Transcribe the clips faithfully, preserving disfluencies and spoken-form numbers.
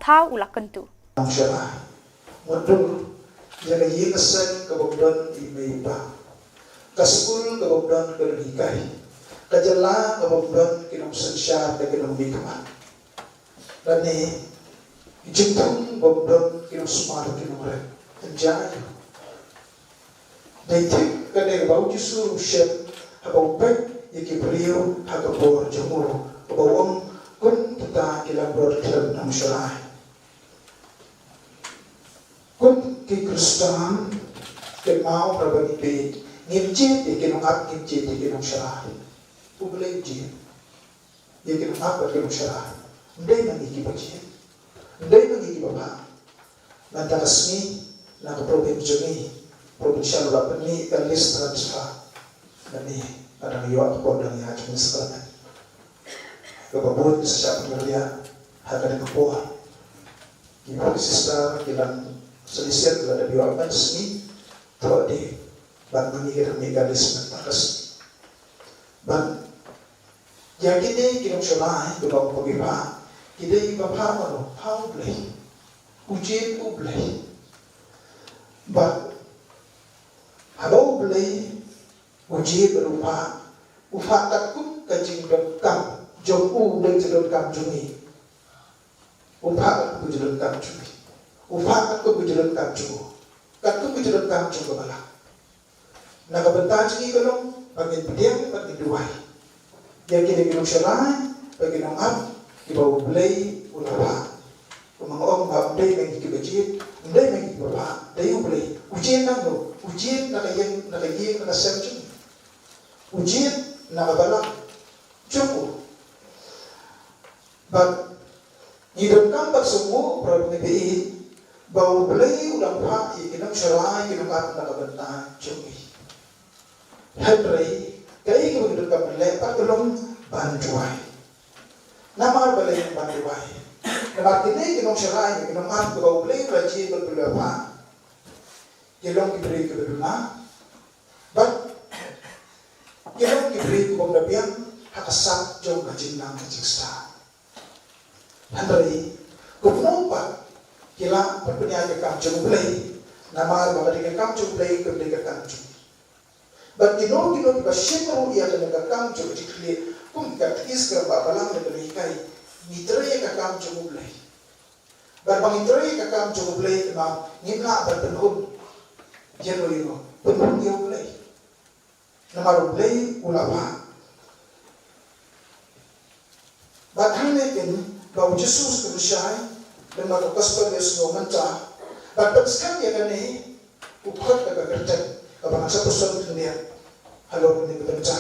thaw u la kyntu. Nongshakri, mutdur ïa ka ïing ka sem kaba don i mei i pa, ka skul kaba don ka nonghikai, ka jylla kaba don ki nongsynshar da ki nongmihkhmat, lane ki jingthung ba don ki nongsumar ki nongrep. Hynrei dei tip kane ba u Jisu u shem haba u peit ïa ki briew ha ka por jong u, haba u ong, kum kita ki langbrot khlem nongshakri. Kum ki Khristan, kynmaw, haba ngi peit, ngim jied ïa ki nongap, ngim jied ïa ki nongshakri. U Blei u jied ïa ki nongap bad ki nongshakri. Ym dei ma ngi kiba jied. Ym dei ma ngi kiba bha. Mynta ka sngi, na ka program jong ngi, provincial u la pynmih ka list transfer. Mynne nga dang ïoh ka por dang ïa jong ngi sacrament. Kaba bun sa shah pynriah ha kane ka por. Ki brother sister, ki lang, sa list ki la dep ïoh mynta ka sngi. Thoh de, bad mynne ka dang ïa ka list mynta ka sngi. Bad ïa kine ki nongshakri, kiba ong ba ki bha, ki dei ba bha mano, bha U Blei. U jied U Blei. Bad haba U Blei u jied bad u bha, u bha katkum ka jingdonkam jong u, u dei jingdonkam jong ngi. U bha katkum ka jingdonkam jong ngi. U bha katkum ka jingdonkam jong u. Katkum ka jingdonkam jong ka balang. Na ka bynta jong ngi ka long ba ngin pdiang bad ngin duwai ïa kine ki nongshakri bad ki nongap kiba U Blei u la bha. Kumba nga ong, ba ym dei ma ngi kiba jied, ym dei ma ngi kiba bha, dei U Blei. U jied na no? U jied na ka ïing, na ka ïing, na ka sem jong ngi. U jied na ka balang jong u. Bad ngi donkam ban sngewthuh, para bangeit, ba U Blei u dang phah ïa ki nongshakri, ki nongap na ka bynta jong ngi. Hynrei kaei kaba ngi donkam ban leh pat ka long ban duwai. Namar balei ban duwai? Namar kine ki nongshakri, ki nongap kiba U Blei u la jied bad u la phah, ki long ki briew kiba duna, bad ki long ki briew kiba ym da biang ha ka sap jong ka jingnang ka jingstad. Hynrei kumno pat ki lah ban pynïaid ka kam jong U Blei? Namar ba ka dei ka kam jong U Blei, kam dei ka kam jong ngi. Bad kino kino kiba shim ruh ïa kane ka kam jong ka jingkhlieh, kum ki katekis, ki rangbah balang, ne kane ka hikai, ngi trei ïa ka kam jong U Blei. Bad ba ngi trei ïa ka kam jong U Blei, te ma ngim lah ban pynhun ïano ïano, pynhun ïa U Blei. Namar U Blei u la phah. Bad hangne keiñ ba U Jisu u pynshai, lem bad ka gospel ba ngi ïohsngew mynta, bad pynskhem ïa kane, u khot da ka kyrteng, kaba ngan sa pynshai khyndiat halor kane ka bynta.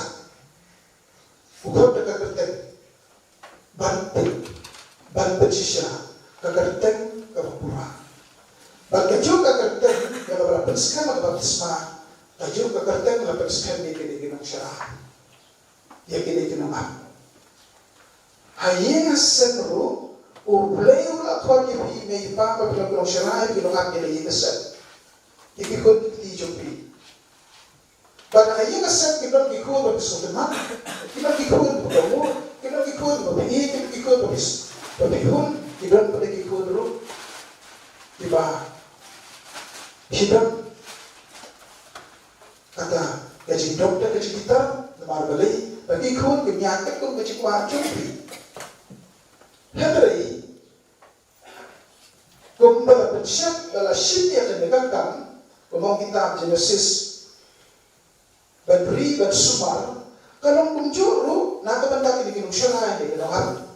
U khot da ka kyrteng, ban pyn, ban pynshisha, ka kyrteng kaba pura. Bad kajuh ka kyrteng ïa kaba la pynskhem ha ka baptisma, kajuh ka kyrteng la pynskhem ïa kine ki nongshakri, ïa kine ki nongap. Ha ïing ha sem ruh, U Blei u la khot ïa phi, i mei i pa, ba phi long ki nongshakri, ki nongap ïa la ïing ha sem, ïa ki khun ki kti jong phi. Bad ha ïing ha sem ki don ki khun ba phi sngewtynnat, ki don ki khun ba phi kynmaw, ki don ki khun ba phi ïeit, ki don ki khun ba phi s-, ba phi hun, ki don pat ki khun ruh kiba phi don kata ka jingdom da ka jingbitar, namar balei, ba ki khun kim ïaid katkum ka jingkwah jong phi. Hynrei kumba la pynshai, ba la shim ïa kane ka kam, kumba ong kitab Jenesis, ban ri ban sumar, ka long kumjuh ruh na ka bynta kine ki nongshakri, kine ki nongap.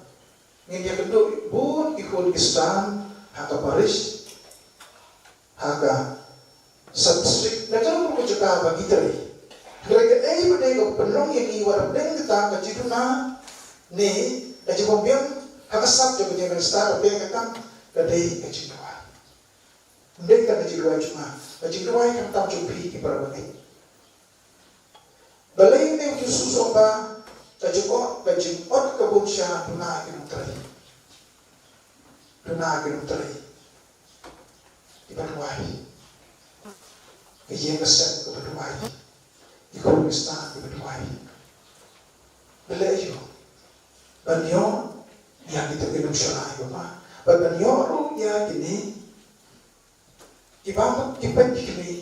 Ngin ïakynduh bun ki khun Khristan ha ka parish, ha ka sub-district, na ka ruh ka jaka ba ngi trei. Hynrei kaei ba dei ka pynlong ïa ngi wat hapdeng kata ka jingduna ne ka jingbym biang ha ka sap jong ka jingïaid mynstad, hapdeng ka kam, ka dei ka jingduwai. Ym dei tang ka jingduwai jong nga, ka jingduwai khamtam jong phi ki para bangeit. Balei mynne u Jisu u ong ba ka jingong, ka jingot ka bun sha duna ki nongtrei. Duna ki nongtrei kiba duwai. Ka ïing ka sem kaba duwai. Ki khun Khristan kiba duwai. Balei ïoh? Ban ïoh ïa kita ki nongshakri ba bha. Bad ban ïoh ruh ïa kine kiba ki peit ki kmie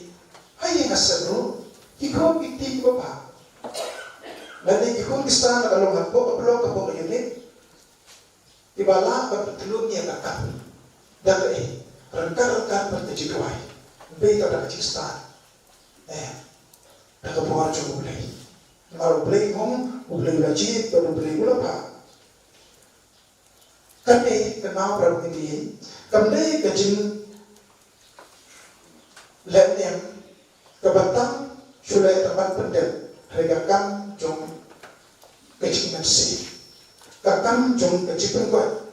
ha ïing ha sem ruh, ki khun ki kti kiba bha. Lane ki khun ki kti na ka long hapoh ka block, hapoh ka unit, kiba lah ban pyntylun ïa ka kam da kaei, ryngkat ryngkat bad ka jingduwai, bad da ka jingstad, eh, da ka bor jong U Blei. Namar U Blei um, U Blei u la jied bad U Blei u la bha. Kane ka nau para bangeit, kam dei ka jingleh niam kaba tam shu leh tang ban pyndep, hynrei ka kam jong ka jingmynsiem, ka kam jong ka jingpynkoit.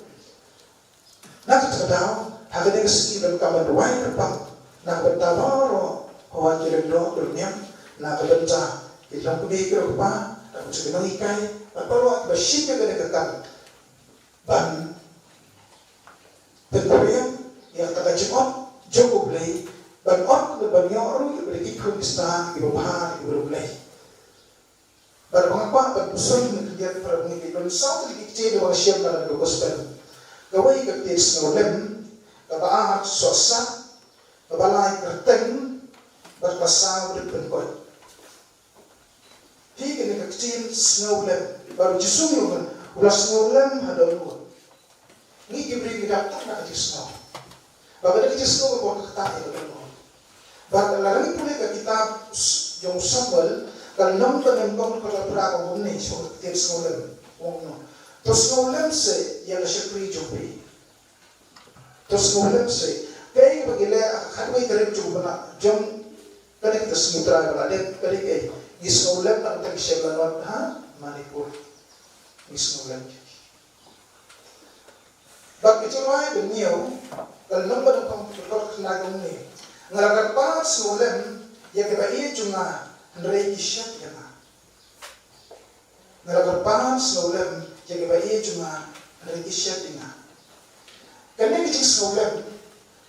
Na kata ka daw, ha kane ka sngi donkam ban duwai kyrpang na ka bynta baroh, hawa ki lyngdoh ki rynïeng, na ka bynta ki longkmie ki longkpa, na ka bynta ki nonghikai, bad baroh kiba shim ïa kane ka kam ban pynpriang ïa kata ka jingot jong U Blei, ban ot, ban ïoh ruh ïa ki khun ki kti kiba bha, kiba riewblei. Bad ba nga kwah ban pynshai na ka khyndiat para bangeit, ki don saw tylli ki ktien ba nga shem na ka gospel. Kawei ka ktien sngewlem, kaba ar sohsat, kaba lai kyrteng, bad kaba saw dep pynkoit. Hi kane ka ktien sngewlem, bad U Jisu u ong, u la sngewlem haduh ruh. Ngi ki briew ngi dap tang na ka jingsngew. Bad ka dei ka jingsngew ka bor ka ktah ïa ka dohnud. Bad lada ngi pule ka kitab s-, jong u Samuel, ka lynnong ka nyngkong, ka dkhot phra ka ong kumne, sha ka ktien sngewlem. Ong kumno: To sngewlem seh ïa ka shakri jong phi. To sngewlem seh. Kaei kaba ngi leh ha ka khatwei tarik jong u bnai, jong kane ka sngi U Trai ba la dep, ka dei kaei? Ngi sngewlem na ka bynta ki shemlanot ha Manipur. Ngi sngewlem. Bad ka jingrwai ba hynñiew, ka lynnong ba nyngkong, ka dkhot khyndai ka ong kumne: Nga la kyrpad sngewlem ïa kiba ïeit jong nga, hynrei ki shet ïa nga. Nga la kyrpad sngewlem ïa kiba ïeit jong nga, hynrei ki shet ïa nga. Kane ka jingsngewlem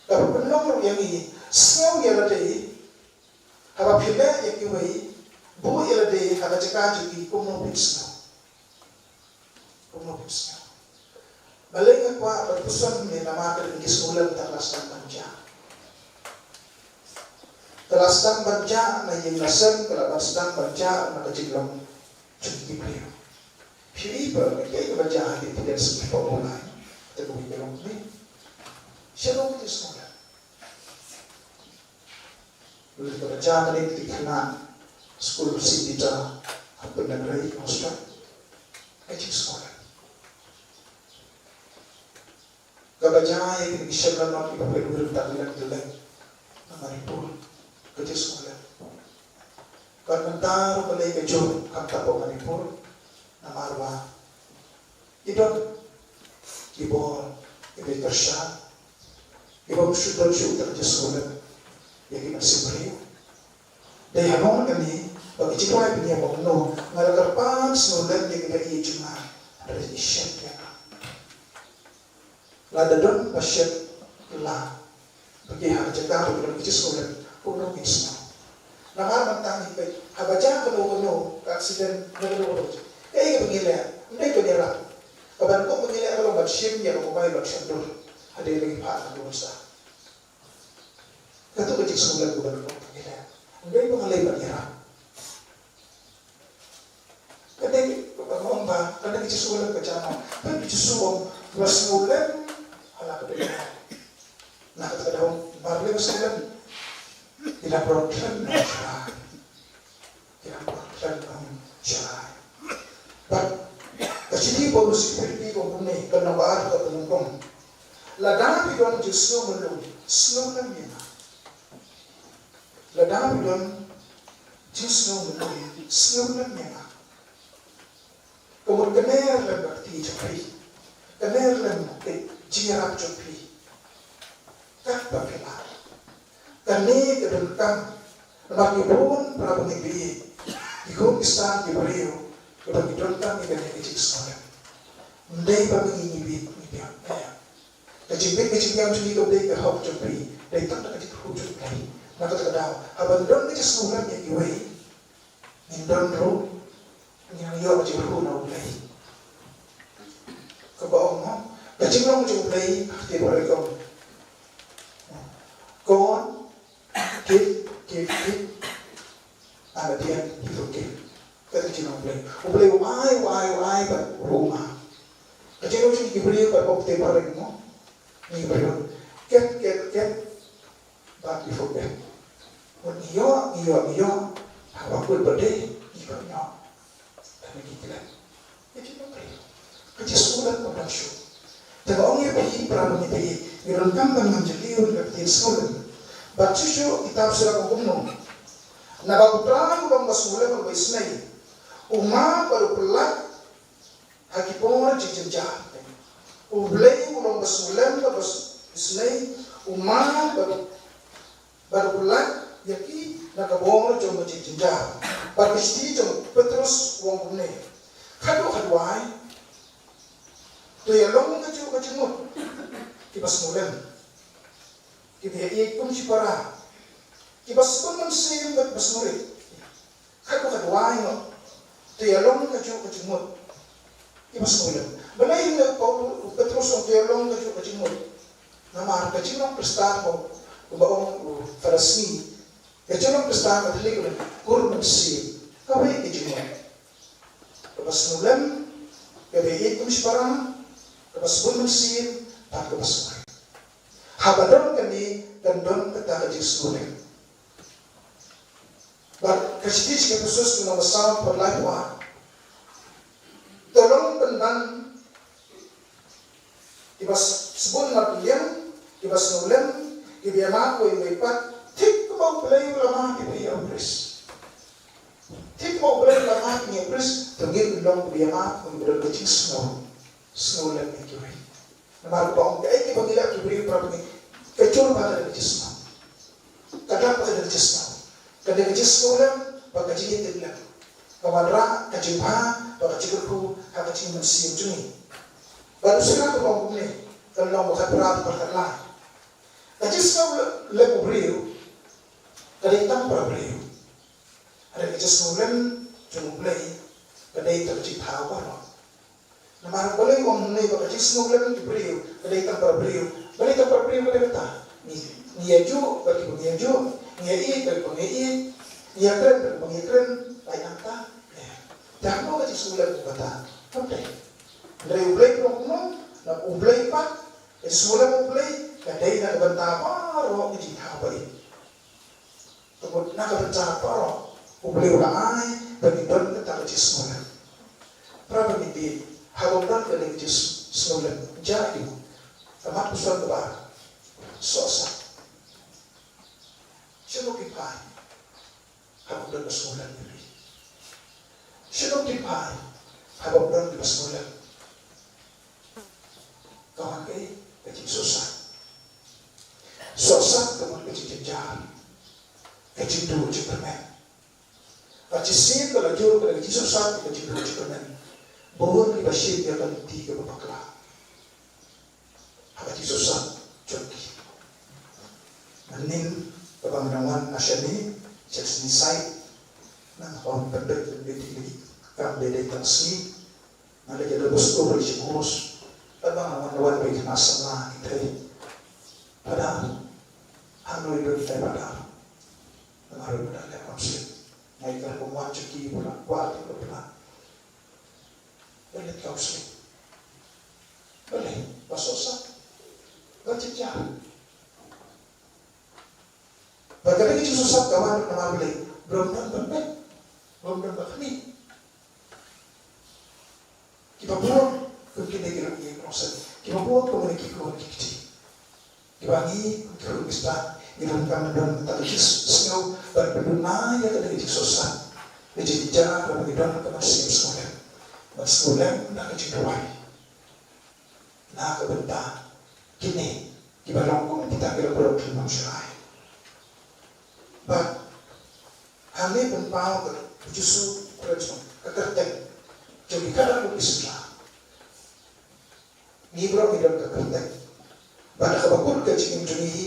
ka pynlong ruh ïa ngi sngew ïa lade, haba phi leh ïa kiwei, buh ïa lade ha ka jaka jong ki, kumno phin sngew. Kumno phin sngew. Balei nga kwah ban pynshai ne namar ka dei ka jingsngewlem, te ka la sdang ban jah. Te ka la sdang ban jah na ïing na sem, te ka la sdang ban jah na ka jinglong jong ki briew. Phi i ba kaei kaba jah ha ki, ki dei sngewlem ba u lai. Te ka wei ka long ne. Sha long ka jingsngewlem. Lada ka jia kane ka dei ka khynnah skul Saint Peter ha Pyndengrei Hostel, ka jingsngewlem. Kaba jia ïa kine ki shemlanot kiba pynlong ïa ka jingïaid lynti na Manipur, ka jingsngewlem. Bad mynta ruh ka lei ka jur, khamtam hapoh Manipur, namar ba ki don ki bor kiba kyrshan, kiba ym shu don shuh ka jingsngewlem ïa ki mynsiem briew. Dei ha kane ba ka jingduwai ba ngi ong kumno, nga la kyrpad sngewlem ïa kiba ïeit jong nga, hynrei ki shet ïa nga. Lada don ba shet la, ba ki ha ka jaka ba ki don ka jingsngewlem, kumno ngin sngew? Namar mynta ngi peit, haba jia kano kano ka accident, na kano kano, kaei kaba ngi leh? Ym dei ban ïarap. Kaba nyngkong ba ngi leh ka long ban shim ïa ka mobile ban shon dur hadien ba ngi phah na ka bynta. Kato ka jingsngewlem kaba nyngkong ba ngi leh. Ym dei ba ngi leh ban ïarap. Ka dei kaba nga ong ba ka dei ka jingsngewlem ka jia noh. Peit, U Jisu u ong, u la sngewlem ha la ka dunya. Na kata ka daw, namar lei ba sngewlem, ki la pynrung khlem nongshakri. Ki la pynrung khlem nongshakri. Bad ka shithi Paulus sha ki Philippi ka ong kumne, ka lynnong ba ar, ka dkhot ba nyngkong: Lada phi don jingsngew mluh, sngewlem ïa nga. Lada phi don jingsngew mluh, sngewlem ïa nga. Ka mut kane lem ka kti jong phi, kane lem ka jingïarap jong phi, katba phi lah. Kane ka donkam namar ki bun para bangeit, ki khun ki kti, ki briew, kiba ki donkam ïa kane ka jingsngewlem. Ym dei ba ngi, ngi bit, ngi biang. Ka jingbit ka jingbiang jong ngi kam dei ka hok jong phi, dei tang da ka jingkyrkhu jong U Blei. Na kata ka daw, haba don ka jingsngewlem ïa kiwei, ngin don ruh, ngin ïoh ka jingkyrkhu na U Blei. Kaba ong mo, ka jinglong jong U Blei, ka ktien baroh ka ong, God give, give, give, and at the end he forgive. Ka dei ka jingong U Blei. U Blei u ai, u ai, u ai bad u ruh u map. Ka jingong jong ngi ki briew bad u Blei ba ring mo. Ngi briew. Kit, kit, kit. Bad ngi forget. Ngi ïoh, ngi ïoh, ngi ïoh. Haba kut ba dei, ngi ïoh, ngi ïoh. Te ngi klet. Ka jingsngewlem ka dang shuh. Te nga ong ïa phi para bangeit, ngi donkam ban ngam jylliew na ka ktien sngewlem. Bad shuh shuh kitab Sirah ka ong kumno. Naba U Trai u long uba sngewlem bad uba isynei. U map bad u pyllait ha ki por jingjynjar. U Blei u long uba sngewlem bad uba isynei, u map bad u, bad u pyllait ïa ki na ka bor jong ka jingjynjar. Bad ka shithi jong u Petros u ong kumne. Khadduh khadwai to ïalong kajuh ka jingmut kiba sngewlem, kiba ïaieit kum shipara, kiba sbun mynsiem bad ba sngewrit. Khadduh khadwai ngut to ïalong kajuh ka jingmut kiba sngewlem. Balei u Paul, u Petros u ong to ïalong kajuh ka jingmut? Namar ka jinglong Khristan, kumba ong u Farisi, ka jinglong Khristan ka thylliej, kur mynsiem. Kawei ka jingmut. Kaba sngewlem, kaba ïaieit kum shipara, kaba sbun mynsiem, bad kaba sngewrit. Haba don kane, kan don kata ka jingsngewlem. Bad ka shithi sha ki Ephesus lynnong ba saw, dkhot laiphew ar. To long pynban kiba s-, sbun marpyrliang, kiba sngewlem, kiba ïamap uwei uwei pat, thik kumba U Blei u la map ïa phi ha U Khrist. Thik kumba U Blei u la map ïa ngi ha U Khrist, to ngin long kiba ïamap, kiba don ka jingsngew, sngewlem ïa kiwei. Namar ba ong kaei kaba ngi leh ki briew para bangeit, ka jur bha ka dei ka jingsngew. Ka dap bha ka dei ka jingsngew. Ka dei ka jingsngewlem bad ka jingïatiplem. Ka wanrah ka jingbha bad ka jingkyrkhu ha ka jingmynsiem jong ngi. Bad u Sirah ka ong kumne, ka lynnong ba khatphra, dkhot khatlai. Ka jingsngewlem u briew ka dei tang para briew. Hynrei ka jingsngewlem jong U Blei ka dei tang ka jingthaw baroh. Namar balei u ong hangne ba ka jingsngewlem ki briew ka dei tang para briew? Balei tang para briew ka dei kata? Ngi, ngi ïajuh bad kiba ngi ïajuh, ngi ïaieit bad kiba ngi ïaieit, ngi ïakren bad kiba ngi ïakren, lait nangta. Te kumno ka jingsngewlem kata? Kam dei. Hynrei U Blei u ong kumno? Na U Blei pat, ka jingsngewlem U Blei ka dei na ka bynta baroh ki jingthaw ba ïeit. Te na ka bynta baroh U Blei u la ai ba ngin don kata ka jingsngewlem. Para bangeit, haba ym don kane ka jingsngewlem, jia aïu? Ka mat ka shuwa kaba ar, sohsat. Shano kin phai haba ym don ka sngewlem? Shano kin phai haba ym don ka sngewlem? Ka wan kaei? Ka jingsohsat. Sohsat ka wan ka jingjynjar, ka jingduh jingkyrmen. Bad shisien ba la jur ka dei ka jingsohsat, ka jingduh jingkyrmen, bun kiba shim ïa ka lynti kaba bakla ha ka jingsohsat jong ki. Mynnin kaba nga dang wan na shane, sha ka sngi Sait, nga wan pynbeit pynbeit ïa ki, kam dei dei tang sngi. Nga leit ïa da bus, to ba leit sha Gurus. Lada nga wan, wan beit na samla ki trei. Padar. Hangne don trei padar. Nga ruh padar leh counseling. Nga ïa ka rukom wan sha ki, ba la kwah ki, ba la. Ba leit counseling. Balei? Ba sohsat. Ba jynjar. Bad ka dei ka jingsohsat ka wan namar balei? Ba ym don ban beh, ba ym don ban khmih. Kiba bun kum kine ki rangïing ki nongseng, kiba bun kum kine ki khun ki kti. Kiba ngi kum ki khun Khristan ngi donkam ban don kata ka jingsngew ban pynduna ïa kata ka jingsohsat, ka jingjynjar, ban ngi don ka mynsiem sngewlem, ban sngewlem na ka jingduwai. Na ka bynta kine kiba long kum kita ki la pynlong sharai. Bad hangne pynpaw ka, u Jisu u kren sha ka kyrteng jong ki khadar ki synran. Ngi baroh ngi don ka kyrteng. Bad ha kaba kut ka jingim jong ngi hi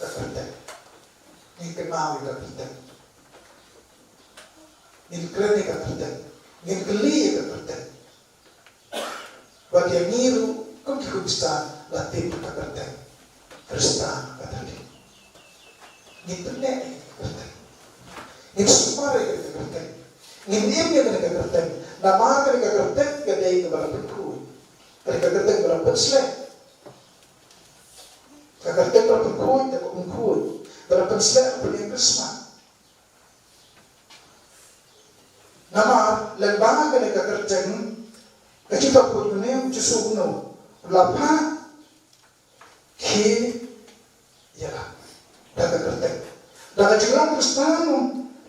ka kyrteng. Ngin kynmaw ïa ka kyrteng. Ngin kren ïa ka kyrteng. Ngin kylli ïa ka kyrteng. Bad ïa ngi ruh kum ki Khristan la tip ka kyrteng Khristan ka dei. Ngin pynleh ïa kane ka kyrteng. Ngin sumar ïa kane ka kyrteng. Ngin im ïa kane ka kyrteng. Namar kane ka kyrteng ka dei kaba la pynkhuid. Kane ka kyrteng ba la pynsleh. Ka kyrteng ba la pynkhuid, da ka pynkhuid. Ba la pynsleh, ba la pynïeng Christmas. Namar, lem bad kane ka kyrteng, ka jingthoh khuid kane, u Jisu kumno, u la phah, khie ïa la da ka kyrteng. Da ka jinglong Khristan,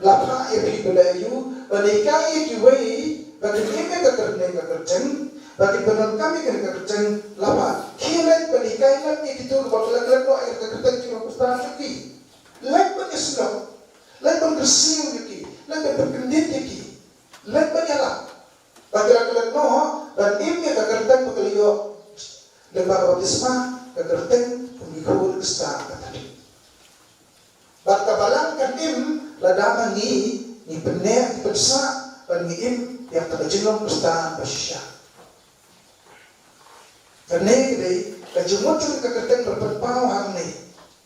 la phah ïa phi ba la ïoh, ban hikai ïa kiwei, ba kin im ïa ka kyrteng, ka kyrteng, ba kin pyndonkam ïa ka kyrteng, la phah. Khie leit ban hikai lem ïa kito kiba klet klet noh ïa ka kyrteng jinglong Khristan jong ki. Leit ban ïasyllok, leit ban kyrsiew ïa ki, leit ban pynkyndit ïa ki, leit ban ïalap. Ba ki la klet noh, ban im ïa ka kyrteng ba ki la ïoh lyngba ka baptisma, ka kyrteng kum ki khun Khristan ka tadien. Bad ka balang kan im lada ma ngi, ngi pynneh, ngi pynsah, ban ngi im ïa kata ka jinglong Khristan ba shisha. Kane ka dei ka jingmut jong ka kyrteng ba la pynpaw hangne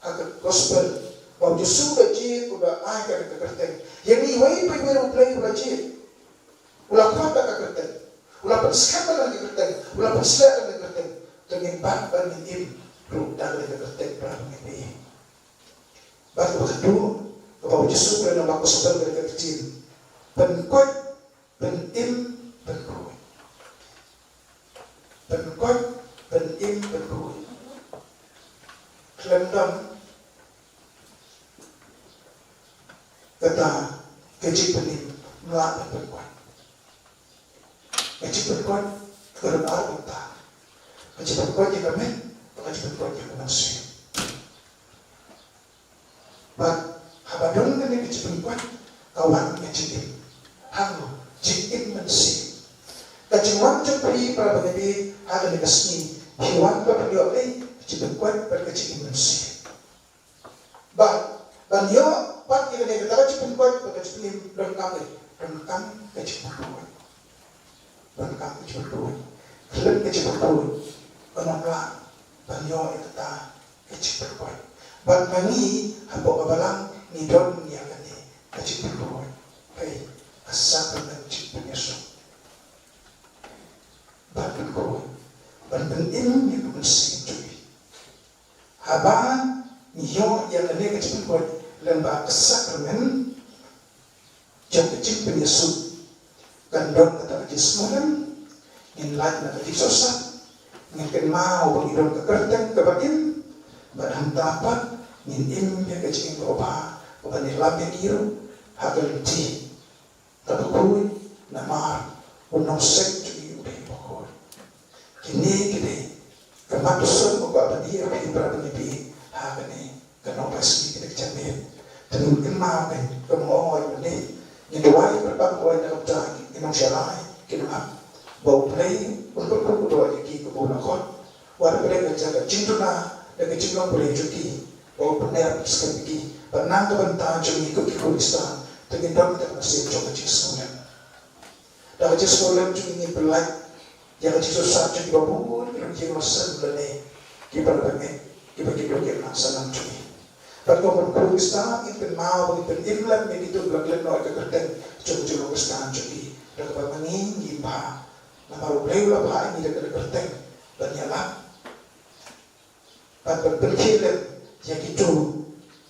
ha ka gospel. Ba u Jisu u la jied, u la ai kane ka kyrteng. Ïa ngi iwei pa iwei U Blei u la jied. U la khot da ka kyrteng. U la pynskhem da ka kyrteng. U la pynsleh da ka kyrteng. To ngin bat ban ngin im ruh da ka kyrteng ba la pynpaw. Bad kaba khatduh, kaba u Jisu u kren ha ka gospel ka dei ka ktien. Pynkoit, pynim, pynkhuid. Pynkoit, pynim, pynkhuid. Khlem don kata ka jingpynim, ym lah ban pynkoit. Ka jingpynkoit ka don ar bynta. Ka jingpynkoit ïa ka met, bad ka jingpynkoit ïa ka mynsiem. Bad haba don kane ka jingpynkoit, ka wan ka jingim. Hangne, jingim mynsiem. Ka jingwan jong phi para bangeit ha kane ka sngi, phi wan ba phin ïoh ei, ka jingpynkoit bad ka jingim mynsiem. Bad ban ïoh pat ïa kane kata ka jingpynkoit bad ka jingpynim, donkam ei, donkam ka jingpynkoit. Donkam ka jingpynkoit. Khlem ka jingpynkoit, ym lah ban ïoh ïa kata ka jingpynkoit. Bad ma ngi hapoh ka balang ngi don ïa kane ka jingpynkoit. Kaei? Ka sakramen jingpynïasuk. Ban pynkoit, ban pynim ïa ka mynsiem jong ngi. Haba ngi ïoh ïa kane ka jingpynkoit lyngba ka sakramen jong ka jingpynïasuk, kan don kata ka jingsngewlem, ngin lait na ka jingsohsat, ngin kynmaw ba ngi don ka kyrteng kaba im, bad hangta pat ngin im ïa ka jingim kaba bha, kaba ngi lam ïa ngi ruh ha ka lynti kaba khuid, namar u nongseng jong ngi u dei uba khuid. Kine ki dei ka mat u sngewbha ba ngi ïa phi para bangeit ha kane ka Nongpynim, kine ki jingmut. Te ngin kynmaw kane ka mut ong oi mynne, ngin duwai kyrpad oi na ka bynta ki nongshakri, ki nongap, ba U Blei un pynkup u dor ïa ki kumba u la khot. Wat la ka dei ka jaka jingduna, da ka jinglong pule jong ki, ba u pynïap skhem ïa ki. Bad na ka bynta jong ngi kum ki Khristan, te ngin don ka mynsiem jong ka jingsngewlem. Da ka jingsngewlem jong ngi ngin pynlait ïa ka jingsohsat jong kiba bun ki longïing longsan lane kiba la bangeit, kiba ki duk ïa ka nang sanang jong ngi. Bad kum ki Khristan ngin kynmaw ba ngin pynim lem ïa kito kiba la klet noh ïa ka kyrteng jong ka jinglong Khristan jong ki. Da kaba ma ngi ngim bha. Namar U Blei u la phah ïa ngi da ka kyrteng ban ïalap bad ban pynkhie lem ïa kito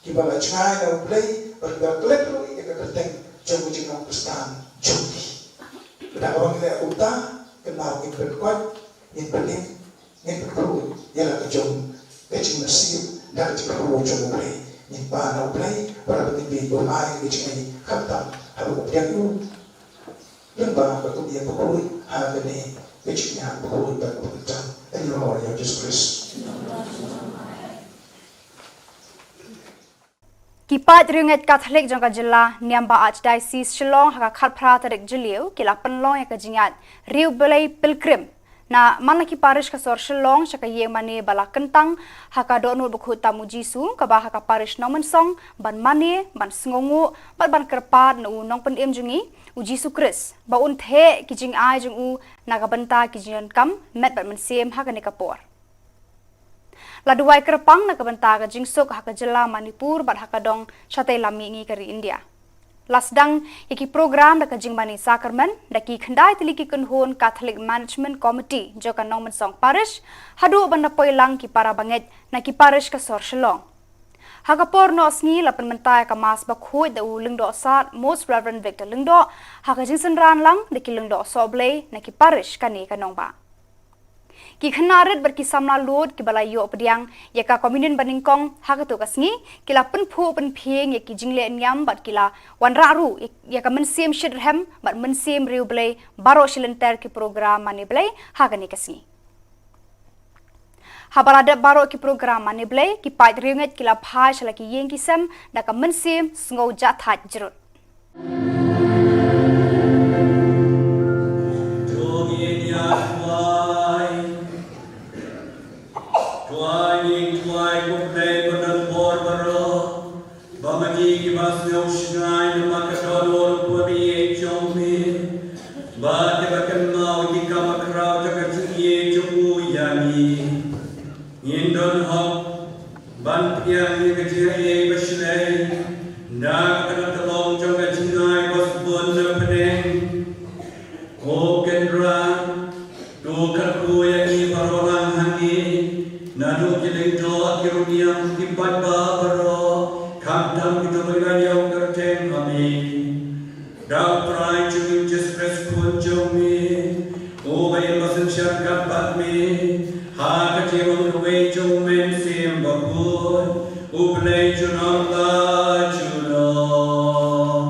kiba la jngai na U Blei bad kiba la klet ruh ïa ka kyrteng jong ka jinglong Khristan jong ki. Da kaba ngi leh kumta, kynmaw ngin pynkoit, ngin pynim, ngin pynkhuid ïa la ka jong ka jingmynsiem da ka jingkyrkhu jong U Blei. Ngin pan na U Blei, bad ba ngin bit ba un ai ka jingngeit khamtam haba u pdiang ïa u. Lyngba ka kum ïa bakhuid ha kane ka jingïaid bakhuid bad bakhuid tam. Ïa u Lord ïa u Jisu Khrist. Ki paid riewngeit Katholik jong ka jylla, niam ba Archdiocese Shillong ha ka khatphra tarik Jylliew, ki la pynlong ïa ka jingïaid Riewblei Pilgrim. Na man la ki parish ka sor Shillong sha ka ïing mane ba la kyntang ha ka dohnud bakhuid tam u Jisu, kaba ha ka parish Nongmynsong, ban mane, ban sngewnguh, bad ban kyrpad na u Nongpynim jong ngi, u Jisu Khrist, ba un theh ki jingai jong u na ka bynta ki jingdonkam met bad mynsiem ha kane ka por. La duwai kyrpang na ka bynta ka jingsuk ha ka jylla Manipur bad ha ka dong shatei lam mihngi ka ri India. La sdang ïa ki program da ka jingmane sakramen da ki khyndai tylli ki kynhun Catholic Management Committee jong ka Nongmynsong Parish, haduh ban da poi lang ki para bangeit na ki parish ka sor Shillong. Ha ka por noh sngi la pynmynta ïa ka Mass bakhuid da u Lyngdoh Sad Most Reverend Victor Lyngdoh, ha ka jingsynran lang da ki lyngdoh sohblei na ki parish kane ka nongbah. Ki khynnah rit bad ki samla lud kiba la ïoh pdiang ïa ka communion banyngkong ha kato ka sngi, ki la pynphuh pynphieng ïa ki jingleh niam bad ki la wanrah ruh ïa ka mynsiem shitrhem bad mynsiem riewblei baroh shi lynter ki program mane blei ha kane ka sngi. Haba la dep baroh ki program mane blei, ki paid riewngeit ki la phai sha la ki ïing ki sem da ka mynsiem sngew jahthait jrut. To ngin ïa duwai. Duwai, ngin duwai, ko Blei ba don bor baroh, ba ma ngi kiba sngew shngaiñ namar ka dohnud ba ïeit jong me, bad kiba kynmaw ïa ki kam bakhraw jong ka jingïeit jong u ïa ngi, ngin don hok ban pdiang ïa ka jingaiei ba shlei na ka tyllong jong ka jingai ba sbun na pdeng. Ko Kynrad, to kyrkhu ïa ngi baroh lang hangne, naduh ki lyngdoh, ki rud niam, ki paidbah baroh, khamtam kito kiba ïa kyrteng ha me. Da U Trai jong ngi U Jisu Khrist Khun jong me, uba im ba synshar ryngkat bad me ha ka jinglong kawei jong U Mynsiem Bakhuid, U Blei junom la junom.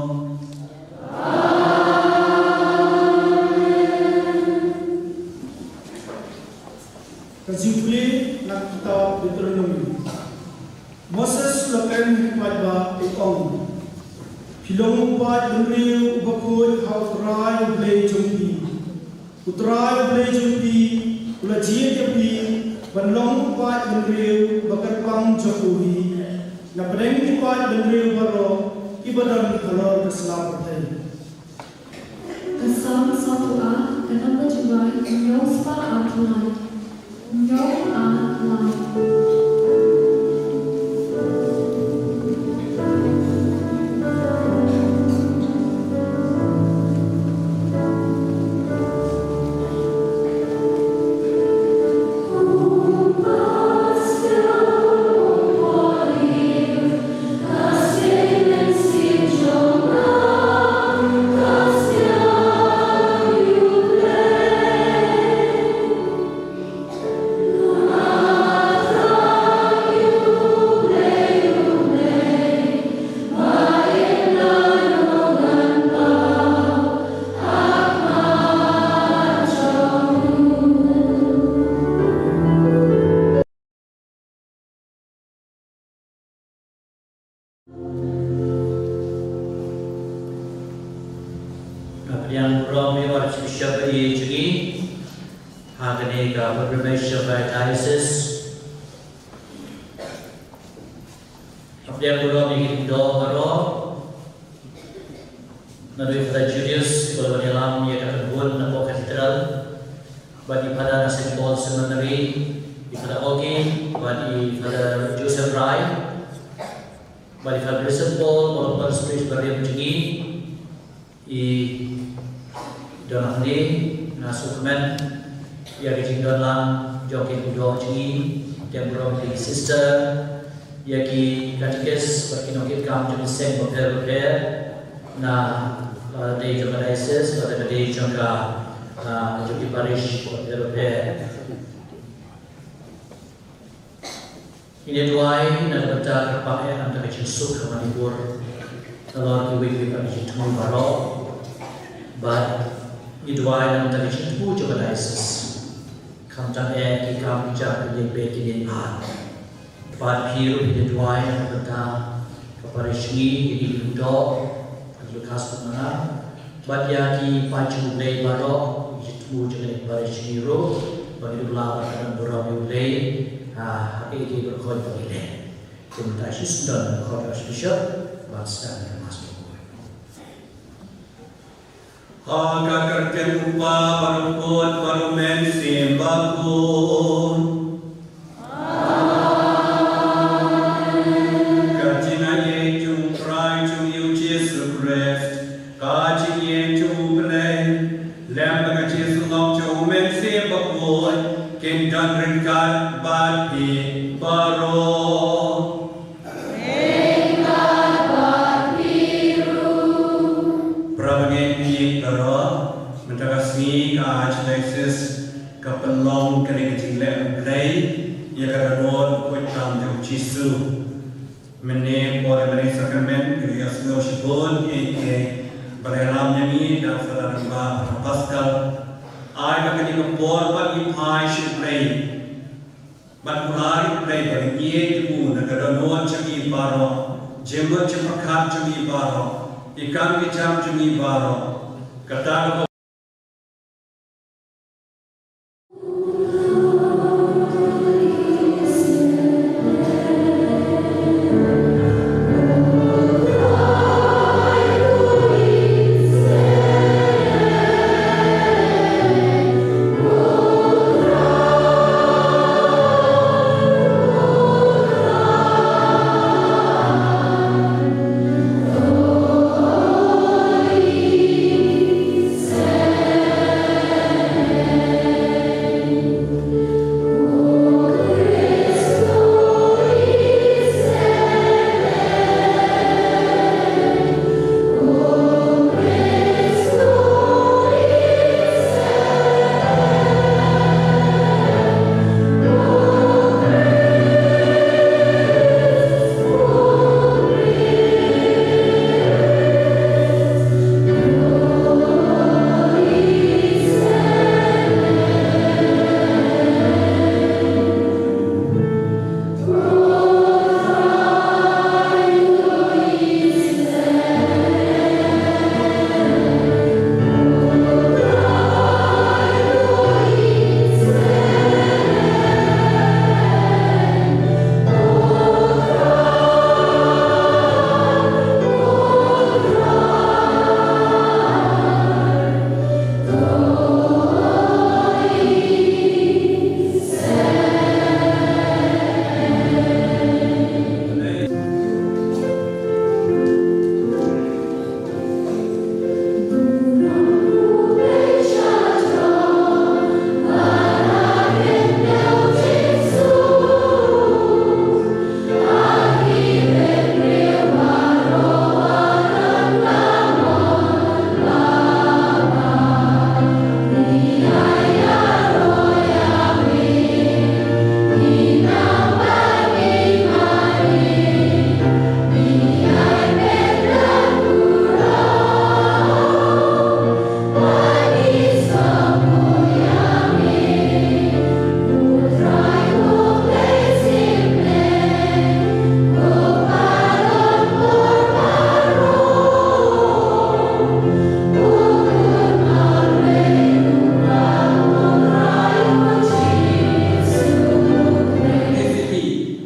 Ka jingpule na ka kitab Deuteronomi. Moses u la kren ha ki paidbah, u ong: Phi long u paid bynriew uba khuid ha U Trai U Blei jong phi. U Trai U Blei jong phi u la jied ïa phi ban long u paid bynriew ba kyrpang jong u hi na pdeng ki paid bynriew baroh kiba don halor ka sla pyrthei. Ka Salm sawphew ar, ka nongbah jingduwai hynñiew spah ar lai. Hynñiew ar lai. Nga pdiang burom ïa u Archbishop ba ïeit jong ngi ha kane ka pilgrimage of our diocese. Nga pdiang burom ïa ki lyngdoh baroh. Naduh i Father Julius, iba la wan ïalam ïa ka kynhun napoh Cathedral, bad i Father na Saint Paul Seminary, i Father Oki, bad i Father Joseph Rai, bad i Father Vincent Paul, bad Father Spirits Barim jong ngi, i don hangne, nga sngewkmen ïa ka jingdon lang jong ki lyngdoh jong ngi, pdiang burom ïa ki sister, ïa ki katikis bad ki nongkitkam jong ki seng bapher bapher na, uh, dei jong ka diocese bad ka dei jong ka, uh, jong ki parish bapher bapher. Ngin ïa duwai na ka bynta ka pang eh na ka bynta ka jingsuk ha Manipur, halor kiwei kiwei pat ki jingthmu baroh, bad ngin ïa duwai na ka bynta ka jingthmu jong ka diocese. Khamtam eh ki kam ki jam, ki lieng beit ki lieng bha. Bad phi ruh phin ïa duwai na ka bynta ka parish ngi, ïa ki lyngdoh, Father Lucas Kumar, bad ïa ki paid jong U Blei baroh, ki jingthmu jong ka parish ngi ruh, ba ngin ïa duwai bad ka don burom ïa U Blei ha, ha kiei kiei baroh ba ngi leh. Te mynta shisien don khot Archbishop ban sdang ïa ka Mass. Ha ka kyrteng U Kpa bad U Khun bad U Mynsiem Bakhuid. Para bangeit baroh, mynta ka sngi ka Archdiocese ka pynlong kane ka jingleh U Blei ïa ka dohnud khuid tam jong U Jisu. Mynne por ïa kane ka sakramen ka ïohsngew shibun ïa ki ba la ïalam ïa ngi da u Father Rangbah Pascal. Ai ba kane ka por ba ngi phai sha U Blei. Bad U Blei, U Blei ba ngi ïeit ïa u na ka dohnud jong ngi baroh, jingmut jingpyrkhat jong ngi baroh, ki kam ki jam jong ngi baroh. Kata ka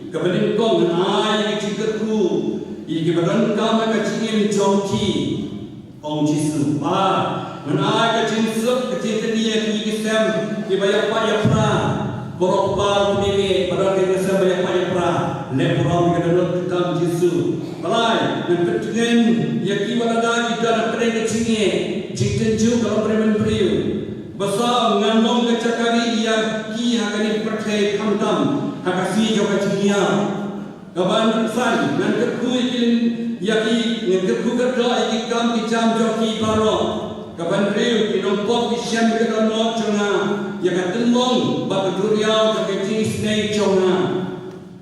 Ka ba nyngkong ngan ai ïa ka jingkyrkhu ïa ki ba donkam ha ka jingim jong ki. Ong Jisu, Ba, ngan ai ka jingsuk ka jingkyrkhu ïa ki, ki sem ki ba ïapait ïapra. Baroh kpa ruh ki mih ba don ki sem ba ïapait ïapra. Leh burom ïa ka dohnud khuid tam Jisu. Ba lai, ngan pyntngen ïa ki ba lada ki don hapdeng ka jingeh, jingtynjuh ka long briew. Ba saw, ngan long ka jaka rieh ïa ki ha kane ka pyrthei khamtam ha ka sngi jong ka jingïap. Kaba san, ngan kyrkhu ïa ki, ïa ki, ngan kyrkhu kyrdoh ïa ki kam ki jam jong ki baroh. Kaba hynriew, ki nongpop ki shem ïa ka dohnud jong nga, ïa ka tynlong bad ka duriaw jong ka jingisynei jong nga.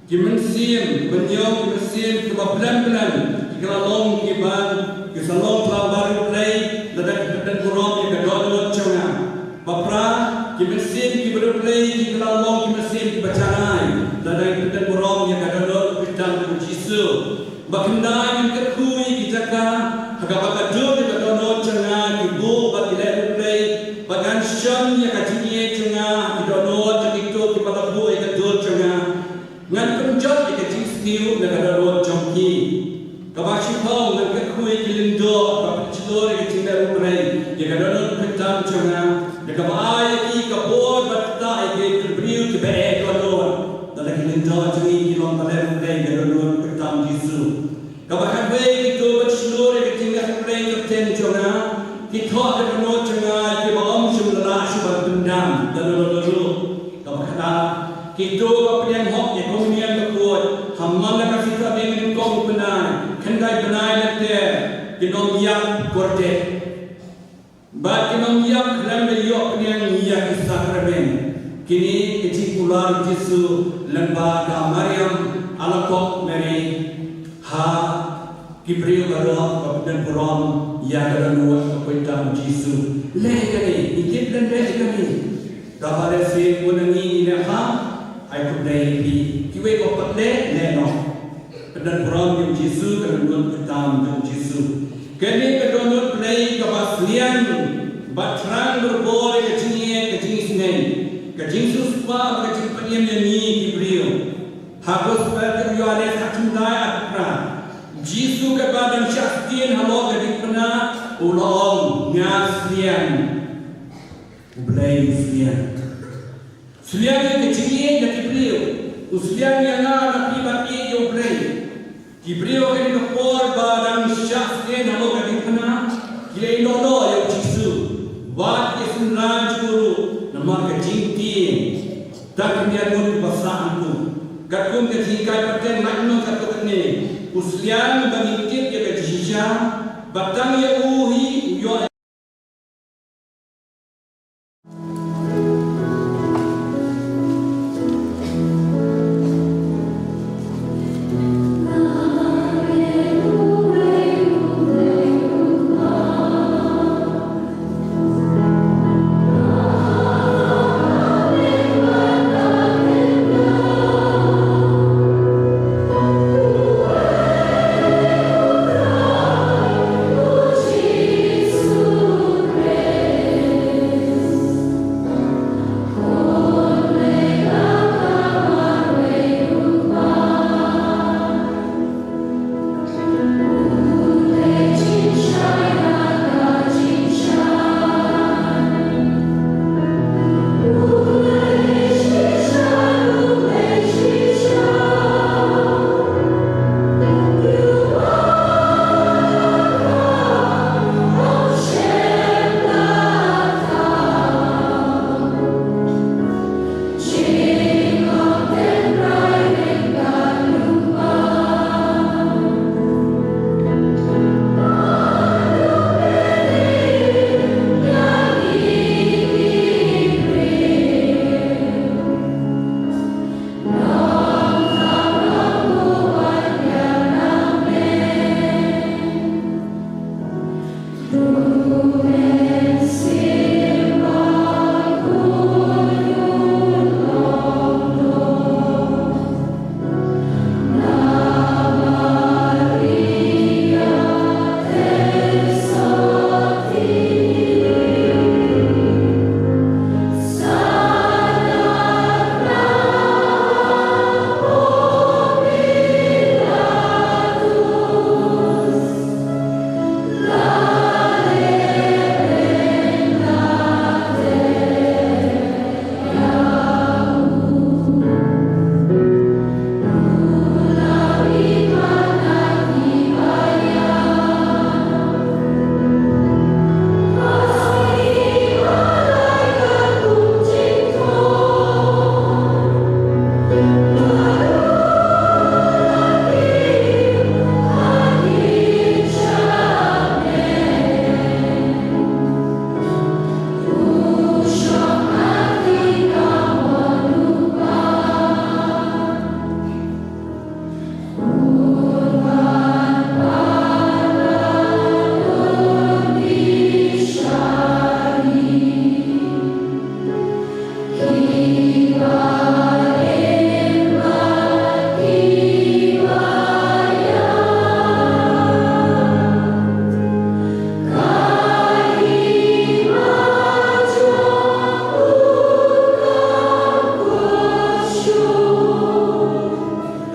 Ki mynsiem, ban ïoh ki mynsiem kiba blem blem, ki la long kiba, ki sa long kiba baroh blei, lada ki pynbeit burom ïa ka dohnud jong nga. Ba phra, ki mynsiem kiba riewblei ki la long ki mynsiem kiba janai, lada ki pynbeit burom ïa ka dohnud khuid tam jong U Jisu. Ba khyndai, ngan kyrkhu ïa ki jaka ha kaba ka dur ïa ka dohnud jong nga, ki buh bad ki leh riewblei, ba kan shon ïa ka jingïeit jong nga ha ki dohnud jong kito kiba la buh ïa ka dur jong nga. Ngan pynjot ïa ka jingsniew na ka dohnud jong ki. Kaba shiphew, ngan kyrkhu ïa ki lyngdoh ba pynshlur ïa ka jingleh riewblei ïa ka dohnud khuid tam jong nga, da kaba ai ïa ki ka bor bad ktah ïa ki briew kiba eh dohnud. Lada ki lyngdoh jong ngi ki long ba leh riewblei ïa ka dohnud khuid tam Jisu. Kaba khatwei, kito ba shlur ïa ka jingleh riewblei kyrteng jong nga, ki thoh ka dohnud jong nga ïa kiba ym shym la lah shuh ban pyndam da lano lano. Kaba khatar, kito ba pdiang hok ïa ka komunion bakhuid, Ki nongïap kordit bad ki nongïap khlem da ïoh pynïeng ïa ki sakramen. Kine ki jingkular u Jisu lyngba ka Mariam Alakob Mary ha ki briew baroh ba pyndonkam ïa ka dohnud bakhuid tam u Jisu. Leh ïa kane, ïa kane, leh ïa kane. Kaba leh sien u nang ngi ngi leh ha, ai khublei ïa phi. Kiwei ba pat leh, leh noh. Pyndonkam ïa u Jisu, ka dohnud bakhuid tam ïa u Jisu. Kane ka dohnud Blei kaba sliang, ba thrang bor bor ïa ka jingïeit, ka jingisynei, ka jingsiewspah, ka jingpynim ïa ngi ki briew. Ha Gospel u Ïoannis khatkhyndai arphew phra. Jisu katba dang shah sdien halor ka diengphna u la ong, nga sliang. U Blei u sliang. Sliang ïa ka jingïeit na ki briew. U sliang ïa nga na phi ban ïeit ïa u Blei. Ki briew ha kane ka por ba dang shah sdien halor ka diengphna, ki la ïehnoh noh ïa u Jisu. Wat ki synran jong u ruh namar ka jingtieng. Tang ki miat mut kiba sah hangtu. Katkum ka jinghikai pateng, mat noh katto katne. U sliang ba ngin tip ïa ka jingshisha, ba tang ïa u hi u ïoh.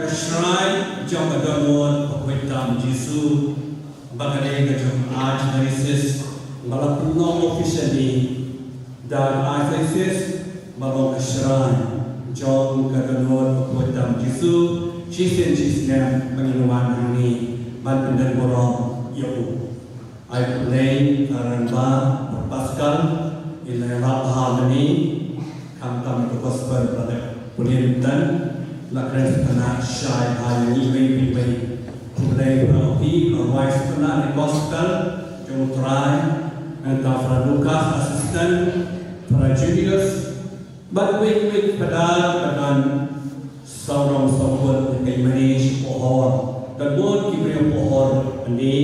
Ka shrai jong ka dohnud bakhuid tam Jisu, ba ka dei ka jong Archdiocese, ba la pynlong officially da Archdiocese, ba long ka shrai jong ka dohnud bakhuid tam Jisu, shisien shisnem ba ngin wan hangne ban pyndon burom ïa u. Ai khublei ïa u Rangbah Pascal, i la ïalap bha mynne, khamtam ïa ka gospel ba la dep pule mynta, la kren sngewtynnat shai bha ïa ngi iwei pa iwei. Khublei para bangeit. Rwai sngewtynnat ïa ka gospel jong U Trai, nangta Phadar Lukas, assistant, Phadar Julius, bad wei wei Phadar, Phadar Sawdong Sawkun, ka ïa mane shi pohor. Don bun ki briew pohor hangne,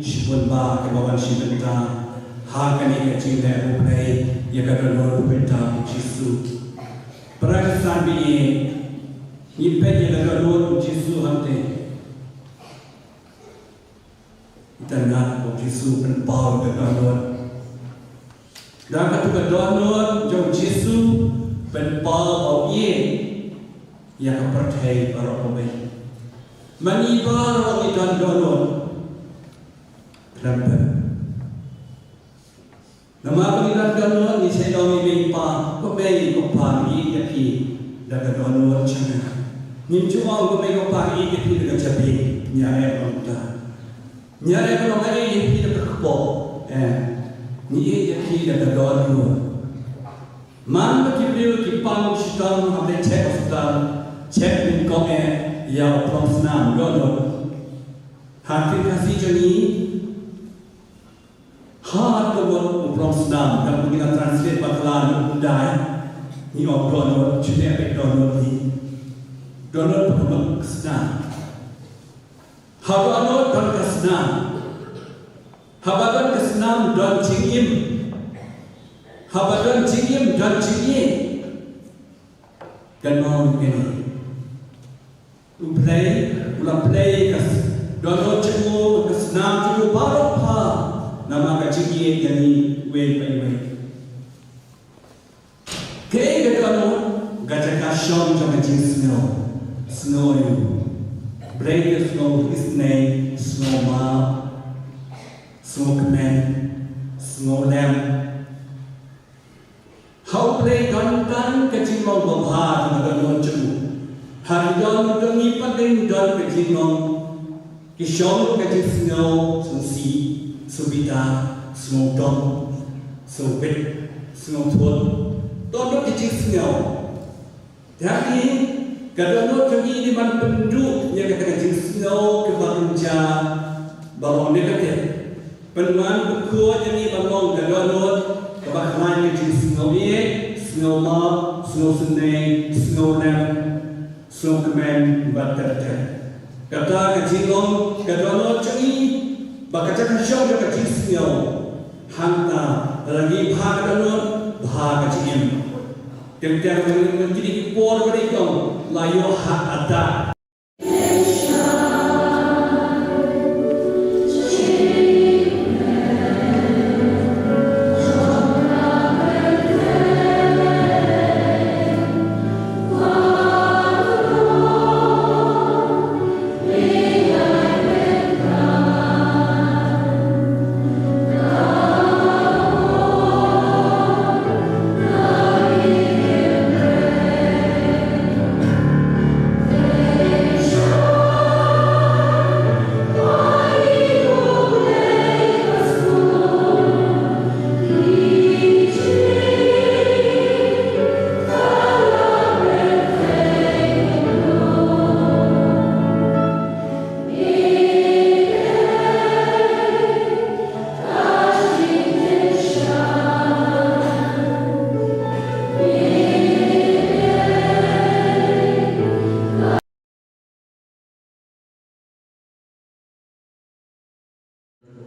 shibun bah kiba wan shim bynta ha kane ka jingleh U Blei ïa ka dohnud bynta U Jisu. Para Khristan ba ïeit, ngi peit ïa ka dohnud U Jisu hangtei. Itynnad, U Jisu pynpaw ïa ka dohnud. Da katu ka dohnud jong U Jisu pynpaw ba u ïeit ïa ka pyrthei baroh kawei. Ma ngi baroh ngi don dohnud. Khlem pyn Namar ba ngi don dohnud ngi sa ong ïa i mei i pa, ko mei ko pa, ngi ïeit ïa phi da ka dohnud jong nga. Ngim ju ong ko mei ko pa, ngi ïeit ïa phi da ka jabieng, ngi ïa ong kumta. Ngi ïa ong kumta, ngi ïeit ïa phi da ka kpoh. Eh, ngi ïeit ïa phi da ka dohnud. Man ba ki briew ki pang shitom ha ka check hospital, check nyngkong eh ïa u prong snam dohnud. Ha ka ktien Khasi jong ngi, ha ka mut u prong snam, ka mut ngi la translate bakla na u Pundai, ngi ong dohnud, shane peit dohnud hi. Dohnud ka mut ka snam. Ha dohnud don ka snam. Haba don ka snam don jingim. Haba don jingim don jingïeit. Kan ong kane. U Blei, u la pynleit ka s-, dohnud jong u, ka snam jong u baroh pha, namar ka jingïeit ïa ngi iwei pa iwei. Kaei ka dohnud? Ka jaka shong jong ka jingsngew. Sngew ïa u Blei, ka sngew isynei, sngew map, sngew kmen, sngew lem. Ha U Blei don tang ka jinglong babha jong ka dohnud jong u. Ha ki dohnud jong ngi pat ngi don ka jinglong, ki shong ka jingsngew, sngewsih, sngewbitar, sngewdom, sngewbit, sngewthuh. Don don ki jingsngew. Te hangne, ka dohnud jong ngi dei ban pynduh ïa kata ka jingsngew kaba kynja ba long negative. Pynwan pynkhuid ïa ngi ban long ka dohnud kaba khlaiñ ka jingsngew ïeit, sngew map, sngew isynei, sngew lem, sngew kmen bad ter ter. Kata ka jinglong ka dohnud jong ngi ba ka jaka shong jong ka jingsngew. Hangta lada ngi bha ka dohnud, bha ka jingim. Teng teng lada ngi don kine ki por ba dei jong la ïoh heart attack.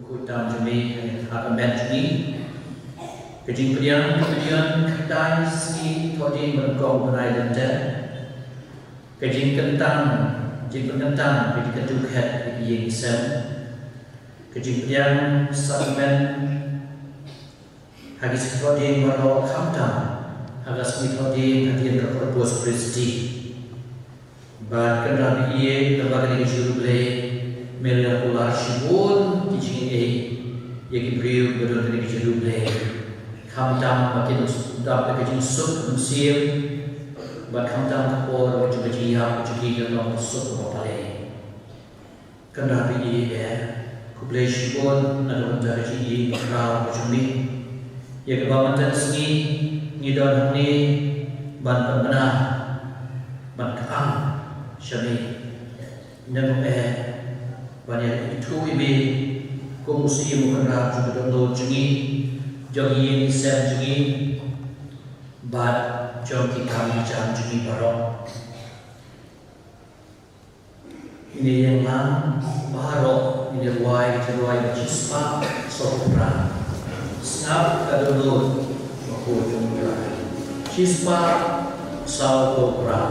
Khuid tam jong me ha ka met jong ngi. Ka jingpdiang, ka jingpdiang khyndai sngi thohdieng ba nyngkong bnai Lent. Ka jingkyntang, jingpynkyntang ka jingkyntu khet ïa ki ïing ki sem. Ka jingpdiang sakramen ha ki sngi thohdieng baroh, khamtam ha ka sngi thohdieng hadien ka Corpus Christi. Bad kynrad ba ïeit, lyngba kane ka jingriewblei, me la kular shibun ki jingaiei ïa ki briew ba don kane ka jingriewblei. Khamtam ba kin dap da ka jingsuk mynsiem, bad khamtam ka por jong ka jingïap jong ki kan long ka suk kaba palei. Kynrad ba ïeit, khublei shibun na ka bynta ka jingïeit khraw ka jong me, ïa kaba mynta ka sngi ngi don hangne ban pynbna, ban kyang sha me. Nangno eh, Ban ïa ithuh ïa me kum u siem u kynrad jong ka dohnud jong ngi, jong ki ïing ki sem jong ngi bad jong ki kam ki jam jong ngi baroh. Ngin ïa ïeng lang baroh, ngin ïa rwai ka jingrwai ba shispah sawphew phra. Sngap ka dohnud, ko jong U Trai. Shispah sawphew phra.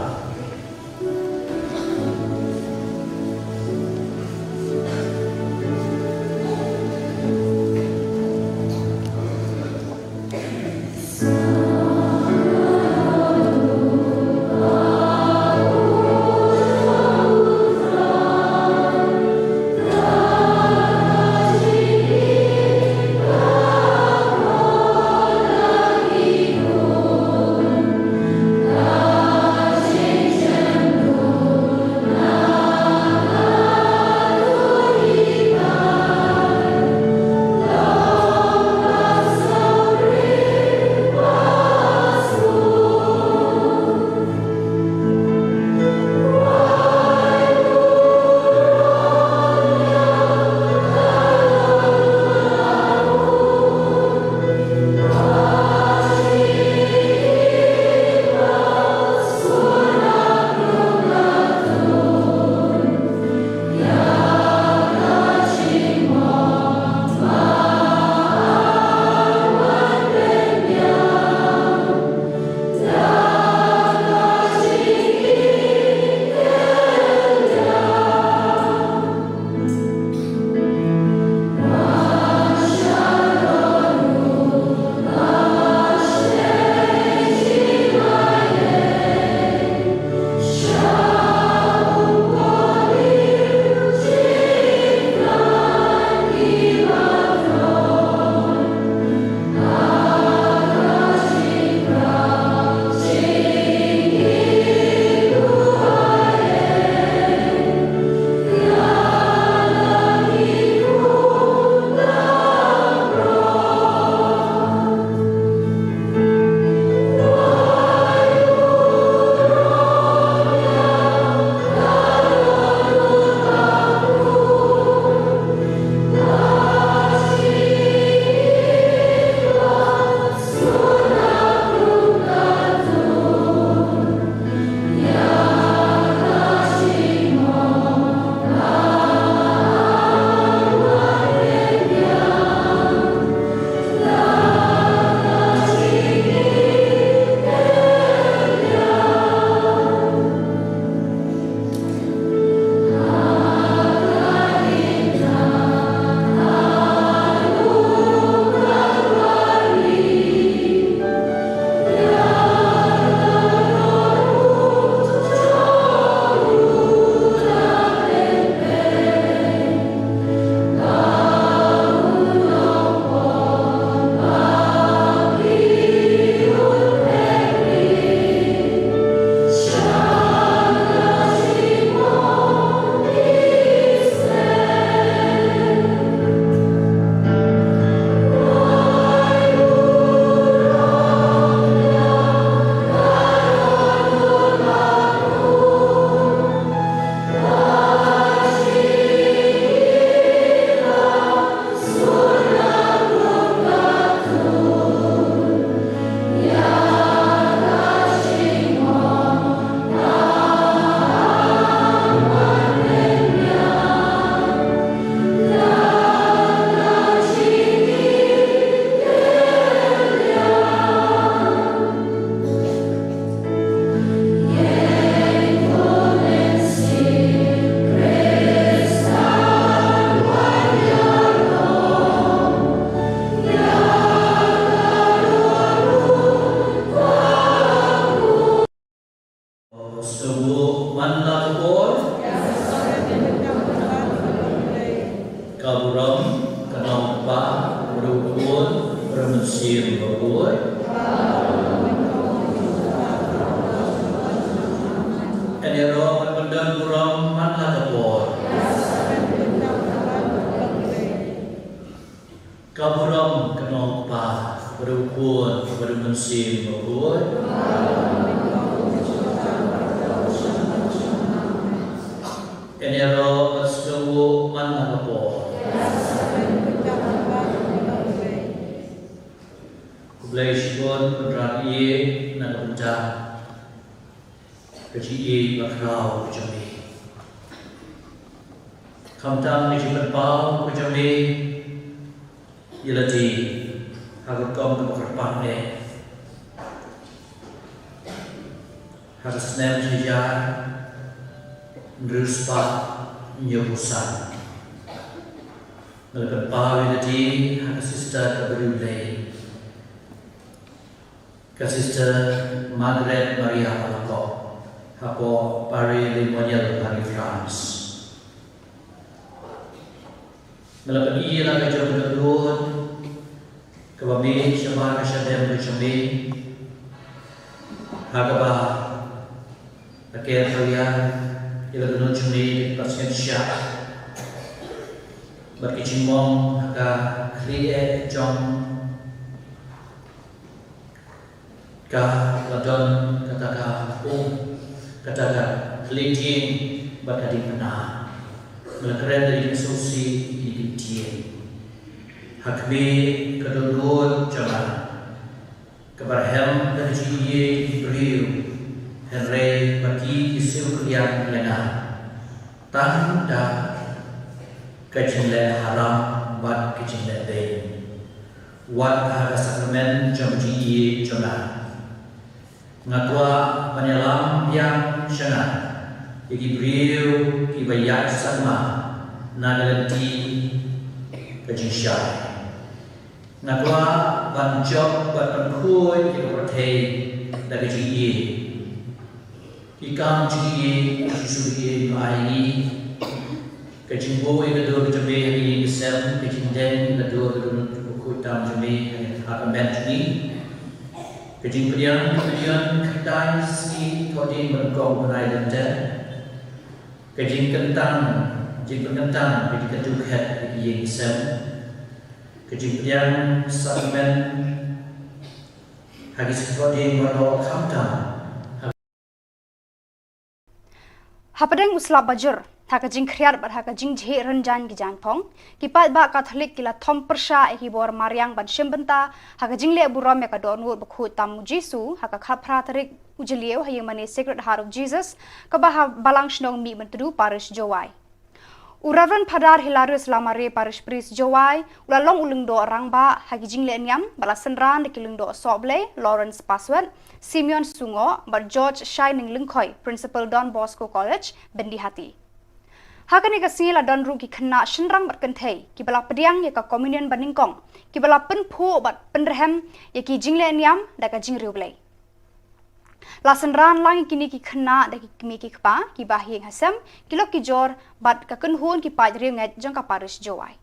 Sngewbha man la ka por. Ka burom ka long Kpa, bad u Khun, bad u Mynsiem Bakhuid. Yn ïaroh ban pyndon burom man la ka por. Ka burom ka long Kpa, bad u Khun, bad u Mynsiem Bakhuid. Yn Ïaroh bad sngewbha man ha ka por. Khublei shibun Kynrad ïa na ka bynta ka jingïeit bakhraw ka jong me. Khamtam ka jingpynpaw ka jong me ïa lade ha ka rukom kaba kyrpang eh. Ha ka snem shi hajar hynriew spah hynñiewphew san, nga la pynpaw ïa lade ha ka sister kaba riewblei, ka Sister Margaret Maria Alacoque, hapoh Paris-le-Monial ha ri France. Nga la pyni ïa la ka jong ka dohnud kaba mih shabar ka shadem ka jong me, ha kaba la ker ïa la ka dohnud jong me ka jingpasngiat shah bad ka jingmong ha ka khlieh jong ka la don kata ka pung, kata ka khlieh dieng bad ka diengphna. Nga la kren da ka jingsngewsih ïa kine ki ktien ha khmih ka dohnud jong nga, kaba rhem da ka jingïeit ki briew, hynrei ba ki ki siew kylliang ïa nga tang da ka jingleh haram bad ka jingleh beiñ, wat ha ka sakramen jong ka jingïeit jong nga. Nga kwah ban ïalam biang sha nga ïa ki briew kiba ïaid sangma na ka lynti ka jingshai. Nga kwah ban jop bad ban khuid ïa ka pyrthei da ka jingïeit. Ki kam jingïeit, Jisu ïeit ba ai ïa ngi, ka jingbuh ïa ka dur jong me ha ka ïing ka sem, ka jingdeng ïa ka dur ka dohnud bakhuid tam jong me ha ka met jong ngi, ka jingpdiang ka jingpdiang khyndai sngi thohdieng ba nyngkong bnai lynter, ka jingkyntang, jingpynkyntang ka jingkyntu khet ha ka ïing ka sem, ka jingpdiang sakramen ha ki sngi thohdieng baroh khamtam. Hapdeng u slap bajur, ha ka jingkhriat bad ha ka jingjhieh rynjang ki jaiñphong, ki paidbah Katholik ki la thom pyrshah ïa ki bor mariang ban shim bynta ha ka jingleh burom ïa ka dohnud bakhuid tam u Jisu ha ka khatphra tarik u Jylliew ha ïingmane Sacred Heart of Jesus kaba ha Balang Shnong Mihmyntdu, Parish Jowai. U Reverend Phadar Hilarius Lamare, Parish Priest Jowai, u la long u lyngdoh rangbah ha ki jingleh niam bad la synran da ki lyngdoh sohblei Lawrence Paswet, Simeon Sungoh bad George Shining Lyngkhoi, Principal Don Bosco College, Byndihati. Ha kane ka sngi la don ruh ki khynnah shynrang bad kynthei kiba la pdiang ïa ka communion banyngkong, kiba la pynphuh bad pynrhem ïa ki jingleh niam da ka jingriewblei. La synran lang ïa kine ki khynnah da ki kmie ki kpa, ki bahaïing hasem, ki lok ki jor bad ka kynhun ki paid riewngeit jong ka Parish Jowai.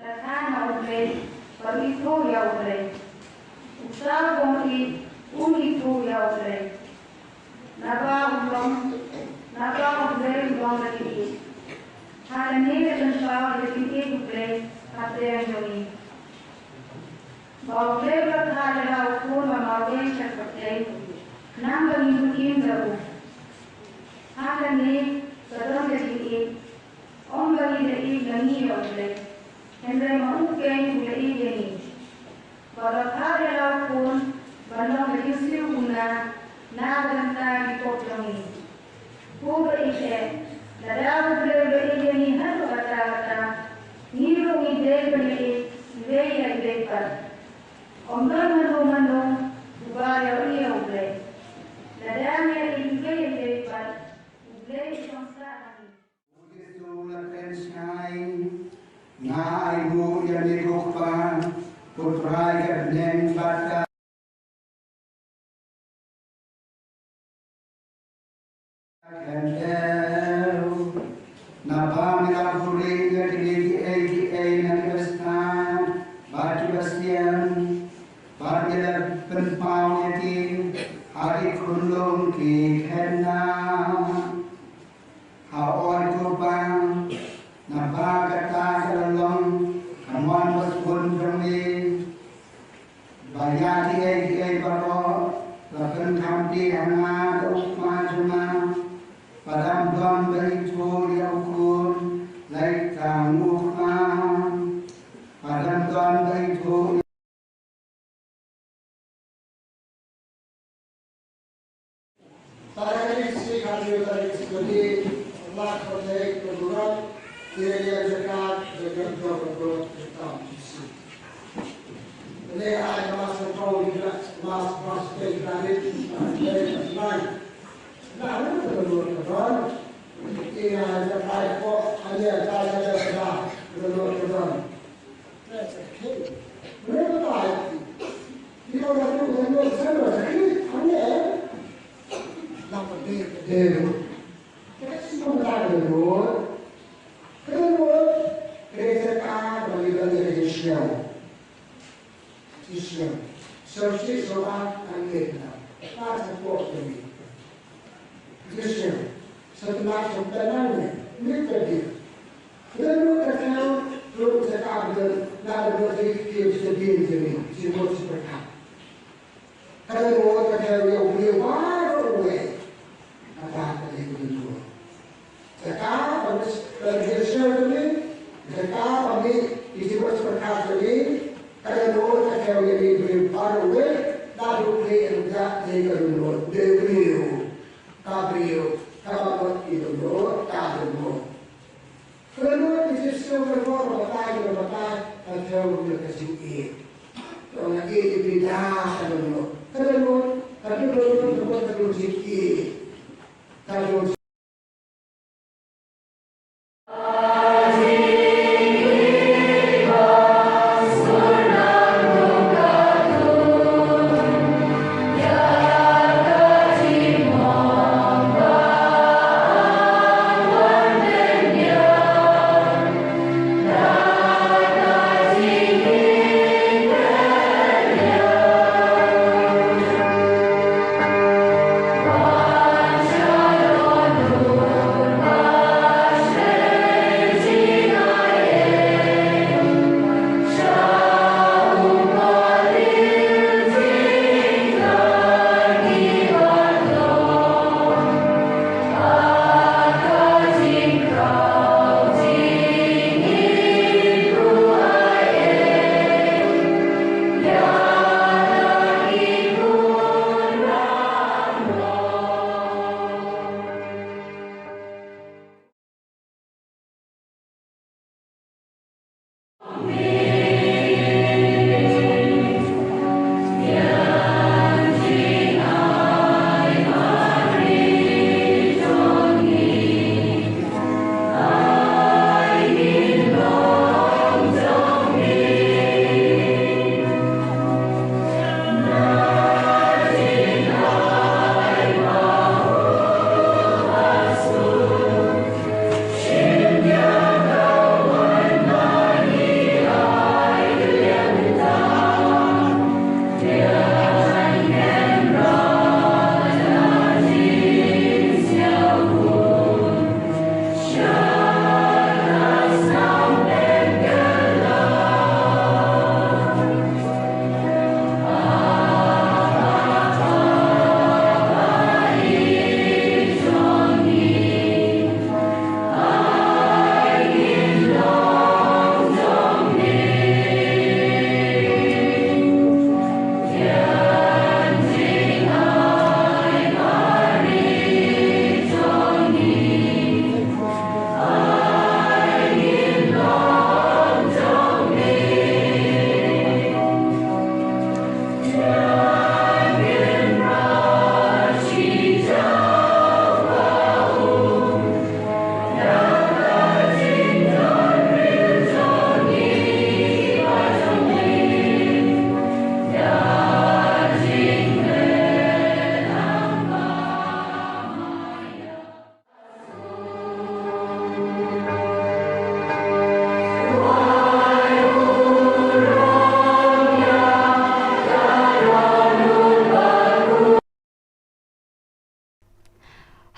Lada u khlaiñ ha U Blei, bad u ithuh ïa U Blei. Uta u bym ïeit, un ithuh ïa U Blei, naba u long, naba U Blei u long ka jingïeit. Ha kane ka jingpynpaw ïa ka jingïeit U Blei hapdeng jong ngi. Ba U Blei u la thad ïa la u khun ba marwei sha ka pyrthei, khnang ba ngin im da u. Ha kane ka don ka jingïeit. Ym ba ngi la ïeit ma ngi ïa U Blei, hynrei ma u keiñ u la ïeit ïa ngi, bad u la thad ïa la u khun ban long ka jingsiew kumne na ka bynta ki pop jong ngi. Ko ba ïeit eh, lada U Blei u la ïeit ïa ngi haduh katta katta, ngi ruh ngi dei ban ïeit iwei ïa iwei pat. Ym don mano mano uba ïohi ïa U Blei. Lada ngi ïeit iwei ïa iwei pat, U Blei u shong sah ha ngi. Nga ai nguh ïa me ko Kpa, putrai ka bneng bad ka khyndew. Naba me la buhrieh ïa kine kiei kiei na kiba stad bad kiba ksiang, bad me la pynpaw ïa ki ha ki khunlung ki khynnah. Ha oi ko Kpa, naba kata ka la long ka mon ba sbun jong me, ba ïa kiei kiei baroh la pynkham te ha nga da u kpa jong nga. Ba dang don ba ithuh ïa u khun, lait tang u kpa. Ba dang don ba ithuh Tarik six hari tarik sepuluh, Allah kote keburan, dia dia dekat dengan jodoh kita. Ini ada masa kau juga, mas mas dari dari lain. Nah, ini kedua kedua. Ini ada kaipok, ada ada ada kedua kedua. Christian, sa tnat sa tnat ne, ne ka dia. Lenu ka kau, tu sa ka abdul, na abdul di ki sa din jeni, si mo si perkat. Ka lenu ka kau ya ubi baru we. Kata ka lenu. Sa ka abdul, ka lenu jeni, sa ka abdul, isi mo si perkat jeni, ka lenu ka kau ya ubi baru we, na abdul di ka lenu, di ubi. Ka briew, kaba mut ki dohnud, ka dohnud. Ka dohnud ki jingïaseng ka dohnud, ka batai, ka batai, ka thew ruh ka jingïeit. Ka ïeit ïa ki da ka dohnud. Ka dohnud, ka dohnud, ka dohnud, ka dohnud jingïeit. Ka dohnud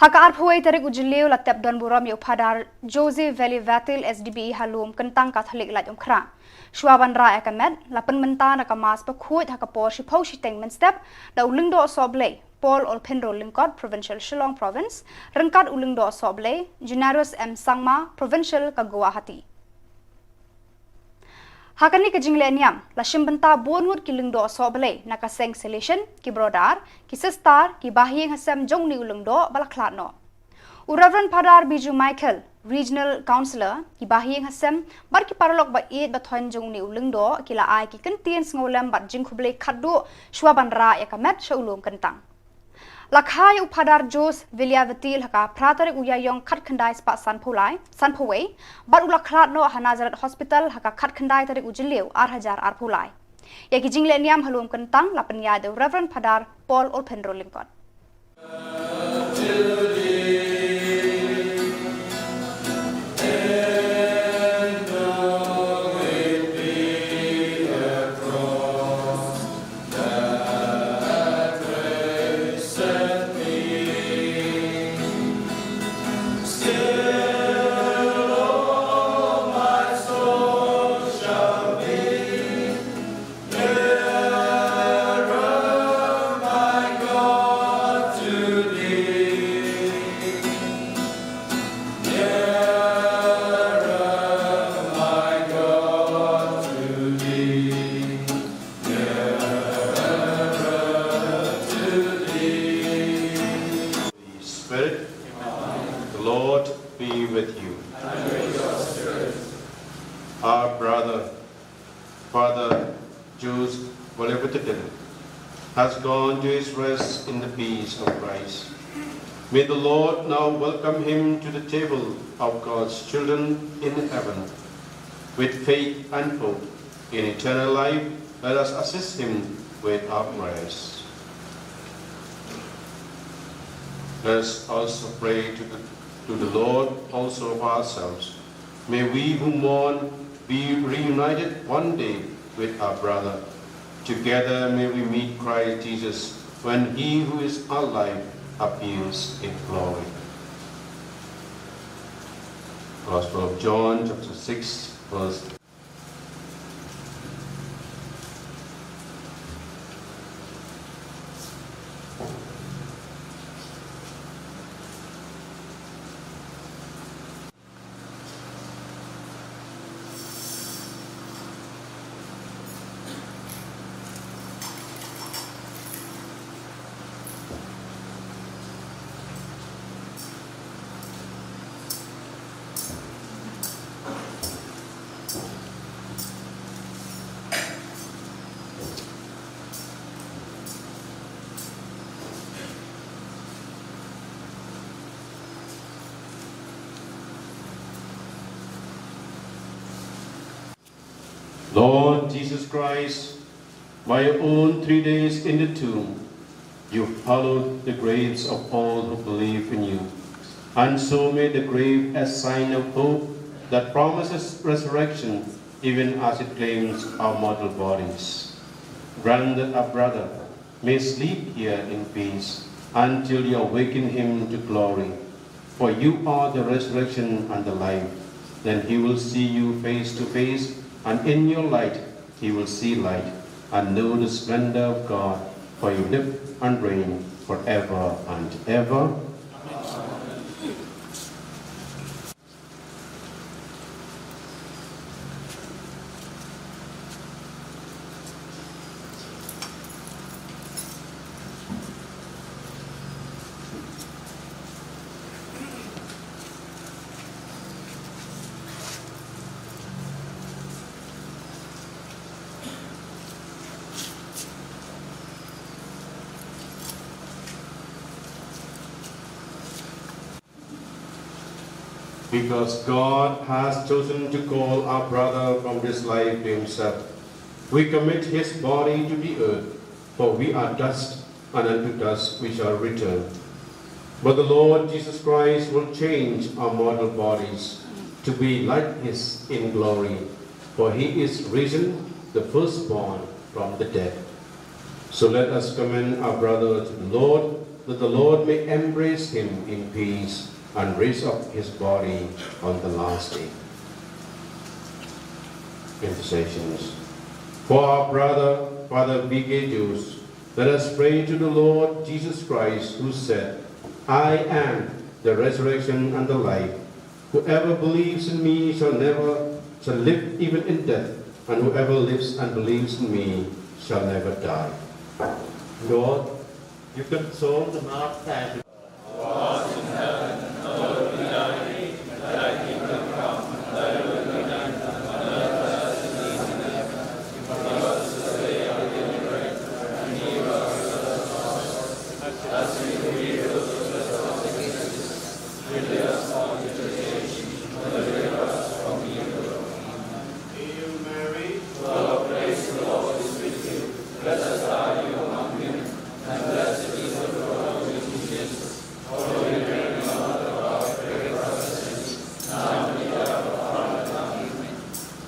Ha ka arphew wei tarik u Jylliew la tep don burom ïa u Phadar Jose Veli Vatil, S D B E ha Lum Kyntang Katholik Laitumkhrah. Shuwa ban rah ïa ka met, la pynmynta na ka Mass bakhuid ha ka por shiphew shiteng mynstep da u Lyngdoh Sohblei Paul Olphinro Lyngkot, Provincial Shillong Province, ryngkat u Lyngdoh Sohblei Junarus M Sangma, Provincial ka Guwahati. Ha kane ka jingleh niam, la shim bynta bun ngut ki lyngdoh sohblei na ka seng Salesian, ki brodar, ki sistar, ki bahaïing hasem jong une u lyngdoh ba la khlad noh. U Reverend Phadar Biju Michael, Regional Councillor, ki bahaïing hasem bad ki paralok ba ïeit ba thoiñ jong une u lyngdoh ki la ai ki kyntien sngewlem bad jingkhublei khatduh shuwa ban rah ïa ka met sha u Lum Kyntang. La kha ïa u Phadar Jose Veli Vatil ha ka phra tarik u Ïaïong khatkhyndai spah sanphew lai, sanphew wei, bad u la khlad noh ha Nazareth Hospital ha ka khatkhyndai tarik u Jylliew ar hajar arphew lai. Ïa ki jingleh niam ha Lum Kyntang la pynïaid da u Reverend Phadar Paul Olphinro Lyngkot. Spirit. The Lord be with you. Our brother, Father Jose Veli Vatil, has gone to his rest in the peace of Christ. May the Lord now welcome him to the table of God's children in heaven. With faith and hope in eternal life, let us assist him with our prayers. Let us also pray to the, to the Lord also of ourselves. May we who mourn be reunited one day with our brother. Together may we meet Christ Jesus when he who is our life appears in glory. Gospel of John, chapter six, verse Lord Jesus Christ, by your own three days in the tomb, you followed the graves of all who believe in you, and so made the grave a sign of hope that promises resurrection even as it claims our mortal bodies. Grant that our brother may sleep here in peace until you awaken him to glory. For you are the resurrection and the life. Then he will see you face to face, and in your light he will see light and know the splendor of God, for you live and reign forever and ever. Because God has chosen to call our brother from this life to himself, we commit his body to the earth, for we are dust, and unto dust we shall return. But the Lord Jesus Christ will change our mortal bodies to be like his in glory, for he is risen, the firstborn from the dead. So let us commend our brother to the Lord. that the Lord may embrace him in peace and raise up his body on the last day. Intercessions. For our brother, Father Vicky Jose, let us pray to the Lord Jesus Christ, who said, "I am the resurrection and the life. Whoever believes in me shall never, shall live even in death, and whoever lives and believes in me shall never die." Lord, you console the hearts and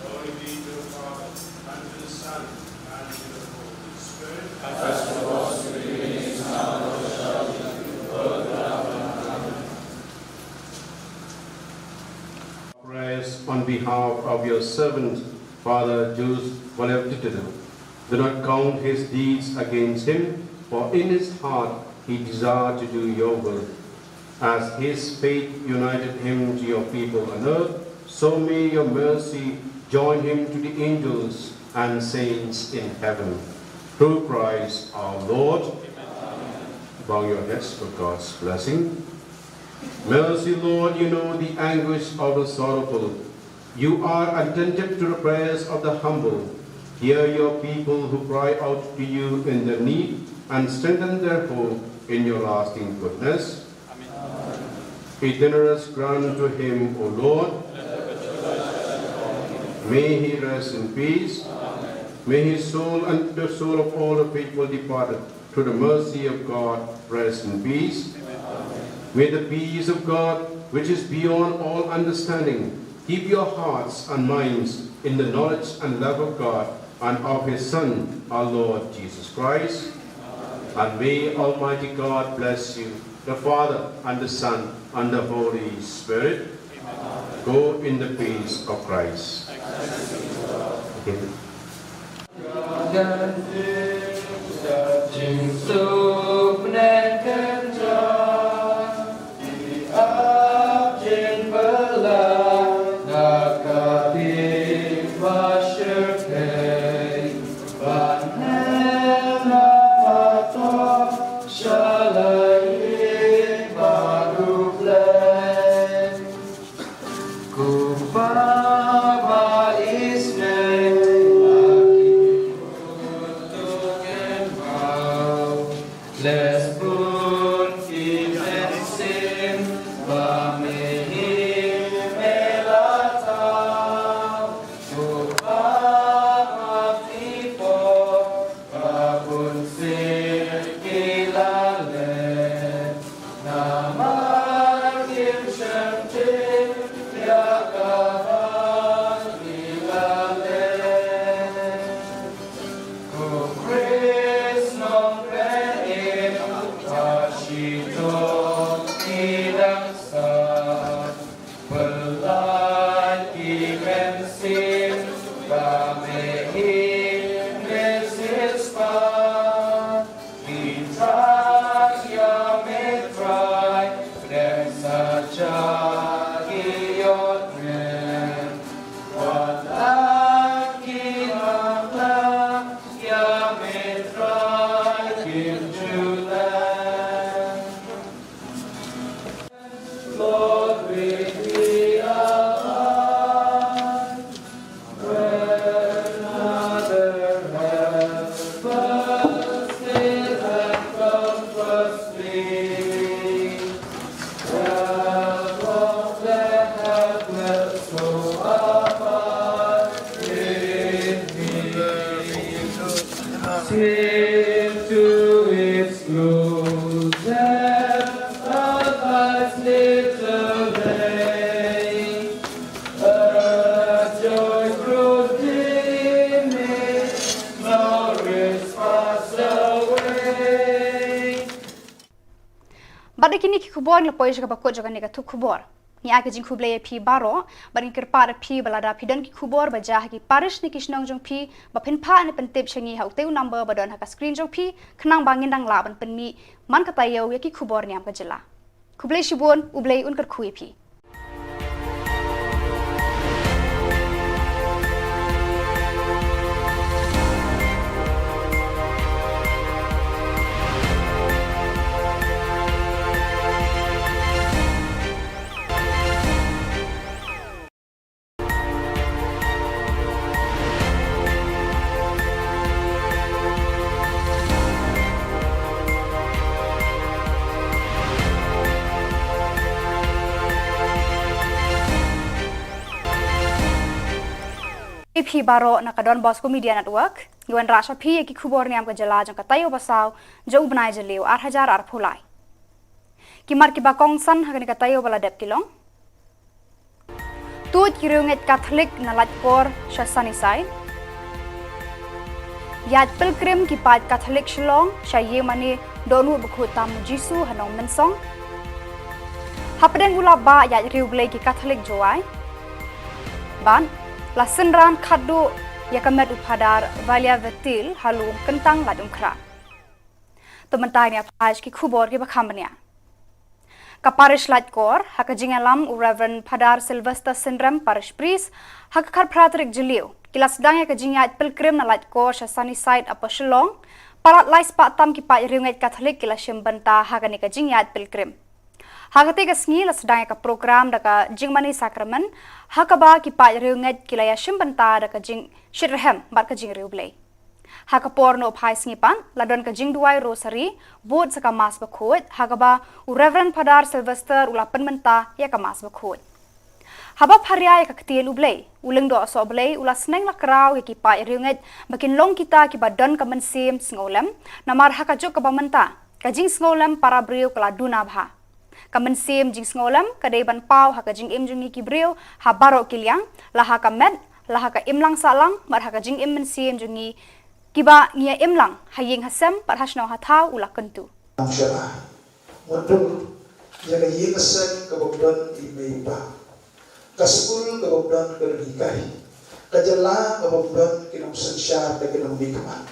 Glory be to the Father, and to the Son, and to the Holy Spirit. As it was in the beginning, is now, and ever shall be, world without end. Amen. Prayers on behalf of your servant, Father Jose Valentino. Do not count his deeds against him, for in his heart he desired to do your will. As his faith united him to your people on earth, so may your mercy join him to the angels and saints in heaven. Through Christ our Lord. Bow your heads for God's blessing. Mercy, Lord, you know the anguish of the sorrowful. You are attentive to the prayers of the humble. Hear your people who cry out to you in their need, and strengthen their hope in your lasting goodness. Amen. Eternal rest grant to him, O Lord. May he rest in peace. May his soul and the soul of all the faithful departed, through the mercy of God, rest in peace. May the peace of God, which is beyond all understanding, keep your hearts and minds in the knowledge and love of God and of his Son, our Lord Jesus Christ. And may Almighty God bless you, the Father, and the Son, and the Holy Spirit. Go in the peace of Christ. Okay. Kine ki khubor ngi la poi sha kaba kut jong kane ka thup khubor. Ngi ai ka jingkhublei ïa phi baroh, bad ngi kyrpad ïa phi ba lada phi don ki khubor ba jia ha ki parish ne ki shnong jong phi, ba phin phah ne pyntip sha ngi ha utei u number ba don ha ka screen jong phi, khnang ba ngin dang lah ban pynmih man ka taïew ïa ki khubor niam ka jylla. Khublei shibun, U Blei un kyrkhu ïa phi. Ïa phi baroh na ka Don Bosco Media Network, ngi wanrah sha phi ïa ki khubor niam ka jylla jong ka taïew ba saw jong u bnai Jylliew ar hajar arphew lai. Ki mat kiba kongsan ha kane ka taïew ba la dep ki long: Tuid ki riewngeit Katholik na Laitkor sha Sunnyside. Ïaid pilgrim ki paid Katholik Shillong sha ïingmane Dohnud Bakhuid Tam U Jisu ha Nongmynsong. Hapdeng u lap bah ïaid riewblei ki Katholik Jowai. Bad la synran khatduh ïa ka met u Phadar Valia Vetil ha Lum Kyntang Laitumkhrah. To mynta ngin ïa phai sha ki khubor kiba kham bniah. Ka parish Laitkor, ha ka jingïalam u Reverend Phadar Sylvester Synrem, Parish Priest, ha ka khatphra tarik Jylliew, ki la sdang ïa ka jingïaid pilgrim na Laitkor sha Sunnyside, Upper Shillong. Palat lai spah tam ki paid riewngeit Katholik ki la shim bynta ha kane ka jingïaid pilgrim. Ha katei ka sngi la sdang ïa ka program da ka jingmane sakramen, ha kaba ki paid riewngeit ki la ïa shim bynta da ka jingshitrhem bad ka jingriewblei. Ha ka por noh phai sngi pat, la don ka jingduwai rosary, bud sa ka Mass Bakhuid, ha kaba u Reverend Phadar Sylvester u la pynmynta ïa ka Mass Bakhuid. Haba pharia ïa ka ktien U Blei, u Lyngdoh Sohblei u la sneng la kraw ïa ki paid riewngeit ba kin long kita kiba don ka mynsiem sngewlem, namar ha ka juk kaba mynta, ka jingsngewlem para briew ka la duna bha. Ka mynsiem jingsngewlem ka dei ban paw ha ka jingim jong ngi ki briew ha baroh ki liang, la ha ka met, la ha ka imlang sahlang, bad ha ka jingim mynsiem jong ngi kiba ngi ïa im lang ha ïing ha sem bad ha shnong ha thaw, u la kyntu. Nongshakri, mutdur ïa ka ïing ka sem kaba don i mei i pa, ka skul kaba don ka nonghikai, ka jylla kaba don ki nongsynshar, ka ki nongmihkhmat.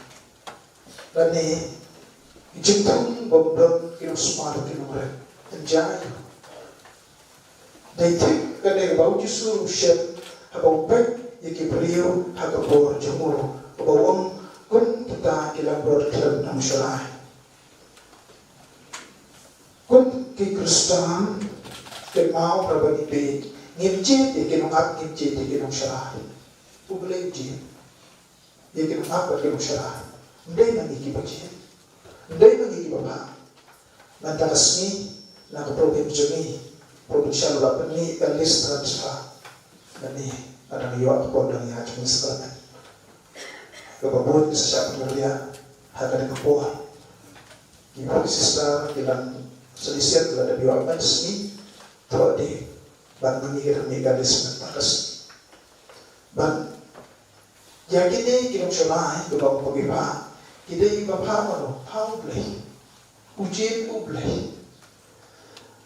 Lane ki jingthung ba ym don ki nongsumar ki nongrep. Ynjai. Dei thik kane ba u Jisu u shem haba u peit ïa ki briew ha ka por jong u, haba u ong, kum kita ki langbrot khlem nongshakri. Kum ki Khristan, kynmaw haba ngi peit, ngim jied ïa ki nongap, ngim jied ïa ki nongshakri. U Blei u jied ïa ki nongap bad ki nongshakri. Ym dei ma ngi kiba jied. Ym dei ma ngi kiba phah. Mynta ka sngi, na ka program jong ngi, provincial u la pynmih ka list transfer. Mynne nga dang ïoh ka por dang ïa jong ngi sacrament. Kaba bun ki sa shah pynriah ha kane ka por. Ki brother sister ki dang shisien ki la dep ïoh mynta ka sngi. Thoh de, bad ma ngi ka dang mih ka list mynta ka sngi. Bad ïa kine ki nongshakri, kiba ong ba ki phah, ki dei ba phah mano, phah U Blei. U jied U Blei.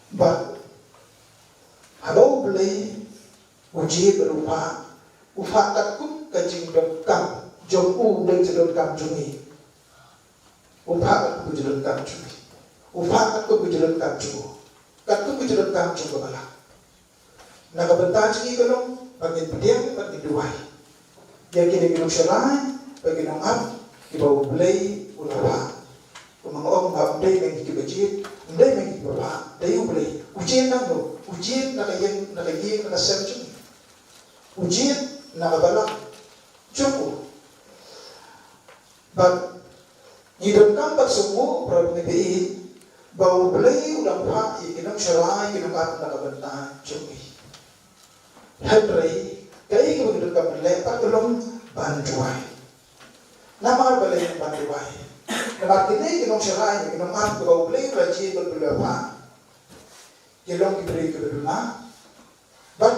Bad haba U Blei u jied bad u phah, u phah katkum ka jingdonkam jong u, ym dei ka jingdonkam jong ngi. U phah katkum ka jingdonkam jong ngi. U phah katkum ka jingdonkam jong u. Katkum ka jingdonkam jong ka balang. Na ka bynta jong ngi ka long ba ngin pdiang bad ngin duwai ïa kine ki nongshakri bad ki nongap kiba U Blei u la phah. Kumba nga ong, ym dei ma ngi kiba jied, ym dei ma ngi kiba phah, dei U Blei. U jied na no, u jied na ka ïing, na ka ïing, na ka sem jong ngi. U jied na ka balang jong u. Bad ngi donkam ban sngewthuh, para bangeit, ba U Blei u dang phah ïa ki nongshakri, ki nongap na ka bynta jong ngi. Hynrei kaei kaba ngi donkam ban leh pat ka long ban duwai. Namar balei ban duwai? Namar kine ki nongshakri, ki nongap kiba U Blei u la jied bad u la phah, ki long ki briew kiba duna. Bad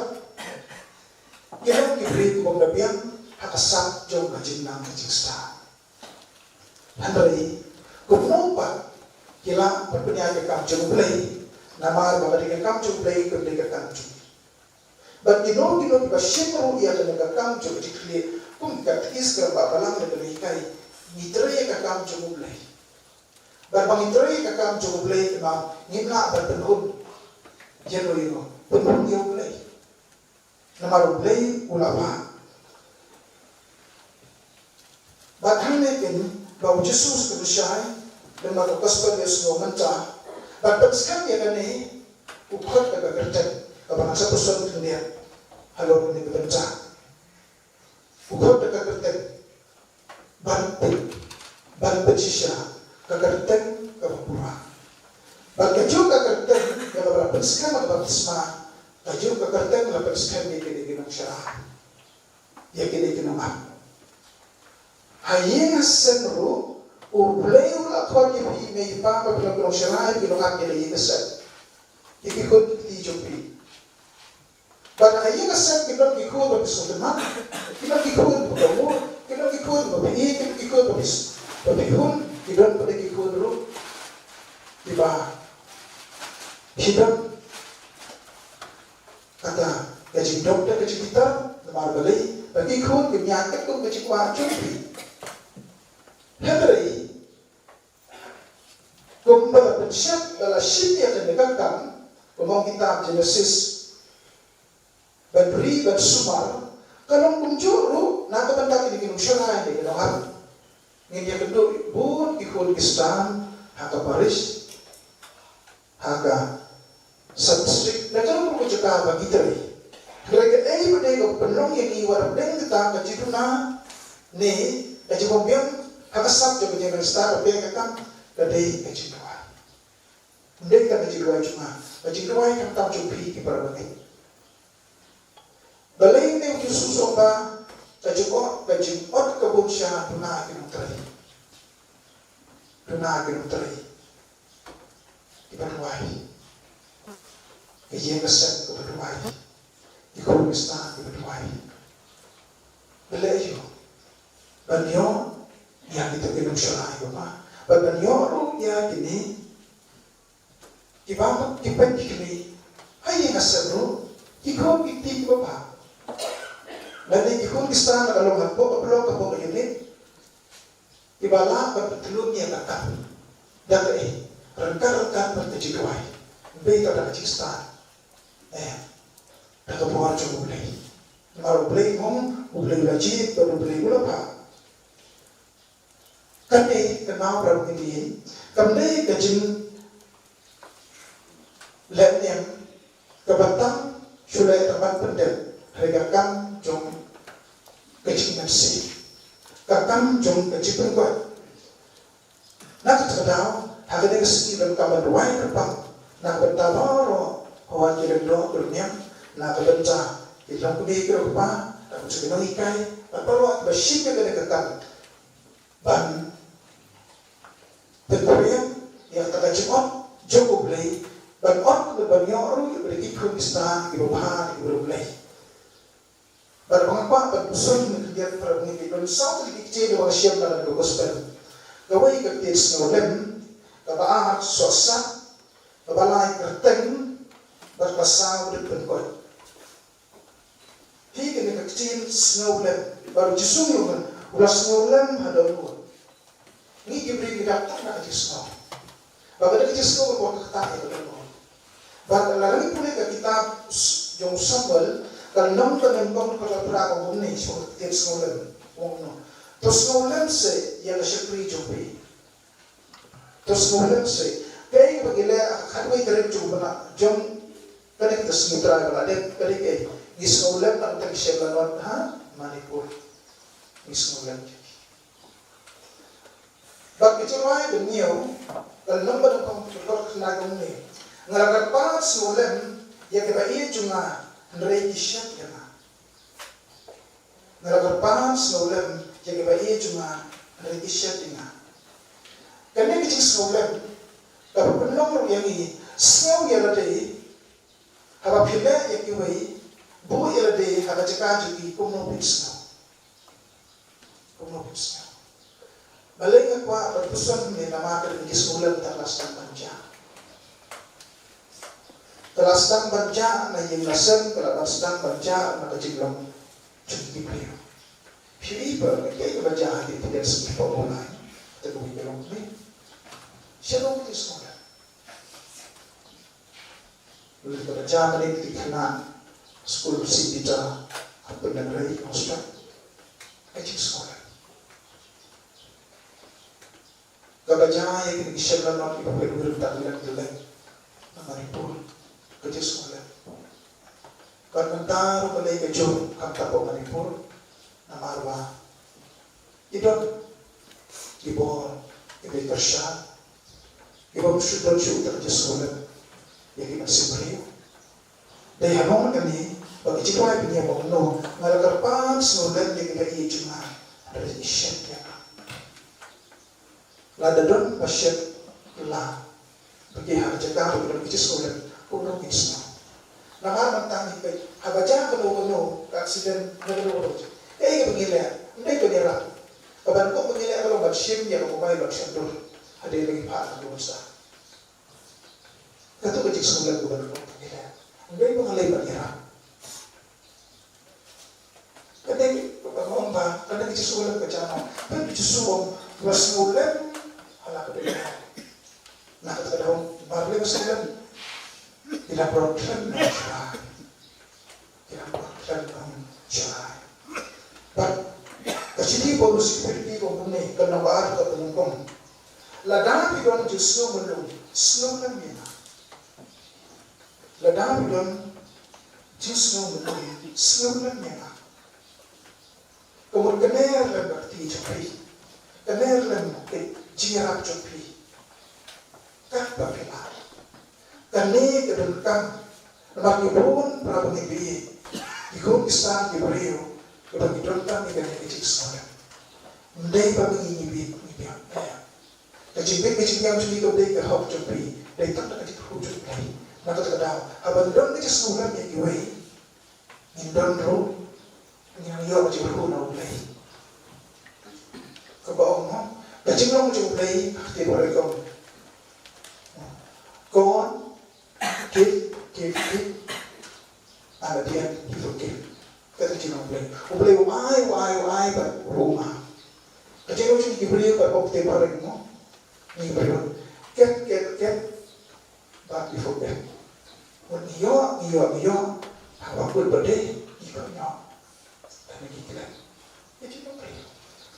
ki long ki briew kibym da biang ha ka sap jong ka jingnang ka jingstad. Hynrei kumno pat ki lah ban pynïaid ka kam jong U Blei? Namar ba ka dei ka kam jong U Blei, kam dei ka kam jong ngi. Bad kino kino kiba shim ruh ïa kane ka kam jong ka jingkitkhlieh, kum ka tekis kaba balang da kane hikai, ngi trei ïa ka kam jong U Blei. Bad ba ngi trei ïa ka kam jong U Blei, te ma ngim lah ban pynhun ïano ïano, pynhun ïa U Blei. Namar U Blei u la phah. Bad hangne kin ba U Jisu u kynshai, lem bad ka gospel ïa u sngew mynta. Bad pynskhem ïa kane, u khot da ka kyrteng kaba ngan sa pyrshang khyndiat halor kane ka bynta. U khot da ka kyrteng ban peit, ban pynshisha, ka kyrteng kaba pura. Bad kajuh ka kyrteng ïa kaba la pynskhem ha ka baptisma, kajuh ka kyrteng la pynskhem ïa kine ki nongshakri, ïa kine ki nongap. Ha ïing ha sem ruh, U Blei u la khot ïa phi, mei pa, ba phi long ki nongshakri, ki nongap ïa la ïing ha sem. Ïa ki khun ki kti jong phi. Bad ha ïing ha sem ki don ki khun ba phi sngewtynnat, ki don ki khun ba phi mut, ki don ki khun ba phi ïeit, ki don ki khun ba phi, ba phi hun, ki don pat ki khun ruh kiba phi don kata ka jingdom da ka jingbitar, namar balei ba ki khun kim ïaid katkum ka jingkwah jong phi. Hynrei kumba la pynshai, ba la shim ïa kane ka kam, kumba ong kitab Jenesis, ban ri ban sumar, ka long kumjuh ruh na ka bynta kine ki nongshakri, ki nongap. Ngin ïakynduh bun ki khun Khristan ha ka parish, ha ka sub-district, na ka long ruh ka jaka ba ngi trei. Hynrei kaei ba dei ka pynlong ïa ngi, wat hapdeng kata ka jingduna ne ka jingbym biang ha ka sap jong ka jingïaid star, ka pyrshah ka kam, ka dei ka jingduwai. Ym dei tang ka jingduwai jong nga, ka jingduwai khamtam jong phi ki para bangeit. Balei ne U Jisu u ong ba ka jingot, ka jingot ka bun sha duna ki nongtrei. Duna ki nongtrei kiba duwai. Ka ïing ka sem kaba duwai. Ki khun Khristan kiba duwai. Balei aïu? Ban ïoh ïa kita ki nongshakri ba bha. Bad ban ïoh ruh ïa kine kiba, kiba, ki kmie ha ïing ha sem ruh, ki khun ki kti kiba bha. Lane ki khun Khristan la ka long hapoh ka block, hapoh ka unit, kiba lah ban pyntylun ïa ka kam da kaei? Ryngkat ryngkat bad ka jingduwai. Ym dei tang da ka jingstad. Eh, da ka bor jong U Blei. Namar U Blei um, U Blei u la jied bad U Blei u la phah. Kane ka nau, para bangeit, kam dei ka jinglehniam kaba tam shu leh tang ban pyndep, hynrei ka kam jong ka jingmynsiem, ka kam jong ka jingpynkoit. Na kata ka daw, ha kane ka sngi donkam ban duwai kyrpang na ka bynta baroh, haoid ki lyngdoh ki lyngniam, na ka bynta ki longkmie ki longkpa, na ka bynta ki nonghikai, bad baroh kiba shim ïa kane ka kam ban pynphriang ïa kata ka jingot jong U Blei, ban ot, ban ïoh ruh ïa ki khun Khristan kiba bha, kiba riewblei. Bad ba nga kwah ban pynshai khyndiat, para bangeit, don saw tylli ki ktien ba nga shem na ka gospel. Kawei ka ktien sngewlem, kaba ar sohsat, kaba lai kyrteng, bad kaba saw dep pynkoit. Hi kane ka ktien sngewlem, bad U Jisu u ong, u la sngewlem ha dohnud. Ngi ki briew ngi dap tang da ka jingsngew. Ba ka dei ka jingsngew ka kwah ka ktah ïa ka dohnud. Bad lada ngi pule ka kitab s-, jong u Samuel, ka lynnong kaba nyngkong, ka dkhot phra, ka ong kumne, shaphang ka ktien sngewlem. Ong kumno: To sngewlem seh ïa ka shakri jong phi. To sngewlem seh. Kaei kaba ngi leh ha ka khatwei tarik jong u bnai, jong kane ka sngi Trai ba la dep, ka dei kaei? Ngi sngewlem, nangta ngi shem lanot ha Manipur. Ngi sngewlem. Bad ka jingrwai ba hynñiew, ka lynnong ba nyngkong, ka dkhot khyndai, ka ong kumne: Nga la kyrpad sngewlem ïa kiba ïeit jong nga, hynrei ki shet ïa nga. Nga la kyrpad sngewlem ïa kiba ïeit jong nga, hynrei ki shet ïa nga. Kane ka jingsngewlem ka pynlong ruh ïa ngi, sngew ïa lade haba phi leh ïa kiwei, buh ïa lade ha ka jaka jong ki, kumno phin sngew. Kumno phin sngew. Balei nga kwah ban pynshai ne namar ka dei ka jingsngewlem kaba la sdang ban jia. Ka la sdang ban jah na ïing na sem, ka la ban sdang ban jah na ka jinglong jong ki briew. Phi i ba kaei kaba jah ha ki tdien sngi February, kata kawei ka long ne. Sha long ki sngewlem. Lada ka jah mynne ki khynnah skul Saint Peter ha Pyndengrei, Mawstad, ka jingsngewlem. Kaba jah ïa kine ki shem lanot kiba pynwir ta ki leng ki leng na Manipur, ka jingsngewlem. Bad mynta ruh ka lei ka jur khamtam ha Manipur, namar ba ki don ki bor kiba kyrshan, kiba ym shu don shuh ta ka jingsngewlem ïa ki mynsiem briew. Dei ha mon kane ba ka jingduwai pynïaid ba kumno nga la kyrpad sngewlem ïa kiba ïeit jong nga, hynrei ki shet ïa nga. Lada don ba shet la, ba ki ha ka jaka ba ki don ka jingsngewlem, kumno kin sngew? Namar mynta ngi peit, haba jah kano kano ka accident, na kano kano ka jaka, kaei kaba ngi leh? Ym dei ban ïarap. Kaba nyngkong ba ngi leh ka long ban shim ïa ka mobile ban shon dur hadien ba ngi phah na ka bynta. Kato ka jingsngewlem kaba nyngkong ba ngi leh. Ym dei ba ngi leh ban ïarap. Ka dei kaba nga ong ba ka dei ka jingsngewlem ka jong nga. Peit, U Jisu u ong ba sngewlem ha la ka dohnud. Na kata ka daw, namar lei ba sngewlem, ki la pynroi khlem nongshai. Ki la pynroi khlem nongshai. Bad ka shithi Paulus sha ki Philippi ka ong kumne, ka lynnong ba ar, ka dkhot ba nyngkong. Lada phi don jingsngew myllung, sngewlem ïa nga. Lada phi don jingsngew myllung, sngewlem ïa nga. Ka mut kane lem ka kti jong phi, kane lem ka jingïarap jong phi. Katba phi lah. Kane ka donkam namar ngi bun para bangeit ba ïeit, ki khun ki ksa ki briew, kiba ngi donkam ïa kane ka jingsngewlem. Ym dei ba ngi ngi biang, ngi biang. Ka jingbit ka jingbiang jong ngi kam dei ka hok jong phi, dei tang da ka jingkyrkhu jong U Blei. Na kata ka daw, haba ngi don ka jingsngewlem ïa kiwei, ngin don ruh, ngin ïoh ka jingkyrkhu na U Blei. Kaba ong mo, ka jinglong jong U Blei ha ka ktien Baibl ka ong, God give, give, give, and at the end he forgive. Kata ka jinglong U Blei. U Blei u ai, u ai, u ai bad u map. Ka jinglong jong ngi ki briew, bad ka ktien Baibl mo, ngi briew, get, get, get, but we forget. Ngi ïoh, ngi ïoh, ngi ïoh, haba kut ba dei, ngi khlem ïoh. Tang ngi klet.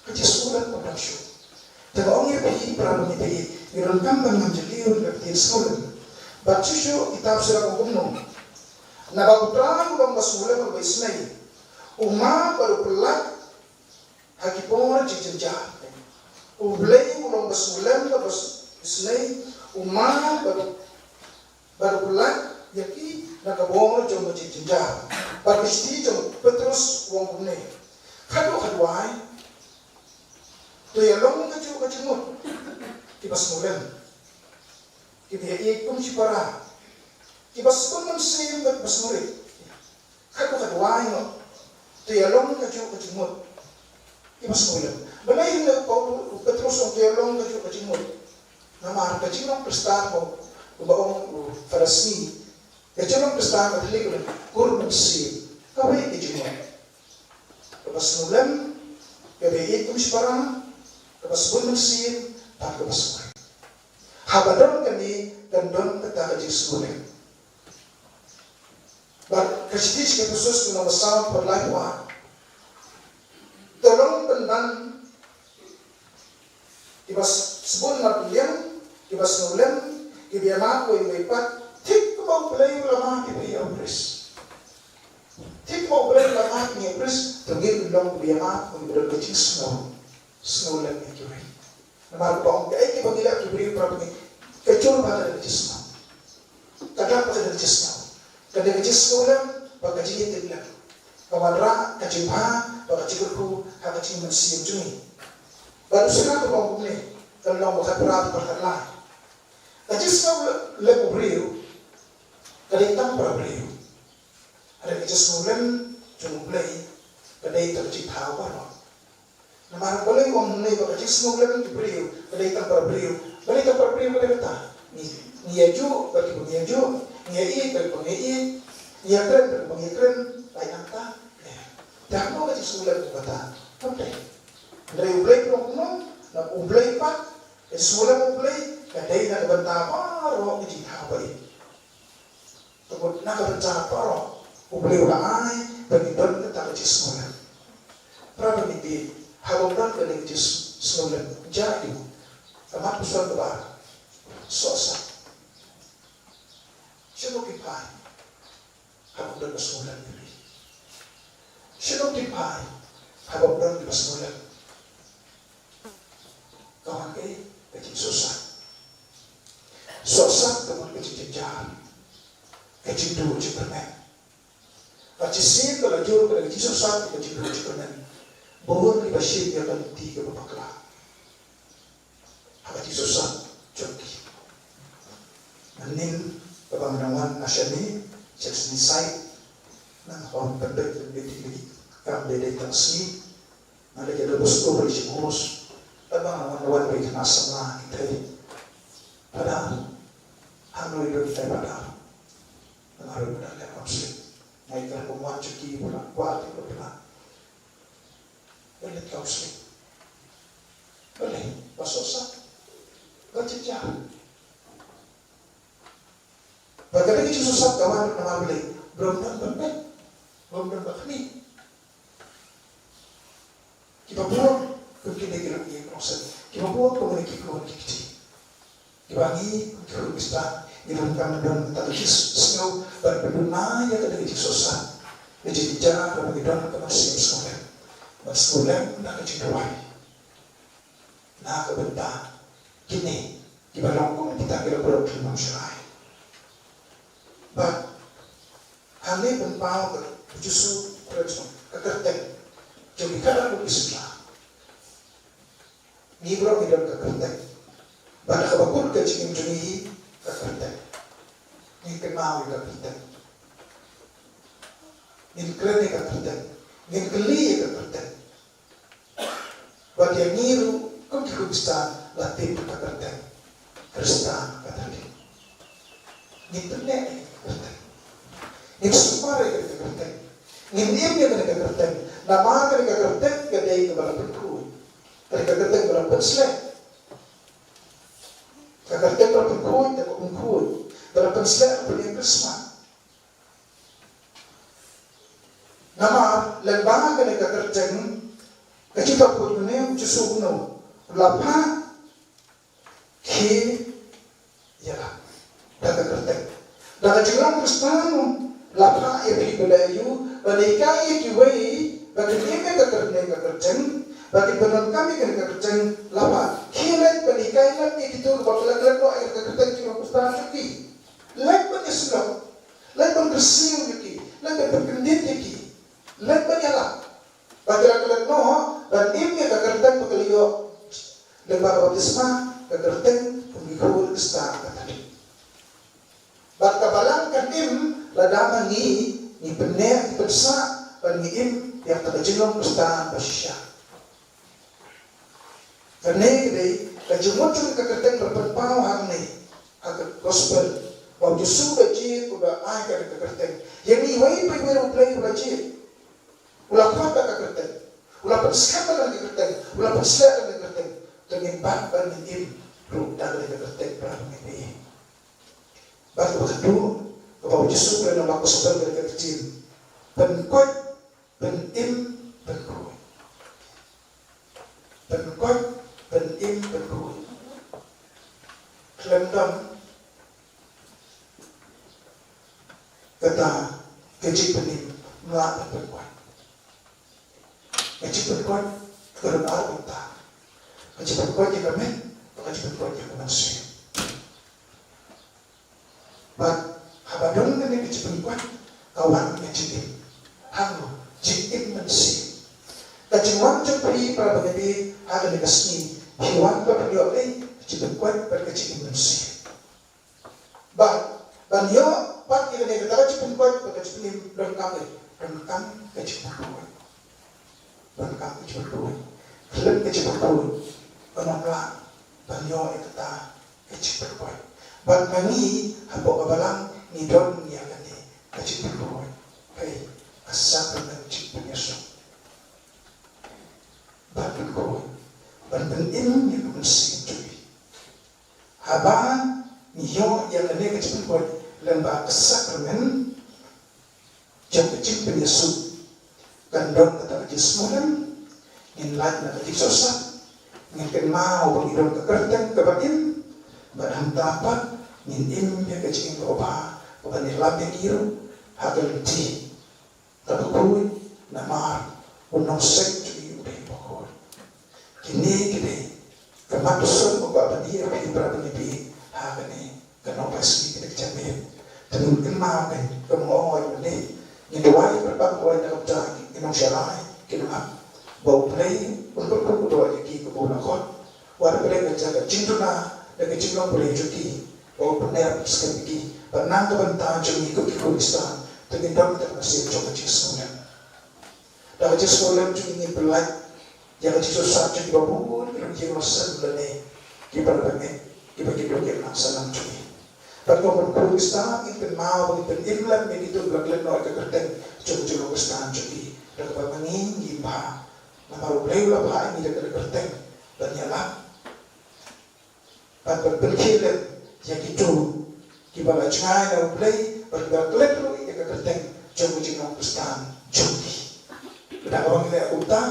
Ka jingsngewlem ka bang shuh. Te nga ong ïa phi para bangeit, ngi donkam ban ngam jylliew na ka ktien sngewlem. Bad shuh shuh ka kitab Sirah ka ong kumno, naba U Trai u long ba sngewlem bad ba isynei, u map bad u pyllait ha ki por jingjynjar. U Blei u long ba sngewlem bad ba isynei, u map bad, bad u pyllait ïa ki na ka bor jong ka jingjynjar. Bad ka shithi jong u Petros u ong kumne, khadduh khadwai to ïalong kajuh ka jingmut kiba sngewlem, kiba ïaieit kum shipara, kiba sbun mynsiem bad ba sngewrit. Khadduh khadwai noh to ïalong kajuh ka jingmut kiba sngewlem. Balei u Paul, u Petros u ong to ïalong kajuh ka jingmut? Namar ka jinglong Khristan, kumba ong u Pharisi, ka jinglong Khristan ka thylliej ïa ka kur mynsiem. Kawei ka jingmut, kaba sngewlem, kaba ïaieit kum shipara, kaba sbun mynsiem, bad kaba sngewrit. Haba don kane, kan don kata ka jingsngewlem. Bad ka shithi sha ki Ephesus ka lynnong ba saw, dkhot laiphew ar, to long pynban kiba sbun marwei, kiba sngewlem, kiba ïamap uwei uwei pat, thik kumba U Blei u la map ïa phi ïa u Khrist. Thik kumba U Blei u la map ïa u Khrist, to ngin long kiba ïamap, kiba don ka jingsngew, sngewlem ïa kiwei. Namar ba ong kaei kaba ngi leh ki briew para bangeit, ka jur ba ka dei ka jingsngew. Ka dap ba ka dei ka jingsngew. Ka dei ka jingsngewlem bad ka jingïatiplem. Ka wanrah ka jingbha bad ka jingkyrkhu ha ka jingmynsiem jong ngi. Bad u Sirah ka ong kumne, ka lynnong ba khatphra, dkhot khatlai, ka jingsngewlem u briew ka dei tang para briew. Hynrei ka jingsngewlem jong U Blei ka dei tang ka jingthaw baroh. Namar balei u ong kumne ba ka jingsngewlem ki briew ka dei tang para briew? Balei tang para briew ka dei kata? Ngi, Ngi ïa juh bad kiba ngi ïa juh, ngi ïa ïeit bad kiba ngi ïa ïeit, ngi ïa kren bad kiba ngi ïa kren, lait nangta. Te hangno ka jingsngewlem kata? Kam dei. Hynrei U Blei u ong kumno? Na U Blei pat, ka jingsngewlem U Blei ka dei na ka bynta baroh ki jingthaw ba ïeit. Te na ka bynta baroh U Blei u la ai ba ngin don kata ka jingsngewlem. Para bangeit, haba ym don kane ka jingsngewlem, jia aïu? Ka mat puson kaba ar. Sohsat. Shano ki phai haba ym don ka sngewlem? Shano ki phai haba ym don ka sngewlem? Ka wan kaei? Ka jingsohsat. Sohsat ka wan ka jingjynjar, ka jingduh jingkyrmen. Bad shisien ba la jur ka dei ka jingsohsat, ka jingduh jingkyrmen, bun kiba shim ïa ka lynti kaba bakla ha ka jingsohsat jong ki. Mynnin kaba nga dang wan na shane, sha ka sngi Saitjaiñ, nga la pynbeit pynbeit ïa ki, kam dei dei tang sngi. Nga la ïa da bus ko bri shi bus. Tang ba nga wan wan bri khynnah samla ki thei. Padahal hangno i dei ki thei padahal. Nga ruh nga da leh counseling. Nga ïa kyrpad wan sha ki, ba la kwah ki, ba la. Balei counseling? Balei? Ba sohsat, ba jynjar. Ba ka dei ka jingsohsat ka wan namar balei? Ba ym don ban peit, ba ym don ban khmih. Kiba bun kum kine ki long ki kongsan, kiba bun kum kine ki khun ki kti. Kiba ngi kum ki khun Khristan ngi donkam ban don kata ka jingsngew ban pynduna ïa kata ka jingsohsat. Ka jingjar ba ngi don ka mynsiem sngewlem, ban sngewlem na ka jingduwai. Na ka bynta kine kiba long kum kita ki la pynlong ki nongshakri. Bad hangne pynpaw ka U Jisu, ka kyrteng jong ki khadar bad ki sla. Ngi baroh ngi don ka kyrteng. Bad ha kaba kut ka jingim jong ngi hi ka kyrteng. Ngin kynmaw ïa ka kyrteng. Ngin kren ïa ka kyrteng. Ngin kylli ïa ka kyrteng. Bad ïa ngi ruh kum ki Khristan la tip ka kyrteng Khristan kata dei. Ngin pynneh ïa ka kyrteng. Ngin sumar ïa ka kyrteng. Ngin im ïa ka kyrteng. Namar ka kyrteng ka dei kaba la pynkhuid. Ka kyrteng ba la pynsleh. Ka kyrteng ba la pynkhuid, ka pynkhuid. Ba la pynsleh, ba la pynïeng kyrshah. Namar lyngba kane ka kyrteng, ka jingkyrkhu kane, U Jisu kumno u la phah, khie ïa la da ka kyrteng. Da ka jinglong Khristan u la phah ïa phi ba la ïoh ban hikai ïa kiwei ba kin im ïa ka kyrteng, ka kyrteng, ba kin pyndonkam ïa kane ka kyrteng. La phah, khie leit ban hikai lem ïa kito kiba la klet noh ïa ka kyrteng, jinglong Khristan jong ki. Leit ban ïasyllok, leit ban kyrsiew ïa ki, leit ban pynkyndit ïa ki, leit ban ïalap. Ba ki la klet noh ban im ïa ka kyrteng ba ki la ïoh lyngba ka baptisma, ka kyrteng kum ki khun Khristan kata dei. Bad ka balang kan im lada ma ngi, ngi pynneh, ngi pynsah ban ngi im ïa kata ka jinglong Khristan ba shisha. Kane ka dei ka jingmut jong ka kyrteng ba la pynpaw hangne ha ka gospel, ba U Jisu u la jied, u la ai kane ka kyrteng. Ïa ngi iwei pa iwei U Blei u la jied. U la khot da ka kyrteng, u la pynskhem da ka kyrteng, u la pynsleh da ka kyrteng. Te ngin bat ban ngin im ruh da ka kyrteng, para bangeit. Bad kaba khadduh, kaba U Jisu u kren ha ka gospel ka dei ka ktien pynkoit, pynim, pynkhuid. Pynkoit, pynim, pynkhuid. Khlem don kata ka jingpynim, ym lah ban pynkoit. Ka jingpynkoit ka don ar bynta. Ka jingpynkoit ïa ka met, bad ka jingpynkoit ïa ka mynsiem. Bad haba don kane ka jingpynkoit, ka wan ka jingim. Hangno? Jingim mynsiem. Ka jingwan jong phi, para bangeit, ha kane ka sngi, phi wan ban pynïoh ei? Ka jingpynkoit bad ka jingim mynsiem. Bad ban ïoh pat ïa kane, kata ka jingpynkoit bad ka jingpynim, donkam ei? Donkam ka jingpynkoit. Donkam ka jingpynkoit. Khlem ka jingpynkoit, ym lah ban ïoh ïa kata ka jingpynkoit. Bad ma ngi hapoh ka balang ngi don ïa kane ka jingpynroi, hei, ka sakramen jingpynïasoh. Ban pynroi, ban pynim ïa ka mynsiem jong ngi. Haba ngi ïoh ïa kane ka jingpynroi lyngba ka sakramen jong ka jingpynïasoh, kan don kata ka jingsngewlem, ngin lait na ka jingsohsat, ngin kynmaw ba ngi don ka kyrteng kaba im, bad hangta pat ngin im ïa ka jingim kaba bha, kaba ngi lap ïa ki ruh ha ka lynti kaba khuid, namar u nongseng jong ngi u dei uba khuid. Kine ki dei ka mat u sngewbha ban ïa phi para bangeit ha kane ka nongpynshoi kane ka jingmut. Te ngin kynmaw ka, ka mut ong oi mynne ngin duwai, para bangeit, na ka bynta ki nongshakri, ki nongap, ba U Blei un pynkup u doh ïa ki kaba u la khot. Wat la pyrshah ka jaka jingduna da ka jinglong pyrshah jong ki, ba u pynïap skhem ïa ki, bad na ka bynta jong ngi kum ki Khristan, te ngin don ka mynsiem jong ka jingsngewlem. Da ka jingsngewlem jong ngi ngin pynlait ïa ka jingsohsat jong kiba bun ki longïing longsem lane ki para bangeit kiba ki duh ki nang sanang jong ngi. Bad kum ki Khristan ngin kynmaw ba ngin pynim lem ïa kito kiba la klet noh ïa ka kyrteng jong ka jinglong Khristan jong ki, da kaba ma ngi ngim bha. Namar U Blei u la phah ïa ngi da ka kyrteng ban ïalap bad ban pynkhih lem ïa kito kiba la jngai na U Blei bad kiba la klet ruh ïa ka kyrteng jong ka jinglong Khristan jong ki. Lada kaba ngi leh kumta,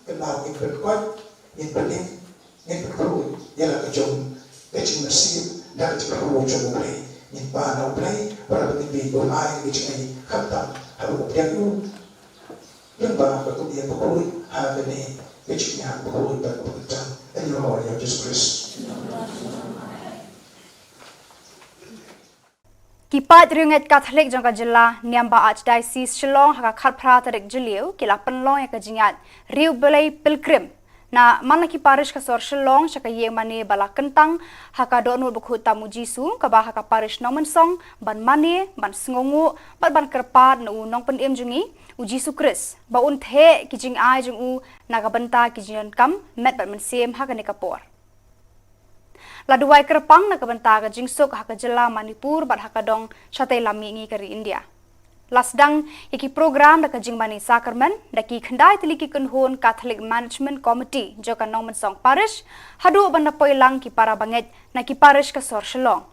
kynmaw ngin pynkoit, ngin pynim, ngin pynroi ïa la ka jong ka jingmynsiem da ka jingpynroi jong U Blei. Ngin pan na U Blei, para bangeit, ba un ai ka jingaiei khamtam haba u pdiang ïa u. Lyngba ka khun ïing bakhuid ha kane ka jingïaid bakhuid bad bakhuid tam. Ïa u Lord Jisu Khrist. Ki paid riewngeit Katholik jong ka jylla, niam ba Archdiocese Shillong, ha ka khatphra tarik Jylliew ki la pynlong ïa ka jingïaid Riewblei Pilgrim. Na man la ki parish ka sor Shillong sha ka ïing mane ba la kyntang ha ka Dohnud Bakhuid Tam U Jisu, kaba ha ka parish Nongmynsong, ban mane, ban sngewnguh bad ban kyrpad na u Nongpynim jong ngi, U Jisu Khrist, ba un theh ki jingai jong u na ka bynta ki jingdonkam met bad mynsiem ha kane ka por. La duwai kyrpang na ka bynta ka jingsuk ha ka jylla Manipur bad ha ka dong shatei lam mihngi ka ri India. La sdang ïa ki program da ka jingmane sakramen da ki khyndai tylli ki kynhun Catholic Management Committee jong ka Nongmynsong Parish, haduh ban da poi lang ki para bangeit na ki parish ka sor Shillong.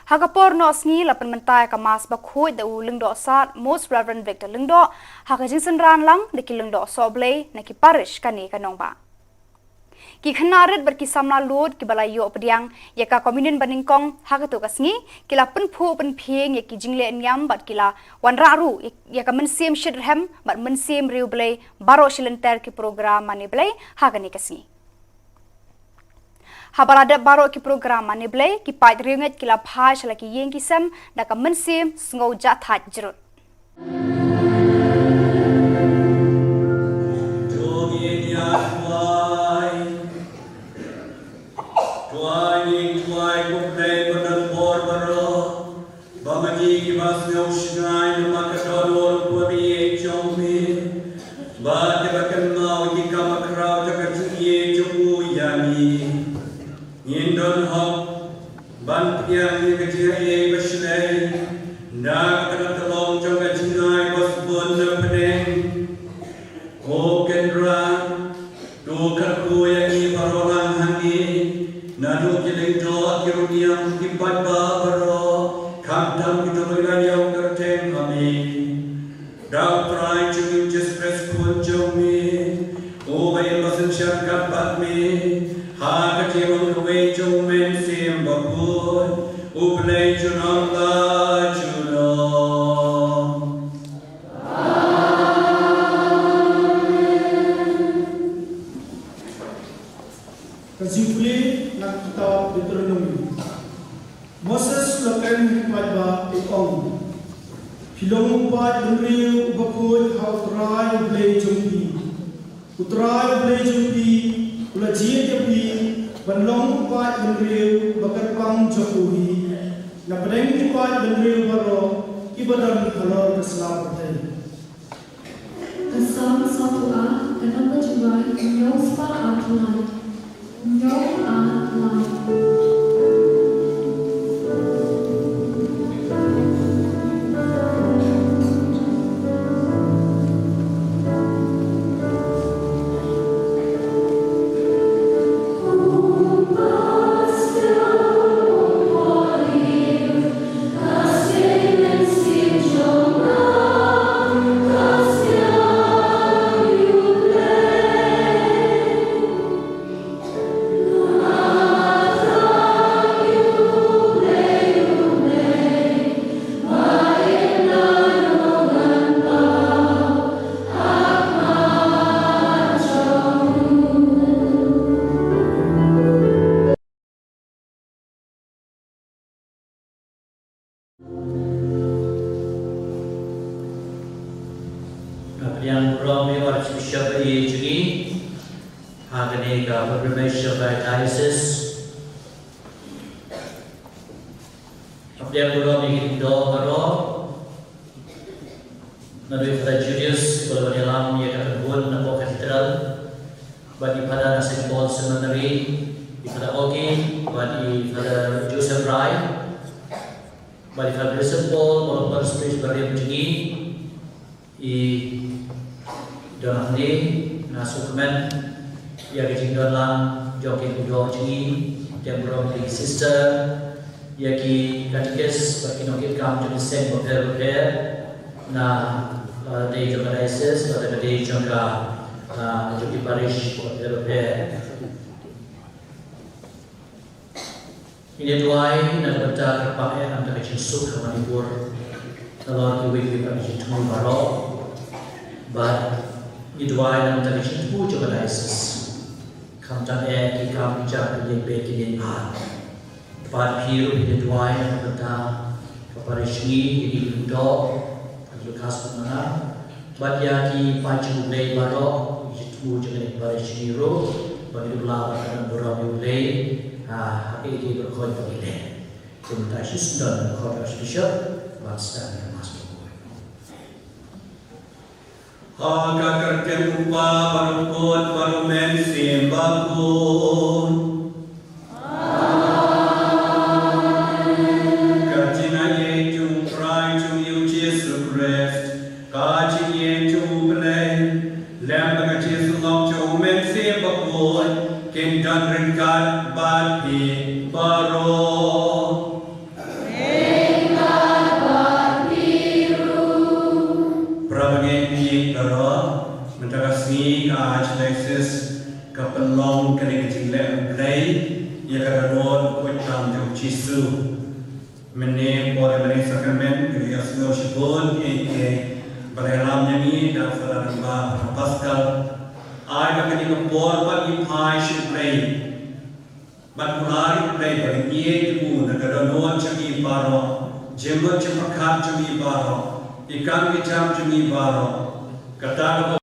Ha ka por noh sngi la pynmynta ïa ka Mass bakhuid da u Lyngdoh Sad Most Reverend Victor Lyngdoh, ha ka jingsynran lang da ki lyngdoh sohblei na ki parish kane ka nongbah. Ki khynnah rit bad ki samla lud kiba la ïoh pdiang ïa ka Communion banyngkong ha kato ka sngi, ki la pynphuh pynphieng ïa ki jingleh niam bad ki la wanrah ruh ïa ka mynsiem shitrhem bad mynsiem riewblei baroh shi lynter ki program mane Blei ha kane ka sngi. Haba la dep baroh ki program mane Blei, ki paid riewngeit ki la phai sha la ki ïing ki sem da ka mynsiem sngew jahthait jrut. To ngin ïa duwai. Duwai, ngin duwai, ko Blei ba don bor baroh, ba ma ngi kiba sngew shngaiñ namar ka dohnud bad ka ïeit jong me, bad kiba kynmaw ïa ki kam bakhraw jong ka jingïeit jong u ïa ngi, ngin don hok ban pdiang ïa ka jingaiei ba shlei da ka tyllong jong ka jingai ba sbun na pdeng. Ko Kynrad, to kyrkhu ïa ngi baroh lang hangne, naduh ki lyngdoh, ki rynïeng, ki paidbah baroh, khamtam kito kiba la ïoh kyrteng ha me. Da U Trai jong ngi U Jisu Khrist Khun jong me, uba im ba synshar katba bad me ha ka jinglong kawei jong U Mynsiem Bakhuid, U Blei junom la junom. Ka jingpule na ka kitab Deuteronomi. Moses u la kren ha ki paidbah, u ong: Phi long u paid bynriew uba khuid ha U Trai U Blei jong phi. U Trai U Blei jong phi u la jied ïa phi ban long u paid bynriew ba kyrpang jong u hi na pdeng ki paid bynriew baroh kiba don halor ka sla pyrthei. Ka Salm sawphew ar, ka nong ka jingrwai hynñiew spah ar lai. Hynñiew ar lai. Ha kane ka pilgrimage jong ka diocese, hapdeng burom ïa ki doh baroh, naduh i Father Julius, ba la wan ïalam ïa ka kynhun napoh cathedral, bad i Father na Saint Paul Seminary, i Father Oki, bad i Father Joseph Rai, bad i Father Vincent Paul, ba la pynspis barim jong ngi, i don hangne, nga sngewkmen ïa ka jingdon lang jong ki kordor jong ngi, hapdeng burom ïa ki sister, ïa ki katekis bad ki nongkitkam jong ki seng bapher bapher na, uh, dei jong ka diocese bad ka dei jong ka, uh, jong ki parish bapher bapher. Ngin ïa duwai na ka bynta ka pang eh, na ka bynta ka jingsuk ha Manipur, halor kiwei kiwei pat ki jingthmu baroh. Bad ngi duwai na ka bynta ka jingthmu jong ka diocese, khamtam eh ki kam ki jam, ki ïing beit ki ïing bha. Bad phi ruh ngi duwai na ka bynta ka parish ngi, ïa ki Hynñiewtrep, ka Lukas bad Manga, bad ïa ki paid jong U Blei baroh, ki jingthmu jong kane ka parish ngi ruh, ba ngin ïa lah ban don burom ïa U Blei ha, ha kiei kiei baroh ba ngi leh. Te mynta shisien don ka khot Archbishop ban sdang ïa ka Mass. Ha ka kyrteng U Kpa bad U Khun bad U Mynsiem Bakhuid. Ka jingaiei jong U Trai jong ngi U Jisu Khrist, ka jingïeit jong U Blei, lem bad ka jingïasyllok jong U Mynsiem Bakhuid, kin don ryngkat bad phi baroh. Para bangeit baroh, mynta ka sngi ka Archdiocese ka pynlong kane ka jingleh U Blei ïa ka dohnud bakhuid tam jong U Jisu. Mynne por ïa ka Blessed Sacrament, ngi ïohsngew shibun ïa ki ba la ïalam ïa ngi da u Father Rangbah, Father Pascal. Ai ba kane ka por pat ngi phai sha U Blei. Bad kular ïa U Blei ba ngin ïeit ïa u na ka dohnud jong ngi baroh, jingmut jingpyrkhat jong ngi baroh, ki kam ki jam jong ngi baroh. Kata ka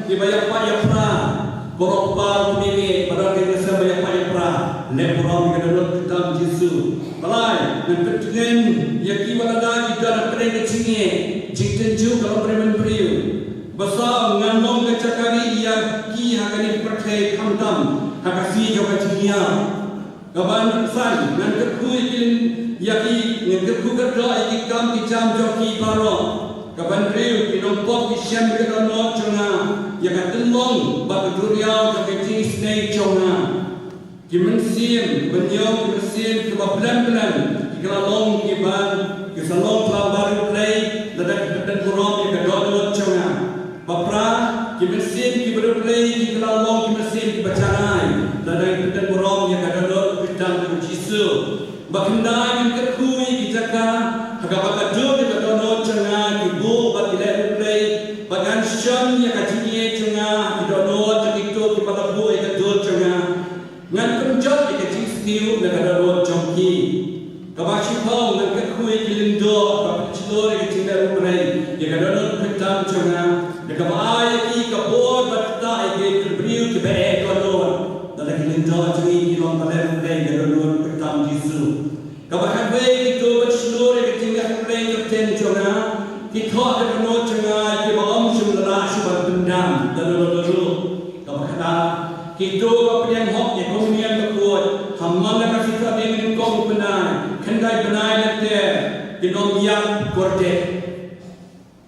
Kiba ïapait ïapra, baroh kpa kmie, ba don ka jingïaseng ba ïapait ïapra, leh burom ïa ka dohnud kyrteng Jisu. Ba lai, ngan pyntngen ïa kiba lada ki don hapdeng ka jingeh, jingtynjuh ka long briew man briew. Ba saw, ngan long ka jaka rieh ïa ki ha kane ka pyrthei, khamtam ha ka sngi jong ka jingïap. Kaba hynriew, ngan kyrkhu ïa ki, ïa ki, ngan kyrkhu kyrdoh ïa ki kam ki jam jong ki baroh. Kaba hynriew, ki nongpop ki shem ïa ka dohnud jong nga, ïa ka tynlong bad ka duriaw jong ka jingisynei jong nga. Ki mynsiem, ban ïoh ki mynsiem kiba blem blem, ki la long kiban, ki sa long kiba riewblei, lada ki pyndon burom ïa ka dohnud jong nga. Ba phra, ki mynsiem kiba riewblei ki la long ki mynsiem kiba janai, lada ki pyndon burom ïa ka dohnud kyrteng jong u Jisu. Ba khyndai, ngan kyrkhu ïa ki jaka ha kaba ka dur ïa ka dohnud jong nga, ki buh bad ki leh riewblei, ba kan shon ïa ka jingïeit jong nga, ki dohnud jong kito kiba la buh ïa ka dur jong nga. Ngan pynjot ïa ka jingsniew na ka dohnud jong ki. Kaba shiphew, ngan kyrkhu ïa ki lyngdoh ba pynshlur ïa ka jingleh riewblei ïa ka dohnud kyrteng jong nga, da kaba ai ïa ki ka bor ban ktah ïa ki briew kiba eh dohnud. Lada ki lyngdoh jong ngi ki long ba leh riewblei ïa ka dohnud kyrteng Jisu. Kaba khatwei, kito ba shlur ïa ka jingleh riewblei kyrteng jong nga, ki thoh ïa ka dohnud jong nga ïa kiba ym shym la lah shuh ban pyndam da lano lano ruh. Kaba khatar, kito ba pdiang hok ïa ka Umïang Bakhuid ha man la ka sngi Saturday nyngkong u bnai, khyndai bnai lynter, kin ym ïap kordit.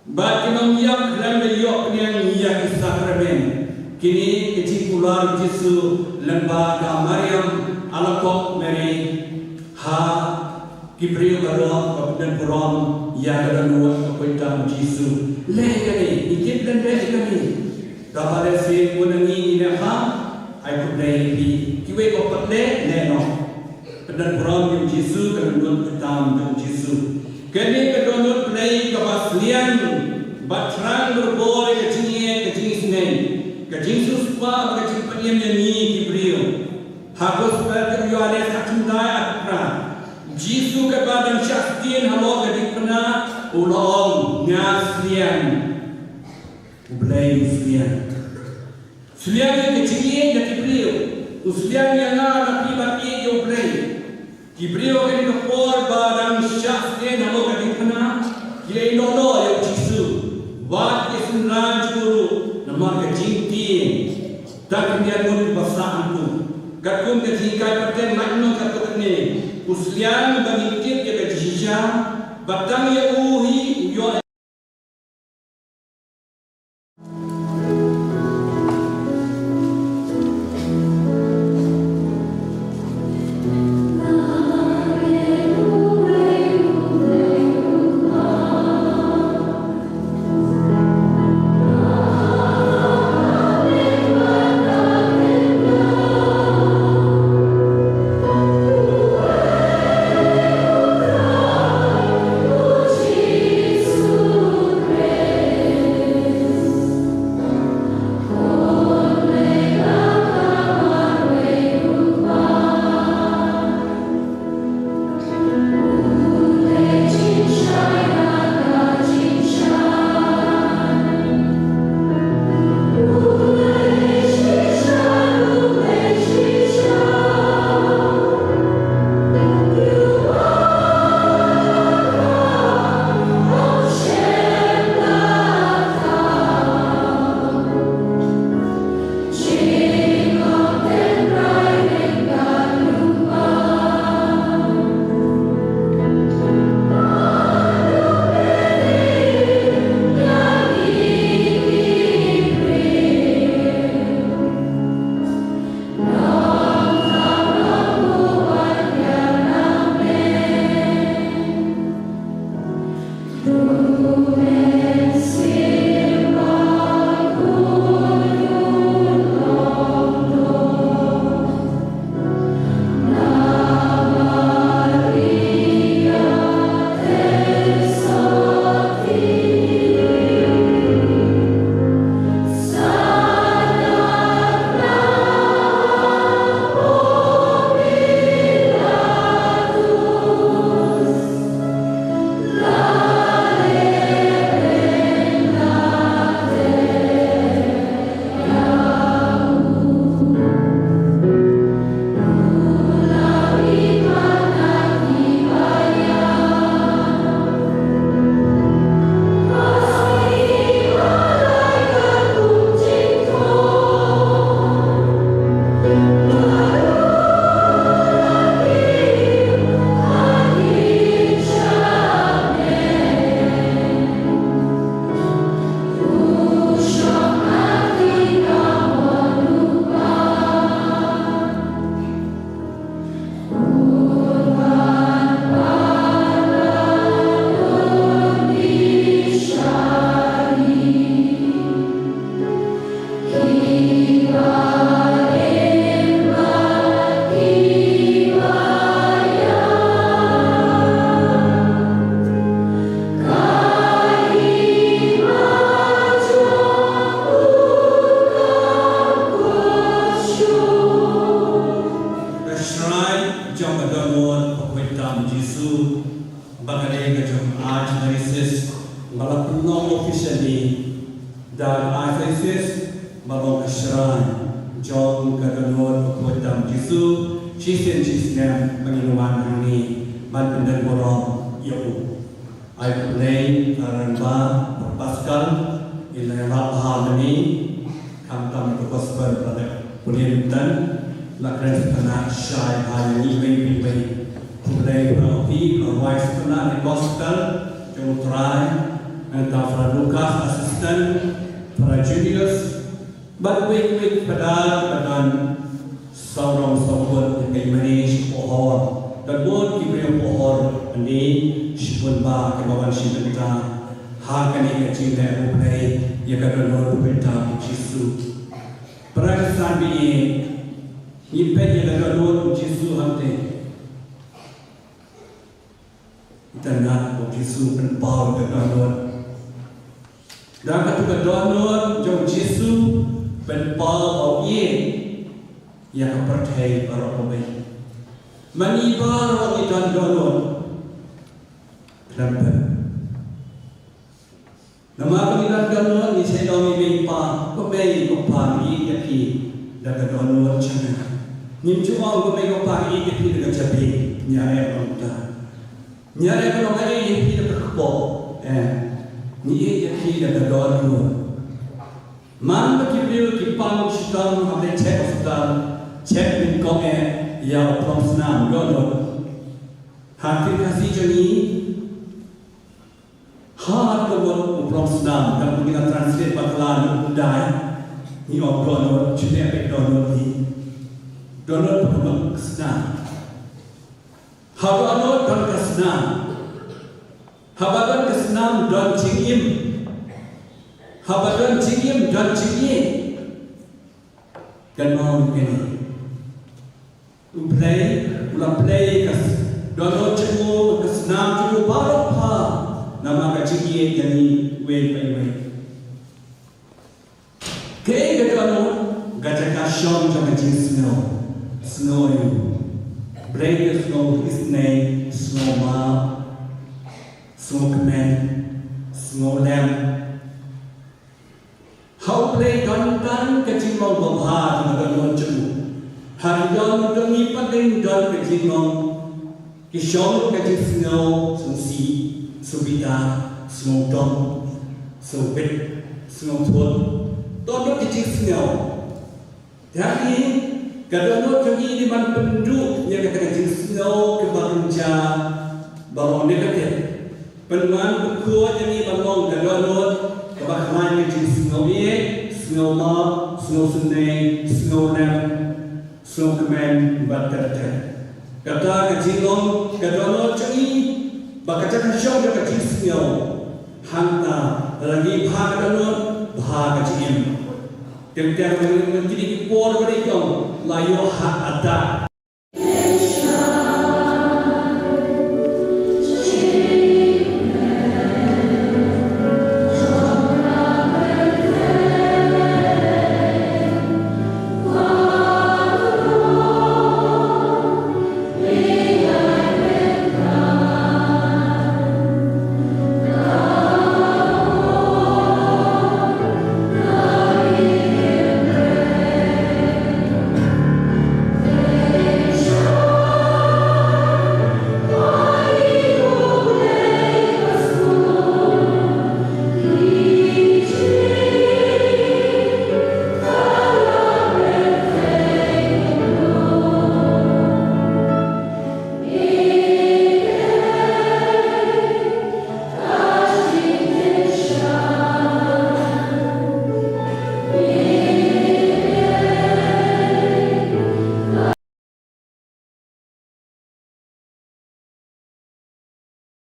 Bad kin ym ïap khlem da ïoh pdiang ïa ki sakramen. Kine ki jingkular u Jisu lyngba ka Mariam Alakob Mary ha ki briew baroh ba pynburom ïa ka dohnud ka kyrteng Jisu. Leh kane, ngi tip lem leh kane. Kaba leh sien bun na ngi ngi leh ha, ai khublei ïa phi. Kiwei ba pat leh, leh noh. Pynburom ïa u Jisu, ka dohnud kyrteng jong u Jisu. Kane ka dohnud Blei kaba sliang, ba thrang berbor ïa ka jingïeit, ka jingisynei, ka jingsiewspah, ka jingpynim ïa ngi ki briew. Ha Gospel jong u Ïoannis khatkhyndai arphew phra. Jisu katba dang shah sdien halor ka diengphna, u la ong, nga sliang. U Blei u sliang. Sliang ïa ka jingïeit na ki briew. U sliang ïa nga na phi ban ïeit ïa u Blei. Ki briew ha kane ka por ba dang shah sdien halor ka diengphna, ki la ïehnoh noh ïa u Jisu. Wat ki synran jong u ruh namar ka jingtieng. Tang ki miat mut kiba sah hangtu. Katkum ka jinghikai pateng lait noh katto katne. U sliang ba ngin tip ïa ka jingshisha. Ba tang ïa u hi u ïoh Ba long ka shrine jong ka dohnud bakhuid tam Jisu, shisien shisnem ba ngin wan hangne ban pyndonburom ïa u. Ai khublei ïa u Rangbah Pascal, ïa la ïalap bha mynne, khamtam ïa ka gospel ba la pule mynta, la kren sngewtynnat shai bha ïa ngi iwei pa iwei. Khublei para U P, para rwai sngewtynnat ïa ka gospel jong U Trai, nangta para Lucas assistant, para Julius, bad uwei uwei u Phadar ba don sawdong sawkun, ïa ka imane shi pohor. Don bun ki briew pohor hangne, shibun bah kiba wan shim bynta ha kane ka jingleh riewblei ïa ka dohnud bakhuid tam Jisu. Para Khristan ba ïeit, ngi peit ïa ka dohnud Jisu hangtei. Itynnad ba U Jisu u pynpaw ïa ka dohnud. Da katu ka dohnud jong U Jisu pynpaw ba u ïeit ïa ka pyrthei baroh kawei. Ma ngi baroh ngi don dohnud. Khlem pyn. Namar ba ngi don dohnud ngi shait ong ïa i mei i pa, ko mei ko pa ngi ïeit ïa phi da ka dohnud jong nga. Ngim ju ong ko mei ko pa ngi ïeit ïa phi da ka jabieng, ngi ïa ong kumta. Ngi ïa ong ngi ïeit ïa phi da ka kpoh. Eh, ngi ïeit ïa phi da ka dohnud. Man ba ki briew ki pang shitom haba check hospital, check nyngkong eh ïa u prong snam dohnud. Ha ktien Khasi jong ngi, ha ka mut u prong snam, tang ba ngi la translate bakla na u dai, ngi ong dohnud, shane beit dohnud hi. Dohnud ka mut snam. Haba dohnud don ka snam. Haba don ka snam don jingim. Haba don jingim don jingim. Kynmaw ïa kane. U Blei u la pynleit ka s-, dohnud jong u, ka snam jong u baroh pha. Namar ka jingïeit ïa ngi iwei pa iwei. Kaei ka dohnud? Ka jaka shong jong ka jingsngew. Sngew ïa u. Blei ka sngew isynei, sngew map, sngew kmen, sngew lem. Ha U Blei don tang ka jinglong babha jong ka dohnud jong u. Ha ki dohnud jong ngi pat dei don ka jinglong, ki shong ka jingsngew, sngewsih, sngewbitar, sngewdom, sngewbit, sngewthuh. Don don ki jingsngew. Te hangne ka dohnud jong ngi dei ban pynduh ïa kata ka jingsngew kaba kynja, ba long negative. Pynban pynkhuid ïa ngi ban long ka dohnud kaba khlaiñ ka jingsngew ïeit, sngew map, sngew isynei, sngew lem, sngew kmen bad ter ter. Kata ka jinglong ka dohnud jong ngi, ba ka jaka shong jong ka jingsngew. Hangta lada ngi bha ka dohnud, bha ka jingim. Teng teng lada ngi don kine ki por ba dei jong, la ïoh heart attack.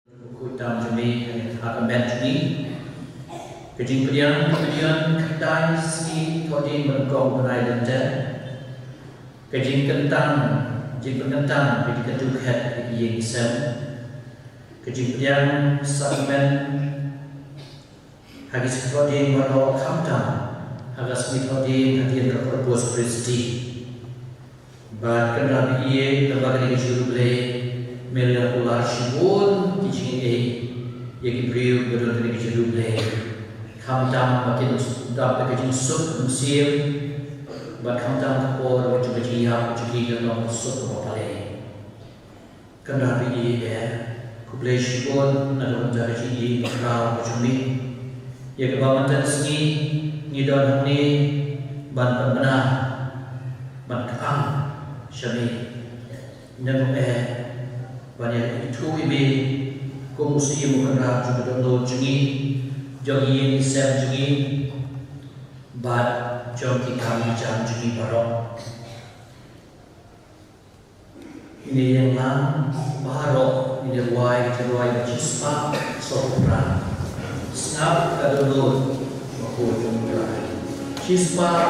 Bakhuid tam jong me ha ka met jong ngi. Ka jingpdiang, ka jingpdiang khyndai sngi thohdieng ba nyngkong bnai Lent. Ka jingkyntang, jingpynkyntang ka jingkyntu khet ïa ki ïing ki sem. Ka jingpdiang sakramen ha ki sngi thohdieng baroh, khamtam ha ka sngi thohdieng hadien ka Corpus Christi. Bad kynrad ïa kaba kane ka jingriewblei, me la kular shibun ki jingaiei ïa ki briew ba don kane ka jingriewblei. Khamtam ba kin Tap ka jingsuk mynsiem bad khamtam ka por ka jong ka jingïap ka jong ki kan long ka suk kaba palei. Kynrad ïa i, eh, khublei shibun na ka bynta ka jingïeit ka jong me, ïa kaba mynta ka sngi ngi don hangne ban pynbna, ban kyrshan sha me. Ngan ong, eh, ban ïa ithuh ïa me kum u Syiem u Kynrad jong ka dohnud jong ngi, jong ki ïing ki sem jong ngi bad jong ki kam ki jam jong ngi baroh. Ngin ïeng lang baroh, ngin ïa rwai ka jingrwai ba shispah sawphew phra. Sngap ka dohnud, ba khuid jong U Trai. Shispah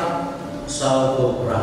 sawphew phra.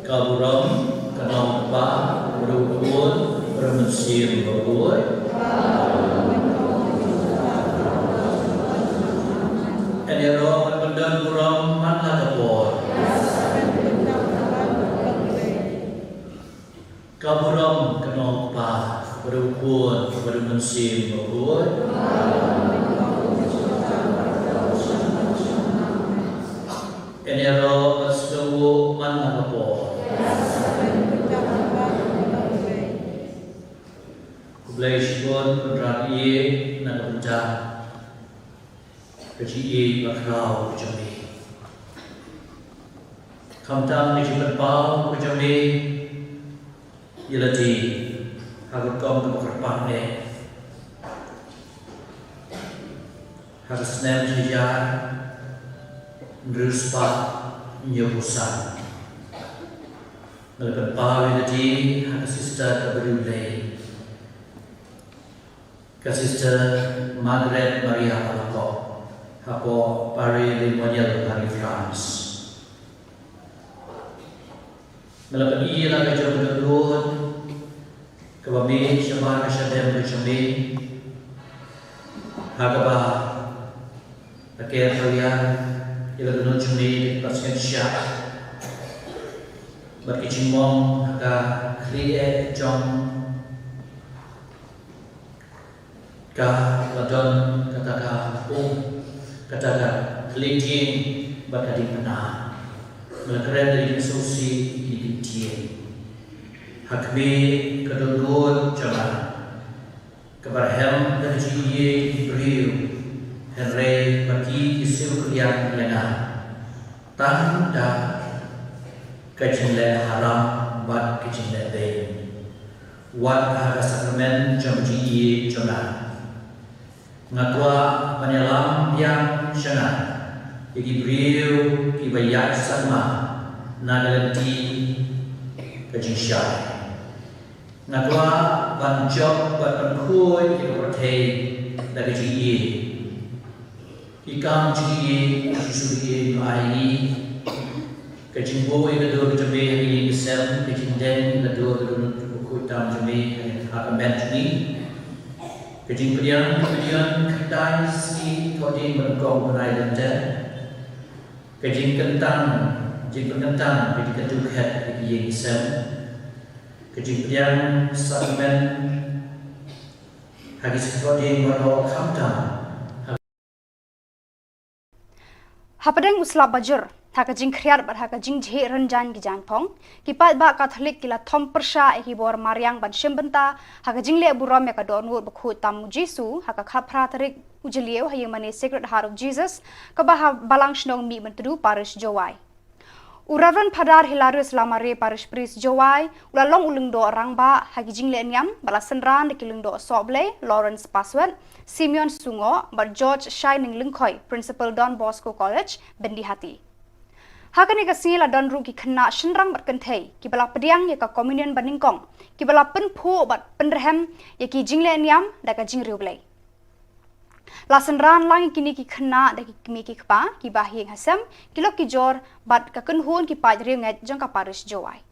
Ka burom ka jong u Kpa, u Khun, u Mynsiem Bakhuid. Ïaroh ban pyndon burom man la ka por. Ka burom ka long u Kpa, bad u Khun, bad u Mynsiem Bakhuid. Ïaroh ban sngewbha man la ka por. Khublei shibun Kynrad ïa na ka bynta ka jingïeit bakhraw ka jong me. Khamtam ka jingpynpaw ka jong me ïa lade ha ka rukom kaba kyrpang eh ha ka snem shi hajar hynriew spah hynñiewphew san. Nga la pynpaw ïa lade ha ka sister kaba riewblei, ka Sister Margaret Maria Alakok, hapoh Pare Lemoynier, ha ri France. Nga la pyni ïa la ka jong ka dohnud kaba mih shabar ka shadem ka jong me, ha kaba la ker ïa la ka dohnud jong me, ka sngew shah bad ka jingmong ha ka khlieh jong ka la don kata ka um, kata ka khlieh dieng bad ka diengphna. Nga la kren da ka jingsngewsih ïa kine ki dieng. Ha khmih ka dohnud jong nga kaba rhem da ka jingïeit ki briew, hynrei ba ki ki siew kylliang ïa nga tang da ka jingleh haram bad ka jingleh beiñ. Wat ha ka sakramen jong ka jingïeit jong nga, nga kwah ban ïalam biang sha nga ïa ki briew kiba ïaid sakma na ka lynti ka jingshai. Nga kwah ban jop bad ban khuid ïa ka pyrthei da ka jingïeit. Ki kam jingïeit ba U Jisu u la ai ïa ngi. Ka jingbuh ïa ka dur ka jong me ha ka ïing ka sem, ka jingdeng ïa ka dur ka dohnud bakhuid tam jong me ha ka met jong ngi. Ka jingpdiang, ka jingpdiang khyndai sngi thohdieng ba nyngkong u bnai Lent. Ka jingkyntang, jingpynkyntang, ka jingkyntu khet ha ka ïing ka sem. Ka jingpdiang sakramen ha ki sngi thohdieng baroh khamtam. Hapdeng u slap bajur, ha ka jingkhriat bad ha ka jingjhieh rynjang ki jaiñphong, ki paidbah Katholik ki la thom pyrshah ïa ki bor mariang ban shim bynta ha ka jingleh burom ïa ka dohnud bakhuid tam U Jisu ha ka khatphra tarik u Jylliew ha ïingmane Sacred Heart of Jesus kaba ha Balang Shnong Mihmyntdu, Parish Jowai. U Reverend Phadar Hilarius Lamare, Parish Priest Jowai, u la long u lyngdoh rangbah ha ki jingleh niam bad la synran da ki lyngdoh Sohblei Lawrence Paswet, Simeon Sungoh bad George Shining Lyngkhoi, Principal Don Bosco College, Byndihati. Ha kane ka sngi la don ruh ki khynnah shynrang bad kynthei kiba la pdiang ïa ka Communion banyngkong, kiba la pynphuh bad pynrhem ïa ki jingleh niam da ka jingriewblei. La synran lang ïa kine ki khynnah da ki kmie ki kpa, ki bahaïing hasem, ki lok ki jor bad ka kynhun ki paid riewngeit jong ka Parish Jowai.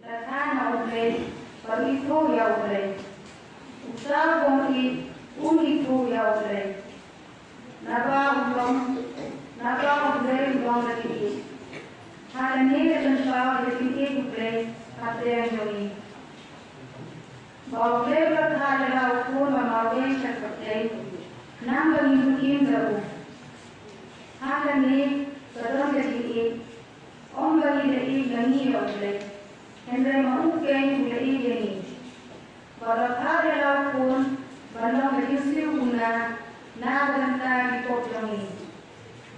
La kha na U Blei, bad u ithuh ïa U Blei. Uta u bym ïeit, un ithuh ïa U Blei. Naba u long, naba U Blei u long la ïeit. Ha kane ka jingpynpaw ïa ka jingïeit U Blei hapdeng jong ngi. Ba U Blei u la khot ïa la u khun ba marwei sha ka pyrthei, khnang ba ngin im da u. Ha kane ka don ka jingïeit. Ym ba ngi la ïeit na ngi ïa U Blei, hynrei ma u keiñ u la ïeit ïa ngi. Bad u la khot ïa la u khun ban long ka jingsiew kumne na ka bynta ki pop jong ngi.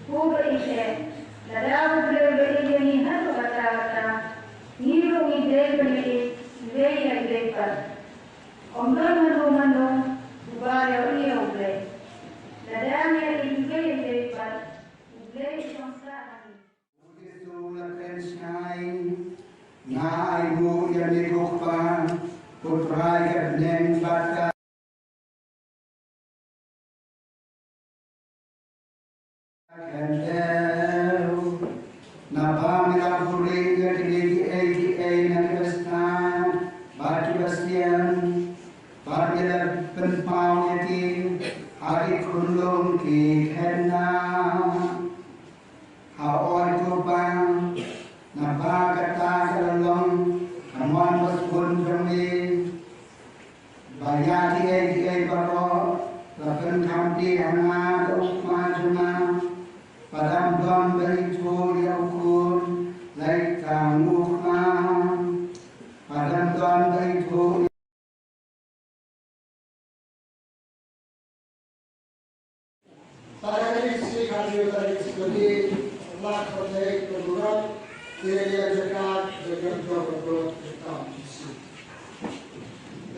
Ko ba ïeit eh, Khyndew. Naba me la buhrieh ïa kine kiei kiei na kiba stad bad kiba sian, bad me la pynpaw ïa ki ha ki khunlung ki khynnah. Hooid ko Pa, naba kata ka la long ka mon basbun jong me, ba ïa kiei kiei baroh la pynkham plie ha nga da u Kpa jong nga. Ba dang don ba ithuh ïa u Khun, lait tang u Kpa. Ba dang don ba ithuh Tarik shi, khatlai tarik shi, lak khatlai ka burom, te ïa jaka jaka jong ka burom ka kam shi.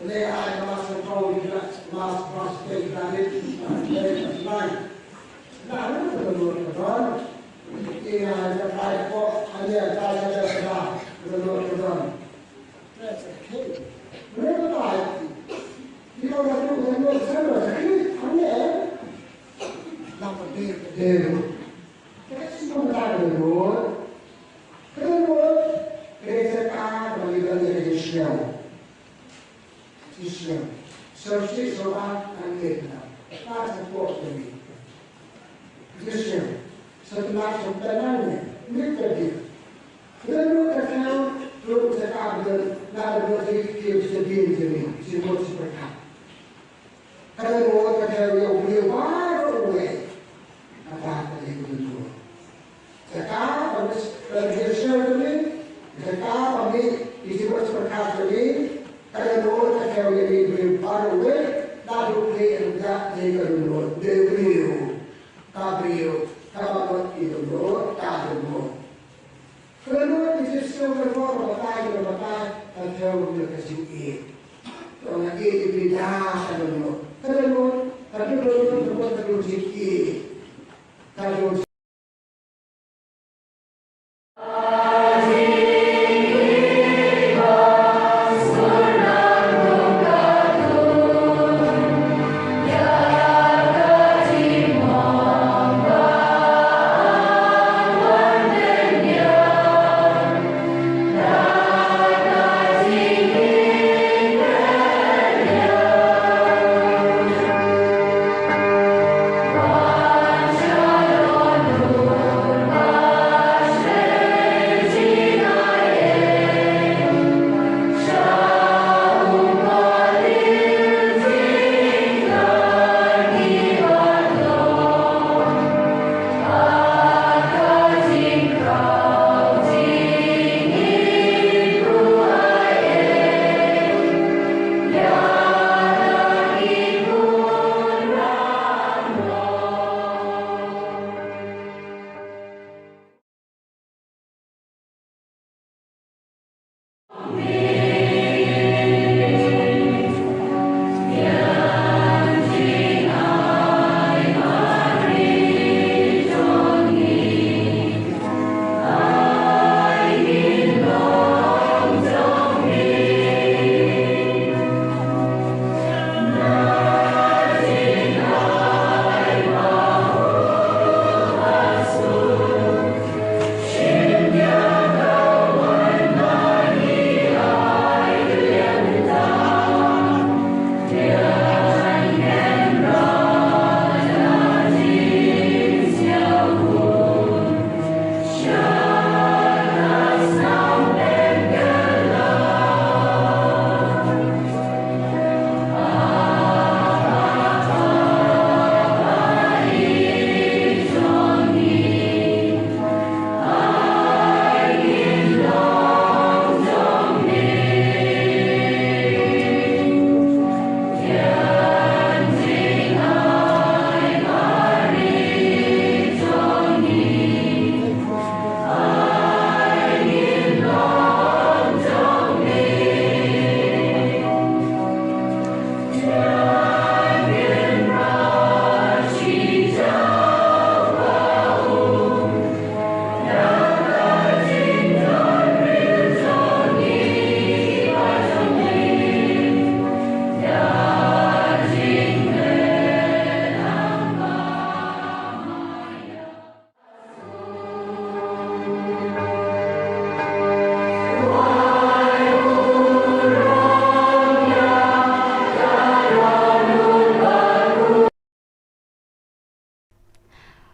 Te ai mas ko ïa mas pas te tarik tarik lai. Na ru ka burom ka burom. Ïa jaka ko aya jaka jaka ka burom ka burom. Jisu, sa tnat sa tnat ne, ne ka dia. Ngan lut ka thew, lut sa ka abdon, na abdon sa ki kiew sa din jeni, si mut si pyrkhat. Ka ngan lut ka thew ïa u briew baroh uwei. Kata ka dei ka ngan lut. Sa ka ba mis, ka Jisu jeni, sa ka ba mi, si mut si pyrkhat jeni, ka ngan lut ka thew ïa u briew baroh uwei, na lut ni ïa ka dei ka ngan lut, dei u briew. Ka briew, kaba mut ki dohnud, ka dohnud. Ka dohnud ki jingsngew ka dohnud, ka batai, ka batai, ka thew ruh ka jingïeit. Ka ong ïeit ïa phi da ka dohnud. Ka dohnud, ka dohnud, ka dohnud, ka dohnud jingïeit. Ka dohnud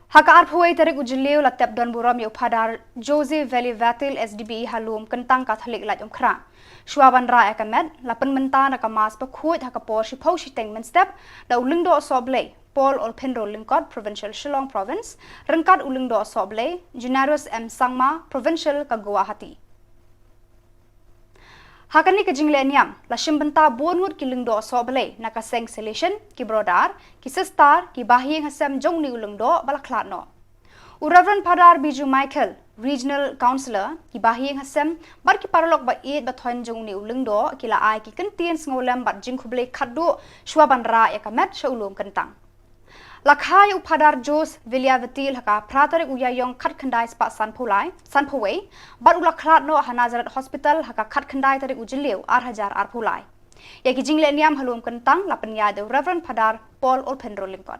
Ha ka arphew wei tarik u Jylliew la tep don burom ïa u Phadar Jose Veli Vatil, S D B E ha Lum Kyntang Katholik Laitumkhrah. Shuwa ban rah ïa ka met, la pynmynta na ka Mass bakhuid ha ka por shiphew shiteng mynstep da u Lyngdoh Sohblei Paul Olphinro Lyngkot, Provincial Shillong Province, ryngkat u Lyngdoh Sohblei Janarius M Sangma, Provincial ka Guwahati. Ha kane ka jingleh niam, la shim bynta bun ngut ki lyngdoh sohblei na ka seng Salesian, ki brodar, ki sistar, ki bahaïing hasem jong une u lyngdoh ba la khlad noh. U Reverend Phadar Biju Michael, Regional Councillor, ki bahaïing hasem bad ki paralok ba ïeit ba thoiñ jong une u lyngdoh ki la ai ki kyntien sngewlem bad jingkhublei khatduh shuwa ban rah ïa ka met sha u Lum Kyntang. La kha ïa u Phadar Jose Veli Vatil ha ka phra tarik u Ïaïong khatkhyndai spah sanphew lai, sanphew wei, bad u la khlad noh ha Nazareth Hospital ha ka khatkhyndai tarik u Jylliew ar hajar arphew lai. Ïa ki jingleh niam ha Lum Kyntang la pynïaid da u Reverend Phadar Paul Olphinro Lyngkot.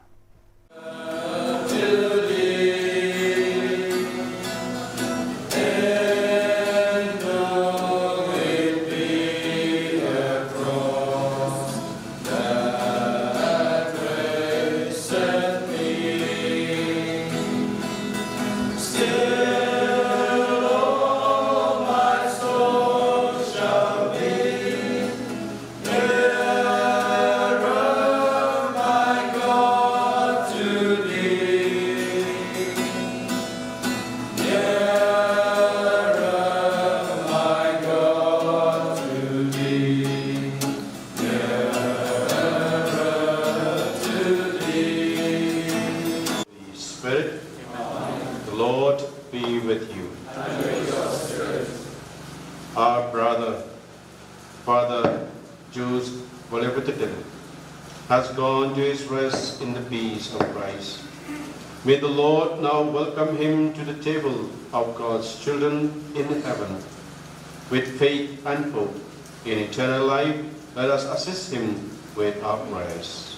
Spirit. The Lord be with you. Our brother, Father Jules Volevitatin, has gone to his rest in the peace of Christ. May the Lord now welcome him to the table of God's children in heaven. With faith and hope in eternal life, let us assist him with our prayers.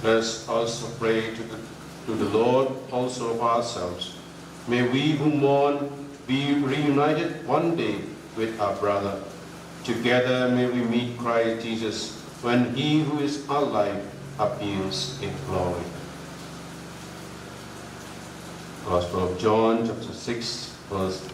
Let us also pray to the, to the Lord also of ourselves. May we who mourn be reunited one day with our brother. Together may we meet Christ Jesus when he who is our life appears in glory. Gospel of John, chapter six, verse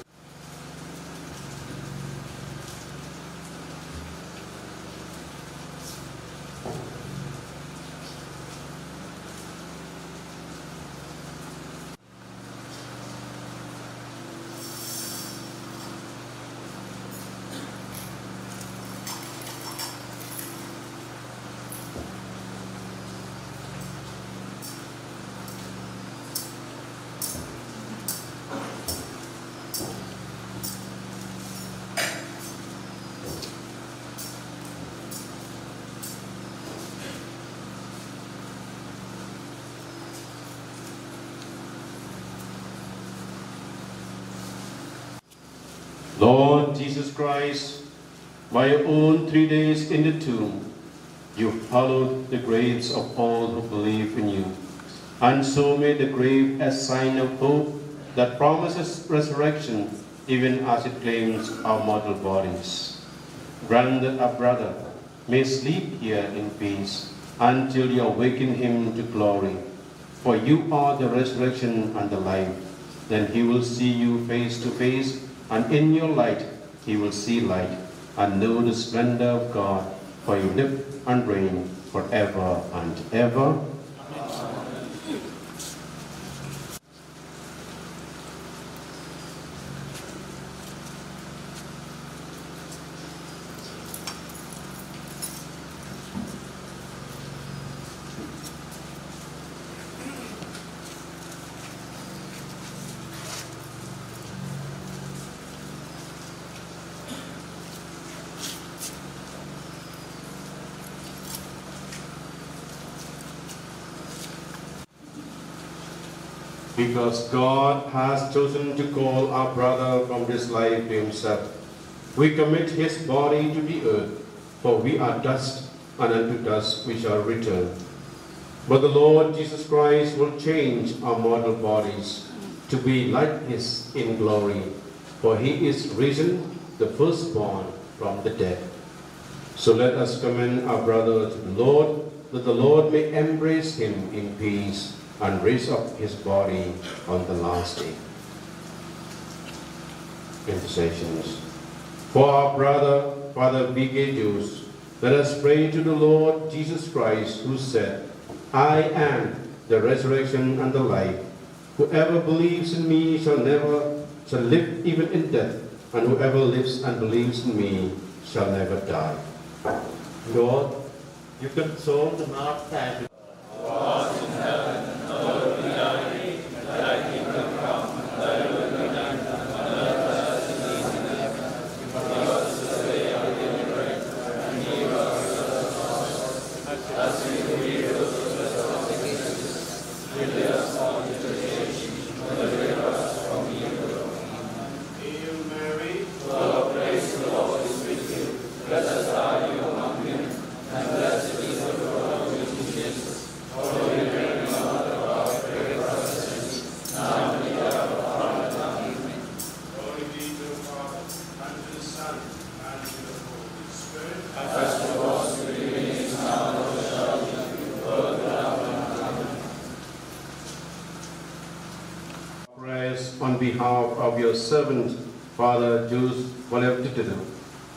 Lord Jesus Christ, by your own three days in the tomb, you followed the graves of all who believe in you, and so made the grave a sign of hope that promises resurrection even as it claims our mortal bodies. Grant that our brother may sleep here in peace until you awaken him to glory. For you are the resurrection and the life. Then he will see you face to face, and in your light he will see light and know the splendor of God, for you live and reign forever and ever. Because God has chosen to call our brother from this life to himself, we commit his body to the earth, for we are dust, and unto dust we shall return. But the Lord Jesus Christ will change our mortal bodies to be like his in glory, for he is risen, the firstborn from the dead. So let us commend our brother to the Lord. that the Lord may embrace him in peace and raise up his body on the last day. Intercessions. For our brother, Father Vike Jose, let us pray to the Lord Jesus Christ, who said, "I am the resurrection and the life. Whoever believes in me shall never, shall live even in death, and whoever lives and believes in me shall never die." Lord, you console the heart and Glory be to the Father, and to the Son, and to the Holy Spirit. As it was in the beginning, is now, and ever shall be, world without end. Amen. Prayers on behalf of your servant, Father Jose Valev Tutudu.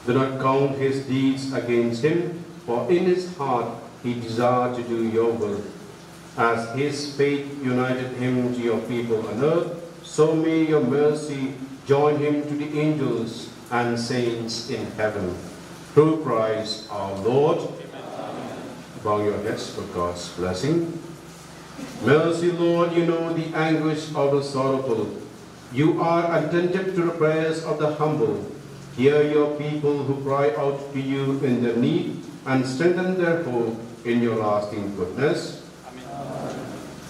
Do not count his deeds against him, for in his heart he desired to do your will. As his faith united him to your people on earth, so may your mercy join him to the angels and saints in heaven. Through Christ our Lord. Bow your heads for God's blessing. Mercy, Lord, you know the anguish of the sorrowful. You are attentive to the prayers of the humble. Hear your people who cry out to you in their need, and strengthen their hope in your lasting goodness.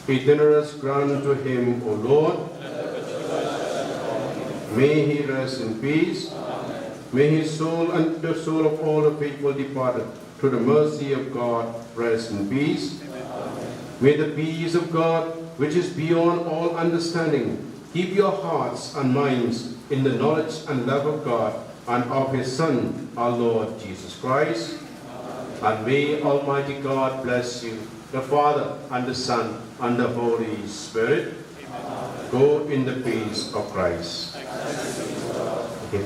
Eternal rest grant to him, O Lord. May he rest in peace. May his soul and the soul of all the faithful departed, through the mercy of God, rest in peace. May the peace of God, which is beyond all understanding, keep your hearts and minds in the knowledge and love of God and of his Son, our Lord Jesus Christ. And may Almighty God bless you, the Father, and the Son, and the Holy Spirit. Go in the peace of Christ. Okay.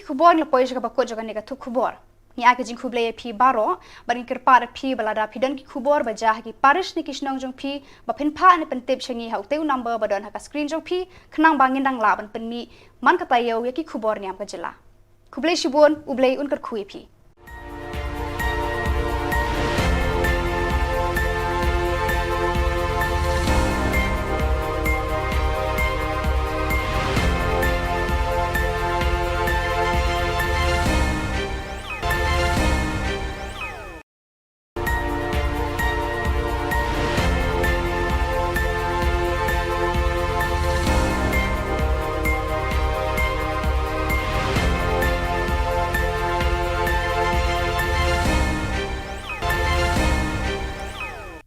Khubor, ngi la poi sha kaba kut jong kane ka thup khubor. Ngi ai ka jingkhublei ïa phi baroh bad ngi kyrpad ïa phi ba lada phi don ki khubor ba jia ha ki parish ne ki shnong jong phi, ba phin phah ne pyntip sha ngi ha utei u number ba don ha ka screen jong phi, khnang ba ngin dang lah ban pynmih man ka taïew ïa ki khubor niam ka jylla. Khublei shibun, U Blei un kyrkhu ïa phi.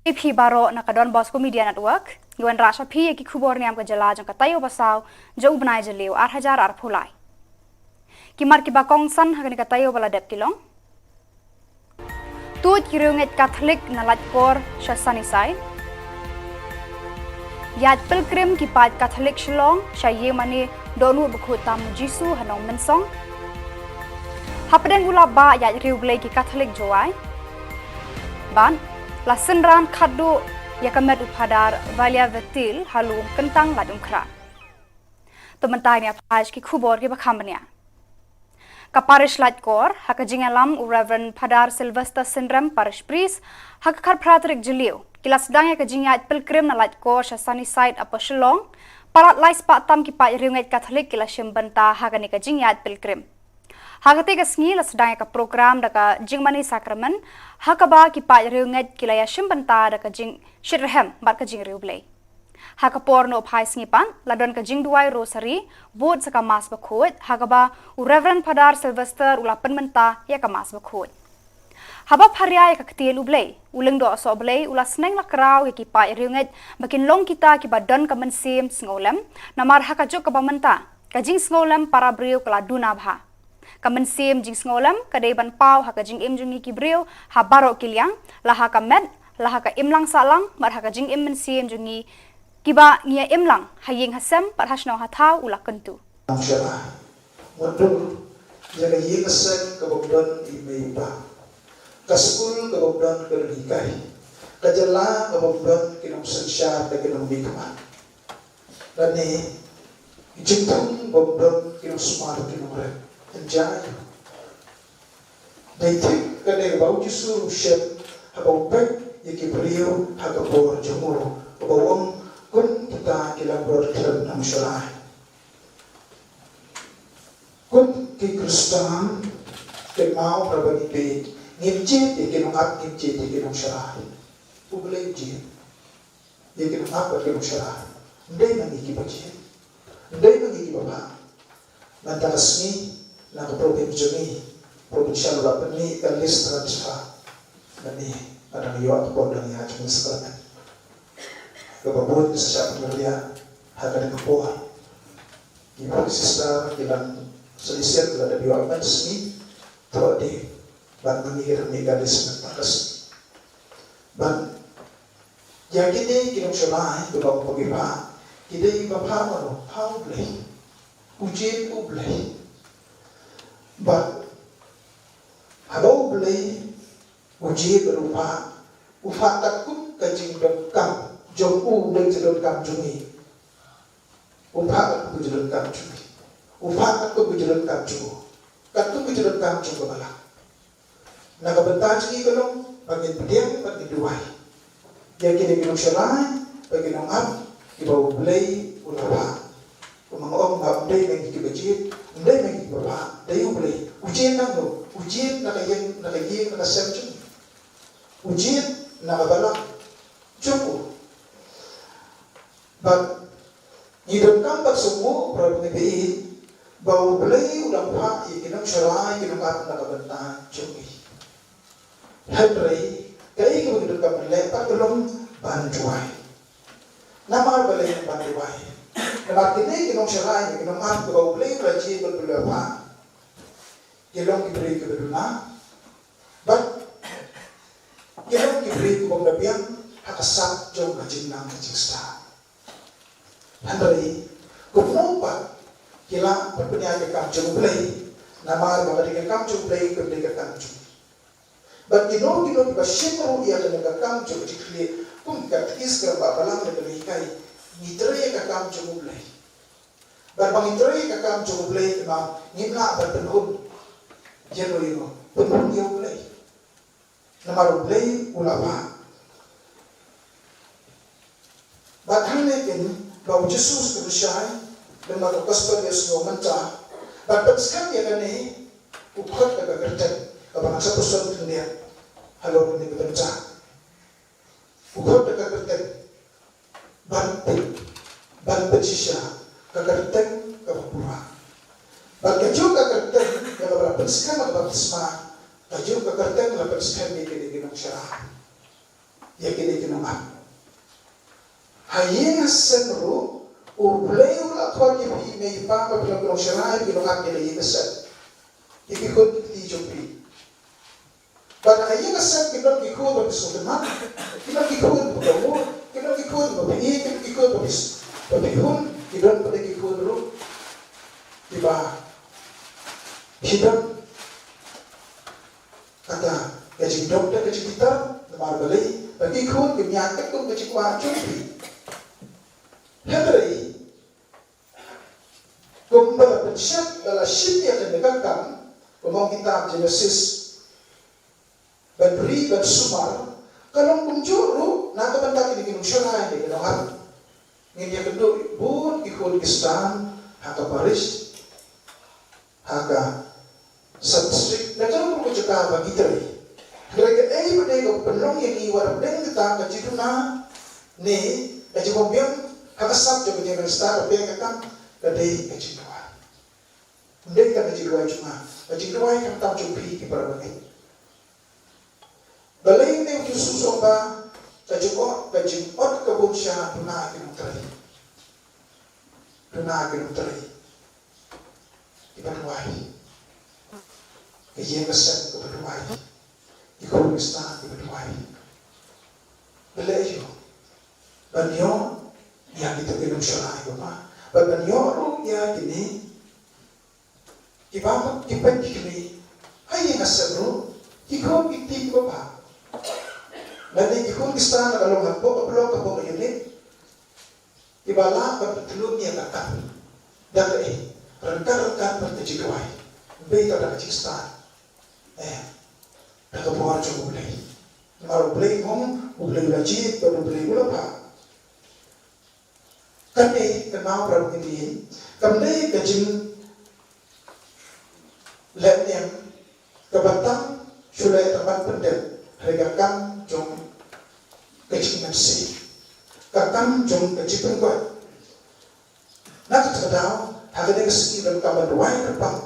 Ïa phi baroh na ka Don Bosco Media Network, ngi wanrah sha phi ïa ki khubor niam ka jylla jong ka taïew ba saw jong u bnai Jylliew ar hajar arphew lai. Ki mat kiba kongsan ha kane ka taïew ba la dep ki long: Tuid ki riewngeit Katholik na Laitkor sha Sunnyside. Ïaid pilgrim ki paid Katholik Shillong sha ïingmane Dohnud Bakhuid Tam U Jisu ha Nongmynsong. Hapdeng u lap bah ïaid riewblei ki Katholik Jowai. Bad la synran khatduh ïa ka met u Phadar Valia Vetil ha Lum Kyntang Laitumkhrah. To mynta ngin ïa phai sha ki khubor kiba kham bniah. Ka parish Laitkor, ha ka jingïalam u Reverend Phadar Sylvester Synrem, parish priest, ha ka khatphra tarik Jylliew, ki la sdang ïa ka jingïaid pilgrim na Laitkor sha Sunnyside, Upper Shillong. Palat lai spah tam ki paid riewngeit Katholik ki la shim bynta ha kane ka jingïaid pilgrim. Ha katei ka sngi la sdang ïa ka program da ka jingmane sakramen, ha kaba ki paid riewngeit ki la ïa shim bynta da ka jingshitrhem bad ka jingriewblei. Ha ka por nohphai sngi pat, la don ka jingduwai rosary, bud sa ka Mass Bakhuid, ha kaba u Reverend Phadar Sylvester u la pynmynta ïa ka Mass Bakhuid. Haba pharia ïa ka ktien U Blei, u Lyngdoh Sohblei u la sneng la kraw ïa ki paid riewngeit ba kin long kita kiba don ka mynsiem sngewlem, namar ha ka juk kaba mynta, ka jingsngewlem para briew ka la duna bha. Ka mynsiem jingsngewlem ka dei ban paw ha ka jingim jong ngi ki briew ha baroh ki liang, la ha ka met, la ha ka imlang sahlang, bad ha ka jingim mynsiem jong ngi kiba ngi ïa im lang ha ïing ha sem bad ha shnong ha thaw, u la kyntu. Nongshira, ngan dur ïa ka ïing ka sem kaba don i mei i pa, ka skul kaba don ka nonghikai, ka jylla kaba don ki nongsynshar, ka ki nongmihkhmat. Lane ki jingthung ba ym don ki nongsumar ki nongrep. Hynrei dei thik kane ba u Jisu u shem haba u peit ïa ki briew ha ka por jong u, ba u ong, kum kita ki langbrot khlem nongshira. Kum ki Khristan, kynmaw haba ngi peit, ngim jied ïa ki nongap, ngim jied ïa ki nongshira. U Blei u jied ïa ki nongap bad ki nongshira. Ym dei ma ngi kiba jied. Ym dei ma ngi kiba phah. Mynta ka sngi, na ka province jong ngi, provincial, u la pynmih ka list transfer. Mynne nga dang ïoh ka por dang ïa jong ngi sacrament. Kaba bun ki sa shah pynriah ha kane ka por. Ki sister ki la solicit, la dep ïoh mynta ka sngi. Thoh de, bad ma ngi ki dang mih ka list mynta ka sngi. Bad ïa kine ki nongshira, eh, kiba ong ba ki phah, ki dei ba phah mano, phah U Blei. U jied U Blei. Bad haba U Blei u jied bad u phah, u phah katkum ka jingdonkam jong u, ym dei ka jingdonkam jong ngi. U phah katkum ka jingdonkam jong ngi. U phah katkum ka jingdonkam jong u. Katkum ka jingdonkam jong ka balang. Na ka bynta jong ngi ka long ba ngin pdiang bad ngin duwai ïa kine ki nongshira, ba ki nongap, kiba U Blei u la phah. Kumba nga ong, ym dei ma ngi kiba jied, ym dei ma ngi kiba phah, dei U Blei. U jied na no, u jied na ka ïing, na ka ïing, na ka sem jong ngi. U jied na ka balang jong u. Bad ngi donkam ban sngewthuh, para bangeit, ba U Blei u dang phah ïa ki nongshira, ïa ki nongap na ka bynta jong ngi. Hynrei kaei kaba ngi donkam ban leh pat ka long ban duwai. Namar balei ban duwai? Namar kine ki nongshira, ïa ki nongap kiba U Blei u la jied bad u la phah, ki long ki briew kiba duna. Bad ki long ki briew kiba ym da biang ha ka sap jong ka jingnang ka jingstad. Hynrei kumno pat ki lah ban pynïaid ïa ka kam jong U Blei? Namar ba ka dei ka kam jong U Blei, kam dei ka kam jong ngi. Bad kino kino kiba shim ruh ïa kane ka kam jong ka jingkitkhlieh kum ka katekis kaba balang ne ka hikai, ngi trei ïa ka kam jong U Blei. Bad ba ngi trei ïa ka kam jong U Blei, te ma ngim lah ban pynhun ïano ïano, pynhun ïa U Blei. Namar U Blei u la wad. Bad hangne kein ba U Jisu u kynshai, lem bad ka gospel ïa u sngew mynta. Bad pynskhem ïa kane, u khot da ka kyrteng kaba ngan sa pyrshang khyndiat halor kane ka bynta. U khot da ka kyrteng ban peit, ban pynshisha, ka kyrteng kaba pura. Bad kajuh ka kyrteng ïa kaba la pynskhem ha ka baptisma, kajuh ka kyrteng la pynskhem ïa kine ki nongshakri, ïa kine ki nongap. Ha ïing ha sem ruh U Blei u la khot ïa phi, mei pa, ba phin long ki nongshakri, ki nongap ïa la ïing ha sem, ïa ki khun ki kti jong phi. Bad ha ïing ha sem kim don ki khun ba phi sngewtynnat, kim don ki khun ba phi mut, kim don ki khun ba phi ïeit, kim don ki khun ba phi, ba phi hun, ki don pat ki khun ruh kiba phi don kata ka jingdom da ka jingbitar, namar balei ba ki khun kim ïaid katkum ka jingkwah jong phi. Hynrei kumba la pynshai ba la shim ïa kane ka kam, kum ha kitab Jenesis, ban ri ban sumar, ka long kumjuh ruh na ka bynta kine ki nongshakri ne ki nongap. Ngin ïakynduh bun ki khun Khristan ha ka parish, ha ka sub-district, da ka long ka jaka ba ngi trei. Hynrei kaei ba dei ka pynlong ïa ngi wat hapdeng kata ka jingduna ne ka jingbym biang ha ka sap jong ka jingïalang Khristan, ka dei ka kam, ka dei ka jingduwai. Ym dei tang ka jingduwai jong nga, ka jingduwai khamtam jong phi ki para bangeit. Balei ne U Jisu u ong ba ka jingong, ka jingot kaba shisha, duna ïa ki nongtrei. Duna ïa ki nongtrei kiba duwai. Ka ïing ka sem kaba duwai. Ki khun Khristan kiba duwai. Balei ïoh? Ban ïoh ïa kito ki nongshakri, bad ban ïoh ruh ïa kine kiba, ki peit ki kmie ha ïing ha sem ruh, ki khun ki kti kiba bha. Lane ki khun Khristan la ka long hapoh ka block, hapoh ka unit, kiba lah ban pyntylun ïa ka kam da kaei? Ryngkat ryngkat bad ka jingduwai. Ym dei tang da ka jingstad, eh, da ka bor jong U Blei. Namar U Blei u ong, U Blei u la jied bad U Blei u la bha. Kane ka nau, para bangeit, kam dei ka jinglehniam kaba tam shu leh tang ban pyndep, hynrei ka kam jong ka jingmynsiem, ka kam jong ka jingpynkoit. Na kata ka daw, ha kane ka sngi donkam ban duwai kyrpang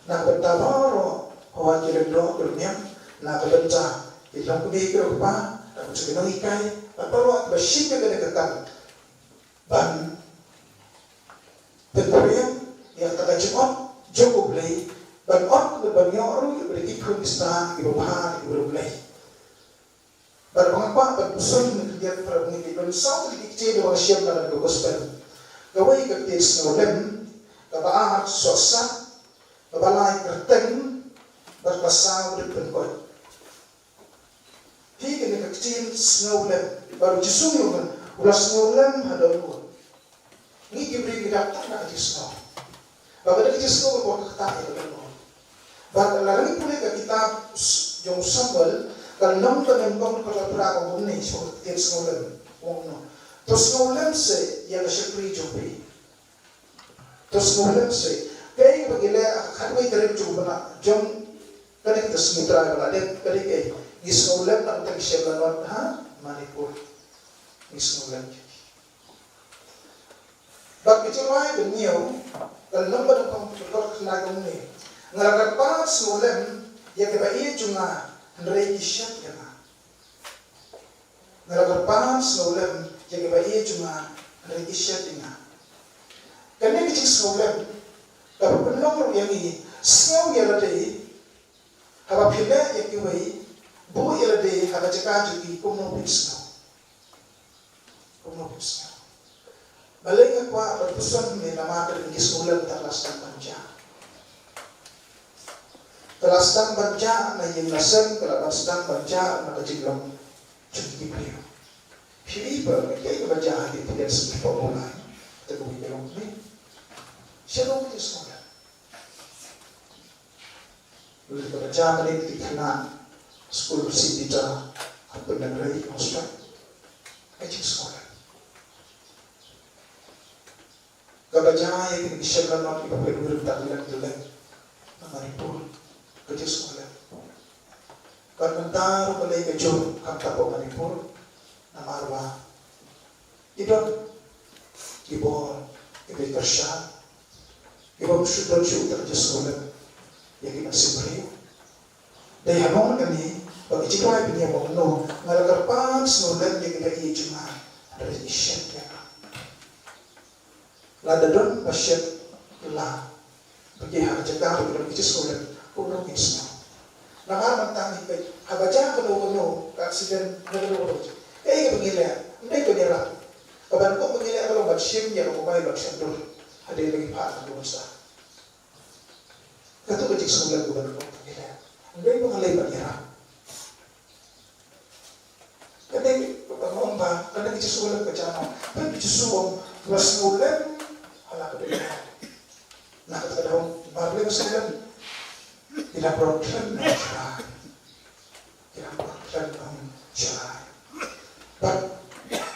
na ka bynta baroh, hawa ki lyngdoh ki lynniam, na ka bynta ki longkmie ki longkpa, na ka bynta ki nonghikai, bad baroh kiba shim ïa kane ka kam ban pynphriang ïa kata ka jingot jong U Blei, ban ot, ban ïoh ruh ïa ki khun Khristan kiba bha, kiba bha U Blei. Bad ba nga kwah ban puson na ka liang, para bangeit, ban saw tylli ki ktien ba nga shem na ka gospel. Kawei ka ktien sngewlem, kaba ar sohsat, kaba lai kyrteng, bad kaba saw dei pynkoit. Hi kane ka ktien sngewlem, bad U Jisu u ong, u la sngewlem ha dohnud. Ngi ki briew ngi dap tang da ka jingsngew. Ba ka dei ka jingsngew kaba kata ïa ka dohnud. Bad lada ngi pule ka kitab s-, jong u Samuel, ka lynnong ba nyngkong, ka dkhot phra, ka ong kumne, sha ka ktien sngewlem. Ong kumno? To sngewlem seh ïa ka shakri jong phi. To sngewlem seh. Kaei kaba ngi leh ha ka khatwei tarik jong u bnai, jong kane ka sngi Trai ba la dep, ka dei kaei? Ngi sngewlem na ka bynta ki shem lanot ha Manipur. Ngi sngewlem. Bad ka jingrwai ba hynñiew, ka lynnong ba nyngkong, ka dkhot khyndai, ka ong kumne: Nga la kyrpad sngewlem ïa kiba ïeit jong nga, hynrei ki shet ïa nga. Nga la kyrpad sngewlem ïa kiba ïeit jong nga, hynrei ki shet ïa nga. Kane ka jingsngewlem kaba pynlong ruh ïa ngi sngew ïa lade, haba phi leh ïa kiwei, buh ïa lade ha ka jaka jong ki, kumno phin sngew? Kumno phin sngew? Balei nga kwah ban puson ne namar ka dei ka jingsngewlem kaba la sdang ban jia. Ka la sdang ban jah na ïing na sem, ka la ban sdang ban jah na ka jinglong jong ki briew. Phi i ba kaei kaba jah ha ki ktien sngewthuh ba u Blei, te kawei ka long ne. Shalom ki sngewlem. Lada kaba jah mynne ki khynnah skul Saint Peter ha Pyndengrei Hostel. Ka jingsngewlem. Kaba jah ïa kine ki shem lanot kiba pynwir bad ki leng ki leng na Manipur. Ka jingsngewlem. Bad mynta ruh ka lei ka jur khamtam ha Manipur namar ba i don ki bor kiba kyrshan, kiba ym shu don shuh ka jingsngewlem ïa ki mynsiem briew. Dei ha mon kane ba ka jingkwah pynïaid ba kumno nga la kyrpad sngewlem ïa kiba ïeit jong nga hynrei ki shet ïa nga. Lada don ba shet la ba ki ha ka jaka ba ki don ka jingsngewlem, kumno ngin sngew? Namar mynta ngi peit haba jia kano kano ka accident, kano kano ka jia, kaei kaba ngi leh? Ym dei ban ïarap. Kaba nyngkong ba ngi leh ka long ban shim ïa ka mobile ban shon dur. Hadien ba ngi phah ka dur sa. Kato ka jingsngewlem kaba nyngkong ba ngi leh. Ym dei ba ngi leh ban ïarap. Ka dei kaba ong ba ka dei ka jingsngewlem ka jam. Peit ba Jisu u ong ba sngewlem ha la ka dohnud. Na kata ka daw namar balei ba sngewlem? Ki dang pynrung khlem na u Trai. Ki dang pynrung khlem na u Trai. Bad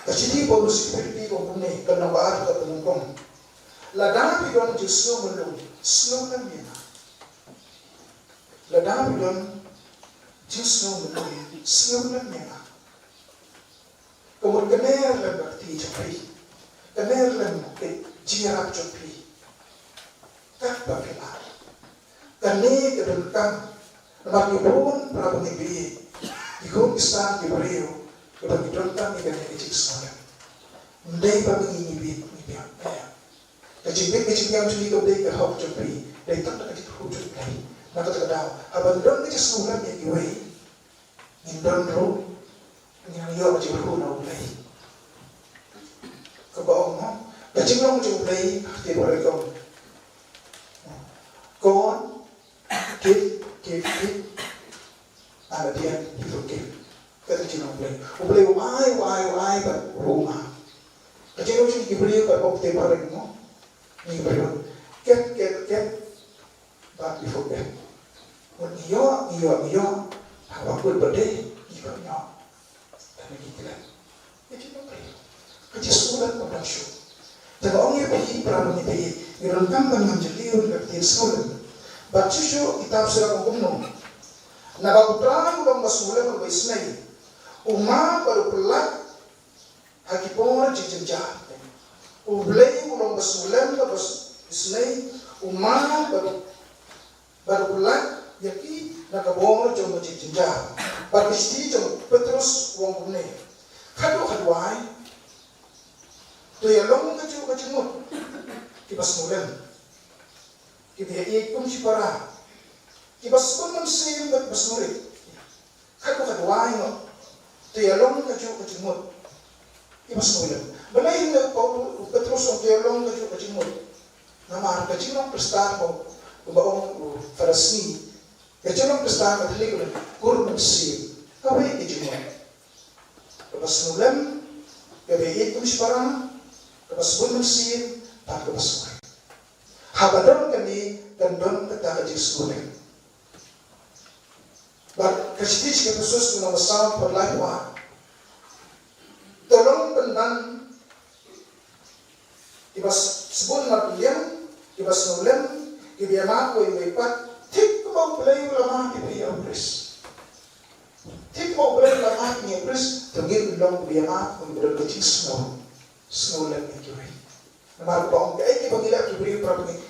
ka shithi Paulus sha ki Philippi ka ong kumne, ka lynnong ba ar ka dkhot ba nyngkong. Lada phi don jingsngew myllung, sngewlem ïa nga. Lada phi don jingsngew myllung, sngewlem ïa nga. Ka mut kane lem ka kti jong phi, kane lem ka jingïarap jong phi. Katba phi lah. Kane ka donkam namar ngi bun para bangeit, ki khun ki ksan ki briew kiba ngi donkam ïa kane ka jingsngewlem. Ym dei ba ngi ngi biang, ngi biang. Ka jingbit ka jingbiang jong ngi kam dei ka hok jong phi, dei tang da ka jingkyrkhu jong U Blei. Na kata ka daw haba ngi don ka jingsngewlem ïa kiwei, ngin don ruh, ngin ïoh ka jingkyrkhu na U Blei. Kaba ong mo, ka jinglong jong U Blei ka ktien Baibl ka ong, God give, give, give, and at the end he forgive. Ka jinglong U Blei, U Blei u ai, u ai, u ai bad u map. Ka jinglong jong ngi ki briew ka ong ktien Baibl mo, ngi briew, get, get, get, but we forget. Ngi ïoh, ngi ïoh, ngi ïoh, haba kut ba dei ngi ïoh. Kane ka khlem, ka jingsngewlem ka jingsngewlem ka ban shu. Te nga ong ïa phi para bangeit, ngi donkam ban ngam jylliew ïa ka ktien sngewlem. Bad shuh shuh kitab Sirah ka ong kumno? Naba U Trai u long uba sngewlem bad uba isynei, u map bad u pyllait ha ki por jingjynjar. U Blei u long uba sngewlem bad uba isynei, u map bad u bad u pyllait ïa ki na ka bor jong ka jingjynjar. Bad ka shithi jong u Petros u ong kumne, khadduh khadwai to ïa long kajuh ka jingmut kiba sngewlem, kiba ïa ïeit kum shipara, kiba sbun mynsiem bad kiba sngewrit. Khadduh khadwai ngut to ïa long kajuh ka jingmut kiba sngewlem. Balei hynne u Petros u ong to ïa long kajuh ka jingmut? Namar ka jinglong Khristan ba, ba ong u Father Snee, ka jinglong Khristan Katholik ka long kur mynsiem. Kawei ka jingmut, kaba sngewlem, kaba ïeit kum shipara, kaba sbun mynsiem bad kaba sngewrit. Haba don kane kan don kata ka jingsngewlem. Bad ka shithi sha ki Ephesus ka lynnong ba saw, dkhot lai wei. To long pynban kiba sbun marwei, kiba sngewlem, kiba ïa map uwei uwei pat, thik kumba U Blei u la map ïa phi ïa u Khrist. Thik kumba U Blei u la map ïa u Khrist, to ngin long kiba ïa map, kiba don ka jingsngew, sngewlem ïa kiwei. Namar kaba ong kaei kaba ngi leh ki briew para bangeit,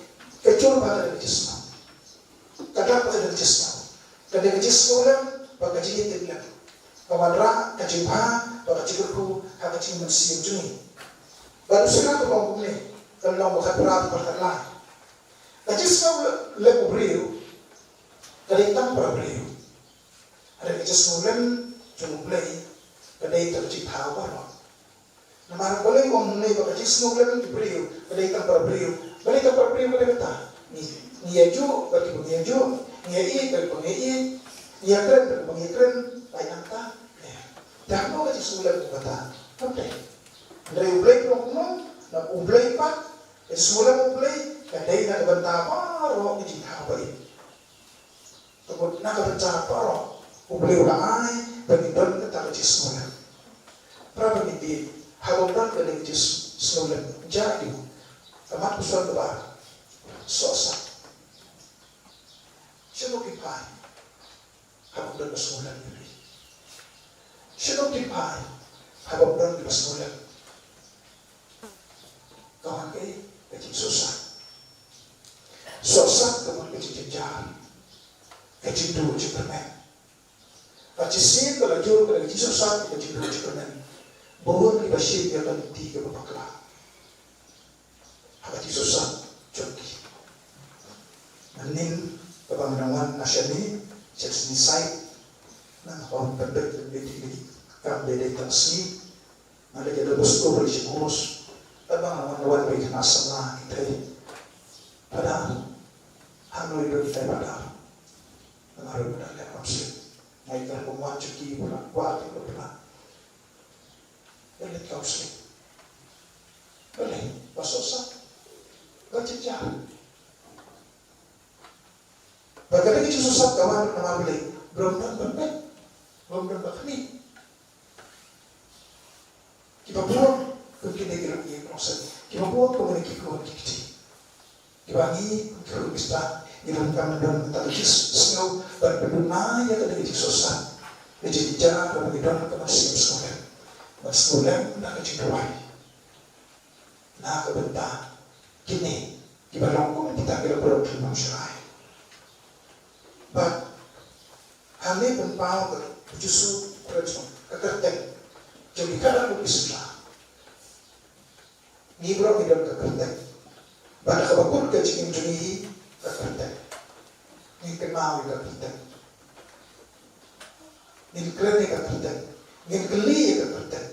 ka jur ba ka don ka jingsngew. Ka dap ba ka don ka jingsngew. Ka dei ka jingsngewlem bad ka jingïatiplem. Ka wanrah ka jingbha bad ka jingkyrkhu ha ka jingmynsiem jong ngi. Bad u Sirah ka ong kumne, ka lynnong ba khatphra, dkhot khatlai. Ka jingsngewlem u briew ka dei tang para briew. Hynrei ka jingsngewlem jong U Blei ka dei tang ka jingthaw baroh. Namar balei u ong kumne ba ka jingsngewlem ki briew ka dei tang para briew? Balei tang para briew ka dei kata? Ngi, ngi ïajuh bad kiba ngi ïajuh, Ngi ïeit, ngi ïeit, ngi ïakren, ngi ïakren, ai nangta. Te hangno ka jingsngewlem kata? Hynrei U Blei u long kumno, na U Blei pat, ka jingsngewlem U Blei ka dei na ka bynta baroh ki jingthaw ba ïeit. Te na ka bynta baroh U Blei u la ai ba ngin don kata ka jingsngewlem. Para bangeit, haba ym don kane ka jingsngewlem, jia aïu? Ka mat ka shuwa kaba ar, sohsat. Shano ki phai haba ym don ba sngewlem ïa phi? Shano ki phai haba ym don ba sngewlem? Ka wan kaei? Ka jingsohsat. Sohsat ka wan ka jingjynjar, ka jingduh jingkyrmen. Bad shisien ba la jur ka jingsohsat, ka jingduh jingkyrmen, bun kiba shim ïa ka lynti kaba bakla ha ka jingsohsat jong ki. Mynnin kaba nga dang wan na shane, sha ka sngi Saitjaiñ, nga la wan pynbeit pynbeit ïa ki kam ba dei tang sngi. Nga la ïa da bus ko ba la shi bus. Tang ba nga wan, wan ba ïa ka na samla ki thei. Padar. Hangne ïa ki thei padar. Nga ruh nga dang leh kam slip. Nga ïa ka kum wan sha ki pula, kwah ki pula. Ïa leh kam slip. Balei? Ba sohsat. Ba jynjar. Bad kata ka jingsohsat ka wan namar balei? Ba ym don ban peit, ba ym don ban khmih. Kiba bun kum kine ki longïing longsem, kiba bun kum kine ki khun ki kti, kiba ngi kum ki khun Khristan ngi donkam ban don kata ka jingsngew ban pynduna ïa kata ka jingsohsat, ka jingjynjar, ban ngi don ka mynsiem sngewlem, ban sngewlem na ka jingduwai. Na ka bynta kine kiba long kum kita ki la burom ki nongshakri. Bad hangne pynpaw ka U Jisu, ka kyrteng jong ki khadar ki samla. Ngi baroh ngi don ka kyrteng. Bad ha kaba kut ka jingim jong ngi hi ka kyrteng. Ngin kynmaw ïa ka kyrteng. Ngin kren ïa ka kyrteng. Ngin kylli ïa ka kyrteng.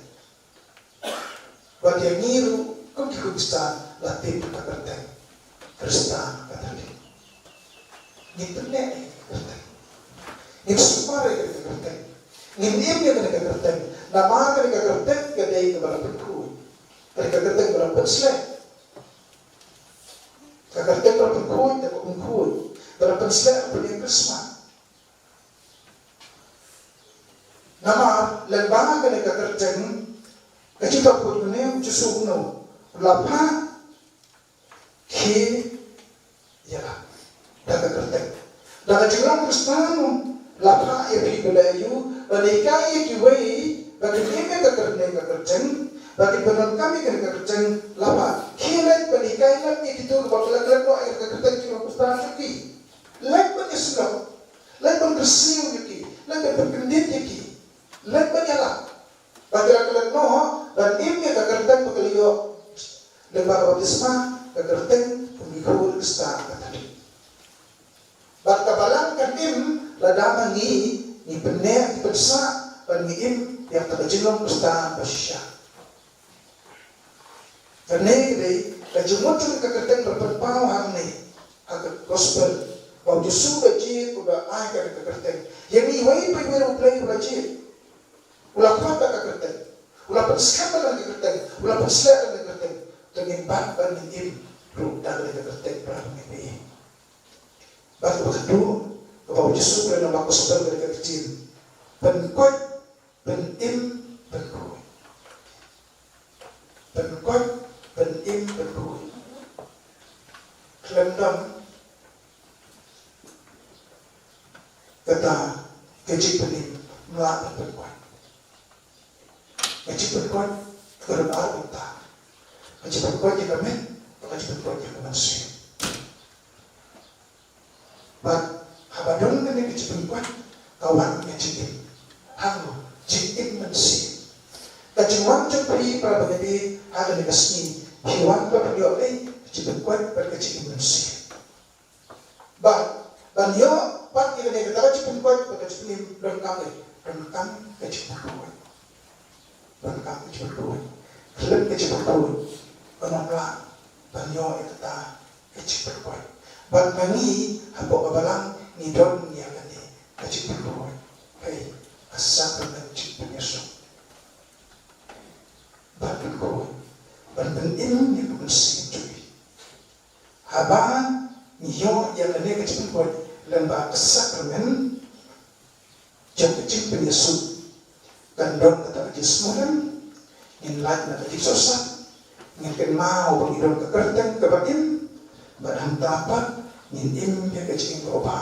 Bad ïa ngi ruh kum ki Khristan la tip ka kyrteng Khristan Katholik. Ngin pynneh ïa ka kyrteng. Ngin sumar ïa ka kyrteng. Ngin im ïa ka kyrteng. Namar ka kyrteng ka dei kaba la pynkhuid. Ka kyrteng ba la pynsleh. Ka kyrteng ba la pynkhuid, ka pynkhuid. Ba la pynsleh, pynïakhlad. Namar lyngba kane ka kyrteng, ka jingkyrkhu kane, u Jisu kumno u la phah, khie ïa la da ka kyrteng. Da ka jinglong Khristan u la phah ïa phi ba la ïoh ban hikai ïa kiwei ba kin im ïa ka kyrteng, ka kyrteng, ba kin pyndonkam ïa ka kyrteng, la phah, khie leit ban hikai lem ïa kito kiba la klet noh ïa ka kyrteng, jinglong Khristan jong ki. Leit ban ïasnoh, leit ban kyrsiew ïa ki, leit ban pynkyndit ïa ki, leit ban ïalap. Ba ki la klet noh ban im ïa ka kyrteng ba ki la ïoh lyngba ka baptisma, ka kyrteng kum ki khun Khristan Katholik. Bad ka balang kan im lada ma ngi, ngi pynneh, ngi pynsah ban ngi im ïa kata ka jinglong Khristan ba shisha. Kane ka dei ka jingmut jong ka kyrteng ba la pynpaw hangne ha ka gospel, ba u Jisu u la jied, u la ai ka kyrteng. Ïa ngi, iwei pa iwei U Blei u la jied. U la khot da ka kyrteng. U la pynskhem da ka kyrteng. U la pynsleh da ka kyrteng. Te ngin bat ban ngin im ruh da ka kyrteng, para bangeit. Bad kaba khatduh, kaba u Jisu u la ong ba ka gospel ka dei ka ktien pynkoit, pynim, pynkhuid. Pynkoit, pynim, pynkhuid. Khlem don kata ka jingpynim, ym lah ban pynkoit. Ka jingpynkoit ka don ar bynta. Ka jingpynkoit ïa ka met, bad ka jingpynkoit ïa ka mynsiem. Bad haba don kane ka jingpynkoit, ka wan ka jingim. Hangne, jingim mynsiem. Ka jingwan jong phi, para bangeit, ha kane ka sngi, phi wan ban ïoh ei? Ka jingpynkoit bad ka jingim mynsiem. Bad ban ïoh pat ïa kane, kata ka jingpynkoit bad ka jingpynim, donkam ei? Donkam ka jingpynkoit. Donkam ka jingpynkoit. Khlem ka jingpynkoit, ngim lah ban ïoh ïa kata ka jingpynkoit. Bad ma ngi hapoh ka balang, ngi don ïa kane ka jingpynkhuid, hei, ka sakrament jingpynïasoh. Ban pynkhuid, ban pynim ïa ka mynsiem jong ngi. Haba ngi ïoh ïa kane ka jingpynkhuid lyngba ka sakrament jong ka jingpynïasoh, kan don kata ka jingsngewlem, ngin lait na ka jingsohsat, ngin kynmaw ba ngi don ka kyrteng kaba im, bad hangta pat ngin im ïa ka jingim kaba bha,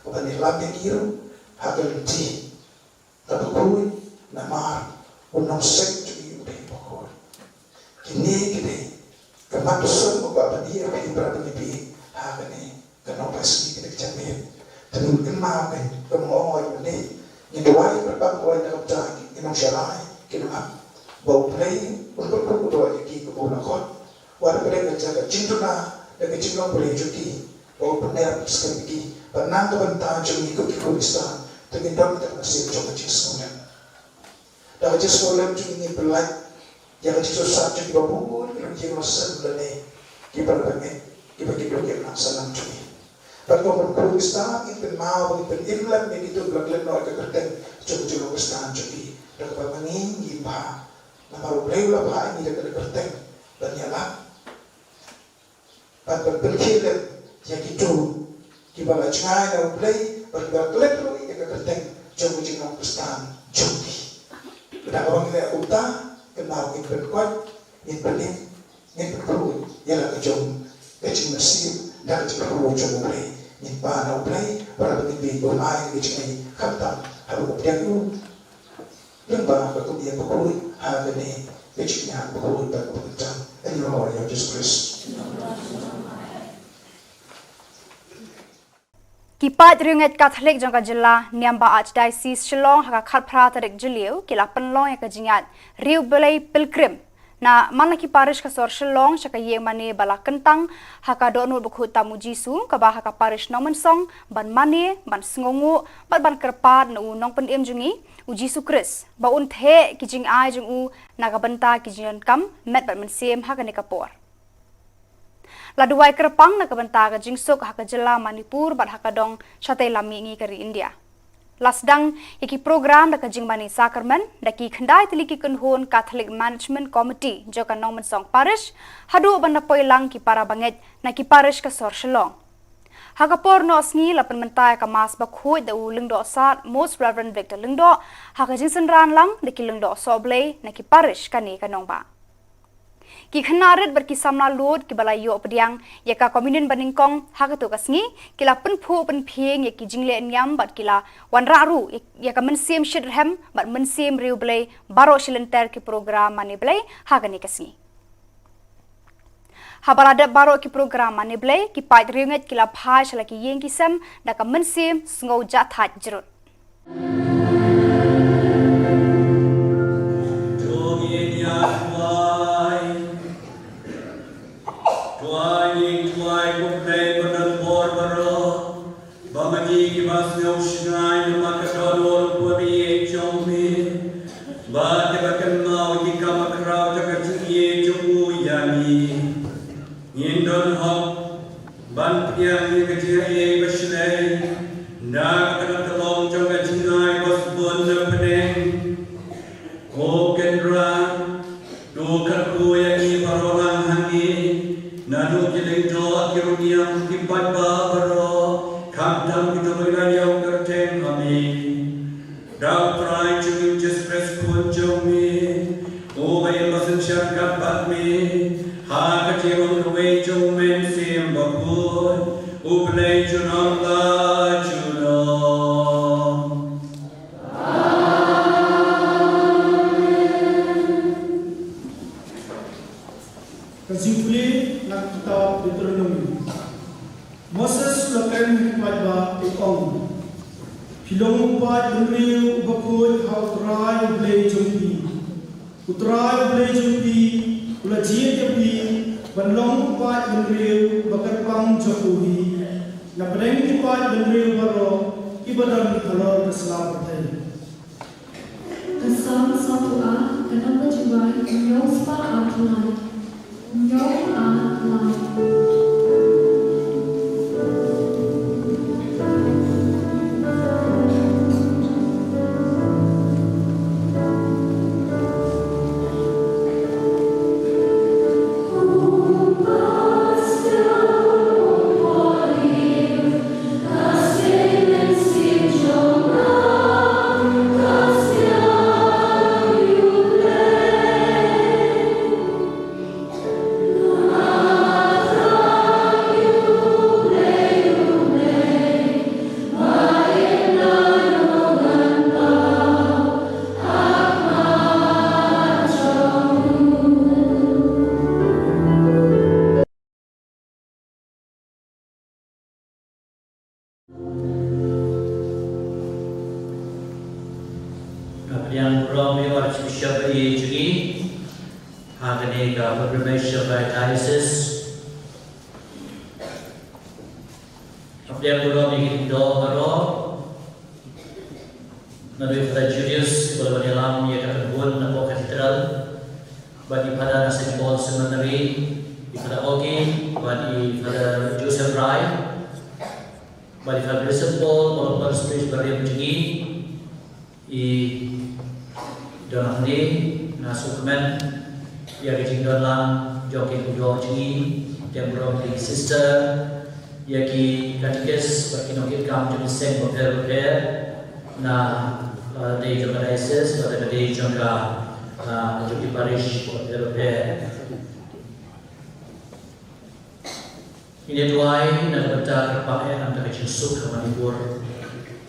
kaba ngi lam ïa ngi ruh ha ka lynti kaba khuid, namar u nongseng jong ngi u dei uba khuid. Kine ki dei ka mat ka suk uba ban ïa phi para bangeit phi ha kane ka Nongpynim ka dei ka jingmut. Te ngin kynmaw, ka, ka mong oi mynne, ngin duwai kyrpang oi na ka bynta ki nongshakri, ki nongap, ba U Blei un kyrkhu kyrdoh ïa ki kumba u la khot. Wat la pyrshah ka jingduna da ka jinglong pyrshah jong ki, ba u pynner skhem ïa ki, bad na ka bynta jong ngi kum ki Khristan, te ngin don ka mynsiem jong ka jingsngewlem. Da ka jingsngewlem jong ngi ngin pynlait ïa ka jingsohsat jong kiba bun ki nongïing nongsem lane ki para bangeit kiba ki duk ïa ka nongsan jong ngi. Bad kum ki Khristan ngin kynmaw ba ngin pynim lem ïa kito kiba klet noh ïa ka kyrteng jong ka jinglong Khristan jong ngi da kaba ma ngi ngim bha. Namar U Blei u la phah ïa ngi da ka kyrteng ban ïalap bad ban pynkhih lem ïa kito kiba la jngai na U Blei bad kiba klet ruh ïa ka kyrteng jong ka jinglong Khristan jong ki. Da kaba ngi leh kumta, kynmaw ngin pynkoit, ngin pynim, ngin pynkhuid ïa la ka jong ka jingmynsiem da ka jingkyrkhu jong U Blei. Ngin pan na U Blei, ba la ngin bit, un ai ka jingïeit khamtam ha u pdiang u. Lyngba ka kumne bakhuid ha kane ka jingïaid bakhuid bad bakhuid tam, ïa u Lord ïa u Jisu Khrist. Ki paid riewngeit Katholik jong ka jylla, niam ba Archdiocese Shillong, ha ka khatphra tarik Jylliew ki la pynlong ïa ka jingïaid riewblei pilgrim na man la ki parish ka sor Shillong sha ka ïing mane ba la kyntang ha ka dohnud bakhuid tam u Jisu, kaba ha ka parish Nongmynsong, ban mane, ban sngewnguh bad ban kyrpad na u Nongpynim jong ngi u Jisu Khrist ba un theh ki jingai jong u na ka bynta ki jingdonkam met bad mynsiem ha kane ka por. La duwai kyrpang na ka bynta ka jingsuk ha ka jylla Manipur bad ha ka dong shatei lam mihngi ka ri India. La sdang ïa ki program da ka jingmane sakramen da ki khyndai tylli ki kynhun Catholic Management Committee jong ka Nongmynsong Parish, haduh ban da poi lang ki para bangeit na ki parish ka sor Shillong. Ha ka por noh sngi la pynmynta ïa ka Mass bakhuid da u Lyngdoh Sad Most Reverend Victor Lyngdoh, ha ka jingsynran lang da ki lyngdoh sohblei na ki parish kane ka nongbah. Ki khynnah rit bad ki samla lud kiba la ïoh pdiang ïa ka communion banyngkong ha kato ka sngi, ki la pynphuh pynphieng ïa ki jingleh niam bad ki la wanrah ruh ïa, ïa ka mynsiem shitrhem bad mynsiem riewblei baroh shi lynter ki program mane Blei ha kane ka sngi. Haba la dep baroh ki program mane Blei, ki paid riewngeit ki la phai sha la ki ïing ki sem da ka mynsiem sngew jahthait jrut. To ngin ïa duwai. Duwai, ngin duwai, ko Blei ba don bor baroh, ba ma ngi kiba sngew shngaiñ namar ka dohnud bad ka ïeit jong me, bad kiba kynmaw ïa ki kam bakhraw jong ka jingïeit jong u ïa ngi. Ngin don hok ban pdiang ïa ka jingaiei ba shlei na ka tnat ka long jong ka jingai ba sbun na pdeng. Ko Kynrad, to kyrkhu ïa ngi baroh lang hangne, naduh ki lyngdoh, ki rynïeng, ki paidbah baroh, khamtam kito kiba la ïoh kyrteng ha me. Da U Trai jong ngi Jisu Khrist Khun jong me, uba im ba synshar kat bad me, ha ka jinglong kawei jong U Mynsiem Bakhuid, U Blei junom la junom. Ka jingpule na ka kitab Deuteronomi. Moses u la kren ha ki paidbah, u ong, phi long u paid bynriew uba khuid ha U Trai U Blei jong phi. U Trai U Blei jong phi u la jied ïa phi ban long u paid bynriew ba kyrpang jong u hi na pdeng ki paid bynriew baroh kiba don halor ka sla pyrthei. Ka Salm sawphew ar, ka nong ka jingrwai, hynñiew spah ar tlai. Hynñiew ar tlai. Pdiang burom ïa u Archbishop ba ïeit jong ngi ha kane ka pilgrimage of our diocese. Pdiang burom ïa ki lyngdoh baroh, naduh i Father Julius, uba la wan ïalam ïa ka kynhun na Cathedral, bad i Father na Saint Paul Seminary, i Father Ogi, bad i Father Joseph Rai, bad i Father Vincent Paul, bad i Father Spiritual Barim jong ngi, i don hangne, nga sngewkmen ïa ka jingdon lang jong ki lyngdoh jong ngi, pdiang burom ki sister, ïa ki katikis bad ki nongkitkam jong ki seng bapher bapher na, uh, dei jong ka diocese bad na dei jong ka, uh, jong ki parish bapher bapher. Ngi duwai na ka bynta ka pang eh na ka jingsuk ha Manipur,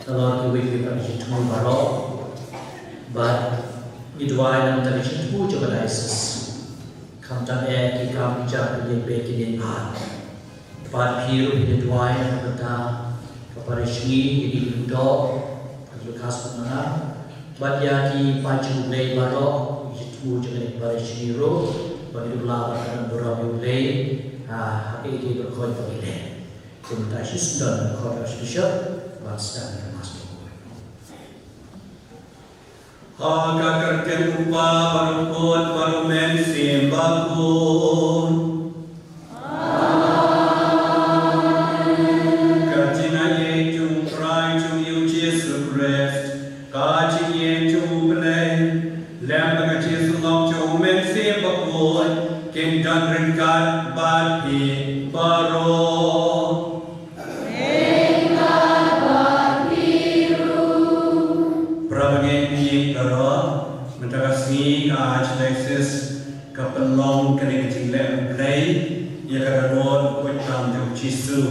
nalor kiwei kiwei ki jingthmu baroh, bad ngi duwai na ka bynta ka jingthmu jong ka diocese, khamtam eh ki kam ki jam ki liang bad ki liang bha. Bad phi ruh ngi duwai na ka bynta ka parish ngi, ïa ki lyngdoh, ka Lucas Putnam, bad ïa ki paid jong U Blei baroh, ki jingthmu jong ka parish ngi ruh, bad ngi duh lah ban don burom ïa U Blei ha kaei kaei ba U khot ba ngi leh. Kumta shisien don ka khot Archbishop ban sdang ïa ka Mass. Ha ka kyrteng U Kpa bad U Khun bad U Mynsiem Bakhuid. Ka jingaiei jong U Trai jong ngi U Jisu Khrist, ka jingïeit jong U Blei, lem bad ka jingïasyllok jong U Mynsiem Bakhuid, kin don ryngkat bad phi baroh. Para bangeit ngi baroh, mynta ka sngi ka Archdiocese ka pynlong kane ka jingleh U Blei ïa ka dohnud khuid tam jong U Jisu.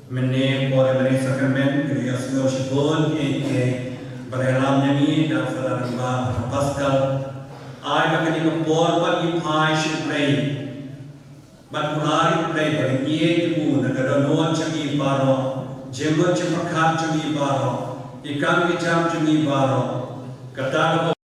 Mynne por ïa kane ka sakramen ka dei ka sngew shibun ïa ki ba la ïalam ïa ngi da u Father Rangbah Pascal. Ai ba kane ka por pat ngi phai sha U Blei. Bad kular ïa U Blei ba ngin ïeit ïa u na ka dohnud jong ngi baroh, jingmut jingpyrkhat jong ngi baroh, ki kam ki jam jong ngi baroh. Kata ka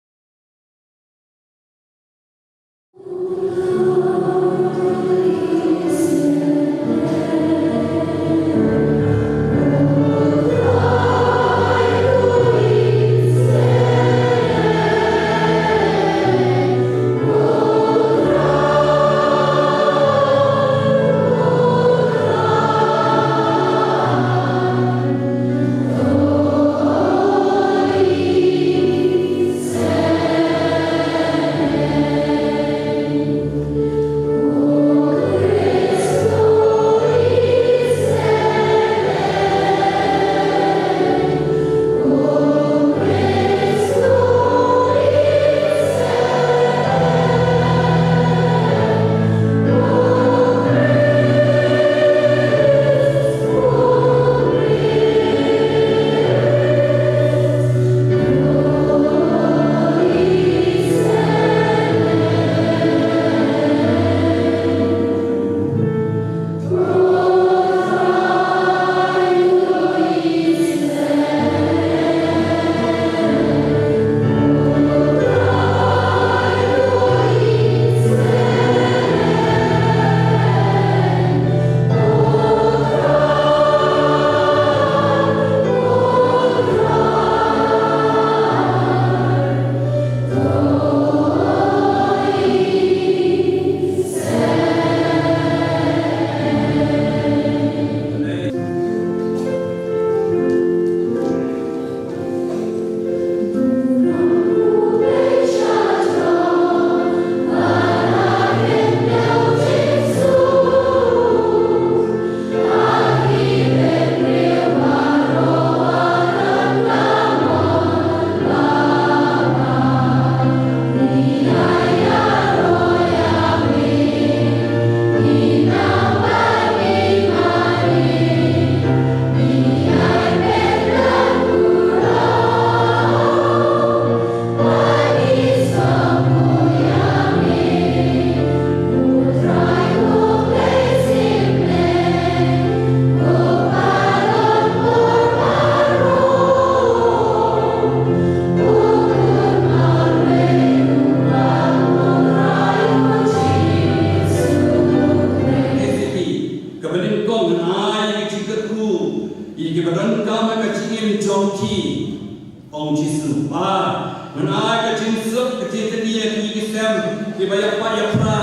Ong Jisu, ba ngan ai ka jingsuk ka jingkyrkhu ïa ki sem kiba ïapait ïapra.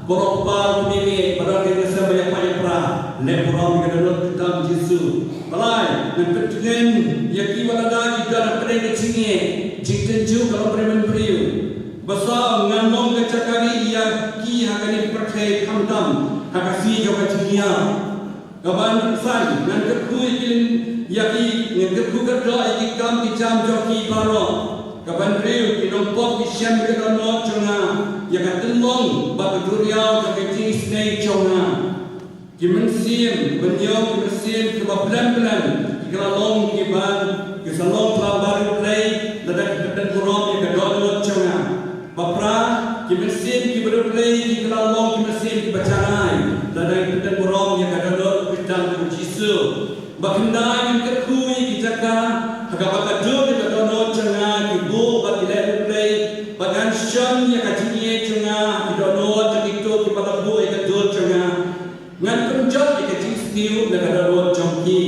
Baroh kpa ruh ki mih, ba don ki sem ba ïapait ïapra. Leh burom ïa ka dohnud khamtam Jisu. Balei? Ngan pyntngen ïa ki ba lada ki don hapdeng ka jingeh, jingtynjuh ka long briew. Ba saw, ngan long ka jaka rieh ïa ki ha kane ka pyrthei khamtam ha ka sngi jong ka jingïap. Kaba san, ngan kyrkhu ïa ki, ngan kyrkhu kyrdoh ïa ki kam ki jam jong ki baroh. Kaba hynriew, ki nongpop kin shem ïa ka dohnud jong nga, ïa ka tynlong bad ka duriaw jong ka jingisynei jong nga. Ki mynsiem, ki mynion, ki mynsiem kiba blem blem ki la long kiba, ki sa long kiba riewblei lada ki pynburom ïa ka dohnud jong nga. Ba phra, ki mynsiem kiba riewblei ki la long ki mynsiem kiba janai lada ki pynburom ïa ka dohnud khamtam jong u Jisu. Ba khyndai, ngan kyrkhu ïa ki jaka ha kaba ka dur ïa ka dohnud jong nga, ki buh bad ki leh riewblei, ba ngan shon ïa ka jingïeit jong nga ha ki dohnud jong kito kiba la buh ïa ka dur jong nga. Ngan pynjot ïa ka jingsniew na ka dohnud jong ki.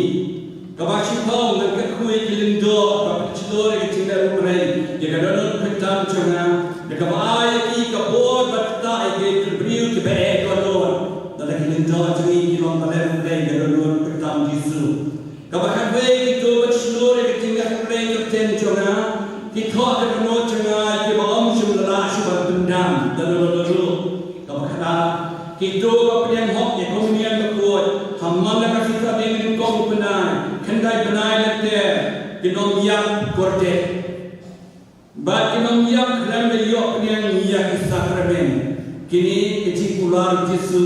Kaba shiphew, ngan kyrkhu ïa ki lyngdoh ba pynshlur ïa ka jingleh riewblei ïa ka dohnud khamtam jong nga, da kaba ai ïa ki ka bor ban ktah ïa ki briew kiba eh dohnud. Lada ki lyngdoh jong ngi ki long ba leh riewblei ïa ka dohnud khamtam Jisu. Kaba khatwei, kito ba shlur ïa ka jingleh riewblei kyrteng jong nga, ki thoh ïa ka dohnud jong nga ïa kiba ym shym la lah shuh ban pyndam da lano lano ruh. Kaba khatar, kito ba pdiang hok ïa ka Komunion bakhuid ha man la ka sngi Saturday nyngkong u bnai, khyndai bnai lynter, kin ym ïap kordit. Bad kin ym ïap khlem da ïoh pdiang ïa ki sakramen. Kine ki jingkular u Jisu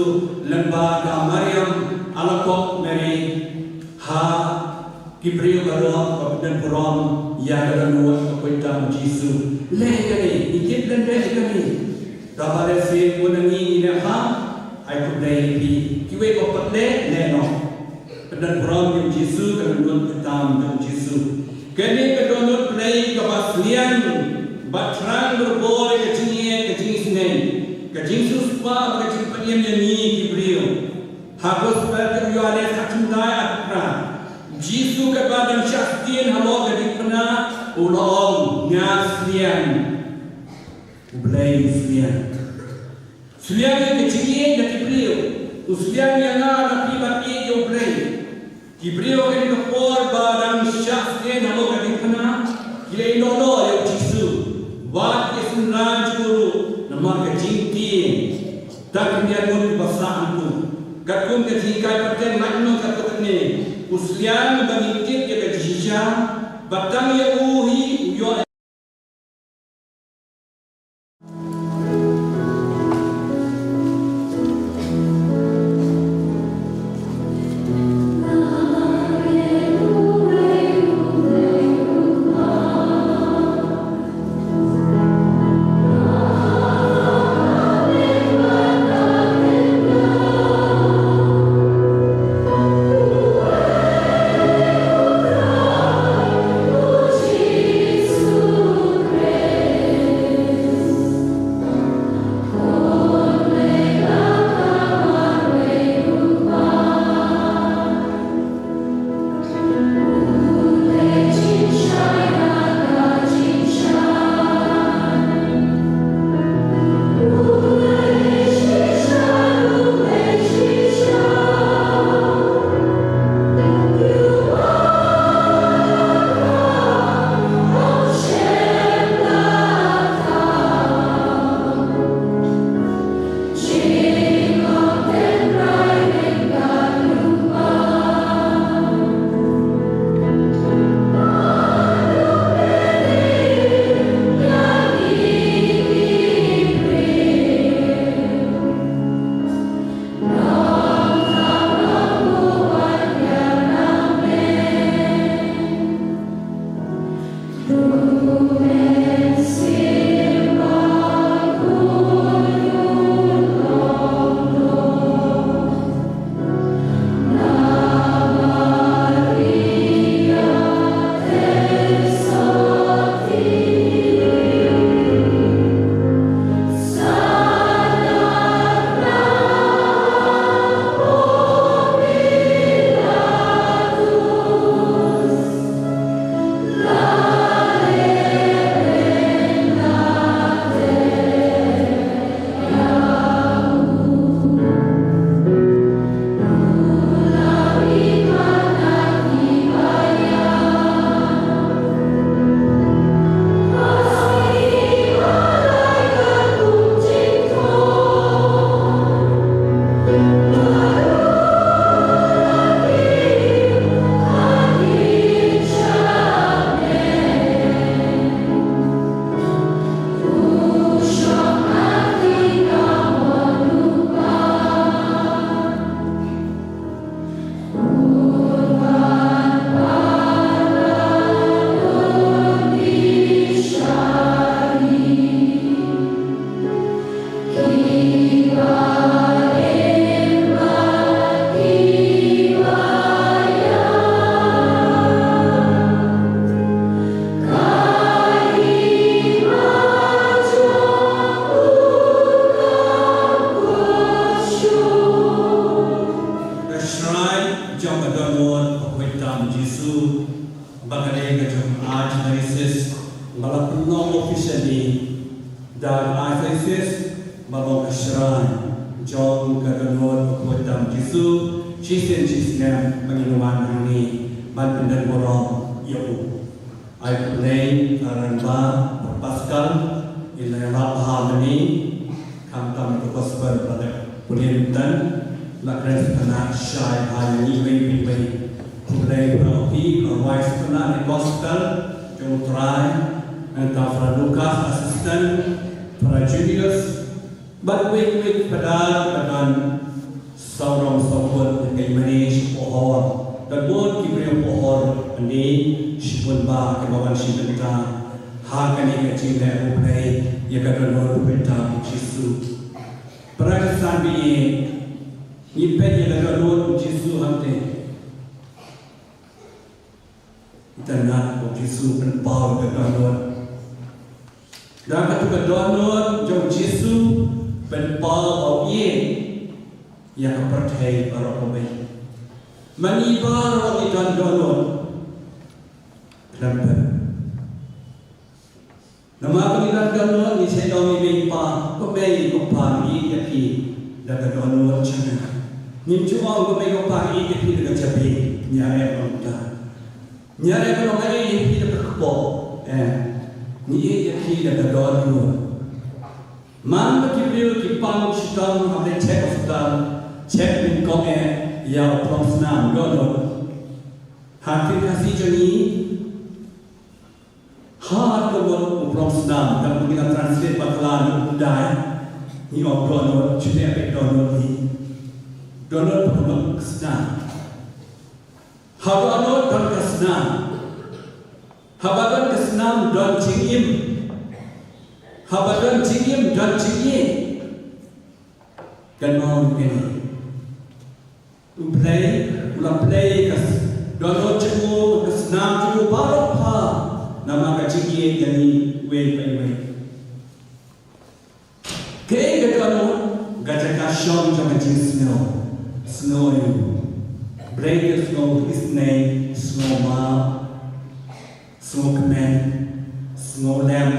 lyngba ka Mariam Alakhok Mary ha ki briew baroh ba pynburom ïa ka dohnud khamtam u Jisu. Leh kane, ngi tip lem leh kane. Kaba lehse bun na ngi ngi leh ha, ai khublei ïa phi. Kiwei ba pat leh, leh noh. Pynburom ïa u Jisu, ka dohnud khamtam ïa u Jisu. Kane ka dohnud Blei kaba sliang, ba thrang berbor ïa ka jingïeit, ka jingisynei, ka jingsiewspah, ka jingpynim ïa ngi ki briew. Ha Gospel jong u Ïoannis khatkhyndai arphew phra, u Jisu katba dang shah sdien halor ka diengphna, u la ong, nga sliang. U Blei u sliang. Sliang ïa ka jingïeit na ki briew. U sliang ïa nga na phi ban ïeit ïa u Blei. Ki briew ha kane ka por ba dang shah sdien halor ka diengphna, ki la ïehnoh noh ïa u Jisu. Wat ki synran jong u ruh namar ka jingtieng. Tang ki miat mut kiba sah hangtu. Katkum ka jinghikai pateng lait noh katto katne. U sliang ba ngin tip ïa ka jingshisha, ba tang ïa u hi u ïoh Archdiocese ba la pynlong officially da Archdiocese ba long ka shrine jong ka dohnud u khuid tam Jisu shisien shisnem ba ngin wan hangne ban pyndon burom ïa u. Ai khublei ïa u Rangbah Pascal, ïa la ïalap bha mynne. Khamtam ïa ka gospel ba la dep pule mynta, la kren sngewtynnat shai bha ïa ngi iwei pa iwei. Khublei para phi, para rwai sngewtynnat ïa ka gospel jong U Trai, nangta para Lukas assistant, para Julius, bad kiwei kiwei ki padar ba don sawdong sawkun, ki manage pohor, don bun ki briew pohor, mynne shibun bah kiba wan shim bynta ha kane ka jingleh U Blei ïa ka dohnud khuid tam Jisu. Para ki san ba ïeit, ngi peit ïa ka dohnud Jisu hangtei. Itynnad, U Jisu pynpaw ïa ka dohnud. Da katu ka dohnud jong U Jisu pynpaw ïa u, ïa ka pyrthei baroh kawei. Ma ngi baroh ngi don dohnud. Khlem pyn Namar ba ngi don dohnud ngi shait ong ïa i mei i pa, ko mei ko pa, ngi ïeit ïa phi da ka dohnud jong nga. Ngim ju ong ko mei ko pa, ngi ïeit ïa phi da ka jabieng. Ngi ïa ong kumta. Ngi ïa ong ba ngi ïeit ïa phi da ka kpoh. Eh, ngi ïeit ïa phi da ka dohnud. Man ba ki briew ki pang shitom, hap leit check hospital, check nyngkong eh ïa u prong snam, dohnud. Ha ka ktien Khasi jong ngi, ha ka mut u prong snam, da ngi la translate bakla na u Pundai, ngi ong dohnud, shane peit dohnud hi. Dohnud ka mut ka snam. Ha dohnud don ka snam. Haba don ka snam don jingim. Haba don jingim don jingïeit. Kynmaw ïa kane. U Blei u la pynlong ka s-, dohnud jong u, ka snam jong u baroh pha namar ka jingïeit ïa ngi iwei pa iwei. Kaei ka dohnud? Ka jaka shong jong ka jingsngew. Sngew ïa u Blei, ka sngew isynei, sngew map, sngew kmen, sngew lem.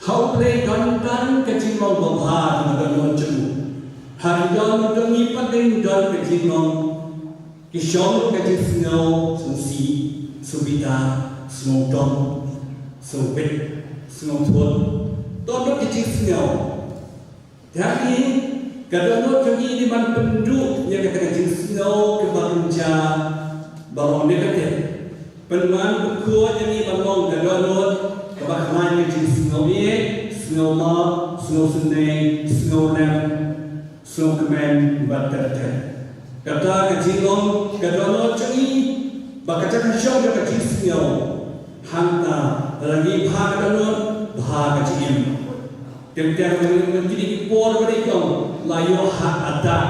Ha U Blei don tang ka jinglong babha ha ka dohnud jong u. Ha ki dohnud jong ngi pat don ka jinglong. Ki shong ka jingsngew, sngewsih, sngewbitar, sngewdom, sngewbit, sngewthuh. Don ka jingsngew. Te hangne ka dohnud jong ngi dei ban pynduh ïa kata ka jingsngew kaba kynja, ba long negative. Pynwan pynkhuid ïa ngi ban long ka dohnud kaba khlaiñ ka jingsngew ïeit, sngew map, sngew isynei, sngew lem, sngew kmen bad ter ter. Kata ka jinglong ka dohnud jong ngi ba ka jaka shong jong ka jingsngew. Hangta lada ngi bha ka dohnud, bha ka jingim. Teng teng lada ngi, kine ki por ba dei jong la ïoh heart attack.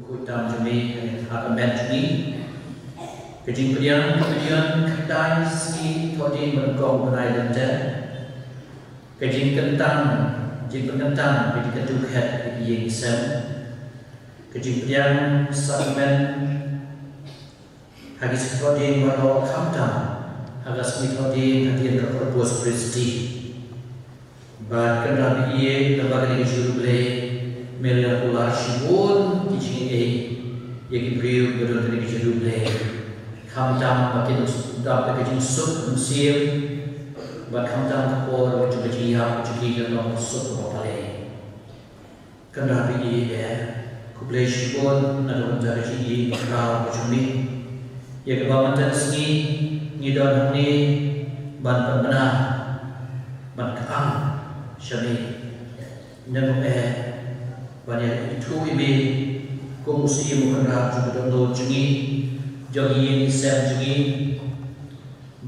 Khuid tam jong ngi ha ka met jong ngi. Ka jingpdiang, ka jingpdiang khyndai sngi thohdieng ba nyngkong bnai Lent. Ka jingkyntang, jingpynkyntang ka jingkyntu khet ïa ki ïing ki sem. Ka jingpdiang sakramen ha ki sngi thohdieng baroh, khamtam ha ka sngi thohdieng hadien ka Corpus Christi. Bad kynrad ïa, namar kane ka jingïaroh Blei, Mary la kular shibun ki jingaiei. ïa ki briew ba don ha kane ka jingïaroh Blei. Khamtam ba kin dap da ka jingsuk mynsiem, bad khamtam ka por ba ka jingïap jong ki kan long ka suk kaba palei. Kynrad ïa i, eh, khublei shibun na ka bynta ka jingïaroh ka jong me. Ïa kaba mynta ka sngi ngi don hangne ban pynbna, ban kyrshan sha me. Nangno eh ban ïa ithuh ïa me kum u Syiem u Kynrad jong ka dohnud jong ngi, jong ngi, ïing sem jong ngi,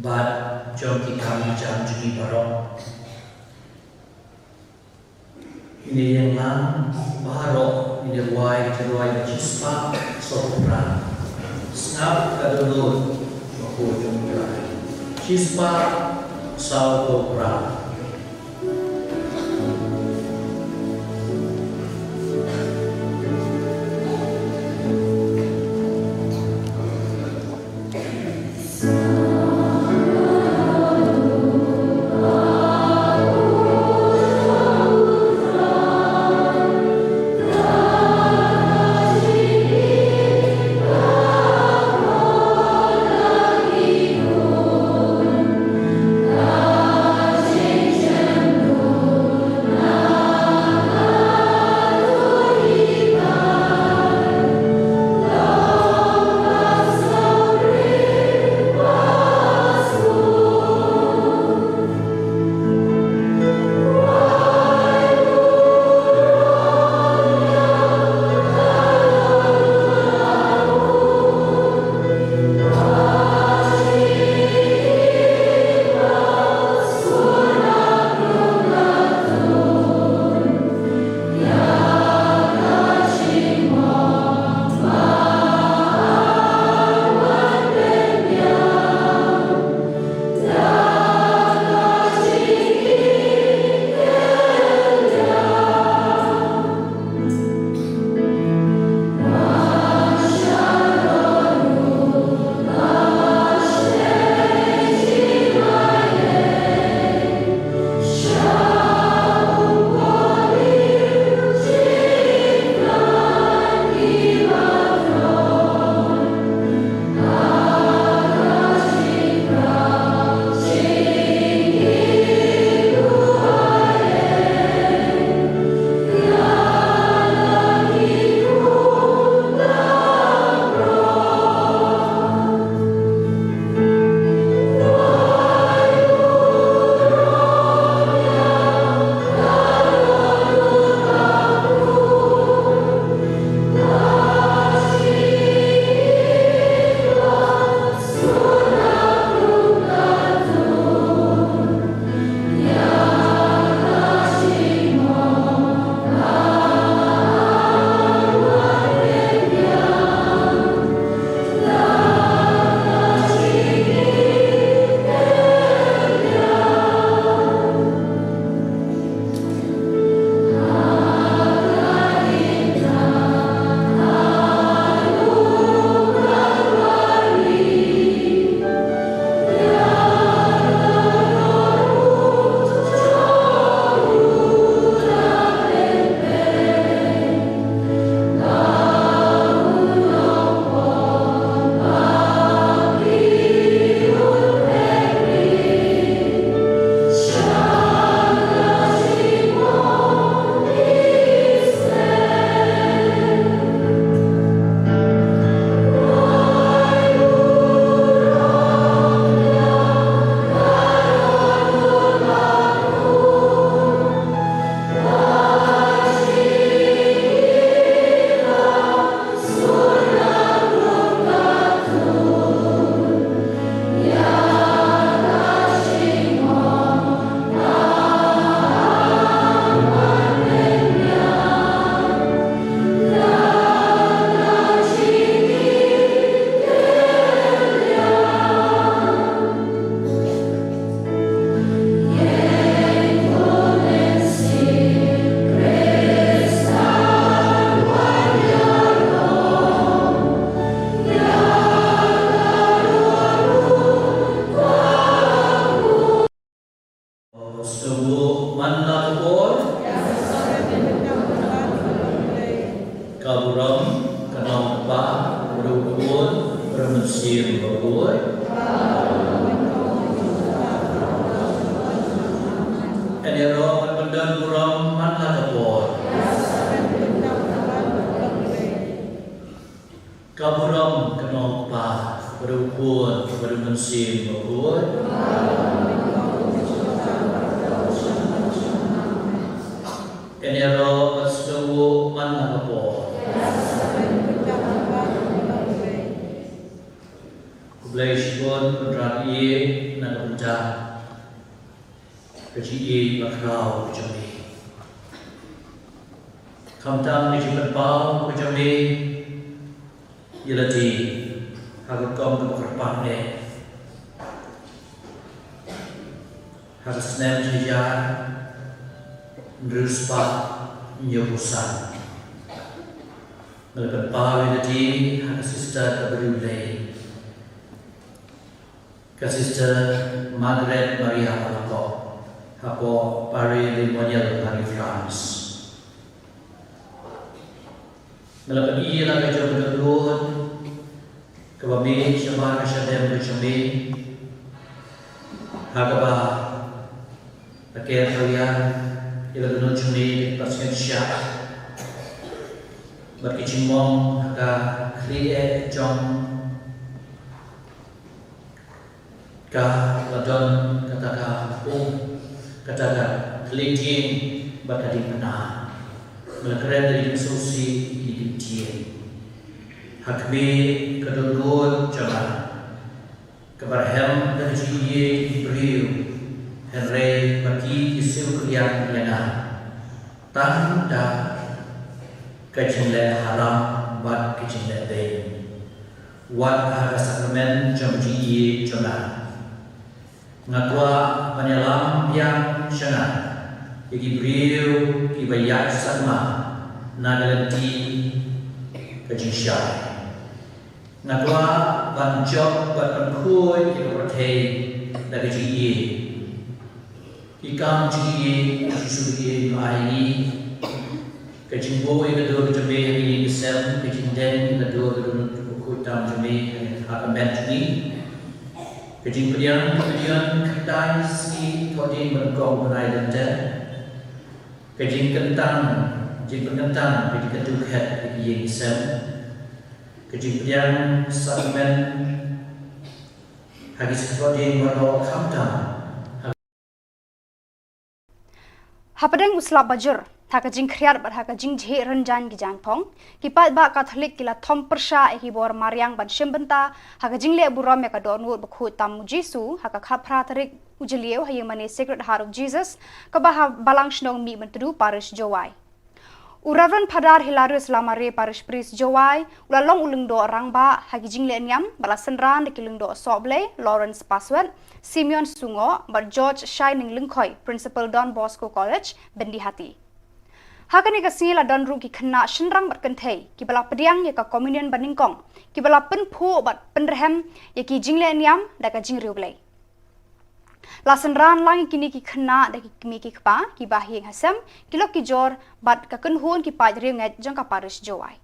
bad jong ki kam jam jong ngi baroh. Ngin ïeng lang baroh, ngin ïa rwai, ngin ïa rwai shispah sawphew phra. Sngap ka dohnud, ba ko jong U Trai. Shispah sawphew phra. Mynsiem Bakhuid. Yn ïaroh ban pyndon burom man la ka por. Ka burom ka long u Kpa, bad u Khun, bad u Mynsiem Bakhuid. Yn ïaroh ban sngewthuh man la ka por. Khublei shibun Kynrad ïa na ka bynta ka jingïeit bakhraw jong me. Khamtam ka jingpynpaw ka jong me ïa lade ha ka rukom kaba kyrpang eh ha ka snem shi hajar hynriew spah hynñiewphew san. Nga la pynpaw ïa lade ha ka sister kaba riewlei, ka Sister Margaret Maria Alakok, hapoh Paris Le Monial, Paris, France. Nga la pyni ïa la ka jong ka dohnud kaba mih shabar ka shadem ka jong me, ha kaba la ker thaw ïa ka dohnud jong me, ka basnget shah bad ka jingmong ha ka khlieh jong ka la don kata ka um, kata ka thylliej dieng bad ka diengphna. Nga la kren da ka jingsngewsih ïa kine ki ktien. Ha khmih ka dohnud jong nga, kaba rhem da ka jingïeit ki briew, hynrei ma ki ki siew kylliang ïa nga tang da ka jingleh haram bad ka jingleh beiñ, wat ha ka sakramen jong ka jingïeit jong nga. Nga kwah ban ïalam biang sha nga ïa ki briew kiba ïaid sakma na ka lynti ka jingshai. Nga kwah ban jop bad ban khuid ïa ka pyrthei da ka jingïeit. Ki kam jingïeit ki shu ïeit ma ïa ngi. Ka jingbuh ïa ka dur jong me ha ka ïing ka sem, ka jingdeng ïa ka dur ka dohnud bakhuid tam jong me ha ka met jong ngi. Ka jingpdiang ka pdiang kynthei sngi thohdieng ba nyngkong bnai Lent. Ka jingkyntang, jingpynkyntang ka jingkyntu khet ha ka ïing ka sem. Ka jingpdiang sakramen ha ki sngi thohdieng baroh khamtam. Hapdeng u slap bajur, ha ka jingkhriat bad ha ka jingjhieh rynjang ki jaiñphong, ki paidbah Katholik ki la thom pyrshah ïa ki bor mariang ban shim bynta ha ka jingleh burom ïa ka dohnud bakhuid tam u Jisu ha ka khatphra tarik u Jylliew ha ïingmane Sacred Heart of Jesus kaba ha Balang Shnong Mihmyntdu, Parish Jowai. U Reverend Father Hilarius Lamare, Parish Priest Jowai, u la long u lyngdoh rangbah ha ki jingleh niam, bad la synran da ki lyngdoh sohblei Lawrence Paswet, Simeon Sungoh bad George Shining Lyngkhoi, Principal Don Bosco College, Byndihati. Ha kane ka sngi la don ruh ki khynnah shynrang bad kynthei kiba la pdiang ïa ka communion banyngkong, kiba la pynphuh bad pynrhem ïa ki jingleh niam da ka jingriewblei. La synran lang ïa kine ki khynnah da ki kmie ki kpa, ki bahaïing hasem, ki lok ki jor bad ka kynhun ki paid riewngeit jong ka Parish Jowai.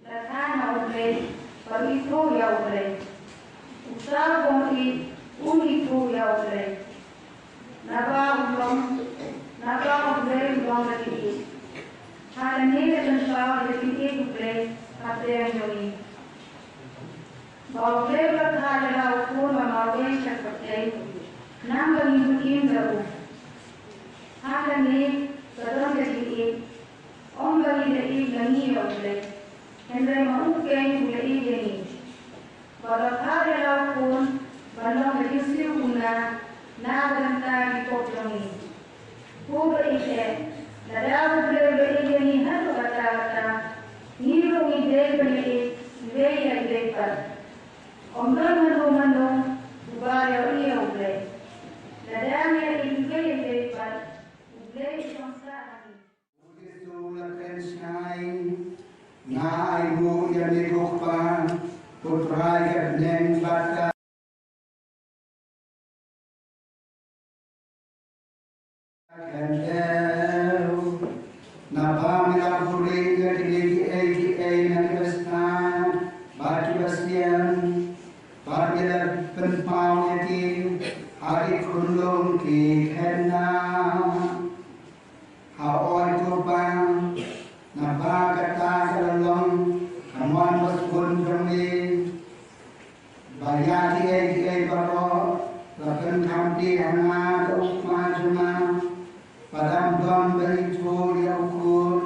Lada u khan ha U Blei, bad u ithuh ïa U Blei, uta u bym ïeit un ithuh ïa U Blei, naba u long, naba U Blei u long ka jingïeit. Ha kane ka jingthaw ka jingïeit U Blei hapdeng jong ngi. Ba U Blei u la thad ïa la u Khun ba marwei sha ka pyrthei, khnang ba ngin im da u. Ha kane ka don ka jingïeit. Ym ba ngi la ïeit na ngi ïa U Blei, hynrei ma u keiñ u la ïeit ïa ngi. Bad u la thad ïa la u Khun Ym don mano mano uba ïohi ïa U Blei. Lada ngi ïohi ïa U Blei pat, U Blei u shong sah ha ngi. U Jisu u la kren shai, nga ai nguh ïa me ko Kpa, pynphai ïa ka bneng bad ka khyndew. Naba me la buhrieh ïa kine kiei kiei na kiba sngap bad kiba shem, bad me la pynpaw ïa ki ha ki khunlung ki khynnah. Hooid ko Kpa, naba kata ka la long ka mon basbun jong me, ba ïa kiei kiei baroh la pynkham plie ha nga da u Kpa jong nga. Ba dang don ba ithuh ïa u Khun,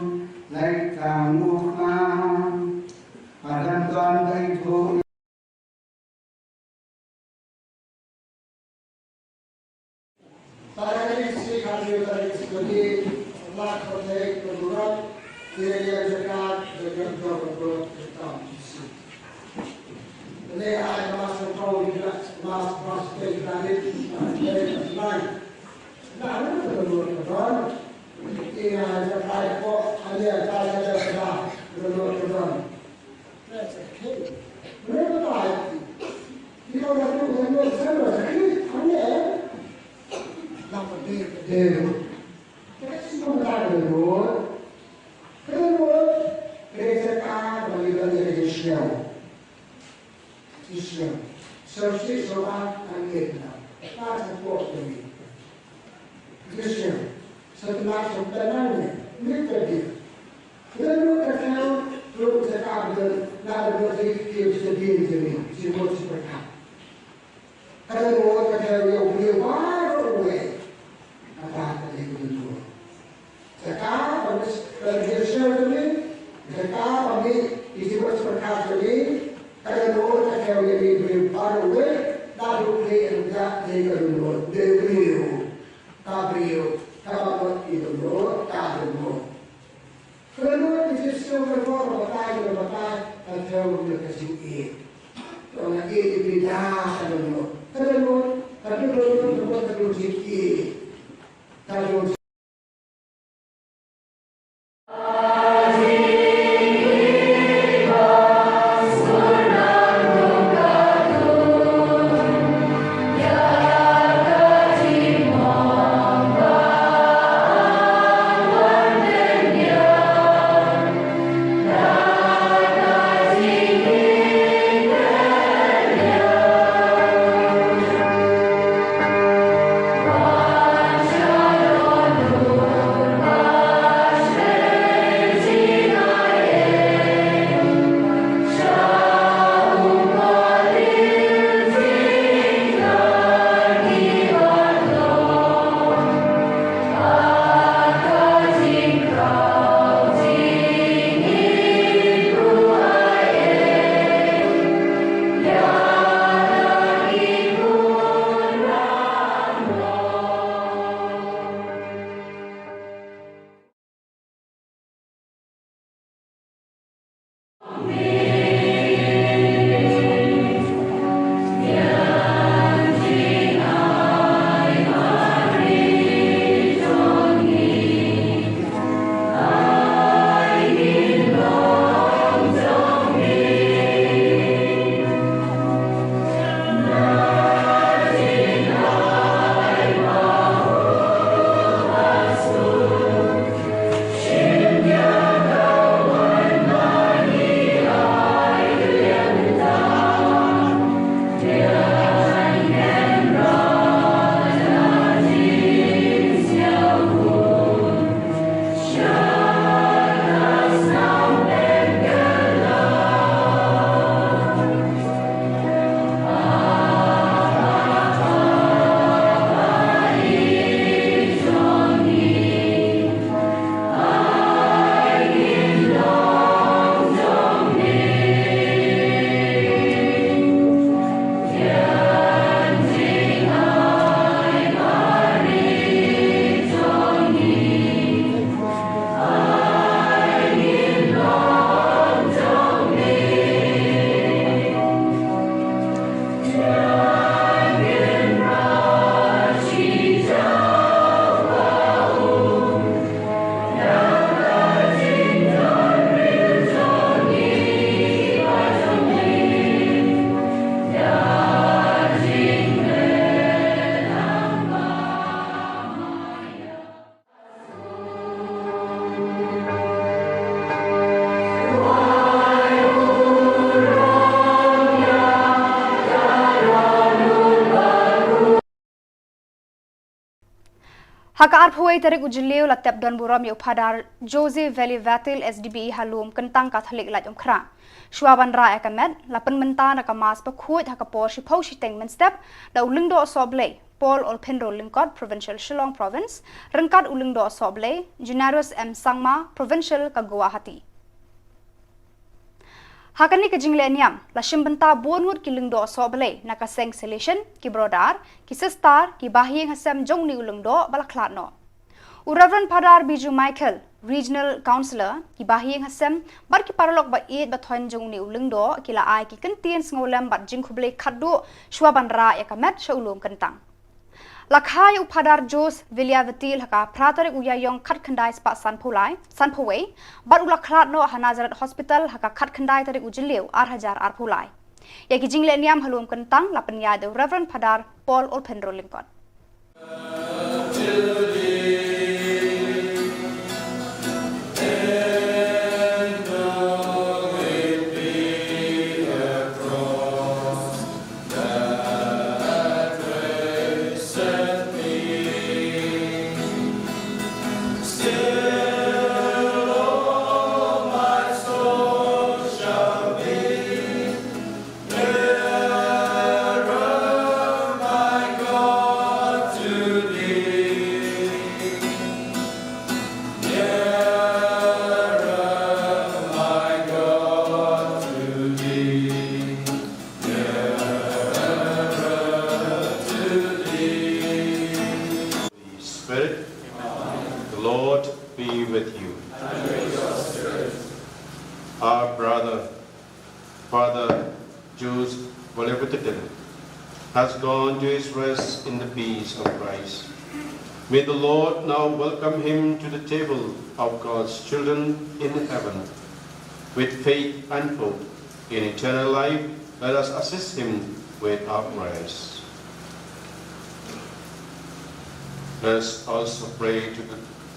lait tang u Kpa. Ba dang don ba ithuh Para kali si kali kali si kali, la kote ko durat, dia dia jaka jaka jaka jaka jaka. Ini ada masuk kau juga, mas mas teh dari dari lain. Nah, ini kedua kedua. Ini ada kayak kok, ada ada ada ada kedua kedua. That's okay. Mereka baik. Kita orang tu yang buat sama sakit, aneh. Lama dia dia. Kita semua tak ada buat. Kedua, kerja kah bagi bagi kerja siang. Siang. Sosial soal aneh. Pas support demi. Christian, setelah sebenarnya, ni tadi. Lalu kata tu cakap dia, nak ada dua tiga sedih jadi, sibuk seperti. Kata dua kata dia boleh baru weh. Kata tadi dulu. Cakap habis, kalau dia share tadi, cakap habis, isi buat seperti tadi, kata dua kata dia boleh baru weh, dah boleh enggak dia dulu, dia boleh. Ka briew, kaba mut ki dohnud, ka dohnud. Ka dohnud ki jingsngew ka bor, ka batai, ka batai, ka thew ruh ka jingïeit. Ka ong ïeit ïa phi da ka dohnud. Ka dohnud, ka dohnud, ka dohnud, ka dohnud jingïeit. Ka dohnud Ha ka arphew wei tarik u Jylliew la tep don burom ïa u Phadar Jose Veli Vatil, S D B E ha Lum Kyntang Katholik Laitumkhrah. Shuwa ban rah ïa ka met, la pynmynta na ka Mass bakhuid ha ka por shiphew shiteng mynstep da u Lyngdoh Sohblei Paul Olphinro Lyngkot, Provincial Shillong Province, ryngkat u Lyngdoh Sohblei Junarus M Sangma, Provincial ka Guwahati. Ha kane ka jingleh niam, la shim bynta bun ngut ki lyngdoh sohblei na ka seng Salesian, ki brother, ki sister, ki bahaïing hasem jong une u lyngdoh ba la khlad noh. U Reverend Phadar Biju Michael, Regional Councillor, ki bahaïing hasem bad ki paralok ba ïeit ba thoiñ jong une u lyngdoh ki la ai ki kyntien sngewlem bad jingkhublei khatduh shuwa ban rah ïa ka met sha u Lum Kyntang. La kha ïa u Phadar Jose Veli Vatil ha ka phra tarik u Ïaïong khatkhyndai spah sanphew lai, sanphew wei, bad u la khlad noh ha Nazareth Hospital ha ka khatkhyndai tarik u Jylliew ar hajar arphew lai. Ïa ki jingleh niam ha Lum Kyntang la pynïaid da u Reverend Phadar Paul Olphinro Lyngkot. Spirit. The Lord be with you. Our brother, Father Jules Volevitatin, has gone to his rest in the peace of Christ. May the Lord now welcome him to the table of God's children in heaven. With faith and hope in eternal life, let us assist him with our prayers. Let us also pray to the,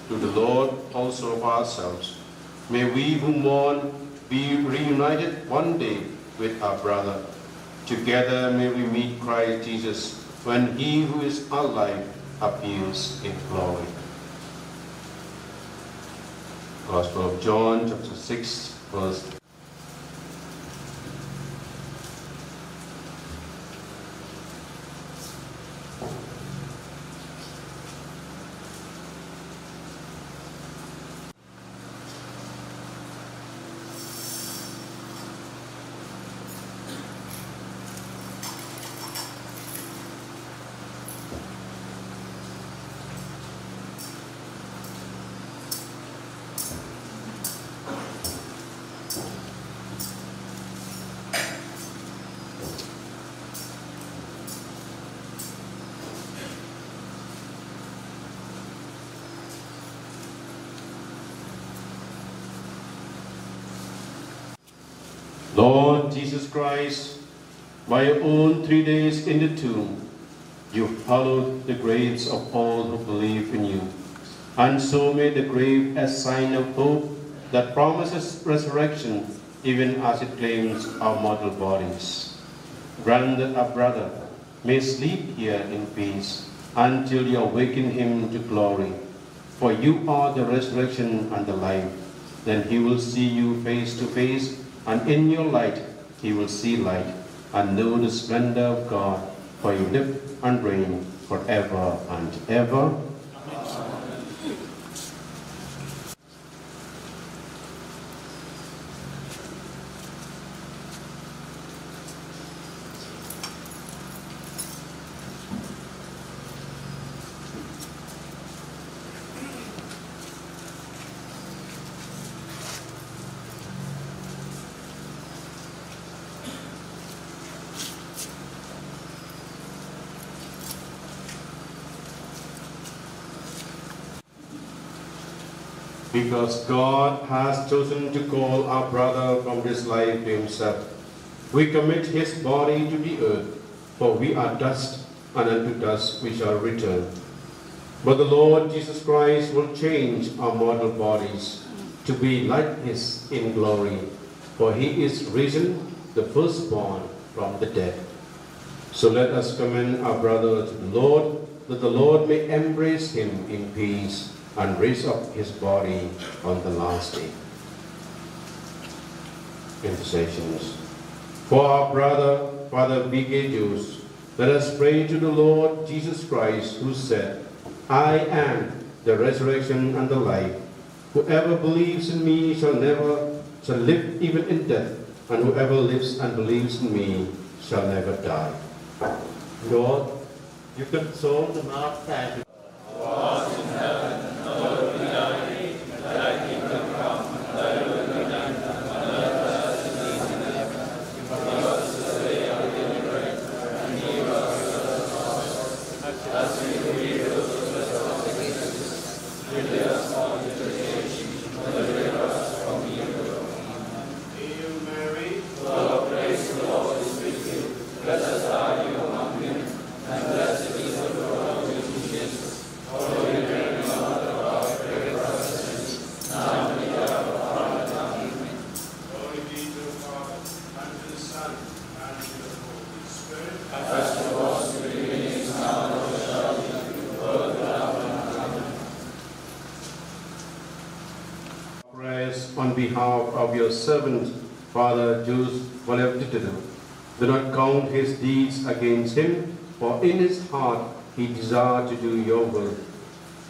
to the Lord also of ourselves. May we who mourn be reunited one day with our brother. Together may we meet Christ Jesus when he who is our life appears in glory. Gospel of John, chapter six, verse Lord Jesus Christ, by your own three days in the tomb, you hallowed the graves of all who believe in you, and so made the grave a sign of hope that promises resurrection even as it claims our mortal bodies. Grant that our brother may sleep here in peace until you awaken him to glory. For you are the resurrection and the life. Then he will see you face to face, and in your light he will see light and know the splendor of God, for you live and reign forever and ever. Because God has chosen to call our brother from this life to himself, we commit his body to the earth, for we are dust, and unto dust we shall return. But the Lord Jesus Christ will change our mortal bodies to be like his in glory, for he is risen, the firstborn from the dead. So let us commend our brother to the Lord. that the Lord may embrace him in peace and raise up his body on the last day. Intercessions. For our brother, Father B K Jones, let us pray to the Lord Jesus Christ, who said, "I am the resurrection and the life. Whoever believes in me shall never, shall live even in death, and whoever lives and believes in me shall never die." Lord, you console the martyrs. Hail Mary, full of grace, the Lord is with you. Blessed are you among women, and blessed is the fruit of your womb, Jesus. Holy Mary, Mother of God, pray for us sinners, now and at the hour of our death. Amen. Glory be to the Father, and to the Son, and to the Holy Spirit. As it was in the beginning, is now, and ever shall be, world without end. Amen. Prayers on behalf of your servant, Father Jules Valevitino. Do not count his deeds against him, for in his heart he desired to do your will.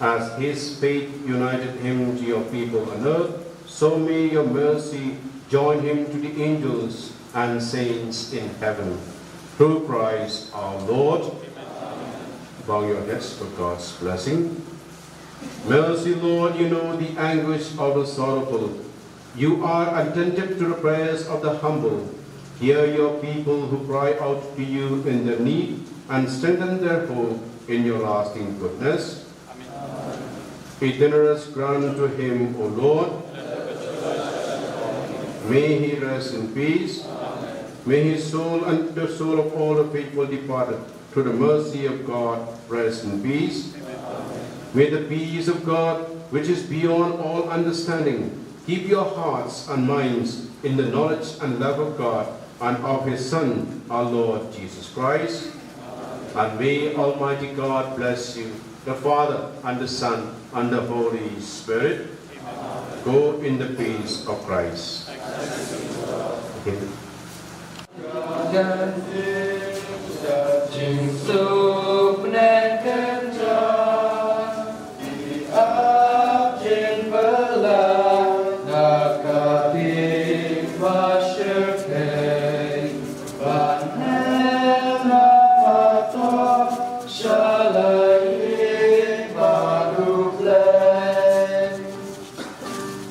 As his faith united him to your people on earth, so may your mercy join him to the angels and saints in heaven. Through Christ our Lord. Bow your heads for God's blessing. Mercy, Lord, you know the anguish of the sorrowful. You are attentive to the prayers of the humble. Hear your people who cry out to you in their need, and strengthen their hope in your lasting goodness. Amen. Eternal rest grant to him, O Lord. May he rest in peace. May his soul and the soul of all the faithful departed, through the mercy of God, rest in peace. May the peace of God, which is beyond all understanding, keep your hearts and minds in the knowledge and love of God and of his Son, our Lord Jesus Christ. And may Almighty God bless you, the Father and the Son and the Holy Spirit. Go in the peace of Christ. Okay.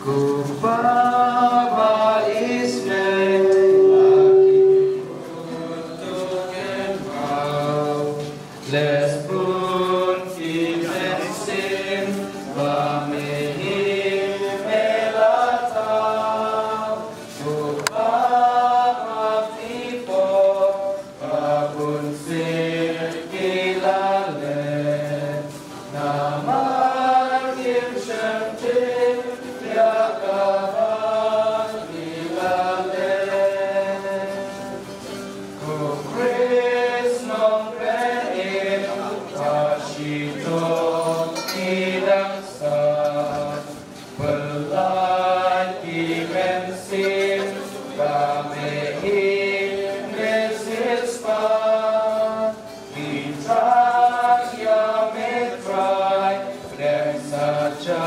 Ku Baba Israel, ki kynmaw, leh bun ki mynsiem ba me hi me la thaw. Ku Baba, ki pop ba bun sien ki la leh, namar kim shym tip ïa kaba ki la leh. Ko Khrist Nongpynim, ba shitom ki dang sah, pyllait ki mynsiem ba me hi me siewspah. Ki thrang ïa me Trai, pdeng sa sha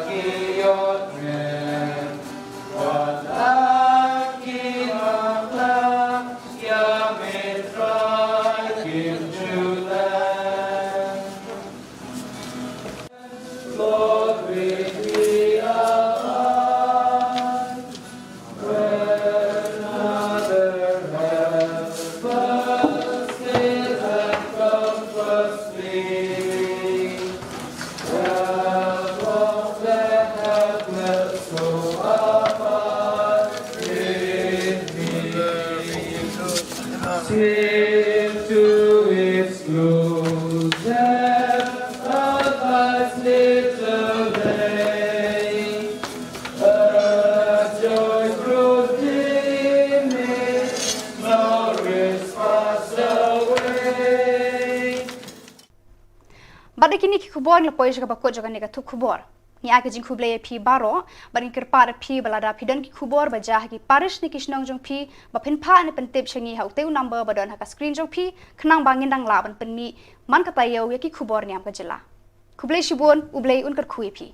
ki ïoh rem. Wat la ki bakla ïa me Trai, kim ju leh. Lord, we, we are one. When other helpers fail and comforts flee, help of the helpless, so abide with me. Save to its close, help of life's little day. A joy grows dim, nor is passed away. Bad kine ki khubor ngi la poi sha kaba kut jong kane ka thup khubor. Ngi ai ka jingkhublei ïa phi baroh, bad ngi kyrpad ïa phi ba lada phi don ki khubor ba jia ha ki parish ne ki shnong jong phi, ba phin phah ne pyntip sha ngi ha utei u number ba don ha ka screen jong phi, khnang ba ngin dang lah ban pynmih man ka taïew ïa ki khubor niam ka jylla. Khublei shibun, U Blei un kyrkhu ïa phi.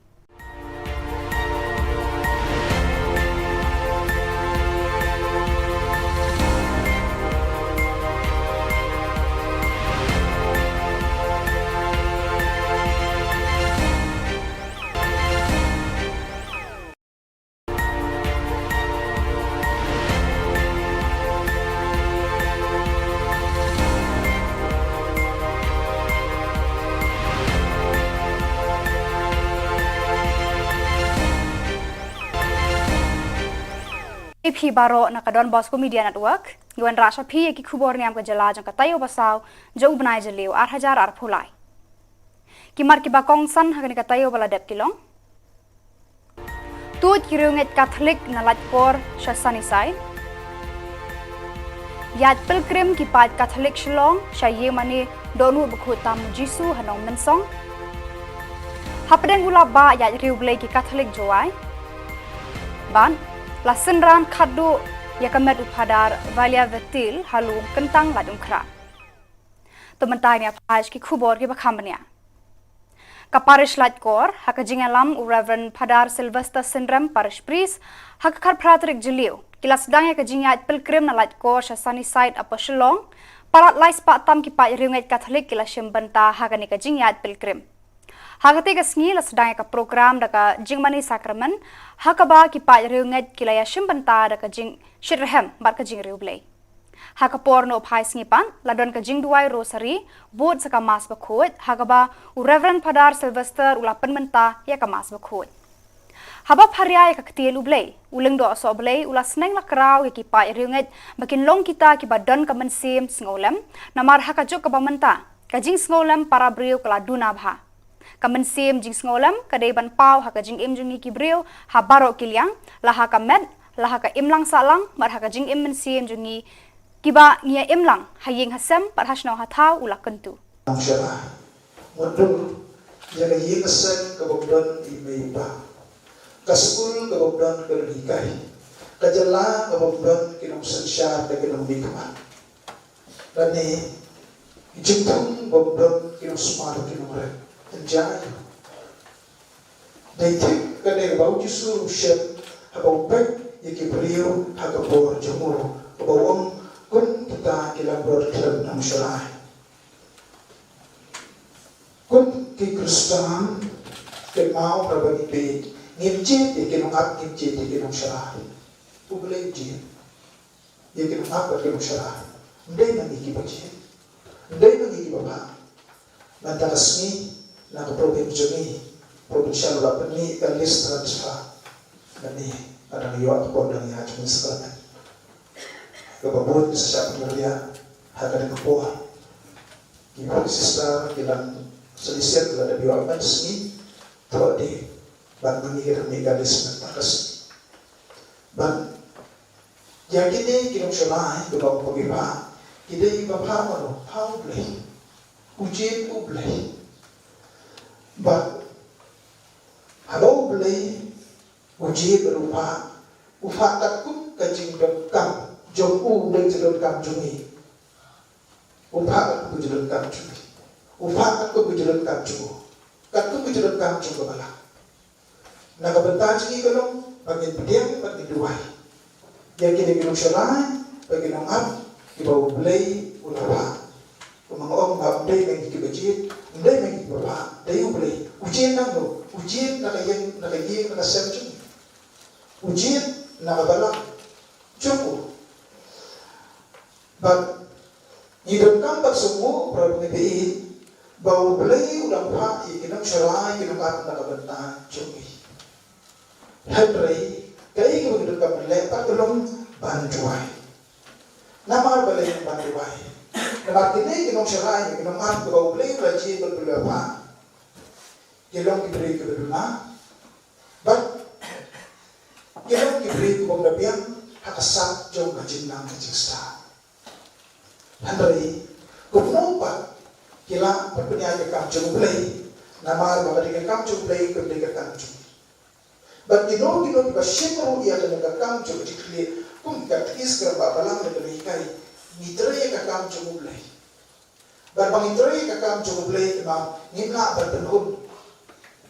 Ïa phi baroh na ka Don Bosco Media Network, ngi wanrah sha phi ïa ki khubor niam ka jylla jong ka taïew ba saw jong u bnai Jylliew ar hajar arphew lai. Ki mat kiba kongsan ha kane ka taïew ba la dep ki long: Tuid ki riewngeit Katholik na Laitkor sha Sunnyside. Ïaid pilgrim ki paid Katholik Shillong sha ïingmane Dohnud Bakhuid Tam U Jisu ha Nongmynsong. Hapdeng u lap bah ïaid riewblei ki Katholik Jowai. Bad la synran khatduh ïa ka met u Phadar Valia Vetil ha Lum Kyntang Laitumkhrah. To mynta ngin ïa peit ki khubor kiba kham bniah. Ka parish Laitkor, ha ka jingïalam u Reverend Phadar Sylvester Synrem, parish priest, ha ka khatphra tarik Jylliew, ki la sdang ïa ka jingïaid pilgrim na Laitkor sha Sunnyside, Upper Shillong. Palat lai spah tam ki paid riewngeit Katholik ki la shim bynta ha kane ka jingïaid pilgrim. Ha katei ka sngi la sdang ïa ka program da ka jingmane sakramen, ha kaba ki paid riewngeit ki la ïa shim bynta da ka jingshitrhem bad ka jingriewblei. Ha ka por nohphai sngi pat, la don ka jingduwai rosary, bud sa ka Mass Bakhuid, ha kaba u Reverend Phadar Sylvester u la pynmynta ïa ka Mass Bakhuid. Haba pharia ïa ka ktien U Blei, u Lyngdoh Sohblei u la sneng la kraw ïa ki paid riewngeit ba kin long kita kiba don ka mynsiem sngewlem, namar ha ka juk kaba mynta, ka jingsngewlem para briew ka la duna bha. Ka mynsiem jingsngewlem ka dei ban paw ha ka jingim jong ngi ki briew ha baroh ki liang, la ha ka met, la ha ka imlang sahlang, bad ha ka jingim mynsiem jong ngi kiba ngi ïa im lang ha ïing ha sem bad ha shnong ha thaw, u la kyntu. Nongshakri, mutdur ïa ka ïing ka sem kaba don i mei i pa, ka skul kaba don ka nonghikai, ka jylla kaba don ki nongsynshar, ka ki nongmihkhmat. Lane ki jingthung ba don ki nongsumar ki nongrep. Hynrei dei thik kane ba U Jisu u shem haba u peit ïa ki briew ha ka por jong u, haba u ong, kum kita ki langbrot khlem nongshakri. Kum ki Khristan, kynmaw haba ngi peit, ngim jied ïa ki nongap, ngim jied ïa ki nongshakri. U Blei u jied ïa ki nongap bad ki nongshakri. Ym dei ma ngi kiba jied. Ym dei ma ngi kiba phah. Mynta ka sngi, na ka province jong ngi, provincial u la pynmih ka list transfer. Mynne, nga dang ïoh ka por dang ïa jong ngi sacrament. Kaba bun sa shah pynriah ha kane ka por. Ki sister ki dang sa list ki la dep ïoh mynta ka sngi. Thoh de, bad ma ngi ka dang mih ka list mynta ka sngi. Bad ïa kine ki nongshakri, kiba ong ba ki phah, ki dei ba phah mano, phah U Blei. U jied U Blei. Bad haba U Blei u jied bad u phah, u phah katkum ka jingdonkam jong u, ym dei ka jingdonkam jong ngi. U phah katkum ka jingdonkam jong ngi. U phah katkum ka jingdonkam jong u. Katkum ka jingdonkam jong ka balang. Na ka bynta jong ngi ka long ba ngin pdiang bad ngin duwai ïa kine ki nongshakri bad ki nongap kiba U Blei u la phah. Kumba nga ong, ym dei ma ngi kiba jied, ym dei ma ngi kiba phah, dei U Blei. U jied na no, u jied na ka ïing, na ka ïing, na ka sem jong ngi. U jied na ka balang jong u. Bad ngi donkam ban sngewthuh, para bangeit, ba U Blei u dang phah ïa ki nongshakri, ki nongap na ka bynta jong ngi. Hynrei kaei kaba ngi donkam ban leh pat ka long ban duwai. Namar balei ban duwai? Namar kine ki nongshakri, ki nongap kiba U Blei u la jied bad u la phah, ki long ki briew kiba duna. Bad ki long ki briew kibym da biang ha ka sap jong ka jingnang ka jingstad. Hynrei kumno pat ki lah ban pynïaid ka kam jong U Blei? Namar ba ka dei ka kam jong U Blei, kam dei ka kam jong ngi. Bad kino kino kiba shim ruh ïa kane ka kam jong ka jingkitkhlieh, kum ka Katekis kaba balang ne kaba hikai, ngi trei ïa ka kam jong U Blei. Bad ba ngi trei ïa ka kam jong U Blei, te ma ngim lah ban pynhun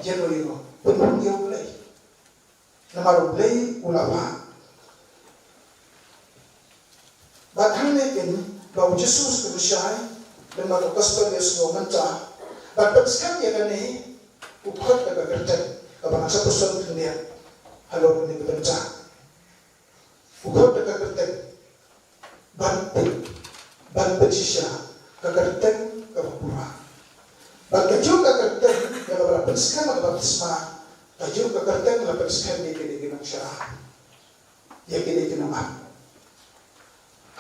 ïano ïano, pynhun ïa U Blei. Namar U Blei u la wad. Bad hangne kein ba U Jisu u pynshai, lem bad ka gospel ïa u sngew mynta. Bad pynskhem ïa kane, u khot da ka kyrteng kaba ngan sa pyrshang khyndiat halor kane ka bynta. U khot da ka kyrteng ban tip, ban pynshisha, ka kyrteng kaba pura. Bad kajuh ka kyrteng ïa kaba la pynskhem ha ka baptisma, kajuh ka kyrteng la pynskhem ïa kine ki nongshakri, ïa kine ki nongap.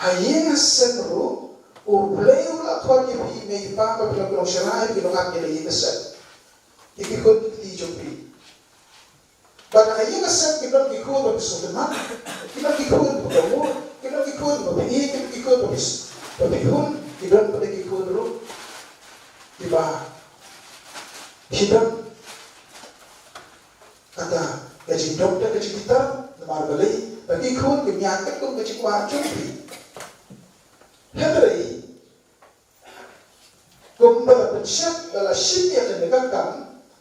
Ha ïing ha sem ruh U Blei u la khot ïa phi, mei pa, ba phi long ki nongshakri, ki nongap ïa la ïing ha sem. Ïa ki khun ki kti jong phi. Bad ha ïing ha sem kim don ki khun ba phi sngewtynnat, kim don ki khun ba phi mut, kim don ki khun ba phi ïeit, kim don ki khun ba phi, ba phi hun, ki don pat ki khun ruh kiba phi don kata ka jingdom da ka jingbitar, namar balei ba ki khun kim ïaid katkum ka jingkwah jong phi. Hynrei kumba la pynshai ba la shim ïa kane ka kam,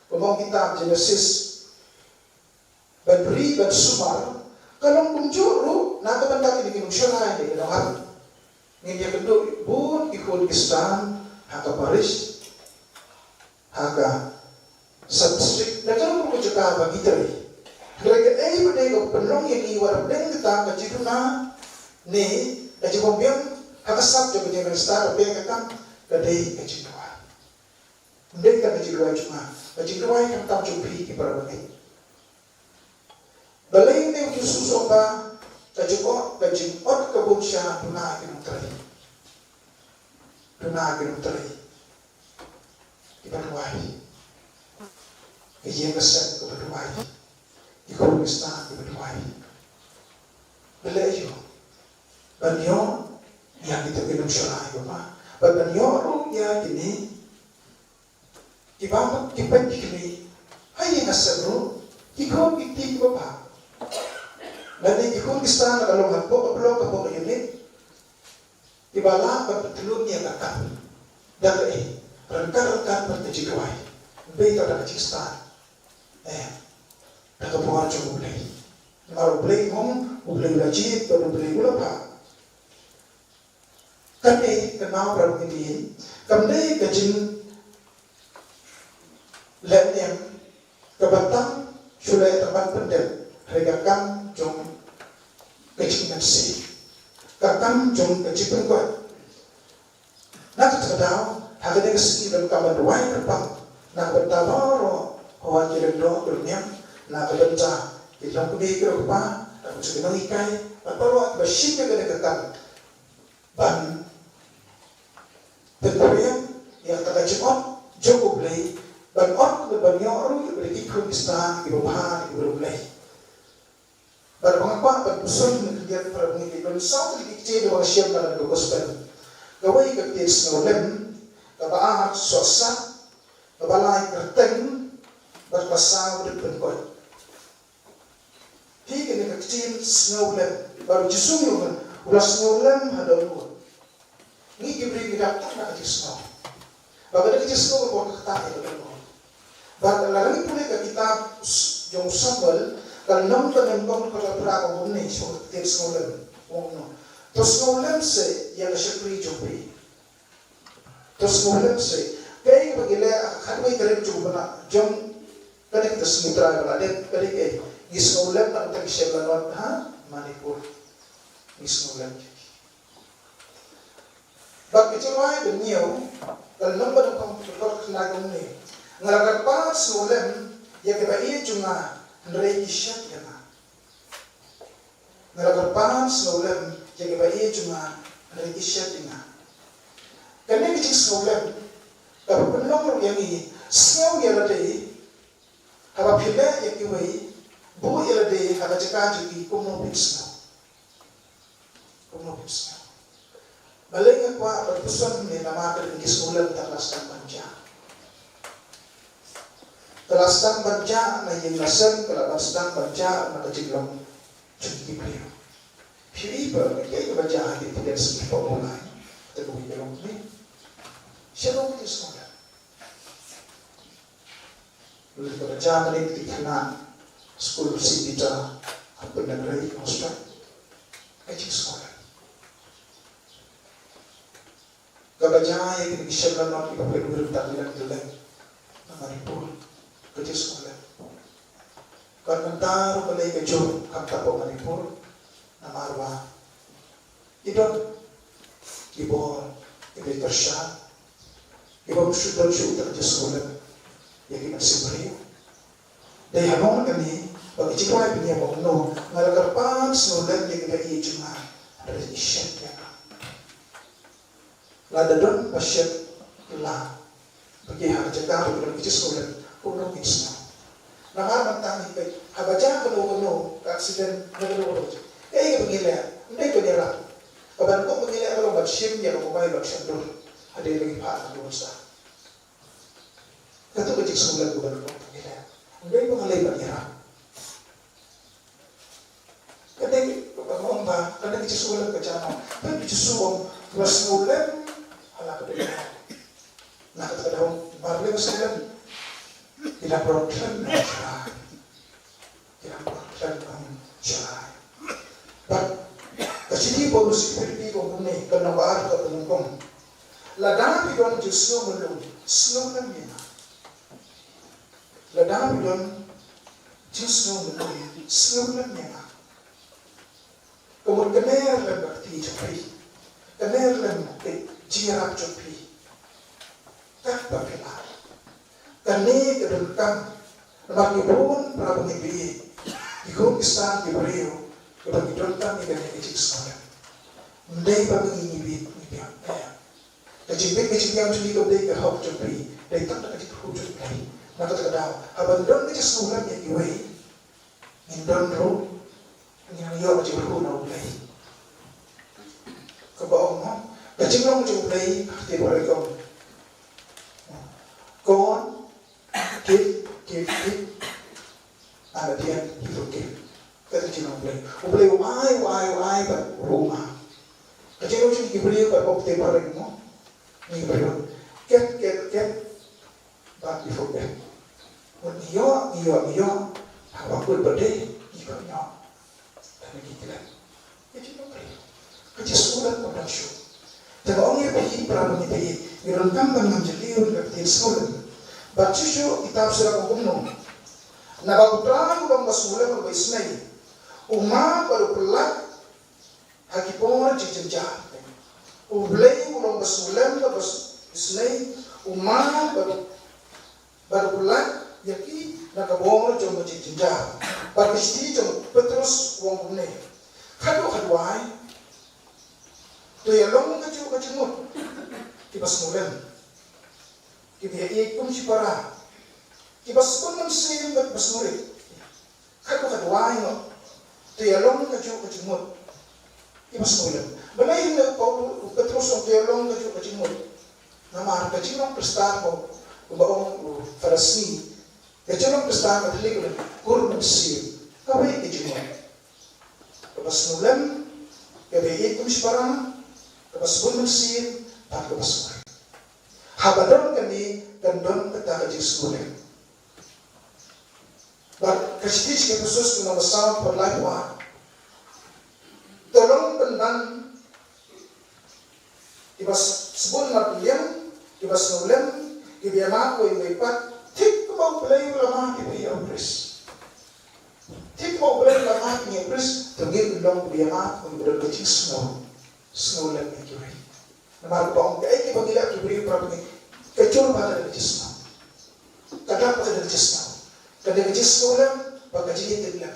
kumba ong kitab Jenesis, ban ri ban sumar, ka long kumjuh ruh na ka bynta kine ki nongshakri, kine ki nongap. Ngin ïakynduh bun ki khun Khristan ha ka parish, ha ka sub-district, na ka ruh ka jaka ba ngi trei. Hynrei kaei ba dei ka pynlong ïa ngi, wat hapdeng kata ka jingduna ne ka jingbym biang ha ka sap jong ka jingïaid Khristan, ka pyrshah ka kam, ka dei ka jingduwai. Ym dei tang ka jingduwai jong nga, ka jingduwai khamtam jong phi ki para bangeit. Balei ne U Jisu u ong ba ka jingong, ka jingot ka bun sha duna ki nongtrei. Duna ki nongtrei kiba duwai. Ka ïing ka sem kaba duwai. Ki khun Khristan kiba duwai. Balei ïoh? Ban ïoh ïa kita ki nongshakri ba bha. Bad ban ïoh ruh ïa kine kiba mut ki peit ki kmie. Ha ïing ha sem ruh ki khun ki kti kiba bha. Lane ki khun Khristan la ka long hapoh ka block, hapoh ka unit. Kiba lah ban pyntylun ïa ka kam da kaei? Ryngkat ryngkat bad ka jingduwai. Ym dei tang da ka jingstad. Eh, da ka bor jong U Blei. Namar U Blei u ong, U Blei u la jied bad U Blei u la phah. Kane ka nau para bangeit, kam dei ka jinglehneng kaba tam shu leh tang ban pyndep, hynrei ka kam jong ka jingmynsaw, ka kam jong ka jingpynkoit. Na kata ka daw, ha kane ka sngi donkam ban duwai kyrpang na ka bynta baroh, ha ki lyngdoh ki rynïeng, na ka bynta ki longkmie ki longkpa, na ka bynta ki nonghikai, bad baroh kiba shim ïa kane ka kam ban pynphriang ïa kata ka jingot jong U Blei, ban ot, ban ïoh ruh ïa ki khun Khristan kiba bha, kiba riewblei. Bad ba nga kwah ban pynshai na ka liang para bangeit, ban saw tylli ki ktien ba nga shem na ka gospel. Kawei ka ktien sngewlem, kaba ar sohsat, kaba lai kyrteng, bad kaba saw duk pynkoit. Hi kane ka ktien sngewlem, bad U Jisu u ong u la sngewlem ha don u. Ngi ki briew ngi dap tang na ka jingsngew. Ba ka dei ka jingsngew ka bor ka ktah ïa ka dohnud. Bad lada ngi pule ka kitab s-, jong u Samuel, ka lynnong ka nyngkong, ka dkhot phra ka ong kumne, sha ka ktien sngewlem, ong kumno: To sngewlem seh ïa ka shakri jong phi. To sngewlem seh. Kaei kaba ngi leh ha ka khatwei tarik jong u bnai, jong kane ka sngi Trai ba la dep, ka dei kaei? Ngi sngewlem na ka bynta ki shem lanot ha Manipur. Ngi sngewlem ïa ki. Bad ka jingrwai ba hynñiew, ka lynnong ba nyngkong, ka dkhot khyndai ka ong kumne: Nga la kyrpad sngewlem ïa kiba ïeit jong nga, hynrei ki shet ïa nga. Nga la kyrpad sngewlem ïa kiba ïeit jong nga, hynrei ki shet ïa nga. Kane ka jingsngewlem ka pynlong ruh ïa ngi sngew ïa lade, haba phi leh ïa kiwei, buh ïa lade ha ka jaka jong ki, kumno phin sngew? Kumno phin sngew? Balei nga kwah ban pynshai ne namar ka dei ka jingsngewlem kaba la sdang ban jia. Ka la sdang ban jah na ïing na sem, ka la ban sdang ban jah na ka jinglong jong ki briew. Phi i ba kaei kaba jah ha ki Ephesus ki pa u lai. Te kawei ka long ne. Shalom ki sngewlem. Lada ka jah mynta ki khynnah skul Saint Peter ha Pyndengrei Hostel. Ka jingsngewlem. Kaba jah ïa kine ki shem lanot kiba pynwir ta ki leng ki leng na Manipur. Ka jingsngewlem. Bad mynta ruh ka lei ka jur khamtam ha Manipur namar ba ki don ki bor kiba kyrshan, kiba ym shu don shuh ka jingsngewlem ïa ki mynsiem briew. Dei ha mon kane ba ka jingkwah pynïaid ba kumno nga la kyrpad sngewlem ïa kiba ïeit jong nga. Hynrei ki shet ïa nga. Lada don ba shet la ba ki ha ka jaka ba ki don ka jingsngewlem, kumno kin sngew? Namar mynta ngi peit haba jia kano kano ka accident na kano kano ka jaka, kaei kaba ngi leh? Ym dei ban ïarap. Kaba nyngkong ba ngi leh ka long ban shim ïa ka mobile ban shon dur. Hadien ba ngi phah na ka duwan sah. Kato ka jingsngewlem kaba nyngkong ba ngi leh. Ym dei ba ngi leh ban ïarap. Ka dei kaba nga ong ba ka dei ka jingsngewlem ka jong nga. Peit ba Jisu u ong ba sngewlem ha la ka dohnud. Na kata ka daw namar lei ba sngewlem ki la pynroi khlem nongshakri. Ki la pynroi khlem nongshakri. Bad ka shithi Paulus sha ki Philippi ka ong kumne, ka lynnong ba ar ka dkhot ba nyngkong. Lada phi don jingsngew myllung, sngewlem ïa nga. Lada phi don jingsngew myllung, sngewlem ïa nga. Ka mut kane lem ka kti jong phi, kane lem ka jingïarap jong phi. Katba phi lah. Kane ka donkam namar ki bun para bangeit, ki khun ki ksan ki briew kiba ki donkam ïa kane ka jingsngewlem. Ym dei ba ngi ngi biang, ngi biang. Ka jingbit ka jingbiang jong ngi kam dei ka hok jong phi, dei tang da ka jingkyrkhu jong U Blei. Na kata ka daw haba ngin don ka jingsngewlem ïa kiwei, ngin don ruh, ngin ïoh ka jingkyrkhu na U Blei. Kaba ong mo, ka jinglong jong U Blei ka ktien Baibl ka ong, God give, give, give, and at the end he forgive. Ka jinglong U Blei, U Blei u ai, u ai, u ai bad ruh u map. Ka jinglong jong ngi ki briew ka ong te pareng mo, ngi briew kyntait kyntait bad ngi forget. Ngi ïoh, ngi ïoh, ngi ïoh, haba kut ba dei ngi pynïoh. Tang ngi klet. Ka jingsngewlem ka dang shuh. Te nga ong ïa phi para bangeit, ngi donkam ban ngam jylliew ïa ka ktien sngewlem. Bad shuh shuh kitab Sirah ka ong kumno, naba U Trai u long uba sngewlem bad uba isynei, u map bad u pyllait ha ki por jingjynjar. U Blei u long uba sngewlem bad uba isynei, u map bad bad u pyllait ïa ki na ka bor jong ka jingjynjar. Bad ka shithi jong u Petros u ong kumne, khadduh khadduh ai to ïalong kajuh ka jingmut kiba sngewlem, kiba ïaieit kum shipara, kiba sbun mynsiem bad kiba sngewrit. Khadduh khadduh ai noh to ïalong kajuh ka jingmut kiba sngewlem. Balei hynne u Paul, u Petros u ong to ïalong kajuh ka jingmut? Namar ka jinglong Khristan, kumba ong u Father Snee, ka jinglong Khristan ka thylliej ïa ka kur mynsiem. Kawei ka jingmut kaba sngewlem, kaba ïaieit kum shipara, kaba sbun mynsiem bad kaba sngewrit. Haba don kane kan don kata ka jingsngewlem. Bad ka shithi sha ki Ephesus ka lynnong ba saw ka dkhot laiphew ar, to long pynban kiba sbun markylliang, kiba sngewlem, kiba ïamap uwei uwei pat, thik kumba U Blei u la map ïa phi ïa U Khrist. Thik kumba U Blei u la map ïa U Khrist, to ngin long kiba ïamap, kiba don ka jingsngew, sngewlem ïa kiwei. Namar kaba ong kaei kaba ngi leh ki briew para bangeit, ka jur ba ka dei ka jingsngew. Ka dap ba ka dei ka jingsngew. Ka dei ka jingsngewlem bad ka jingïatiplem.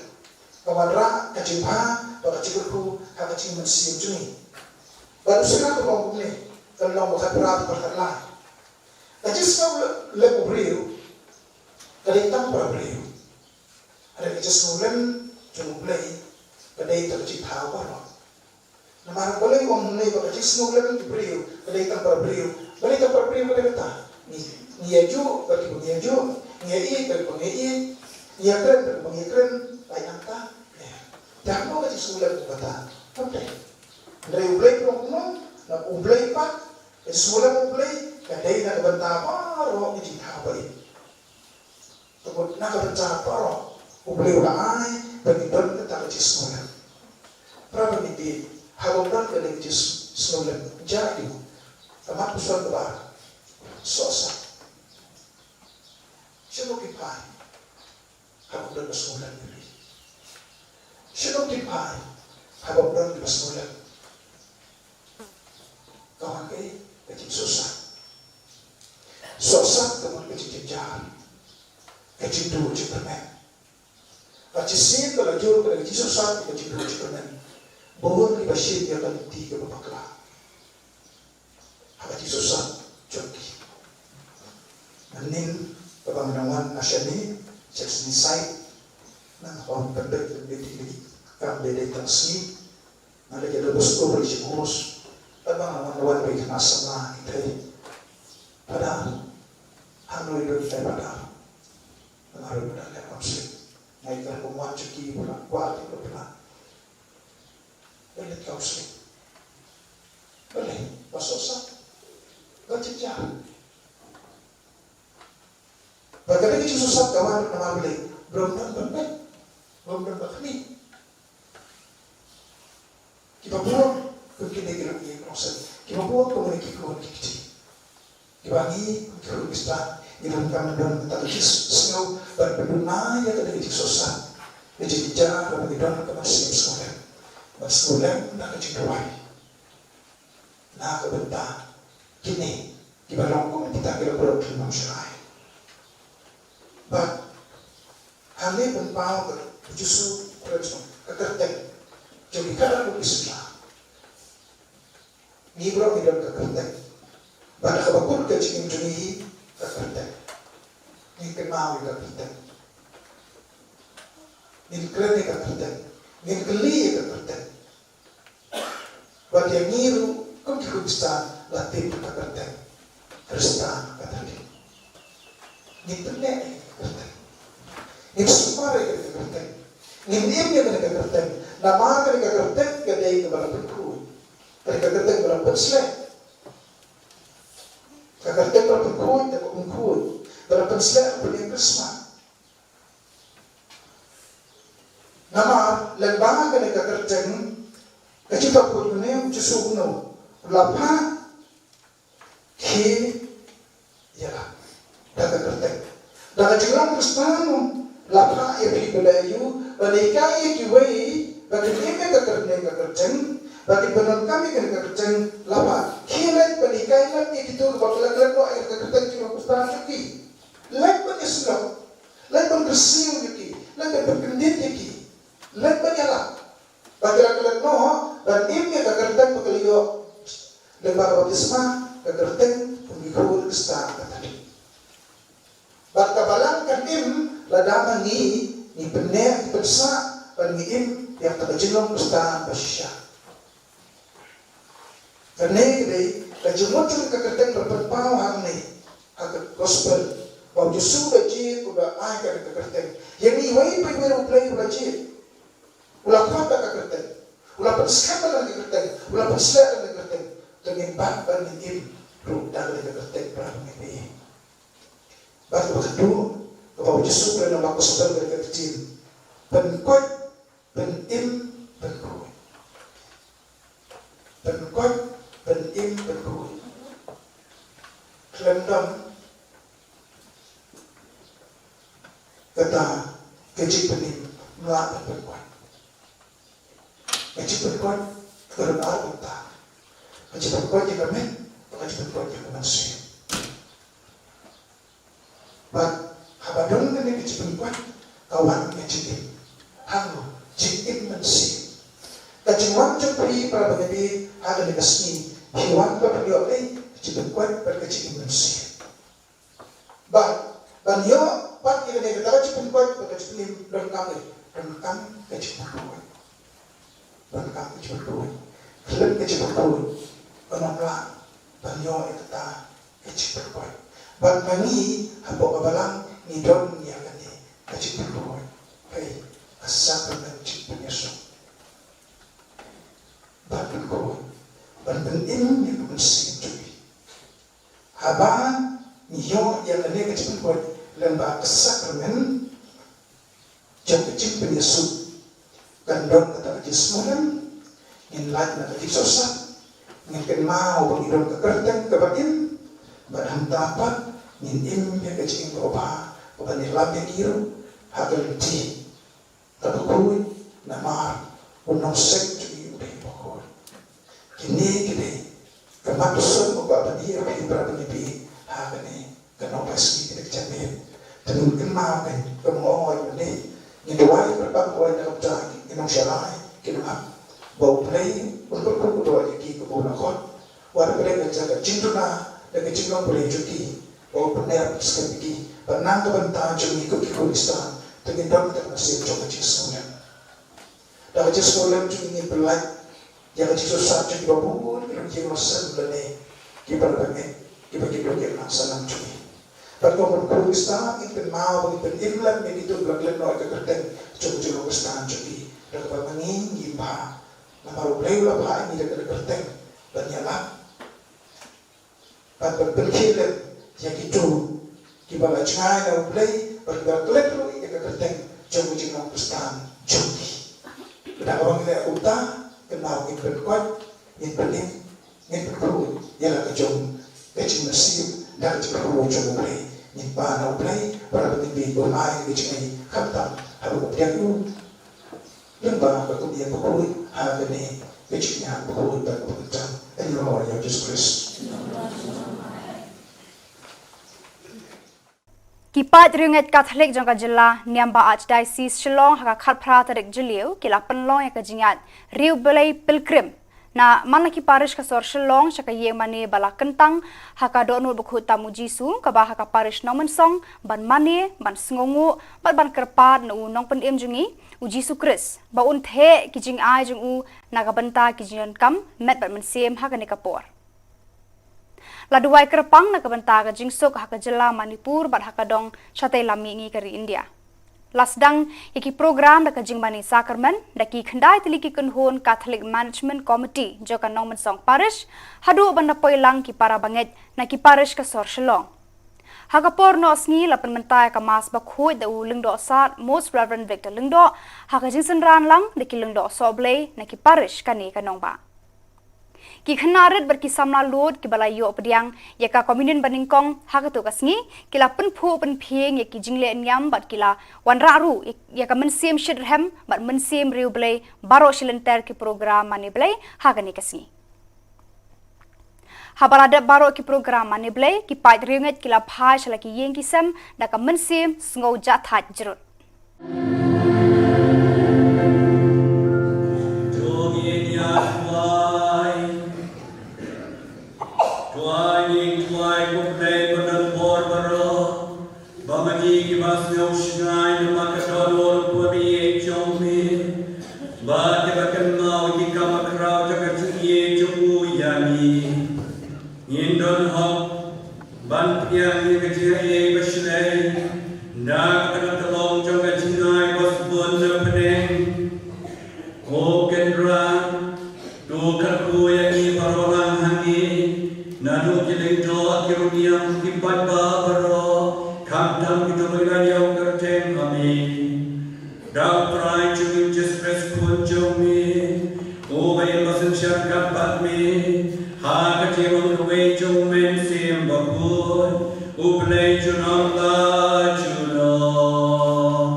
Ka wanrah ka jingbha bad ka jingkyrkhu ha ka jingmynsiem jong ngi. Bad u Sirah ka ong kumne, ka lynnong ba khatphra, khatlai, ka jingsngewlem u briew ka dei tang para briew. Hynrei ka jingsngewlem jong U Blei ka dei tang ka jingthaw baroh. Namar balei u ong mynne ba ka jingsngewlem ki briew ka dei tang para briew? Balei tang para briew? Ka dei kata, ngi, ngi ïajuh bad kiba ngi ïajuh, Ngi ïa ïeit, kren ba ngi ïa ïeit. Ngi ïa kren, kren ba ngi ïa kren. Ai nangta. Ïa. Te hangno ka jingsngewlem kata? Kam dei. Hynrei U Blei u ong kumno, na U Blei pat, ka jingsngewlem U Blei ka dei na ka bynta baroh ki jingthaw ba ïeit. Te na ka bynta baroh U Blei u la ai ba ngin don kata ka jingsngewlem. Para bangeit, haba ym don kata ka jingsngewlem, jia aïu? Ka mat u sngewlem kaba sohsat. Shano ki phai haba ym don ka sngewlem? Shano ki phai haba ym don ka sngewlem? Ka wan kaei? Ka jingsohsat. Sohsat ka wan ka jingjynjar, ka jingduh jingkyrmen. Bad shisien ka la jur ka jingsohsat, ka jingduh jingkyrmen. Bun kiba shim ïa ka lynti kaba bakla ha ka jingsohsat jong ki. Mynnin kaba nga dang wan ha shane, sha ka sngi Saitjaiñ, nga wan pynbeit pynbeit ïa ki, kam dei dei tang sngi. Nga la ïa da bus ko bri shi kurus. Kaba nga wan wan beit na samla ki thei. Padar. Hangno i don thei padar? Nga ruh nga dang leh counseling. Nga ïa ka ruh wan sha ki, ba la kwah ki, ba la. Balei counseling? Balei? Ba sohsat, ba jynjar. Ba ka dei ka jingsohsat ka wan namar balei? Ba ym don ban beit, ba ym don ban khmih. Kiba bun kum kine ki long ki counselor, kiba bun kum kine ki khun ki kti. Kiba ngi kum ki khun Khristan ngi donkam ban don kata ka jingsngew ban pynduna ïa kata ka jingsohsat, ka jingjynjar, ba ngi don ka mynsiem sngewlem, ban sngewlem na ka jingduwai. Na ka bynta kine kiba long kum kita ki la pyrshah ki nongshakri. Bad hangne pynpaw ka U Jisu, ka kyrteng jong ki khadar ki sla. Ngi baroh ngi don ka kyrteng. Bad ha kaba kut ka jingim jong ngi hi ka kyrteng. Ngin kynmaw ïa ka kyrteng. Ngin kren ïa ka kyrteng. Ngin kylli ïa ka kyrteng. Bad ïa ngi ruh kum ki Khristan la tip ka kyrteng Khristan ka ta dei. Ngin pynneh ïa ka kyrteng. Ngin sumar ïa ka kyrteng. Ngin im ïa ka kyrteng. Namar ka kyrteng ka dei kaba la pynkhuid. Ka kyrteng ba la pynsleh. Ka kyrteng ba la pynkhuid, ba la pynkhuid, ba la pynsleh, ba la pynïeng kyrshah. Namar lyngba kane ka kyrteng, ka jingthoh khuid mynne, U Jisu kumno u la phah, khie ïa la da ka kyrteng. Da ka jinglong Khristan u la phah ïa phi ba la ïoh ban hikai ïa kiwei ba kin im ïa ka kyrteng, ka kyrteng, ba kin pyndonkam ïa ka kyrteng, la phah, khie leit ban hikai lem ïa kito kiba la klet noh ïa ka kyrteng jong ka Khristan jong ki. Leit ban ïasyllok, leit ban kyrsiew ïa ki, leit ban pynkyndit ïa ki, leit ban ïalap. Ba ki la klet noh ban im ïa ka kyrteng ba ki la ïoh lyngba ka baptisma, ka kyrteng kum ki khun Khristan ka ta dei. Bad ka balang kan im lada ma ngi, ngi pynneh, ngi pynsah ban ngi im ïa kata ka jinglong Khristan ba shisha. Kane ka dei ka jingmut jong ka kyrteng ba la pynpaw hangne ha ka gospel, ba U Jisu u la jied, u la ai ka kyrteng. Ïa ngi iwei pa iwei U Blei u la jied. U la khot da ka kyrteng. U la pynskhem da ka kyrteng. U la pynsleh da ka kyrteng. Te ngin bat ban ngin im ruh da ka kyrteng, para bangeit. Bad kaba khatduh, kaba U Jisu u kren ha ka gospel ka dei ka ktien pynkoit, pynim, pynkhuid. Pynkoit, pynim, pynkhuid. Khlem don kata ka jingpynim, ym lah ban pynkoit. Ka jingpynkoit ka don ar bynta. Ka jingpynkoit ïa ka met, bad ka jingpynkoit ïa ka mynsiem. Bad haba don kane ka jingpynkoit, ka wan ka jingim. Hangno? Jingim mynsiem. Ka jingwan jong phi, para bangeit, ha kane ka sngi, phi wan ban ïoh ei? Ka jingpynkoit bad ka jingim mynsiem. Bad ban ïoh pat ïa kane, kata ka jingpynkoit bad ka jingpynim, donkam ei? Donkam ka jingpynkoit. Donkam ka jingpynkoit. Khlem ka jingpynkoit, ym lah ban ïoh ïa kata ka jingpynkoit. Bad ma ngi hapoh ka balang Ngi don ïa kane ka jingpynroi, hei, ka sakrament jingpynïasoh. Ban pynroi, ban pynim ïa ka mynsiem jong ngi. Haba ngi ïoh ïa kane ka jingpynroi lyngba ka sakrament jong ka jingpynïasoh, kan don kata ka jingsngewlem, ngin lait na ka jingsohsat, ngin kynmaw ba ngi don ka kyrteng kaba im, bad hangta pat ngin im ïa ka jingïaroh bha, kaba ngin lam ïa ki ruh ha ka lynti kaba khuid, namar u nongseng jong ngi u dei uba khuid. Kine ki dei ka mat u sngewbha ban ïa phi para bangeit, ha kane ka Nongpynim ka dei ka jingmut. Te ngin kynmaw, ka mut ïa une, ngin duwai kyrpang duwai na ka bynta ki nongshakri, ki nongap, ba U Blei un pynkup duwai ïa ki, kaba u la khot. Wat U Blei, ka jaka jingduna, da ka jinglong Blei jong ki, ba u pynïap skhem ïa ki, ba na ka bynta jong ngi kum ki Khristan, te ngin don ka mynsiem jong ka jingsngewlem. Da ka jingsngewlem jong ngi ngin pynlait ïa ka jingsngewsih jong kiba bun ki longïing longsan lane kiba la bangeit, kiba ki dei ki nongsan jong ngi. Bad kum ki Khristan ngin kynmaw ba ngin pynim lem ïa kito kiba la klet noh ïa ka kyrteng jong ka jinglong Khristan jong ngi, da kaba ma ngi ngim bha, namar U Blei u la phah ïa ngi da ka kyrteng ban ïalap bad ban pynkhih lem ïa kito kiba la jngai na U Blei bad kiba la klet ruh ïa ka kyrteng jong ka jinglong Khristan jong ki. Bad haba ngi leh kumta, kynmaw, ngin pynkoit, ngin pynim, ngin pynroi ïa la ka jong ka jingmynsiem da ka jingpynroi jong U Blei. Ngin pan na U Blei, para bangeit, ba un ai ka jingïeit, khamtam haba u pdiang ïa u lyngba ka kmie bakhuid ha kane ka jingïap bakhuid bad bakhuid tam, ïa u Lord ïa u Jisu Khrist. Ki paid riewngeit Katholik jong ka jylla, niam ba Archdiocese Shillong, ha ka khatphra tarik Jylliew, ki la pynlong ïa ka jingïaid riewblei pilgrim na man la ki parish ka sor Shillong sha ka ïing mane ba la kyntang ha ka dohnud bakhuid tam u Jisu, kaba ha ka parish Nongmynsong, ban mane, ban sngewnguh bad ban kyrpad na u Nongpynim jong ngi, u Jisu Khrist, ba un theh ki jingai jong u na ka bynta ki jingdonkam met bad mynsiem ha kane ka por. La duwai kyrpang na ka bynta ka jingsuk ha ka jylla Manipur bad ha ka dong shatei lam mihngi ka ri India. La sdang ïa ki program da ka jingmane sakramen da ki khyndai tylli ki kynhun Catholic Management Committee jong ka Nongmynsong Parish, haduh ban da poi lang ki para bangeit na ki parish ka sor Shillong. Ha ka por noh sngi la pynmynta ïa ka Mass bakhuid da u Lyngdoh Sad Most Reverend Victor Lyngdoh, ha ka jingsynran lang da ki lyngdoh sohblei na ki parish kane ka nongbah. Ki khynnah rit bad ki samla lud kiba la ïoh pdiang ïa ka Communion banyngkong ha kato ka sngi, ki la pynphuh pynphieng ïa ki jingleh niam bad ki la wanrah ruh ïa ka mynsiem shitrhem bad mynsiem riewblei baroh shi lynter ki program mane Blei ha kane ka sngi. Haba la dep baroh ki program mane Blei, ki paid riewngeit ki la phai sha la ki ïing ki sem da ka mynsiem sngew jahthait jrut. To ngin ïa duwai. Duwai, ngin duwai, ko Blei ba don bor baroh, ba ma ngi kiba sngew shngaiñ namar ka dohnud bymjukut jong me, bad kiba kynmaw ïa ki kam khraw jong ka jingïeit jong u ïa ngi, ngin don hok ban pdiang ïa ka jingaiei ba shlei da ka kynnoh tyllong jong ka jingai ba sbun na pdeng. Ko Kynrad, to kyrkhu ïa ngi baroh lang hangne, naduh ki lyngdoh, ki rynïeng, ki paidbah baroh, khamtam kito kiba ïaid ïa u kyrteng. Amen. Da U Trai jong ngi U Jisu Khrist Khun jong me, uba im ba synshar katba bad me, ha ka jinglong kawei jong U Mynsiem Bakhuid, U Blei junom la junom.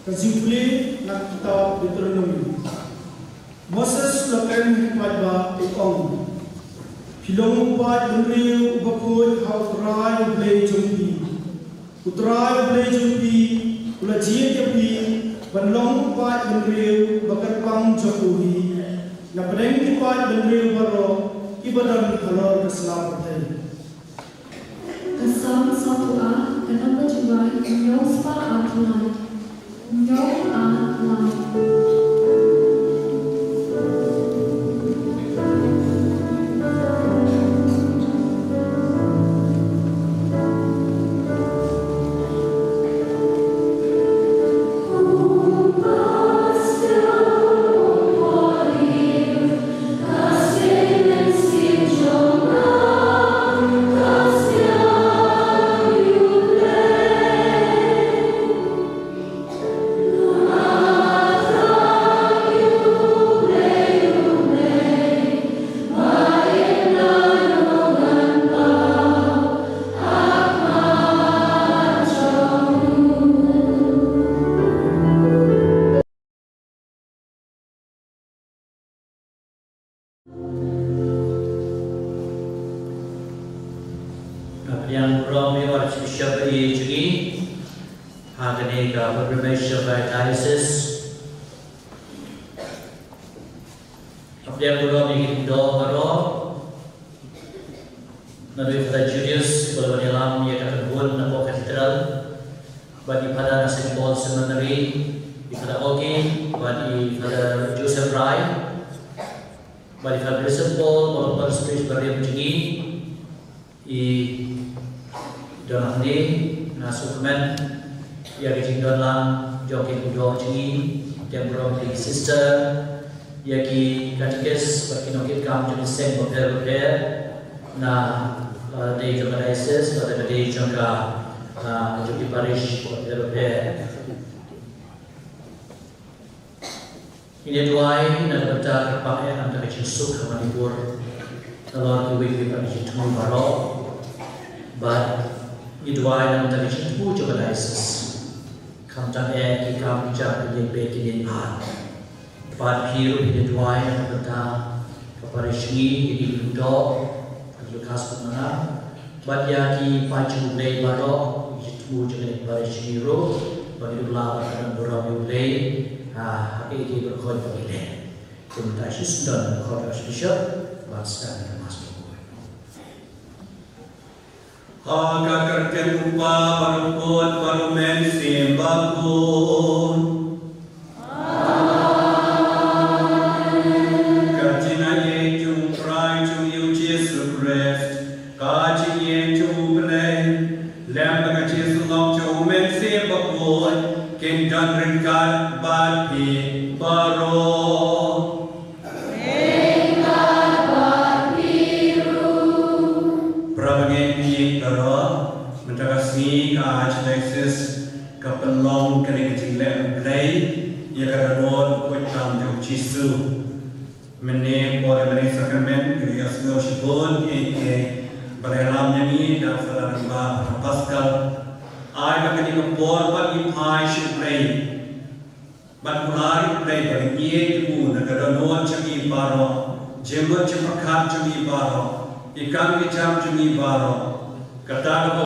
Ka jingpule na ka kitab Deuteronomi. Moses u la kren ha ki paidbah, u ong, phi long u paid bynriew uba khuid ha U Trai U Blei jong phi. U Trai U Blei jong phi u la jied ïa phi ban long u paid bynriew ba kyrpang jong u hi, na pdeng ki paid bynriew baroh kiba don halor ka sla pyrthei. Ka Salm sawphew ar, ka nongpynjngai, hynñiew spah ar tlai. Hynñiew ar tlai. Pdiang burom ïa ki doh baroh. Naduh i Father Julius, ba la wan ïalam ïa kata ka bun na Cathedral, bad i Father na Saint Paul Seminary, i Father Oki, bad i Father Joseph Rai, bad i Father Brisbane Paul, bad i Father Spirits Barium jong ngi, i don hangne, nga sngewkmen ïa ka jingdon lang jong ki khynnah jong ngi, ki burom, ki sister, ïa ki katekis bad ki nongkitkam jong ki seng bapher bapher na, uh, dei jong ka diocese bad ka dei jong ka, uh, jong ki parish bapher bapher. Ngin ïa duwai na ka bynta ka pang eh na ka jingsuk ha Manipur, na lor kiwei kiwei pat ki jingthmu baroh. Bad ngin duwai na ka bynta ki jingthmu jong ka diocese, khamtam eh ki kam ki jam, ki jingpeit ki jingpeit. Bad phi ruh ngin ïa duwai na ka bynta ka parish ngi, ïa ki doh, ka Lucas Putnana. Bad ïa ki paid jong U Blei baroh, ki jingthmu jong ka parish ngi ruh, bad ki dei la bad ka burom U Blei, ha, ha ki ki baroh ki ba ki leh. Kumta shi sdang ka Archbishop, bad sdang ka Mass. Ha ka kyrteng U Kpa bad U Khun bad U Mynsiem Bakhuid. Ka jingaiei jong U Trai jong ngi U Jisu Khrist, ka jingïeit jong U Blei, lem bad ka jingïasyllok jong U Mynsiem Bakhuid, kin don ryngkat bad phi baroh. Para bangeit baroh, mynta ka sngi ka Archdiocese ka pynlong kane ka jingleh U Blei ïa ka dohnud khuid tam jong U Jisu. Mynne por ïa kane ka sakramen ka ïohsngew shibun ïa ki ba la ïalam ïa ngi da u Father Rangbah Pascal. Ai ba kane ka por pat ngi phai sha U Blei. Ban kular ïa U Blei ba ngin ïeit ïa u na ka dohnud jong ngi baroh, jingmut jingpyrkhat jong ngi baroh, ki kam ki jam jong ngi baroh. Kata ka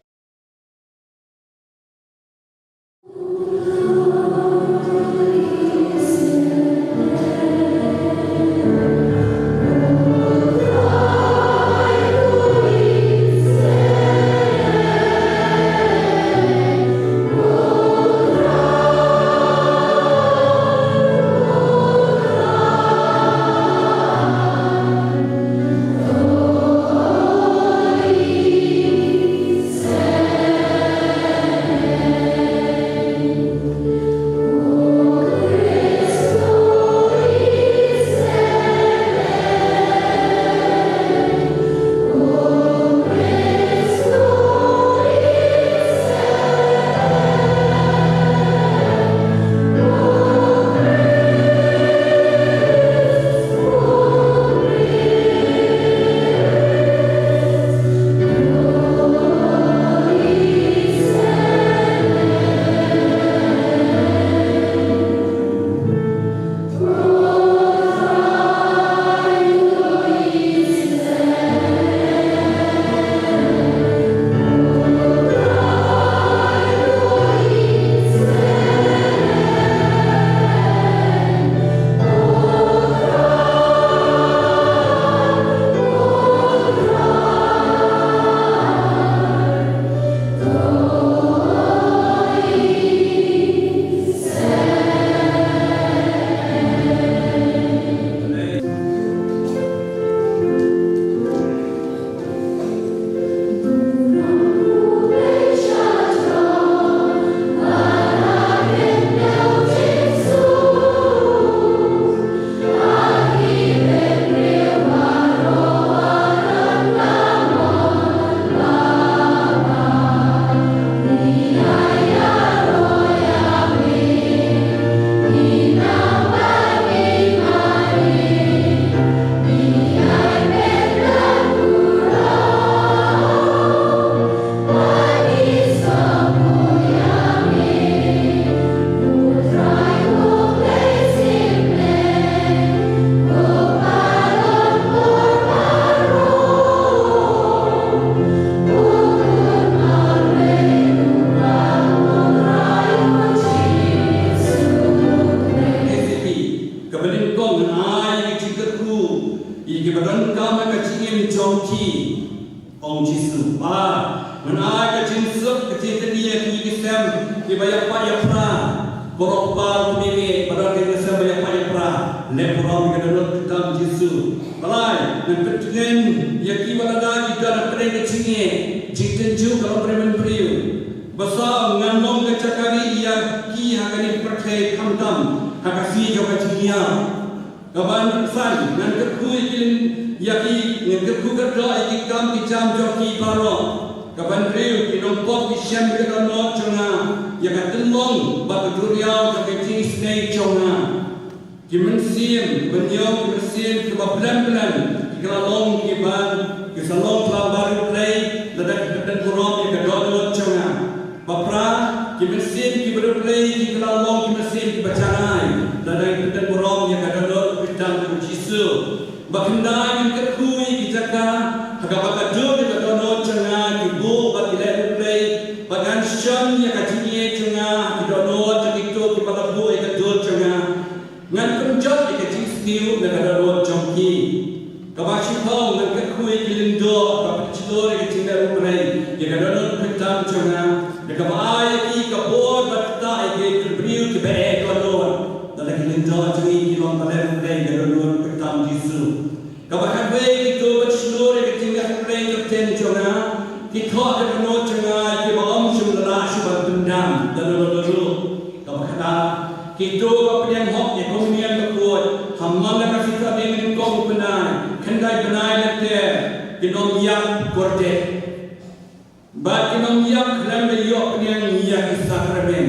Ïa kiba donkam ha ka jingim jong ki, ong Jisu. Ba ngan ai ka jingsuk, ka jingkyrkhu ïa ki, ki sem kiba ïapait ïapra. Baroh kpa ruh ki mih, ba don ki sem ba ïapait ïapra. Leh burom ïa ka dohnud kyrteng Jisu. Ba lai, ngan pyntngen ïa kiba lada ki don hapdeng ka jingeh, jingtynjuh ka long briew. Ba saw, ngan long ka jaka rieh ïa ki ha kane ka pyrthei, khamtam ha ka sngi jong ka jingïap. Kaba san, ngan kyrkhu ïa ki, ïa ki, ngan kyrkhu kyrdoh ïa ki kam ki jam jong ki baroh. Kaba hynriew, ki nongpop ki shem ïa ka dohnud jong nga, ïa ka tynlong bad ka duriaw jong ka jingisynei jong nga. Ki mynsiem, ban ïoh ki mynsiem kiba blem blem, ki la long kiba, ki sa long kiba bad U Blei, lada ki pyndon burom ïa ka dohnud jong nga. Ba phra, ki mynsiem kiba riewblei ki la long ki mynsiem kiba janai, lada ki pyndon burom ïa ka dohnud kyrteng jong U Jisu. Ba khyndai, ngan kyrkhu ïa ki jaka ha kaba ka dur ïa ka dohnud jong nga, ki buh bad ki leh riewblei, ba kan shon ïa ka jingïeit jong nga ha ki dohnud jong kito kiba la buh ïa ka dur jong nga. Ngan pynjot ïa ka jingsniew na ka dohnud jong ki. Kaba shiphew, ngan kyrkhu ïa ki lyngdoh ba pynshlur ïa ka jingleh riewblei, ïa ka dohnud kyrteng jong nga. Da kaba ai ïa ki ka bor bad ktah ïa ki briew kiba eh dohnud. Da la ki lyngdoh jong ngi ki long ba leh riewblei ïa ka dohnud kyrteng Jisu. Kaba khatwei, kito ba shlur ïa ka jingleh riewblei kyrteng jong nga, ki thoh da ka dohnud jong nga ïa kiba ym shym la lah shuh ban pyndam da lano lano. Kaba khatnar, kito ba pdiang hok ïa ka umniam bakhuid ha man la ka sngi Sahndew nyngkong u bnai, khyndai bnai lynter, kin ym ïap kordit. Bad kin ym ïap khlem da ïoh pdiang ïa ki sakramen.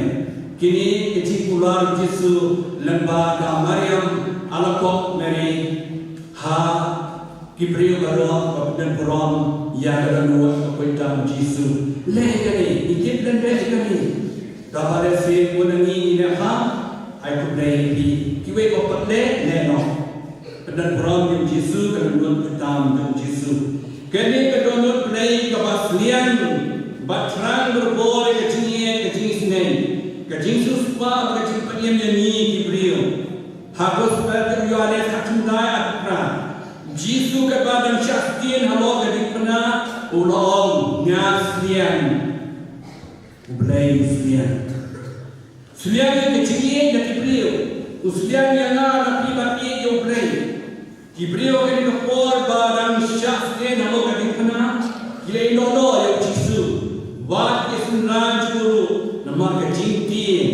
Kine ki jingkular Jisu lyngba ka Mariam Alakob Mary ha ki briew baroh ba pynburom ïa ka dohnud kyrteng Jisu. Leh kane, ngi tip lem leh kane. Kaba lehse bun na ngi ngi neh ha, ai khublei ïa phi. Kiwei ba pat leh, leh noh. Pynburom ïa u Jisu, ka dohnud kyrteng jong u Jisu. Kane ka dohnud Blei kaba sliang, ba thrang barabor ïa ka jingïeit, ka jingisynei, ka jingsiewspah, ka jingpynim ïa ngi ki briew. Ha Gospel u Ïoannis khatkhyndai arphew phra, Jisu katba dang shah sdien halor ka diengphna, u la ong, nga sliang. U Blei u sliang. Sliang ïa ka jingïeit na ki briew. U sliang ïa nga na phi bad ïeit ïa U Blei. Ki briew ha kane ka por ba dang shah sdien halor ka diengphna, ki la ïehnoh noh ïa u Jisu. Wat ki synran jong u ruh namar ka jingtieng.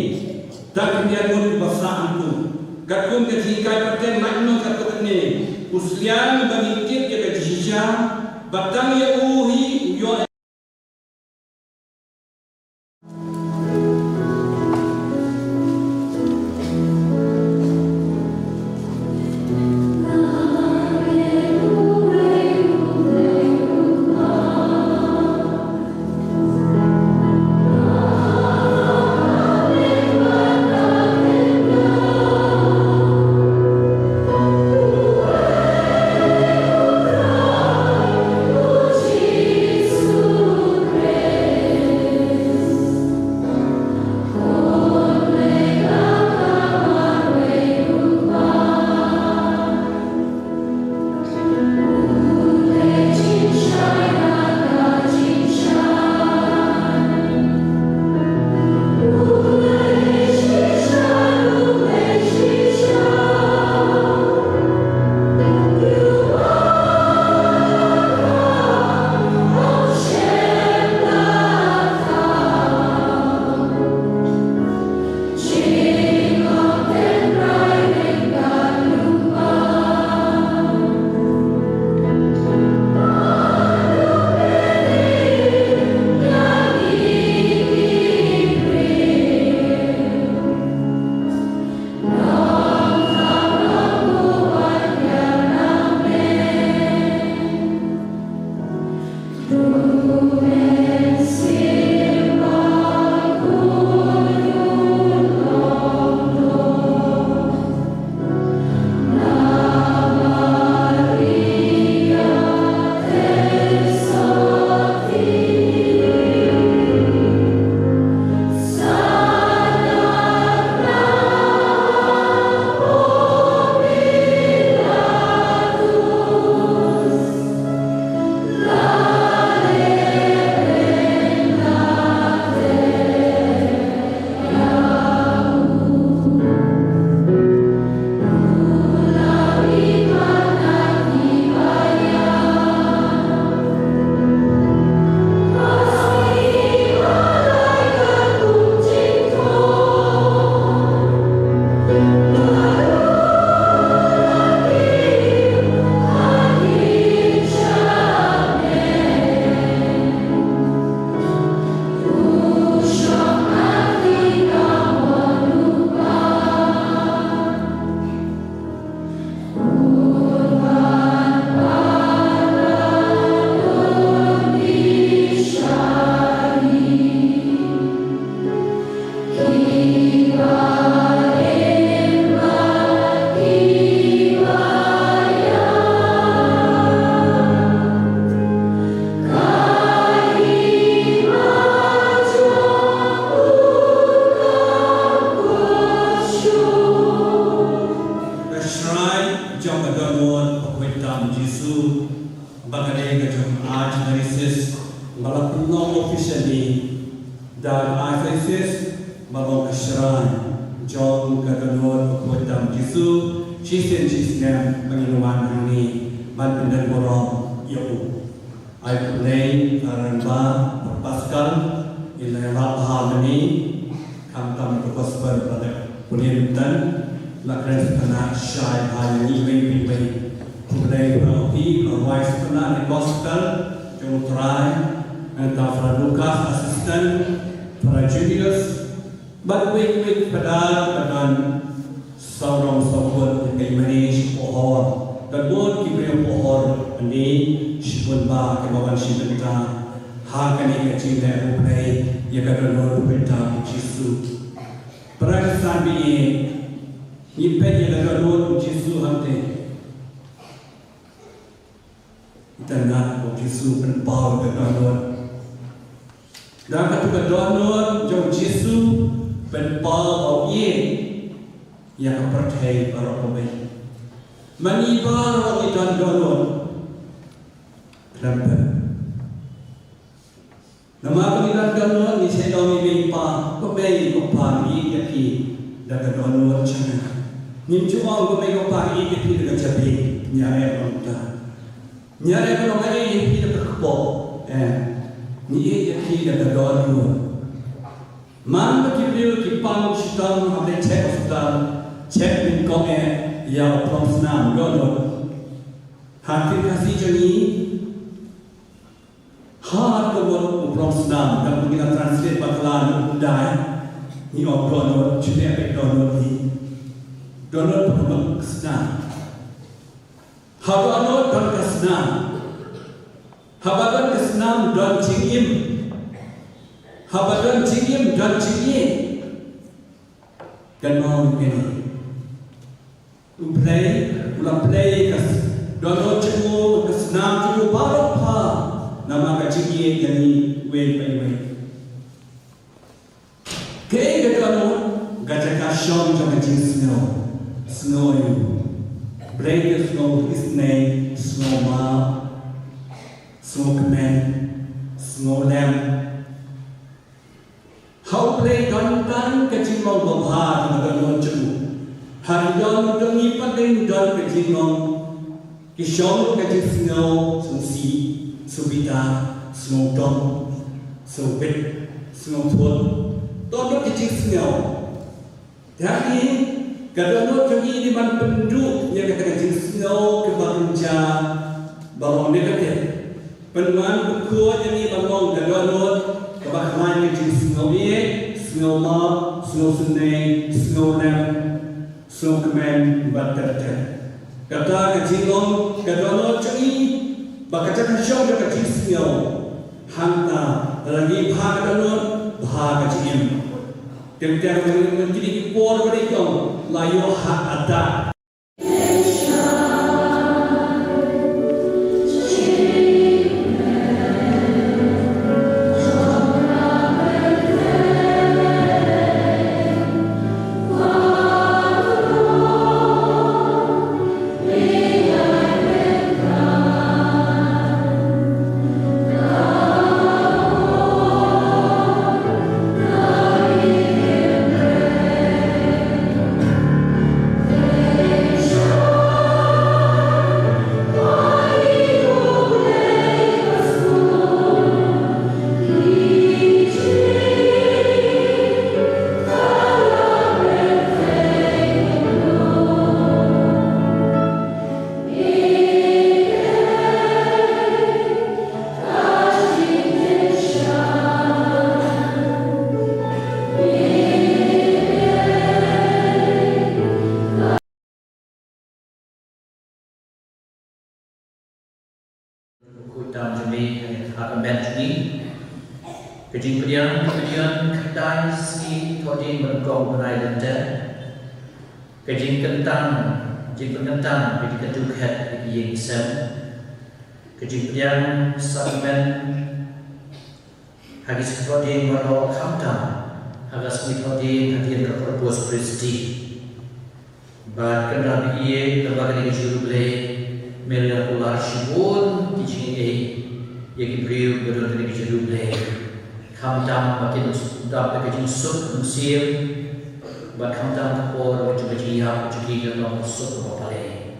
Tang khyndiat ngut kiba sah hangtu. Katkum ka jinghikai pateng lait noh katto katne, u sliang ba ngin tip ïa ka jingshisha, ba tang ïa u hi u ïoh Jisu, ba ka dei ka jong Archdiocese ba la pynlong officially da Archdiocese ba long ka shrine jong ka dohnud bakhuid tam Jisu. Shisien shisnem ba ngin wan hangne ban pyndon burom ïa u. Ai khublei ïa u Rangbah Pascal, ïa la ïalap bha mynne, khamtam ïa ka gospel ba la pule mynta, la kren sngewtynnat shai bha ïa ngi iwei pa iwei. Khublei para phi, para rwai sngewtynnat ïa ka gospel jong U Trai, nangta para Lucas assistant, para Julius, bad kiwei kiwei ki paidbah ba don sawdong sawkun, ki mane shi pohor, bad bun ki briew pohor, mane shibun bah kiba wan shim bynta ha kane ka jingleh riewblei ïa ka dohnud bakhuid tam Jisu. Para Khristan ba ïeit, ngi peit ïa ka dohnud Jisu hangtei. Itynnad ba u Jisu pynpaw ïa ka dohnud. Da katu ka dohnud jong u Jisu pynpaw ba u ïeit ïa ka pyrthei baroh kawei. Ma ngi baroh ngi don dohnud. Khlem pyn Namar ba ngi don dohnud ngi shu ong ïa i mei i pa, ko mei ko pa ngi ïeit ïa phi da ka dohnud jong nga. Ngim ju ong ko mei ko pa ngi ïeit ïa phi da ka jabieng, ngi ïa ong kumta. Ngi ïa ong ba ngi ïeit ïa phi da ka kpoh. Em. Ngi ïeit ïa phi da ka dohnud. Man ba ki briew ki pang shitom haba check hospital, check nyngkong eh ïa u prong snam dohnud. Ha ktien Khasi jong ngi, ha ka mut u prong snam, ka mut ngi la translate bakla na u Pundai, ngi ong dohnud, shane peit dohnud hi. Dohnud ka mut snam. Ha dohnud don ka snam. Haba don ka snam don jingim. Haba don jingim don jingïeit. Kan mau kane. U Blei, u la pynlong ka s-, dohnud jong u, ka snam jong u baroh pha, namar ka jingïeit ïa ngi iwei pa iwei. Kaei ka dohnud? Ka jaka shong jong ka jingsngew. Sngew ïa u Blei, sngew ïa u, isynei, sngew map, sngew kmen, sngew lem. Ha U Blei don tang ka jinglong babha jong ka dohnud jong u. Ha ki dohnud jong ngi pat dei don ka jinglong, ki shong ka jingsngew, sngewsih, sngewbitar, sngewdom, sngewbit, sngewthuh. Don don ki jingsngew. Te hangne ka dohnud jong ngi dei ban pynduh ïa kata ka jingsngew kaba kynja ba long negative. Pynwan pynkhuid ïa ngi ban long ka dohnud kaba khlaiñ ka jingsngew ïeit, sngew map, sngew synei, sngew lem, sngew kmen bad ter ter. Kata ka jinglong ka dohnud jong ngi ba ka jaka shong jong ka jingsngew. Hangta lada ngi bha ka dohnud, bha ka jingim. Teng teng lada ngi don kine ki por ba dei kong la ïoh heart attack. Khuid tam jong ngi ha ka met jong ngi. Ka jingpdiang, ka jingpdiang khyndai sngi thoh dien ba nyngkong u bnai lynter. Ka jingkyntang, jingpynkyntang ïa ki kyntu khet ïa ki ïing ki sem. Ka jingpdiang sakramen ha ki sngi thoh dien baroh, khamtam ha ka sngi thoh dien hadien ka Corpus Christi. Bad kynrad ïa kaba kane ka jingriewblei Me la kular shibun ki jingaiei ïa ki briew ba don ha kane ka jingïaroh Blei. Khamtam ba kin dap da ka jingsuk mynsiem, bad khamtam ka por ba jong ka jingïap jong ki kan long suk ba palei.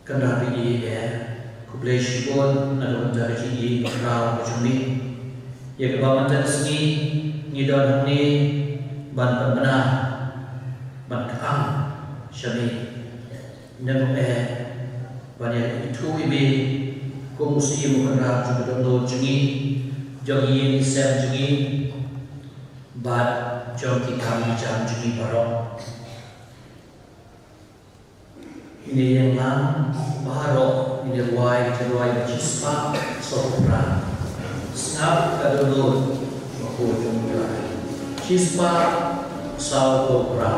Kynrad ïa i, eh, khublei shibun na ka bynta ka jingïakhraw ka jong me. Ïa kaba mynta ka sngi ngi don hangne ban pynbna, ban kyrshan sha me. Nangno eh, ban ïa ithuh ïa me kum u siem u kynrad jong ka dohnud jong ngi, jong ki ïing ki sem jong ngi, bad jong ki kam ki jam jong ngi baroh. Ngin ïa ïeng lang baroh, ngin ïa rwai, ngin ïa rwai shispah sawphew phra. Sngap ka dohnud, ma ko jong U Trai. Shispah sawphew phra.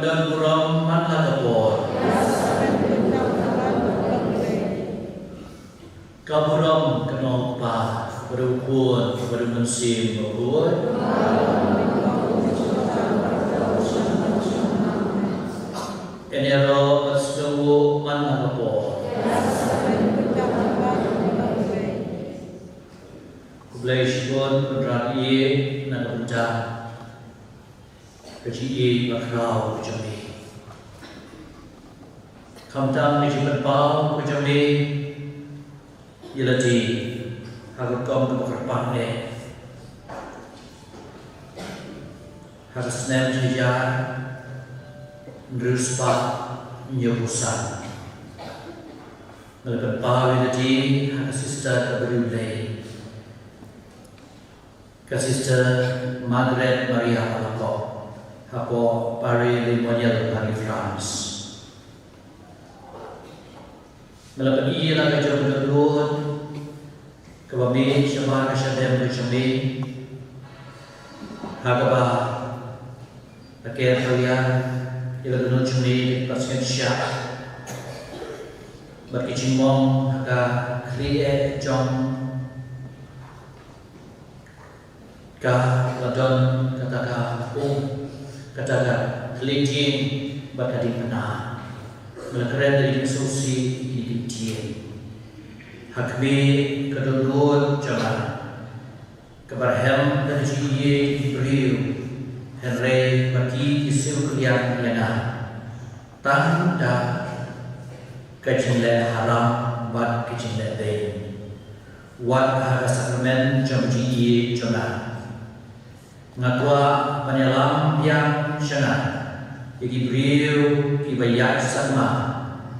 Don burom man la ka por. Ka burom ka nong pa, bad u khun, bad u mynsiem bakhuid. Kane ruh ka sdang man la ka por. Khublei shibun, Kynrad ïa na ka bynta ka jingïeit bakhraw ka jong me. Khamtam ka jingpynpaw ka jong me ïa lade ha ka rukom kaba kyrpang eh. Ha ka snem shi hajar hynriew spah hynñiewphew san. Nga la pynpaw ïa lade ha ka sister kaba riewblei, ka Sister Margaret Maria Alakok, hapoh Paris-le-Monial ha ri France. Nga la pyni ïa la ka jong ka dohnud kaba mih shabar ka shadem ka jong me, ha kaba la ker palia ïa la ka dohnud jong me, ka jingpynshah bad ka jingmong ha ka khlieh jong ka la don kata ka pung, kata ka khlieh dieng bad ka diengphna. Nga la kren da ka jingsngewsih ïa kine ki dieng. Ha khmih ka dohnud jong nga, kaba rhem da ka jingïeit ki briew, hynrei ba ki ki siew kylliang ïa nga tang da ka jingleh haram bad ka jingleh beiñ. Wat ha ka sakramen jong ka jingïeit jong nga, nga kwah ban ïalam biang sha nga ïa ki briew kiba ïaid sakma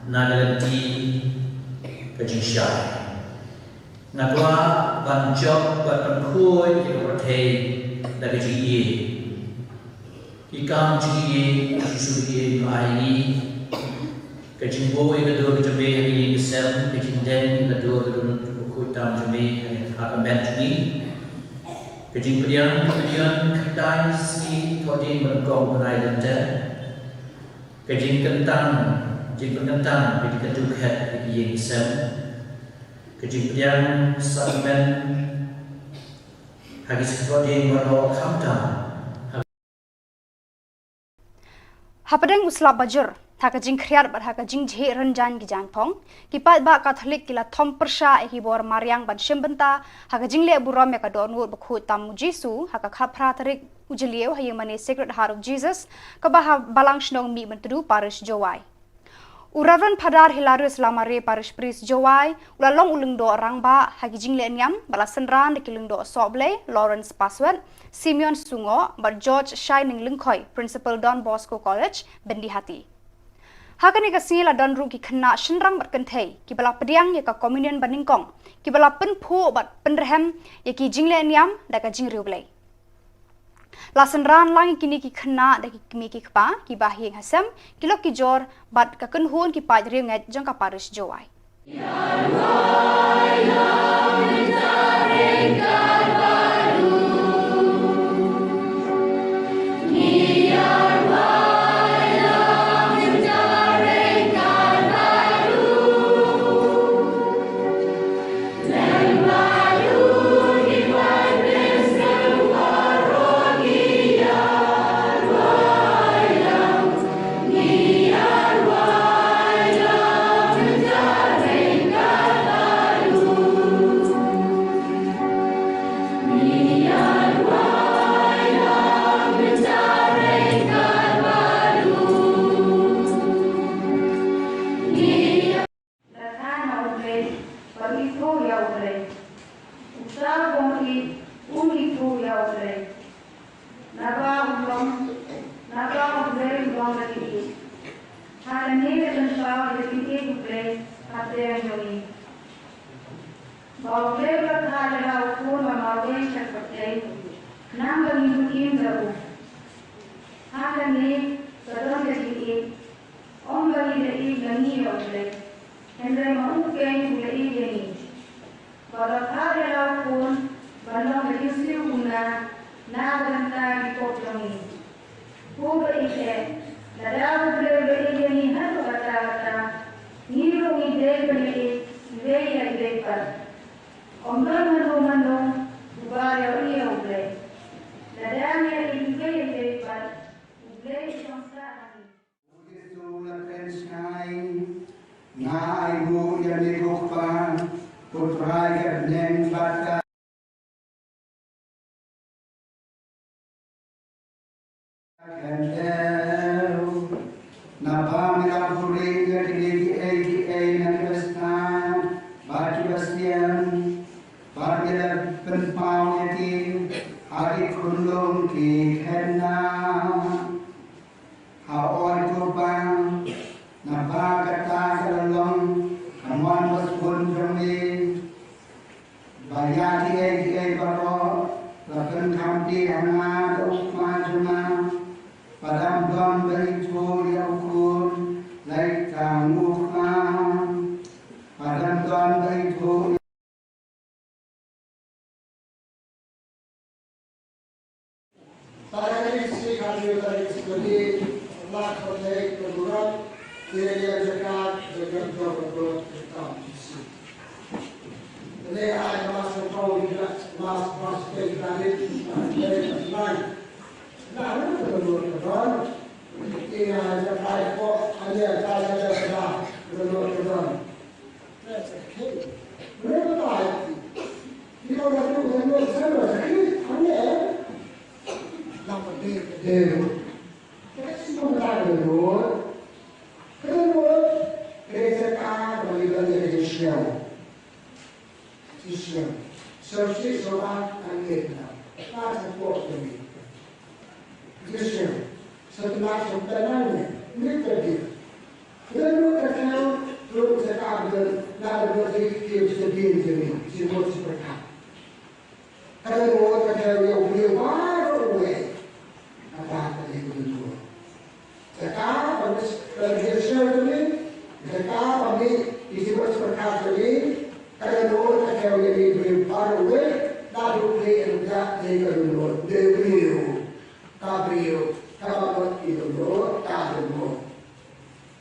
na ka lynti ka jingshai. Nga kwah ban jop bad ban khuid ïa ka pyrthei da ka jingïeit. Ki kam jingïeit, ki jingïeit ba ai ngi, ka jingbuh ïa ka dur ka jong me ha ka ïing ka sem, ka jingdeng ïa ka dur ka dohnud bakhuid tam jong me ha ka met jong ngi. Ka jingpdiang, ka jingpdiang khyndai sngi thohdieng ba nyngkong bnai Lent. Ka jingkyntang, jingpynkyntang ka jingkyntu khet ïa ka ïing ka sem. Ka jingpdiang sakramen ha ki sngi thohdieng baroh khamtam. Hapdeng u slap bajur, ha ka jingkhriat bad ha ka jingjhieh rynjang ki jaiñphong, ki paidbah Katholik ki la thom pyrshah ïa ki bor mariang ban shim bynta ha ka jingleh burom ïa ka dohnud bakhuid tam u Jisu ha ka khatphra tarik u Jylliew ha ïingmane Sacred Heart of Jesus kaba ha Balang Shnong Mihmyntdu, Parish Jowai. U Reverend Phadar Hilarius Lamare, Parish Priest Jowai, u la long u lyngdoh rangbah ha ki jingleh niam, bad la synran da ki lyngdoh sohblei Lawrence Paswet, Simeon Sungoh bad George Shining Lyngkhoi, Principal Don Bosco College, Byndihati. Ha kane ka sngi la don ruh ki khynnah shynrang bad kynthei kiba la pdiang ïa ka communion banyngkong, kiba la pynphuh bad pynrhem ïa ki jingleh niam da ka jingriewblei. La synran lang ïa kine ki khynnah da ki kmie ki kpa kiba ha ïing ha sem, ki lok ki jor bad ka kynhun ki paid riewngeit jong ka Parish Jowai. La kha na U Blei, bad u ithuh ïa U Blei. Uta u bym ïeit, um ithuh ïa U Blei. Naba u long, naba U Blei u long ka jingïeit. Ha kane ka jingpynpaw ïa ka jingïeit U Blei hapdeng jong ngi. Ba U Blei u la thad ïa la u khun ba marwei sha ka pyrthei, khnang ba ngin ïohi da u. Ha kane ka don ka jingïeit. Ym ba ngi la ïeit na ngi ïa U Blei, hynrei ma u keiñ u la ïeit ïa ngi. Bad u la thad ïa la u khun ban long ka jingsiew kumne na ka bynta ki pop jong ngi. Ko ba ïeit eh, Lada U Blei u la ïeit ïa ngi haduh katta katta, ngi ruh ngi dei ban ïeit iwei ïa iwei pat. Ym don mano mano uba ïohi ïa U Blei. Lada ngi ïeit iwei ïa iwei pat, U Blei u shong sah ha ngi. U Jisu u la kren shai, nga ai ruh ïa me ko Kpa, ko Trai ka bneng bad ka khyndew. Naba me la buhrieh ïa kine kiei kiei na kiba stad bad kiba sian, bad me la pynpaw ïa ki ha ki khunlung ki khynnah. Ha oi ko Kpa, naba kata ka la long ka mon ba sbun jong me, ba ïa kiei kiei baroh la pynkham phi ha nga da u Kpa jong nga. Padam don ba ithuh ïa u Khun, lait tang u Kpa. Padam don ba ithuh Tarik six, hari tarik sepuluh, Allah kote keburan, dia dia zakat, zakat jor jor ketam sisi. Ini ada masa kau juga, mas mas kita ini, nah, ini keburan. Ini ada zakat kok, ada zakat, ada zakat, keburan. Listen, so that I live now. That's important to me. Listen, so that I can live the day. Listen, so that I can live the day. Ka dohnud ka thew ïa u briew baroh uwei. Kata ka dei ka dohnud. Jaka ba mih ka rehearsal ka mih, jaka ba mih ki jingmut jingpyrkhat ka mih, ka dohnud ka thew ïa u briew baroh uwei. Naduh u briew u dei ka dohnud, dei u briew. Ka briew kaba mut ki dohnud, ka dohnud.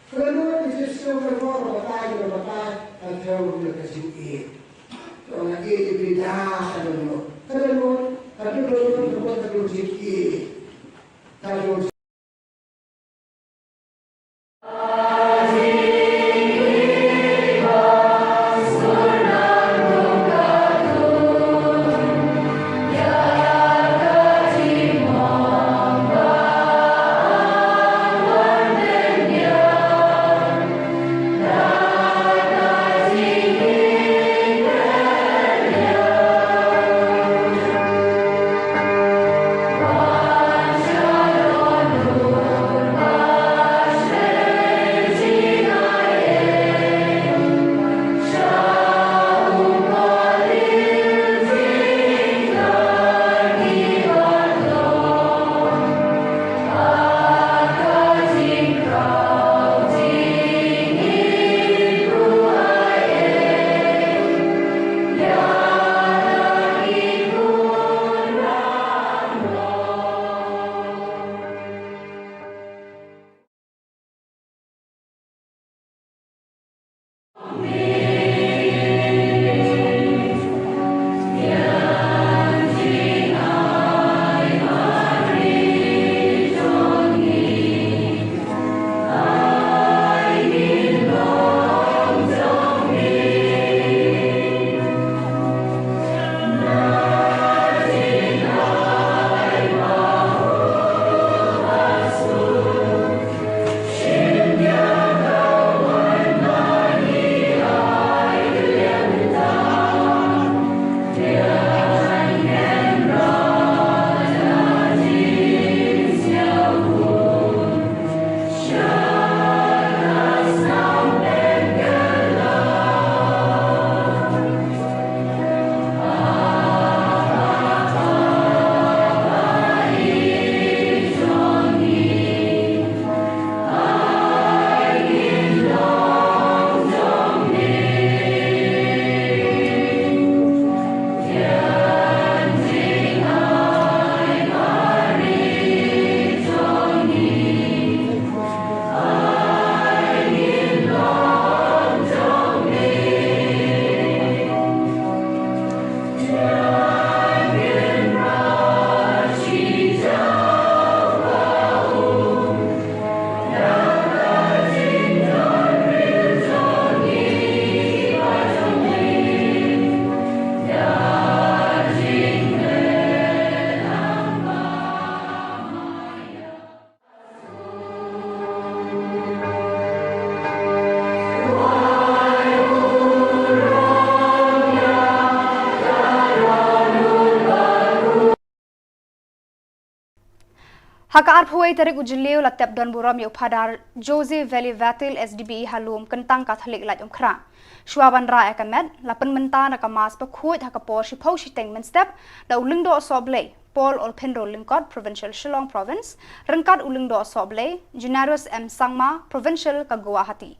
Ka dohnud ki jingsngew ka dohnud, batai ka batai, ka thew ruh ïa ka jingïeit. Ka ïeit ïa ki da ka dohnud. Ka dohnud, ka dohnud, ka dohnud, ka dohnud jingïeit. Ka dohnud Hawei tarik u Jylliew la tep don burom ïa u Phadar Jose Veli Vatil, S D B E, ha Lum Kyntang Katholik Laitumkhrah. Shuwa ban rah ïa ka met, la pynmynta na ka Mass bakhuid ha ka por shiphew shiteng mynstep da u Lyngdoh Sohblei Paul Olphinro Lyngkot, Provincial Shillong Province, ryngkat u Lyngdoh Sohblei Junarus M Sangma, Provincial ka Guwahati.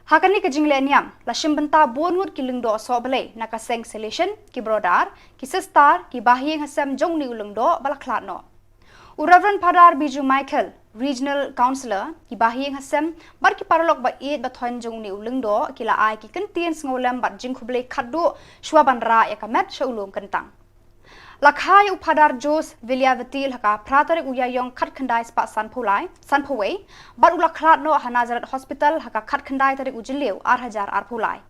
Ha kane ka jingleh niam, la shim bynta bun ngut ki lyngdoh sohblei na ka seng Salesian, ki brodar, ki sistar, ki bahaïing hasem jong une u lyngdoh ba la khlad noh. U Reverend Phadar Biju Michael, Regional Councillor, ki bahaïing hasem bad ki paralok ba ïeit ba thoiñ jong une u lyngdoh ki la ai ki kyntien sngewlem bad jingkhublei khatduh shuwa ban rah ïa ka met sha u Lum Kyntang. La kha ïa u Phadar Jose Veli Vatil ha ka phra tarik u Ïaïong khatkhyndai spah sanphew lai, sanphew wei, bad u la khlad noh ha Nazareth Hospital ha ka khatkhyndai tarik u Jylliew ar hajar arphew lai.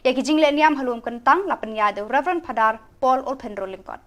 Ïa ki jingleh niam ha Lum Kyntang la pynïaid da u Reverend Phadar Paul Olphinro Lyngkot.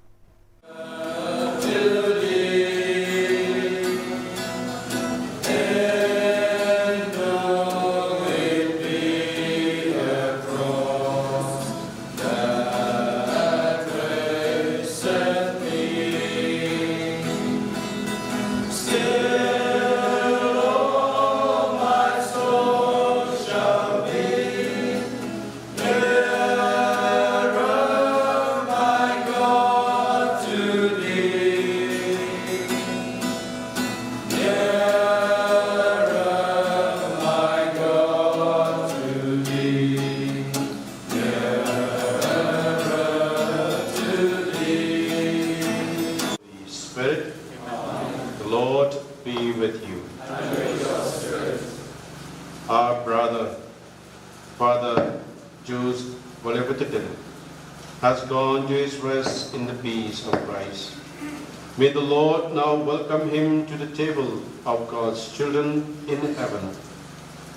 Spirit. The Lord be with you. Our brother, Father Jules Volevitatin, has gone to his rest in the peace of Christ. May the Lord now welcome him to the table of God's children in heaven.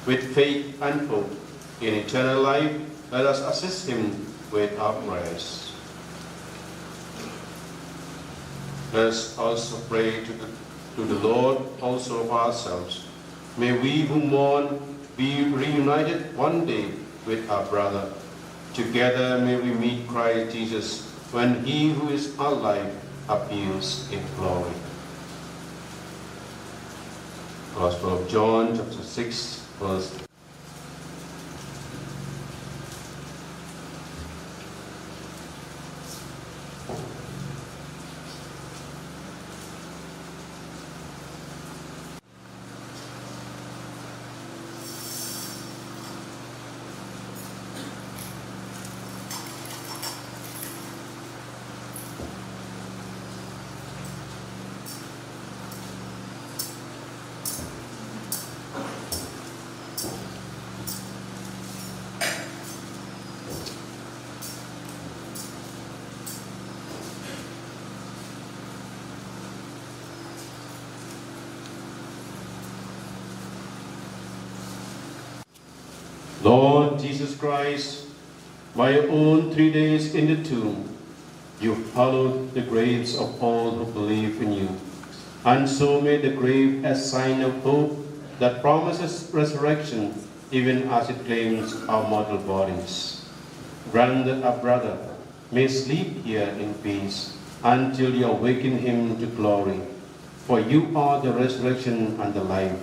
With faith and hope in eternal life, let us assist him with our prayers. Let us also pray to the, to the Lord also of ourselves. May we who mourn be reunited one day with our brother. Together may we meet Christ Jesus when he who is our life appears in glory. Gospel of John, chapter six, verse Lord Jesus Christ, by your own three days in the tomb, you followed the graves of all who believe in you, and so made the grave a sign of hope that promises resurrection even as it claims our mortal bodies. Grant that our brother may sleep here in peace until you awaken him to glory. For you are the resurrection and the life.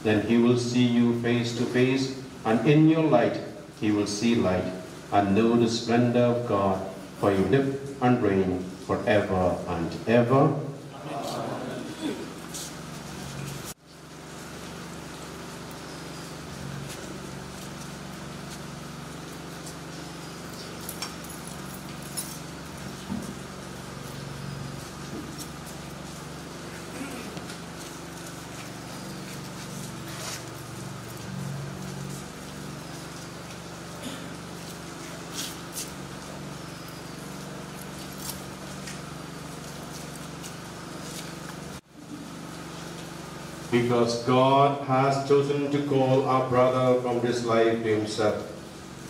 Then he will see you face to face, and in your light he will see light and know the splendor of God, for you live and reign forever and ever. Because God has chosen to call our brother from this life to himself,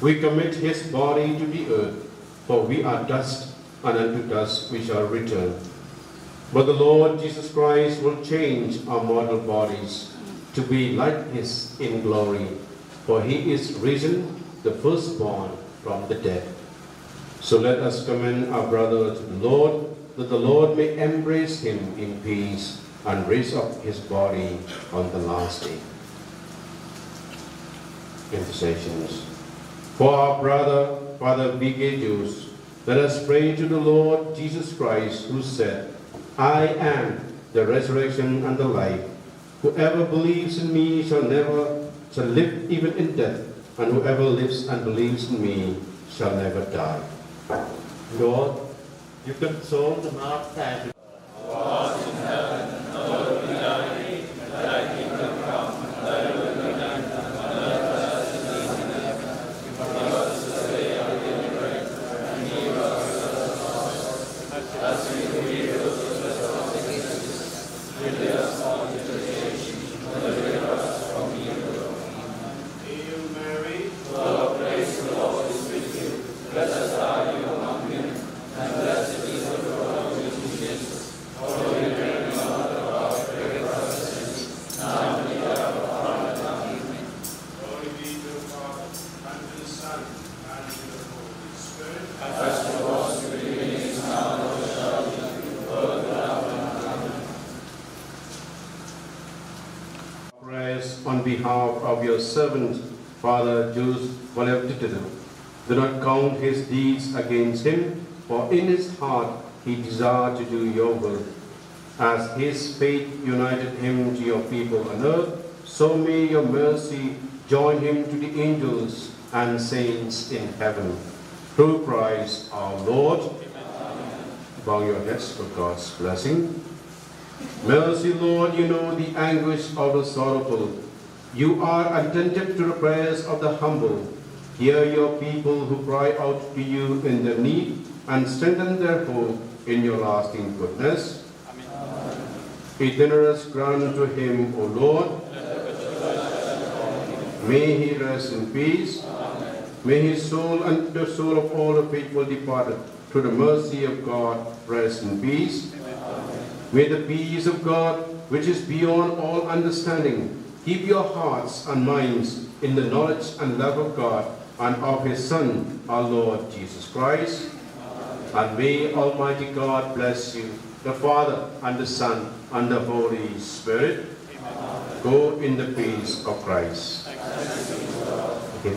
we commit his body to the earth, for we are dust, and unto dust we shall return. But the Lord Jesus Christ will change our mortal bodies to be like his in glory, for he is risen, the firstborn from the dead. So let us commend our brother to the Lord. that the Lord may embrace him in peace and raise up his body on the last day. Intercessions. For our brother, Father B K Jones, let us pray to the Lord Jesus Christ, who said, "I am the resurrection and the life. Whoever believes in me shall never, shall live even in death, and whoever lives and believes in me shall never die." Lord, you console the hearts and Glory be to the Father, and to the Son, and to the Holy Spirit. As it was in the beginning, is now, and ever shall be, world without end. Amen. Prayers on behalf of your servant, Father Jules Valevitino. Do not count his deeds against him, for in his heart he desired to do your will. As his faith united him to your people on earth, so may your mercy join him to the angels and saints in heaven. Through Christ our Lord. Bow your heads for God's blessing. Mercy, Lord, you know the anguish of the sorrowful. You are attentive to the prayers of the humble. Hear your people who cry out to you in their need, and strengthen their hope in your lasting goodness. Eternal rest grant to him, O Lord. May he rest in peace. May his soul and the soul of all the faithful departed, through the mercy of God, rest in peace. May the peace of God, which is beyond all understanding, keep your hearts and minds in the knowledge and love of God and of his Son, our Lord Jesus Christ. And may Almighty God bless you, the Father and the Son and the Holy Spirit. Go in the peace of Christ. Okay.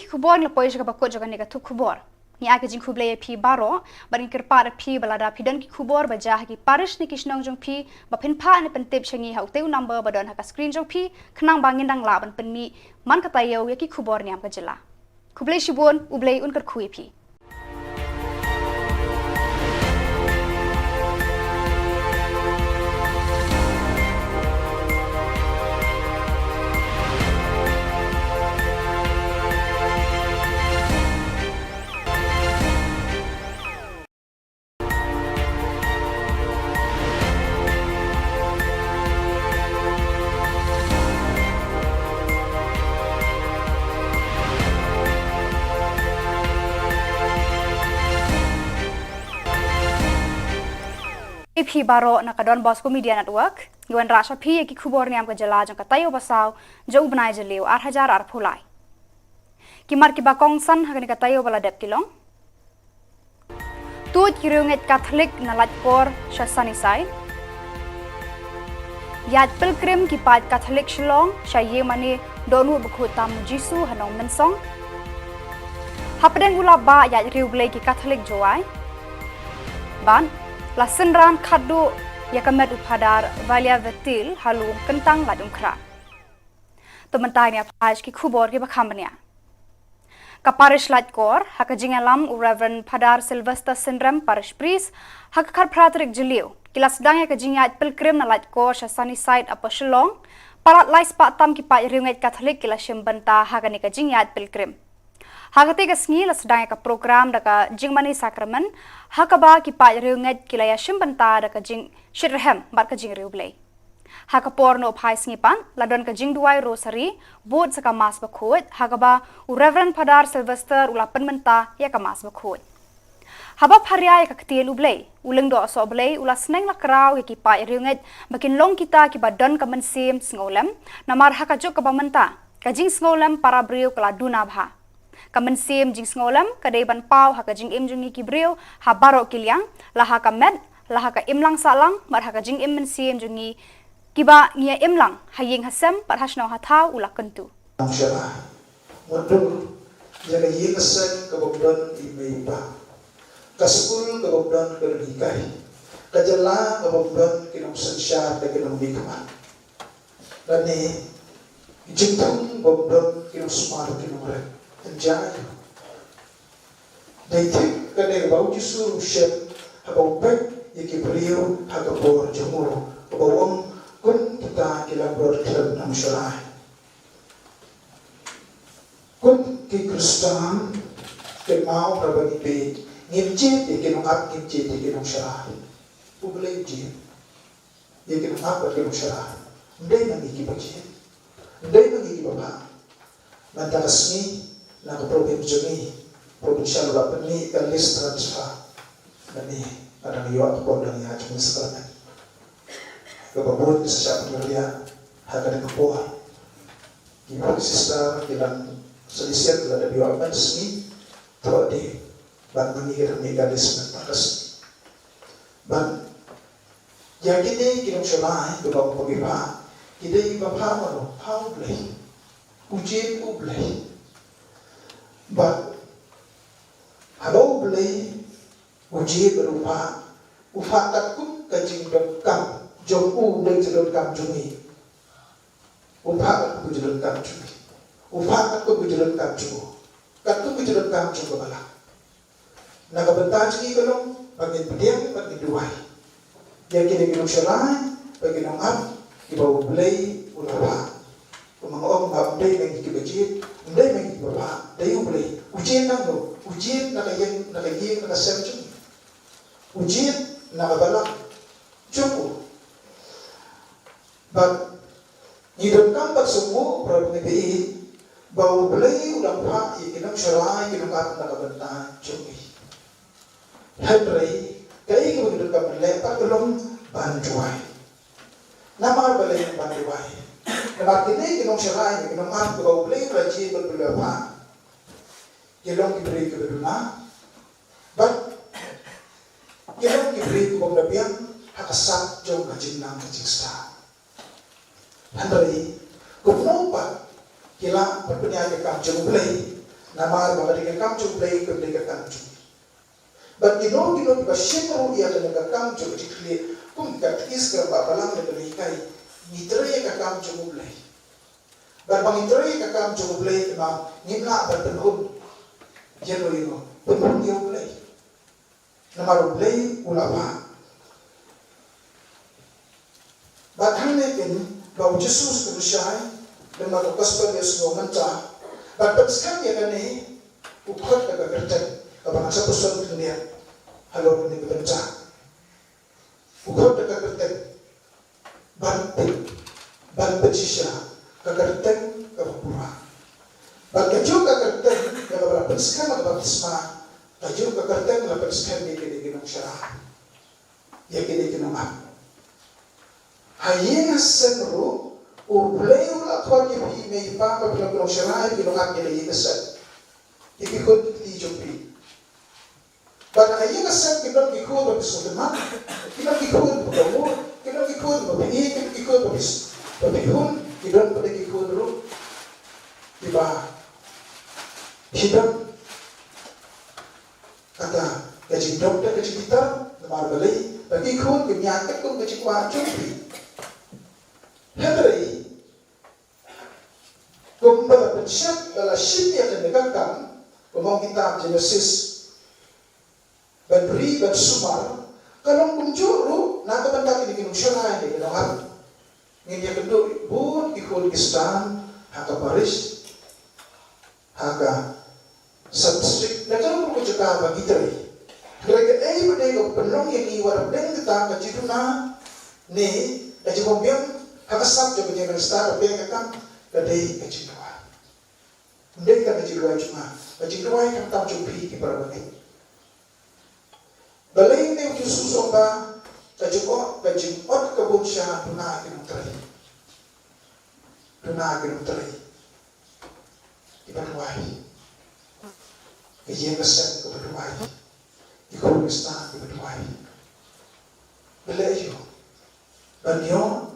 Khubor, ngi la poi sha kaba kut jong kane ka thup khubor. Ngi ai ka jingkhublei ïa phi baroh bad ngi kyrpad ïa phi ba lada phi don ki khubor ba jia ha ki parish ne ki shnong jong phi, ba phin phah ne pyntip sha ngi ha utei u number ba don ha ka screen jong phi, khnang ba ngin dang lah ban pynmih man ka taïew ïa ki khubor niam ka jylla. Khublei shibun, U Blei un kyrkhu ïa phi. Ïa phi baroh na ka Don Bosco Media Network, ngi wanrah sha phi ïa ki khubor niam ka jylla jong ka taïew ba saw jong u bnai Jylliew ar hajar arphew lai. Ki mat kiba kongsan ha kane ka taïew ba la dep ki long: Tuid ki riewngeit Katholik na Laitkor sha Sunnyside. Ïaid pilgrim ki paid Katholik Shillong sha ïingmane Dohnud Bakhuid Tam U Jisu ha Nongmynsong. Hapdeng u lap bah ïaid riewblei ki Katholik Jowai. Bad la synran khatduh ïa ka met u Phadar Valia Vetil ha Lum Kyntang Laitumkhrah. To mynta ngin ïa phai sha ki khubor kiba kham bniah. Ka parish Laitkor, ha ka jingïalam u Reverend Phadar Sylvester Synrem, parish priest, ha ka khatphra tarik Jylliew, ki la sdang ïa ka jingïaid pilgrim na Laitkor sha Sunnyside, Upper Shillong. Palat lai spah tam ki paid riewngeit Katholik ki la shim bynta ha kane ka jingïaid pilgrim. Ha katei ka sngi la sdang ïa ka program da ka jingmane sakramen, ha kaba ki paid riewngeit ki la ïa shim bynta da ka jingshitrhem bad ka jingriewblei. Ha ka por nohphai sngi pat, la don ka jingduwai rosary, bud sa ka Mass Bakhuid, ha kaba u Reverend Phadar Sylvester u la pynmynta ïa ka Mass Bakhuid. Haba pharia ïa ka ktien U Blei, u Lyngdoh Sohblei u la sneng la kraw ïa ki paid riewngeit ba kin long kita kiba don ka mynsiem sngewlem, namar ha ka juk kaba mynta, ka jingsngewlem para briew ka la duna bha. Ka mynsiem jingsngewlem ka dei ban paw ha ka jingim jong ngi ki briew ha baroh ki liang, la ha ka met, la ha ka imlang sahlang, bad ha ka jingim mynsiem jong ngi kiba ngi ïa im lang ha ïing ha sem bad ha shnong ha thaw, u la kyntu. Nongshira, mutdur ïa ka ïing ka sem kaba ym don i mei i pa, ka skul kaba ym don ka nonghikai, ka jylla kaba ym don ki nongsynshar, ka ki nongmihkhmat. Lane ki jingthung ba ym don ki nongsumar ki nongrep. Ynda ïa dei thik kane ba U Jisu u shem haba u peit ïa ki briew ha ka por jong u, haba u ong, kum kita ki langbrot khlem nongshira. Kum ki Khristan, kynmaw haba ngi peit, ngim jied ïa ki nongap, ngim jied ïa ki nongshira. U Blei u jied ïa ki nongap bad ki nongshira. Ym dei ma ngi kiba jied. Ym dei ma ngi kiba phah. Mynta ka sngi, na ka province jong ngi, provincial, u la pynmih ka list transfer. Mynne nga dang ïoh ka por dang ïa jong ngi sakramen. Kaba bun ki sa shah pynriah ha kane ka por. Ki sister ki la solicit, la dep ïoh mynta ka sngi. Thoh de, bad ma ngi ka dang mih ka list mynta ka sngi. Bad ïa kine ki nongshira, eh, kiba ong ba ki phah, ki dei ba phah mano, phah U Blei. U jied U Blei. Bad haba U Blei u jied bad u phah, u phah katkum ka jingdonkam jong u, ym dei ka jingdonkam jong ngi. U phah katkum ka jingdonkam jong ngi. U phah katkum ka jingdonkam jong u. Katkum ka jingdonkam jong ka balang. Na ka bynta jong ngi ka long ba ngin pdiang bad ngin duwai ïa kine ki nongshira bad ki nongap kiba U Blei u la phah. Kumba nga ong, ym dei ma ngi kiba jied, ym dei ma ngi kiba phah, dei U Blei. U jied nangno? U jied na ka ïing, na ka ïing, na ka sem jong ngi. U jied na ka balang jong u. Bad ngi donkam ban sngewthuh, para bangeit, ba U Blei u dang phah ïa ki nongshira, ïa ki nongap na ka bynta jong ngi. Hynrei kaei kaba ngi donkam ban leh pat ka long ban duwai. Namar balei ban duwai? Namar kine ki nongshira, ïa ki nongap kiba U Blei u la jied bad u la phah, ki long ki briew kiba duna, bad ki long ki briew kibym da biang ha ka sap jong ka jingnang ka jingstad. Hynrei kumno pat ki lah ban pynïaid ïa ka kam jong U Blei, Namar ba ka dei ka kam jong U Blei, kam dei ka kam jong ngi. Bad kino kino kiba shim ruh ïa kane ka kam jong ka jingkhlieh, kum ka katekis kaba balang da kaba hikai, ngi trei ïa ka kam jong U Blei. Bad ba ngi trei ïa ka kam jong U Blei, te ma ngim lah ban pynhun ïano ïano, pynhun ïa U Blei. Namar U Blei u la wad. Bad hangne kein ba U Jisu u shai lem na ka gospel ïa u sngew mynta. Bad pynskhem ïa kane, u khot da ka kyrteng kaba nang sa pyrshang khyndiat halor kane ka bynta. U khot da ka kyrteng ban peit, ban pynshisha, ka kyrteng kaba pura. Bad kajuh ka kyrteng ïa kaba la pynskhem ha ka baptisma, kajuh ka kyrteng la pynskhem ïa kine ki nongshakri, ïa kine ki nongap. Ha ïing ha sem ruh U Blei u la khot ïa phi, mei pa, ba phi long ki nongshakri, ki nongap ïa ka ïing ka sem. Ïa ki khun ki kti jong phi. Bad ha ka ïing ka sem kim don ki khun ba phi sngewtynnat, kim don ki khun ba phi mut, kim don ki khun ba phi ïeit, kim don ki khun ba phi, ba phi hun, ki don pat ki khun ruh kiba phi don kata ka jingdon da ka jingbitar, namar balei ba ki khun kim ïaid katkum ka jingkwah jong phi. Hynrei kumba la pynshai ba la shim ïa kane ka kam, kumba ong kitab Jenesis, ban ri ban sumar, ka long kumjuh ruh na ka bynta kine ki nongshakri, kine ki nongap. Ngin ïakynduh bun ki khun Khristan ha ka parish, ha ka sub-district, na ka ruh ka jaka ba ngi trei. Hynrei kaei ba dei ka pynlong ïa ngi wat hapdeng kata ka jingduna ne ka jingbym biang ha ka sap jong ka jingmynstad, ka pyrkhat ka kam, ka dei ka jingduwai. Ym dei kata ka jingduwai jong nga, ka jingduwai khamtam jong phi ki para bangeit. Balei ne U Jisu u ong ba ka jingong, ka jingot ka bun sha duna ki nongtrei. Duna ki nongtrei kiba duwai. Ka ïing ka sem kaba duwai. Ki khun Khristan kiba duwai. Balei ïoh? Ban ïoh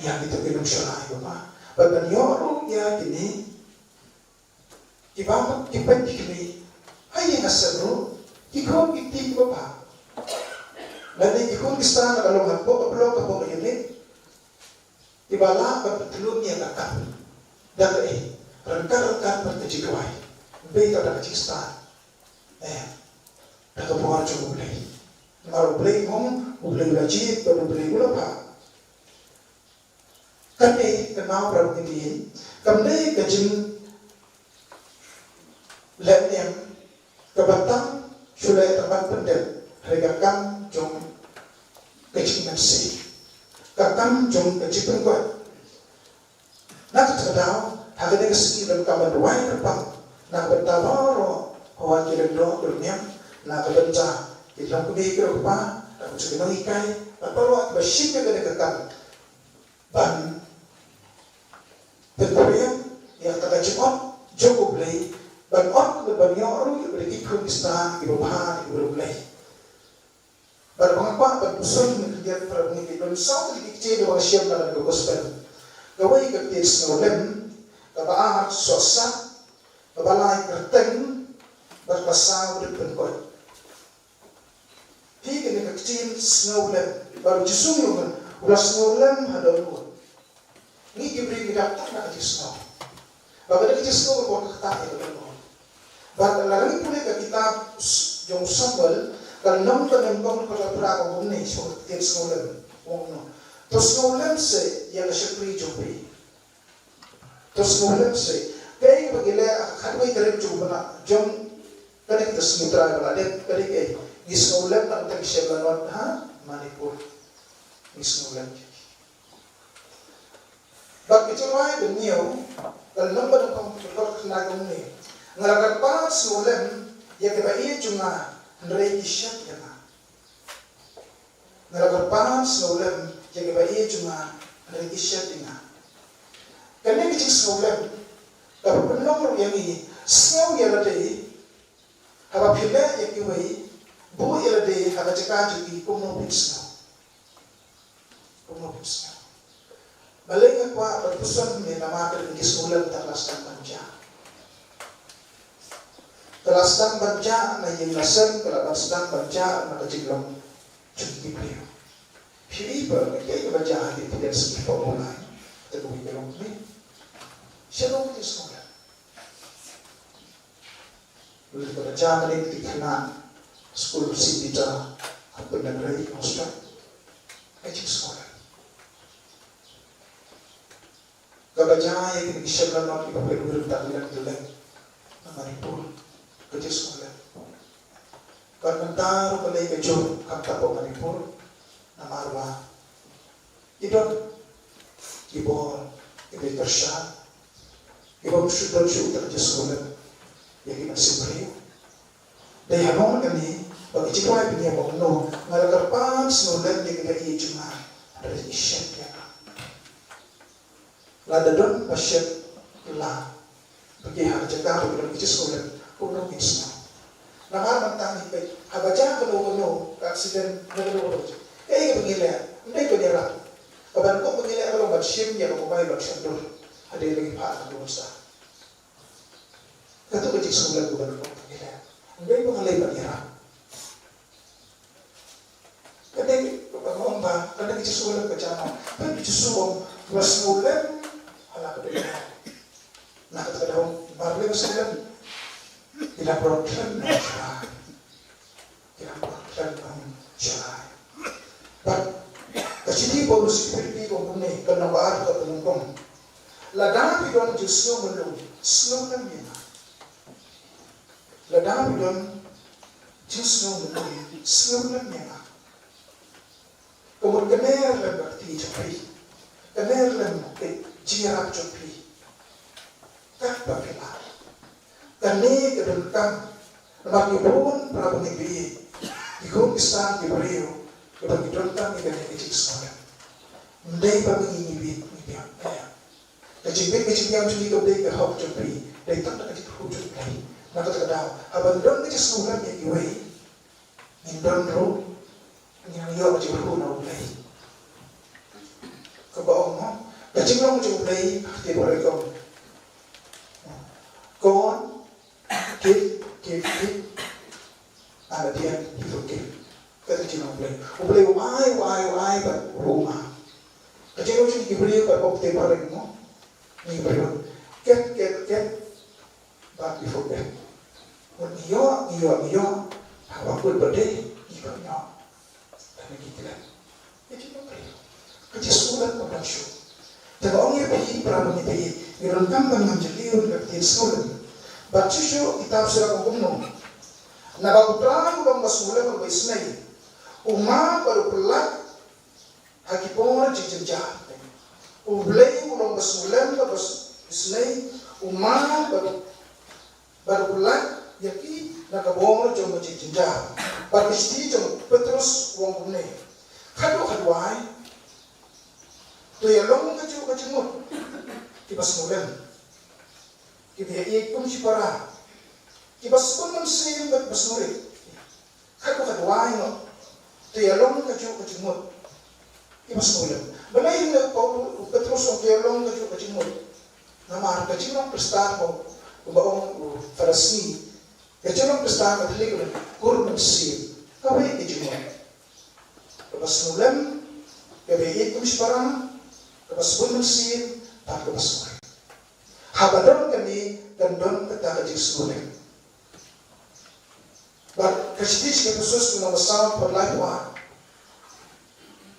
ïa kito ki nongshakri ba bha. Ban, ban ïoh ruh ïa kine kiba, kiba, ki kmie. Ha ïing ha sem ruh ki khun ki kti kiba bha. Lane ki khun Khristan la ka long hapoh ka block, hapoh ka unit. Kiba lah ban pyntylun ïa ka kam da kaei? Ryngkat ryngkat bad ka jingduwai. Beit da ka jingstad, eh, da ka bor jong U Blei. Namar U Blei um, U Blei u la jied bad U Blei u la bha. Kane ka nau pra ngi, kam dei ka jing leh niam kaba tam shu leh tang ban pyndep, hynrei ka kam jong ka jingmynsiem, ka kam jong ka jingpynkoit. Na kata ka daw, ha kane ka sngi donkam ban duwai kyrpang na ka bynta baroh, hawa ki lyngdoh ki longniam, na ka bynta ki longkmie ki longkpa, na ka bynta ki nonghikai, bad baroh kiba shim ïa kane ka kam ban pynphriang ïa kata ka jingot jong U Blei, ban ot, ban ïoh ruh ïa ki khun Khristan kiba bha na U Blei. Bad ba nga kwah ban puson, ngi kyndiat para bangeit, don saw tylli ki ktien ba nga shem na ka gospel. Kawei ka ktien sngewlem, kaba ar sohsat, kaba lai kyrteng, bad kaba saw dei pynkoit. Hi kane ka ktien sngewlem, ba U Jisu u ong u la sngewlem ha dohnud. Ngi ki briew ngi dap tang da ka jingsngew. Ba ka dei ka jingsngew kaba ktah ïa ka dohnud. Bad lada ngi pule ka kitab s-, jong u Samuel, ka lynnong kaba nyngkong, ka dkhot phra ka ong kumne, shaphang ka ktien sngewlem. Ong kumno: To sngewlem seh ïa ka shakri jong phi. To sngewlem seh. Kaei ba ngi leh ha ka khatwei tarik jong u bnai, jong kane ka sngi Trai ba la dep, ka dei kaei? Ngi sngewlem na ka bynta ki shem lanot ha Manipur. Ngi sngewlem. Bad ka jingrwai ba hynñiew, ka lynnong ba nyngkong, ka dkhot khyndai ka ong kumne: Nga la kyrpad sngewlem ïa kiba ïeit jong nga, hynrei ki shet ïa nga. Nga la kyrpad sngewlem ïa kiba ïeit jong nga, hynrei ki shet ïa nga. Kane ka jingsngewlem kaba pynlong ruh ïa ngi sngew ïa lade haba phi leh ïa kiwei, buh ïa lade ha ka jaka jong ki, kumno phin sngew? Kumno phin sngew? Balei nga kwah ban puson ne namar ka dei ka jingsngewlem kata ka la sdang ban jia. Ka la sdang ban jah na ïing na sem, ka la ban sdang ban jah na ka jinglong jong ki briew. Phi i ba kaei kaba jah ha ki ktien Sngewbha u Blei? Te kawei ka long ne, sha long ka jingsngewlem. Lada ka jah mynne ki khynnah skul Saint Peter ha Pyndengrei Construct, ka jingsngewlem. Kaba jah ïa kine ki shynrang ki ba pynrem ta ki leng ki leng na Manipur, ka jingsngewlem. Bad mynta ruh ka lei ka jur khamtam ha Manipur, namar ba ki don ki bor kiba pyrshah, ki bym shu don shuh ka jingsngewlem ïa ki mynsiem briew. Dei halor kane ba ka jingduwai pynïaid ba kumno nga la kyrpad sngewlem ïa kiba ïeit jong nga, hynrei ki shet ïa nga. Lada don ba shet la ba ki ha ka jaka ba ki don ka jingsngewlem, kumno ngin sngew? Namar mynta ngi peit haba jah kano kano ka accident na kano kano ka jaka, kaei kaba ngi leh? Ym dei ban ïarap. Kaba nyngkong ba ngi leh ka long ban shim ïa ka mobile ban shon dur hadien ba ngi phah na ka bynta. Kato ka jingsngewlem kaba nyngkong ba ngi leh. Ym dei ba ngi leh ban ïarap. Ka dei kaba nga ong ba ka dei ka jingsngewlem ka jong nga. Peit, ka jingsngewlem, ba sngewlem ha la ka dei. Na kata ka daw, namar lei ba sngewlem, ki la pynrem khlem na sha. Ki la pynrem khlem na sha. Bad ka shithi Paulus sha ki Philippi ka ong kumne, ka lynnong ba ar, ka dkhot ba nyngkong. Lada phi don jingsngew myllung, sngewlem ïa nga. Lada phi don jingsngew myllung, sngewlem ïa nga. Ka mut kane lem ka kti jong phi, kane lem ka jingïarap jong phi. Katba phi lah. Kane ka donkam namar ngi bun para bangeit, ki khun ki ksan, ki briew kiba ngi donkam ïa kane ka jingsngewlem. Ym dei ba ngi ngi biang, ngi biang. Ka jingbit ka jingbiang jong ngi kam dei ka hok jong phi, dei tang da ka jingkyrkhu jong U Blei. Na kata ka daw, haba ngi don ka jingsngewlem ïa kiwei, ngin don ruh, ngin ïoh ka jingkyrkhu na U Blei. Kaba ong mo, ka jinglong jong U Blei ha ka ktien Baibl ka ong, God give, give, give, and at the end he forgive. Kata ka jinglong U Blei. U Blei u ai, u ai, u ai bad u map. Ka jinglong jong ki briew bad ka ktien Baibl mo, ngi briew, get, get, get, but we forget. Ngi ïoh, ngi ïoh, ngi ïoh, haba kut ba dei ngi pynïoh. Kane ka ktien, ka jingsngewlem, ka jingsngewlem kaba shu. Te nga ong ïa phi para bangeit, ngi donkam ban ngam jylliew na ka ktien sngewlem. Bad shuh shuh kitab Sirah ka ong kumno? Naba U Trai u long ba sngewlem bad ba isynei, u map bad u pyllait ha ki por jingjynjar. U Blei u long ba sngewlem bad ba isynei, u map bad, bad u pyllait ïa ki na ka bor jong ka jingjynjar. Bad ka shithi jong u Petros u ong kumne: Haduh haduh ai, to ïa long kajuh ka jingmut kiba sngewlem, kiba ïa ïeit kum shipara, kiba sbun mynsiem bad ba sngewrit. Haduh haduh ai noh, to ïa long kajuh ka jingmut kiba sngewlem. Balei u Petros u ong to ïa long kajuh ka jingmut? Namar ka jinglong Khristan, kumba ong u Father Snee, ka jinglong Khristan ka thylliej ïa ka kur mynsiem. Kawei ka jingmut, kaba sngewlem, kaba ïeit kum shipara, kaba sbun mynsiem, bad kaba sngewrit. Haba don kane, kan don kata ka jingsngewlem. Bad ka shithi sha ki Ephesus ka lynnong ba saw, dkhot laiphew ar: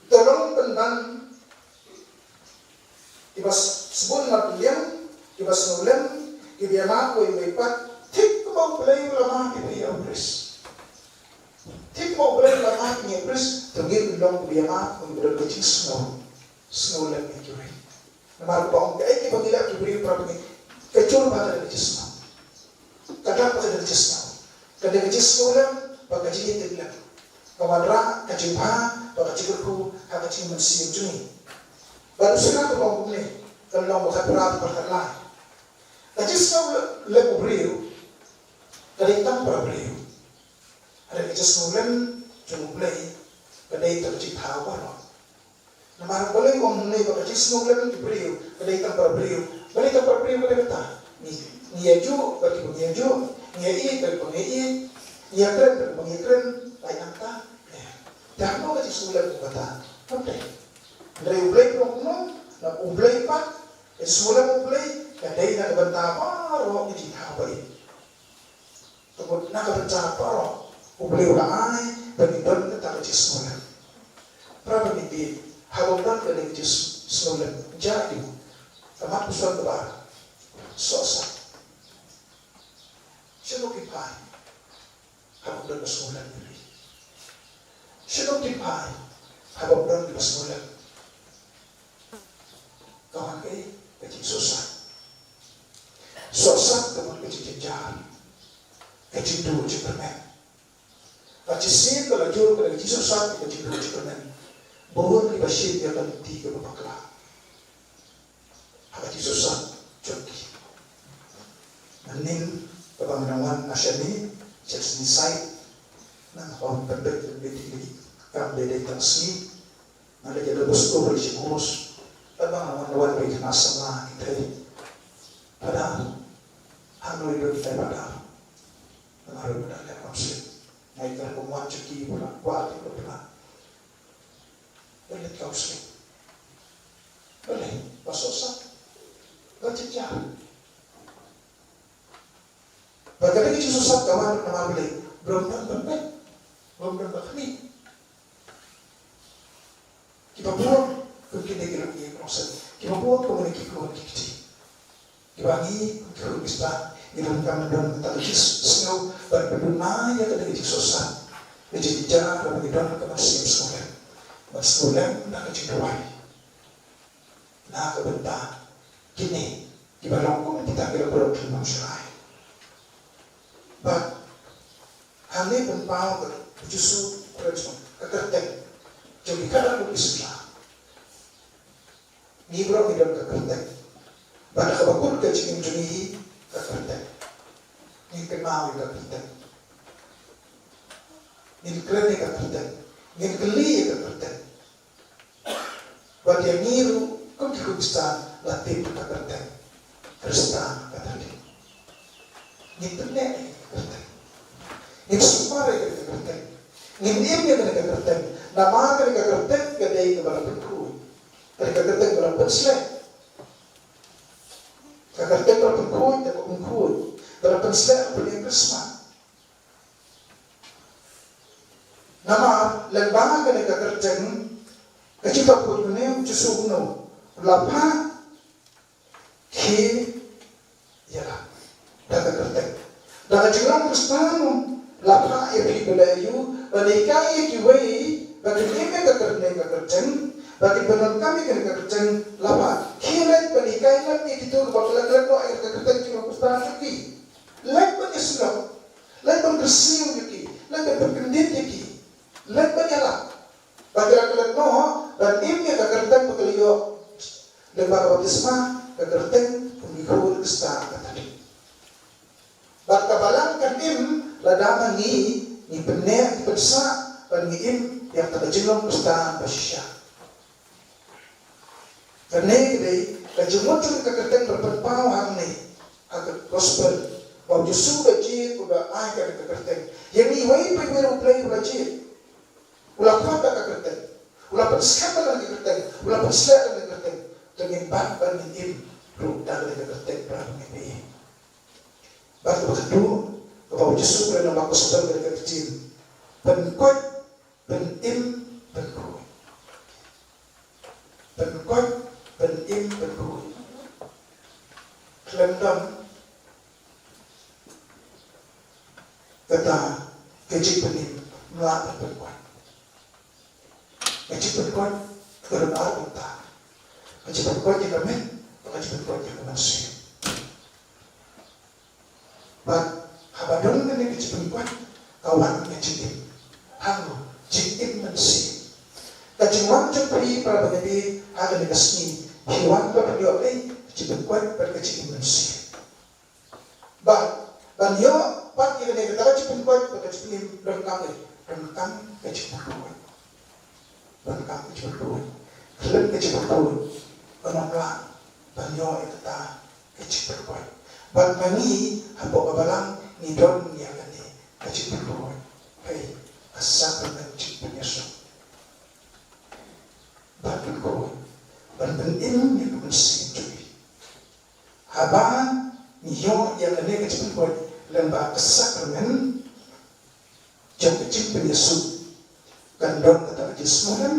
To long pynban kiba sbun markylliang, kiba sngewlem, kiba ïa map uwei uwei pat, thik kumba U Blei u la map ïa phi, ïa u Khrist. Thik kumba U Blei u la map ïa u Khrist, to ngin long kiba ïa map, ngin don ka jingsngew, sngewlem ïa kiwei. Namar ba ong kaei kaba ngi leh ki briew para bangeit, ka jur ba ka dei ka jingsngew. Ka dap ba ka dei ka jingsngew. Ka dei ka jingsngewlem bad ka jingïatiplem, ka wanrah ka jingbha bad ka jingkyrkhu ha ka jingmynsiem jong ngi. Bad u Sirah u ong kumne, ka lynnong ba khatphra, dkhot khatlai: Ka jingsngewlem u briew ka dei tang para briew, hynrei ka jingsngewlem jong U Blei ka dei tang ka jingthaw baroh. Namar balei u ong hangne ba ka jingsngewlem ki briew ka dei tang para briew? Balei tang para briew? Ka dei kata, ngi, ngi ïajuh bad kiba ngi ïajuh, Ngi ïeit, kren ba ngi ïeit. Ngi ïakren, kren ba ngi ïakren. Lait nangta. Te hangno ka jingsngewlem kata? Kam dei. Hynrei U Blei u ong kumno, na U Blei pat, ka jingsngewlem U Blei ka dei na ka bynta baroh ki jingthaw ba ïeit. Te na ka bynta baroh U Blei u la ai ba ngin don kata ka jingsngewlem. Para bangeit, haba ym don kane ka jingsngewlem, jia aïu? Ka mat u sngewbha. Sohsat. Shano kin phai haba ym don ka sngewlem? Shano kin phai haba ym don ka sngewlem? Ka wan kaei? Ka jingsohsat. Sohsat ka wan ka jingjynjar, ka jingduh jingkyrmen. Bad shisien ba la jur ka jingsohsat, ka jingduh jingkyrmen, bun kiba shim ïa ka lynti kaba bakla ha ka jingsohsat jong ki. Mynnin kaba nga dang wan na shane, sha ka sngi Saitjaiñ, nga wan pynbeit pynbeit ïa ki kam dei dei tang sngi. Nga leit ïa ka bus, ka bus, ka bus. Kaba nga wan, wan beit na samla ki thei. Padar. Hangno i don thei padar? Nga ruh nga leh counseling. Nga ïa ka kum wan sha ki pula, kwah ki pula. Nga leh counseling. Balei? Ba sohsat. Ba jynjar. Bad kata ka jingsohsat ka wan namar balei? Ba ym don ban peit, ba ym don ban khmih. Kiba bun kum kine ki long ki nongsan. Kiba bun kum kine ki khun ki kti. Kiba ngi kum ki khun Khristan ngi donkam ban don kata ka jingsngew ban pynduna ïa kata ka jingsohsat, ka jingjynjar, ban ngi don ka mynsiem sngewlem, ban sngewlem na ka jingduwai. Na ka bynta kine kiba long kum kita ki la pynlong khlem nang shuh. Bad hangne pynpaw ka U Jisu, ka kyrteng jong ki khadar ki samla. Ngi baroh ngi don ka kyrteng. Bad ha kaba kut ka jingim jong ngi hi ka kyrteng. Ngin kynmaw ïa ka kyrteng. Ngin kren ïa ka kyrteng. Ngin kylli ïa ka kyrteng. Bad ïa ngi ruh kum ki Khristan la tip ka kyrteng Khristan kata dei. Ngin pynneh ïa ka kyrteng. Ngin sumar ïa ka kyrteng. Ngin im ïa ka kyrteng. Namar ka kyrteng ka dei kaba la pynkhuid. Ka kyrteng ba la pynsleh. Ka kyrteng ba la pynkhuid, ka pynkhuid. Ba la pynsleh, ba la pynïeng kyrshah. Namar lyngba kane ka kyrteng, ka jingthok khuid kane, U Jisu kumno u la phah, khie ïalap da ka kyrteng. Da ka jinglong Khristan u la phah ïa phi ba la ïoh ban hikai ïa kiwei ba kin im ïa ka kyrteng, ka kyrteng, ba kin pyndonkam ïa ka kyrteng, la phah, khie leit ban hikai lem ïa kito kiba la klet noh ïa ka kyrteng jong ka Khristan jong ki. Leit ban ïasyllok, leit ban kyrsiew ïa ki, leit ban pynkyndit ïa ki, leit ban ïalap. Ba ki la klet noh ban im ïa ka kyrteng ba ki la ïoh lyngba ka baptisma, ka kyrteng kum ki khun Khristan kata dei. Bad ka balang kan im lada ma ngi, ngi pynneh, ngi pynsah ban ngi im ïa kata ka jinglong Khristan ba shisha. Kane ka dei ka jingmut jong ka kyrteng ba la pynpaw hangne ha ka gospel, ba U Jisu u la jied, u la ai ka kyrteng. Ïa ngi iwei pa iwei U Blei u la jied. U la khot da ka kyrteng. U la pynskhem da ka kyrteng. U la pynsleh da ka kyrteng. Te ngin bat ban ngin im ruh da ka kyrteng, para bangeit. Bad kaba khatduh, kaba U Jisu u kren ha ka gospel, ka ktien: pynkoit, pynim, pynkhuid. Pynkoit, pynim, pynkhuid. Khlem don kata ka jingpynim, ym lah ban pynkoit. Ka jingpynkoit ka don ar bynta. Ka jingpynkoit ïa ka met, bad ka jingpynkoit ïa ka mynsiem. Bad haba don kane ka jingpynkoit, ka wan ka jingim. Hangno? Jingim mynsiem. Ka jingwan jong phi, para bangeit, ha kane ka sngi, phi wan ban ïoh ei? Ka jingpynkoit bad ka jingim mynsiem. Bad ban ïoh pat ïa kane, kata ka jingpynkoit bad ka jingpynim, donkam ei? Donkam ka jingpynroi. Donkam ka jingpynroi. Khlem ka jingpynroi, ym lah ban ïoh ïa kata ka jingpynkoit. Bad ma ngi hapoh ka balang, ngi don ïa kane ka jingpynroi, hei, ka sakramen jingpynïasoh. Ban pynkhuid, ban pynim ïa ka mynsiem jong ngi. Haba ngi ïoh ïa kane ka jingpynroi lyngba ka sakramen jong ka jingpynïasoh, kan don kata ka jingsngewlem,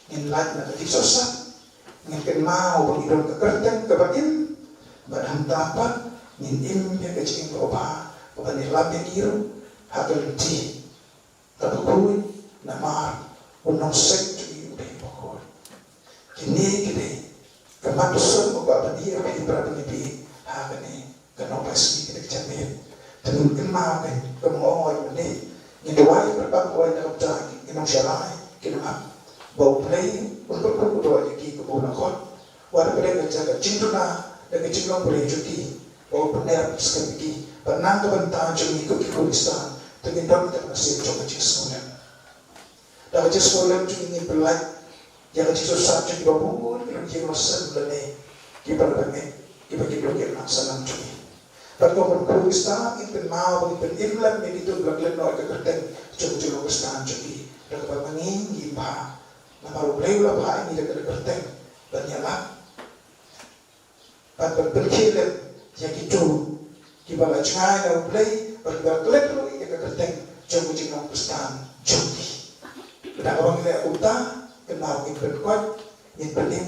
ngin lait na ka jingsohsat, ngin kynmaw ba ngi don ka kyrteng kaba im, bad hangta pat ngin im ïa ka jingim kaba bha, kaba ngi lam ïa ngi ruh ha ka lynti kaba khuid, namar u nongseng jong ngi u dei uba khuid. Kine ki dei ka mat u sngewbha ban ïa phi para bangeit, ha kane ka nongpyni ka dei ka jingmut. Te ngin kynmaw ka, ka mong oi mynne. Ngin duwai kyrpad oi na ka bynta ki nongshakri, ki nongap, ba U Blei un pynkup u duwai ïa ki kumba u la khot. Wat la pyrshah ka jaka jingduna da ka jinglong pyrshah jong ki, ba u pynner skhem ïa ki. Bad na ka bynta jong ngi kum ki Khristan, te ngin don ka mynsiem jong ka jingsngewlem. Da ka jingsngewlem jong ngi ngin pynlait ïa ka jingsngewsih jong kiba bun ki nongïing nongsem lane kiba la bangeit, kiba ki duk ïa ka nang sanang jong ngi. Bad kum ki Khristan ngin pynmaw ba ngin pynim lem ïa kito kiba la klet noh ïa ka kyrteng jong ka jinglong Khristan jong ki, da kaba ma ngi ngim bha. Namar U Blei u la phah ïa ngi da ka kyrteng ban ïalap bad ban pynkhie lem ïa kito kiba la jngai na U Blei bad kiba la klet ruh ïa ka kyrteng jong ka jinglong Khristan jong ki. Da kaba ngi leh kumta, kynmaw ngin pynkoit, ngin pynim,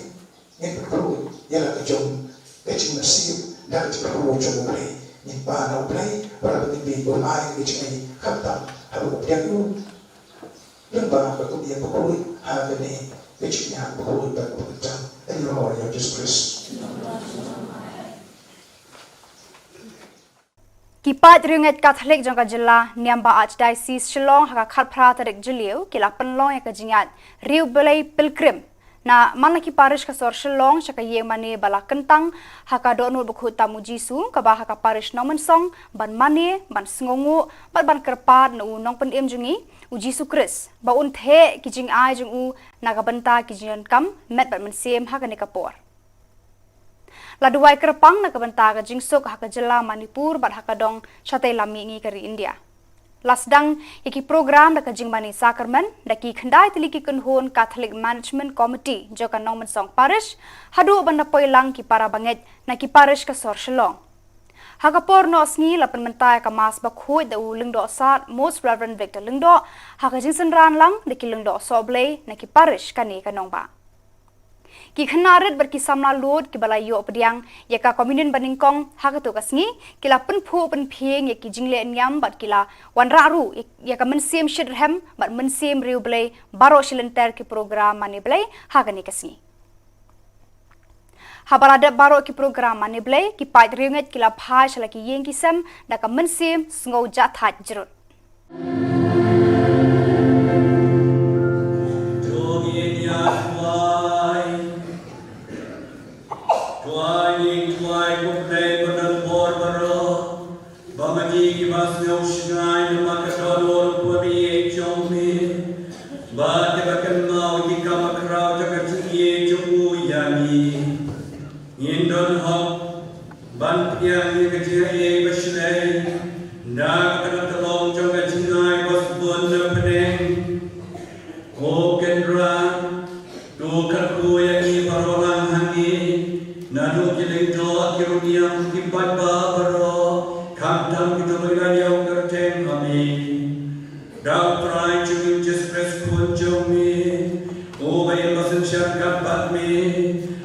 ngin pynkhuid ïa la ka jong ka jingmynsiem da ka jingkyrkhu jong U Blei. Ngin pan na U Blei, para bangeit, ba un ai ka jingïarap khamtam ha u pdiang u lyngba ka kum ïa bakhuid ha kane ka jingïaid bakhuid bad bakhuid tam. Ïa u Lord ïa Jesus Christ. Ki paid riewngeit Katholik jong ka jylla, niam ba Archdiocese Shillong, ha ka khatphra tarik Jylliew, ki la pynlong ïa ka jingïaid riewblei pilgrim na man la ki parish ka sor Shillong sha ka ïing mane ba la kyntang ha ka dohnud bakhuid tam u Jisu, kaba ha ka parish Nongmynsong, ban mane, ban sngewnguh bad ban kyrpad na u Nongpynim jong ngi, u Jisu Khrist, ba un theh ki jingai jong u na ka bynta ki jingdonkam met bad mynsiem ha kane ka por. La duwai kyrpang na ka bynta ka jingsuk ha ka jylla Manipur bad ha ka dong shatei lam mihngi ka ri India. La sdang ïa ki program da ka jingmane sakramen da ki khyndai tylli ki kynhun Catholic Management Committee jong ka Nongmynsong Parish, haduh ban da poi lang ki para bangeit na ki parish ka sor Shillong. Ha ka por noh sngi la pynmynta ïa ka Mass bakhuid da u Lyngdoh Sad Most Reverend Victor Lyngdoh, ha ka jingsynran lang da ki lyngdoh sohblei na ki parish kane ka nongbah. Ki khynnah rit bad ki samla lud kiba la ïoh pdiang ïa ka Communion banyngkong ha kato ka sngi, ki la pynphuh pynphieng ïa ki jingleh niam bad ki la wanrah ruh ïa, ïa ka mynsiem shitrhem bad mynsiem riewblei baroh shi lynter ki program mane Blei ha kane ka sngi. Haba la dep baroh ki program mane Blei, ki paid riewngeit ki la phai sha la ki ïing ki sem da ka mynsiem sngew jahthait jrut. To ngin ïa duwai. Duwai, ngin duwai, ko Blei badonbor baroh, ba ma ngi kiba sngew shngaiñ namar ka dohnud u bymjukut jong me, bad kiba kynmaw ïa ki kam khraw jong ka jingïeit jong u ïa ngi, ngin don hok ban pdiang ïa ka jingaiei ba shlei da kata ka tyllong jong ka jingai ba sbun na pdeng. Ko Kynrad, to kyrkhu ïa ngi baroh lang hangne, naduh ki lyngdoh, ki rynïeng, ki paidbah baroh, khamtam kito kiba la ïoh kyrteng ha me. Da U Trai jong ngi Jisu Khrist Khun jong me, uba im ba synshar kat bad me,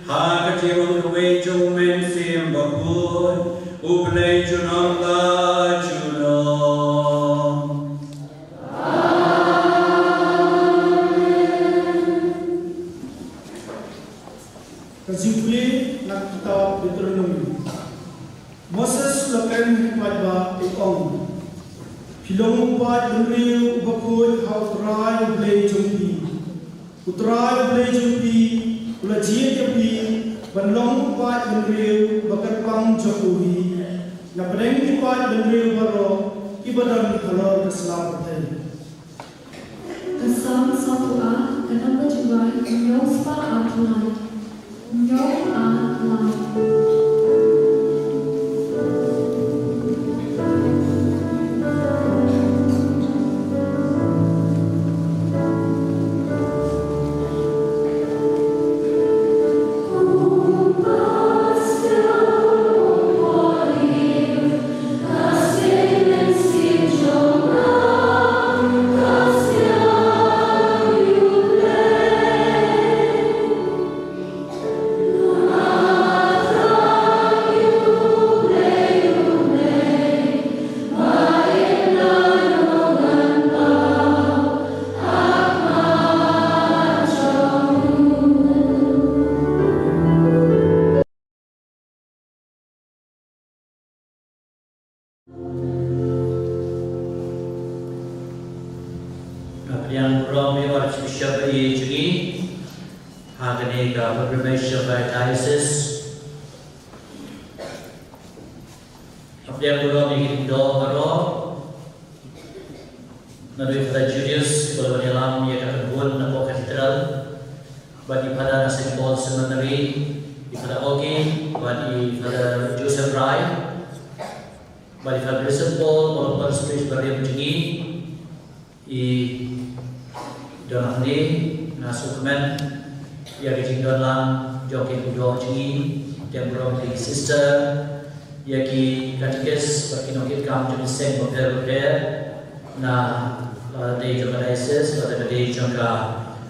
ha ka jingrwai jong U Mynsiem Bakhuid, U Blei junom la junom. Ka jingpule na ka kitab Deuteronomi. Moses u la kren ha ki paidbah, u ong: Phi long u paid bynriew uba khuid ha U Trai U Blei jong phi. U Trai U Blei jong phi u la jied ïa phi ban long u paid bynriew ba kyrpang jong u hi, na pdeng ki paid bynriew baroh kiba don halor ka sla pyrthei. Ka Salm sawphew ar, ka nongwei jingwai, hynñiew spah ar lai. Hynñiew ar lai. Bishop i jong ngi ha kane ka pilgrimage jong ka diocese. Hapdeng burom ïa ki lyngdoh baroh, naduh i Father Julius, i ba la wan ïalam ïa ka kynhun na Cathedral, bad i Father na Saint Paul Seminary, i Father Oki, bad i Father Joseph Rai, bad i Father Vincent Paul, bad i Father Spirits, bad i jong ngi, i don hangne, nga sngewkmen ïa ka jingdon lang jong ki lyngdoh jong ngi, ki burom ki sister, ïa ki katekis bad ki nongkitkam jong ki seng bapher bapher na, uh, lade jong ka diocese bad lade jong ka,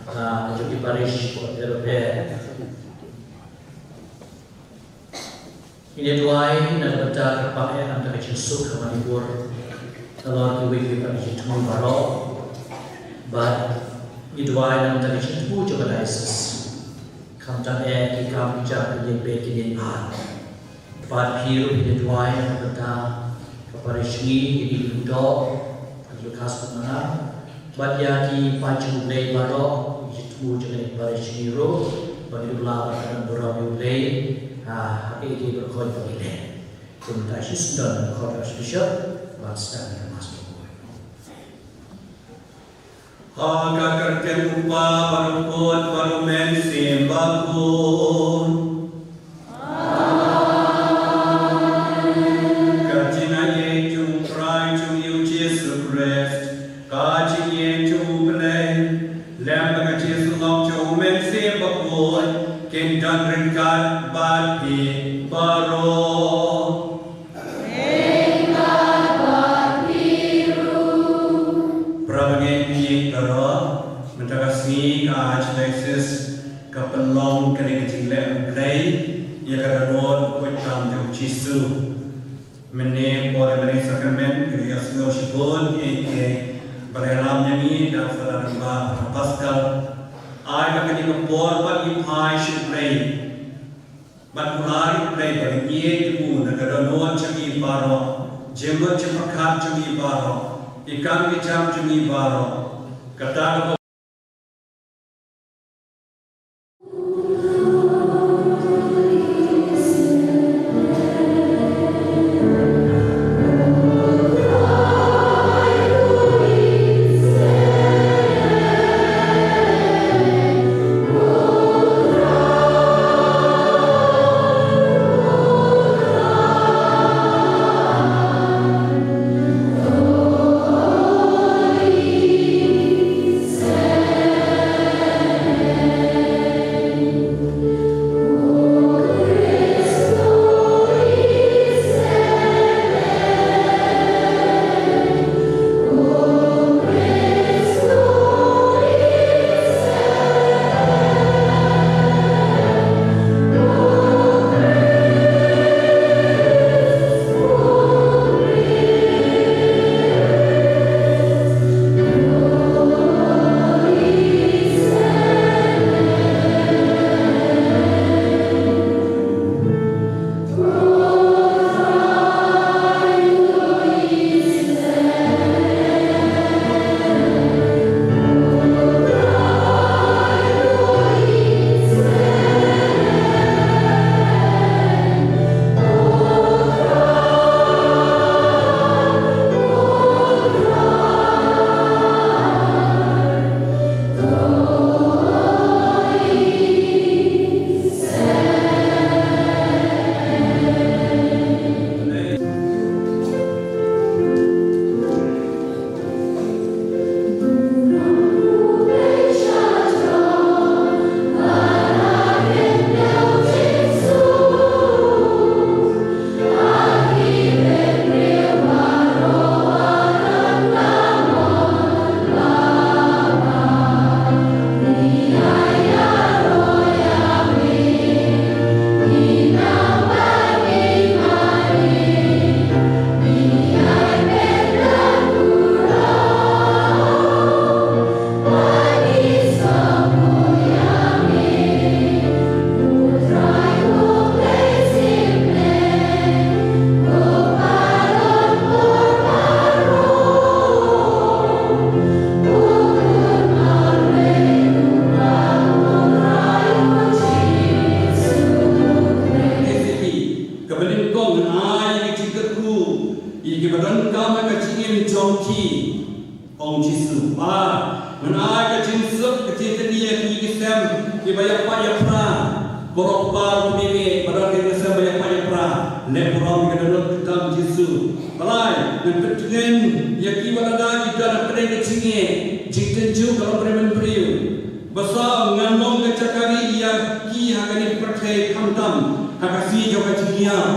uh, jong ki parish bapher bapher. Ngin ïa duwai na ka bynta ka pang eh na ka bynta ka jingsuk ha Manipur, nalor kiwei kiwei pat ki jingthmu baroh. Bad ngi duwai na ka bynta ka jingthmu jong ka diocese, khamtam eh ki kam ki jam, ki ïing bad ki ïing ar. Bad phi ruh ngi duwai na ka bynta ka parish ngi, ïa ki lyngdoh, ïa ki khas kumne. Bad ïa ki paid jong U Blei baroh, ki jingthmu jong ka parish ngi ruh, ba ngi duh lah ban don burom ïa U Blei ha kaei kaei baroh kaba ngi leh. Kumta shisien don khot Archbishop ban sdang ïa ka Mass. Ha ka kyrteng U Kpa bad U Khun bad U Mynsiem Bakhuid. Ka jingaiei jong U Trai jong ngi U Jisu Khrist, ka jingïeit jong U Blei, lem bad ka jingïasyllok jong U Mynsiem Bakhuid, kin don ryngkat bad phi baroh. Para bangeit baroh, mynta ka sngi ka Archdiocese ka pynlong kane ka jingleh U Blei ïa ka dohnud koit tam jong U Jisu. Mynne por ïa kane ka sakramen, ngi ïohsngew shibun ïa kaei kaba la ïalam ïa ngi da u Father Rangbah Pascal. Ai ba kane ka por pat ngi phai sha U Blei. Bad U Blei, U Blei ba ngi ïeit ïa u na ka dohnud jong ngi baroh, jingmut jingpyrkhat jong ngi baroh, ki kam ki jam jong ngi baroh. Kata ka Kiba ïapait ïapra, baroh kpa ruh kmie, ba don ki nongïashem ba ïapait ïapra, leh burom ïa ka dohnud kyrteng Jisu. Ba lai, ngan pyntngen ïa kiba lada ki don hapdeng ka jingeh, jingtynjuh ka long ka rynmen briew. Ba saw, ngan long ka jaka rieh ïa ki ha kane ka pyrthei, khamtam ha ka sngi jong ka jinghiar.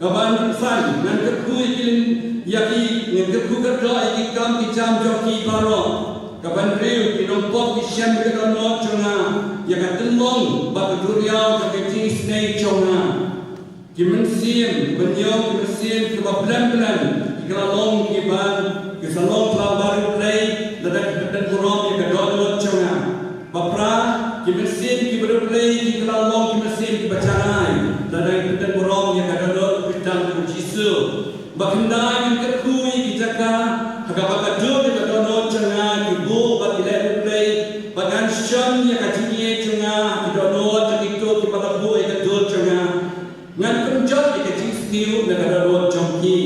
Kaba san, ngan kyrkhu ïa ki lin, ïa ki, ngan kyrkhu kyrdoh ïa ki kam ki jam jong ki baroh. Kaba hynriew, ki nongpop ki shem ïa ka dohnud jong nga, ïa ka tynlong bad ka duriaw jong ka jingisynei jong nga. Ki mynsiem, ban ïoh ki mynsiem kiba blem blem, ki la long kiban, ki sa long ki la baroh Blei, lada ki pyndonkam burom ïa ka dohnud jong nga. Ba phra, ki mynsiem kiba riewblei ki la long ki mynsiem kiba janai, lada ki pyndonkam burom ïa ka dohnud kyrteng jong u Jisu. Ba khyndai, ngan kyrkhu ïa ki jaka ha kaba ka dur ïa ka dohnud jong nga, ki buh bad ki leh riewblei, ba ngan shon ïa ka jingïeit jong nga ha ki dohnud jong kito kiba la buh ïa ka dur jong nga. Ngan pynjot ïa ka jingsniew na ka dohnud jong ki.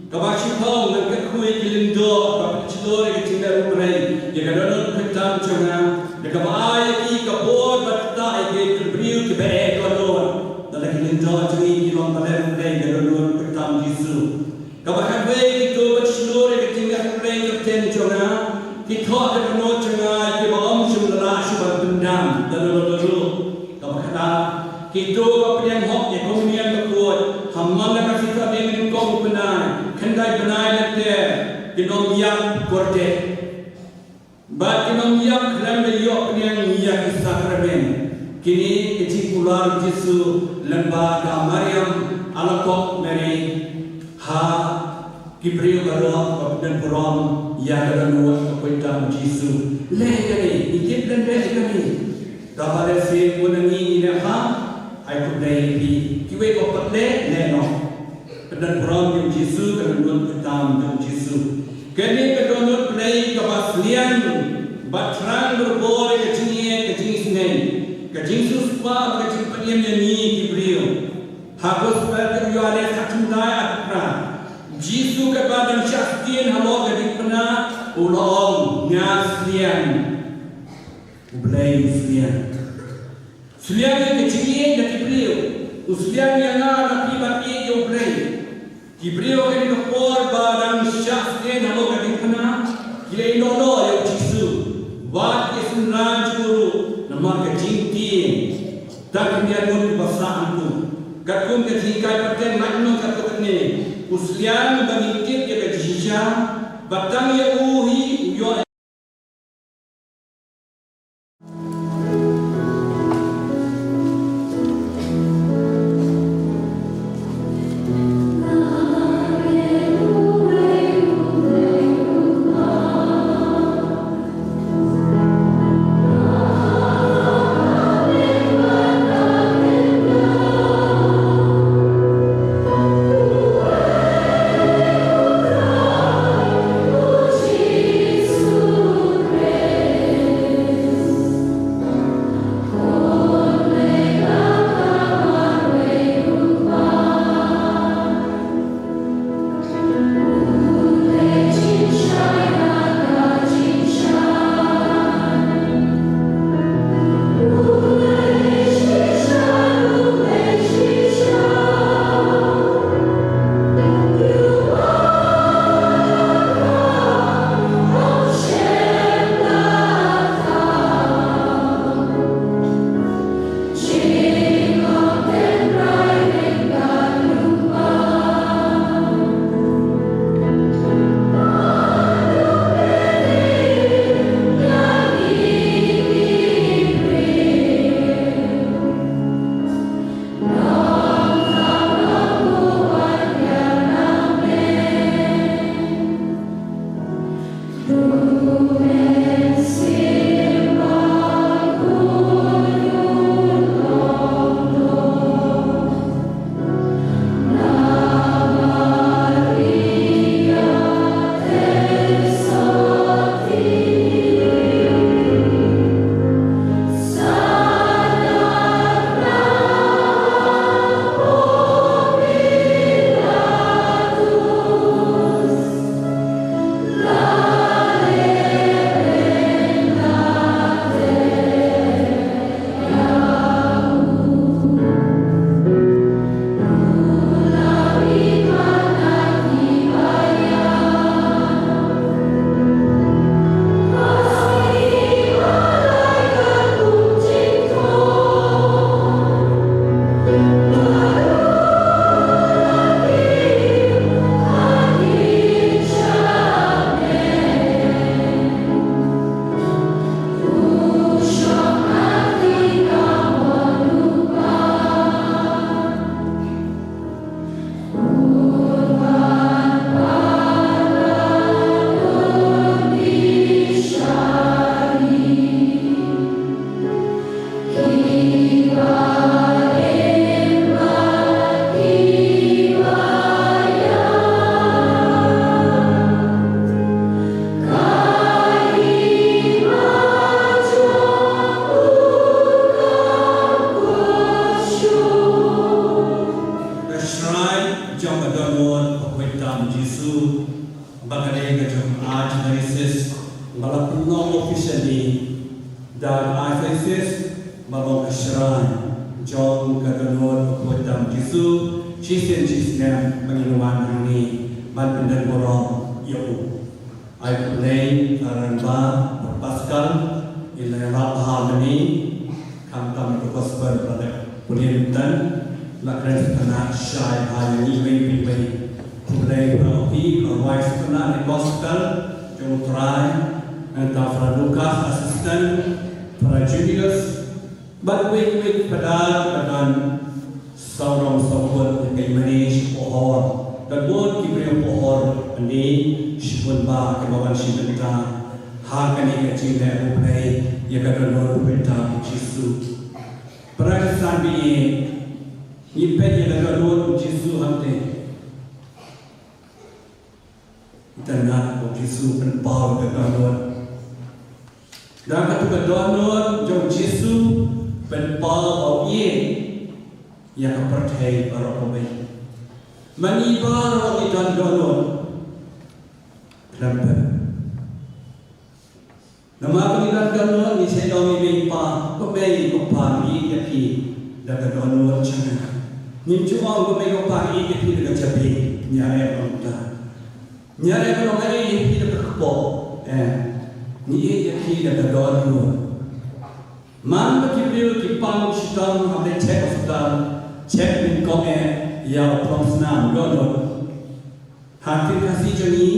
Kaba shiphew, ngan kyrkhu ïa ki lyngdoh ba pynshlur ïa ka jingleh riewblei ïa ka dohnud kyrteng jong nga, da kaba ai ïa ki ka bor ban ktah ïa ki briew kiba eh dohnud. Lada ki lyngdoh jong ngi ki long ba leh riewblei ïa ka dohnud kyrteng Jisu. Kaba khatwei, kito ba shlur ïa ka jingleh riewblei kyrteng jong nga, ki thoh ïa ka dohnud jong nga ïa kiba ym shym la lah shuh ban pyndam da lano lano. Kaba khatar, kito ba pdiang hok ïa ka Umïang Bakhuid ha man la ka sngi Saturday nyngkong u bnai, khyndai bnai lynter, kin ym ïap kordit. Bad kin ym ïap khlem da ïoh pdiang ïa ki sakramen. Kine ki jingkular u Jisu lyngba ka Mariam Alakob Mary ha ki briew baroh ba pyndonkam burom ïa ka dohnud kyrteng Jisu. Leh kane, ïa ki pyndonkam kane. Kaba lehse u na ngi ngi leh ha, ai khublei ïa phi. Kiwei ba pat leh, leh noh. Pyndonkam burom ïa u Jisu, ka dohnud kyrteng ïa u Jisu. Kane ka dohnud Blei kaba sliang, ba thrang berbor ïa ka jingïeit, ka jingisynei, ka jingsiewspah, ka jingpynim ïa ngi ki briew. Ha Gospel u Ïoannis khatkhyndai arphew phra. Jisu katba dang shah sdien halor ka diengphna, u la ong, nga sliang. U Blei u sliang. Sliang ïa ka jingïeit na ki briew. U sliang ïa nga na phi ban ïeit ïa u Blei. Ki briew ha kane ka por ba dang shah sdien halor ka diengphna, ki la ïehnoh noh ïa u Jisu. Wat ki synran jong u ruh namar ka jingtieng. Tang khyndiat ngut kiba sah nangtu. Katkum ka jinghikai pateng, mano katto katne, u sliang ba ngin tip ïa ka jingshisha, ba tang ïa u hi u ïoh Da ka Isis, ba long ka shrine jong ka dohnud bakhuid tam Jisu, shisien shisnem ba ngin wan hangne ban pyndem burom ïa u. Ai khublei ïa u Rangbah Pascal, ïa la ïalap bha mynne, khamtam ïa ka gospel ba la pule mynta, la kren sngewtynnat shai bha ïa ngi iwei pa iwei. Khublei para ki, para rwai sngewtynnat ïa ka gospel jong u Trai, nangta para Lucas assistant, para Julius, bad kiwei kiwei ki padar ba don sawdong sawkun, ki mane shi pohor, don bun ki briew pohor mynne, shibun bah kiba wan shi bynta ha kane ka jingleh U Blei ïa ka dohnud bakhuid tam Jisu. Para Khristan ba ïeit, ngi peit ïa ka dohnud Jisu hangtei. Itynnad ba u Jisu u pynpaw ïa ka dohnud. Da katu ka dohnud jong u Jisu, pynpaw ba u ïeit ïa ka pyrthei baroh kawei. Ma ngi baroh ngi don dohnud. Khlem pyn. Namar ba ngi don dohnud, ngi shait ong ïa i mei i pa, ko mei ko pa, ngi ïeit ïa phi da ka dohnud jong nga. Ngim ju ong ko mei ko pa, ngi ïeit ïa phi da ka jabieng, ngi ïeit ïa phi da ka kpoh. Eh, ngi ïeit ïa phi da ka dohnud. Man ba ki briew ki pang shitom ha ka check hospital, check nyngkong eh ïa u prong snam, dohnud. Ha ka Khasi jong ngi,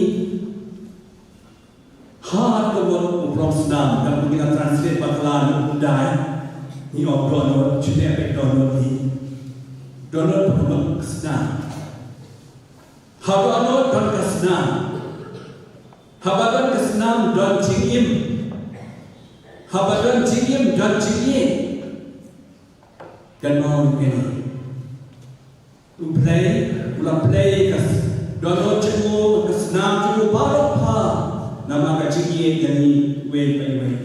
ha ka word u prong snam, da ngi la translate bakla na u Khundai, ngi ong dohnud, shu dei ba dohnud hi. Dohnud ba ka snam. Haba dohnud don ka snam. Haba don ka snam don jingim. Haba don jingim don jingïeit. Kynmaw ïa kane. U Blei u la plie ka s-, dohnud jong u, ka snam jong u baroh pha namar ka jingïeit ïa ngi iwei pa iwei.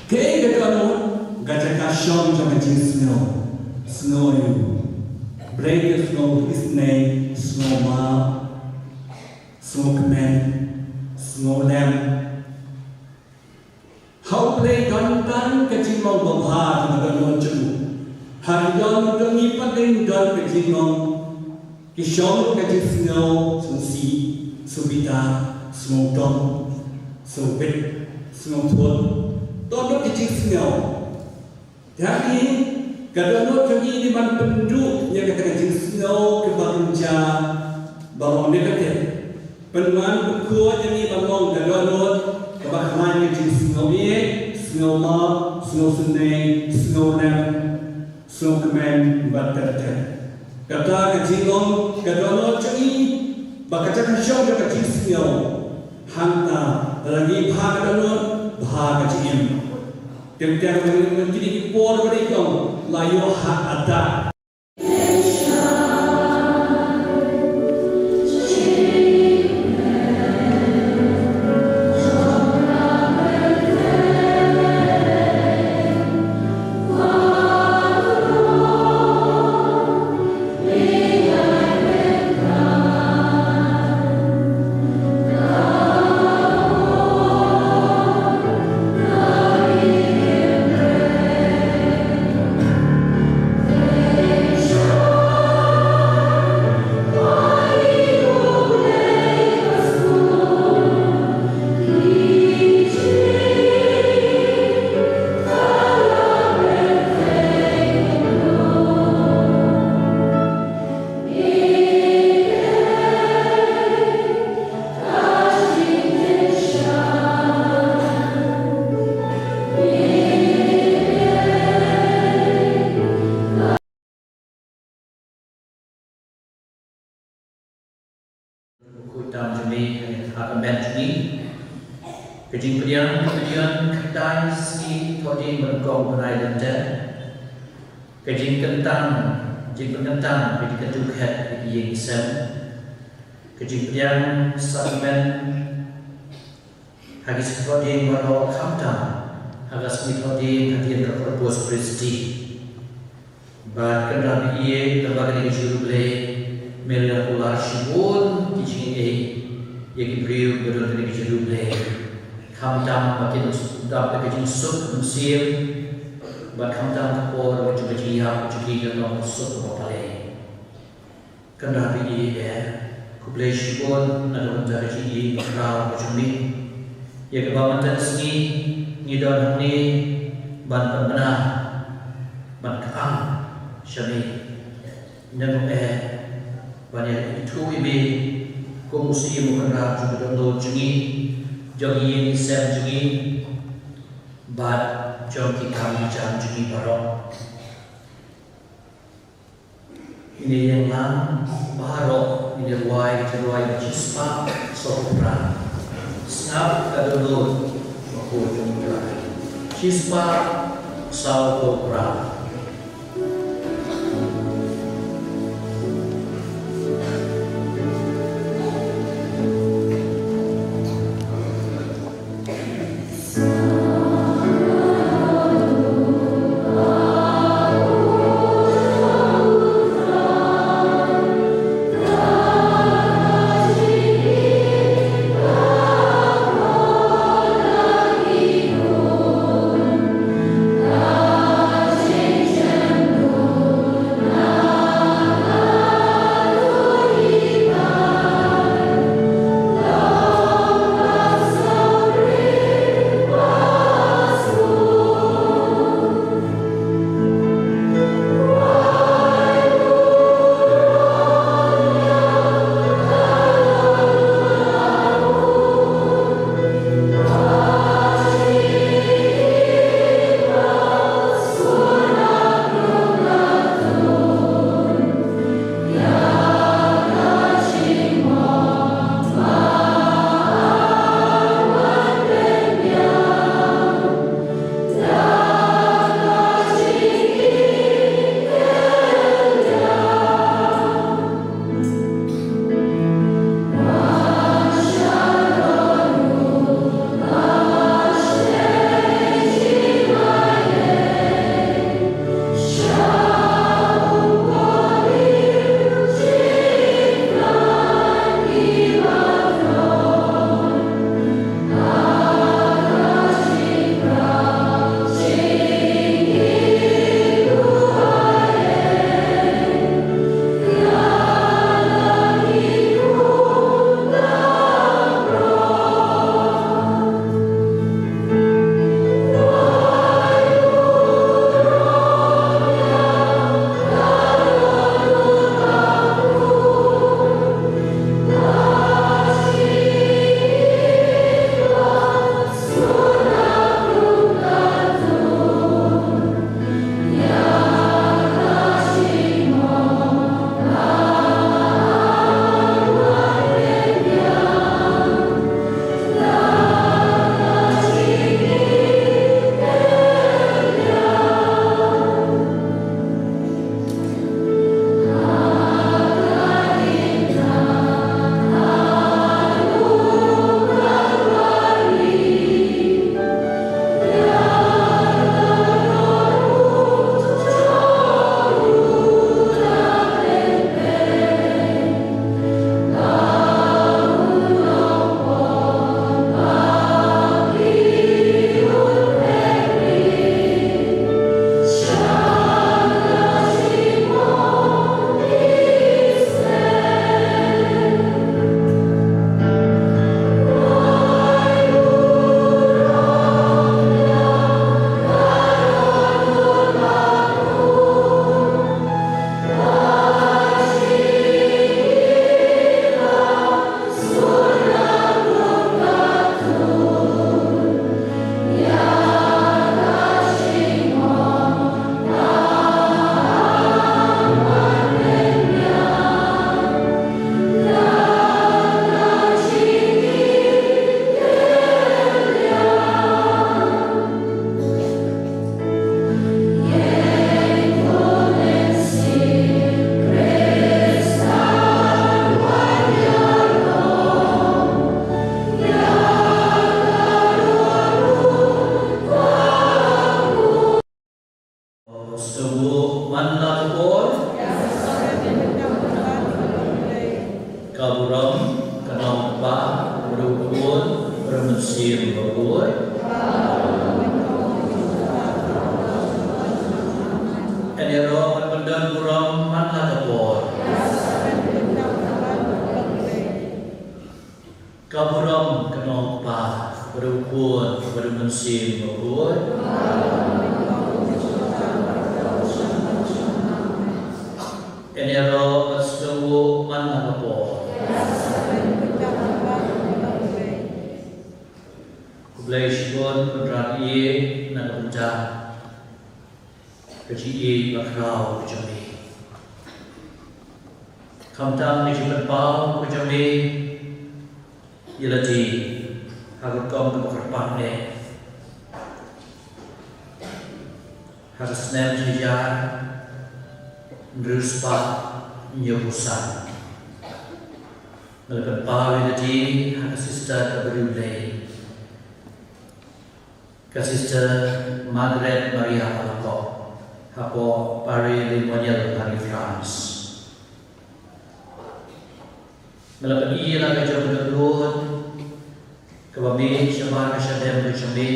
Kaei ka dohnud? Ka jaka shong jong ka jingsngew. Sngew ïa u Blei, ka sngew isynei, sngew map, sngew kmen, sngew lem. Ha U Blei don tang ka jinglong babha jong ka dohnud jong u. Ha ki dohnud jong ngi pat dei don ka jinglong, ki shong ka jingsngew, sngewsih, sngewbitar, sngewdom, sngewbit, sngewthuh. Dohnud ka jingsngew. Te hangne ka dohnud jong ngi ngi ban pynduh ïa kata ka jingsngew kaba rynjah, ba long negative. Pynwan pynkhot ïa ngi ban long ka dohnud kaba khlaiñ ka jingsngew ïeit, sngew map, sngew synei, sngew lem, sngew kmen bad kata. Kata ka jinglong ka dohnud jong ngi, ba kata ka shong jong ka jingsngew. Hangta lada ngi bha ka dohnud, bha ka jingim. Teng teng lada ngi, kine ki por ba dei ki ong la ïoh heart attack. Bakhuid tam jong ngi ha ka met jong ngi. Ka jingpdiang, ka jingpdiang khyndai sngi thohdieng ba nyngkong bnai Lent. Ka jingkyntang, jingpynkyntang ka jingkyntu khet ïa ki ïing ki sem. Ka jingpdiang sakramen ha ki sngi thohdieng baroh, khamtam ha ka sngi thohdieng hadien ka Corpus Christi. Bad kynrad ïa kaba kane ka jingïarap Blei, Mary la kular shibun ki jingïeit ïa ki briew ba don kane ka jingïarap Blei. Khamtam ba kin dap da ka jingsuk mynsiem, bad khamtam ka por ba jong ka jingïap jong ki ka long ka suk kaba palei. Kynrad ïa, khublei shibun na ka bynta ka jingïeit ba khraw ka jong me. Ïa kaba mynta ka sngi ngi don hangne ban pynbna, ban kyrshan sha me. Ngi ngop eh ban ïa ithuh ïa me kum u Syiem u Kynrad jong ka dohnud jong ngi, jong ki ïing ki sem jong ngi, bad jong ki kam ki jam jong ngi baroh. Ngin ïeng lang baroh, ngin ïa rwai ka jingrwai ba shispah sawphew phra. Sngap ka dohnud, ma ko jong u Trai. Shispah sawphew phra. Bun, bad u Mynsiem Bakhuid. Yn ïaroh bad sngewbha man la ka por. Khublei shibun Kynrad ïa na ka bynta ka jingïeit bakhraw ka jong me. Khamtam ka jingpynpaw ka jong me ïa lade ha ka rukom kaba kyrpang eh ha ka snem shi hajar hynriew spah hynñiewphew san. Nga la pynpaw ïa lade ha ka sister kaba riewblei, ka Sister Margaret Maria Alakok, hapoh Paris-le-Monial ha ri France. Nga la pyni ïa la ka jong ka dohnud kaba mih shabar ka shadem ka jong me,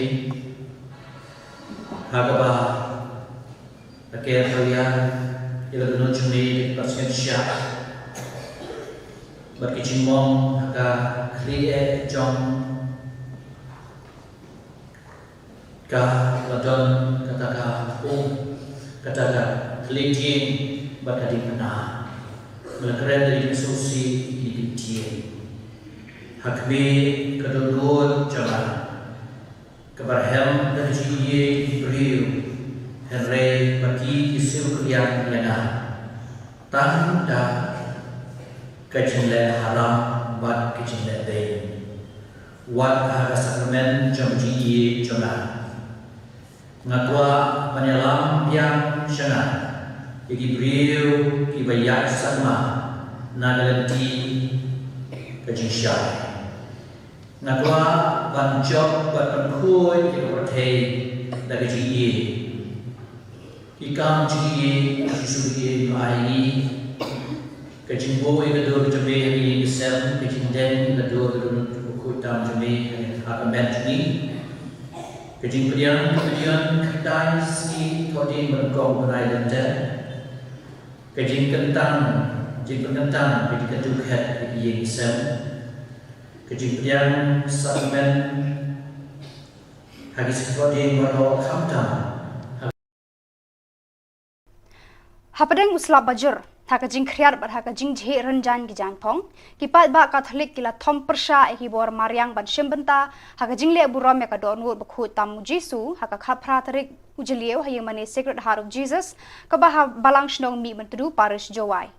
ha kaba la ker palia ïa la ka dohnud jong me bad sngewsih bad ki jingmong ha ka khlieh jong ka la don kata ka um, kata ka khlieh dieng bad ka diengphna. Nga la kren da ka jingsngewsih ïa kine ki dieng. Ha khmih ka dohnud jong nga kaba rhem da ka jingïeit ki briew, hynrei ba ki ki siew kylliang ïa nga tang da ka jingleh haram bad ka jingleh beiñ. Wat ha ka sakramen jong ka jingïeit jong nga, nga kwah ban ïalam biang sha nga ïa ki briew kiba ïaid sakma na ka lynti ka jingshai. Nga kwah ban jop bad ban khuid ïa ka pyrthei da ka jingïeit. Ki kam jingïeit ba U Jisu u la ai ïa ngi. Ka jingbuh ïa ka dur ka jong me ha ka ïing ka sem, ka jingdeng ïa ka dur ka dohnud bakhuid tam jong me ha ka met jong ngi. Ka jingpdiang ka jingpdiang khyndai sngi thohdieng ba nyngkong u bnai Lent. Ka jingkyntang, jingpynkyntang ka jingkyntu khet ha ka ïing ka sem. Ka jingpdiang sakramen ha ki sngi thohdieng baroh khamtam. Hapdeng u slap bajur, ha ka jingkhriat bad ha ka jingjhieh rynjang ki jaiñphong, ki paidbah Katholik ki la thom pyrshah ïa ki bor mariang ban shim bynta ha ka jingleh burom ïa ka dohnud bakhuid tam U Jisu ha ka khatphra tarik u Jylliew ha ïingmane Sacred Heart of Jesus kaba ha Balang Shnong Mihmyntdu, Parish Jowai.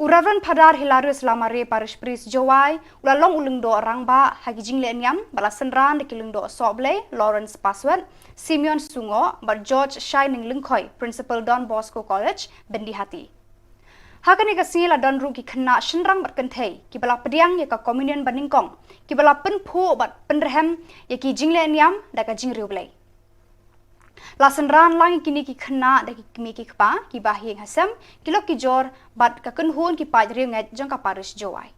U Reverend Phadar Hilarius Lamare, Parish Priest Jowai, u la long u lyngdoh rangbah ha ki jingleh niam bad la synran da ki lyngdoh Sohblei Lawrence Paswet, Simeon Sungoh bad George Shining Lyngkhoi, Principal Don Bosco College, Byndihati. Ha kane ka sngi la don ruh ki khynnah shynrang bad kynthei kiba la pdiang ïa ka communion banyngkong, kiba la pynphuh bad pynrhem ïa ki jingleh niam da ka jingriewblei. La synran lang ïa kine ki khynnah da ki kmie ki kpa, ki bahaïing hasem, ki lok ki jor bad ka kynhun ki paid riewngeit jong ka Parish Jowai.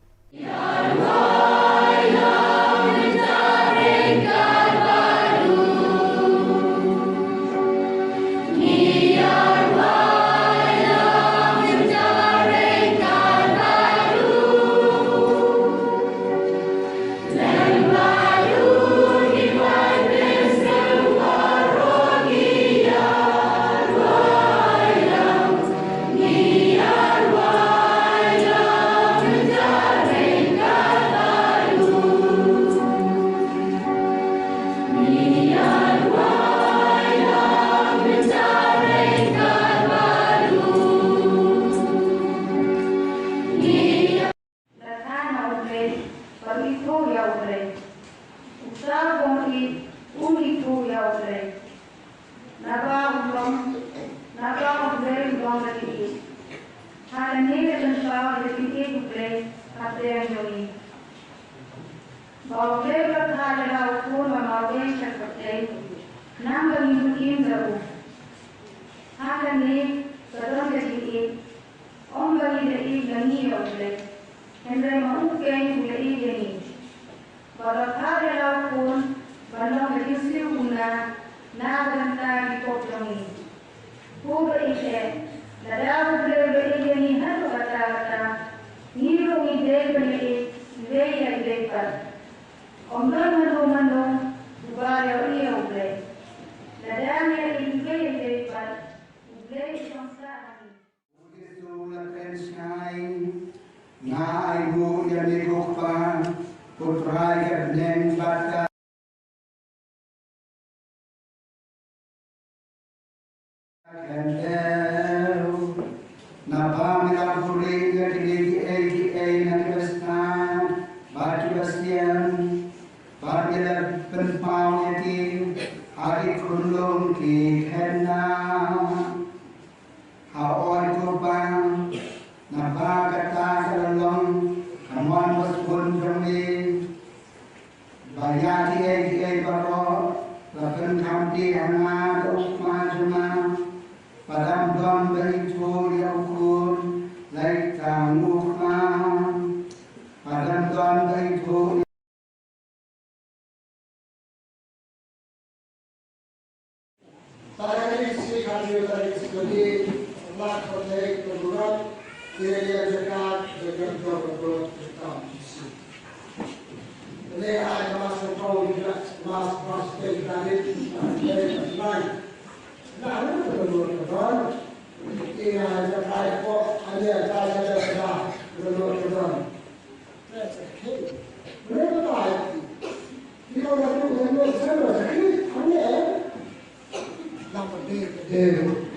La thaw na U Blei, bad u ithuh ïa U Blei. Uta u bym ïeit, um ithuh ïa U Blei. Naba u long, naba U Blei u long ka jingïeit. Ha kane ka jingpynpaw ïa ka jingïeit U Blei hapdeng jong ngi. Ba U Blei u la thad ïa la u khun ba marwei sha ka pyrthei, khnang ba ngin im da u. Ha kane ka don ka jingïeit. Ym ba ngi la ïeit na ngi ïa U Blei, hynrei ma u keiñ u la ïeit ïa ngi. Bad u la thad ïa la u khun ban long ka jingsiew kumne na ka bynta ki pop jong ngi. Ko ba ïeit eh, lada U Blei u la ïeit ïa ngi haduh katta katta, ngi ruh ngi dei ban ïeit iwei ïa iwei pat. Ym don mano mano Ba ïa u ïa u Blei. Lada ngi ïa u Blei ïa u Blei bad u Blei u shong sah ha ngi. U Jisu la kren shai. Nga ai nguh ïa me ko Kpa, ko Trai ka bneng bad ka khyndew. Naba me la buhrieh ïa kine kiei kiei na kiba stad bad kiba sian, bad me la pynpaw ïa ki ha ki khunlung ki khynnah. Hooid ko Kpa, naba kata ka la long ka mon basbun jong me. Ba ïa kiei kiei baroh la pynkham te ha nga da u Kpa jong nga. Ba dang don ba ithuh ïa u Khun, lait tang u Kpa. Ba dang don ba ithuh Tarik six hari tarik sepuluh, Allah kote keburan, dia dia dekat dengan jodoh dekat isi. Ini ada masuk kau juga, mas pas dari dari lain. Nah, ini keburan keburan. Ini ada kayak kok, ada ada ada ada keburan keburan. That's okay. Mereka baik. Kita dah tu dengan semua sakit, aneh. Lam pedih pedih.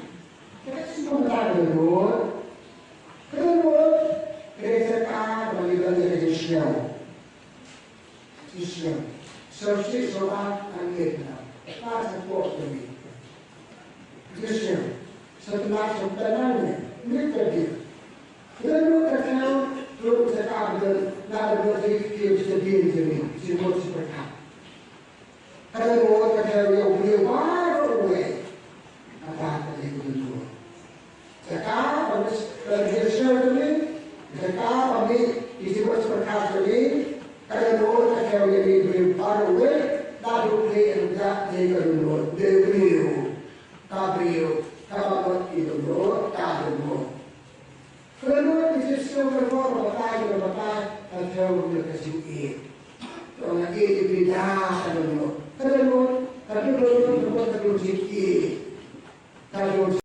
Kita semua tak ada dulu. Kedua, kita sekarang bagi bagi kita siang. Siang. Sosial soal aneh. Pas support kami. Jisu, sa tnat sa tnat ne, ne ka dei. Lano ka thew, ruh sa ka dei, na dei ki ki sa dei jeni, si mo si pyrkhat. Ka dei mo ka thew ïa u briew baroh uwei. Kata ka dei ka dei mo. Sa ka ba mis, ka dei Jisu jeni, sa ka ba mi, ki si mo si pyrkhat jeni, ka dei mo ka thew ïa u briew baroh uwei, na dei u briew ïa u briew, dei ka dei mo, dei u briew. Ka briew, kaba ngut ki dohnud, ka dohnud. Ka dohnud ki shisha ka dohnud, ka batai, ka batai, ka thew ruh ka jingïeit. To nga ïeit ïa phi da ka dohnud. Ka dohnud, ka dohnud, ka dohnud, ka dohnud jingïeit. Ka dohnud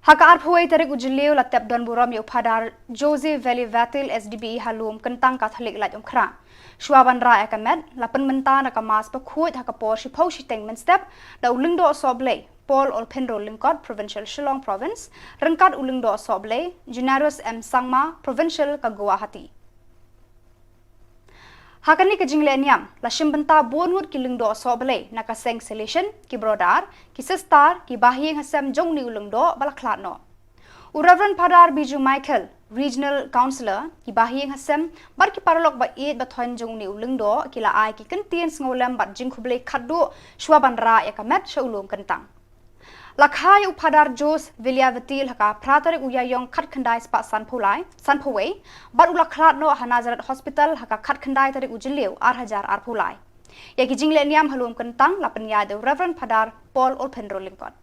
Ha ka arphew wei tarik u Jylliew la tep don burom ïa u Phadar Jose Valiavatil S D B ha Lum Kyntang Katholik Laitumkhrah. Shuwa ban rah ïa ka met, la pynmynta na ka Mass bakhuid ha ka por shiphew shiteng mynstep da u Lyngdoh Sohblei Paul Olphinro Lyngkot, Provincial Shillong Province, ryngkat u Lyngdoh Sohblei Generous M Sangma, Provincial ka Guwahati. Ha kane ka jingleh niam, la shim bynta bun ngut ki lyngdoh sohblei na ka seng Salesian, ki brodar, ki sistar, ki bahaïing hasem jong une u lyngdoh ba la khlad noh. U Reverend Phadar Biju Michael, Regional Councillor, ki bahaïing hasem bad ki paralok ba ïeit ba thoiñ jong une u lyngdoh ki la ai ki kyntien sngewlem bad jingkhublei khatduh shuwa ban rah ïa ka met sha u Lum Kyntang. La kha ïa u Phadar Jose Valiavatil ha ka phra tarik u Ïaïong khatkhyndai spah sanphew lai, sanphew wei, bad u la khlad noh ha Nazareth Hospital ha ka khatkhyndai tarik u Jylliew ar hajar arphew lai. Ïa ki jingleh niam ha Lum Kyntang la pynïaid da u Reverend Phadar Paul Olphinro Lyngkot.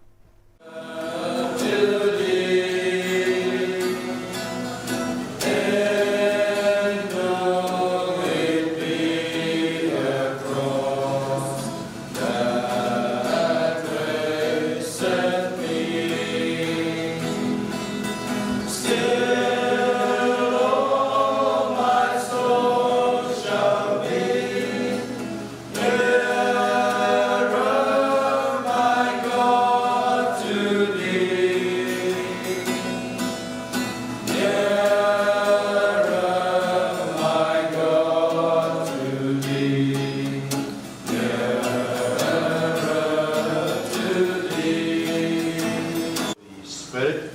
Spirit.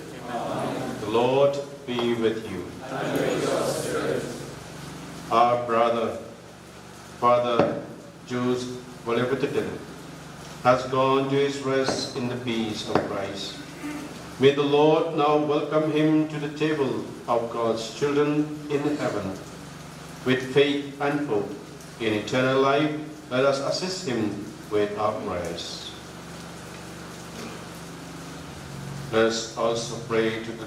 The Lord be with you. Our brother, Father Jose Valiavatil, has gone to his rest in the peace of Christ. May the Lord now welcome him to the table of God's children in heaven. With faith and hope in eternal life, let us assist him with our prayers. Let us also pray to the,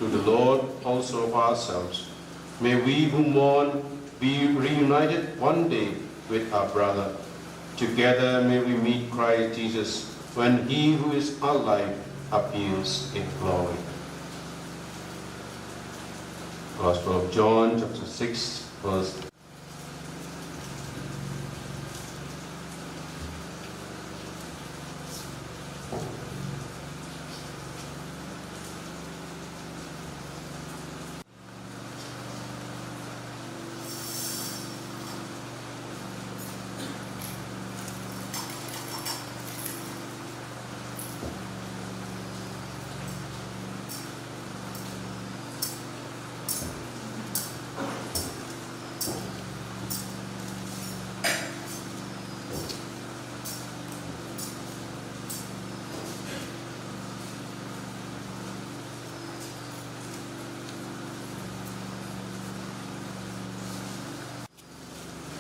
to the Lord also for ourselves. May we who mourn be reunited one day with our brother. Together may we meet Christ Jesus when he who is our life appears in glory. Gospel of John, chapter six, verse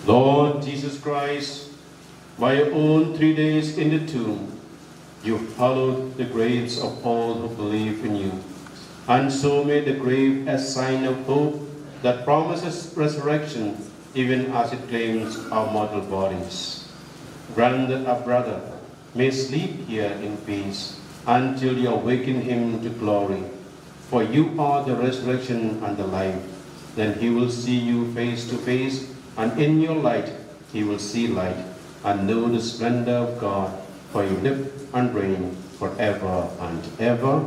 Lord Jesus Christ, by your own three days in the tomb, you hallowed the graves of all who believe in you, and so made the grave a sign of hope that promises resurrection even as it claims our mortal bodies. Grant that our brother may sleep here in peace until you awaken him to glory. For you are the resurrection and the life. Then he will see you face to face, and in your light he will see light and know the splendor of God, for you live and reign forever and ever.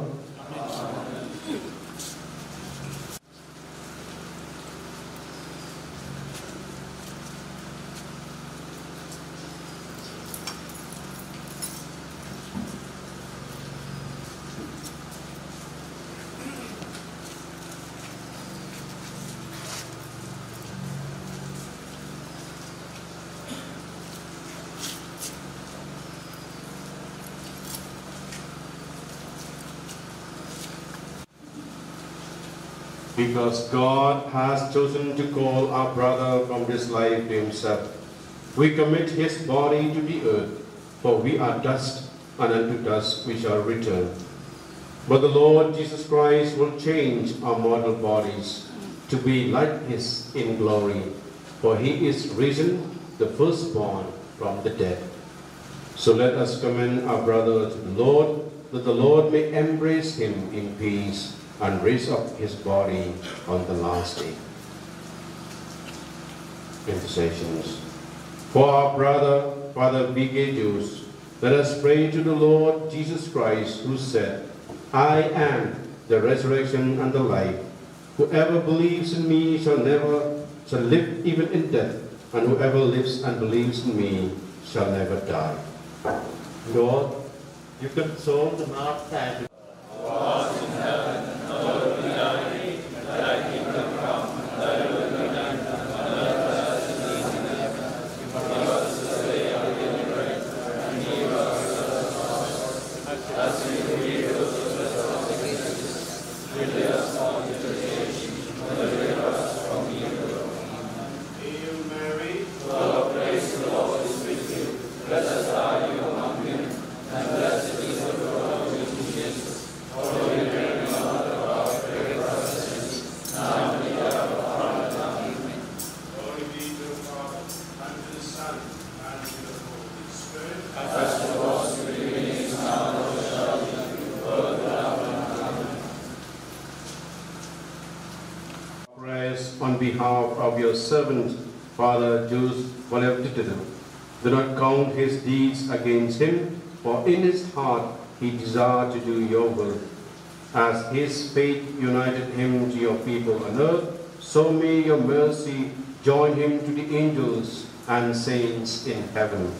Because God has chosen to call our brother from this life to himself, we commit his body to the earth, for we are dust, and unto dust we shall return. But the Lord Jesus Christ will change our mortal bodies to be like his in glory, for he is risen, the firstborn from the dead. So let us commend our brother to the Lord. that the Lord may embrace him in peace and raise up his body on the last day. Intercessions. For our brother, Father B K Jones, let us pray to the Lord Jesus Christ, who said, "I am the resurrection and the life. Whoever believes in me shall never, shall live even in death, and whoever lives and believes in me shall never die." Lord, you console the hearts and Glory be to the Father, and to the Son, and to the Holy Spirit. As it was in the beginning, is now, and ever shall be, world without end. Amen. Prayers on behalf of your servant, Father Jules Valevitidou. Do not count his deeds against him, for in his heart he desired to do your will. As his faith united him to your people on earth, so may your mercy join him to the angels and saints in heaven.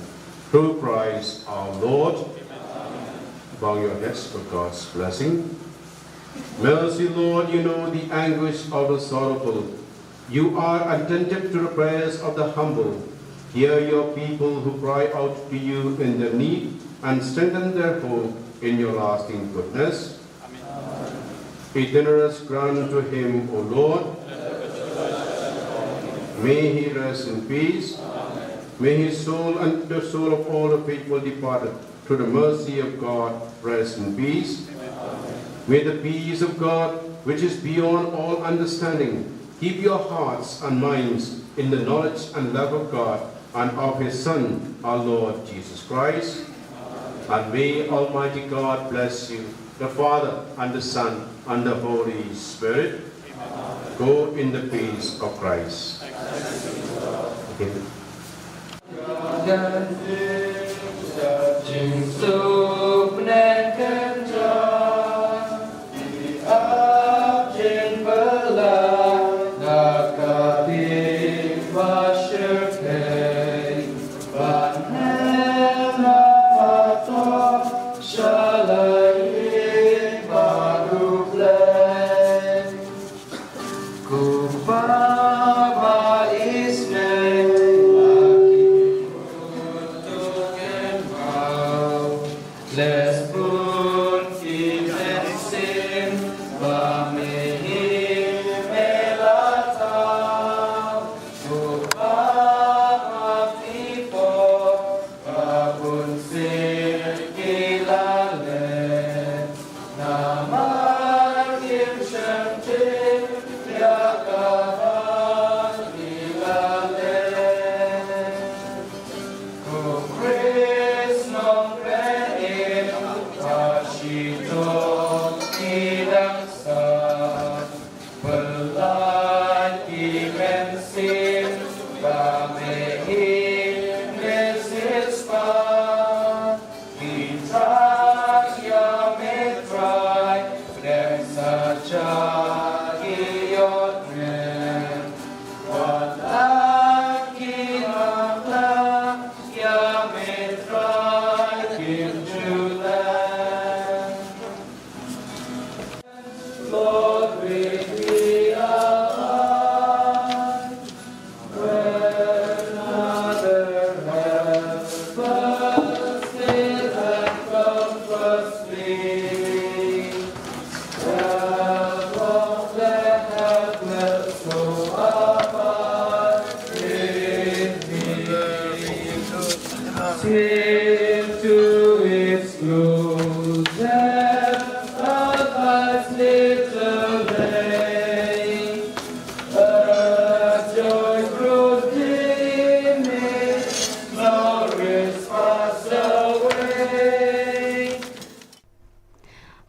Through Christ our Lord. Bow your heads for God's blessing. Mercy, Lord, you know the anguish of the sorrowful. You are attentive to the prayers of the humble. Hear your people who cry out to you in their need, and strengthen their hope in your lasting goodness. Amen. Eternal rest grant to him, O Lord. May he rest in peace. May his soul and the soul of all the faithful departed, through the mercy of God, rest in peace. May the peace of God, which is beyond all understanding, keep your hearts and minds in the knowledge and love of God and of his Son, our Lord Jesus Christ. And may Almighty God bless you, the Father and the Son and the Holy Spirit. Go in the peace of Christ. Okay.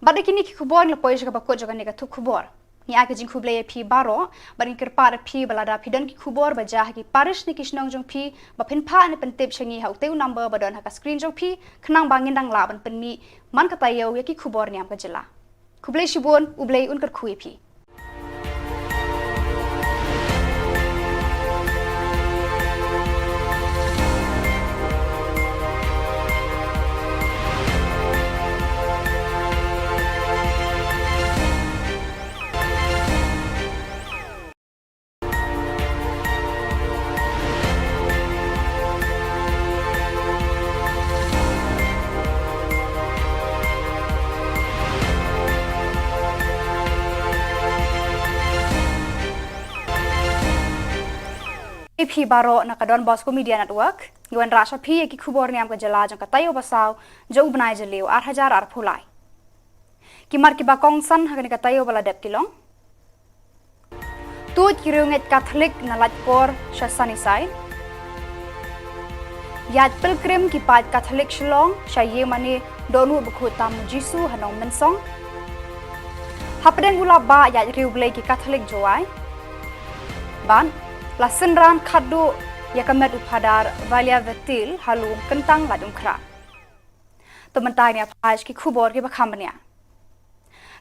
Bad da kine ki khubor ngi la poi sha kaba kut jong kane ka thup khubor. Ngi ai ka jingkhublei ïa phi baroh, bad ngi kyrpad ïa phi ba lada phi don ki khubor ba jia ha ki parish ne ki shnong jong phi, ba phin phah ne pyntip sha ngi ha utei u number ba don ha ka screen jong phi, khnang ba ngin dang lah ban pynmih man ka taïew ïa ki khubor niam ka jylla. Khublei shibun, U Blei un kyrkhu ïa phi. Ïa phi baroh na ka Don Bosco Media Network, ngi wanrah sha phi ïa ki khubor niam ka jylla jong ka taïew ba saw jong u bnai Jylliew ar hajar arphew lai. Ki mat kiba kongsan ha kane ka taïew ba la dep ki long: Tuid ki riewngeit Katholik na Laitkor sha Sunnyside. Ïaid pilgrim ki paid Katholik Shillong sha ïingmane Dohnud Bakhuid Tam U Jisu ha Nongmynsong. Hapdeng u lap bah ïaid riewblei ki Katholik Jowai. Bad la synran khatduh ïa ka met u Phadar Valia Vetil ha Lum Kyntang Laitumkhrah. To mynta ngin ïa phai sha ki khubor kiba kham bniah.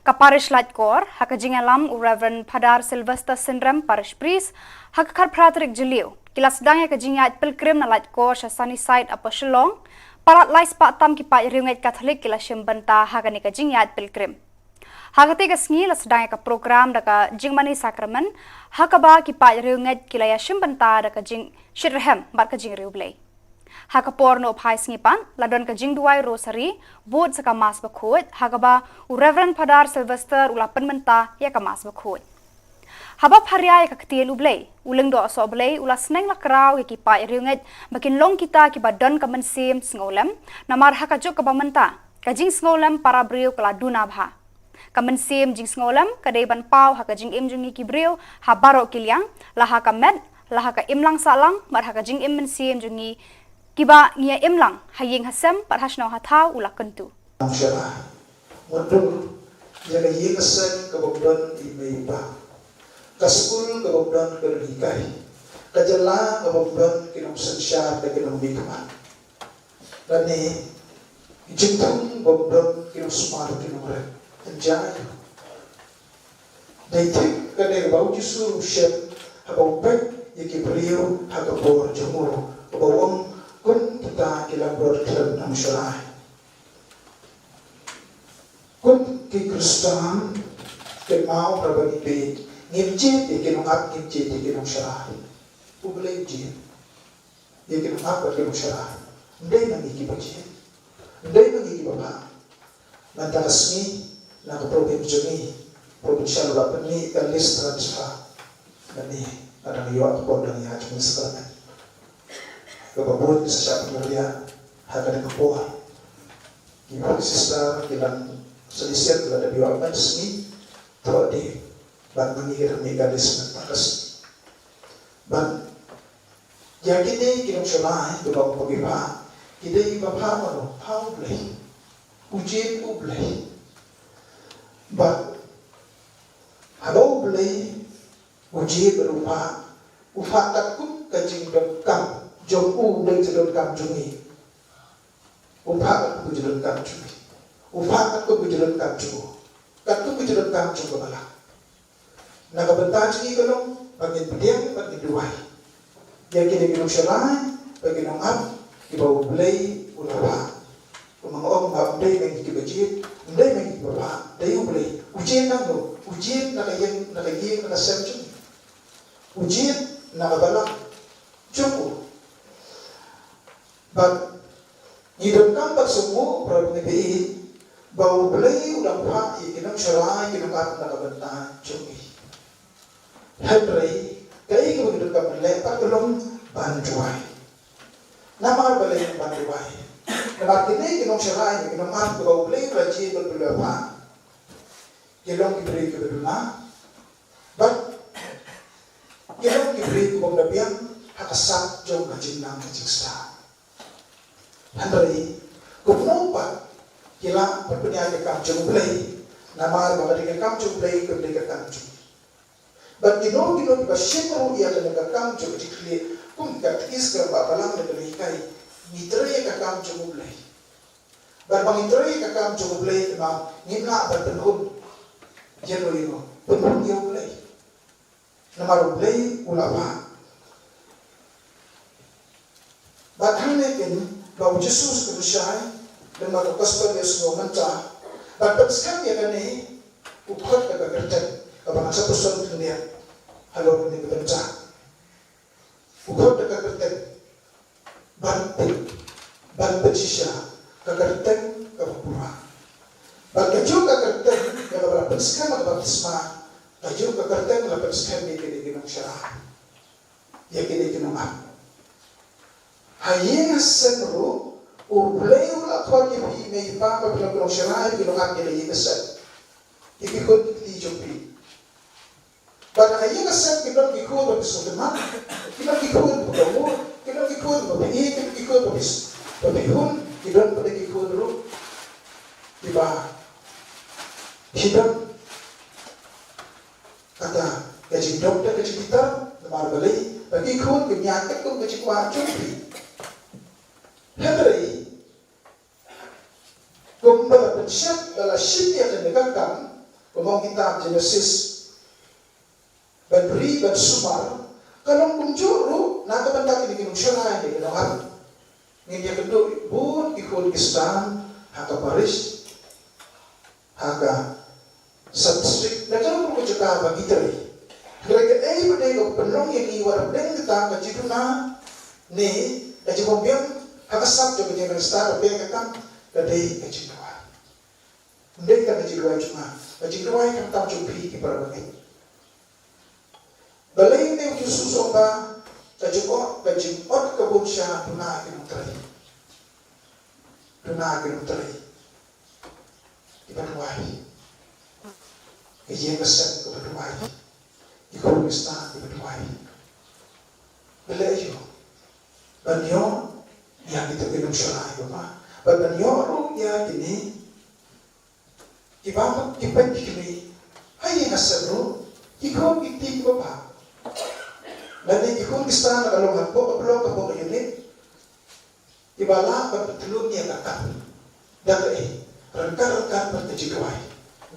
Ka parish Laitkor, ha ka jingïalam u Reverend Phadar Sylvester Synrem, parish priest, ha ka khatphra tarik Jylliew, ki la sdang ïa ka jingïaid pilgrim na Laitkor sha Sunnyside, Upper Shillong. Palat lai spah tam ki paid riewngeit Katholik ki la shim bynta ha kane ka jingïaid pilgrim. Ha katei ka sngi la sdang ïa ka program da ka jingmane sakramen, ha kaba ki paid riewngeit ki la ïa shim bynta da ka jingshitrhem bad ka jingriewblei. Ha ka por nohphai sngi pat, la don ka jingduwai rosary, bud sa ka Mass Bakhuid, ha kaba u Reverend Phadar Sylvester u la pynmynta ïa ka Mass Bakhuid. Haba pharia ïa ka ktien U Blei, u Lyngdoh Sohblei u la sneng la kraw ïa ki paid riewngeit ba kin long kita kiba don ka mynsiem sngewlem, namar ha ka juk kaba mynta, ka jingsngewlem para briew ka la duna bha. Ka mynsiem jingsngewlem ka dei ban paw ha ka jingim jong ngi ki briew ha baroh ki liang, la ha ka met, la ha ka imlang sahlang, bad ha ka jingim mynsiem jong ngi kiba ngi ïa im lang ha ïing ha sem bad ha shnong ha thaw, u la kyntu. Nongshira, mutdur ïa ka ïing ka sem kaba don i mei i pa, ka skul kaba don ka nonghikai, ka jylla kaba don ki nongsynshar, ka ki nongmihkhmat. Lane ki jingthung ba don ki nongsumar, ki nongrep. Hynrei dei thik kane ba U Jisu u shem haba u peit ïa ki briew ha ka por jong u, haba u ong, kum kita ki langbrot khlem nang sharai. Kum ki Khristan, kynmaw, haba ngi peit, ngim jied ïa ki nongap, ngim jied ïa ki nongsharai. U Blei u jied ïa ki nongap bad ki nongsharai. Ym dei ma ngi kiba jied. Ym dei ma ngi kiba phah. Mynta ka sngi, na ka program jong ngi, provincial, u la pynmih ka list transfer. Mynne nga dang ïoh ka por dang ïa jong ngi sha ka, kaba bun sa shah pynriah ha kane ka por. Ki sister ki dang sa list, ki la dep ïoh mynta ka sngi. Thoh de, bad ma ngi ka dang mih ka list mynta ka sngi. Bad ïa kine ki nongsharai kiba ong ba ki phah, ki dei ba phah mano? Phah U Blei. U jied U Blei. Bad haba U Blei u jied bad u phah, u phah katkum ka jingdonkam jong u, dei ka jingdonkam jong ngi. U phah katkum ka jingdonkam jong ngi. U phah katkum ka jingdonkam jong u. Katkum ka jingdonkam jong ka balang. Na ka bynta jong ngi ka long ba ngin pdiang bad ngin duwai ïa kine ki nongsharai bad ki nongap kiba U Blei u la phah. Kumba nga ong, ym dei ma ngi kiba jied, ym dei ma ngi kiba phah, dei U Blei. U jied nangno? U jied na ka ïing, na ka ïing, na ka sem jong ngi. U jied na ka balang jong u. Bad ngi donkam ban sngewthuh, para bangeit, ba U Blei u dang phah ïa ki nongsharai, ki nongap na ka bynta jong ngi. Hynrei kaei kaba ngi donkam ban leh pat ka long ban duwai. Namar balei ban duwai? Namar kine ki nongsharai, ki nongap kiba U Blei u la jied bad u la phah, ki long ki briew kiba duna, bad ki long ki briew kibym da biang ha ka sap jong ka jingnang ka jingstad. Hynrei kumno pat ki lah ban pynïaid ka kam jong U Blei. Namar ba ka dei ka kam jong U Blei, kam dei ka kam jong ngi. Bad kino kino kiba shim ruh ïa kane ka kam jong ka jingkitkhlieh kum ki katekis kiba balang da kane ka hikai, ngi trei ïa ka kam jong U Blei. Bad ba ngi trei ïa ka kam jong U Blei, te ma ngim lah ban pynhun ïano ïano, pynhun ïa U Blei. Namar U Blei u la phah. Bad hangne kein ba U Jisu u kynshai, lem bad ka gospel ïa u sngew mynta. Bad pynskhem ïa kane, u khot da ka kyrteng kaba nang sa pyrshang khyndiat halor kane ka bynta. U khot da ka kyrteng ban pyn, ban pynshisha, ka kyrteng kaba pura. Bad kajuh ka kyrteng ïa kaba la pynskhem ha ka baptisma, kajuh ka kyrteng la pynskhem ïa kine ki nongshakri, ïa kine ki nongap. Ha ïing ha sem ruh U Blei u la khot ïa phi, mei pa, ba phi long ki nongshakri, ki nongap ïa ka ïing ka sem, ïa ki khun ki kti jong phi. Bad ha ïing ha sem ki don ki khun ba phi sngewtynnat, ki don ki khun ba phi mut, ki don ki khun ba phi ïeit, ki don ki khun ba phi, ba phi hun, ki don pat ki khun ruh kiba phi don kata ka jingdon, ka jingbitar, namar balei? Ba ki khun kim ïaid katkum ka jingkwah jong phi. Hynrei kumba la pynshai, ba la shim ïa kane ka kam, kumba ong kitab Jenesis, ban ri ban sumar, ka long kumjuh ruh na ka bynta kine ki nongshakri, kine ki nongap. Ngin ïakynduh bun ki khun Khristan ha ka parish, ha ka sub-district, na ka ruh ka jaka ba ngi trei. Hynrei kaei ba dei ka pynlong ïa ngi wat hapdeng kata ka jingduna ne ka jingbym biang ha ka sap jong ka jingïaid Khristan, ka pyrkhat ka kam, ka dei ka jingduwai. Ym dei ka jingduwai jong nga, ka jingduwai khamtam jong phi ki para bangeit. Balei ne U Jisu u ong ba ka jingong, ka jingot ka bun sha duna ki nongtrei. Duna ki nongtrei kiba duwai. Ka ïing ka sem kaba duwai. Ki khun Khristan kiba duwai. Balei ïoh? Ban ïoh ïa kita ki nongshakri ba ma. Ban, ban ïoh ruh ïa kine kiba, ki peit ki kmie. Ha ïing ha sem ruh ki khun ki kti kiba bha. Lane ki khun Khristan la ka long hapoh ka block, hapoh ka unit, kiba lah ban pyntlun ïa ka kam da kaei? Ryngkat ryngkat bad ka jingduwai.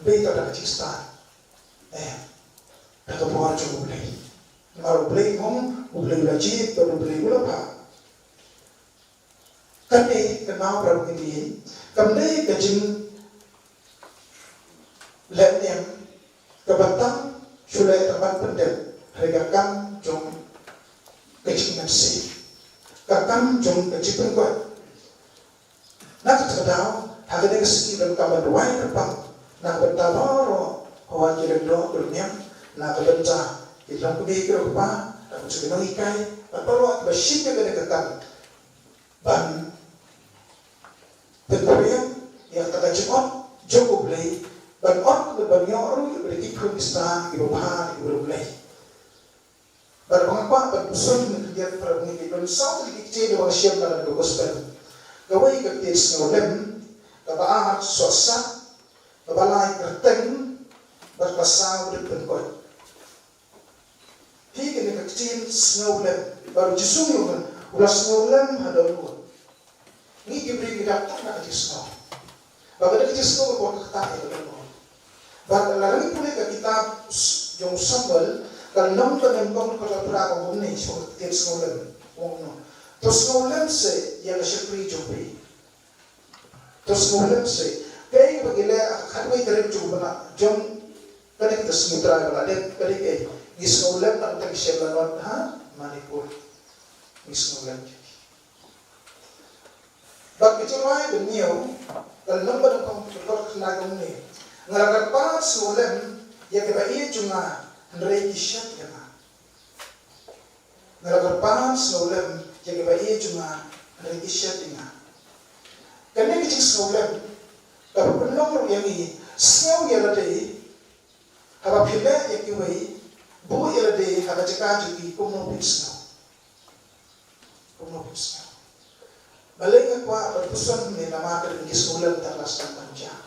Beit da ka jingstad, eh, da ka bor jong U Blei. Namar U Blei um, U Blei u la jied bad U Blei u la phah. Kane ka nau, para bangeit, kam dei ka jingleh niam kaba tam shu leh tang ban pyndep, hynrei ka kam jong ka jingmynsiem, ka kam jong ka jingpynkoit. Na kata ka daw, ha kane ka sngi donkam ban duwai kyrpang na ka bynta baroh, hawa ki lyngdoh ki lyngniam, na ka bynta ki longkmie ki longkpa, na ka bynta ki nonghikai, bad baroh kiba shim ïa kane ka kam ban pynphriang ïa kata ka jingot jong U Blei, ban ot, ban ïoh ruh ïa ki khun Khristan kiba bha, kiba riewblei. Bad ba nga kwah ban pynshong ïa ka, para bangeit, ban saw tylli ki ktien ba nga shem na ka gospel. Kawei ka ktien sngewlem, kaba ar sohsat, kaba lai kyrteng, bad kaba saw dep pynkoit. Hi kane ka ktien sngewlem, ba U Jisu u ong, u la sngewlem ha dohnud. Ngi ki briew ngi dap tang da ka jingsngew. Ba ka dei ka jingsngew ka kwah ka ktah ïa ka dohnud. Bad lada ngi pule ka kitab s-, jong u Samuel, ka lynnong kaba nyngkong, ka dkhot phra, ka ong kumne shaphang ka ktien sngewlem. Ka ong kumno? To sngewlem seh ïa ka shakri jong phi. To sngewlem seh. Kaei kaba ngi leh ha ka khatwei tarik jong u bnai, jong kane ka sngi Trai ba la dep, ka dei kaei? Ngi sngewlem na ka bynta ki shem lanot ha Manipur. Ngi sngewlem. Bad ka jingrwai ba hynñiew, ka lynnong ba nyngkong, ka dkhot khyndai, ka ong kumne: Nga la kyrpad sngewlem ïa kiba ïeit jong nga, hynrei ki shet ïa nga. Nga la kyrpad sngewlem ïa kiba ïeit jong nga, hynrei ki shet ïa nga. Kane ka jingsngewlem ka pynlong ruh ïa ngi sngew ïa lade, haba phi leh ïa kiwei, buh ïa lade ha ka jaka jong ki, kumno phin sngew? Kumno phin sngew? Balei nga kwah ban puson ne namar ka dei ka jingsngewlem kata ka la sdang ban jah.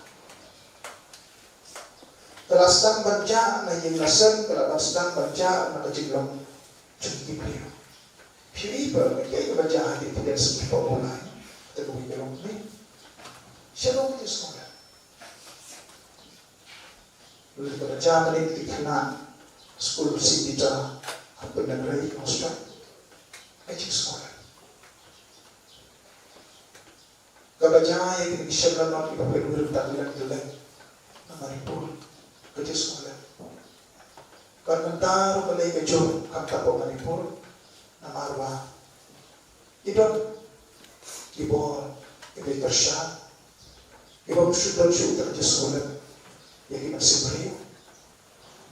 Ka la sdang ban jah na ïing la sem, ka la ban sdang ban jah na ka jinglong jong ki briew. Phi i ba ka kiei kaba jah ha ki pyrthei sngewlem ba u lai. Kata ka wei ka long ne. Shalom ka jingsngewlem. Lada ka jia mynne ki khynnah skul Saint Peter ha Pyndengrei Hostel, ka jingsngewlem. Kaba jia ïa kine ki shem lanot kiba pynwir bad ki leng ki leng na Manipur, ka jingsngewlem. Bad mynta ruh ka lei ka jur khamtam ha Manipur namar ba ki don ki bor kiba kyrshan, kiba ym shu don shuh ka jingsngewlem ïa ki mynsiem briew.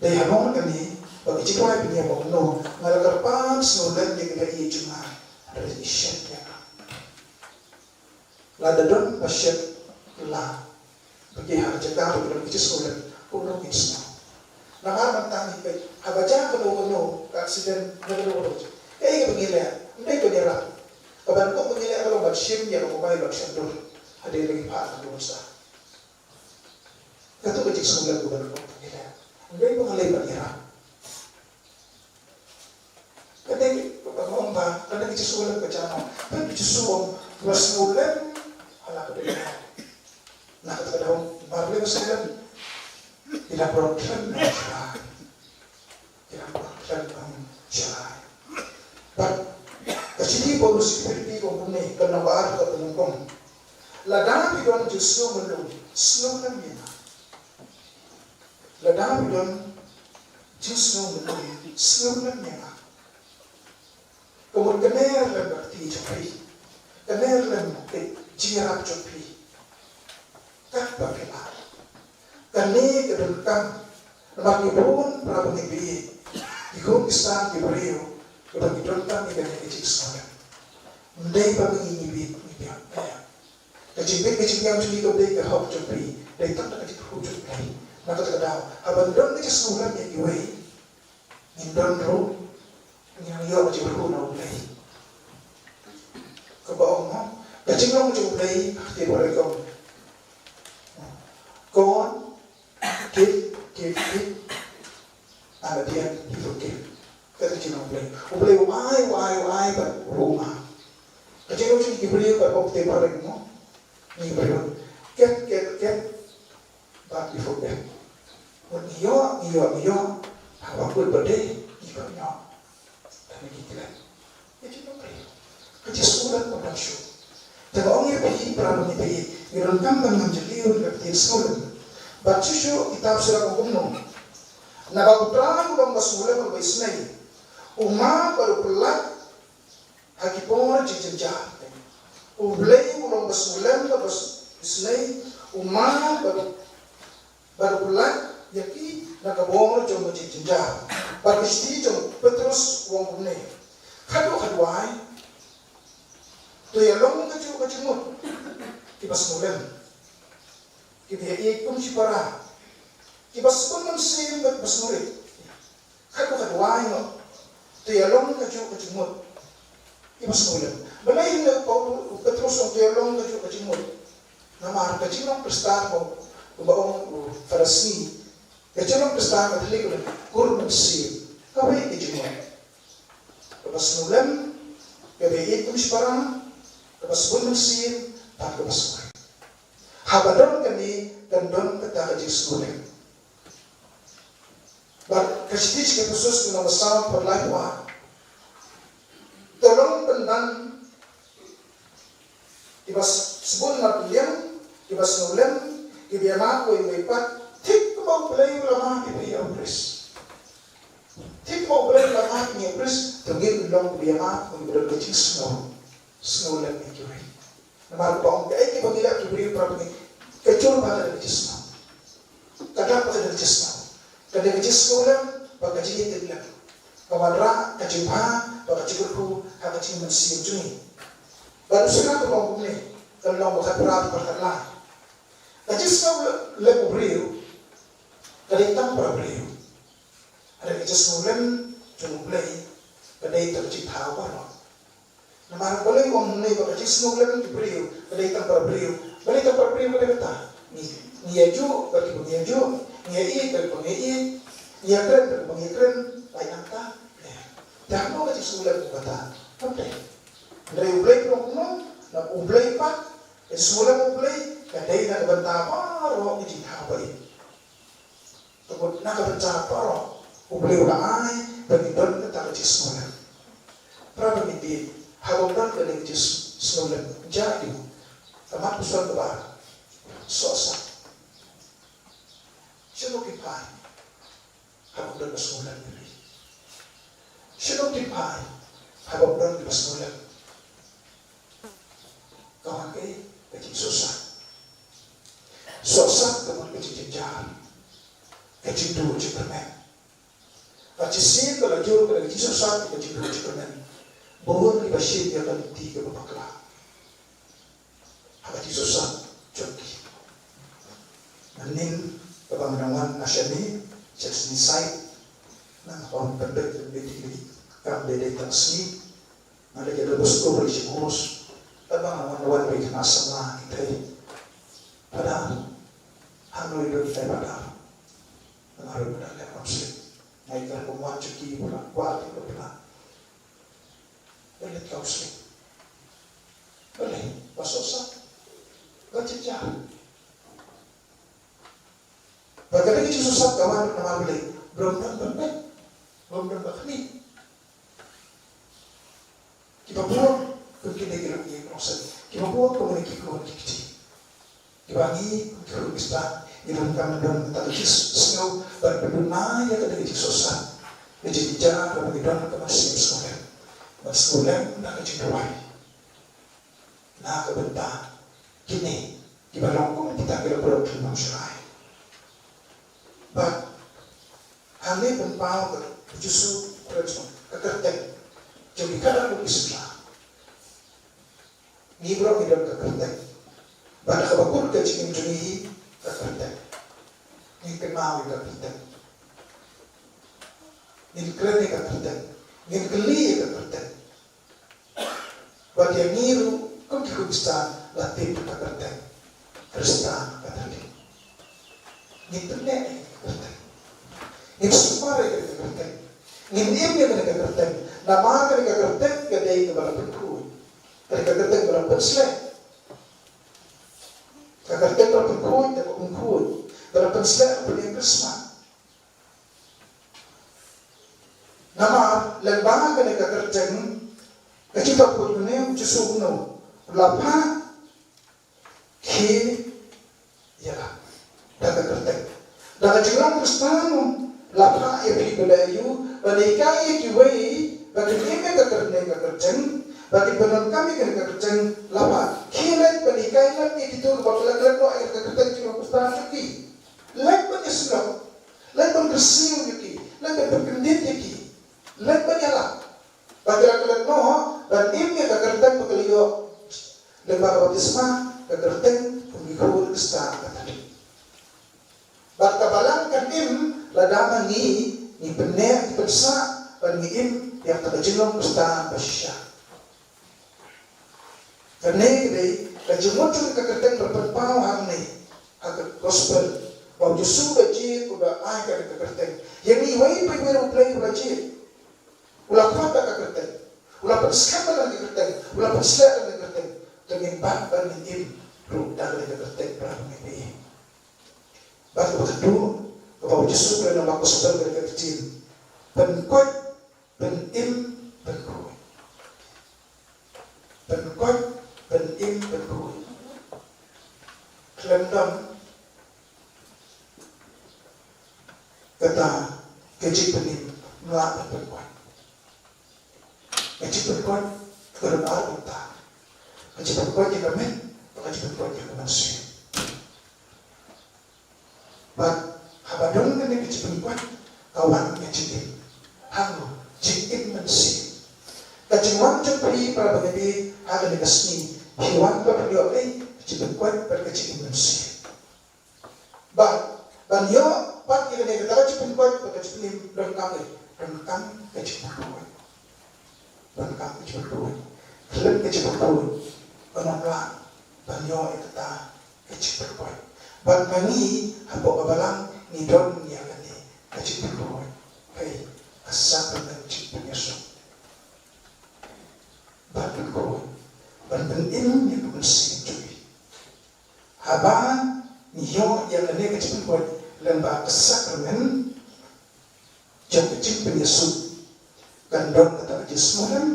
Dei halor kane ba ka jingduwai ba ngi ïa, ba kumno nga la kyrpad sngewlem ïa kiba ïeit jong nga, hynrei ki shet ïa nga. Lada don ba shet la ba ki ha ka jaka ba ki don ka jingsngewlem, kumno ngin sngew? Namar mynta ngi peit haba jia kano kano ka accident, kano kano ka jia, kaei kaba ngi leh? Ym dei ban ïarap. Kaba nyngkong ba ngi leh ka long ban shim ïa ka mobile ban shon dur hadien ba ngi phah ka dur sa. Kato ka jingsngewlem kaba nyngkong ba ngi leh. Ym dei ba nga leit ban ïarap. Ka dei kaba nyngkong ba ka dei ka jingsngewlem ka jia noh. Peit ba U Jisu u ong ba sngewlem ha la ka dohnud. Na kata ka daw namar ba sngewlem, ki la burom khlem noh sha. Ki la burom khlem noh sha. Bad ka shithi u Paulus sha ki Philippi ka ong kumne, ka lynnong ba ar ka dkhot ba nyngkong. Lada phi don jingsngew myllung, sngewlem ïa nga. Lada phi don jingsngew myllung, sngewlem ïa nga. Ka mut kane lem ka kti jong phi, kane lem ka jingïarap jong phi. Katba phi lah. Kane ka donkam namar ngi bun para bangeit ba ïeit, ki khun ki sem, ki briew, kiba ngi donkam ïa kane ka jingsngewlem. Ym dei ba ngi, ngi bieit, ngi biang. Ka jingbit ka jingbiang jong ngi kam dei ka hok jong phi, dei tang da ka jingkyrkhu jong U Blei. Na kata ka daw haba ngi don ka jingsngewlem ïa kiwei, ngin don ruh, ngin ïoh ka jingkyrkhu na U Blei. Kaba ong mo, ka jinglong jong U Blei ha ka ktien Baibl ka ong, God give, give, give, and at the end he forgive. Kata ka jinglong U Blei. U Blei u ai, u ai, u ai bad u map. Ka jinglong jong ngi ki briew bad ka ktien Baibl ka ong mo, ngi briew, get, get, get, bad ngi forget. Ngi ïoh, ngi ïoh, ngi ïoh, haba kut ba dei ngi pynïoh. Tang ngi klet. Ka jingsngewlem, ka jingsngewlem kam don shuh. Te nga ong ïa phi para bangeit, ngi donkam ban ngam jylliew ïa ka ktien sngewlem. Bad shuh shuh kitab Sirah ka ong kumno, naba U Trai u long uba sngewlem bad uba isynei, u map bad u pyllait ha ki bor jingjynjar. U Blei u long uba sngewlem bad uba isynei, u map bad, bad u pyllait ïa ki na ka bor jong ka jingjynjar. Bad ka shithi jong u Petros u ong kumne, khadduh khadduh ai, to ïalong kajuh ka jingmut, kiba sngewlem, kiba ïaieit kum shipara, kiba sbun mynsiem bad ba sngewrit. Khadduh khadduh ai noh, to ïalong kajuh ka jingmut, kiba sngewlem. Balei hynrei u Petros u ong to ïalong kajuh ka jingmut? Namar ka jinglong Khristan, kumba ong u Pharisi, ka jinglong Khristan ka thylliej ïa ka kur mynsiem. Kawei ka jingmut, kaba sngewlem, kaba ïaieit kum shipara, kaba sbun mynsiem, bad kaba sngewrit. Haba don kane, kan don kata ka jingsngewlem. Bad ka shithi sha ki Ephesus ka lynnong ba saw dkhot laiphew ar, to long pynban kiba sbun marwei, kiba sngewlem, kiba ïamap uwei uwei pat, thik kumba U Blei u la map ïa phi ha U Khrist. Thik kumba U Blei u la map ïa U Khrist, to ngin long kiba ïamap, kiba don ka jingsngew, sngewlem ïa kiwei. Namar ba ong kaei kaba ngi leh ki briew para bangeit, ka jur ba ka dei ka jingsngew, ka dap ba ka dei ka jingsngew, ka dei ka jingsngewlem bad ka jingïatiplem. Ka wanrah ka jingbha bad ka jingkyrkhu ha ka jingmynsiem jong ngi. Bad u Sirah ka ong kumne, ka lynnong ba khatphra dkhot khatlai, ka jingsngewlem u briew ka dei tang para briew. Hynrei ka jingsngewlem jong U Blei ka dei tang ka jingthaw baroh. Namar balei u ong hangne ba ka jingsngewlem ki briew ka dei tang para briew? Balei tang para briew ka dei kata? Ngi, ngi ïa juh bad kiba ngi ïa juh, ngi ïa ïeit bad kiba ngi ïa ïeit, ngi ïa kren bad kiba ngi ïa kren, lai nangta. Te hangno ka jingsngewlem kata? Kam dei. Hynrei U Blei u ong kumno? Na U Blei pat, ka jingsngewlem U Blei ka dei na ka bynta baroh ki jingthaw ba ïeit. Te na ka bynta baroh U Blei u la ai ba ngin don kata ka jingsngewlem. Para bangeit, haba ym don kane ka jingsngewlem, jia aïu? Ka mat puson kaba ar. Sohsat. Shano ki phai haba ym don ka sngewlem? Shano ki phai haba ym don ka sngewlem? Ka wan kaei? Ka jingsohsat. Sohsat ka wan ka jingjynjar, ka jingduh jingkyrmen. Bad shisien ba la jur ka da ka jingsohsat, ka jingduh jingkyrmen, bun kiba shim ïa ka lynti kaba bakla ha ka jingsohsat jong ki. Mynnin kaba nga dang wan na shane, sha Snisaid, nga wan pynbeit, pynbeit ïa ki, kam dei dei tang sngi. Nga leit ïa ka bus, ka bus, ka bus. Tang ba nga wan, wan beit na samla ki thei. Padahal hangno i don thei padahal. Nga ruh nga leh counseling. Nga ïa ka kum wan sha ki, pura kwah ki, pura. Nga leh counseling. Balei? Ba sohsat. Ba jynjar. Bad kata ka jingsohsat ka wan namar balei? Ba ym don ban peit, ba ym don ban khmih. Kiba bun kum kine ki long ïing ki long seng. Kiba bun kum kine ki khun ki kti. Kiba ngi kum ki khun Khristan ngi donkam ban don kata ka jingsngew ban pynduh ïa kata ka jingsohsat, ka jingjynjar, ban ngi don ka mynsiem sngewlem, ban sngewlem na ka jingduwai. Na ka bynta kine kiba long kum kita ki la pynlong, pynlong shai. Bad hangne pynpaw ka, u Jisu u kren sha ka kyrteng jong ki khadar ki synran. Ngi baroh ngi don ka kyrteng. Bad ha kaba kut ka jingim jong ngi hi ka kyrteng. Ngin kynmaw ïa ka kyrteng. Ngin kren ïa ka kyrteng. Ngin kylli ïa ka kyrteng. Bad ïa ngi ruh kum ki Khristan la tip ka kyrteng Khristan Katholik. Ngin pynneh ïa ka kyrteng. Ngin sumar ïa ka kyrteng. Ngin im ïa ka kyrteng. Namar ka kyrteng ka dei kaba la pynkhuid. Ka kyrteng ba la pynsleh. Ka kyrteng ba la pynkhuid, ka pynkhuid. Ba la pynsleh, ba pynïeng kyrshah. Namar lem bad kane ka kyrteng, ka jingthoh kut kane u Jisu kumno? La phah, khie ïalap da ka kyrteng. Da ka jinglong Khristan, la phah ïa phi ba la ïoh ban hikai ïa kiwei ba kin im ïa ka kyrteng, ka kyrteng, ba kin pyndonkam ïa ka kyrteng, la phah, khie leit ban hikai lem ïa kito kiba la klet noh ïa ka kyrteng jong ka Khristan jong ki. Leit ban ïasnoh, leit ban kyrsiew ïa ki, leit ban pynkyndit ïa ki, leit ban ïalap. Ba ki la klet noh ban im ïa ka kyrteng ba ki la ïoh lyngba ka baptisma, ka kyrteng kum ki khun Khristan Katholik. Bad ka balang kan im lada ma ngi ngi pynneh, ngi pynsah ban ngi im ïa kata ka jinglong Khristan ba shisha. Kane ka dei ka jingmut jong ka kyrteng ba la pynpaw hangne ha ka gospel, ba u Jisu u la jied, u la ai ka, ka kyrteng. Ïa ngi iwei pa iwei U Blei u la jied. U la khot da ka kyrteng. U la pynskhem da ka kyrteng. U la pynsleh da ka kyrteng. Te ngin bat ban ngin im ruh da ka kyrteng, para bangeit. Bad kaba khatduh, kaba u Jisu u kren ha ka gospel, ka dei ka ktien pynkoit, pynim, pynkhuid. Pynkoit, pynim, pynkhuid. Khlem don kata ka jingpynim, ym lah ban pynkoit. Ka jingpynkoit ka don ar bynta. Ka jingpynkoit ïa ka met, bad ka jingpynkoit ïa ka mynsiem. Bad haba don kane ka jingpynkoit, ka wan ka jingim. Hangno? Jingim mynsiem. Ka jingwan jong phi, para bangeit, ha kane ka sngi, phi wan ban pynïoh ei? Ka jingpynkoit bad ka jingim mynsiem. Bad ban ïoh pat ïa kane, kata ka jingpynkoit bad ka jingpynim, donkam ei? Donkam ka jingpynkoit. Donkam ka jingpynkoit. khlem ka jingpynroi, un ym lah ban ïoh ïa kata ka jingpynroi. Bad ma ngi hapoh ka balang ngi don ïa kane ka jingpynroi, kaei ka sakramen jingpynïasuk. Ban pynroi, ban pynim ïa ka mynsiem jong ngi. Haba ngi ïoh ïa kane ka jingpynroi lyngba ka sakramen jong ka jingpynïasuk, kan don kata ka jingsngewlem,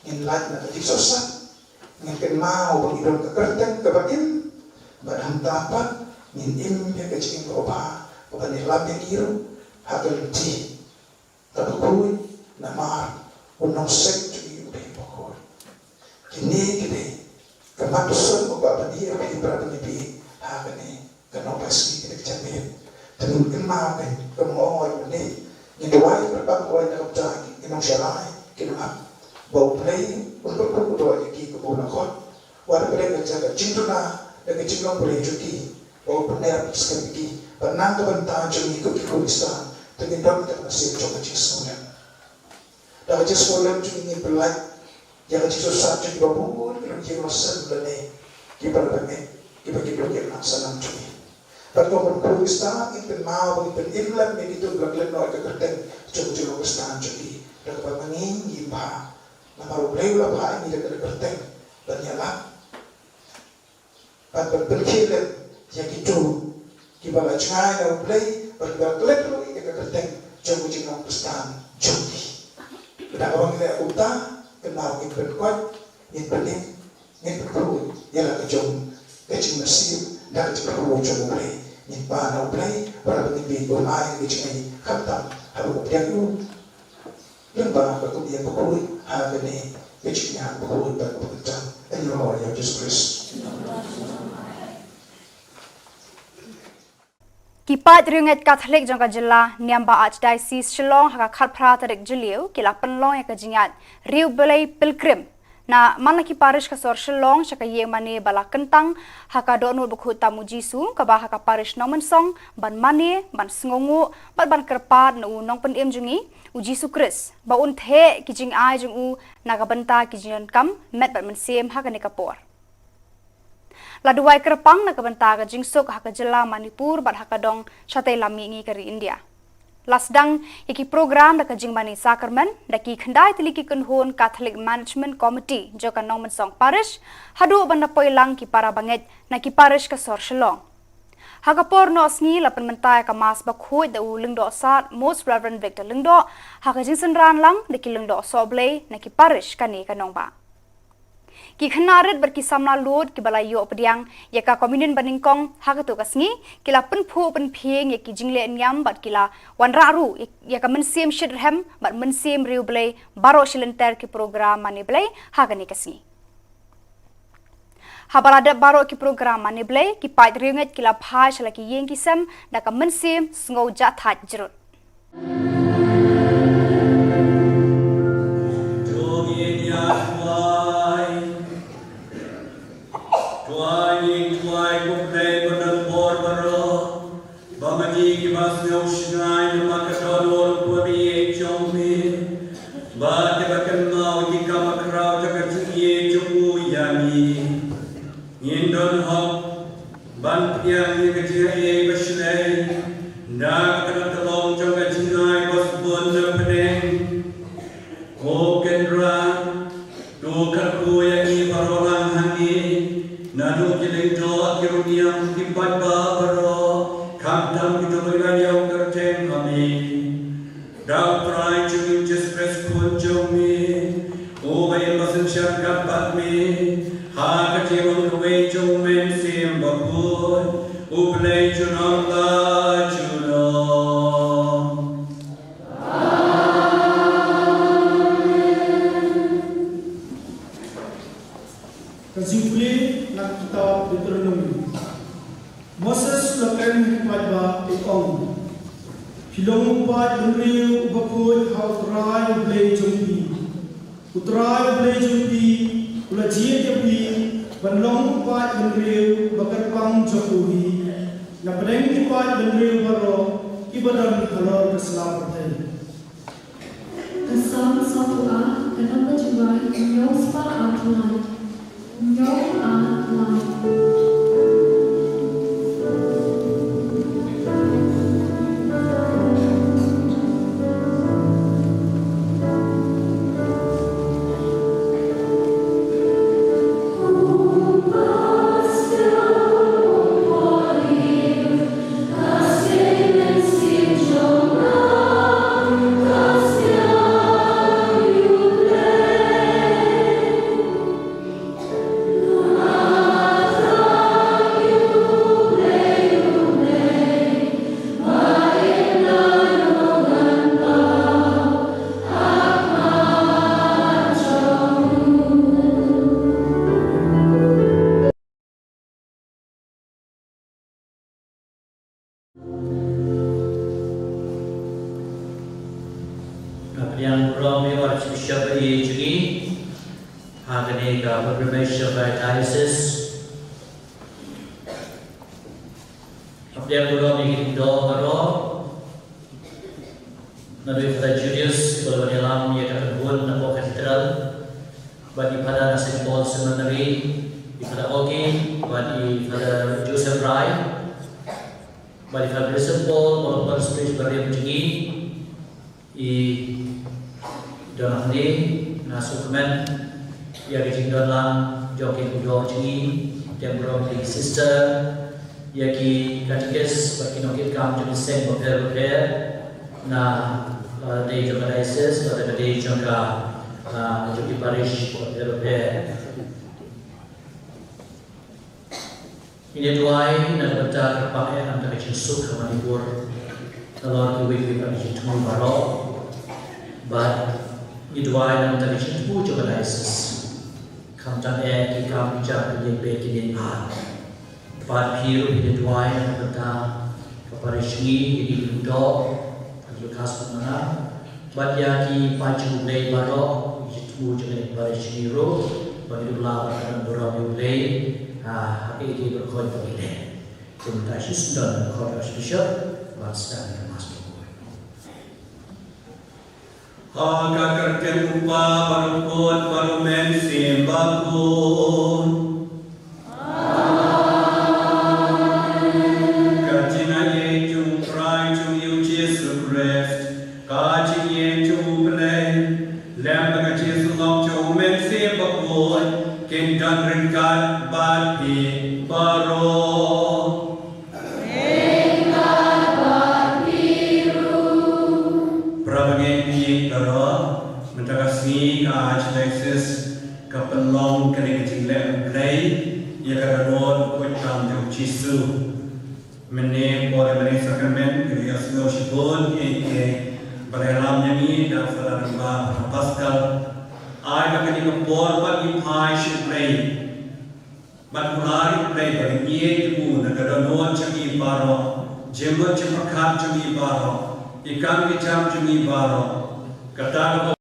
ngin lait na ka jingsohsat, ngin kynmaw ba ngi don ka kyrteng kaba im, bad hangta pat ngin im ïa ka jingim kaba bha, kaba ngi lam ïa ngi ruh ha ka lynti kaba khuid, namar u nongseng jong ngi u dei uba khuid. Kine ki dei ka mat u sngewbha ban ïa phi para bangeit ha kane ka Nongpynsngi kane ka janmiet. Te ngin kynmaw ne ka mong oi ne ngin duwai kyrpad oi na ka bynta ki nongshakri ki nongap ba U Blei un pynkup u doh ïa ki kaba u la khot. Wat pynlong ka jaka jingduna da ka jinglong pule jong ki ba u pynlong skhem ki ba na ka bynta jong ngi kum ki Khristan te ngin don ka mynsiem jong ka jingsngewlem. Da ka jingsngewlem jong ngi ngin pynlait ïa ka jingsngewsih jong kiba bun ki long ki nongsan lane kiba la bangeit kiba ki duk ïa ka nongsan jong ngi. Bad kum ki Khristan ngin pynmaw ba ngin pynim lem ïa kito kiba la klet noh ïa ka kyrteng jong ka jinglong Khristan jong ki da kaba ma ngi ngim bha. Namar U Blei u la bha ïa ngi da ka kyrteng ban ïalap bad ban pynkhie lem ïa kito kiba la jngai na U Blei bad kiba la klet ruh ïa ka kyrteng jong ka jinglong Khristan jong ki. Da kaba ngi leh kumta, kynmaw ngin pynkoit, ngin pynim, ngin pynkhuid ïa la ka jong ka jingmynsiem da ka jingpynroi jong U Blei. Ngin pan na U Blei ba la ngin bit ba u ai ka jingim khamtam haba u pdiang u. Lyngba ka kum ïa ka khuid ha kane ka jingïaid bakhuid bad bakhuid tam. Ïa u Lord ïa u Jisu Khrist. Ki paid riewngeit Katholik jong ka jylla, niam ba Archdiocese Shillong ha ka khatphra tarik Jylliew, ki la pynlong ïa ka jingïaid Riewblei Pilgrim na man la ki parish ka sor Shillong sha ka ïing mane ba la kyntang ha ka dohnud bakhuid tam u Jisu, kaba ha ka parish Nongmynsong, ban mane, ban sngewnguh bad ban kyrpad na u Nongpynim jong ngi, u Jisu Khrist, ba un theh ki jingai jong u na ka bynta ki jingdonkam met bad mynsiem ha kane ka por. La duwai kyrpang na ka bynta ka jingsuk ha ka jylla Manipur bad ha ka dong shatei lam mihngi ka ri India. La sdang ïa ki program da ka jingmane sakramen da ki khyndai tylli ki kynhun Catholic Management Committee jong ka Nongmynsong Parish, haduh ban da poi lang ki para bangeit na ki parish ka sor Shillong. Ha ka por noh sngi la pynmynta ïa ka Mass bakhuid da u Lyngdoh Sad Most Reverend Victor Lyngdoh, ha ka jingsynran lang da ki Lyngdoh Sohblei na ki parish kane ka nongbah. Ki khynnah rit bad ki samla lud kiba la ïoh pdiang ïa ka communion banyngkong ha kato ka sngi, ki la pynphuh pynphieng ïa ki jingleh niam bad ki la wanrah ruh ïa ka mynsiem shitrhem bad mynsiem riewblei baroh shi lynter ki program mane Blei ha kane ka sngi. Haba la dep baroh ki program mane Blei, ki paid riewngeit ki la phai sha la ki ïing ki sem da ka mynsiem sngew jahthait jrut. Ba ma ngi kiba sngew shngaiñ namar ka dohnud ba ïeit jong me, bad kiba kynmaw ïa ki kam bakhraw jong ka jingïeit jong u ïa ngi, ngin don hok ban pdiang ïa ka jingaiei ba shlei da kata ka tyllong jong ka jingai ba sbun na pdeng. Ko Kynrad, to kyrkhu ïa ngi baroh lang hangne, naduh ki lyngdoh, ki rynïeng, ki paidbah baroh, khamtam kito kiba ïoh kyrteng ha me. Da U Trai jong ngi Jisu Khrist Khun jong me, uba im ba synshar kat bad me ha ka jinglong kawei jong U Mynsiem Bakhuid, U Blei junom la junom. Ka jingpule na ka kitab Deuteronomi. Moses u la kren ha ki paidbah, u ong: Phi long u paid bynriew uba khuid ha U Trai U Blei jong phi. U Trai U Blei jong phi u la jied ïa phi ban long u paid bynriew ba kyrpang jong u hi na pdeng ki paid bynriew baroh kiba don halor ka sla pyrthei. Ka Salm sawphew ar, Nang ka jingrwai, Ñiewspah Ar Lai. Ñiewspah Ar Lai. Nga pdiang burom ïa u Archbishop jong ngi ha kane ka pilgrimage jong ka diocese. Nga pdiang burom ïa ki doh baroh, naduh i Father Julius, uba la wan ïalam ïa ka kynhun napoh Cathedral, bad i Father na Saint Paul Seminary, i Father Oki, bad i Father Joseph Rai, bad i Father Vincent Paul, uba la pynskhem ïa ka jingim, i don hangne, nga sngewkmen ïa ka jingdon lang jong ki nongdon jingim, pdiang burom ïa ki sister, ïa ki katikis bad ki nongkitkam jong ki seng bapher bapher na, uh, lade jong ka diocese bad lade jong ka, uh, jong ki parish bapher bapher. Ngin ïa duwai na ka bynta ka pang eh na ka bynta ka jingsuk ha Manipur, nalor kiwei kiwei pat ki jingthmu baroh. Bad ngi duwai na ka bynta ka jingthmu jong ka diocese, khamtam eh ki kam ki jam, ki lieng beiñ ki lieng bha. Bad phi ruh ngin ïa duwai na ka bynta ka parish ngi, ïa ki Hynñiewtrep, ïa ki Khasi bad Mara. Bad ïa ki paid jong U Blei baroh, ki jingthmu jong ka parish ngi ruh, ba ngin ïa duwai bad ka don burom ïa U Blei, ha, ha kaei kaei baroh kawei ba ngi leh. Te mynta shisien don ka khot u Archbishop ban sdang ïa ka Mass. Ha ka kyrteng U Kpa bad U Khun bad U Mynsiem Bakhuid. Ka jingaiei jong U Trai jong ngi U Jisu Khrist, ka jingïeit jong U Blei, lem bad ka jingïasyllok jong U Mynsiem Bakhuid, kin don ryngkat bad phi baroh. Para bangeit baroh, mynta ka sngi ka Archdiocese ka pynlong kane ka jingleh U Blei ïa ka dohnud u koit tam jong U Jisu. Mynne por ïa kane ka sakramen, ka ïohsngew shibun ïa kiei kiei ba la ïalam ïa ngi da u Father Rangbah Pascal. Ai ba kane ka por pat ngi phai sha U Blei. Bad khublei ïa U Blei ba ngin ïeit ïa u na ka dohnud jong ngi baroh, jingmut jingpyrkhat jong ngi baroh, ki kam ki jam jong ngi baroh. Kata ka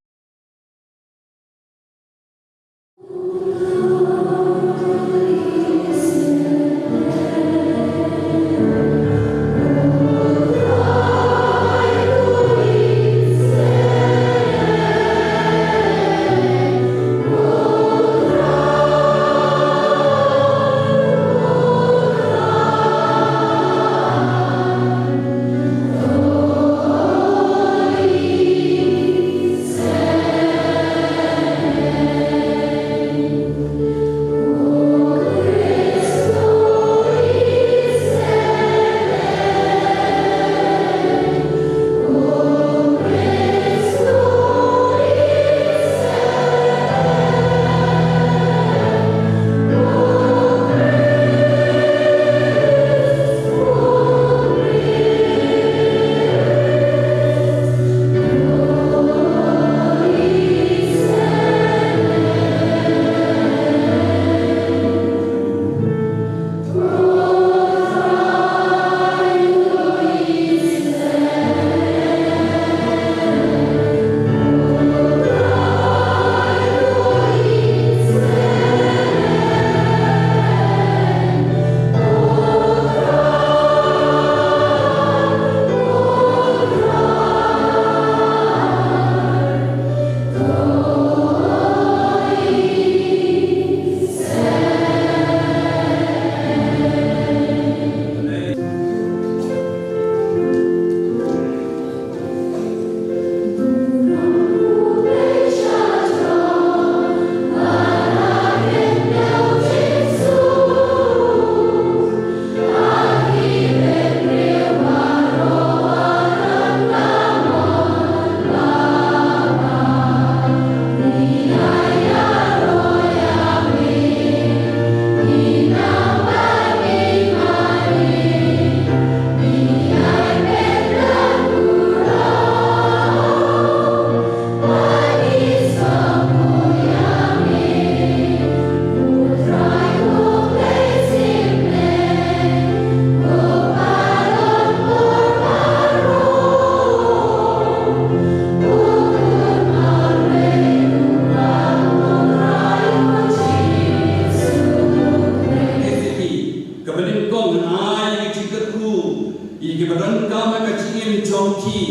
Ka ma ka jingim jong ki,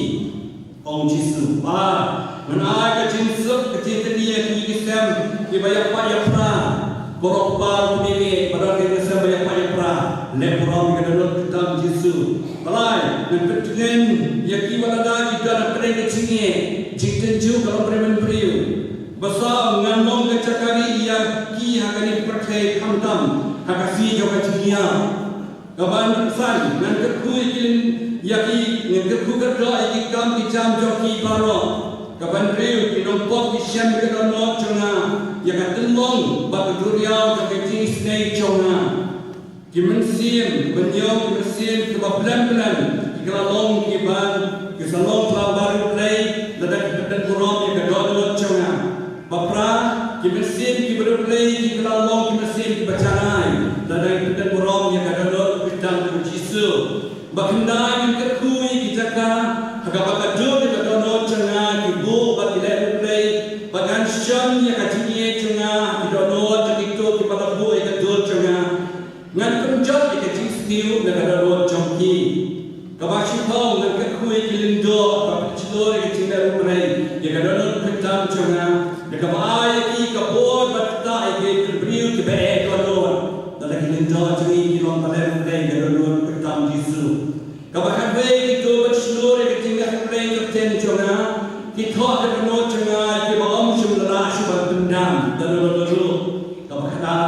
ong Jisu. Ba ngan ai ka jingsuk, ka jingkyrkhu ïa ki, ki sem kiba ïapait ïapra. Ko Kpa ruh me, ba don ki sem ba ïapait ïapra, leh burom ïa ka dohnud kyrteng Jisu. Ba lai, ngan pyntngen ïa ki ba lada ki don hapdeng ka jingeh, jingtynjuh ka long briew man briew. Ba saw, ngan long ka jaka rieh ïa ki ha kane ka pyrthei, khamtam ha ka sngi jong ka jingïap. Kaba san, ngan kyrkhu ïa ki lin, ïa ki, ngan kyrkhu kyrdoh ïa ki kam ki jam jong ki baroh. Kaba hynriew, ki nongpop ki shem ïa ka dohnud jong nga, ïa ka tynlong bad ka duriaw jong ka jingisynei jong nga. Ki mynsiem, ki mynsiem, ki mynsiem kiba blem blem, ki la long kiba, ki sa long kiba riewblei, lada ki pynburom ïa ka dohnud jong nga. Ba phra, ki mynsiem kiba riewblei, ki la long ki mynsiem kiba janai, lada ki pynburom ïa ka dohnud kyrteng jong Jisu. Ba khyndai, ngan kyrkhu ïa ki jaka ha kaba ka dur ïa ka dohnud jong nga, ki buh bad ki leh riewblei, ba kan shon ïa ka jingïeit jong nga ha ki dohnud jong kito kiba la buh ïa ka dur jong nga. Ngan pynjot ïa ka jingsniew na ka dohnud jong ki. Kaba shiphew, ngan kyrkhu ïa ki lyngdoh ba pynshlur ïa ka jingleh riewblei ïa ka dohnud kyrteng jong nga, da kaba ai ïa ki ka bor ban ktah ïa ki briew kiba eh dohnud. Lada ki lyngdoh jong ngi ki long ba leh riewblei ïa ka dohnud kyrteng Jisu. Kaba khatwei, kito ba shlur ïa ka jingleh riewblei kyrteng jong nga, ki thoh ïa ka dohnud jong nga ïa kiba ym shym la lah shuh ban pyndam da lano lano. Kaba khatar,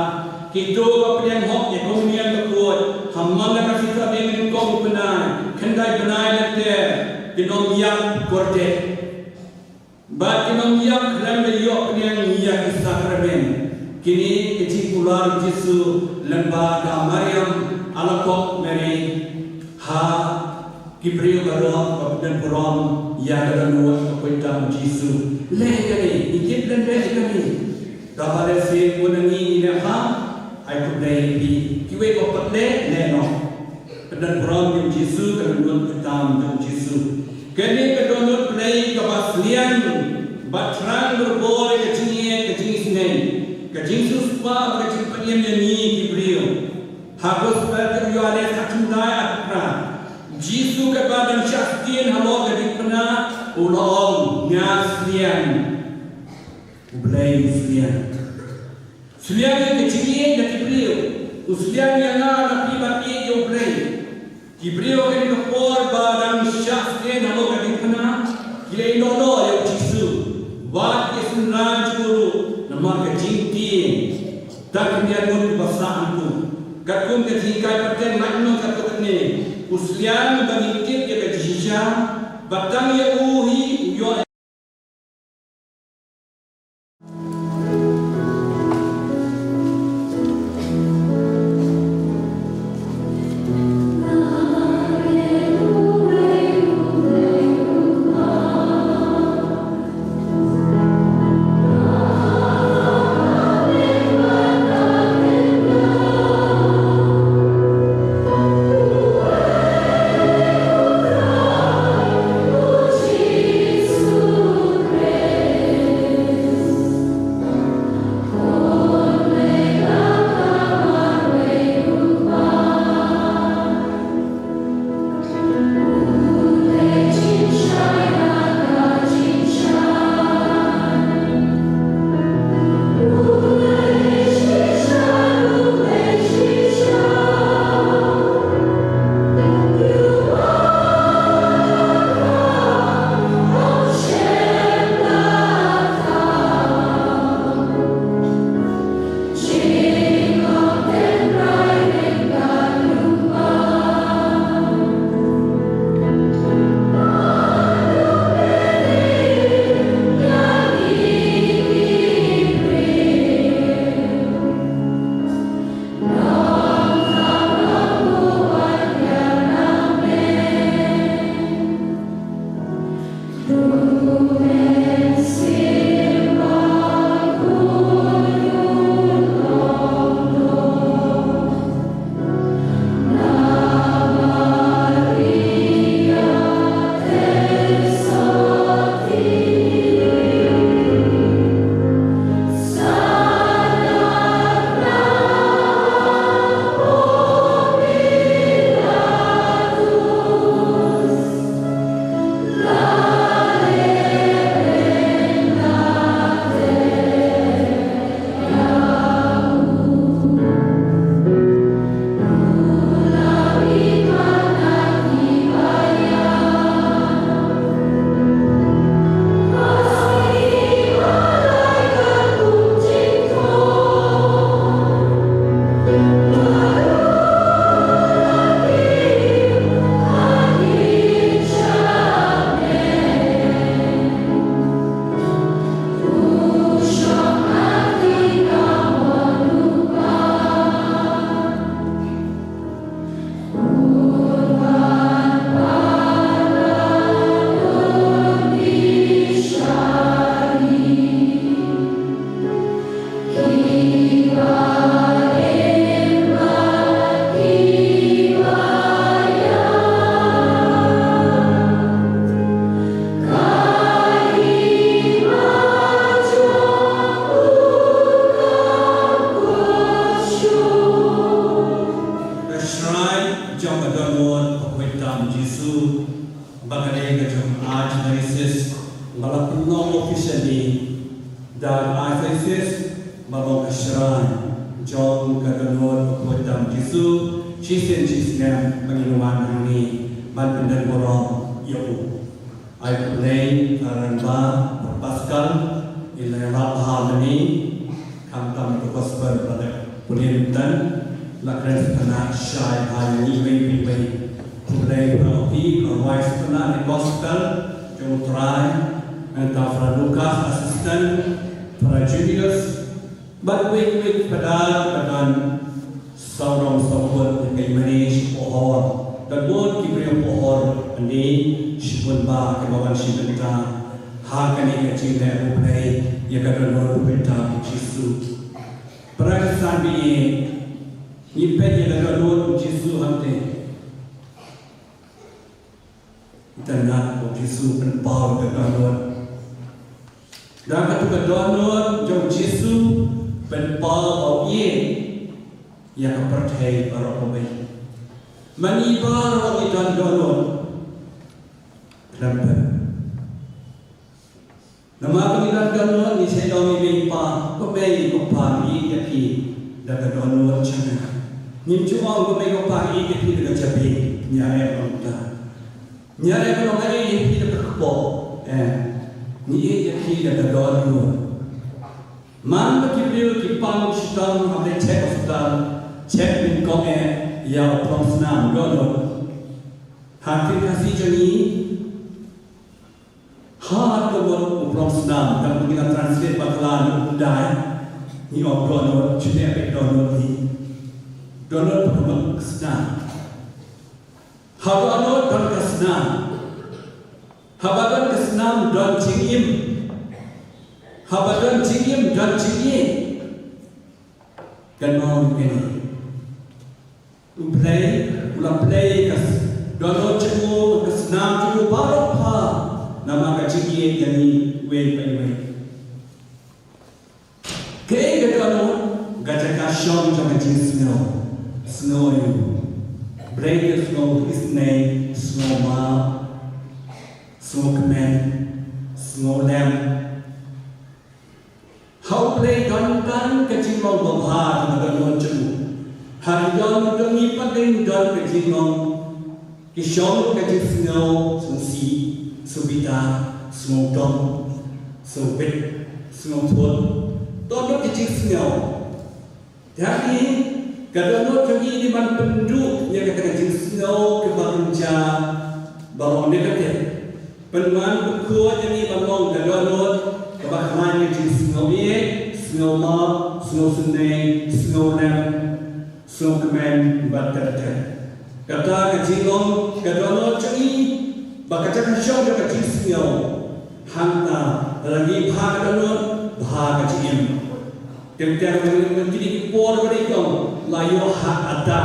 kito ba pdiang hok ïa ka umñiang bakhuid ha man la ka sngi Sahndew nyngkong u bnai, khyndai bnai lynter, kin ym ïap kordit. Bad kin ym ïap khlem da ïoh pdiang ïa ki sakramen. Kine ki jingkular u Jisu lyngba ka Mariam Alakoh Mary ha ki briew baroh ba pynburom ïa ka dohnud kyrteng Jisu. Leh kane, ngi tip lem leh kane. Kaba lehse bun na ngi ngi leh ha, ai khublei ïa phi. Kiwei ba pat leh, leh noh. Pynburom ïa u Jisu, ka dohnud kyrteng jong u Jisu. Kane ka dohnud Blei kaba sliang, ba thrang barabor ïa ka jingïeit, ka jingisynei, ka jingsiewspah, ka jingpynim ïa ngi ki briew. Ha Gospel u Ïoannis khatkhyndai, arphew phra. U Jisu katba dang shah sdien halor ka diengphna, u la ong, nga sliang. U Blei u sliang. Sliang ïa ka jingïeit na ki briew. U sliang ïa nga na phi ban ïeit ïa u Blei. Ki briew ha kane ka por ba dang shah sdien halor ka diengphna, ki la ïehnoh noh ïa u Jisu. Wat ki synran jong u ruh namar ka jingtieng. Tang khyndiat ngut kiba sah nangtu. Katkum ka jinghikai pateng, mat nong katto katne. U sliang ba ngin tip ïa ka jingshisha, ba tang ïa u hi u ïoh Jisu ba ka dei ka jong Archdiocese ba la pynlong officially da Archdiocese ba long ka shrine jong ka dohnud bakhuid tam Jisu. Shisien shisnem ba ngin wan hangne ban pyndep burom ïa u. Ai khublei ïa u Rangbah Pascal, i la ïalap bha mynne, khamtam ïa ka gospel ba la pule mynta, la kren sngewtynnat shai bha ïa ngi iwei pa iwei. Khublei para ki, para rwai sngewtynnat ïa ka gospel jong u Trai, nangta para Lucas assistant, para Julius, bad kiwei kiwei ki paidbah ba don sawdong sawkun, kiba ïa mane sha pohor. Don bun ki briew pohor hangne, shibun bah kiba wan shim bynta ha kane ka jingleh U Blei ïa ka dohnud bakhuid tam Jisu. Para Khristan ba ïeit, ngi peit ïa ka dohnud Jisu hangtei. Itynnat ba u Jisu u pynpaw ïa ka dohnud. Da katu ka dohnud jong u Jisu u pynpaw ba u ïeit ïa ka pyrthei baroh kawei. Ma ngi baroh ngi don dohnud. Khlem pyn Namar ba ngi don dohnud ngi sa ong ïa i mei i pa, ko mei ko pa ngi ïeit ïa phi da ka dohnud jong nga. Ngim ju ong ko mei ko pa ngi ïeit ïa phi da ka jabieng, ngi ïa ong kumta. Ngi ïa ong nga ïeit ïa phi da ka kpoh. Eh, ngi ïeit ïa phi da ka dohnud. Man ba ki briew ki pang shitom ha ka check hospital, check nyngkong eh ïa u prong snam dohnud. Ha ka ktien Khasi jong ngi, ha ka mut u prong snam, tang ba ngi la translate bakla na u Pundai, ngi ong dohnud, shane beit dohnud hi. Dohnud ka mut ka snam. Ha dohnud don ka snam. Haba don ka snam don jingim. Haba don jingim don jingïeit. Kynmaw ïa kane. U Blei u la pynlong ka s-, dohnud jong u, ka snam jong u baroh pha namar ka jingïeit ïa ngi iwei pa iwei. Kaei ka dohnud? Ka jaka shong jong ka jingsngew. Sngew ïa u Blei, ka sngew isynei, sngew map, sngew kmen, sngew lem. Ha U Blei don tang ka jinglong babha ha ka dohnud jong u. Ha ki dohnud jong ngi pat ngi don ka jinglong, ki shong ka jingsngew, sngewsih, sngewbitar, sngewdom, sngewbit, sngewthuh. Dohnud ka jingsngew. Te hangne, ka dohnud jong ngi dei ban pynduh ïa kata ka jingsngew kaba kynja, ba long ne kata. Pynwan pynkhuid ïa ngi ban long ka dohnud kaba khlaiñ ka jingsngew ïeit, sngew map, sngew isynei, sngew lem, sngew kmen bad ter ter. Kata ka jinglong ka dohnud jong ngi ba ka jaka shong jong ka jingsngew. Hangta lada ngi bha ka dohnud, bha ka jingim. Teng teng lada ngi, kine ki por ba dei kong la ïoh ha ata.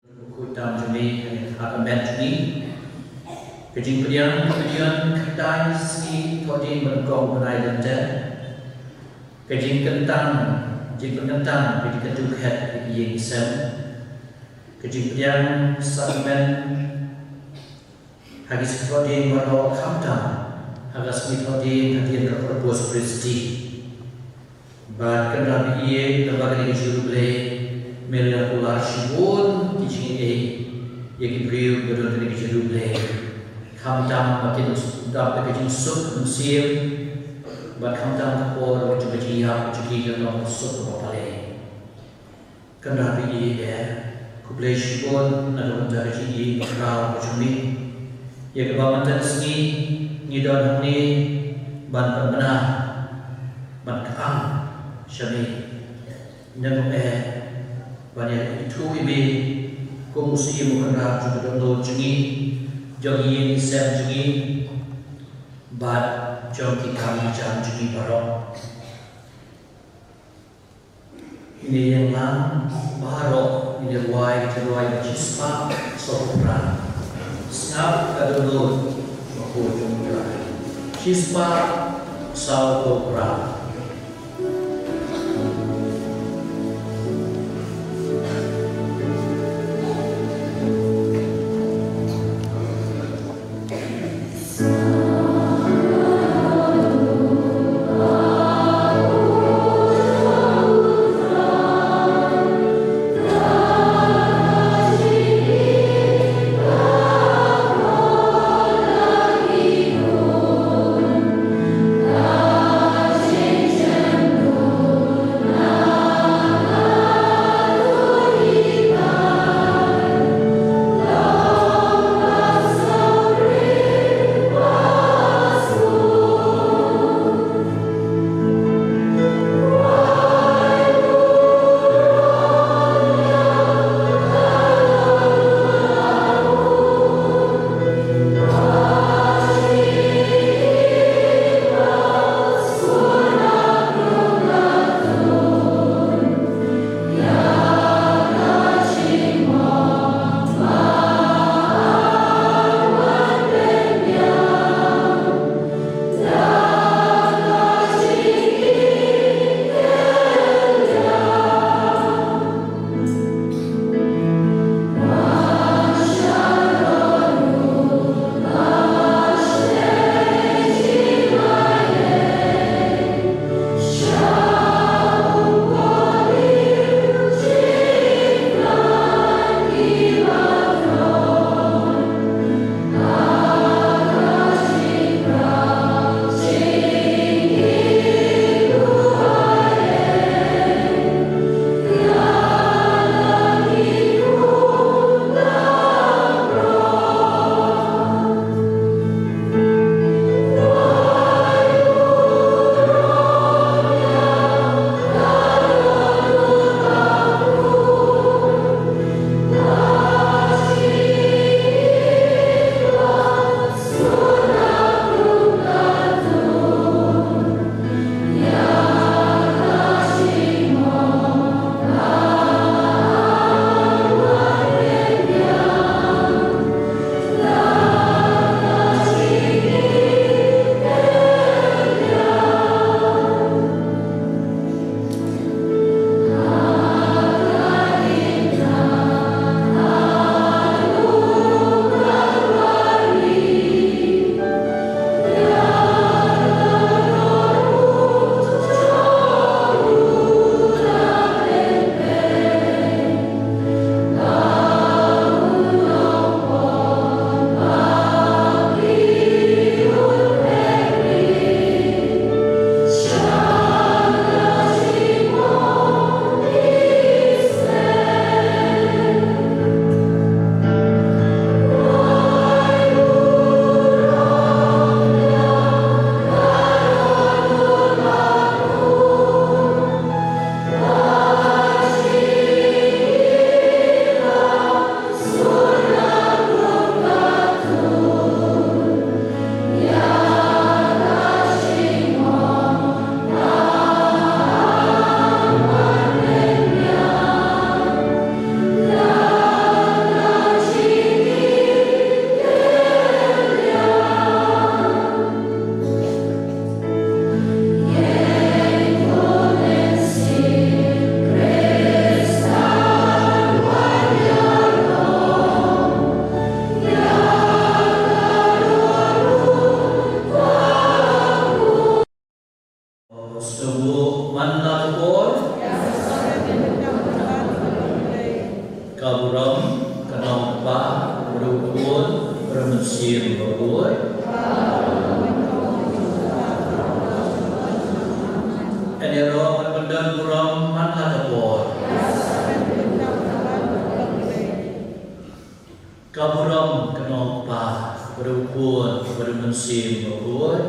Bakhuid tam jong ngi ha ka met jong ngi. Ka jingpdiang, ka jingpdiang khyndai sngi thohdieng ba nyngkong bnai Lent. Ka jingkyntang, jingpynkyntang, ka jingkyntu khet ïa ki ïing ki sem. Ka jingpdiang sakramen ha ki sngi thohdieng baroh, khamtam ha ka sngi thohdieng hadien ka Corpus Christi. Bad kynrad ïa ka ba ka dei ka jingriewblei Me la kular shibun ki jingïeit ïa ki briew ba don ha kane ka jingïeit. Khamtam ba kin dap da ka jingsuk mynsiem, bad khamtam ka por ba jong ka jingïap jong ki ka long ka suk kaba palei. Kynrad baieit, khublei shibun na ka bynta ka jingïeit ba khraw ka jong me. Ïa kaba mynta ka sngi ngi don hangne ban pynbna, ban kyrshan sha me. Ngi ngeit ba ïa ithuh ïa me kum u Syiem u Kynrad jong ka dohnud jong ngi, jong ki ïing ki sem jong ngi, bad jong ki kam ki jam jong ngi baroh. Ngin ïeng lang baroh, ngin ïa rwai ka jingrwai ba shispah sawphew phra. Sngap ka dohnud, ko jong U Trai. Shispah sawphew phra. Ka burom ka nong ka pa, ka ruh khun, ka ruh mynsiem bakhuid. Ïa ro ka pyndon burom man la ka por. Ka burom ka nong ka pa, ka ruh khun, ka ruh mynsiem bakhuid.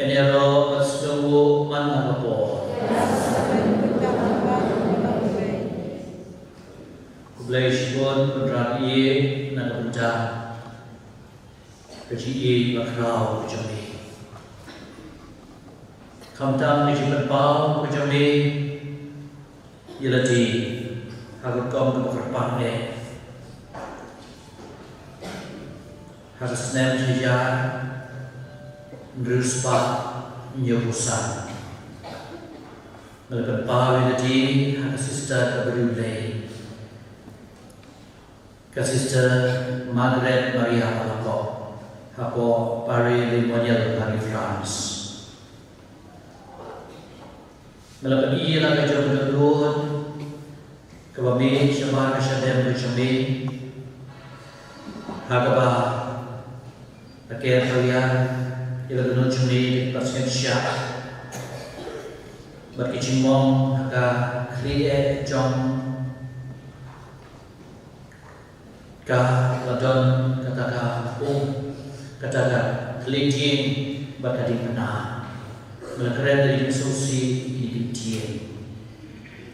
Ïa ro ka sngewbha man la ka por. Khublei shibun Kynrad ïa na ka bynta ka jingïeit bakhraw ka jong me. Khamtam ka jingpynpaw ka jong me ïa lade ha ka rukom kaba kyrpang eh. Ha ka snem shi hajar hynriew spah hynñiewphew san nga la pynpaw ïa lade ha ka sister kaba riewblei, ka Sister Margaret Maria Alakok, hapoh Pare Le Monial ha ri France. Nga la pyni ïa la ka jong ka dohnud kaba mih shabar ka shadem ka jong me, ha kaba la ker palia ïa la ka dohnud jong me, ka sngewsih bad ka jingmong ha ka khlieh jong ka la don kata ka um, kata ka khlieh dieng bad ka diengphna. Nga la kren da ka jingsngewsih ïa kine ki dieng.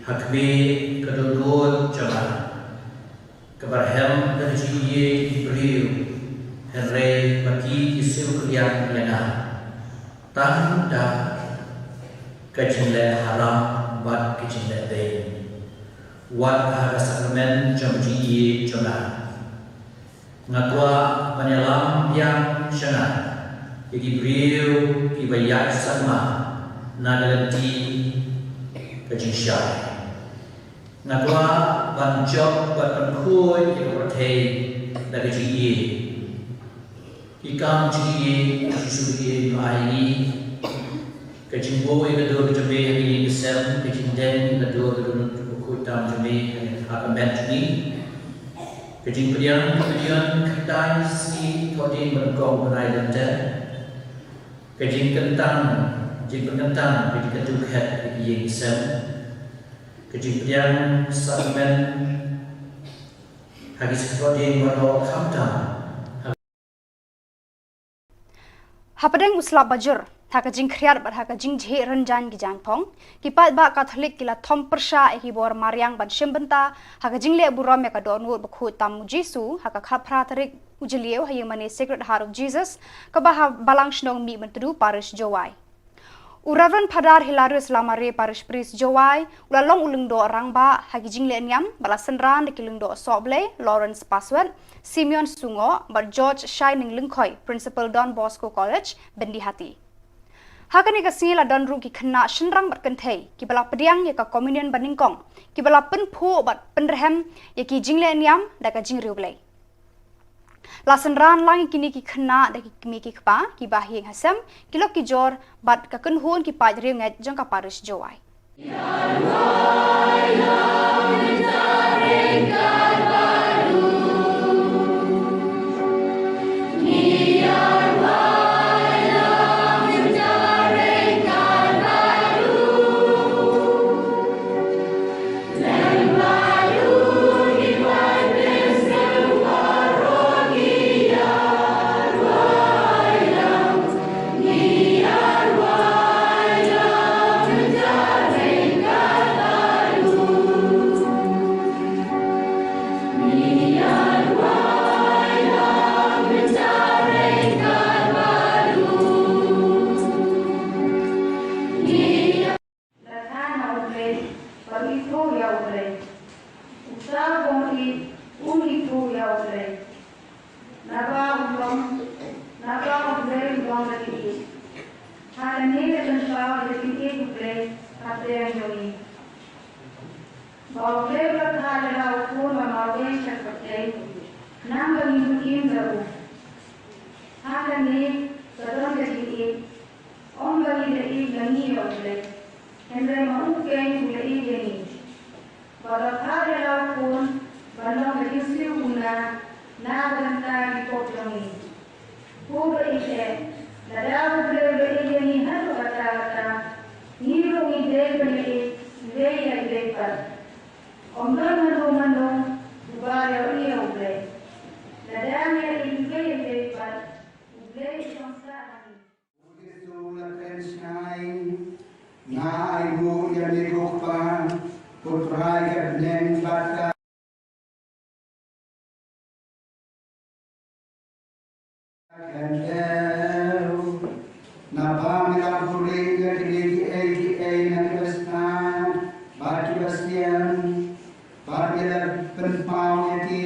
Ha khmih ka dohnud jong nga kaba rhem da ka jingïeit ki briew, hynrei ba ki ki siew kylliang ïa nga tang da ka jingleh haram bad ka jingleh beiñ. Wat ha ka sakramen jong ka jingïeit jong nga, nga kwah ban ïalam biang sha nga ïa ki briew kiba ïaid sakma na ka lynti ka jingshai. Nga kwah ban jop bad ban khuid ïa ka pyrthei da ka jingïeit. Ki kam jingïeit ba U Jisu u la ai ïa ngi. Ka jingbuh ïa ka dur ka jong me ha ka ïing ka sem, ka jingdeng ïa ka dur ka dohnud bakhuid tam jong me ha ka met jong ngi. Ka jingpdiang ka jingpdiang khyndai sngi thohdieng ba nyngkong u bnai Lent. Ka jingkyntang, jingpynkyntang ka jingkyntu khet ha ka ïing ka sem. Ka jingpdiang sakramen ha ki sngi thohdieng baroh khamtam. Hapdeng u slap bajur, ha ka jingkhriat bad ha ka jingjhieh rynjang ki jaiñphong, ki paidbah Katholik ki la thom pyrshah ïa ki bor mariang ban shim bynta ha ka jingleh burom ïa ka dohnud bakhuid tam U Jisu ha ka khatphra tarik u Jylliew ha ïingmane Sacred Heart of Jesus kaba ha Balang Shnong Mihmyntdu, Parish Jowai. U Reverend Phadar Hilarius Lamare, Parish Priest Jowai, u la long u lyngdoh rangbah ha ki jingleh niam bad la synran da ki lyngdoh Sohblei Lawrence Paswet, Simeon Sungoh bad George Shining Lyngkhoi, Principal Don Bosco College, Byndihati. Ha kane ka sngi la don ruh ki khynnah shynrang bad kynthei kiba la pdiang ïa ka Communion banyngkong, kiba la pynphuh bad pynrhem ïa ki jingleh niam da ka jingriewblei. La synran lang ïa kine ki khynnah da ki kmie ki kpa, ki bahaïing hasem, ki lok ki jor bad ka kynhun ki paid riewngeit jong ka Parish Jowai. La thaw na U Blei, bad u ithuh ïa U Blei. Uta u bym ïeit, un ithuh ïa U Blei. Naba u long, naba U Blei u long ka jingïeit. Ha kane la pynpaw ïa ka jingïeit U Blei hapdeng jong ngi. Ba U Blei u la thad ïa la u khun ba marwei sha ka pyrthei, khnang ba ngin im da u. Ha kane ka don ka jingïeit, ym ba ngin da ïeit la ngi ïa U Blei. Hynrei ma u keiñ u la ïeit ïa ngi, bad u la phah ïa la u khun ban long ka jingsiew kumne na ka bynta ki pop jong ngi. Ko ba ïeit, lada U Blei u la ïeit ïa ngi haduh katta katta, ngi ruh ngi dei ban ïeit, ngi dei ïa U Blei pat. Ym don mano mano uba ïa u ïa U Blei. Lada ngi ïeit ngi dei ïa U Blei pat, U Blei u shong sah ha ngi. U Jisu u la kren shai, nga ai nguh ïa me ko Kpa, ko Trai ka bneng bad ka khyndew. Naba me la buhrieh ïa kine kiei kiei na kiba sngap bad kiba sian, bad me la pynpaw ïa ki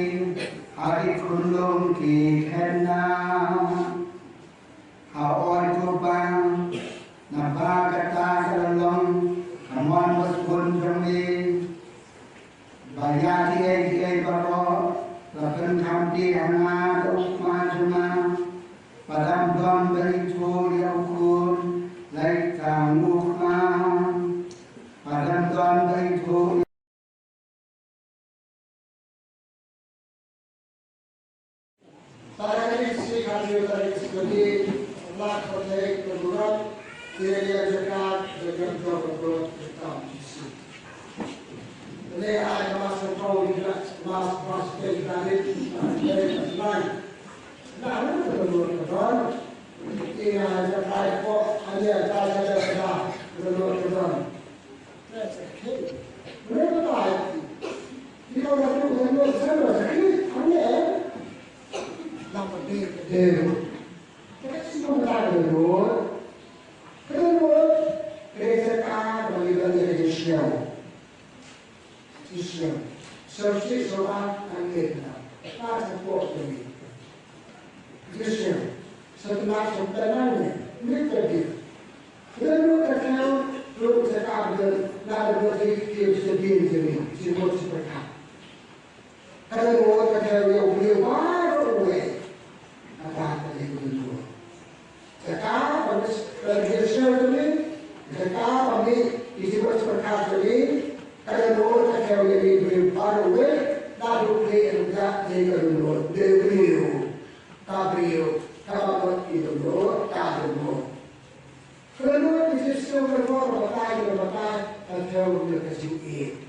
ha ki khunlung ki khynnah. Hooid ko Kpa, naba kata ka la long ka mon basbun jong me, ba ïa kiei kiei baroh la pynkham plie ha nga da u Kpa jong nga. Ba dang don ba ithuh ïa u Khun, lait tang u Kpa. Ba dang don ba ithuh Tarik isih kali tarik sekali, Allah kote keburat, dia dia dekat dengan keburat kita isi. Ini ada masa kau tidak mas pas dari dari lain. Nah, ini keburat keburat. Ini ada kayak kok hanya ada ada keburat keburat. That's okay. Mereka baik. Kita orang tu dengan semua sakit, aneh. Lam pedih, pedih. Kita semua tak ada duit. Kita duit, kita sekarang bagi bagi kita siang. Siang. Sosial soal aneh. Tak support kami. Christian, sa tnat sa tnat ne, ne ka dia. Lano ka thang, lo sa ka abdal, la da ba di ki sa di ni ni, si mo si pa ka. Ka lano ka thang yo yo ba ro we. Ata ka le ko lo. Sa ka ba ni ka Christian ni, sa ka ba ni ki si mo si pa ka ni, ka lano ka thang yo yo ba ro we, la do ni ka dia ka lo, de ni. Ka briew, kaba mut ki dohnud, ka dohnud. Ka dohnud ki jingsngew ka dohnud, ka batai, ka batai, ka thew ïa ka jingïeit.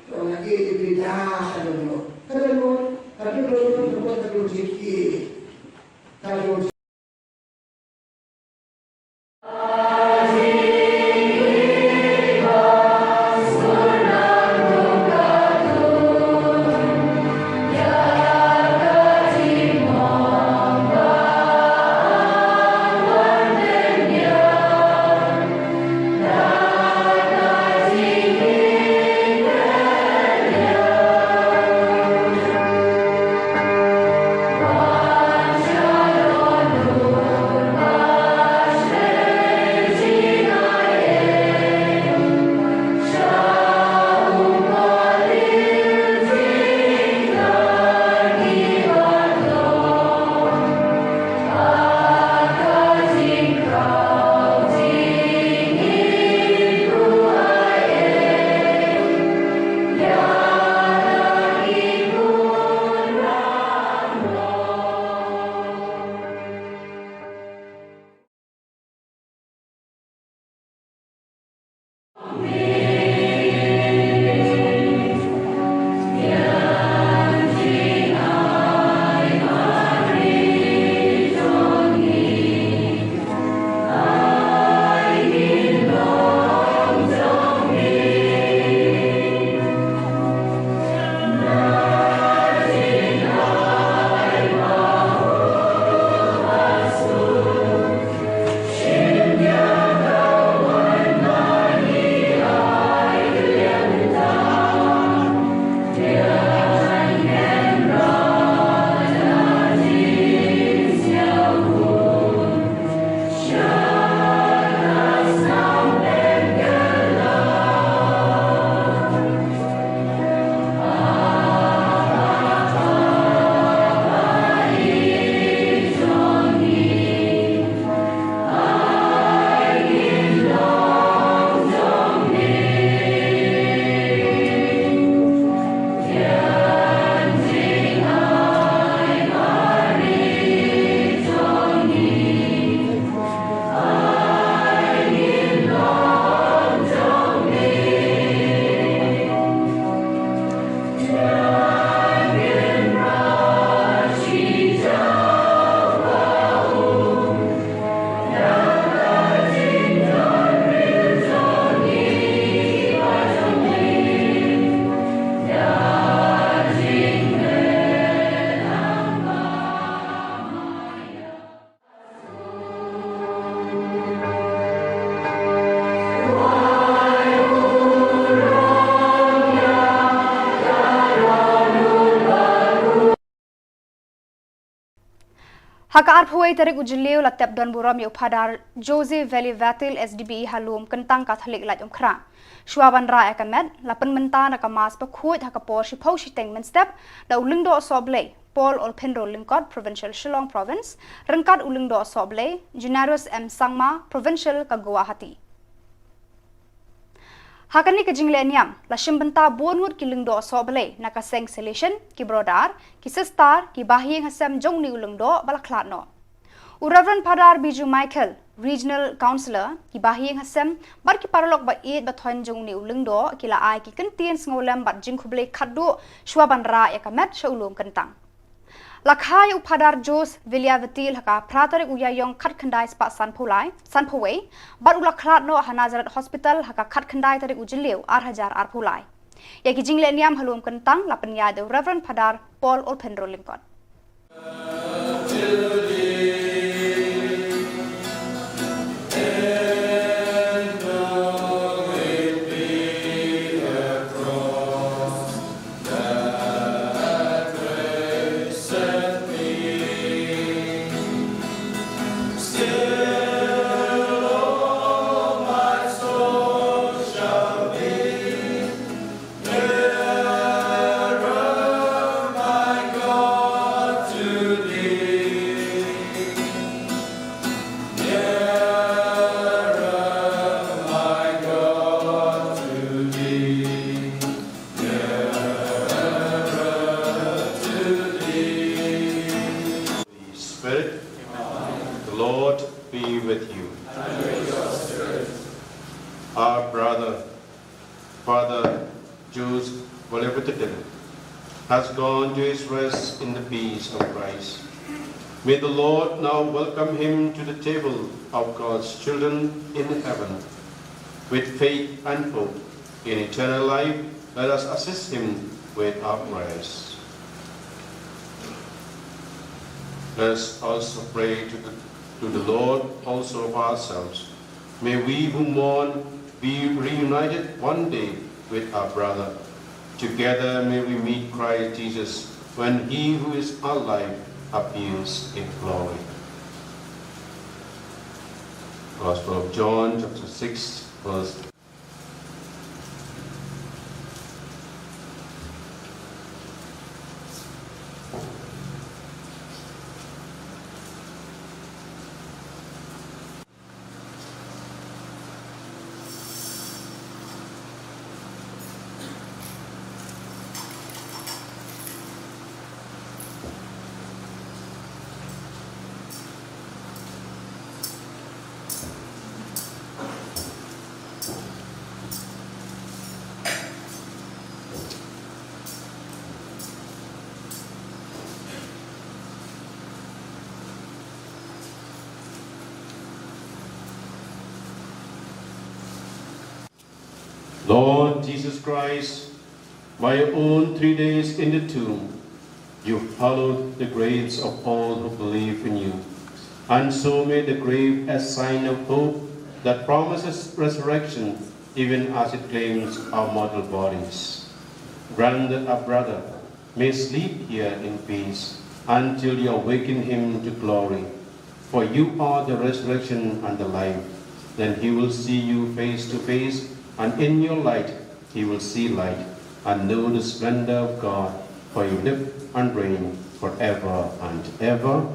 Ka ïeit ïa ki da ka dohnud. Ka dohnud, ka dohnud, ka dohnud, ka dohnud jingïeit. Ka dohnud Ha ka arphew wei tarik u Jylliew la tep don burom ïa u Phadar Jose Veli Vatil, S D B E ha Lum Kyntang Katholik Laitumkhrah. Shuwa ban rah ïa ka met, la pynmynta na ka Mass bakhuid ha ka por shiphew shiteng mynstep da u Lyngdoh Sohblei Paul Olphinro Lyngkot, Provincial Shillong Province, ryngkat u Lyngdoh Sohblei Generous M Sangma, Provincial ka Guwahati. Ha kane ka jingleh niam, la shim bynta bun ngut ki lyngdoh sohblei na ka seng Salesian, ki brodar, ki sistar, ki bahaïing hasem jong une u lyngdoh ba la khlad noh. U Reverend Phadar Biju Michael, Regional Councillor, ki bahaïing hasem bad ki paralok ba ïeit ba thoiñ jong une u lyngdoh ki la ai ki kyntien sngewlem bad jingkhublei khatduh shuwa ban rah ïa ka met sha u Lum Kyntang. La kha ïa u Phadar Jose Veli Vatil ha ka phra tarik u Ïaïong khatkhyndai spah sanphew lai, sanphew wei, bad u la khlad noh ha Nazareth Hospital ha ka khatkhyndai tarik u Jylliew ar hajar arphew lai. Ïa ki jingleh niam ha Lum Kyntang la pynïaid da u Reverend Phadar Paul Olphinro Lyngkot. Spirit. The Lord be with you. Our brother, Father Jules Volevitatin, has gone to his rest in the peace of Christ. May the Lord now welcome him to the table of God's children in heaven. With faith and hope in eternal life, let us assist him with our prayers. Let us also pray to the, to the Lord also of ourselves. May we who mourn be reunited one day with our brother. Together may we meet Christ Jesus when he who is our life appears in glory. Gospel of John, chapter six, verse Lord Jesus Christ, by your own three days in the tomb, you hallowed the graves of all who believe in you, and so made the grave a sign of hope that promises resurrection even as it claims our mortal bodies. Grant that our brother may sleep here in peace until you awaken him to glory. For you are the resurrection and the life. Then he will see you face to face, and in your light he will see light and know the splendor of God, for you live and reign forever and ever.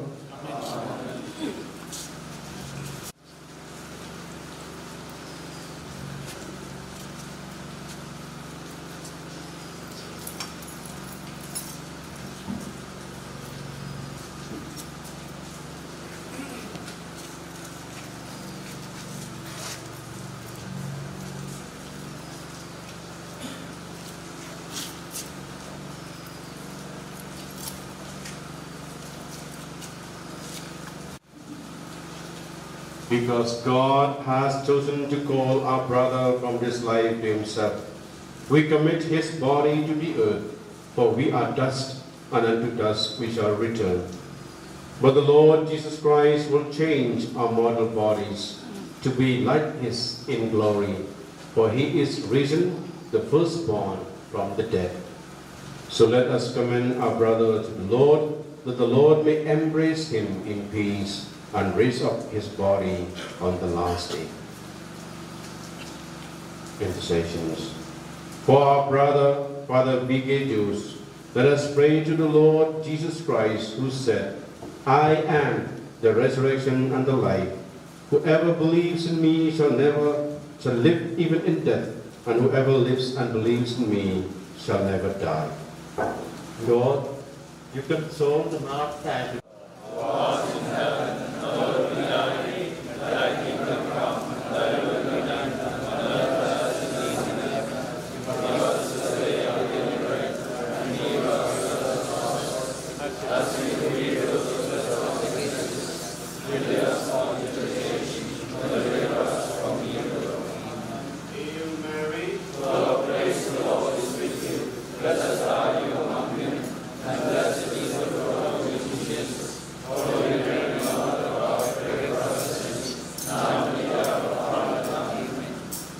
Because God has chosen to call our brother from this life to himself, we commit his body to the earth, for we are dust, and unto dust we shall return. But the Lord Jesus Christ will change our mortal bodies to be like his in glory, for he is risen, the firstborn from the dead. So let us commend our brother to the Lord. that the Lord may embrace him in peace and raise up his body on the last day. Intercessions. For our brother, Father Vike Jus, let us pray to the Lord Jesus Christ, who said, "I am the resurrection and the life. Whoever believes in me shall never, shall live even in death, and whoever lives and believes in me shall never die." Lord, you console the hearts and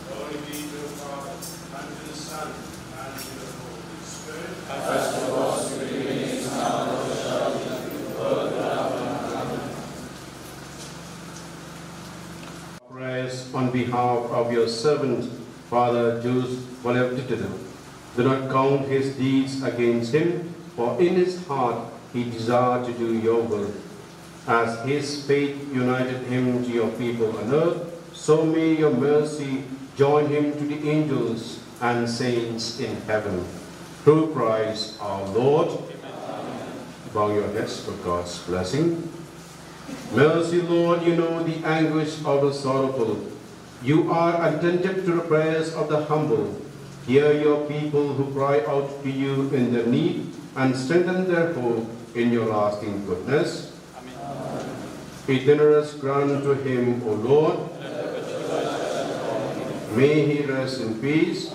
Glory be to the Father, and to the Son, and to the Holy Spirit. As it was in the beginning, is now, and ever shall be, world without end. Amen. Prayers on behalf of your servant, Father Jus Valevtitulu. Do not count his deeds against him, for in his heart he desired to do your will. As his faith united him to your people on earth, so may your mercy join him to the angels and saints in heaven. Through Christ our Lord. Bow your heads for God's blessing. Mercy, Lord, you know the anguish of the sorrowful. You are attentive to the prayers of the humble. Hear your people who cry out to you in their need, and strengthen their hope in your lasting goodness. Amen. Generous grant to him, O Lord. May he rest in peace.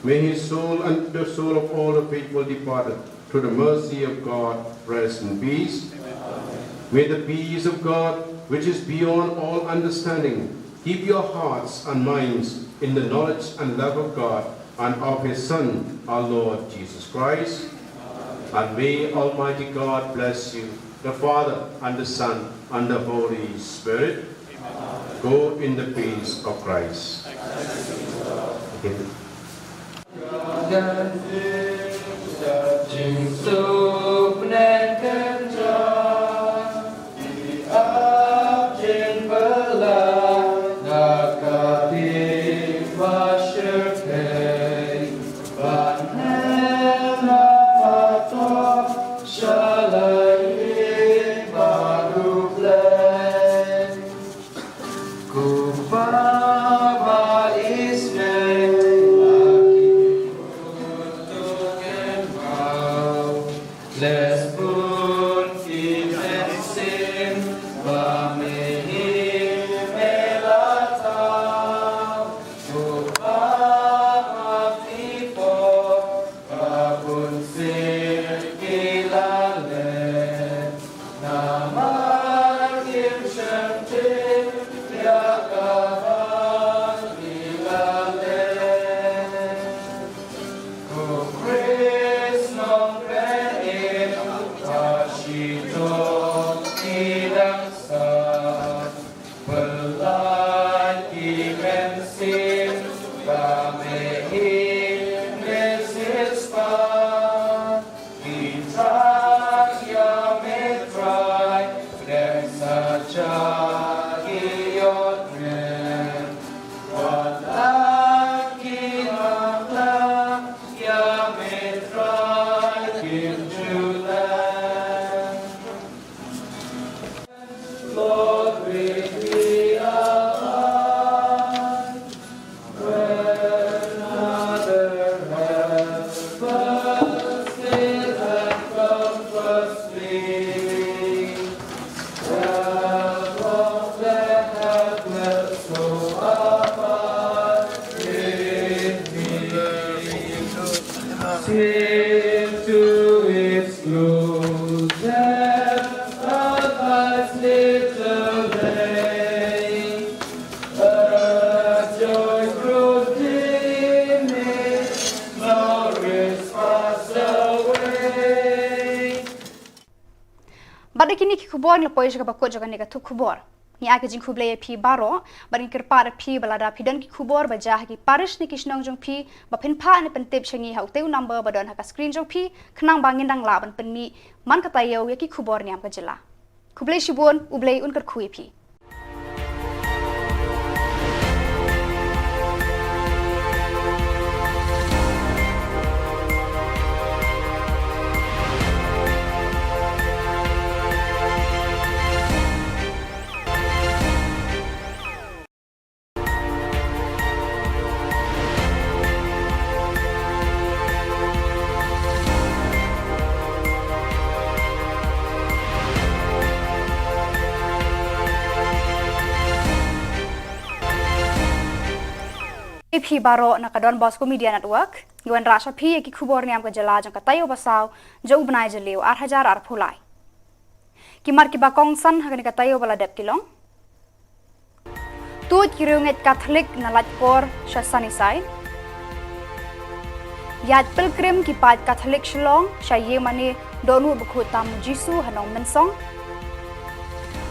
May his soul and the soul of all the faithful departed, through the mercy of God, rest in peace. May the peace of God, which is beyond all understanding, keep your hearts and minds in the knowledge and love of God and of his Son, our Lord Jesus Christ. And may Almighty God bless you, the Father, and the Son, and the Holy Spirit. Go in the peace of Christ. Okay. Ku Baba Israel, ki kynmaw, leh bun ki mynsiem ba me hi me la thaw. Ku Baba, phi pop ba bun sien ki la leh, namar kim shym tip ïa kaba ki la leh. Ko Khrist Nongpynim, ba shitom ki dang sah, pyllait ki mynsiem ba me hi me siewspah. Ki thrang ïa me Trai, pdeng sa sha ki ïoh rem. Wat la ki nongthaw ïa me Trai, kim ju leh. Lord, we, we are one. When other helpers fail and comforts flee, help of the helpless, so abide with me. Sing to its close, a life's little day. A joy grows dim, its glories pass away. Kine ki khubor ngi la poi sha kaba kut jong kane ka thup khubor. Ngi ai ka jingkhublei ïa phi baroh, bad ngi kyrpad ïa phi ba lada phi don ki khubor ba jia ha ki parish ne ki shnong jong phi, ba phin phah ne pyntip sha ngi ha utei u number ba don ha ka screen jong phi, khnang ba ngin dang lah ban pynmih man ka taïew ïa ki khubor niam ka jylla. Khublei shibun, U Blei un kyrkhu ïa phi. Ïa phi baroh na ka Don Bosco Media Network, ngi wanrah sha phi ïa ki khubor niam ka jylla jong ka taïew ba saw jong u bnai Jylliew ar hajar arphew lai. Ki mat kiba kongsan ha kane ka taïew ba la dep ki long: Tuid ki riewngeit Katholik na Laitkor sha Sunnyside. Ïaid pilgrim ki paid Katholik Shillong sha ïingmane Dohnud Bakhuid Tam U Jisu ha Nongmynsong.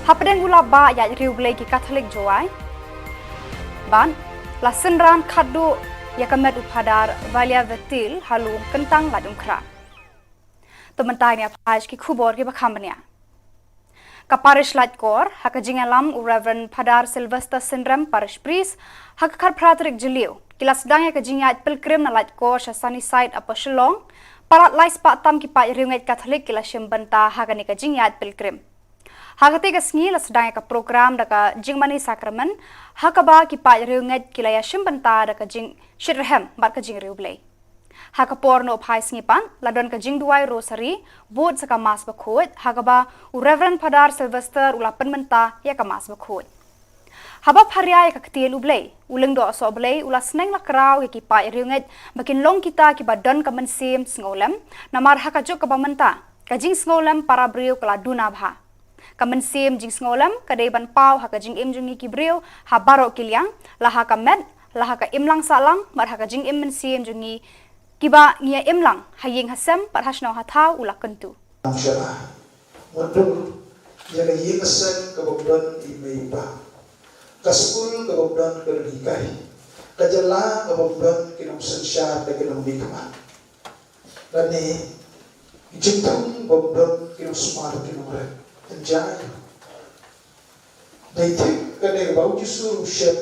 Hapdeng u lap bah ïaid riewblei ki Katholik Jowai. Bad la synran khatduh ïa ka met u Phadar Valia Vetil ha Lum Kyntang Laitumkhrah. To mynta ngin ïa phai sha ki khubor kiba kham bniah. Ka parish Laitkor, ha ka jingïalam u Reverend Phadar Sylvester Synrem, parish priest, ha ka khatphra tarik Jylliew, ki la sdang ïa ka jingïaid pilgrim na Laitkor sha Sunnyside, Upper Shillong. Palat lai spah tam ki paid riewngeit Katholik ki la shim bynta ha kane ka jingïaid pilgrim. Ha katei ka sngi la sdang ïa ka program da ka jingmane sakramen, ha kaba ki paid riewngeit ki la ïa shim bynta da ka jingshitrhem bad ka jingriewblei. Ha ka por nohphai sngi pat, la don ka jingduwai rosary, bud sa ka Mass Bakhuid, ha kaba u Reverend Phadar Sylvester u la pynmynta ïa ka Mass Bakhuid. Haba pharia ïa ka ktien U Blei, u Lyngdoh Sohblei u la sneng la kraw ïa ki paid riewngeit ba kin long kita kiba don ka mynsiem sngewlem, namar ha ka juk kaba mynta, ka jingsngewlem para briew ka la duna bha. Ka mynsiem jingsngewlem ka dei ban paw ha ka jingim jong ngi ki briew ha baroh ki liang, la ha ka met, la ha ka imlang sahlang, bad ha ka jingim mynsiem jong ngi kiba ngi ïa im lang ha ïing ha sem bad ha shnong ha thaw, u la kyntu. Nongshira, mutdur ïa ka ïing ka sem kaba don i mei i pa, ka skul kaba don ka nonghikai, ka jylla kaba don ki nongsynshar, ka ki nongmihkhmat. Lane ki jingthung ba don ki nongsumar ki nongrep. Hynrei dei thik kane ba U Jisu u shem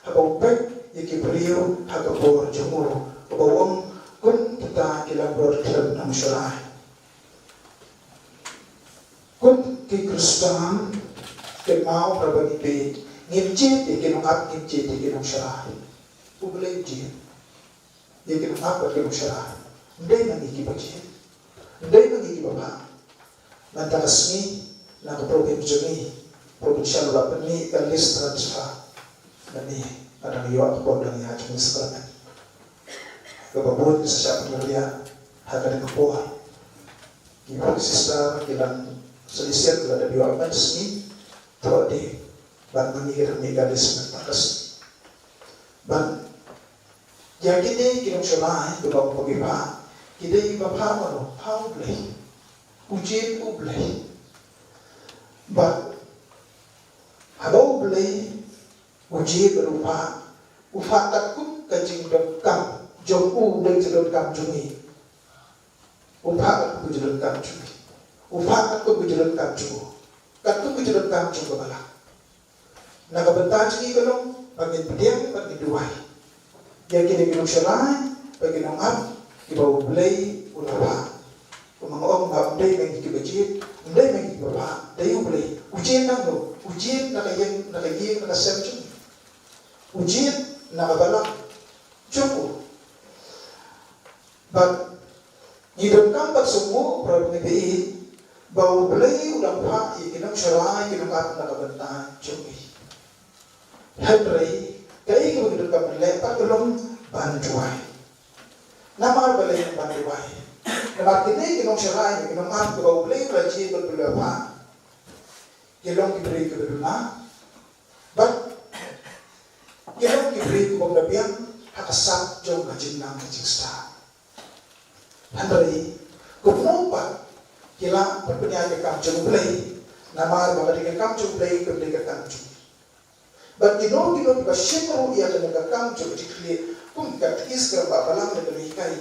haba u peit ïa ki briew ha ka bor jong u, haba u ong, kum kita ki langbrot khlem nang sharai. Kum ki Khristan, kynmaw haba ngi peit, ngim jied ïa ki nongap, ngim jied ïa ki nongsharai. U Blei u jied ïa ki nongap bad ki nongsharai. Ym dei ma ngi kiba jied. Ym dei ma ngi kiba phah. Mynta ka sngi, na ka program jong ngi, provincial, u la pynmih ka list transfer. Lane nga dang ïoh ka por dang ïa jong ngi sacrament. Kaba bun ki sa shah pynriah ha kane ka por. Ki sister ki dang salesian ki la dep ïoh mynta ka sngi. Thoh de, bad ma ngi ka dang mih ka list mynta ka sngi. Bad ïa kine ki nongsharai kiba ong ba ki phah, ki dei ba phah mano? Phah U Blei. U jied U Blei. Bad haba U Blei u jied bad u phah, u phah katkum ka jingdonkam jong u, dei ka jingdonkam jong ngi. U phah katkum ka jingdonkam jong ngi. U phah katkum ka jingdonkam jong u. Katkum ka jingdonkam jong ka balang. Na ka bynta jong ngi ka long ba ngin pdiang bad ngin duwai ïa kine ki nongsharai bad ki nongap kiba U Blei u la phah. Kumba nga ong, ym dei ma ngi kiba jied, ym dei ma ngi kiba phah, dei U Blei. U jied nangno? U jied na ka ïing, na ka ïing, na ka sem jong ngi. U jied na ka balang jong u. Bad ngi donkam ban sngewthuh, para bangeit, ba U Blei u dang phah ïa ki nongsharai, ki nongap na ka bynta jong ngi. Hynrei kaei kaba ngi donkam ban leh pat ka long ban duwai. Namar balei ban duwai? Namar kine ki nongsharai, ki nongap kiba U Blei u la jied bad u la phah, ki long ki briew kiba duna. Bad ki long ki briew kiba ym da biang ha ka sap jong ka jingnang ka jingstad. Hynrei kumno pat ki lah ban pynïaid ïa ka kam jong U Blei? Namar ba ka dei ka kam jong U Blei, kam dei ka kam jong ngi. Bad kino kino kiba shim ruh ïa kane ka kam jong ka jingkitkhlieh, kum ka tekis kaba balang da kaba hikai,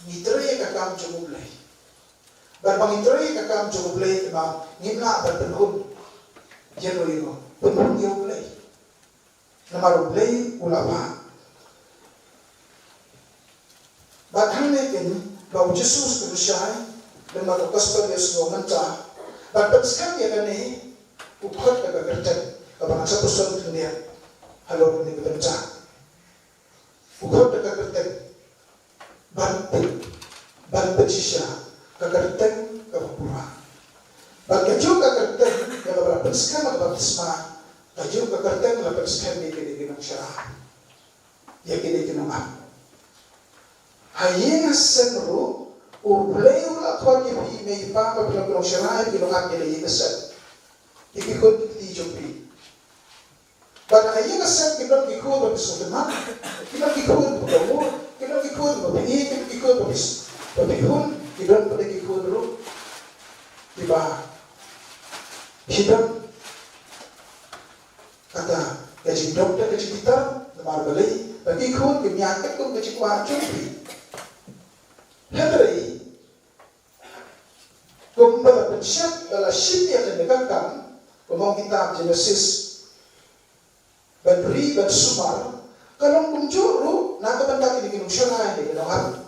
ngi trei ïa ka kam jong U Blei. Bad ba ngi trei ïa ka kam jong U Blei, te ma ngim lah ban pynhun ïano ïano, pynhun ïa U Blei. Namar U Blei u la phah. Bad hangne kein ba U Jisu u shai lem bad ka gospel ïa u sngew mynta. Bad pynskhem ïa kane, u khot da ka kyrteng kaba ngan sa pyrshang khyndiat halor kane ka bynta. U khot da ka kyrteng ban pyn, ban pynshisha, ka kyrteng kaba pura. Bad kajuh ka kyrteng ïa kaba la pynskhem ha ka baptisma, kajuh ka kyrteng la pynskhem ïa kine ki nongshakri, ïa kine ki nongap. Ha ïing ha sem ruh U Blei u la khot ïa phi, mei pa, ba phi long ki nongshakri, ki nongap ïa la ïing ha sem. Ïa ki khun ki kti jong phi. Bad ha ïing ha sem kim don ki khun ba phi sngewtynnat, kim don ki khun ba phi mut, kim don ki khun ba phi ïeit, kim don ki khun ba phi, ba phi hun, ki don pat ki khun ruh kiba, ki don kata ka jingdokta, ka jingbitar, namar balei ba ki khun kim ïaid katkum ka jingkwah jong phi. Hynrei kumba la pynshai, ba la shim ïa kane ka kam, kumba ong kitab Jenesis, ban ri ban sumar, ka long kumjuh ruh na ka bynta kine ki nongshakri, kine ki nongap.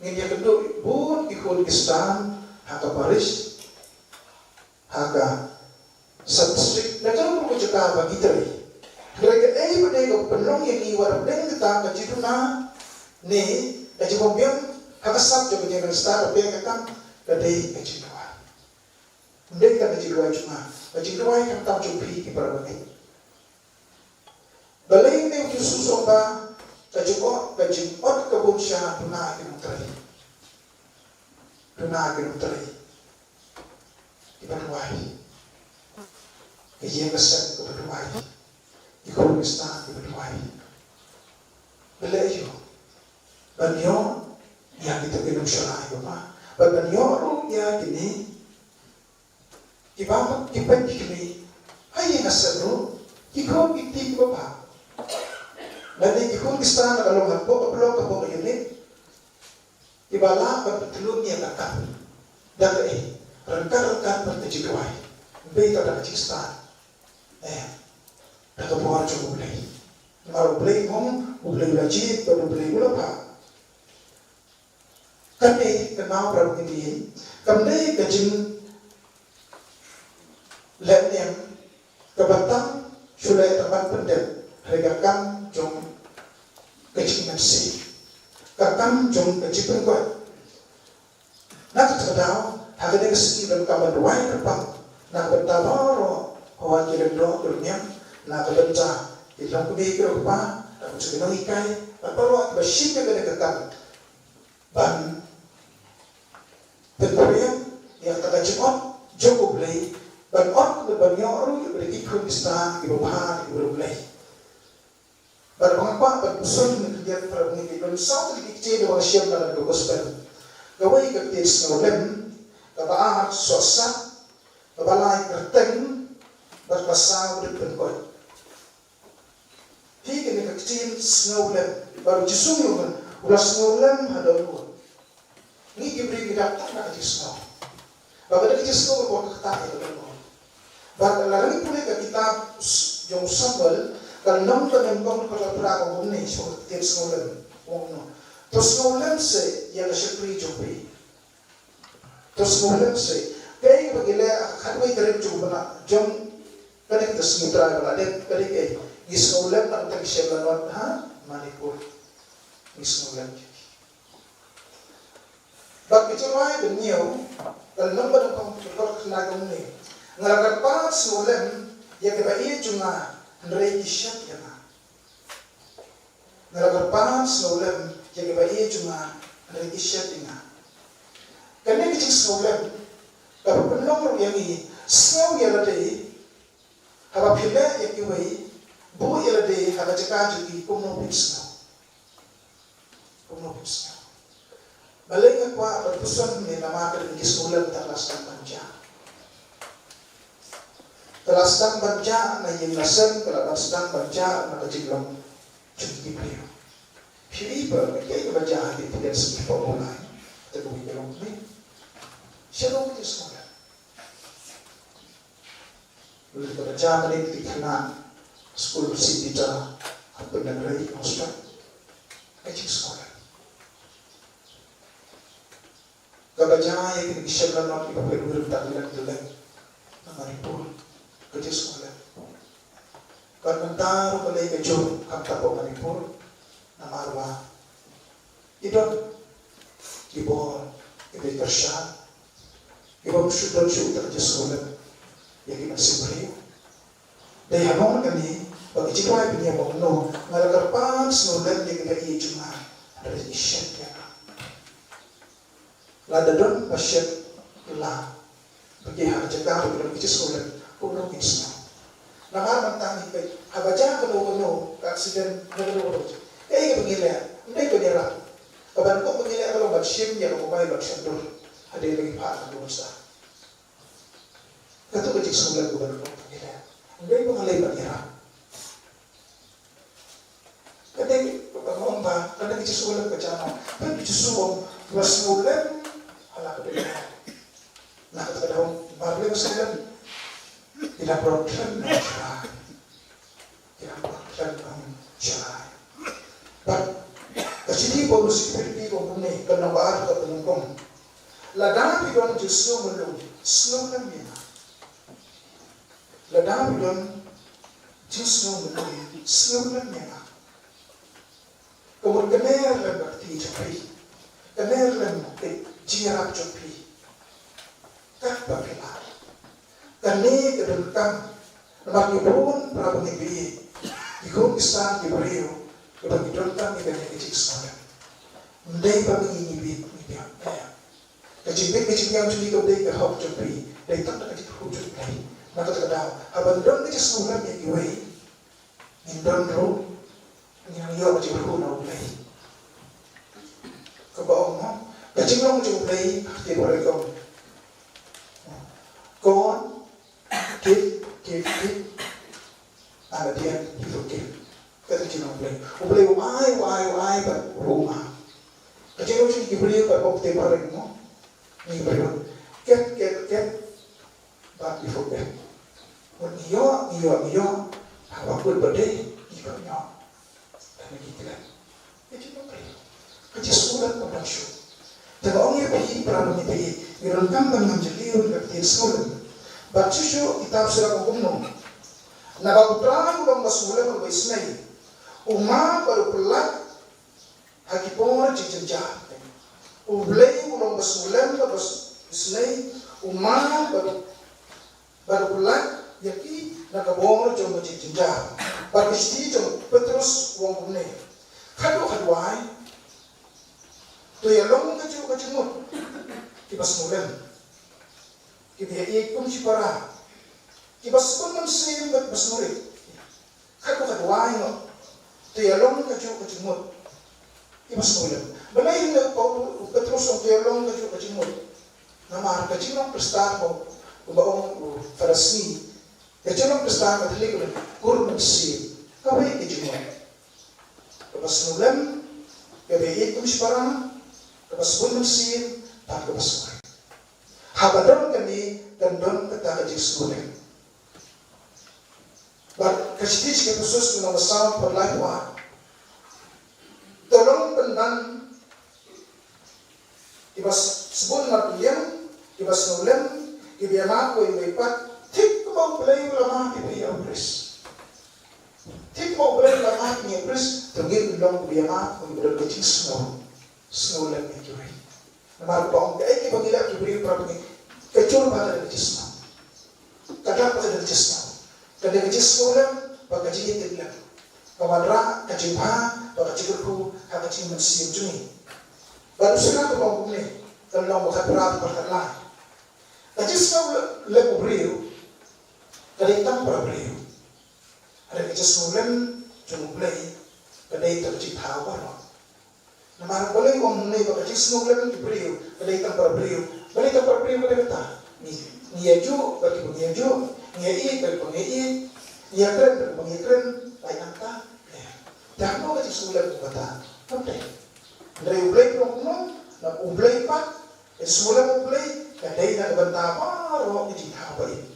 Ngin ïakynduh bun ki khun Khristan ha ka parish, ha ka sub-district, na ka ruh ka jaka ba ngi trei. Hynrei kaei ba dei ka pynlong ïa ngi wat hapdeng kata ka jingduna ne ka jingbym biang ha ka sap jong ka jingïalang Khristan, ka dei ka kam, ka dei ka jingduwai. Ym dei tang ka jingduwai jong nga, ka jingduwai khamtam jong phi ki para bangeit. Balei U Jisu u ong ba ka jingong, ka jingot ka bun sha duna ki nongtrei. Duna ki nongtrei kiba duwai. Ka ïing ka sem kaba duwai. Ki khun Khristan kiba duwai. Balei ïoh? Ban ïoh ïa kita ki nongshakri, bad ban ïoh ruh ïa kine kiba, kiba, ki kmie. Ha ïing ha sem ruh, ki khun ki kti kiba bha. Lane ki khun Khristan la ka long hapoh ka block, hapoh ka unit, kiba lah ban pyntylli ïa ka kam da kaei? Ryngkat ryngkat bad ka jingduwai. Ym dei tang da ka jingstad, eh, da ka bor jong U Blei. Namar U Blei um, U Blei u la jied bad U Blei u la phah. Kane ka nau, para bangeit, kam dei ka jinglehnem kaba tam shu leh tang ban pyndep, hynrei ka kam jong ka jingmynsiem, ka kam jong ka jingpynkoit. Na kata ka daw, ha kane ka sngi donkam ban duwai kyrpang na ka bynta baroh, hawa ki lyngdoh ki rynïeng, na ka bynta ki longkmie ki longkpa, na ka bynta ki nonghikai, bad baroh kiba shim ïa kane ka kam ban pynphriang ïa kata ka jingot jong U Blei, ban ot, ban ïoh ruh ïa ki khun Khristan kiba bha, kiba riewblei. Bad ba nga kwah ban pynshong ïa ka, para bangeit, ban saw tylli ki ktien ba nga shem na ka gospel. Kawei ka ktien sngewlem, kaba ar sohsat, kaba lai kyrteng, bad kaba saw dep pynkoit. Hi kane ka ktien sngewlem, ba U Jisu u ong, u la sngewlem ha don u. Ngi ki briew ngi dap tang da ka jingsngew. Ba ka dei ka jingsngew kaba kata ïa ka don u. Ba lada ngi pule ka kitab s-, jong u Samuel, ka lynnong kaba nyngkong, ka dkhot phra, ka ong kumne, sha ka ktien sngewlem. Ong kumno: To sngewlem seh ïa ka shakri jong phi. To sngewlem seh. Kaei kaba ngi leh ha ka khatwei tarik jong u bnai, jong kane ka sngi Trai ba la dep, ka dei kaei? Ngi sngewlem na ka bynta ki shem lanot ha Manipur. Ngi sngewlem. Bad ka jingrwai ba hynñiew, ka lynnong ba nyngkong, ka dkhot khyndai, ka ong kumne: Nga la kyrpad sngewlem ïa kiba ïeit jong nga, hynrei ki shet ïa nga. Nga la kyrpad sngewlem ïa kiba ïeit jong nga, hynrei ki shet ïa nga. Kane ka jingsngewlem ka pynlong ruh ïa ngi sngew ïa lade haba phi leh ïa kiwei, buh ïa lade ha ka jaka jong ki, kumno phin sngew? Kumno phin sngew? Balei nga kwah ban pynshong ne namar ka dei ka jingsngewlem kata ka la sdang ban jia. Ka la sdang ban jah na ïing na sem, ka la ban sdang ban jah na ka jinglong jong ki briew. Phi i ba kaei kaba jah ha ki pyrthei, sngewbha ba u lai. Te kawei ka long ne. Shalom ki sngewbha. Lada ka jah ka dei ka khynnah skul Saint Peter ha Pyndengrei, Nongstoiñ, ka jingsngewlem. Kaba jah ïa kine ki shem lanot kiba pynwir bad ki leng tyleng na Manipur, ka jingsngewlem. Bad mynta ruh ka lei ka jur khamtam ha Manipur, namar ba ki don ki bor kiba kyrshan, kiba ym shu don shuh ka jingsngewlem ïa ki mynsiem briew. Dei ha mon kane ba ka jingduwai ba ngi ïa, ba ngi, nga la kyrpad sngewlem ïa kiba ïeit jong nga, hynrei ki shet ïa nga. Lada don ba shet la, ba ki ha ka jaka ba ki don ka jingsngewlem, kumno ngin sngew? Namar mynta ngi peit, haba jia kano kano ka accident, kano kano ka jia, kaei kaba ngi leh? Ym dei ban ïarap. Kaba nyngkong ba ngi leh ka long ban shim ïa ka mobile ban shon dur hadien ba ngi phah ka dur sa. Kato ka jingsngewlem kaba nyngkong ba ngi leh. Ym dei ba ngi leh ban ïarap. Ka dei kaba nga ong ba ka dei ka jingsngewlem ka jong nga. Peit, ka Jisu u ong ba sngewlem ha la ka dohnud. Na kata ka daw, namar ba sngewlem, ki la pynrem khlem nang sha. Ki la pynrem khlem nang sha. Bad ka shithi u Paulus sha ki Philippi ka ong kumne, ka lynnong ba ar, ka dkhot ba nyngkong. Lada phi don jingsngew mluh, sngewlem ïa nga. Lada phi don jingsngew mluh, sngewlem ïa nga. Ka mut kane lem ka kti jong phi, kane lem ka jingïarap jong phi. Katba phi lah. Kane ka donkam. Namar ngi bun para bangeit, ki khun ki san ki briew, kiba ngi donkam ïa kane ka jingsngewlem. Ym dei ba ngi, ngi biang, ngi biang. Ka jingbit ka jingbiang jong ngi kam dei ka hok jong phi, dei tang da ka jingkyrkhu jong U Blei. Na kata ka daw, haba ngi don ka jingsngewlem ïa kiwei, ngin don ruh, ngin ïoh ka jingkyrkhu na U Blei. Kaba ong, ha? Ka jinglong jong U Blei, ha ka ktien Baibl ka ong, God give, give, give, and at the end he forgive. Kata ka jinglong U Blei. U Blei u ai, u ai, u ai bad u map. Ka jinglong jong ngi ki briew, bad ka ktien Baibl, mo? Ngi briew. Get, get, get, but we forget. Ngi ïoh, ngi ïoh, ngi ïoh. Haba kut ba dei, ngi ïoh, ngi ïoh. Ka dei ka jingkhlaiñ. Ka jingkhlaiñ. Ka jingsngewlem kaba shu. Te nga ong ïa phi para bangeit, ngi donkam ban ngam jylliew ïa ka ktien sngewlem. Bad shuh shuh kitab Sirah ka ong kumno. Naba U Trai u long uba sngewlem bad uba isynei. U map bad u pyllait ha ki por jingjynjar. U Blei u long uba sngewlem bad uba isynei. U map bad u Bad u pyllait ïa ki na ka bor jong ka jingjynjar. Bad ka shithi jong u Petros u ong kumne. Khadduh khadwai, to ïalong kajuh ka jingmut kiba sngewlem, kiba ïaieit kum shipara, kiba sbun mynsiem bad ba sngewrit. Khadduh khadwai ngut, to ïalong kajuh ka jingmut kiba sngewlem. Balei u Petros u ong to ïalong kajuh ka jingmut? Namar ka jinglong Khristan, kumba ong u Pharisi, ka jinglong Khristan ka thylliej ïa ka kur mynsiem. Kawei ka jingmut kaba sngewlem, kaba ïaieit kum shipara, kaba sbun mynsiem, bad kaba sngewrit. Haba don kane, kan don kata ka jingsngewlem. Bad ka shithi sha ki Ephesus lynnong ba saw, dkhot laiphew ar. To long pynban kiba sbun marwei, kiba sngewlem, kiba ïamap uwei uwei pat, thik kumba U Blei u la map ïa phi ha U Khrist. Thik kumba U Blei u la map ïa U Khrist, to ngin long kiba ïamap, kiba don ka jingsngew, sngewlem ïa kiwei. Namar ba ong kaei kaba ngi leh ki briew para bangeit, ka jur ba ka dei ka jingsngew. Ka dap ba ka dei ka jingsngew. Ka dei ka jingsngewlem bad ka jingïatiplem. Ka wanrah ka jingbha bad ka jingkyrkhu ha ka jingmynsiem jong ngi. Bad u Sirah u ong kumne, ka lynnong ba khatphra, dkhot khatlai. Ka jingsngewlem u briew ka dei tang para briew. Hynrei ka jingsngewlem jong U Blei ka dei tang ka jingthaw baroh. Namar balei u ong hangne ba ka jingsngewlem ki briew ka dei tang para briew? Balei tang para briew? Ka dei kata, ngi, ngi ïajuh bad kiba ngi ïajuh, ngi ïaieit kren ba ngi ïeit, ïa kren ba ngi kren, lai nangta. Te hangno ka jingsngewlem kata? Kam dei. Hynrei U Blei u ong kumno, na U Blei pat, ka jingsngewlem U Blei ka dei na ka bynta baroh ki jingthaw ba ïeit.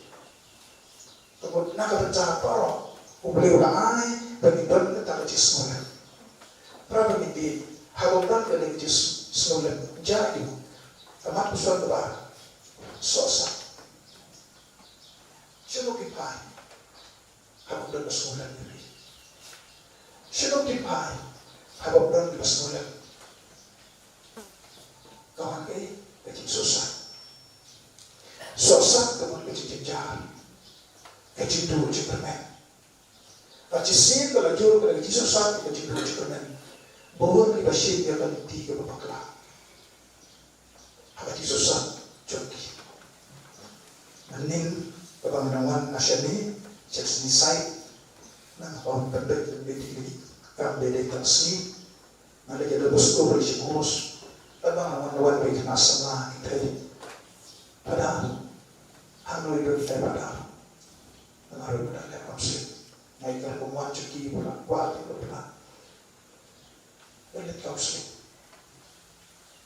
Ka mut na ka bynta baroh U Blei u la ai ba ngin don kata ka jingsngewlem. Para bangeit, haba ym don kata ka jingsngewlem, jia aïu? Ka mat puson kaba ar. Sohsat. Shano ki phai haba ym don ka sngewlem ïa phi? Shano ki phai haba ym don ka sngewlem? Ka wan kaei? Ka jingsohsat. Sohsat ka mut ka jingjynjar, ka jingduh jingkyrmen. Bad shisien ka la jur ka dei ka jingsohsat, ka jingduh jingkyrmen. Bun kiba shim ïa ka lynti kaba bakla ha ka jingsohsat jong ki. Mynnin kaba nga dang wan na shane, sha ka sngi Saitjaiñ, nga wan pynbeit pynbeit ïa ki kam, dei dei tang sngi. Nga leit ïa ka bus, ko bus, bus. Kaba nga wan, wan beit na samla ki thei. Padar. Hangno i don thei padar? Nga ruh nga dang leh counselling. Nga ïa ka rukom wan sha ki, ba la kwah ki, ba la kwah. Ba leit counselling.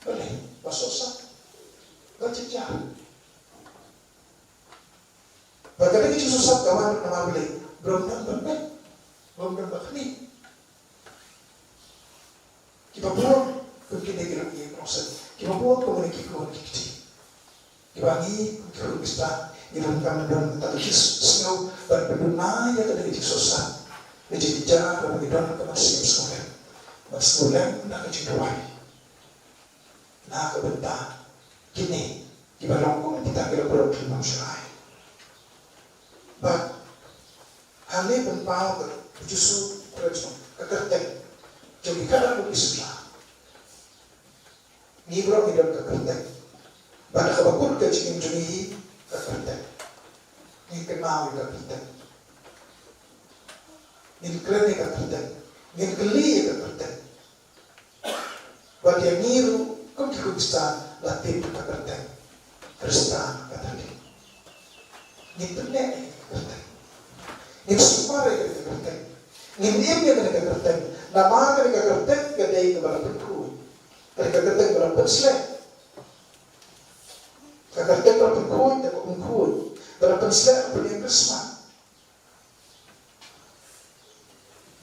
Balei? Ba sohsat. Ba jynjar. Ba ka dei ka jingsohsat ka wan namar balei? Ba ym don ban peit. Ba ym don ban khmih. Kiba bun kum kine ki long ki ïing ki rong seng. Kiba bun kum kine ki khun ki kti. Kiba ngi kum ki khun Khristan ngi donkam ban don kata ka jingsngew ban pynduna ïa kata ka jingsohsat, ka jingjynjar, ban ngi don ka mynsiem sngewlem. Ban sngewlem na ka jingduwai. Na ka bynta kine kiba long kum kita ki la pynlong, ki la pynlong shai. Bad hangne pynpaw ka, u Jisu u kren sha ka kyrteng jong ki khadar ki samla. Ngi baroh ngi don ka kyrteng. Bad ha kaba kut ka jingim jong ngi ka kyrteng. Ngin kynmaw ïa ka kyrteng. Ngin kren ïa ka kyrteng. Ngin kylli ïa ka kyrteng. Bad ïa ngi ruh kum ki Khristan la tip ka kyrteng Khristan Katholik. Ngin pyneh ïa ka kyrteng. Ngin sumar ïa ka kyrteng. Ngin im ïa ka kyrteng. Namar ka kyrteng ka dei kaba la pynkhuid. Ka kyrteng ba la pynsleh. Ka kyrteng ba la pynkhuid, ka pynkhuid. Ba la pynsleh, ba la pynïeng kyrshah.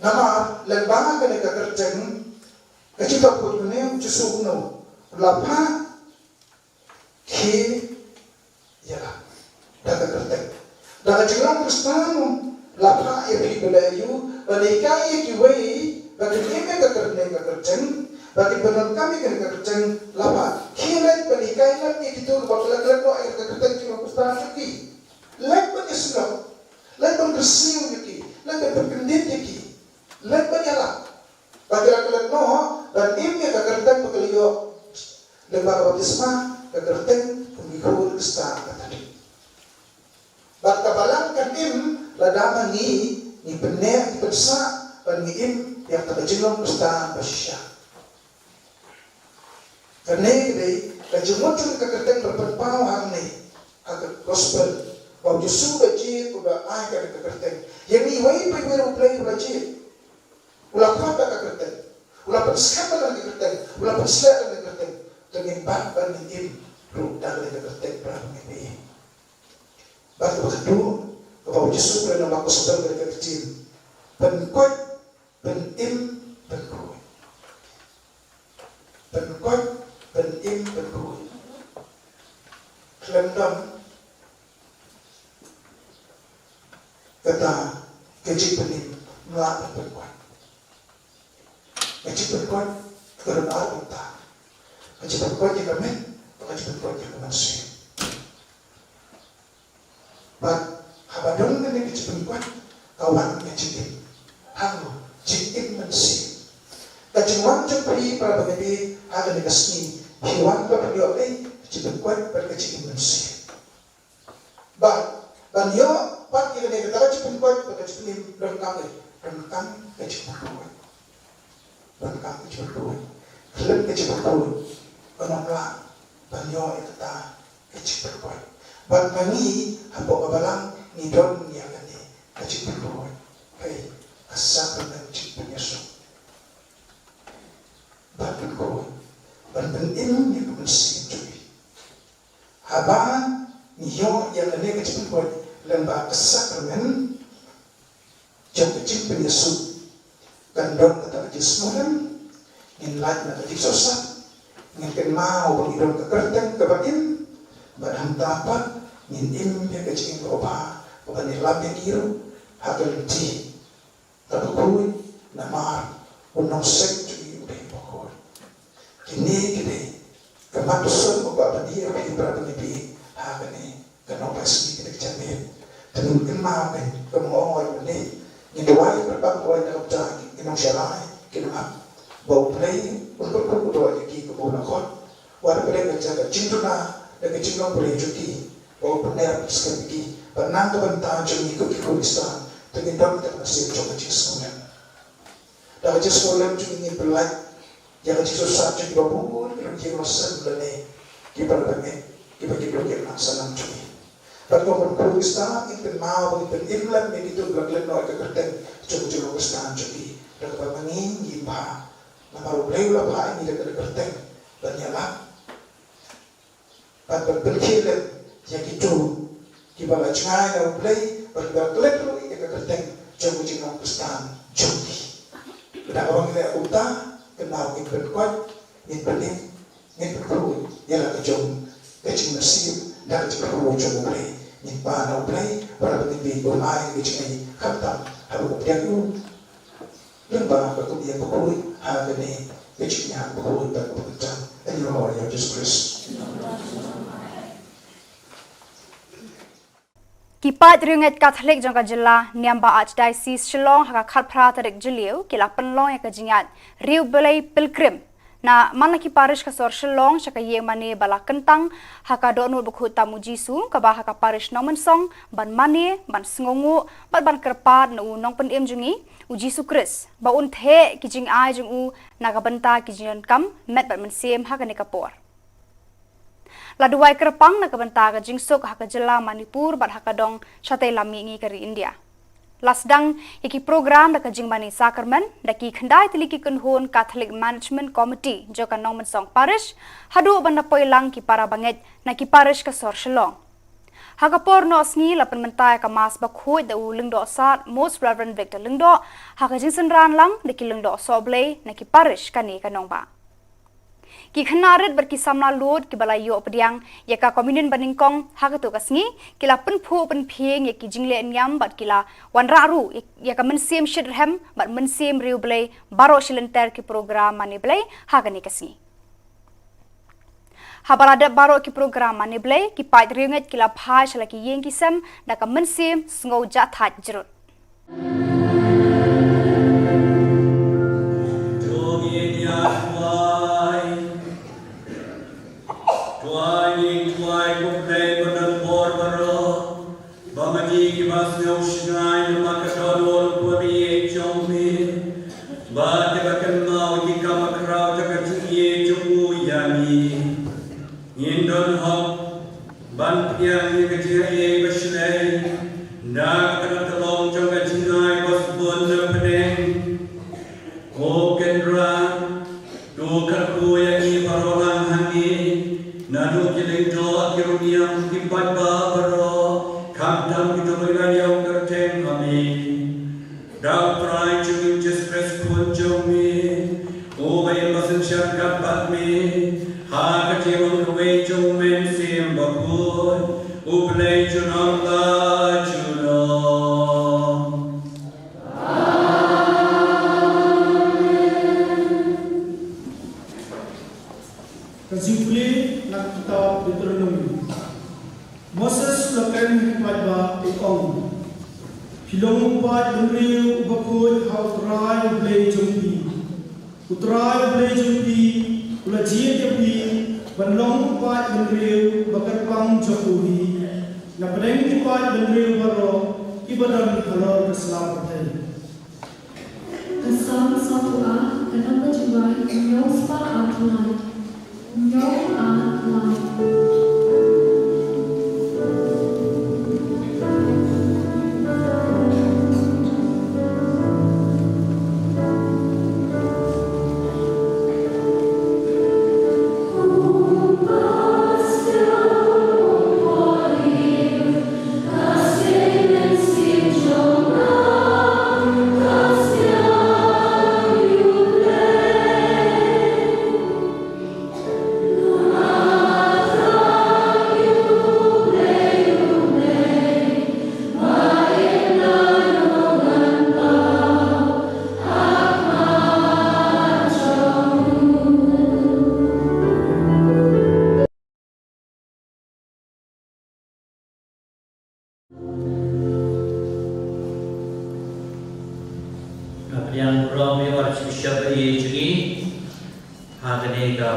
Namar lyngba kane ka kyrteng, ka jingthoh khuid kane, u Jisu kumno u la phah, khie ïalap da ka kyrteng. Da ka jinglong Khristan u la phah ïa phi ba leh aïu, ban hikai ïa kiwei ba kin im ïa ka kyrteng, ka kyrteng, ba kin pyndonkam ïa ka kyrteng, la phah, khie leit ban hikai lem ïa kito kiba la klet noh ïa ka kyrteng, jinglong Khristan jong ki. Leit ban ïasnoh, leit ban kyrsiew ïa ki, leit ban pynkyndit ïa ki, leit ban ïalap. Ba ki la klet noh ban im ïa ka kyrteng ba ki la ïoh lyngba ka baptisma, ka kyrteng kum ki khun Khristan Katholik. Bad ka balang kan im lada ma ngi, ngi pyneh, ngi pynsah ban ngi im ïa kata ka jinglong Khristan ba shisha. Kane ka dei ka jingmut jong ka kyrteng ba la pynpaw hangne ha ka gospel, ba u Jisu u la jied, u la ai ka kyrteng. Ïa ngi iwei pa iwei U Blei u la jied. U la khot da ka kyrteng. U la pynskhem da ka kyrteng. U la pynsleh da ka kyrteng. Te ngin bat ban ngin im ruh da ka kyrteng, para bangeit. Bad kaba khatduh, kaba u Jisu u kren ha ka gospel, ka dei ka ktien pynkoit, pynim, pynkhuid. Pynkoit, pynim, pynkhuid. Khlem don kata ka jingpynim, ym lah ban pynkoit. Ka jingpynkoit ka don ar bynta. Ka jingpynkoit ïa ka met, bad ka jingpynkoit ïa ka mynsiem. Bad haba don kane ka jingpynkoit, ka wan ka jingim. Hangno? Jingim mynsiem. Ka jingwan jong phi, para bangeit, ha kane ka sngi, phi wan ban pynïoh ei? Ka jingpynkoit bad ka jingim mynsiem. Bad ban ïoh pat ïa kane, kata ka jingpynkoit bad ka jingpynim, donkam ei? Donkam ka jingpynkoit. Donkam ka jingpynkoit. Khlem ka jingpynkoit, ym lah ban ïoh ïa kata ka jingpynkoit. Bad ma ngi hapoh ka balang, ngi don ïa kane ka jingpynroi, ka sakrament jingpynïasoh. Ban pynkhuid, ban pynim ïa ka mynsiem jong ngi. Haba ngi ïoh ïa kane ka jingpynroi lyngba ka sakrament jong ka jingpynïasoh, kan don kata ka jingsngewlem, ngin lait na ka jingsohsat, ngin kynmaw ba ngi don ka kyrteng kaba im, bad hangta pat ngin im ïa ka jingim kaba bha, kaba ngi lam ïa ngi ruh ha ka lynti kaba khuid, namar u nongseng jong ngi u dei uba khuid. Kine ki dei ka mat u sngewbha ban ïa phi para bangeit ha kane ka nongpynshoi kane ka janmiet. Te ngin kynmaw ne ka mongoi ne ngin duwai kyrpang duwai na ka bynta ki nongshakri ki nongap ba U Blei un kyrkhu duwai ki kaba la khot. Wat U Blei ka jaka jingduna da ka jinglong Blei jong ki ba u pynner skhem ki ba nang ka bynta jong ngi ko ki Khristan te ngin don ka mynsiem jong ka jingsngewlem. Da ka jingsngewlem jong ngi ngin pynlait ïa ka jingsngewsih jong kiba bun ki long ki nongsan lane kiba la bangeit kiba ki duk ïa ka nongsan jong ngi. Bad ko ban Khristan ngin pynmaw ba ngin pynim lem ïa kito kiba la klet noh ïa ka kyrteng jong ka jinglong Khristan jong ngi. Da kaba ma ngi ngim bha namar U Blei u la bha ïa ngi da ka kyrteng ban ïalap. Bad ban pynkhie lem ïa kito kiba la jngai na U Blei bad kiba la klet ruh ïa ka kyrteng jong ka jinglong Khristan jong ki. Da kaba ngi leh kumta, kynmaw ngin pynkoit, ngin pynim, ngin pynkhuid ïa la ka jong ka jingmynsiem da ka jingkyrkhu jong U Blei. Ngin pan na U Blei bad ngin bud ïa ka jingmynsiem khamtam haba u pdiang u lyngba ka kumne ka khuid ha kane ka jingïaid bakhuid bad bakhuid tam. Ïa u Lord ïa u Jesus Christ. Ki paid riewngeit Katholik jong ka jylla, niam ba Archdiocese Shillong ha ka khatphra tarik Jylliew, ki la pynlong ïa ka jingïaid Riewblei Pilgrim na man la ki parish ka sor Shillong sha ka ïing mane ba la kyntang ha ka dohnud bakhuid tam u Jisu, kaba ha ka parish Nongmynsong, ban mane, ban sngewnguh bad ban kyrpad na u Nongpynim jong ngi, u Jisu Khrist, ba un theh ki jingai jong u na ka bynta ki jingdonkam met bad mynsiem ha kane ka por. La duwai kyrpang na ka bynta ka jingsuk ha ka jylla Manipur bad ha ka dong shatei lam mihngi ka ri India. La sdang ïa ki program da ka jingmane sakramen da ki khyndai tylli ki kynhun Catholic Management Committee jong ka Nongmynsong Parish, haduh ban da poi lang ki para bangeit na ki parish ka sor Shillong. Ha ka por noh sngi la pynmynta ïa ka Mass bakhuid da u Lyngdoh Sad Most Reverend Victor Lyngdoh, ha ka jingsynran lang da ki lyngdoh sohblei na ki parish kane ka nongbah. Ki khynnah rit bad ki samla lud kiba la ïoh pdiang ïa ka communion banyngkong ha kato ka sngi, ki la pynphuh pynphieng ïa ki jingleh niam bad ki la wanrah ruh ïa ka mynsiem shitrhem bad mynsiem riewblei baroh shi lynter ki program mane Blei ha kane ka sngi. Haba la dep baroh ki program mane Blei, ki paid riewngeit ki la phai sha la ki ïing ki sem da ka mynsiem sngew jahthait jrut. To ngin ïa duwai. Duwai, ngin duwai, ko Blei badonbor baroh. Ba ma ngi kiba sngew shngaiñ namar ka dohnud bad ïeit jong me, bad kiba kynmaw ïa ki kam khraw jong ka jingïeit jong u ïa ngi, ngin don hok ban pdiang ïa ka jingaiei ba shlei da kata ka tyllong jong ka jingai ba sbun na pdeng. Ko Kynrad, to kyrkhu ïa ngi baroh lang hangne, naduh ki lyngdoh, ki rynïeng, ki paidbah baroh, khamtam kito kiba la ïoh kyrteng ha me. Da U Trai jong ngi U Jisu Khrist Khun jong me, uba im ba synshar kat bad me, ha ka jinglong kawei jong U Mynsiem Bakhuid, U Blei junom la junom. Ka jingpule na ka kitab Deuteronomi. Moses u la kren ha ki paidbah u ong, phi long u paid bynriew uba khuid ha U Trai U Blei jong phi. U Trai U Blei jong phi u la jied ïa phi ban long u paid bynriew ba kyrpang jong u hi na pdeng ki paid bynriew baroh kiba don halor ka sla pyrthei. Ka Salm sawphew ar, ka nong ka jingrwai, hynñiew spah ar lai. Hynñiew ar lai.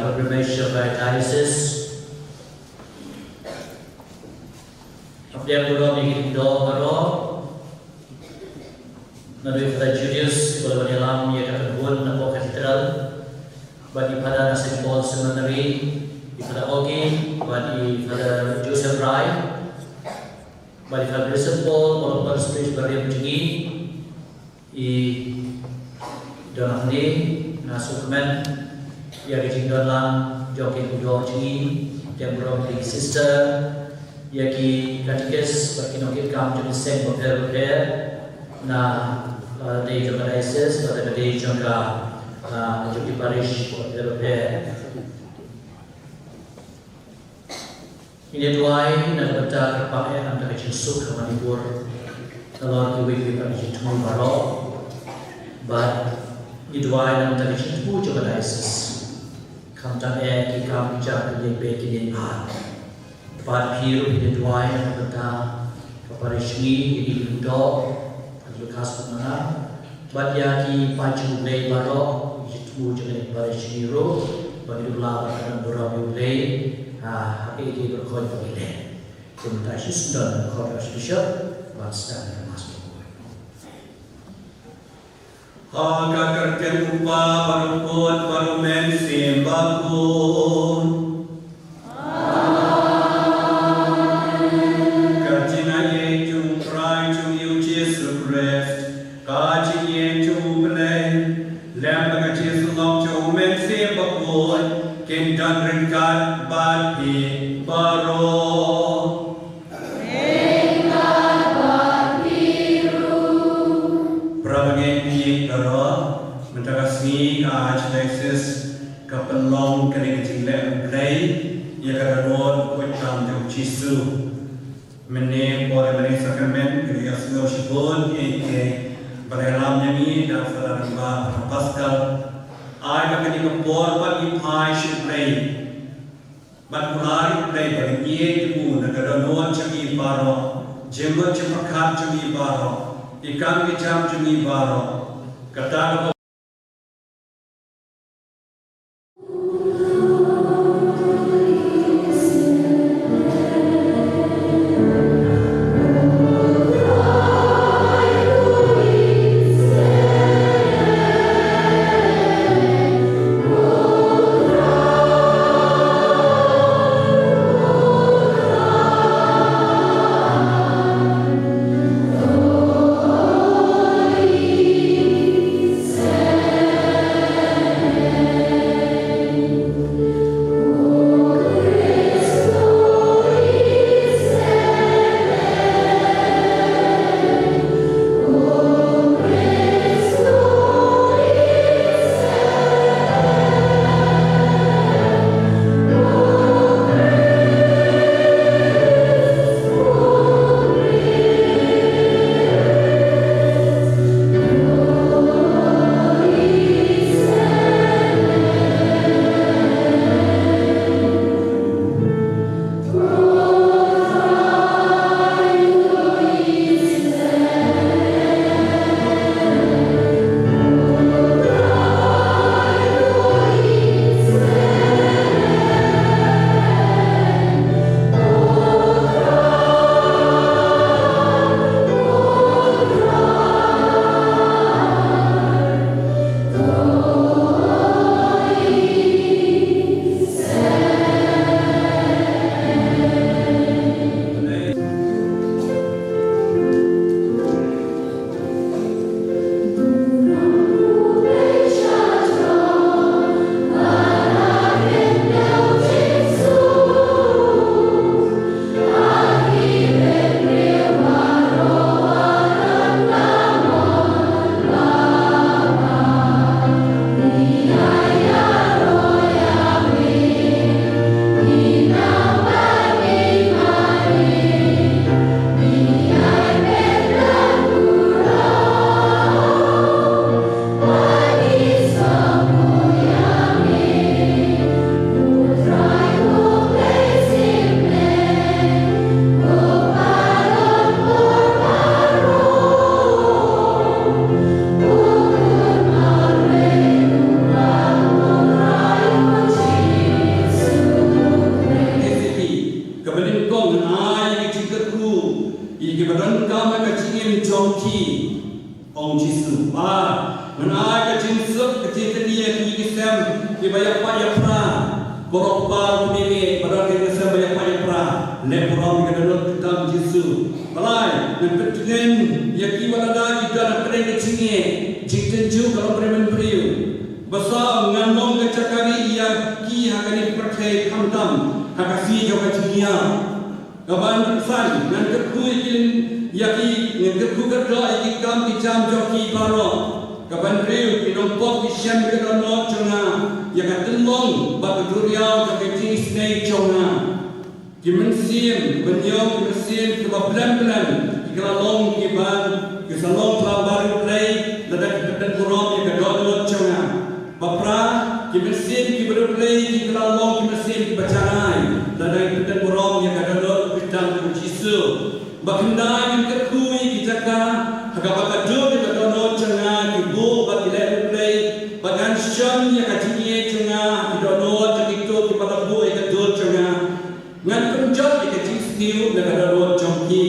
Pilgrimage of our diocese. Hapdeng burom ïa ki lyngdoh baroh, naduh i Father Julius, i ba la wan ïalam ïa ka kynhun napoh Cathedral, bad i Father na Saint Paul Seminary, i Father Ogi, bad i Father Joseph Rai, bad i Father Vincent Paul, baroh baroh spiritual ba rim jong ngi, i don hangne, nga sngewkmen ïa ka jingdon lang jong ki lyngdoh jong ngi, hapdeng burom ki sister, ïa ki katikis bad ki nongkitkam jong ki seng bapher bapher, na la dei jong ka diocese bad la dei jong ka, ah, jong ki parish bapher bapher. Ngin ïa duwai na ka bynta ka kyrpang eh, na ka bynta ka jingsuk ha Manipur, nalor kiwei kiwei pat ki jingthmu baroh. Bad ngi duwai na ka bynta ka jingthmu jong ka diocese, khamtam eh ki kam ki jam, ki lieng beiñ ki lieng bha. Bad phi ruh ngi duwai na ka bynta ka parish ngi, ïa ki lyngdoh, ka Lucas Putnana. Bad ïa ki paid jong U Blei baroh, ki jingthmu jong ka parish ngi ruh, ba ngi duh lah ban don burom ïa U Blei ha, ha kiei kiei baroh ba ngi leh. Te mynta shisien don khot Archbishop ban sdang ïa ka Mass. Ha ka kyrteng U Kpa bad U Khun bad U Mynsiem Bakhuid. Ka jingaiei jong U Trai jong ngi U Jisu Khrist, ka jingïeit jong U Blei, lem bad ka jingïasyllok jong U Mynsiem Bakhuid, kin don ryngkat bad phi baroh. Para bangeit baroh, mynta ka sngi ka Archdiocese ka pynlong kane ka jingleh U Blei ïa ka dohnud bakhuid tam jong U Jisu. Mynne por ïa ka Mass Sakrament, ka ïohsngew shibun ïa kiei kiei ba la ïalam ïa ngi da u Father Rangbah, Father Pascal. Ai ba kane ka por pat ngi phai sha U Blei. Ban kular ïa U Blei ba ngin ïeit ïa u na ka dohnud jong ngi baroh, jingmut jingpyrkhat jong ngi baroh, ki kam ki jam jong ngi baroh. Kata ka Ki, ong Jisu. Ba ngan ai ka jingsuk ka jingkyrkhu ïa ki, ki sem kiba ïapait ïapra. Ko Kpa, ko Meri, ba don ki sem ba ïapait ïapra, leh burom ïa ka dohnud kyrtam Jisu. Ba lai, ngan pyntngen ïa ki ba lada ki don hapdeng ka jingeh, jingtynjuh ka longbriew mynbriew. Ba saw, ngan long ka jaka rieh ïa ki ha kane ka pyrthei, khamtam ha ka sngi jong ka jingïap. Kaba nyngkong, ngan kyrkhu ïa ki, ngan kyrkhu kyrdoh ïa ki kam ki jam jong ki baroh. Kaba hynriew, ki nongpop kin shem ïa ka dohnud jong nga, ïa ka tynlong bad ka duriaw jong ka jingisynei jong nga. Ki mynsiem, ki mynion, ki mynsiem kiba blem blem, ki la long kiba, ki sa long kiba riewblei lada ki pynburom ïa ka dohnud jong nga. Ba phra, ki mynsiem kiba riewblei ki la long ki mynsiem kiba janai lada ki pynburom ïa ka dohnud kyrtam jong u Jisu. Ba khyndai, ngan kyrkhu ïa ki jaka ha kaba ka dur ïa ka dohnud jong nga, ki buh bad ki leh riewblei, ba ngan shon ïa ka jingïeit jong nga ha ki dohnud jong kito kiba la buh ïa ka dur jong nga. Ngan pynjot ïa ka jingsniew na ka dohnud jong ki.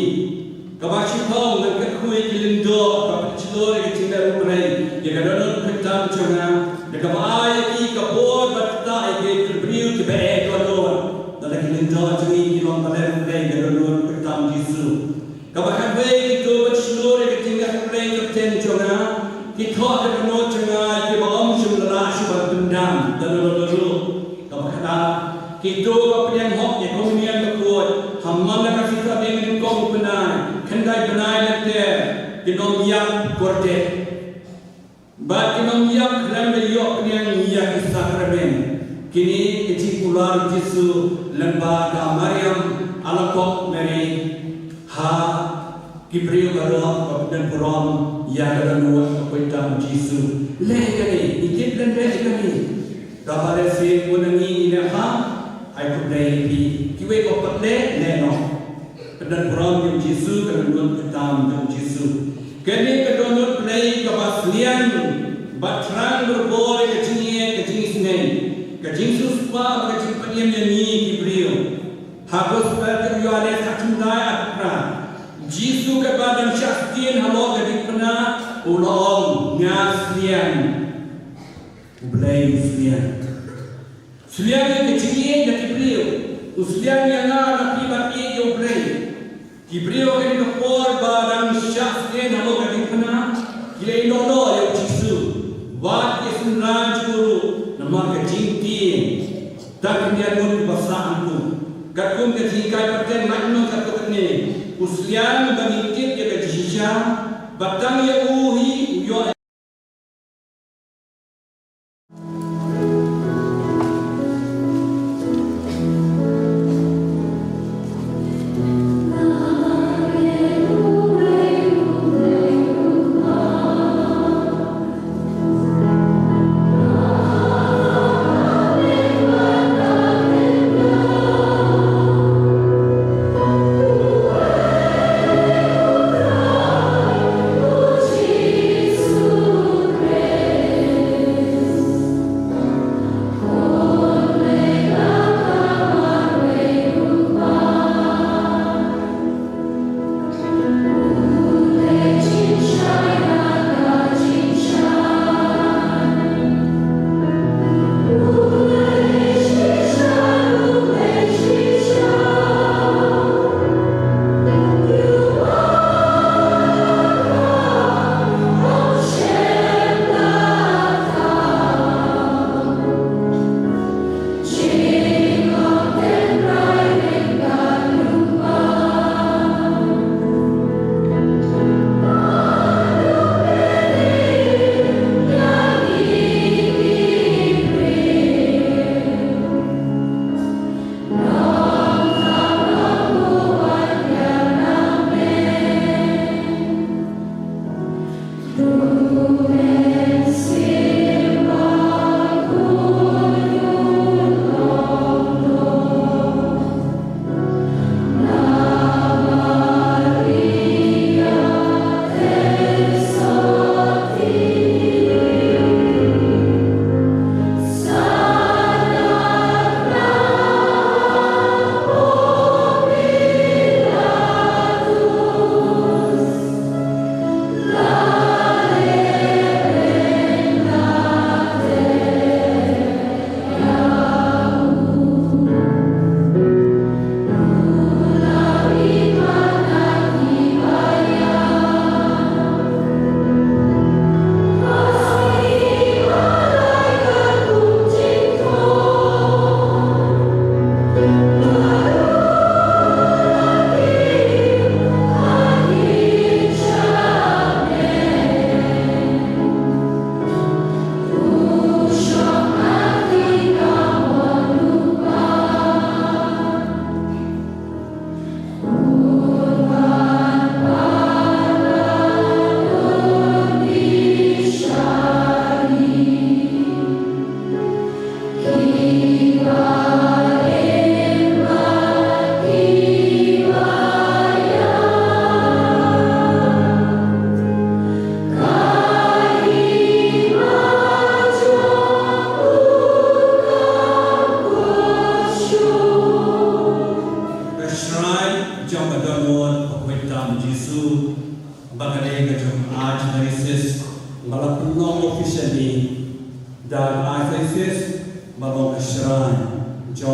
Kaba shiphew, ngan kyrkhu ïa ki lyngdoh ba pynshlur ïa ka jingleh riewblei ïa ka dohnud kyrtam jong nga, da kaba ai ïa ki ka bor ban ktah ïa ki briew kiba eh dohnud. Lada ki lyngdoh jong ngi ki long ba leh riewblei ïa ka dohnud kyrtam Jisu. Kaba khatwei, kito ba shlur ïa ka jingleh riewblei kyrteng jong nga, ki thoh ïa ka dohnud jong nga ïa kiba ym shym la lah shuh ban pyndam da lano lano ruh. Kaba khatar, kito ba pdiang hok ïa ka Umïa Bakhuid ha man la ka sngi Saturday nyngkong u bnai, khyndai bnai lynter, kin ym ïap kordit. Bad kin ym ïap khlem da ïoh pdiang ïa ki sakramen. Kine ki jingkular u Jisu lyngba ka Mariam Alakoh Meri ha ki briew baroh ba pynburom ïa ka dohnud kyrtam Jisu. Leh kane, ïa ki pynleh kane. Kaba lehse bun na ngi ngi leh ha, ai khublei ïa phi. Kiwei ba pat leh, leh noh. Pynburom ïa u Jisu, ka dohnud kyrtam jong u Jisu. Kane ka dohnud Blei kaba sliang, ba thrang berbor ïa ka jingïeit, ka jingisynei, ka jingsiewspah, ka jingpynim ïa ngi ki briew. Ha Gospel jong u Ïoannis khatkhyndai, arphew phra. Jisu katba dang shah sdien halor ka diengphna, u la ong, nga sliang. U Blei u sliang. Sliang ïa ka jingïeit na ki briew. U sliang ïa nga na phi ban ïeit ïa u Blei. Ki briew ha kane ka por ba dang shah sdien halor ka diengphna, ki la ïehnoh noh ïa u Jisu. Wat ki synran jong u ruh namar ka jingtieng. Tang khyndiat ngut kiba sah hangtu. Katkum ka jinghikai pateng, mano katto katne. U sliang ba ngin tip ïa ka jingshisha, ba tang ïa u hi u ïoh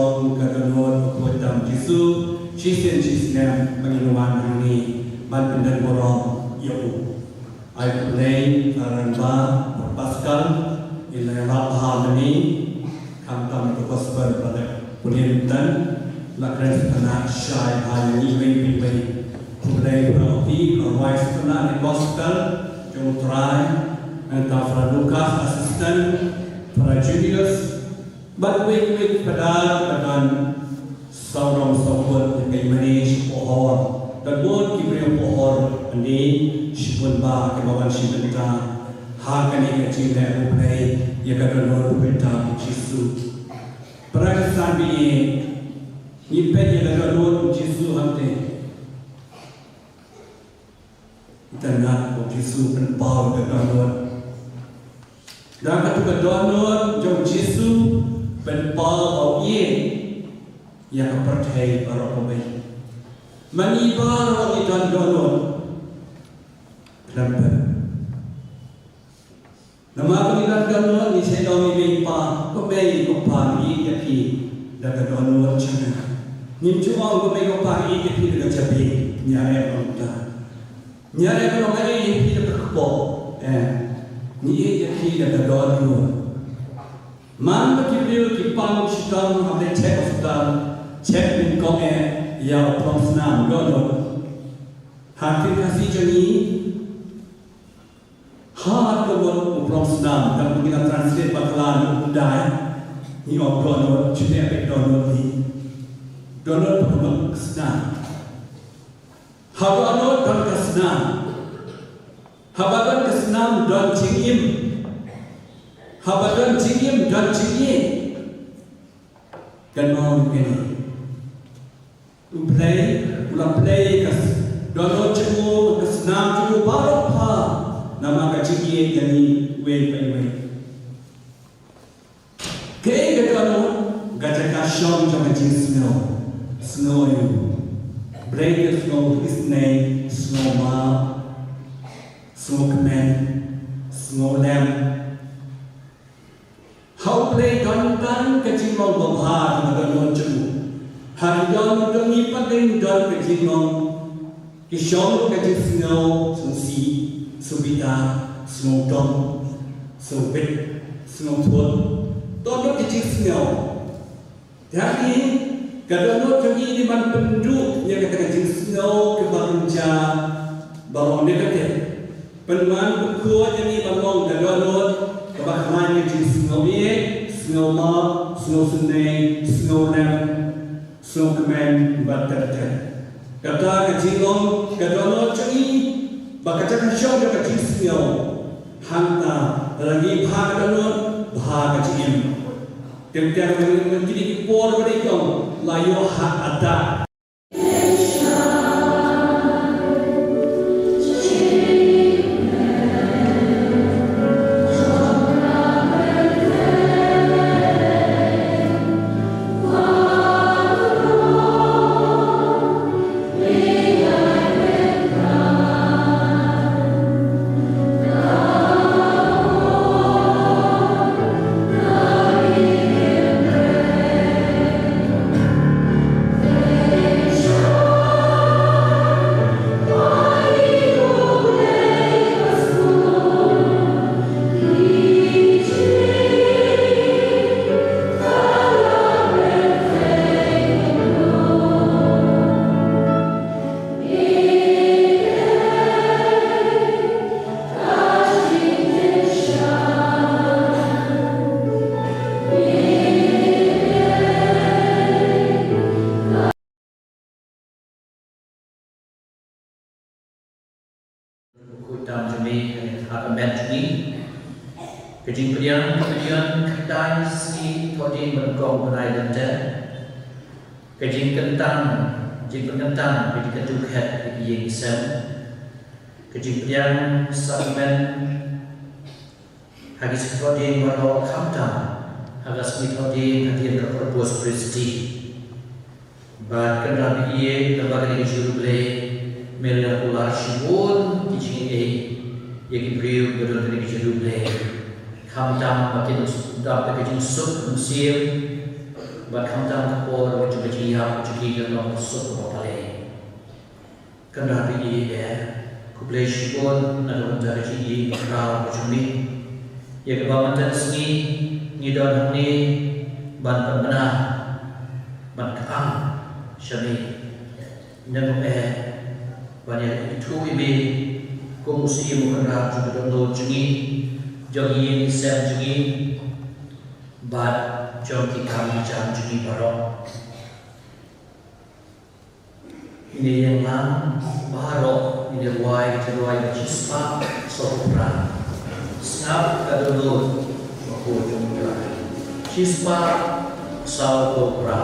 Ong ka dohnud u khuid tam Jisu, shisien shisnem ba ngin wan hangne ban pyndon burom ïa u. Ai khublei para rangbah, para Paskal, ïa la ïalap bha mynne, khamtam ïa ka gospel ba la pule mynta, la kren sngewtynnat shai bha ïa ngi iwei pa iwei. Khublei para OP, para rwai sngewtynnat ïa ka gospel jong u Trai, nangta para Lukas assistant, para Julius, bad kiwei kiwei ki padar, ki padar, sawdong sawkun, ki mane shi pohor, bad bun ki briew pohor, ane, shibun bah, kiba wan shi bynta ha kane ka jingleh U Blei ïa ka dohnud u khuid tam Jisu. Para Khristan baieit, ngi peit ïa ka dohnud Jisu hangtei. Itynnad, u Jisu pynpaw ka dohnud. Da katu ka dohnud jong u Jisu pynpaw ba u ïeit ïa ka pyrthei baroh kawei. Ma ngi baroh ngi don dohnud. Khlem pyn Namar ba ngi don dohnud, ngi shu ong ïa i mei i pa, ko mei ko pa, ngi ïeit ïa phi da ka dohnud jong nga. Ngim ju ong ko mei ko pa, ngi ïeit ïa phi da ka jabieng, ngi ïeit ïa phi da ka kpoh. Eh, ngi ïeit ïa phi da ka dohnud. Man ba ki briew ki pang shitom, hap leit check hospital, check nyngkong eh ïa u prong snam, dohnud. Ha ktien Khasi jong ngi, ha ka word u prong snam, da ngi la translate bakla na u Khundai, ngi ong dohnud, jingeh bad dohnud hi. Dohnud ka mut snam. Haba dohnud don ka snam. Haba don ka snam don jingim. Haba don jingim don jingïeit. Kynmaw ïa kane. U Blei u la pynlong ka s-, dohnud jong u, ka snam jong u baroh pha namar ka jingïeit ïa ngi iwei pa iwei. Kaei ka dohnud? Ka jaka shong jong ka jingsngew. Sngew ïa u Blei, ka sngew isynei, sngew map, sngew kmen, sngew lem. Ha U Blei don tang ka jinglong babha jong ka dohnud jong u. Ha ki dohnud jong ngi pat dei don ka jinglong, ki shong ka jingsngew, sngewsih, sngewbitar, sngewdom, sngewbit, sngewthuh. Dohnud ka jingsngew. Te hangne, ka dohnud jong ngi dei ban pynduh ïa kata ka jingsngew kaba kynja, ba long negative. Pynwan pynkhuid ïa ngi ban long ka dohnud kaba khlaiñ ka jingsngew ïeit, sngew map, sngew synei, sngew lem, sngew kmen bad ter ter. Kata ka jinglong ka dohnud jong ngi, ba ka jaka shong jong ka jingsngew. Hangta lada ngi bha ka dohnud, bha ka jingim. Teng teng lada ngi, kine ki por ba dei ki ong la ïoh heart attack. Khuid tam jong me ha ka met jong ngi. Ka jingpdiang, ka jingpdiang khyndai sngi thohdieng ba nyngkong bnai lynter. Ka jingkyntang, jingpynkyntang ka jingkyntu khet ïa ki ïing ki sem. Ka jingpdiang sakramen ha ki sngi thohdieng baroh, khamtam ha ka sngi thohdieng hadien ka Corpus Christi. Bad kynrad ïa, lyngba kane ka jingriewblei, me la kular shibun ki jingaiei ïa ki briew ba don ha kane ka jingriewblei. Khamtam ba kin dap da ka jingsuk mynsiem, Bad khamtam ka por jong ka jingïap jong ki ka long ka suk kaba palei. Kynrad ïa i, eh, khublei shibun na ka bynta ka jingïeit khraw ka jong me, ïa kaba mynta ka sngi ngi don hangne ban pynbna, ban kyrshan ïa me. Nangno eh, ban ïa ithuh ïa me kum u syiem u kynrad jong ka dohnud jong ngi, jong ki ïing ki sem jong ngi, bad jong ki kam ki jam jong ngi baroh. Ngin ïa ïeng lang baroh, ngin ïa rwai ka jingrwai ba shispah sawphew phra. Sngap ka dohnud ba khuid jong U Trai. Shispah sawphew phra.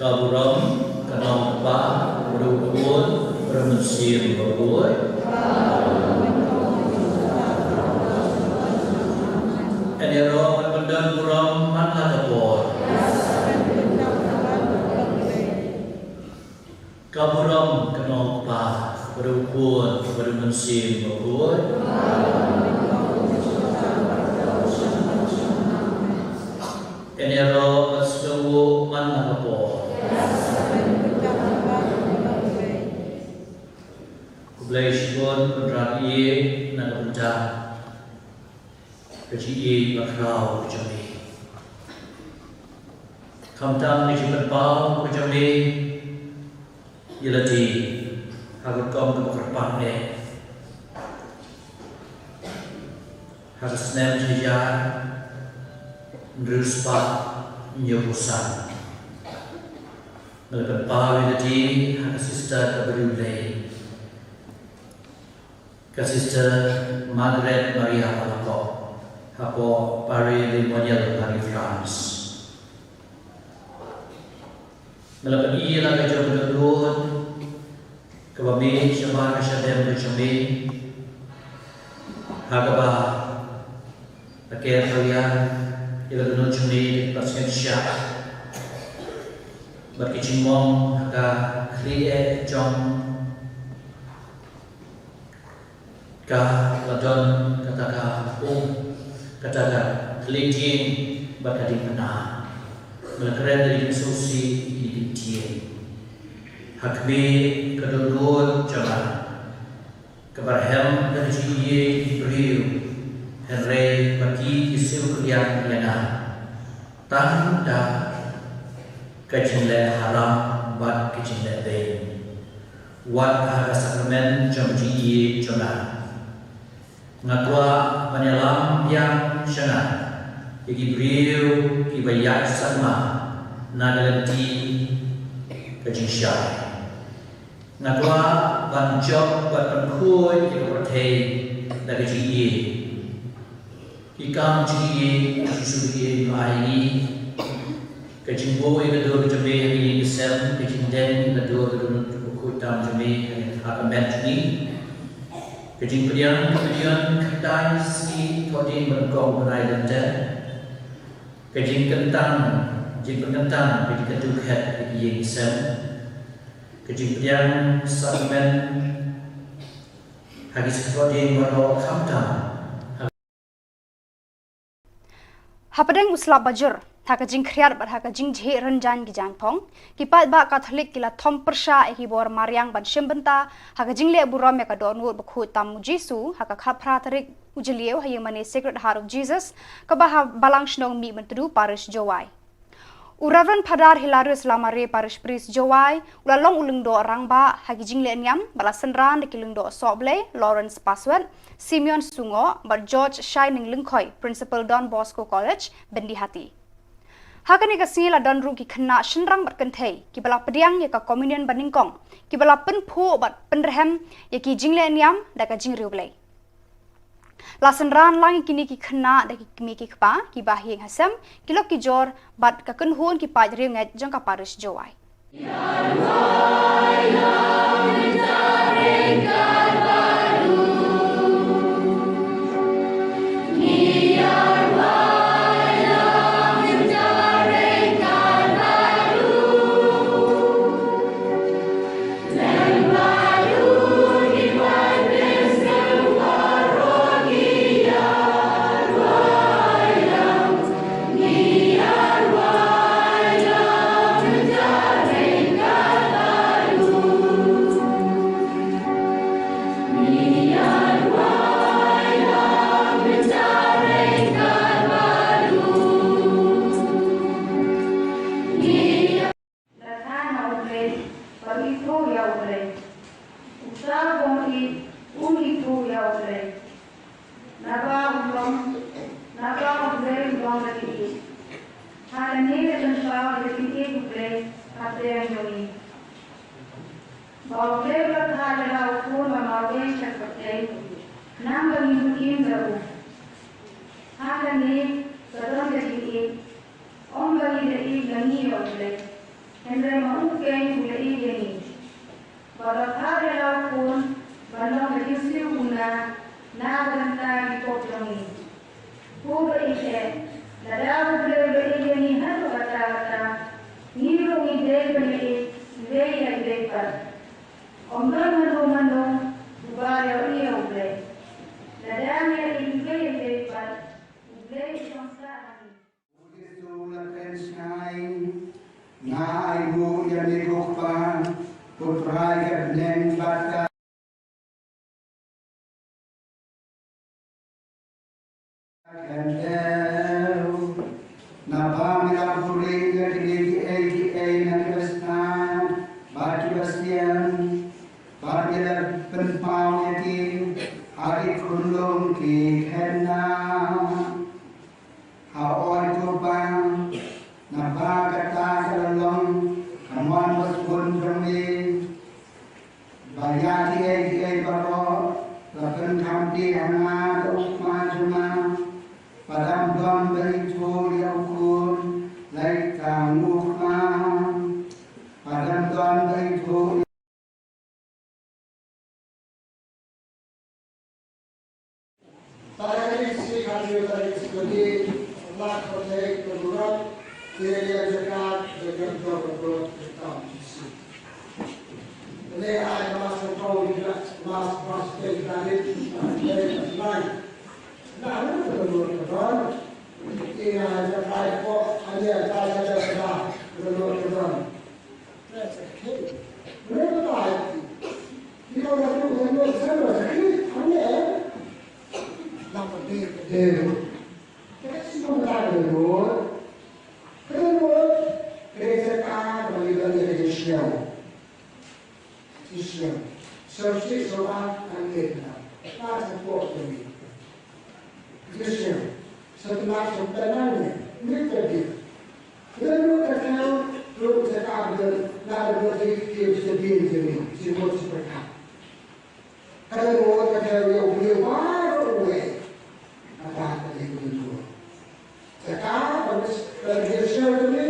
Ka burom ka long ka Kpa, ka Khun, ka Mynsiem Bakhuid. Ïaroh ban pyndon burom man la ka por. Ka burom ka long u Kpa, bad u Khun, bad u Mynsiem Bakhuid. Ïaroh ban sngewbha man la ka por. Khublei shibun Kynrad ïa na ka bynta ka jingïeit bakhraw ka jong me. Khamtam ka jingpynpaw ka jong me ïa lade ha ka rukom kaba kyrpang eh ha ka snem shi hajar hynriew spah hynñiewphew san. Nga la pynpaw ïa lade ha ka sister kaba riewblei, ka Sister Margaret Maria Alakok, hapoh Pare Lemoyne ha ri France. Nga la pyni ïa la ka jong ka dohnud kaba mih shabar shadem ka jong me, ha kaba la ker ïa la ka dohnud jong me, la ka sngewsih bad ka jingmong ha ka khlieh jong ka la don kata ka um, kata ka khlieh dieng bad ka diengphna. Nga la kren da ka jingsngewsih ïa kine ki dieng. Ha khmih ka dohnud jong nga kaba rhem ka jingïeit ki briew, hynrei ba ki ki siew kylliang ïa nga tang da ka jingleh haram bad ka jingleh beiñ. Wat ha ka sakramen jong ka jingïeit jong nga, nga kwah ban ïalam biang sha nga ïa ki briew kiba ïaid sakma na ka lynti ka jingshai. Nga kwah ban jop bad ban khuid ïa ka pyrthei da ka jingïeit. Ki kam jingïeit ba U Jisu u la ai ïa ngi. Ka jingbuh ïa ka dur ka jong me ha ka ïing ka sem, ka jingdeng ïa ka dur ka dohnud bakhuid tam jong me ha ka met jong ngi. Ka jingpdiang ka jingpdiang khyndai sngi thohdieng ba nyngkong u bnai Lent. Ka jingkyntang, jingpynkyntang ka jingkyntu khet ha ka ïing ka sem. Ka jingpdiang sakramen ha ki sngi thohdieng baroh khamtam. Hapdeng u slap bajur, ha ka jingkhriat bad ha ka jingjhieh rynjang ki jaiñphong, ki paidbah Katholik ki la thom pyrshah ïa ki bor mariang ban shim bynta ha ka jingleh burom ïa ka dohnud bakhuid tam U Jisu ha ka khatphra tarik u Jylliew ha ïingmane Sacred Heart of Jesus kaba ha Balang Shnong Mihmyntdu, Parish Jowai. U Reverend Phadar Hilarius Lamare, Parish Priest Jowai, u la long u lyngdoh rangbah ha ki jingleh niam bad la synran da ki lyngdoh sohblei Lawrence Paswet, Simeon Sungoh bad George Shining Lyngkhoi, Principal Don Bosco College, Byndihati. Ha kane ka sngi la don ruh ki khynnah shynrang bad kynthei kiba la pdiang ïa ka communion banyngkong, kiba la pynphuh bad pynrhem ïa ki jingleh niam da ka jingriewblei. La synran lang ïa kine ki khynnah da ki kmie ki kpa, ki bahaïing hasem, ki lok ki jor bad ka kynhun ki paid riewngeit jong ka Parish Jowai. La thait na U Blei, bad ithuh ïa U Blei. Uta u bym ïeit un ithuh ïa U Blei, naba u long, naba U Blei u long ka jingïeit. Ha kane la pynpaw ïa ka jingïeit U Blei hapdeng jong ngi, ba U Blei u la thait ïa la u Khun ba marwei sha ka pyrthei, khnang ba ngin im da u. Ha kane ka don ka jingïeit. Ym ba ngi la ïeit na ngi ïa U Blei, hynrei ma u keiñ u la ïeit ïa ngi, bad u la thait ïa la u Khun ban long ka jingsiew u na, na ka bynta ki pop jong ngi. Ko ba ïeit, lada U Blei u la ïeit ïa ngi haduh katta katta, ngi ruh ngi dei ban ïeit, ngi dei ïa U Blei pat. Ym don mano mano uba ïohi ïa U Blei. Lada ngi ïeit, ngi dei ïa U Blei pat, U Blei u shong sah ha ngi. U Jisu u la kren shai, nga ai nguh ïa me ko Kpa, pynbha ïa ka bneng bad ka khyndew. Naba me la buhrieh ïa kine kiei kiei na kiba sngap bad kiba sian, bad me la pynpaw ïa ki ha ki khunlung ki khynnah. Hooid ko Kpa, naba kata ka la long ka mon basbun jong me, ba ïa kiei kiei baroh la pynkham plie ha nga da u Kpa jong nga. Ba dang don ba ithuh ïa u Khun, lait tang u Kpa. Ba dang don ba ithuh Tarik shi kali tarik shi kali, lak pathai kebulak, area zakat, zakat jor kebulak, zakat isi. Ini ai mas kau juga, mas pas teh tarik, tarik lai. Nah, ini kebulak kebulak. Ini ai zakat kok, hanya zakat zakat kebulak kebulak. That's a kid. Remember that. You know that you can do it as a kid. Hanya, eh? Nang pedih, pedih. Kita sih mau tak dulu. Kedua, kerja sekarang bagi bagi kerja siang. Siang. Sosial soal angin. Pas support kami. Christian, sa tnat sa tnat ne, ne ka dei. Lano ka thew, ruh sa ka bdel, la bdel di ki sa dien jeni, si bot si pyrkhat. Ka lano ka thew ïa u briew baroh uwei. Kata ka dei ka lano. Sa ka ba mis, ka dei sel jeni,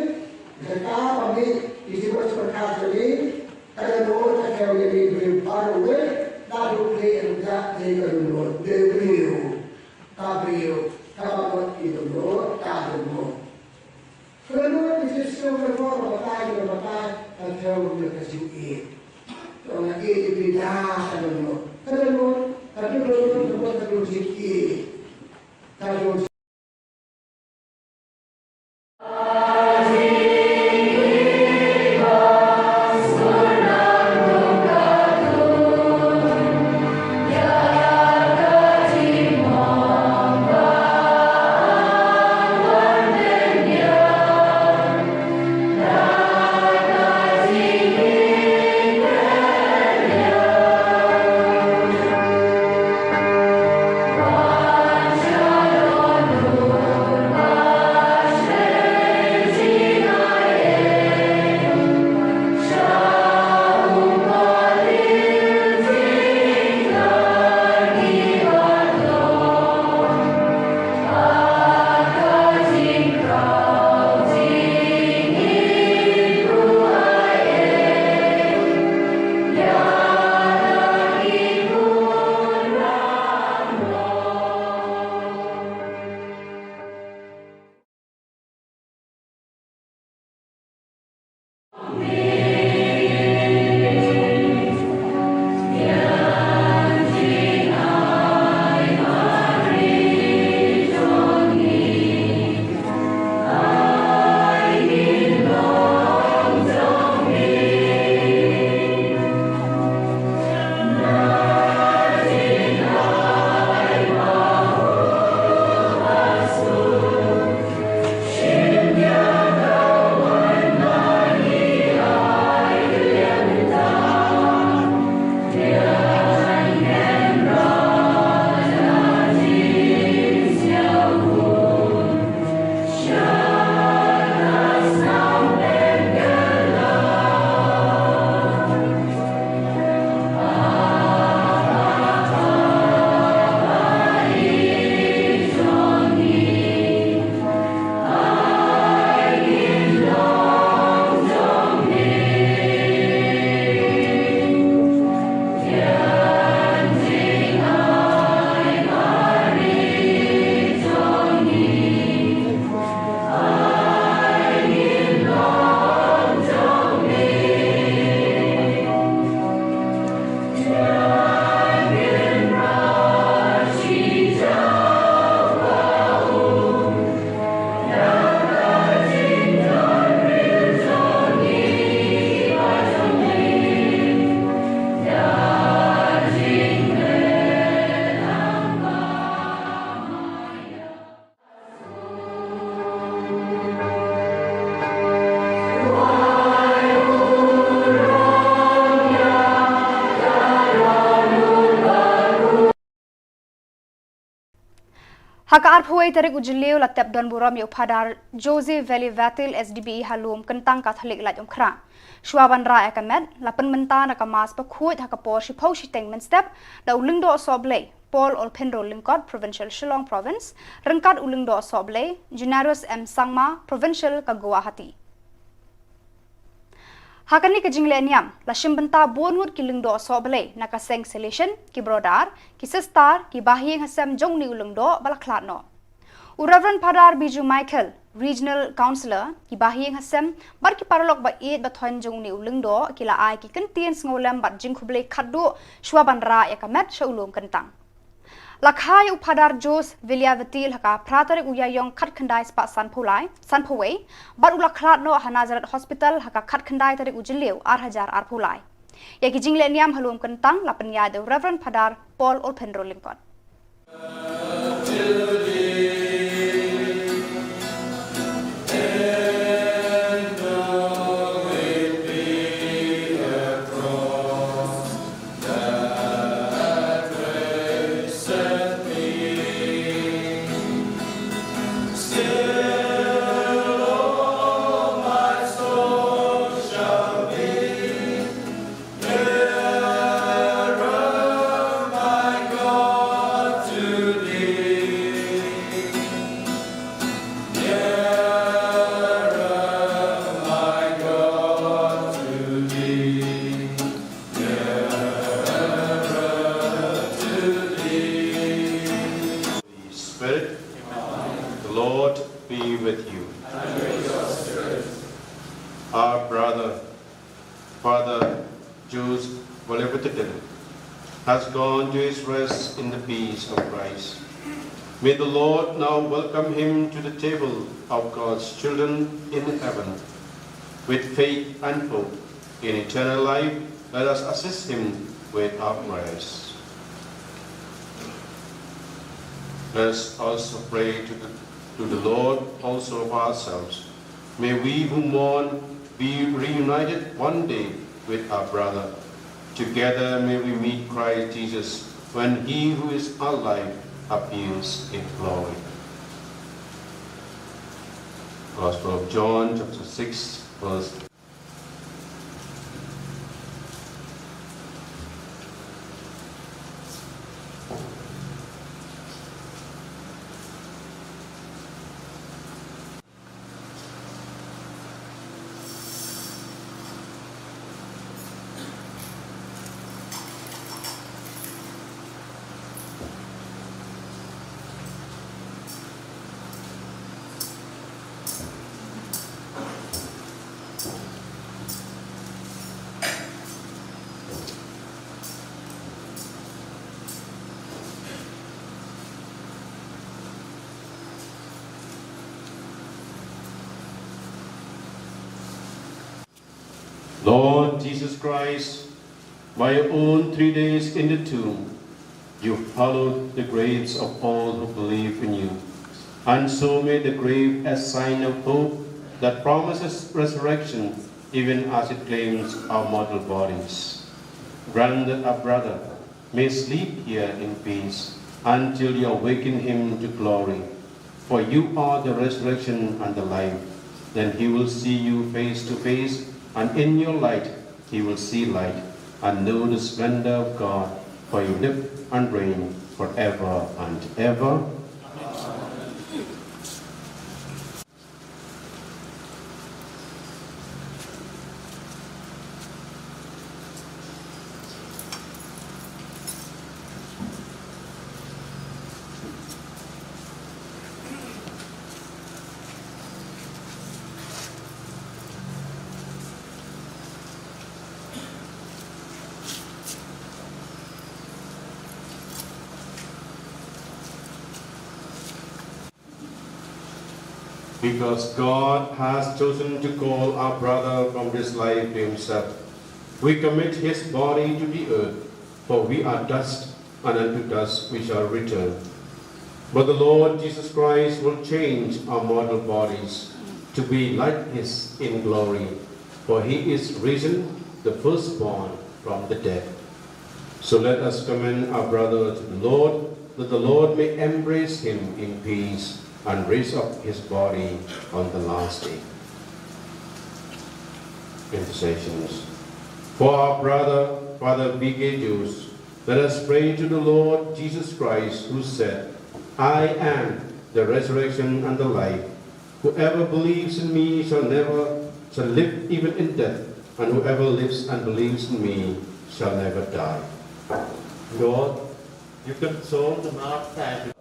sa ka ba mi, si bot si pyrkhat jeni, ka lano ka thew ïa u briew baroh uwei, la ruh ne ruh ka dei ka lano, dei u briew. Ka briew, kaba ngut ki dohnud, ka dohnud. Ka dohnud ki jingsngew ka dohnud, ka batai, ka batai, ka thew ïa ka jingïeit. Ka ong ïeit ïa phi da ka dohnud. Ka dohnud, ka dohnud, ka dohnud, ka dohnud jingïeit. Ka dohnud Ha ka arphew wei tarik u Jylliew la tep don burom ïa u Phadar Jose Veli Vatil, S D B E ha Lum Kyntang Katholik Laitumkhrah. Shuwa ban rah ïa ka met, la pynmynta na ka Mass bakhuid ha ka por shiphew shiteng mynstep da u Lyngdoh Sohblei Paul Olphinro Lyngkot, Provincial Shillong Province, ryngkat u Lyngdoh Sohblei Generous M Sangma, Provincial ka Guwahati. Ha kane ka jingleh niam, la shim bynta bun ngut ki lyngdoh sohblei na ka seng Salesian, ki brodar, ki sistar, ki bahaïing hasem jong une u lyngdoh ba la khlad noh. U Reverend Phadar Biju Michael, Regional Councillor, ki bahaïing hasem bad ki paralok ba ïeit ba thoiñ jong une u lyngdoh ki la ai ki kyntien sngewlem bad jingkhublei khatduh shuwa ban rah ïa ka met sha u Lum Kyntang. La kha ïa u Phadar Jose Veli Vatil ha ka phra tarik u Ïaïong khatkhyndai spah sanphew lai, sanphew wei, bad u la khlad noh ha Nazareth Hospital ha ka khatkhyndai tarik u Jylliew ar hajar arphew lai. Ïa ki jingleh niam ha Lum Kyntang la pynïaid da u Reverend Phadar Paul Olphinro Lyngkot. Spirit. The Lord be with you. Our brother, Father Jules Volevitaden, has gone to his rest in the peace of Christ. May the Lord now welcome him to the table of God's children in heaven. With faith and hope in eternal life, let us assist him with our prayers. Let us also pray to the, to the Lord also of ourselves. May we who mourn be reunited one day with our brother. Together may we meet Christ Jesus when he who is our life appears in glory. Gospel of John, chapter six, verse Lord Jesus Christ, by your own three days in the tomb, you followed the graves of all who believe in you, and so made the grave a sign of hope that promises resurrection even as it claims our mortal bodies. Grant that our brother may sleep here in peace until you awaken him to glory. For you are the resurrection and the life. Then he will see you face to face, and in your light he will see light and know the splendor of God, for you live and reign forever and ever. Because God has chosen to call our brother from this life to himself, we commit his body to the earth, for we are dust, and unto dust we shall return. But the Lord Jesus Christ will change our mortal bodies to be like his in glory, for he is risen, the firstborn from the dead. So let us commend our brother to the Lord. that the Lord may embrace him in peace and raise up his body on the last day. Intercessions. For our brother, Father Vike Jus, let us pray to the Lord Jesus Christ, who said, "I am the resurrection and the life. Whoever believes in me shall never, shall live even in death, and whoever lives and believes in me shall never die." Lord, you console the hearts and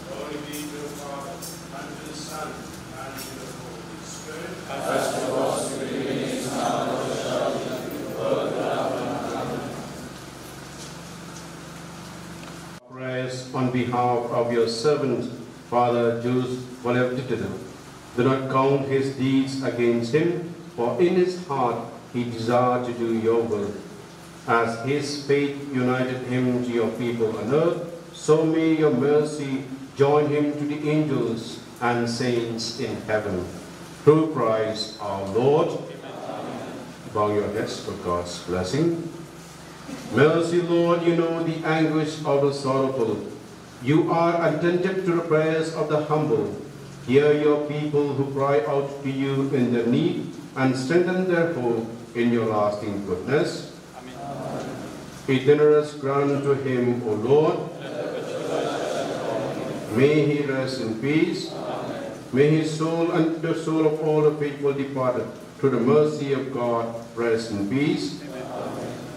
Glory be to the Father, and to the Son, and to the Holy Spirit. As it was in the beginning, is now, and ever shall be, world without end. Amen. Prayers on behalf of your servant, Father Jus Volevditidl. Do not count his deeds against him, for in his heart he desired to do your will. As his faith united him to your people on earth, so may your mercy join him to the angels and saints in heaven. Through Christ our Lord. Bow your heads for God's blessing. Mercy, Lord, you know the anguish of the sorrowful. You are attentive to the prayers of the humble. Hear your people who cry out to you in their need, and strengthen their hope in your lasting goodness. Amen. Eternal rest grant to him, O Lord. May he rest in peace. May his soul and the soul of all the faithful departed, through the mercy of God, rest in peace.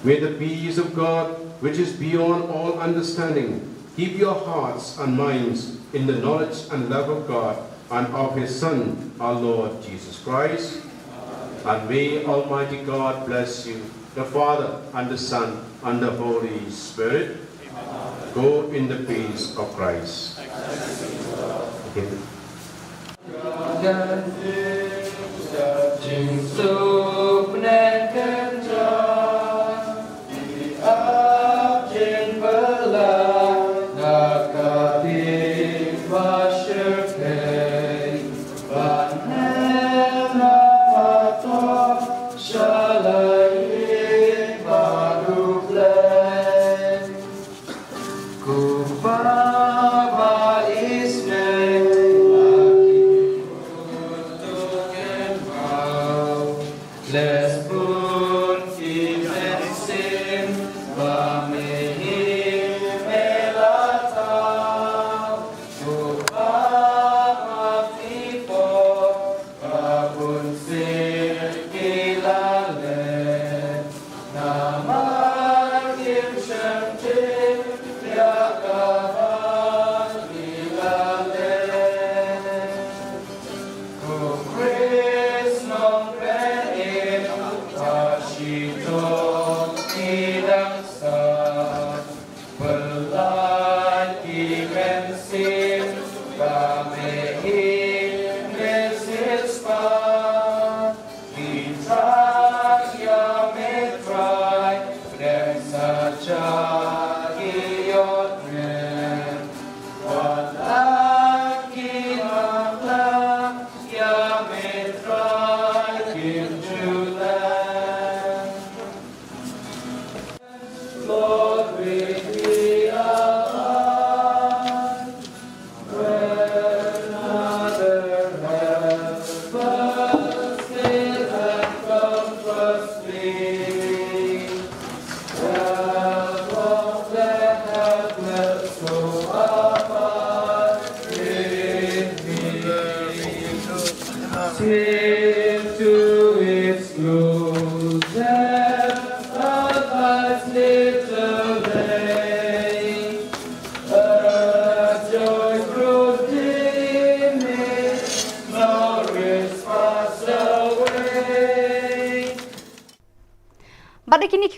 May the peace of God, which is beyond all understanding, keep your hearts and minds in the knowledge and love of God and of his Son, our Lord Jesus Christ. And may Almighty God bless you, the Father, and the Son, and the Holy Spirit. Go in the peace of Christ. Okay.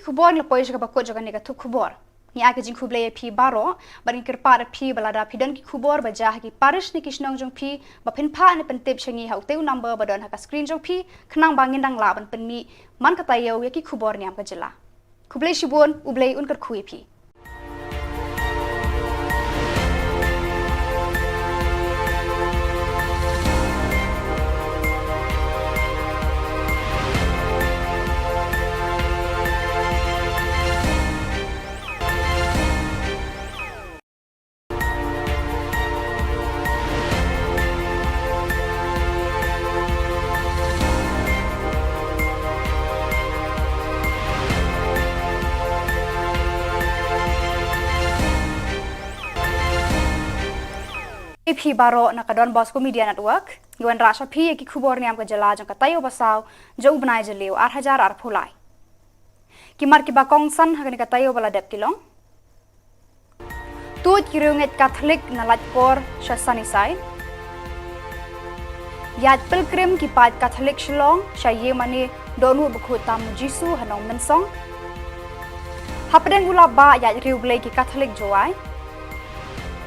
Khubor ngi la poi sha kaba kut jong kane ka thup khubor. Ngi ai ka jingkhublei ïa phi baroh, bad ngi kyrpad ïa phi ba lada phi don ki khubor ba jia ha ki parish ne ki shnong jong phi, ba phin phah ne pyntip sha ngi ha utei u number ba don ha ka screen jong phi, khnang ba ngin dang lah ban pynmih man ka taïew ïa ki khubor niam ka jylla. Khublei shibun, U Blei un kyrkhu ïa phi. Ïa phi baroh na ka Don Bosco Media Network, ngi wanrah sha phi ïa ki khubor niam ka jylla jong ka taïew ba saw jong u bnai Jylliew ar hajar arphew lai. Ki mat kiba kongsan ha kane ka taïew ba la dep ki long: Tuid ki riewngeit Katholik na Laitkor sha Sunnyside. Ïaid pilgrim ki paid Katholik Shillong sha ïingmane Dohnud Bakhuid Tam U Jisu ha Nongmynsong. Hapdeng u lap bah ïaid riewblei ki Katholik Jowai.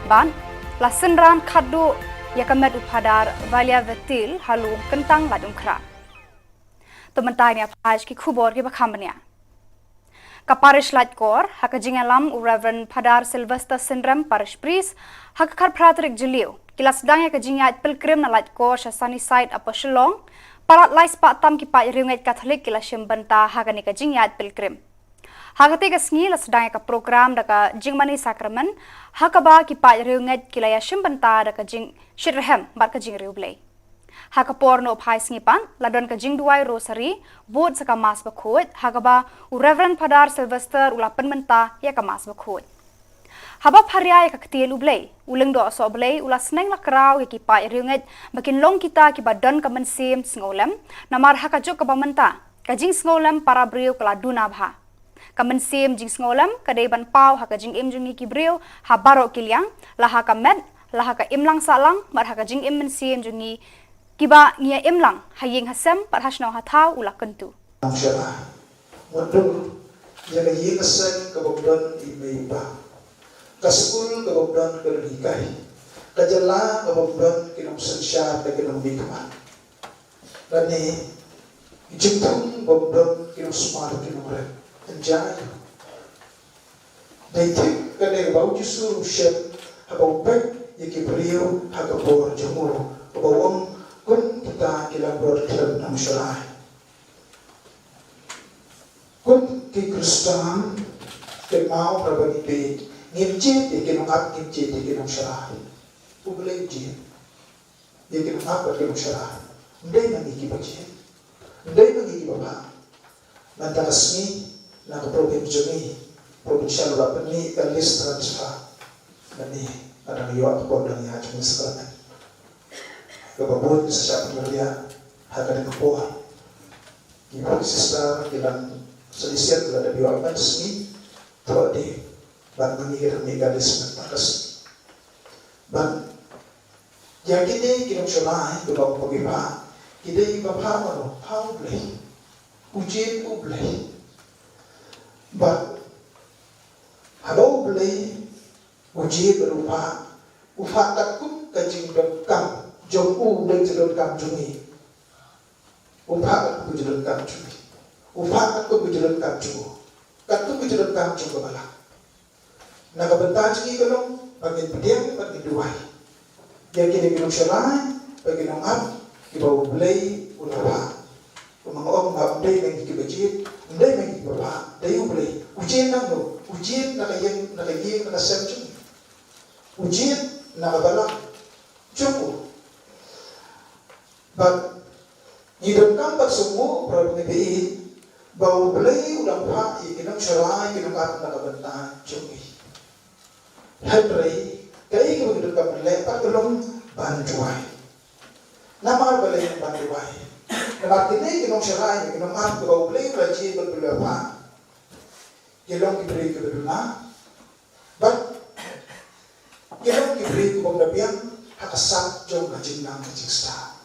Bad la synran khatduh ïa ka met u Phadar Valia Vetil ha Lum Kyntang Laitumkhrah. To mynta ngin ïa phai sha ki khubor kiba kham bniah. Ka parish Laitkor, ha ka jingïalam u Reverend Phadar Sylvester Synrem, parish priest, ha ka khatphra tarik Jylliew, ki la sdang ïa ka jingïaid pilgrim na Laitkor sha Sunnyside, Upper Shillong. Palat lai spah tam ki paid riewngeit Katholik ki la shim bynta ha kane ka jingïaid pilgrim. Ha katei ka sngi la sdang ïa ka program da ka jingmane sakramen, ha kaba ki paid riewngeit ki la ïa shim bynta da ka jingshitrhem bad ka jingriewblei. Ha ka por noh phai sngi pat, la don ka jingduwai rosary, bud sa ka Mass Bakhuid, ha kaba u Reverend Phadar Sylvester u la pynmynta ïa ka Mass Bakhuid. Haba pharia ïa ka ktien U Blei, u Lyngdoh Sohblei u la sneng la kraw ïa ki paid riewngeit ba kin long kita kiba don ka mynsiem sngewlem, namar ha ka juk kaba mynta, ka jingsngewlem para briew ka la duna bha. Ka mynsiem jingsngewlem ka dei ban paw ha ka jingim jong ngi ki briew ha baroh ki liang, la ha ka met, la ha ka imlang sahlang, bad ha ka jingim mynsiem jong ngi kiba ngi ïa im lang ha ïing ha sem bad ha shnong ha thaw, u la kyntu. Nongshira, mutdur ïa ka ïing ka sem kaba don i mei i pa, ka skul kaba don ka nonghikai, ka jylla kaba don ki nongsynshar, ka ki nongmihkhmat. Lane ki jingthung ba don ki nongsumar ki nongrep. Ynjai. Dei thik kane ba U Jisu u shem haba u peit ïa ki briew ha ka por jong u, haba u ong, kum kita ki langbrot khlem nang sharai. Kum ki Khristan, kynmaw haba ngi peit, ngim jied ïa ki nongap, ngim jied ïa ki nongsharai. U Blei u jied ïa ki nongap bad ki nongsharai. Ym dei ma ngi kiba jied. Ym dei ma ngi kiba phah. Mynta ka sngi, na ka program jong ngi, provincial, u la pynmih ka list transfer. Mynne nga dang ïoh ka por dang ïa jong ngi sacrament. Kaba bun sa shah pynriah ha kane ka por. Ki sister ki dang sa shisien ki la dep ïoh mynta ka sngi. Thoh de, bad ma ngi ka dang mih ka list mynta ka sngi. Bad ïa kine ki nongsharai kiba ong ba ki phah, ki dei ba phah mano, phah U Blei. U jied U Blei. Bad haba U Blei u jied bad u phah, u phah katkum ka jingdonkam jong u, U Blei, jingdonkam jong ngi. U phah katkum ka jingdonkam jong ngi. U phah katkum ka jingdonkam jong u. Katkum ka jingdonkam jong ka balang. Na ka bynta jong ngi ka long ba ngin pdiang bad ngin duwai ïa kine ki nongsharai bad ki nongap kiba U Blei u la phah. Kumba nga ong, ym dei ma ngi kiba jied, ym dei ma ngi kiba phah, dei U Blei. U jied nangno? U jied na ka ïing, na ka ïing, na ka sem jong ngi. U jied na ka balang jong u. Bad ngi donkam ban sngewthuh, para bangeit, ba U Blei u dang phah ïa ki nongsharai, ki nongap na ka bynta jong ngi. Hynrei kaei kaba ngi donkam ban leh pat ka long ban duwai. Namar balei ban duwai? Namar kine ki nongsharai, ki nongap kiba U Blei u la jied bad u la phah, ki long ki briew kiba duna, bad ki long ki briew kibym da biang ha ka sap jong ka jingnang ka jingstad.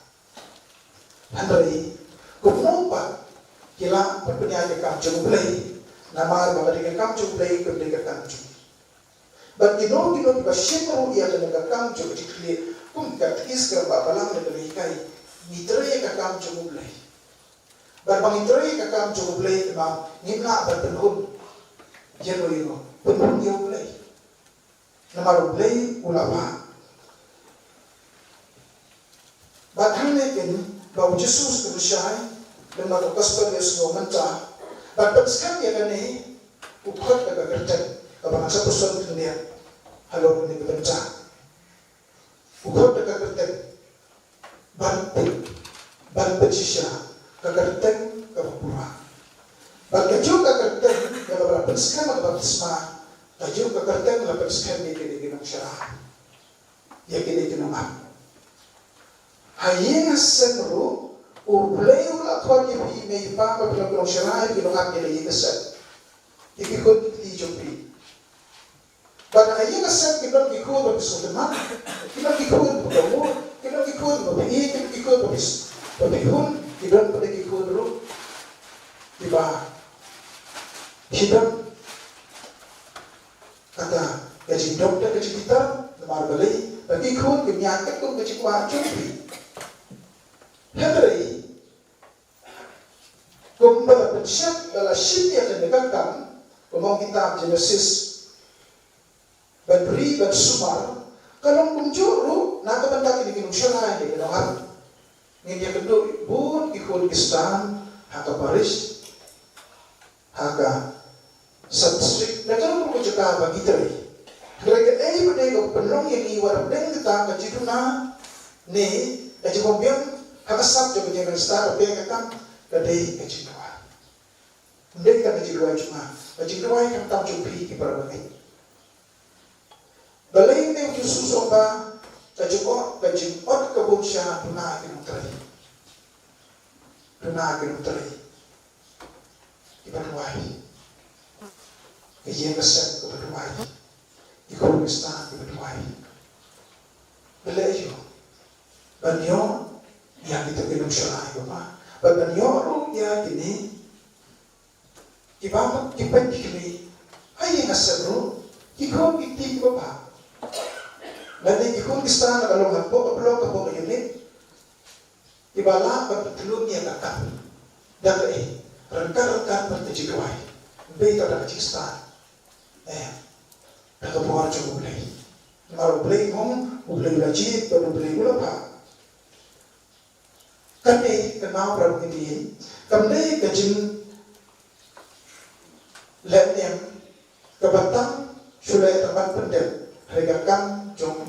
Hynrei kumno pat ki lah ban pynïaid ïa ka kam jong U Blei, Namar ba ka dei ka kam jong U Blei, kam dei ka kam jong ngi. Bad kino kino kiba shim ruh ïa kane ka kam jong ka jingkitkhlieh, kum ka tekis kaba balang da kaba hikai, ngi trei ïa ka kam jong U Blei. Bad ba ngi trei ïa ka kam jong U Blei, te ma ngim lah ban pynhun ïano ïano, pynhun ïa U Blei. Namar U Blei u la wad. Bad hangne kein ba U Jisu u shai lem bad ka gospel ïa u sngew mynta. Bad pynskhem ïa kane, u khot da ka kyrteng kaba ngan sa pyrshang khyndiat halor kane ka bynta. U khot da ka kyrteng ban pyn, ban pynshisha, ka kyrteng kaba pura. Bad kajuh ka kyrteng ïa kaba la pynskhem ha ka baptisma, kajuh ka kyrteng la pynskhem ïa kine ki nongshakri, ïa kine ki nongap. Ha ïing ha sem ruh U Blei u la khot ïa phi, mei pa, ba phi long ki nongshakri, ki nongap ïa la ïing ha sem. Ïa ki khun ki kti jong phi. Bad ha ïing ha sem kim don ki khun ba phi sngewtynnat, kim don ki khun ba phi mut, kim don ki khun ba phi ïeit, kim don ki khun ba phi, ba phi hun, ki don pat ki khun ruh kiba, ki don kata ka jingdom da ka jingbitar, namar balei ba ki khun kim ïaid katkum ka jingkwah jong phi. Hynrei kumba la pynshai, ba la shim ïa kane ka kam, kumba ong kitab Jenesis, ban ri ban sumar, ka long kumjuh ruh na ka bynta kine ki nongshakri, ki nongap. Ngin ïakynduh bun ki khun Khristan ha ka parish, ha ka sub-district, na ka ruh ka jaka ba ngi trei. Hynrei kaei ba dei ka pynlong ïa ngi wat hapdeng kata ka jingduna ne ka jingbym biang ha ka sap jong ka jingïaid Khristan, ka dei ka kam, ka dei ka jingduwai. Ym dei tang ka jingduwai jong nga, ka jingduwai khamtam jong phi ki para bangeit. Balei U Jisu u ong ba ka jingong, ka jingot ka bun sha duna ki nongtrei. Duna ki nongtrei kiba duwai. Ka ïing ka sem kaba duwai. Ki khun Khristan kiba duwai. Balei aïu? Ban ïoh ïa kita ki nongshakri, bad ban ïoh ruh ïa kine kiba, kiba, kiba, kiba, ha ïing ha sem ruh, ki khun ki kti kiba bha. Lane ki khun Khristan la ka long hapoh ka block, hapoh ka unit, kiba lah ban pyntylli ïa ka kam da kaei? Ryngkat ryngkat bad ka jingduwai. Ym dei tang da ka jingstad. Eh, da ka bor jong U Blei. Namar U Blei u ong, U Blei u la jied bad U Blei u la bha. Kane ka nau, para bangeit, kam dei ka jinglehnem kaba tam shu leh tang ban pyndep, hynrei ka kam jong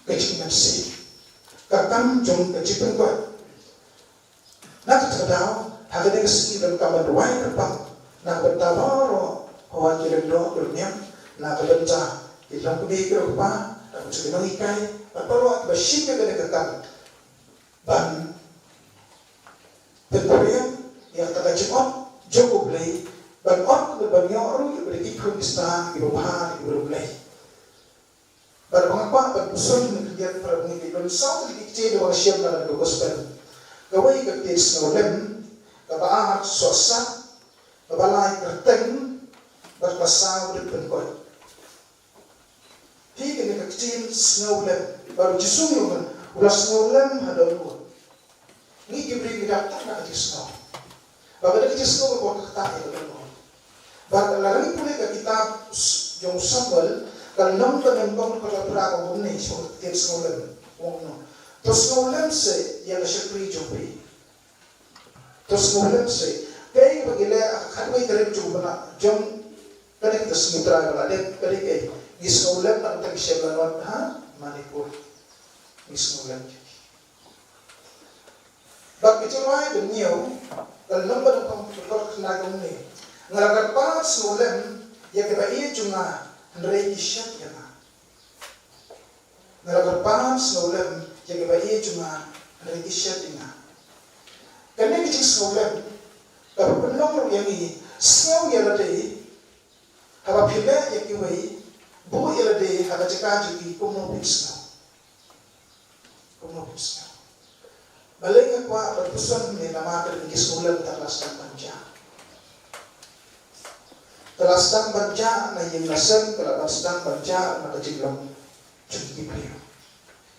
ka jingmynsiem, ka kam jong ka jingpynkoit. Na kata ka daw, ha kane ka sngi donkam ban duwai kyrpang na ka bynta baroh, hawa ki lyngdoh ki lymniam, na ka bynta ki longkmie ki longkpa, na ka bynta ki nonghikai, bad baroh kiba shim ïa kane ka kam ban pynphriang ïa kata ka jingot jong U Blei, ban ot, ban ïoh ruh ïa ki khun Khristan kiba bha, kiba riewblei. Bad ba nga kwah ban pynshong ïa kane ka ïa para bangeit, ban saw ïa ki ktien ba nga shem na ka gospel. Kawei ka ktien sngewlem, kaba ar sohsat, kaba lai kyrteng, bad kaba saw dep pynkoit. Te kane ka ktien sngewlem, ba U Jisu u ong, u la sngewlem ha dohnud. Ngi ki briew ngi dap tang da ka jingsngew. Ba ka dei ka jingsngew ka kwah ka ktah ïa ka dohnud. Bad lada ngi pule ka kitab s-, jong u Samuel, ka lynnong kaba nyngkong, ka dkhot phra, ka ong kumne, sha ka ktien sngewlem. Ong kumno? To sngewlem seh ïa ka shakri jong phi. To sngewlem seh. Kaei kaba ngi leh ha ka khatwei tarik jong u bnai, jong kane ka sngi Trai ba la dep, ka dei kaei? Ngi sngewlem na ka bynta ki shem lanot ha Manipur. Ngi sngewlem. Bad ka jingrwai ba hynñiew, ka lynnong ba nyngkong, ka dkhot khyndai, ka ong kumne: Nga la kyrpad sngewlem ïa kiba ïeit jong nga, hynrei ki shet ïa nga. Nga la kyrpad sngewlem ïa kiba ïeit jong nga, hynrei ki shet ïa nga. Kane ka jingsngewlem ka pynlong ruh ïa ngi sngew ïa lade haba phi leh ïa kiwei, buh ïa lade ha ka jaka jong ki, kumno phin sngew? Kumno phin sngew? Balei nga kwah ban pynshong ne namar ka dei ka jingsngewlem kata ka la sdang ban jia. Ka la sdang ban jah na ïing na sem, ka la ban sdang ban jah na ka jinglong jong ki briew.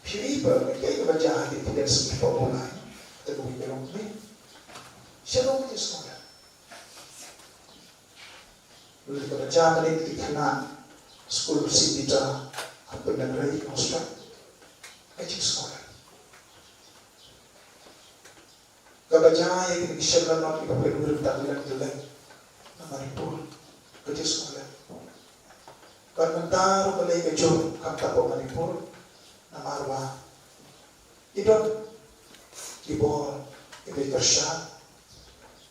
Phi i ba kaei kaba jah ha ki dens ki pop u lai. Te kaba ïa long me. Shalom ki sngewlem. Lada kaba jah ka dei ki khynnah skul Saint Peter ha Pyndengrei Mawstad. Ka jingsngewlem. Kaba jah ïa kine ki shem lanot kiba pynwiar ta ki leng ki leng na Manipur. Ka jingsngewlem. Bad mynta ruh ka lei ka jur khamtam ha Manipur namar ba ki don ki bor kiba kyrshan,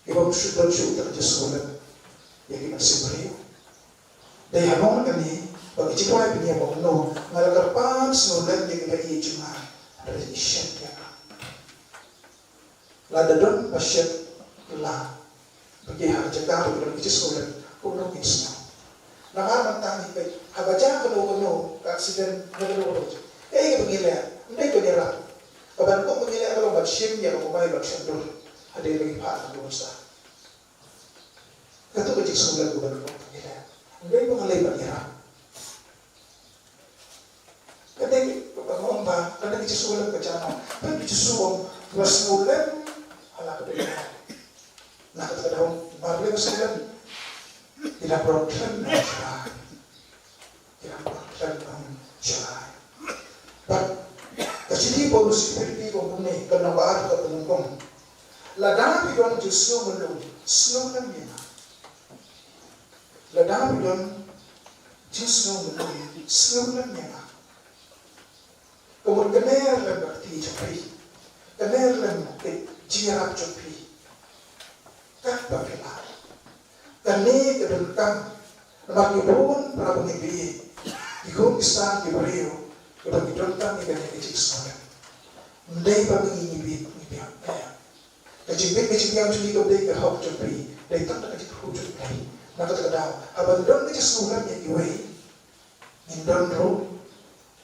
kiba ym shu don shuh ka jingsngewlem ïa ki mynsiem briew. Dei ha mon kane ba ka jingrwai pynïaid ba kumno nga la kyrpad sngewlem ïa kiba ïeit jong nga hynrei ki shet ïa nga. Lada don ba shet la ba ki ha ka jaka ba ki don ka jingsngewlem, kumno ngin sngew? Namar mynta ngi peit haba jah kano kano ka accident na kano kano ka jaka, kaei kaba ngi leh? Ym dei ban ïarap. Kaba nyngkong ba ngi leh ka long ban shim ïa ka mobile ban shon dur hadien ba ngi phah na ka bynta. Kato ka jingsngewlem kaba nyngkong ba ngi leh. Ym dei ba ngi leh ban ïarap. Ka dei kaba nga ong ba ka dei ka jingsngewlem ka jong nga. Peit ka Jisu u ong ba sngewlem ha la ka dohnud. Na kata ka daw namar ba sngewlem ki la pynrung khlem nongshakri. Ki la pynrung khlem nongshakri. Bad ka shithi Paulus ïa ki Philippi ka ong kumne, ka lynnong ba ar ka dkhot ba nyngkong. Lada phi don jingsngew mluh, sngewlem ïa nga. Lada phi don jingsngew mluh, sngewlem ïa nga. Ka mut kane lem ka kti jong phi, kane lem ka jingïarap jong phi. Katba phi lah. Kane ka donkam namar ngi bun para bangeit ba ïeit, ki khun ki ksan ki briew kiba ngi donkam ïa kane ka jingsngewlem. Ym dei ba ngi ngi biang ngi biang. Ka jingbit ka jingbiang jong ngi kam dei ka hok jong phi, dei tang da ka jingkyrkhu jong U Blei. Na kata ka daw haba ngi don ka jingsngewlem ïa kiwei, ngin don ruh,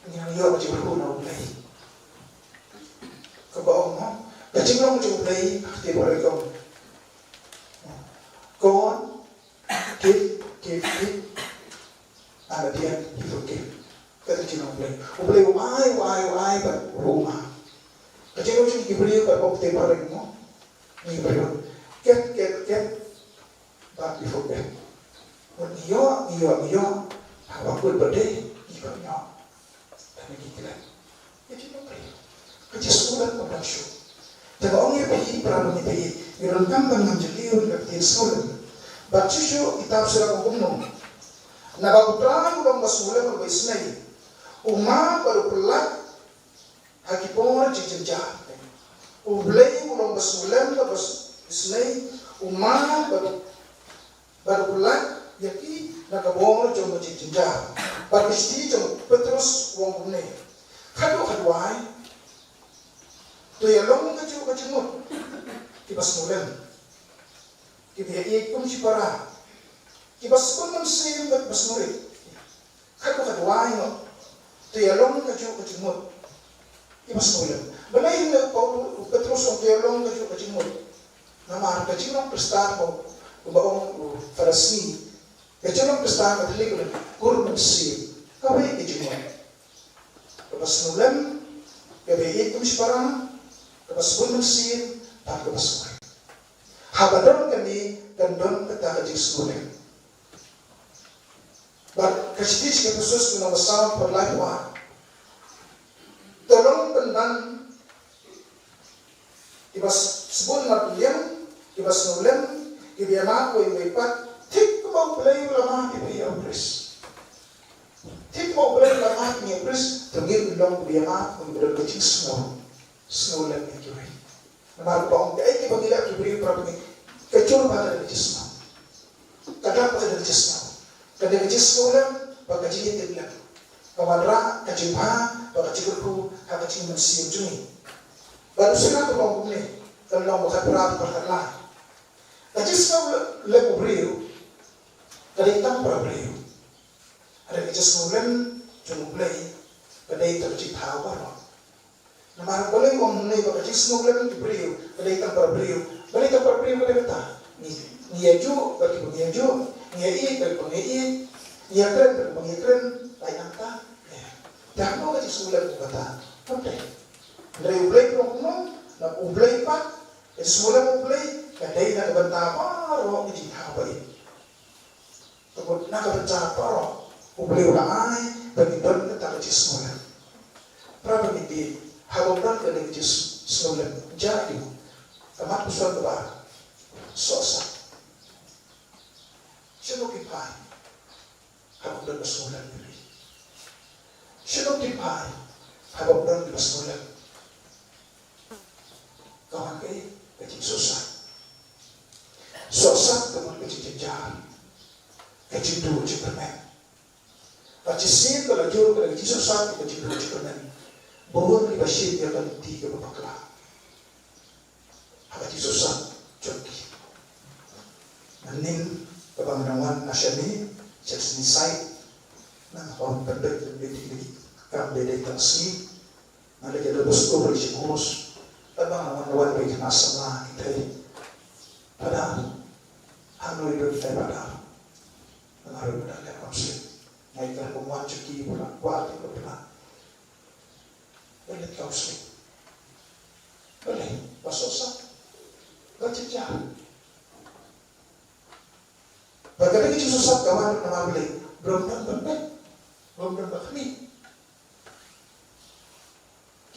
ngin ïoh ka jingkyrkhu na U Blei. Kaba ong mo, ka jinglong jong U Blei ha ka ktien Baibl ka ong, God give, give, give, and at the end he forgive. Kata ka jinglong U Blei. U Blei u ai, u ai, u ai bad u map. Ka jinglong jong ngi ki briew bad ka ktien Baibl mo, ngi briew. Get, get, get, but we forget. Ngi ïoh, ngi ïoh, ngi ïoh. Haba kut ba dei ngi pynïoh. Tang ngi klet. Ka jingsngewlem ka bang shuh. Te nga ong ïa phi para bangeit, ngi donkam ban ngam jylliew ïa ka ktien sngewlem. Bad shuh shuh kitab Sirah u ong kumno. Naba U Trai u long ba sngewlem bad ba isynei, u map bad u pyllait ha ki por jingjynjar. U Blei u long ba sngewlem bad ba isynei, u map bad u, bad u pyllait ïa ki na ka bor jong ka jingjynjar. Bad ka shithi jong u Petros u ong kumne, khadduh khadwai to ïalong kajuh ka jingmut kiba sngewlem, kiba ïaieit kum shipara, kiba sbun mynsiem bad ba sngewrit. Khadduh khadwai ngut to ïalong kajuh ka jingmut kiba sngewlem. Balei hynrei u Petros u ong to ïalong kajuh ka jingmut? Namar ka jinglong Khristan, kumba ong u Pharisi, ka jinglong Khristan ka thylliej ka long kur mynsiem. Kawei ka jingmut, kaba sngewlem, kaba ïaieit kum shipara, kaba sbun mynsiem bad kaba sngewrit. Haba don kane kan don kata ka jingsngewlem. Bad ka shithi sha ki Ephesus ka lynnong ba saw ka dkhot laiphew ar, to long pynban kiba sbun marwei, kiba sngewlem, kiba ïamap uwei uwei pat, thik kumba U Blei u la map ïa phi ïa u Khrist. Thik kumba U Blei u la map ïa u Khrist, to ngin long kiba ïamap, kiba don ka jingsngew, sngewlem ïa kiwei. Namar kaba ong kaei kaba ngi leh ki briew para bangeit, ka jur ba ka dei ka jingsngew. Ka dap ba ka dei ka jingsngew. Ka dei ka jingsngewlem bad ka jingïatiplem. Ka wanrah ka jingbha bad ka jingkyrkhu ha ka jingmynsiem jong ngi. Bad u Sirah u ong kumne, ka lynnong ba khatphra, ba khatlai. Ka jingsngewlem u briew ka dei tang para briew. Hynrei ka jingsngewlem jong U Blei ka dei tang ka jingthaw baroh. Namar balei u ong hangne ba ka jingsngewlem ki briew ka dei tang para briew? Balei tang para briew? Ka dei kata, ngi, ngi ïajuh bad kiba ngi ïajuh, Ngi ïeit, ngi ïeit, ngi kren, ngi kren, ai nangta. Te hangno ka jingsngewlem kata? Hynrei U Blei u ong kumno, na U Blei pat, ka jingsngewlem U Blei ka dei na ka bynta baroh ka jingthaw ba ïeit. Te na ka bynta baroh U Blei u la ai ba ngin don kata ka jingsngewlem. Para bangeit, haba ym don kata ka jingsngewlem, jia aïu? Ka mat u sngewlem kaba sohsat. Shano ki phai haba ym don ka sngewlem ïa u Blei? Shano ki phai haba ym don ka sngewlem? Ka wan ka, ka jingsohsat. Sohsat ka wan ka jingjynjar, ka jingduh jingkyrmen. Bad shisien ka la jur ka jingsohsat ka jingduh jingkyrmen. Bun kiba shim ïa ka lynti kaba bakla ha ka jingsohsat jong ki. Mynnin kaba nga dang wan na shane, sha ka sngi Saitjaiñ, nga wan pynbeit pynbeit ïa ki kam ba dei tang sngi. Nga leit ïa ka bus, ka bus, ka bus. Kaba nga wan, wan beit na samla ki thei. Padahal hangno i don thei padahal. Nga ruh nga dang leh counseling. Nga ïa ka kum wan sha ki pula, kwah ki pula. Nga leit counseling. Balei? Ba sohsat, ba jynjar. Bad kata ka jingsohsat ka wan ruh namar balei? Ba ym don ban peit, ba ym don ban khmih.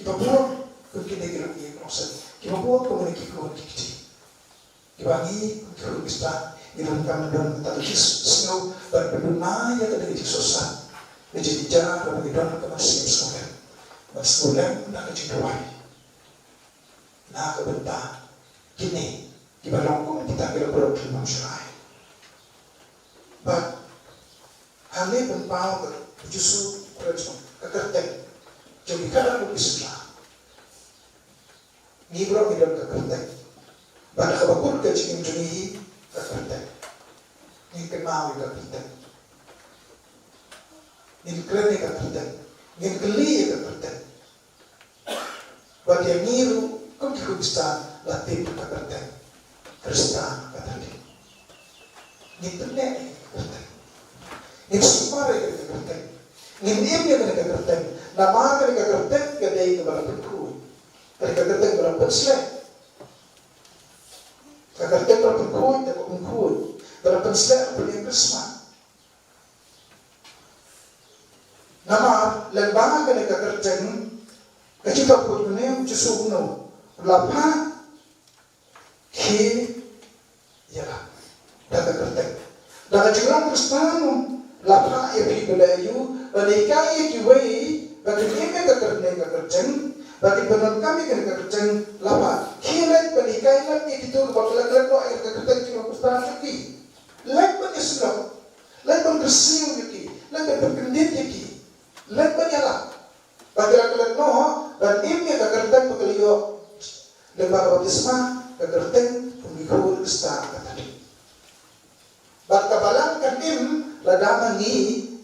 Kiba bun kum kine ki long ki nongsan, kiba bun kum kine ki khun ki kti. Kiba ngi kum ki khun Khristan ngi donkam ban don kata ka jingsngew ban pynduna ïa kata ka jingsohsat, ka jingjynjar, ba ngi don ka mynsiem sngewlem, ban sngewlem na ka jingduwai. Na ka bynta kine kiba long kum kita ki la pyrshah ki nongshakri. Bad hangne pynpaw ka, u Jisu u kren shuh, ka kyrteng jong ki khadar ki synran. Ngi baroh ngi don ka kyrteng. Bad ha kaba kut ka jingim jong ngi hi ka kyrteng. Ngin kynmaw ïa ka kyrteng. Ngin kren ïa ka kyrteng. Ngin kylli ïa ka kyrteng. Bad ïa ngi ruh kum ki Khristan la tip ka kyrteng Khristan Katholik. Ngin pynneh ïa ka kyrteng. Ngin sumar ïa ka kyrteng. Ngin im ïa ka kyrteng. Namar ka kyrteng ka dei kaba la pynkhuid. Ka kyrteng ba la pynsleh. Ka kyrteng ba la pynkhuid, ba la pynkhuid, ba la pynsleh, ba la pynïeng kyrshah. Namar lyngba kane ka kyrteng, ka jingkyrkhu jong u Jisu kumno, la phah, khie ïalap da ka kyrteng. Da ka jinglong Khristan, la phah ïa phi ba leh aïu, ban hikai ïa kiwei ba kin im ïa ka kyrteng, ka kyrteng, ba kin pyndonkam ïa ka kyrteng, la phah, khie leit ban hikai lem ïa kito kiba la klet noh ïa ka kyrteng, jinglong Khristan jong ki. Leit ban ïasyllok, leit ban kyrsiew ïa ki, leit ban pynkyndit ïa ki, leit ban ïalap. Ba ki la klet noh ban im ïa ka kyrteng ba ki la ïoh lyngba ka baptisma, ka kyrteng kum ki khun Khristan Katholik. Bad ka balang kan im lada ma ngi,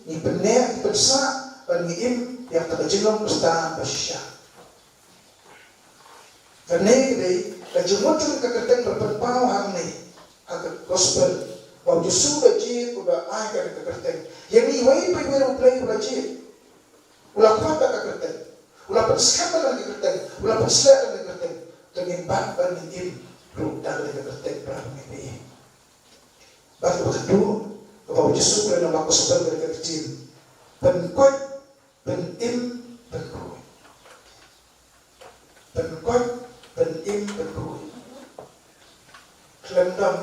ngi pynneh, ngi pynsah ban ngi im ïa kata ka jinglong Khristan ba shisha. Kane ka dei ka jingmut jong ka kyrteng ba la pynpaw hangne ha ka gospel, ba u Jisu u la jied, u la ai ka kyrteng. Ïa ngi iwei pa iwei U Blei u la jied. U la khot da ka kyrteng, u la pynskhem da ka kyrteng, u la pynsleh da ka kyrteng. Te ngin bat ban ngin im ruh da ka kyrteng, para bangeit. Bad kaba khatduh, kaba u Jisu u kren ha ka gospel ka dei ka ktien pynkoit, pynim, pynkhuid. Pynkoit, pynim, pynkhuid. Khlem don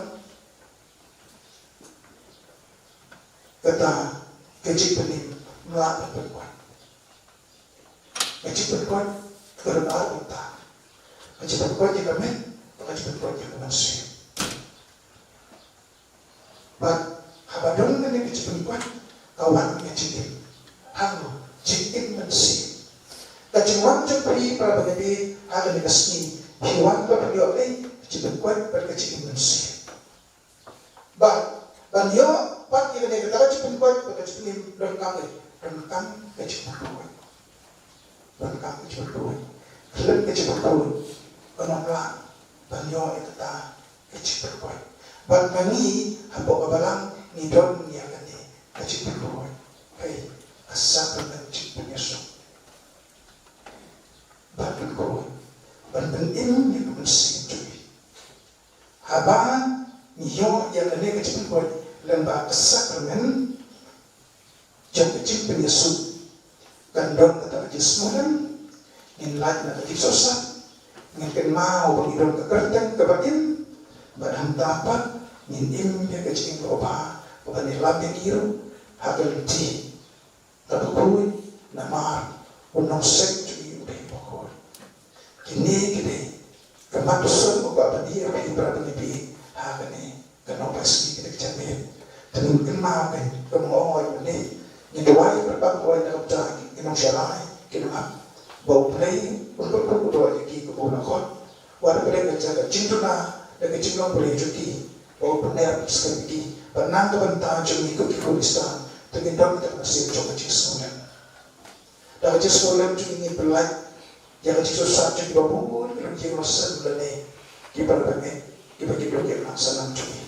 kata ka jingpynim, ym lah ban pynkoit. Ka jingpynkoit ka don ar bynta. Ka jingpynkoit ïa ka met, bad ka jingpynkoit ïa ka mynsiem. Bad haba don kane ka jingpynkoit, ka wan ka jingim. Hangno? Jingim mynsiem. Ka jingwan jong phi, para bangeit, ha kane ka sngi, phi wan ban ïoh ei? Ka jingpynkoit bad ka jingim mynsiem. Bad ban ïoh pat ïa kane, kata ka jingpynkoit bad ka jingpynim, donkam ei? Donkam ka jingpynkoit. Donkam ka jingpynkoit. Khlem ka jingpynkoit, ngim lah ban ïoh ïa kata ka jingpynkoit. Bad ma ngi hapoh ka balang, ngi don ïa kane ka jingpynroi, hei, ka sakramen jingpynïasoh. Ban pynroi, ban pynim ïa ka mynsiem jong ngi. Haba ngi ïoh ïa kane ka jingpynroi lyngba ka sakramen jong ka jingpynïasoh, kan don kata ka jingsngewlem, ngin lait na ka jingsohsat, ngin kynmaw ba ngi don ka kyrteng kaba im, bad hangta pat ngin im ïa ka jingim kaba bha, kaba ngi lam ïa ngi ruh ha ka lynti kaba khuid, namar u nongseng jong ngi u dei uba khuid. Kine ki dei ka mat u sngewbha ba ngi ïa phi para bangeit ha kane ka nongpait sngi kane ka janmiet. Te ngin kynmaw ka, ka mong oi mynne. Ngin duwai kyrpang oi na ka bynta ki nongshakri, ki nongap, ba U Blei un pynkup u dor ïa ki kumba u la khot. Wat la ka dei ka jaka jingduna da ka jinglong pule jong ki, ba u pynner skhem ïa ki. Bad na ka bynta jong ngi kum ki Khristan, te ngin don ka mynsiem jong ka jingsngewlem. Da ka jingsngewlem jong ngi ngin pynlait ïa ka jingsngewsih jong kiba bun ki longïing longsem lane kiba la bangeit, kiba ki duk ïa ka nang sanang jong ngi.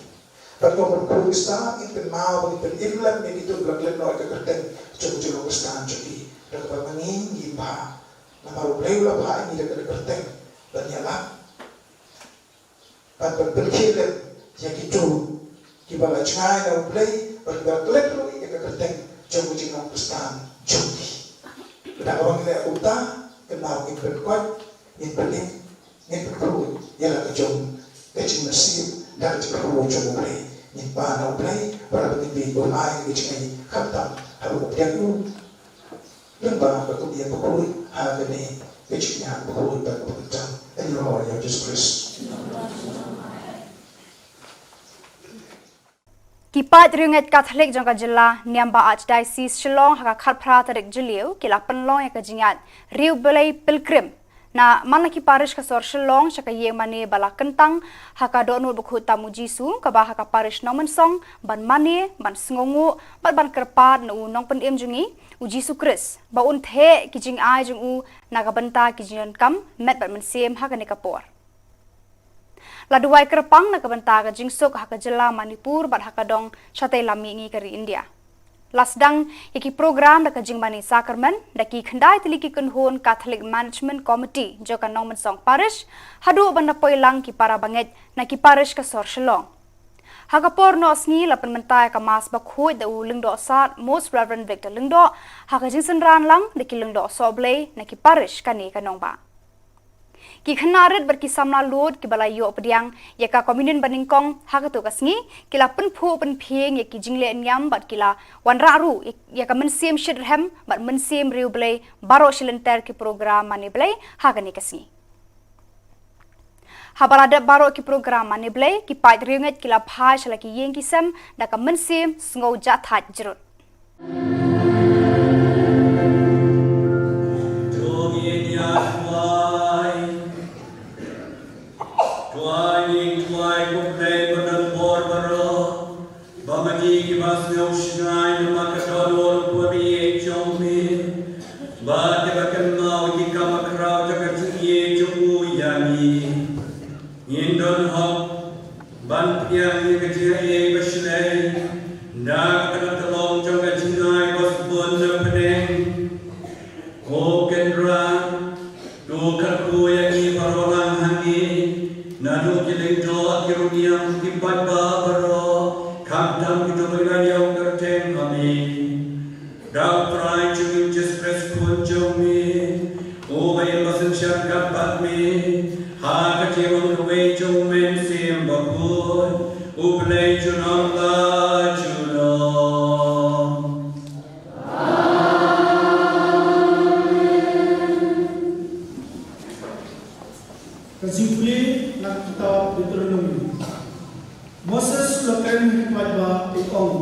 Bad kum ki Khristan ngin kynmaw ba ngin pynim lem ïa kito kiba la klet noh ïa ka kyrteng jong ka jinglong Khristan jong ki. Da kaba ma ngi ngim bha, namar U Blei u la phah ïa ngi da ka kyrteng ban ïalap bad ban pynkhie lem ïa kito kiba la jngai na U Blei bad kiba la klet ruh ïa ka kyrteng jong ka jinglong Khristan jong ki. Lada kaba ngi leh kumta, kynmaw ngin pynkoit, ngin pynim, ngin pynkhuid ïa la ka jong ka jingmynsiem da ka jingkyrkhu jong U Blei. Ngin pan na U Blei bad ba ngin bit, ba un ai ka jingai khamtam ha u pdiang u. Lyngba ka khun ïa bakhuid ha kane ka jingïaid bakhuid bad bakhuid tam. Ïa ngi roi ïa U Jisu Khrist. Ki paid riewngeit Katholik jong ka jylla, niam ba Archdiocese Shillong, ha ka khatphra tarik Jylliew ki la pynlong ïa ka jingïaid Riewblei Pilgrim na man la ki parish ka sor Shillong sha ka ïing mane ba la kyntang ha ka Dohnud Bakhuid Tam U Jisu, kaba ha ka parish Nongmynsong, ban mane, ban sngewnguh bad ban kyrpad na u Nongpynim jong ngi, U Jisu Khrist, ba un theh ki jingai jong u na ka bynta ki jingdonkam met bad mynsiem ha kane ka por. La duwai kyrpang na ka bynta ka jingsuk ha ka jylla Manipur bad ha ka dong shatei lam mihngi ka ri India. La sdang ïa ki program da ka jingmane sakramen da ki khyndai tylli ki kynhun Catholic Management Committee jong ka Nongmynsong Parish, haduh ban da poi lang ki para bangeit na ki parish ka sor Shillong. Ha ka por noh sngi la pynmynta ïa ka Mass bakhuid da u Lyngdoh Sad Most Reverend Victor Lyngdoh, ha ka jingsynran lang da ki lyngdoh sohblei na ki parish kane ka nongbah. Ki khynnah rit bad ki samla lud kiba la ïoh pdiang ïa ka Communion banyngkong ha kato ka sngi, ki la pynphuh pynphieng ïa ki jingleh niam bad ki la wanrah ruh ïa, ïa ka mynsiem shitrhem bad mynsiem riewblei baroh shi lynter ki program mane Blei ha kane ka sngi. Haba la dep baroh ki program mane Blei, ki paid riewngeit ki la phai sha la ki ïing ki sem da ka mynsiem sngew jahthait jrut. To ngin ïa duwai. Duwai, ngin duwai, ko Blei badonbor baroh, ba ma ngi kiba sngew shngaiñ namar ka dohnud u pyrshah jong me, bad kiba kynmaw ïa ki kam khraw jong ka jingïeit jong u ïa ngi, ngin don hok ban pdiang ïa ka jingaiei ba shlei da kata ka tyllong jong ka jingai ba sbun na pdeng. Ko Kynrad, to kyrkhu ïa ngi baroh lang hangne, naduh ki lyngdoh, ki rynïeng, ki paidbah baroh, khamtam kito kiba la ïoh kyrteng ha me. Da U Trai jong ngi U Jisu Khrist Khun jong me, uba im ba synshar kat bad me, ha ka jinglong kawei jong U Mynsiem Bakhuid, U Blei junom la junom. Ka jingpule na ka kitab Deuteronomi. Moses u la kren ha ki paidbah, u ong,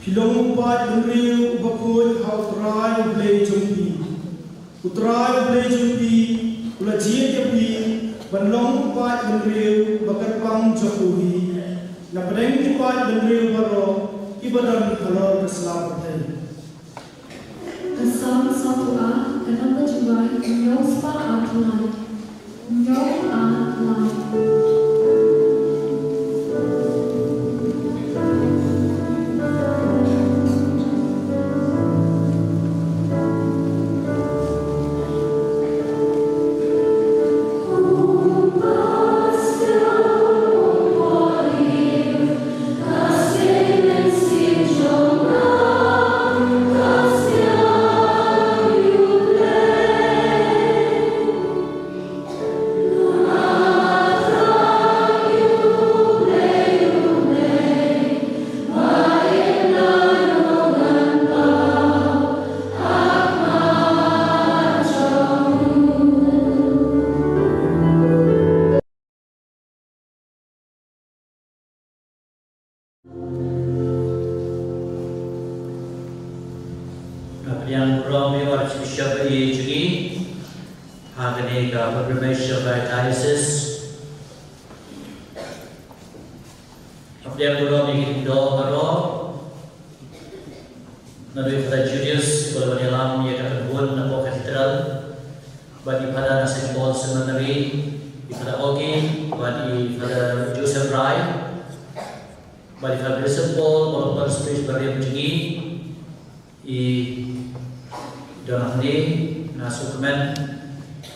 phi long u paid bynriew uba khuid ha U Trai U Blei jong phi. U Trai U Blei jong phi u la jied ïa phi ban long u paid bynriew ba kyrpang jong u hi na pdeng ki paid bynriew baroh kiba don halor ka sla pyrthei. Ka Salm sawphew ar, ka namba jingrwai hynñiew spah ar lai. Hynñiew ar lai. Pdiang burom ïa u Archbishop ba ïeit jong ngi ha kane ka pilgrimage of our diocese. Pdiang burom ïa ki lyngdoh baroh. Naduh i Father Julius, ba la wan ïalam ïa ka kynhun na Cathedral, bad i Father na Saint Paul Seminary, i Father Ogi, bad i Father Joseph Rai, bad i Father Vincent Paul, baroh baroh spirits ba rim jong ngi, i don hangne, nga sngewkmen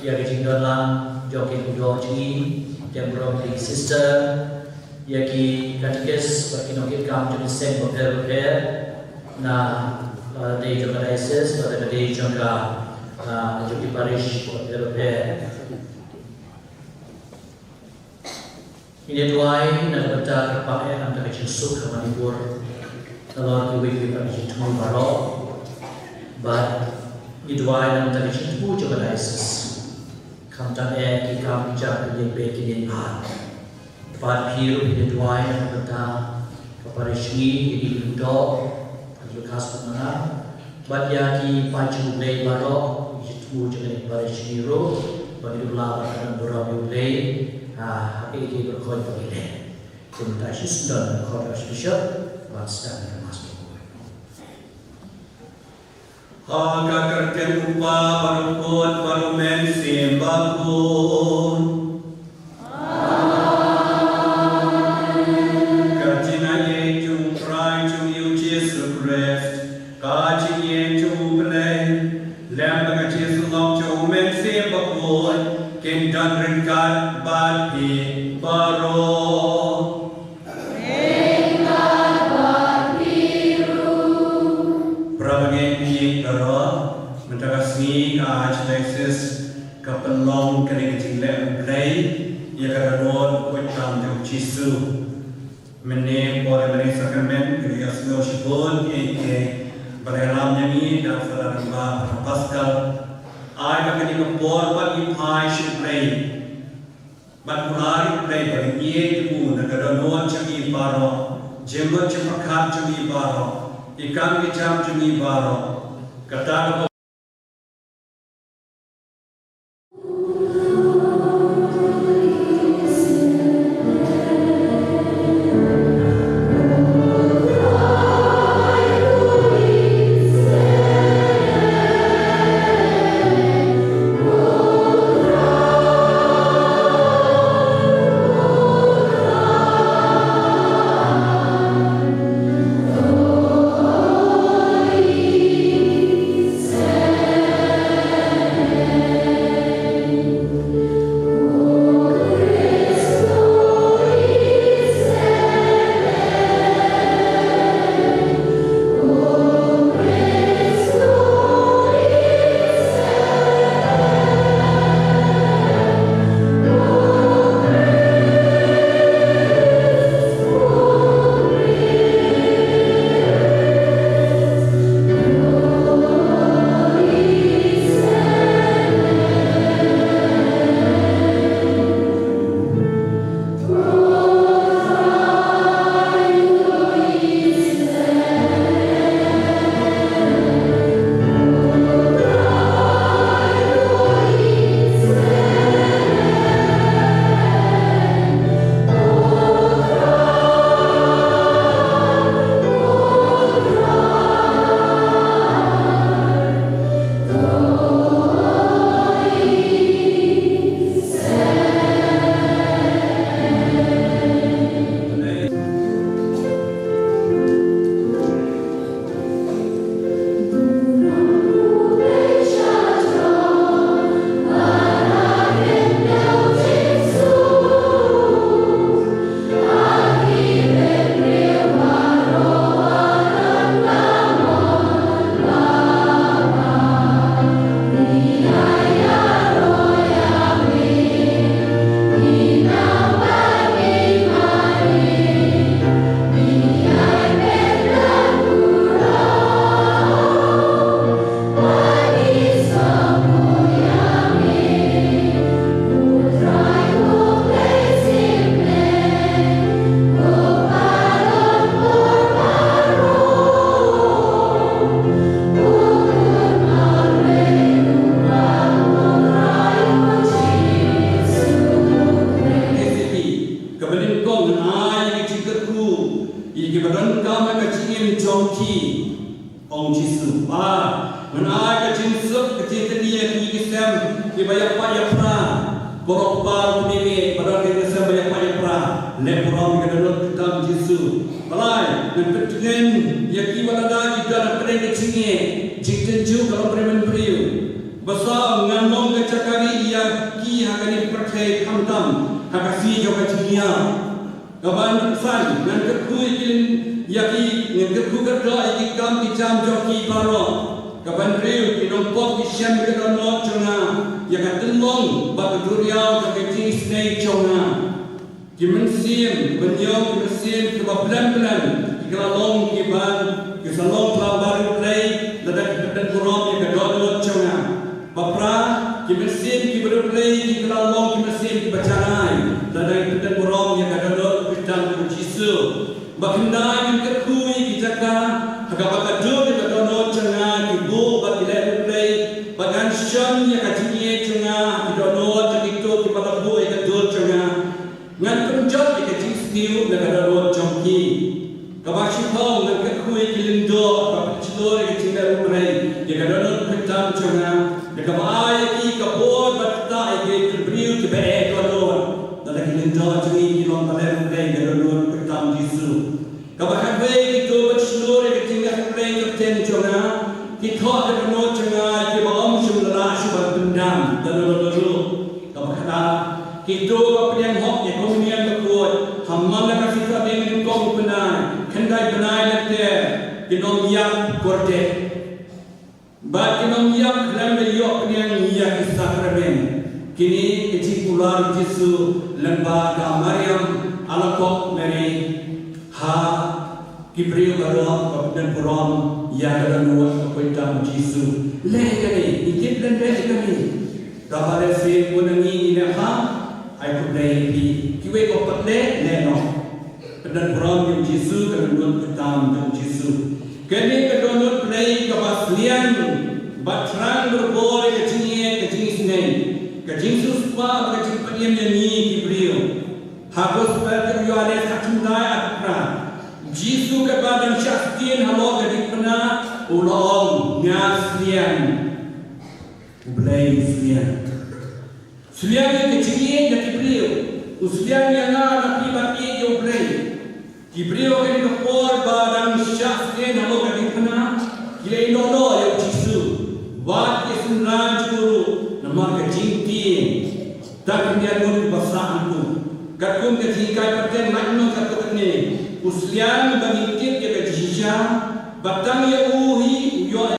ïa ka jingdon lang jong ki lyngdoh jong ngi, pdiang burom ïa ki sister, ïa ki katikis bad ki nongkitkam jong ki seng bapher bapher na, uh, lade jong ka diocese bad lade jong ka, uh, jong ki parish bapher bapher. Ngi duwai na ka bynta ka pang eh na ka jingsuk ha Manipur, nalor kiwei kiwei pat ki jingthmu baroh. Bad ngi duwai na ka bynta ka jingthmu jong ka diocese, khamtam eh ki kam ki jam, ki lieng beiñ ki lieng bha. Bad phi ruh phi duwai na ka bynta ka parish ngi, ïa ki lyngdoh, ka Lucas Putnana, bad ïa ki paid jong U Blei baroh, ki jingthmu jong ka parish ngi ruh, ba ngi duh lah ban don burom ïa U Blei ha kaei kaei baroh ba ngi leh. Te mynta shisien don khot Archbishop ban sdang ïa ka Mass. Ha ka kyrteng U Kpa bad U Khun bad U Mynsiem Bakhuid. Ka jingaiei jong U Trai jong ngi U Jisu Khrist, ka jingïeit jong U Blei, lem bad ka jingïasyllok jong U Mynsiem Bakhuid, kin don ryngkat bad phi baroh. Para bangeit ngi baroh, mynta ka sngi ka Archdiocese ka pynlong kane ka jingleh U Blei ïa ka dohnud khuid tam jong U Jisu. Mynne por ïa kane ka sakramen ka la ïohsngew shibun ïa kiei kiei ba la ïalam ïa ngi da u Father Rangbah, Father Pascal. Ai ba kane ka por pat ngi phai sha U Blei. Ban kular ïa U Blei ba ngin ïeit ïa u na ka dohnud jong ngi baroh, jingmut jingpyrkhat jong ngi baroh, ki kam ki jam jong ngi baroh. Kata ka Ba ngan ai ka jingsuk ka jingkyrkhu ïa ki sem kiba ïapait ïapra. Ko Kpa, ngi ba don ka jingsem ba ïapait ïapra, leh burom ïa ka dohnud khamtam Jisu. Ba lai, ngan pyntngen ïa kiba lada ki don hapdeng ka jingeh, jingtynjuh ka longbriew mynbriew. Ba saw, ngan long ka jaka rieh ïa ki ha kane ka pyrthei khamtam ha ka sngi jong ka jingïap. Kaba san, ngan kyrkhu ïa ki, ïa ki, ngan kyrkhu kyrdoh ïa ki kam ki jam jong ki baroh. Kaba hynriew, ki nongpop ki shem ïa ka dohnud jong nga, ïa ka tynlong bad ka duriaw jong ka jingisynei jong nga. Ki mynsiem, ki banyngkong, ki mynsiem kiba blem blem, ki la long kiba, ki sa long kiba riewblei lada ki pyndon burom ïa ka dohnud jong nga. Ba phra, ki mynsiem kiba riewblei ki la long ki mynsiem kiba janai lada ki pyndon burom ïa ka dohnud khamtam jong u Jisu. Ba khyndai, ngan kyrkhu ïa ki jaka ha kaba ka dur ïa ka dohnud jong nga, ki buh bad ki leh riewblei, ba ngan shon ïa ka jingïeit jong nga ha ki dohnud jong kito kiba la buh ïa ka dur jong nga. Ngan pynjot ïa ka jingsniew na ka dohnud jong ki. Kaba shiphew, ngan kyrkhu ïa ki lyngdoh ba pynshlur ïa ka jingleh riewblei ïa ka dohnud khamtam jong nga, da kaba ai ïa ki ka bor bad ktah ïa ki briew kiba eh dohnud. Lada ki lyngdoh jong ngi ki long ba leh riewblei ïa ka dohnud khamtam Jisu. Kaba khatwei, kito ba shlur ïa ka jingleh riewblei kyrteng jong nga, ki thoh ïa ka dohnud jong nga ïa kiba ym shym la lah shuh ban pyndam da lano lano ruh. Kaba khatar, kito ba pdiang hok ïa ka Komunion Bakhuid ha man la ka sngi Saturday nyngkong u bnai, khyndai bnai lynter, kin ym ïap kordit. Bad kin ym ïap khlem da ïoh pdiang ïa ki sakramen. Kine ki jingkular u Jisu lyngba ka Mariam Alakoh Mary ha ki briew baroh ba pyndon burom ïa ka dohnud khamtam Jisu. Leh kane, ngi tip lem leh kane. Kaba lehse bun na ngi ngi leh ha, ai khublei ïa phi. Kiwei ba pat leh, leh noh. Pyndon burom ïa u Jisu, ka dohnud khamtam jong u Jisu. Kane ka dohnud Blei kaba sliang, ba thrang barabor ïa ka jingïeit, ka jingisynei, ka jingsiewspah, ka jingpynim ïa ngi ki briew. Ha Gospel jong u Ïoannis khatkhyndai, arphew phra, u Jisu katba dang shah sdien halor ka diengphna, u la ong, nga sliang. U Blei u sliang. Sliang ïa ka jingïeit na ki briew. U sliang ïa nga na phi ban ïeit ïa u Blei. Ki briew ha kane ka por ba dang shah sdien halor ka diengphna, ki la ïehnoh noh ïa u Jisu. Wat ki synran jong u ruh namar ka jingtieng. Tang khyndiat ngut kiba sah nangtu. Katkum ka jinghikai pateng, lait noh katto katne. U sliang ba ngin tip ïa ka jingshisha, ba tang ïa u hi u ïoh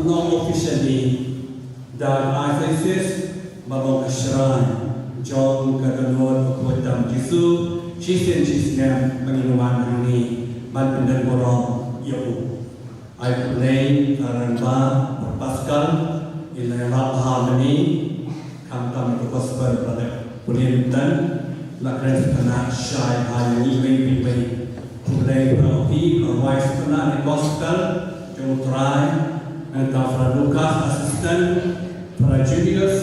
Long officially da ka I C C S ba long ka shrine jong ka dohnud bakhuid tam Jisu. Shisien shisnem ba ngin wan hangne ban pyndon burom ïa u. Ai khublei ïa u rangbah Pascal, i la ïalap bha mynne, khamtam ïa ka gospel ba la pule mynta, la kren sngewtynnat shai bha ïa ngi iwei pa iwei. Khublei para phi, para rwai sngewtynnat ïa ka gospel jong U Trai, nangta para Lucas assistant, para Julius,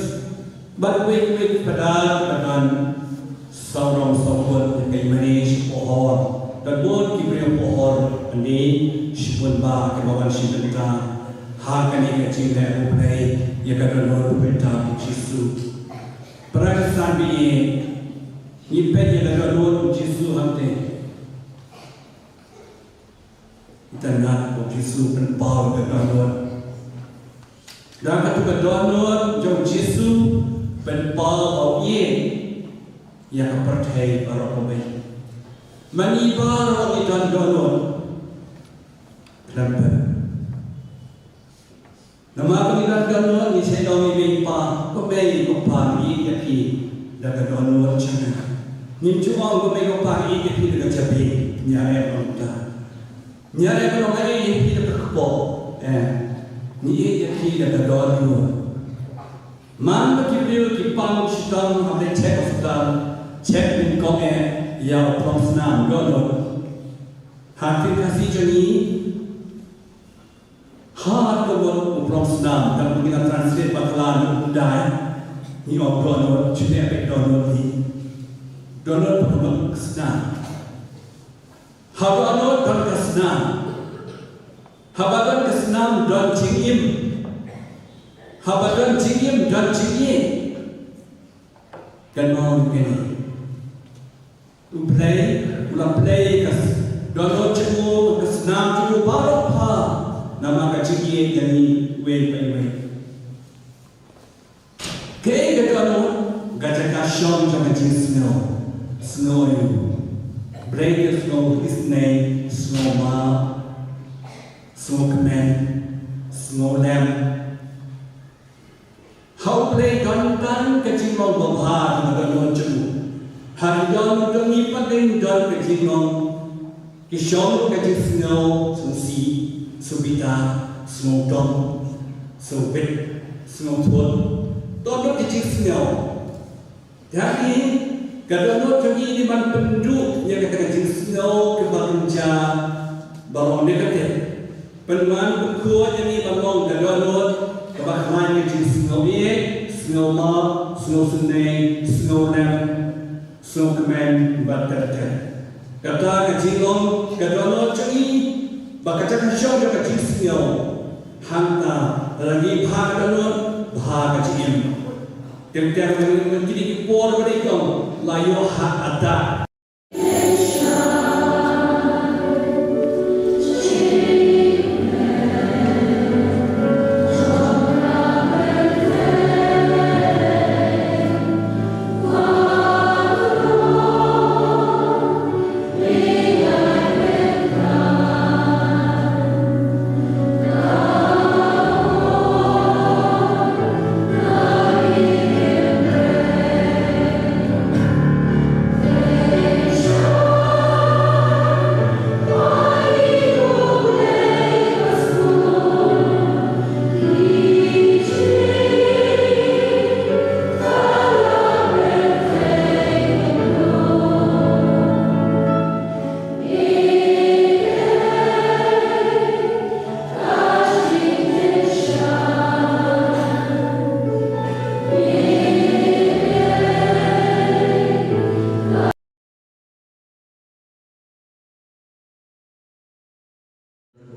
bad kiwei kiwei ki padar ki padar, sawdong sawkun, ki mane shi pohor, da bun ki briew pohor, ani shi bun ba ki ba wan shi bynta ha kane ka jingleh U Blei ïa ka dohnud U Blei tam Jisu. Para Khristan, ngi peit ïa ka dohnud Jisu hangtei. Itynnad ba U Jisu u pynpaw ïa ka dohnud. Da katu ka dohnud jong U Jisu pynpaw ba u ïeit ïa ka pyrthei baroh kawei. Ma ngi baroh ngi don dohnud. Khlem pyn Namar ba ngi don dohnud ngi shait ong ïa i mei i pa, ko mei ko pa ngi ïeit ïa phi da ka dohnud jong nga. Ngim ju ong ko mei ko pa ngi ïeit ïa phi da ka jabieng, ngi ïa ong kumta. Ngi ïa ong ngi ïeit ïa phi da ka kpoh. Eh, ngi ïeit ïa phi da ka dohnud. Man ba ki briew ki pang shitom ha ka check hospital, check nyngkong eh ïa u prong snam dohnud. Ha ka ktien Khasi jong ngi, ha ka word u prong snam, tang ba ngi la translate bakla na u Pundai, ngi ong dohnud, shim ïa ka dohnud hi. Dohnud ka mut snam. Haba dohnud don ka snam. Haba don ka snam don jingim. Haba don jingim don jingïeit. Kynmaw ïa kane. U Blei u la pynleit ka s-, dohnud jong u, ka snam jong u baroh pha namar ka jingïeit ïa ngi iwei pa iwei. Kaei ka dohnud? Ka jaka shong jong ka jingsngew. Sngew ïa u Blei, ka sngew isynei, sngew map, sngewkmen, sngewlem. Ha U Blei don tang ka jinglong babha ha ka dohnud jong u. Ha ki dohnud jong ngi pat don ka jinglong, ki shong ka jingsngew, sngewsih, sngewbitar, sngewdom, sngewbit, sngewthuh. Don ka jingsngew. Te hangne ka dohnud jong ngi ngi ban pynduh ïa kata ka jingsngew kaba kynja ba long negative. Pynwan pynkhuid ïa ngi ban long ka dohnud kaba khlaiñ ka jingsngew ïeit, sngew map, sngew isynei, sngew lem, sngew kmen bad ter ter. Kata ka jinglong ka dohnud jong ngi ba kata ka shong jong ka jingsngew. Hangta lada ngi bha ka dohnud, bha ka jingim. Teng teng lada ngi kine ki por ba dei, ki ong la ïoh heart attack.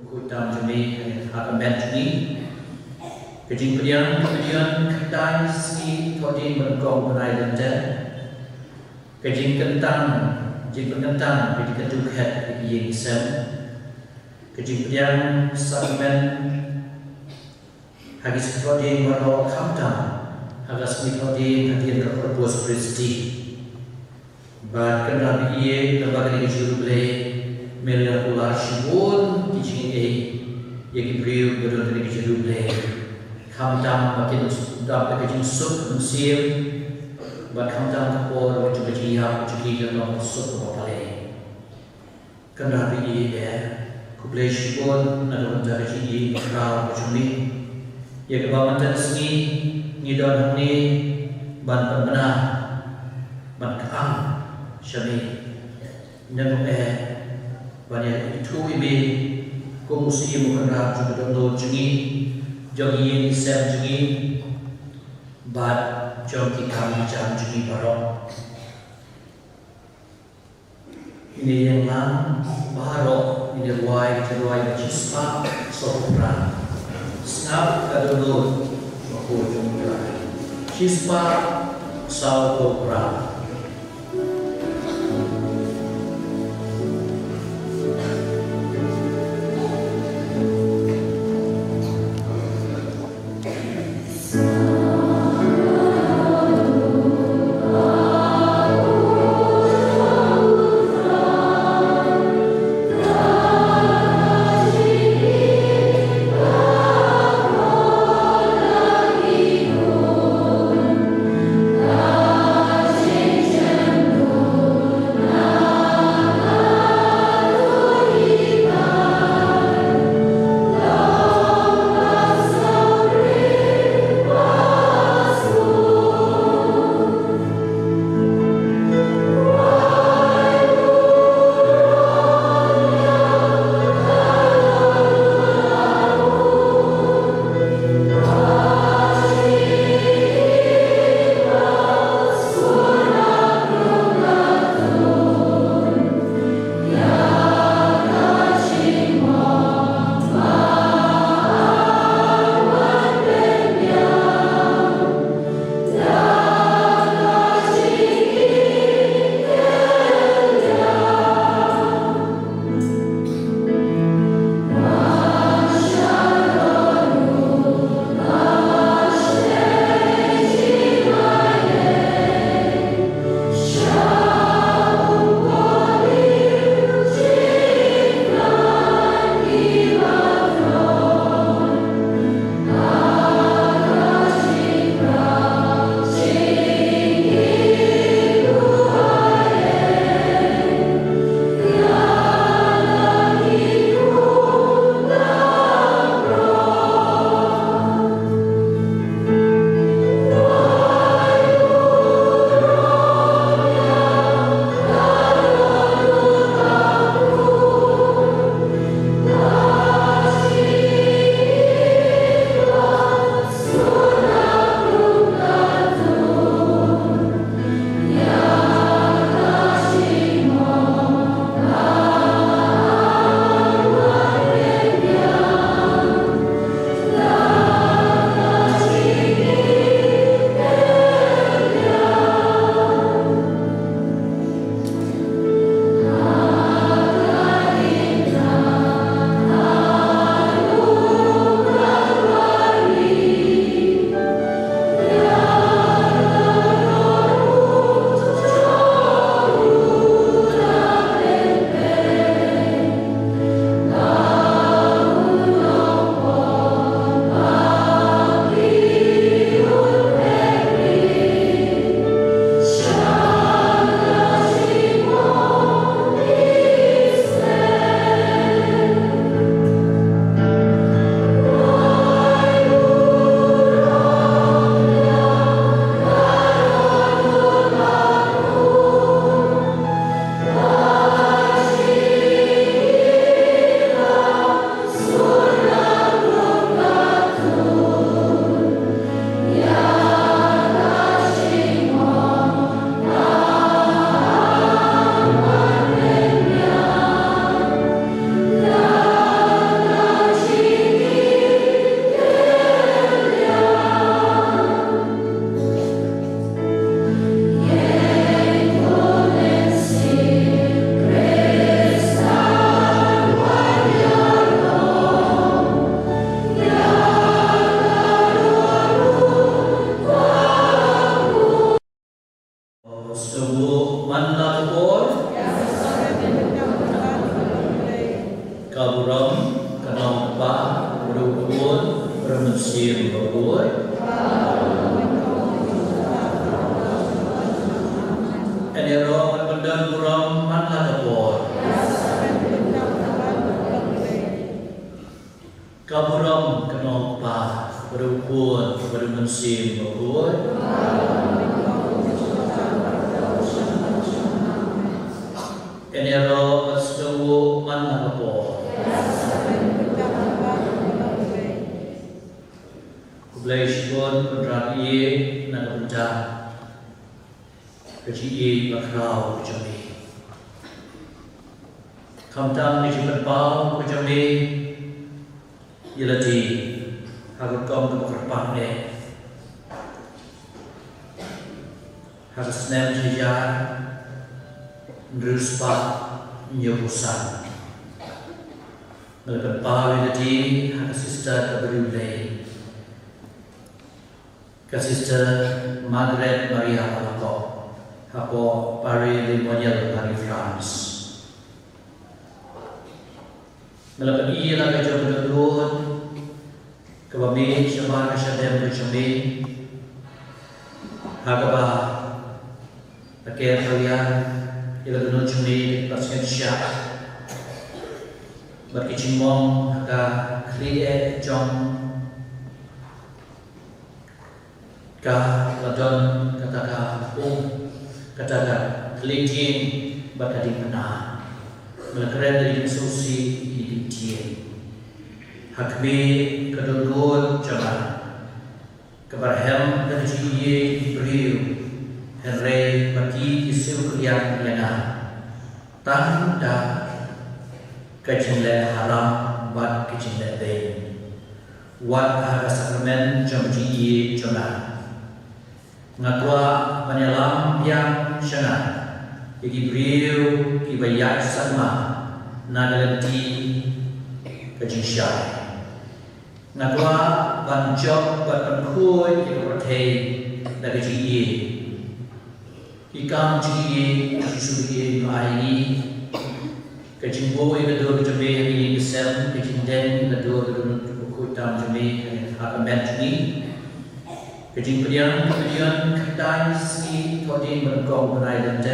Khuid tam jong ngi ha ka met jong ngi. Ka jingpdiang, ka jingpdiang khyndai sngi thohdieng ba nyngkong bnai Lent. Ka jingkyntang, jingpynkyntang ka jingkyntu khet ïa ki ïing ki sem. Ka jingpdiang sakramen ha ki sngi thohdieng baroh, khamtam ha ka sngi thohdieng hadien ka Corpus Christi. Bad kynrad ïa, tang ba kane ka jingïaroh Blei, me la kular shibun ki jingïeit. Ïa ki briew ba don kane ka jingïarap Blei, khamtam ba kin dap da ka jingsuk mynsiem, bad khamtam ka por ba jong ka jingïap jong ki kan long ka suk kaba palei. Kynrad ïa i, eh, khublei shibun na ka bynta ka jingïarap ka jong me, ïa kaba mynta ka sngi ngi don hangne ban pynbna, ban kyrshan sha me. Ngan ong eh, ban ïa ithuh ïa me kum u Syiem u Kynrad jong ka dohnud jong ngi, jong ki ïing ki sem jong ngi, bad jong ki kam ki jam jong ngi baroh. Ngin ïeng lang baroh, ngin ïa rwai ka jingrwai ba shispah sawphew phra. Sngap ka dohnud, ba ko jong u Trai. Shispah sawphew phra. Siem bakhuid. Ngi ïaroh ban pyndon burom man la ka por. Ka burom kan long ha u Kpa, bad u Khun, bad u Mynsiem Bakhuid. Ngi ïaroh ban sngewbha man la ka por. Khublei shibun Kynrad ïa na ka bynta ka jingïeit bakhraw ka jong me. Khamtam ka jingpynpaw ka jong me ïa lade ha ka rukom kaba kyrpang eh ha ka snem shi hajar hynriew spah hynñiewphew san. Me la pynpaw ïa lade ha ka sister kaba riewblei, ka Sister Margaret Maria Alacoque, hapoh Paris Lemonnier, Paris, France. Me la pyni ïa la ka jong ka dohnud kaba mih shabar ka shadem ka jong me, ha kaba la ker ïa la ka dohnud jong me bad sngewsih bad ki jingmong ha ka khlieh jong ka la don kata ka um, kata ka khlieh dieng bad ka diengphna. Me la kren da ka jingsngewsih ïa ki dieng. Ha khmih ka dohnud jong nga, kaba rhem da ka jingïeit ki briew, hynrei ba ki ki siew kylliang ïa nga tang da ka jingleh haram bad ka jingleh beiñ. Wat ha ka sakramen jong ka jingïeit jong nga, nga kwah ban ïalam biang sha nga ïa ki briew kiba ïaid sakma na ka lynti ka jingshai. Nga kwah ban jop bad ban khuid ïa ka pyrthei da ka jingïeit. Ki kam jingïeit ba U Jisu u ai ïa ngi: ka jingbuh ïa ka dur ka jong me ha ka ïing ka sem, ka jingdeng ïa ka dur ka dohnud bakhuid tam jong me ha ka met jong ngi, ka jingpdiang ka jingpdiang khyndai sngi thohdieng ba nyngkong u bnai Lent,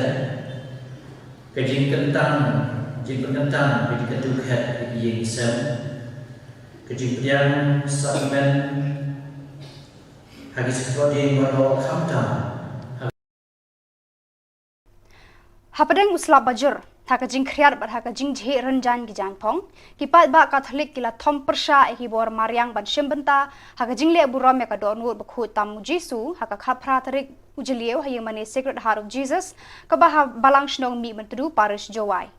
ka jingkyntang, jingpynkyntang ka jingkyntu khet ha ka ïing ka sem, ka jingpdiang sakramen ha ki sngi thohdieng baroh, khamtam Hapdeng u slap bajur, ha ka jingkhriat bad ha ka jingjhieh rynjang ki jaiñphong, ki paidbah Katholik ki la thom pyrshah ïa ki bor mariang ban shim bynta ha ka jingleh burom ïa ka dohnud bakhuid tam U Jisu ha ka khatphra tarik u Jylliew ha ïingmane Sacred Heart of Jesus kaba ha Balang Shnong Mihmyntdu, Parish Jowai.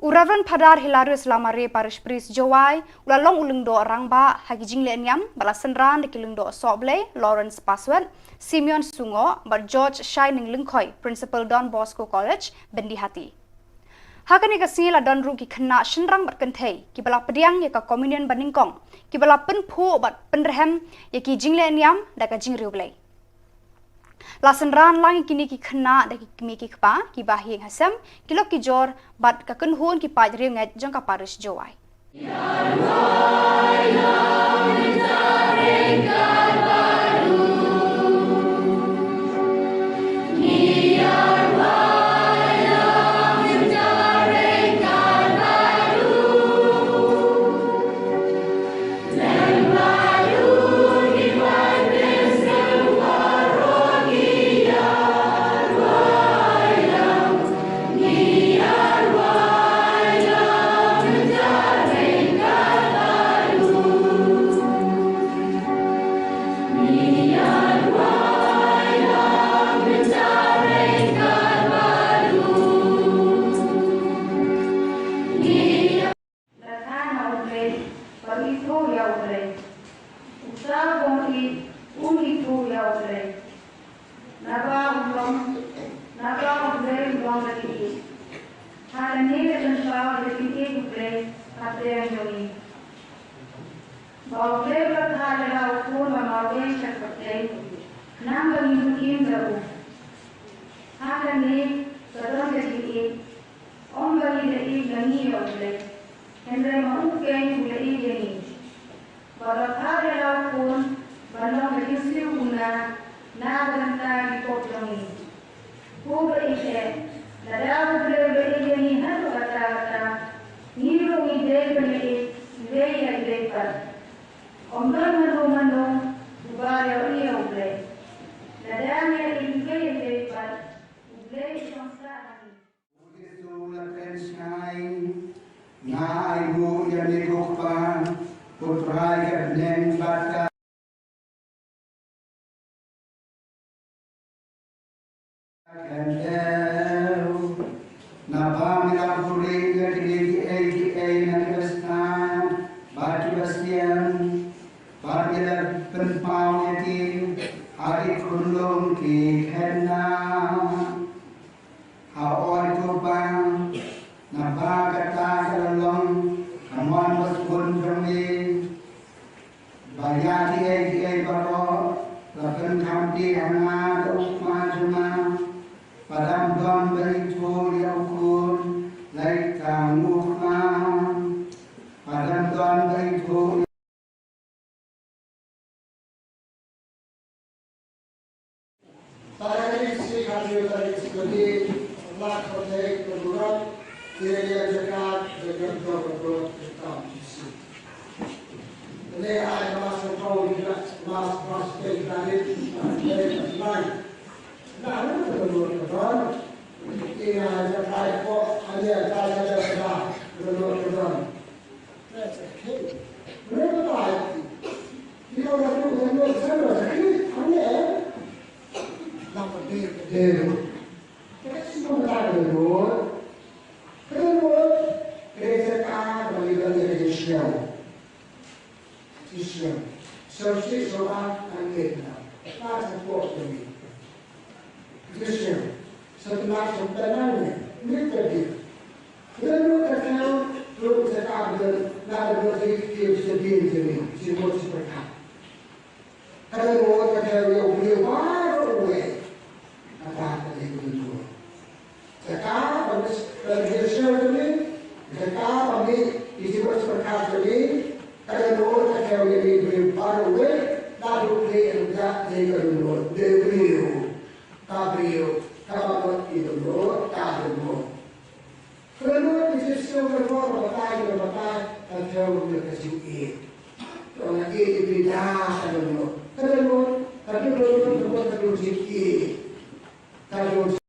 U Reverend Phadar Hilarius Lamare, Parish Priest Jowai, u la long u lyngdoh rangbah ha ki jingleh niam bad la synran da ki lyngdoh sohblei Lawrence Paswet, Simeon Sungoh bad George Shining Lyngkhoi, Principal Don Bosco College, Byndihati. Ha kane ka sngi la don ruh ki khynnah shynrang bad kynthei kiba la pdiang ïa ka Communion banyngkong, kiba la pynphuh bad pynrhem ïa ki jingleh niam da ka jingriewblei. La synran lang ïa kine ki khynnah da ki kmie ki kpa, ki bahaïing hasem, ki lok ki jor bad ka kynhun ki paid riewngeit jong ka Parish Jowai. La thait na U Blei, bad ithuh ïa U Blei. Uta uba ïeit, un ithuh ïa U Blei. Naba u long, naba U Blei u long ka jingïeit. Ha kane la pynpaw ïa ka jingïeit U Blei hapdeng jong ngi. Ba U Blei u la thait ïa la u Khun ba marwei sha ka pyrthei, khnang ba ngin im da u. Ha kane ka don ka jingïeit. Ym ba ngi la ïeit na ngi ïa U Blei, hynrei ma u keiñ u la ïeit ïa ngi. Ba la phah ïa la u Khun ban long ka jingsniew kumne na ka bynta ki pop jong ngi. Ko ba ïeit, lada U Blei u la ïeit ïa ngi haduh katta katta, ngi ruh ngi dei ban ïeit, ngi dei ïa ngi dei pat. Ym don mano mano uba ïa U Blei. Lada ngi ïeit ngi dei ïa ngi dei pat, U Blei u shong sah ha ngi. U Jisu u la kren shai, nga ai nguh ïa me ko Kpa, U Trai ka bneng bad ka Khyndew, naba me la buhrieh ïa kine kiei kiei na kiba sngap bad kiba sian, bad me la pynpaw ïa ki ha ki khunlung ki khynnah. Hooid ko Kpa, naba kata ka la long ka mon ba sbun jong me. Ba ïa kiei kiei baroh la pynkham phi ha nga da u Kpa jong nga. Ba dang don ba ithuh ïa u Khun, leit tang u Kpa. Ba dang don ba ithuh Tarik isih kami tarik sekali, Allah kote keburat, dia yang dekat dengan keburat hitam isi. Ini ada masuk kau juga, mas pas dari dari lain. Nah, ini keburat keburat. Ini ada kayak kok hanya ada ada keburat keburat. That's okay. Remember that. You don't have to remember the same as me. I'm there. Number day, day. That's not that the Lord. The Lord, there is a car, but you don't get a show. It's show. So six or eight, I'm there now. That's important to me. Christian, sa tnat sa tnat ne, ne ka di. Ka don ka thel, ruh sa ka don, na ka don si ki sa di ni, si mo si pyrkhat. Ka don ka thel ïa u briew baroh uwei. Kata ka dei ka don. Sa ka ba mis, ba mis ka dei, sa ka ba mi, si mo si pyrkhat ka dei, ka don ka thel ïa u briew baroh uwei, na ruh ka dei ka don, dei u briew. Ka briew, kaba mut ki dohnud, ka dohnud. Ka dohnud ki jingsngew ka dohnud, ka batai, ka batai, ka thew ïa ka jingïeit. Ka ïeit ïa phi da ka dohnud. Ka dohnud, ka dohnud, ka dohnud, ka dohnud jingïeit. Ka dohnud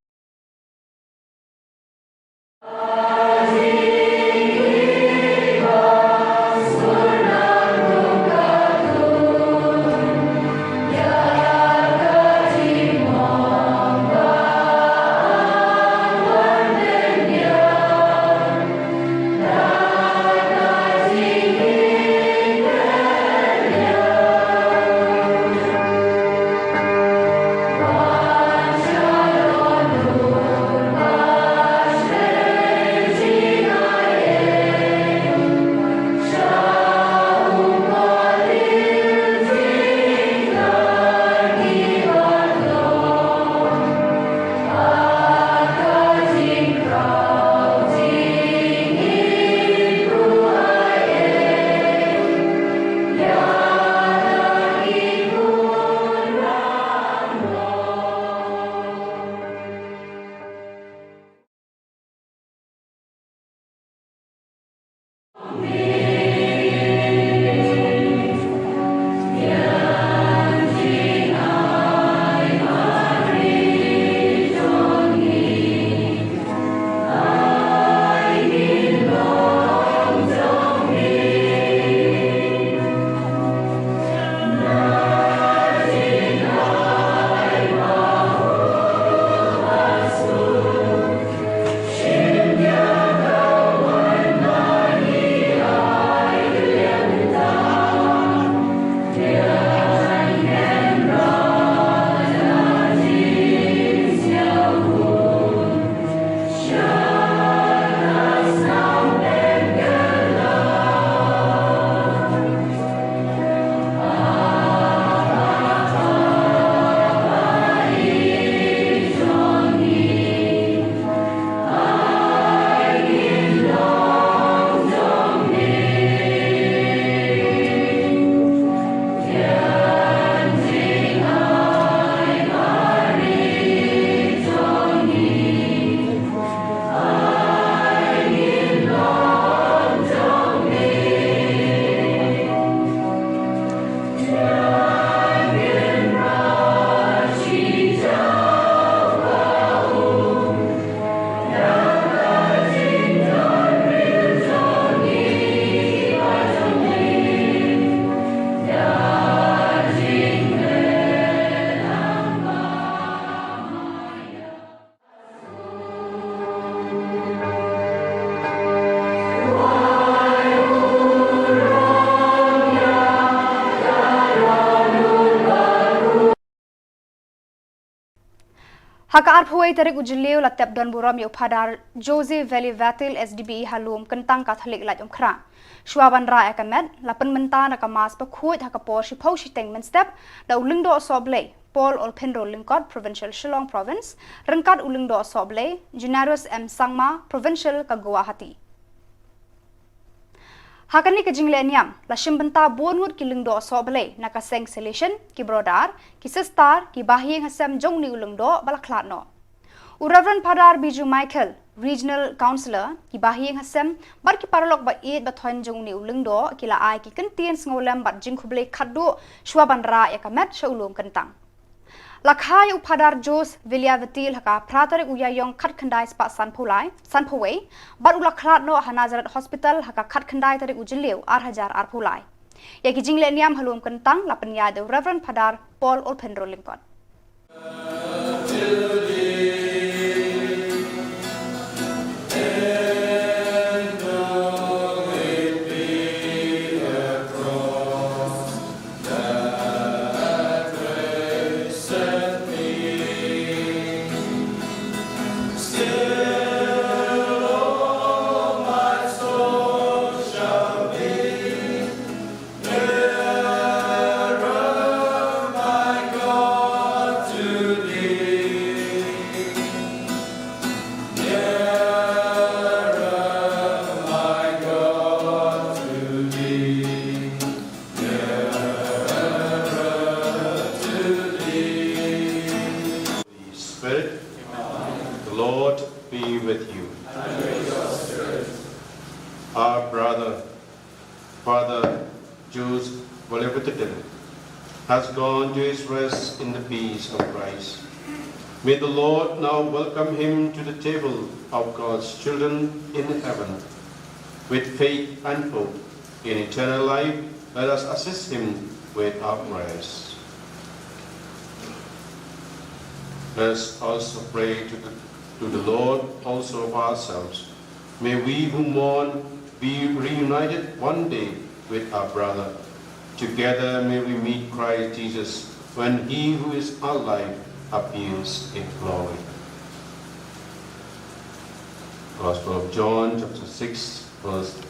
Ha ka arphew wei tarik u Jylliew la tep don burom ïa u Phadar Jose Veli Vatil, S D B, ha Lum Kyntang Katholik Laitumkhrah. Shuwa ban rah ïa ka met, la pynmynta na ka Mass bakhuid ha ka por shiphew shiteng mynstep da u Lyngdoh Sohblei Paul Olphinro Lyngkot, Provincial Shillong Province, ryngkat u Lyngdoh Sohblei Generous M Sangma, Provincial ka Guwahati. Ha kane ka jingleh niam, la shim bynta bun ngut ki lyngdoh sohblei na ka seng Salesian, ki brodar, ki sistar, ki bahaïing hasem jong une u lyngdoh ba la khlad noh. U Reverend Phadar Biju Michael, Regional Councillor, ki bahaïing hasem bad ki paralok ba ïeit ba thoiñ jong une u lyngdoh ki la ai ki kyntien sngewlem bad jingkhublei khatduh shuwa ban rah ïa ka met sha u Lum Kyntang. La kha ïa u Phadar Jose Veli Vatil ha ka phra tarik u Ïaïong khatkhyndai spah sanphew lai, sanphew wei, bad u la khlad noh ha Nazareth Hospital ha ka khatkhyndai tarik u Jylliew ar hajar arphew lai. Ïa ki jingleh niam ha Lum Kyntang la pynïaid da u Reverend Phadar Paul Olphinro Lyngkot. Spirit. The Lord be with you. Our brother, Father Jules Volevitaden, has gone to his rest in the peace of Christ. May the Lord now welcome him to the table of God's children in heaven. With faith and hope in eternal life, let us assist him with our prayers. Let us also pray to the, to the Lord also of ourselves. May we who mourn be reunited one day with our brother. Together may we meet Christ Jesus when he who is our life appears in glory. Gospel of John, chapter six, verse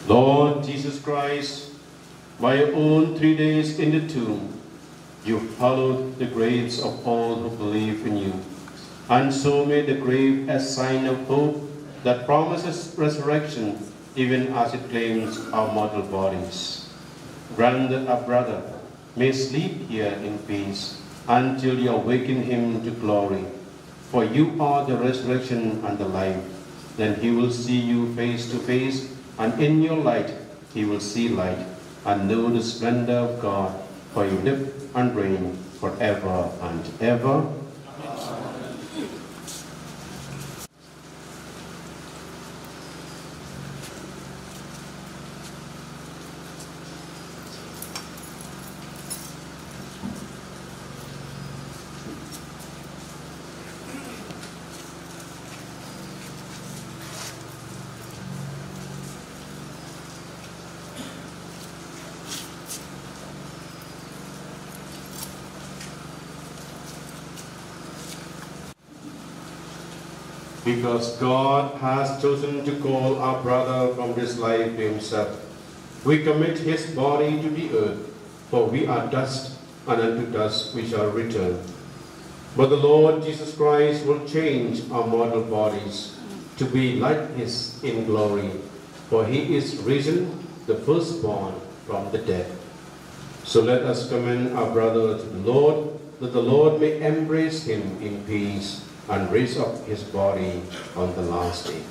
Lord Jesus Christ, by your own three days in the tomb, you hallowed the graves of all who believe in you, and so made the grave a sign of hope that promises resurrection even as it claims our mortal bodies. Grant that our brother may sleep here in peace until you awaken him to glory. For you are the resurrection and the life. Then he will see you face to face, and in your light he will see light and know the splendor of God, for you live and reign forever and ever. Because God has chosen to call our brother from this life to himself, we commit his body to the earth, for we are dust, and unto dust we shall return. But the Lord Jesus Christ will change our mortal bodies to be like his in glory, for he is risen, the firstborn from the dead. So let us commend our brother to the Lord. that the Lord may embrace him in peace and raise up his body on the last day.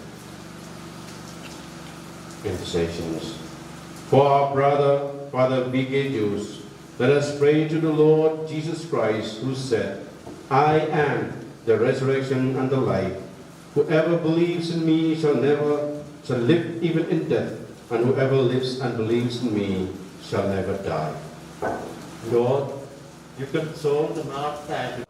Intercessions. For our brother, Father B K Jones, let us pray to the Lord Jesus Christ, who said, "I am the resurrection and the life. Whoever believes in me shall never, shall live even in death, and whoever lives and believes in me shall never die." Lord, you console the hearts and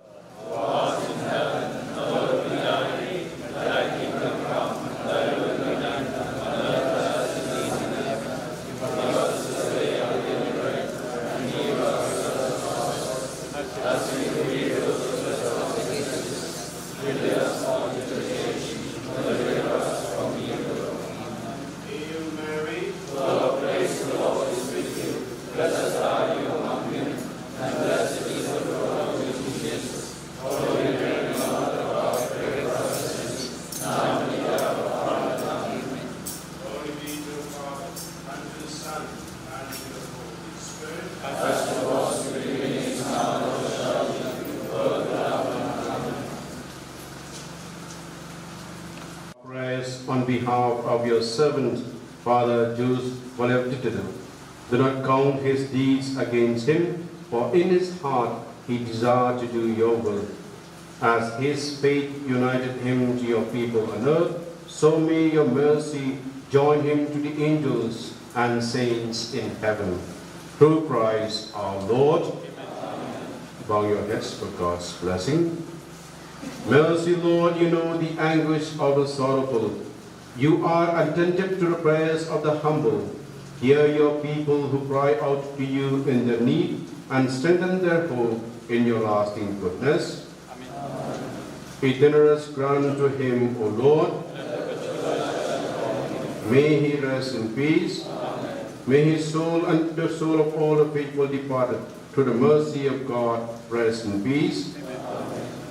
Glory be to the Father, and to the Son, and to the Holy Spirit. As it was in the beginning, is now, and ever shall be, world without end. Amen. Prayers on behalf of your servant, Father Jules Valevitidou. Do not count his deeds against him, for in his heart he desired to do your will. As his faith united him to your people on earth, so may your mercy join him to the angels and saints in heaven. Through Christ our Lord. Bow your heads for God's blessing. Mercy, Lord, you know the anguish of the sorrowful. You are attentive to the prayers of the humble. Hear your people who cry out to you in their need, and strengthen their hope in your lasting goodness. Amen. Eternal rest grant to him, O Lord. May he rest in peace. May his soul and the soul of all the faithful departed, through the mercy of God, rest in peace.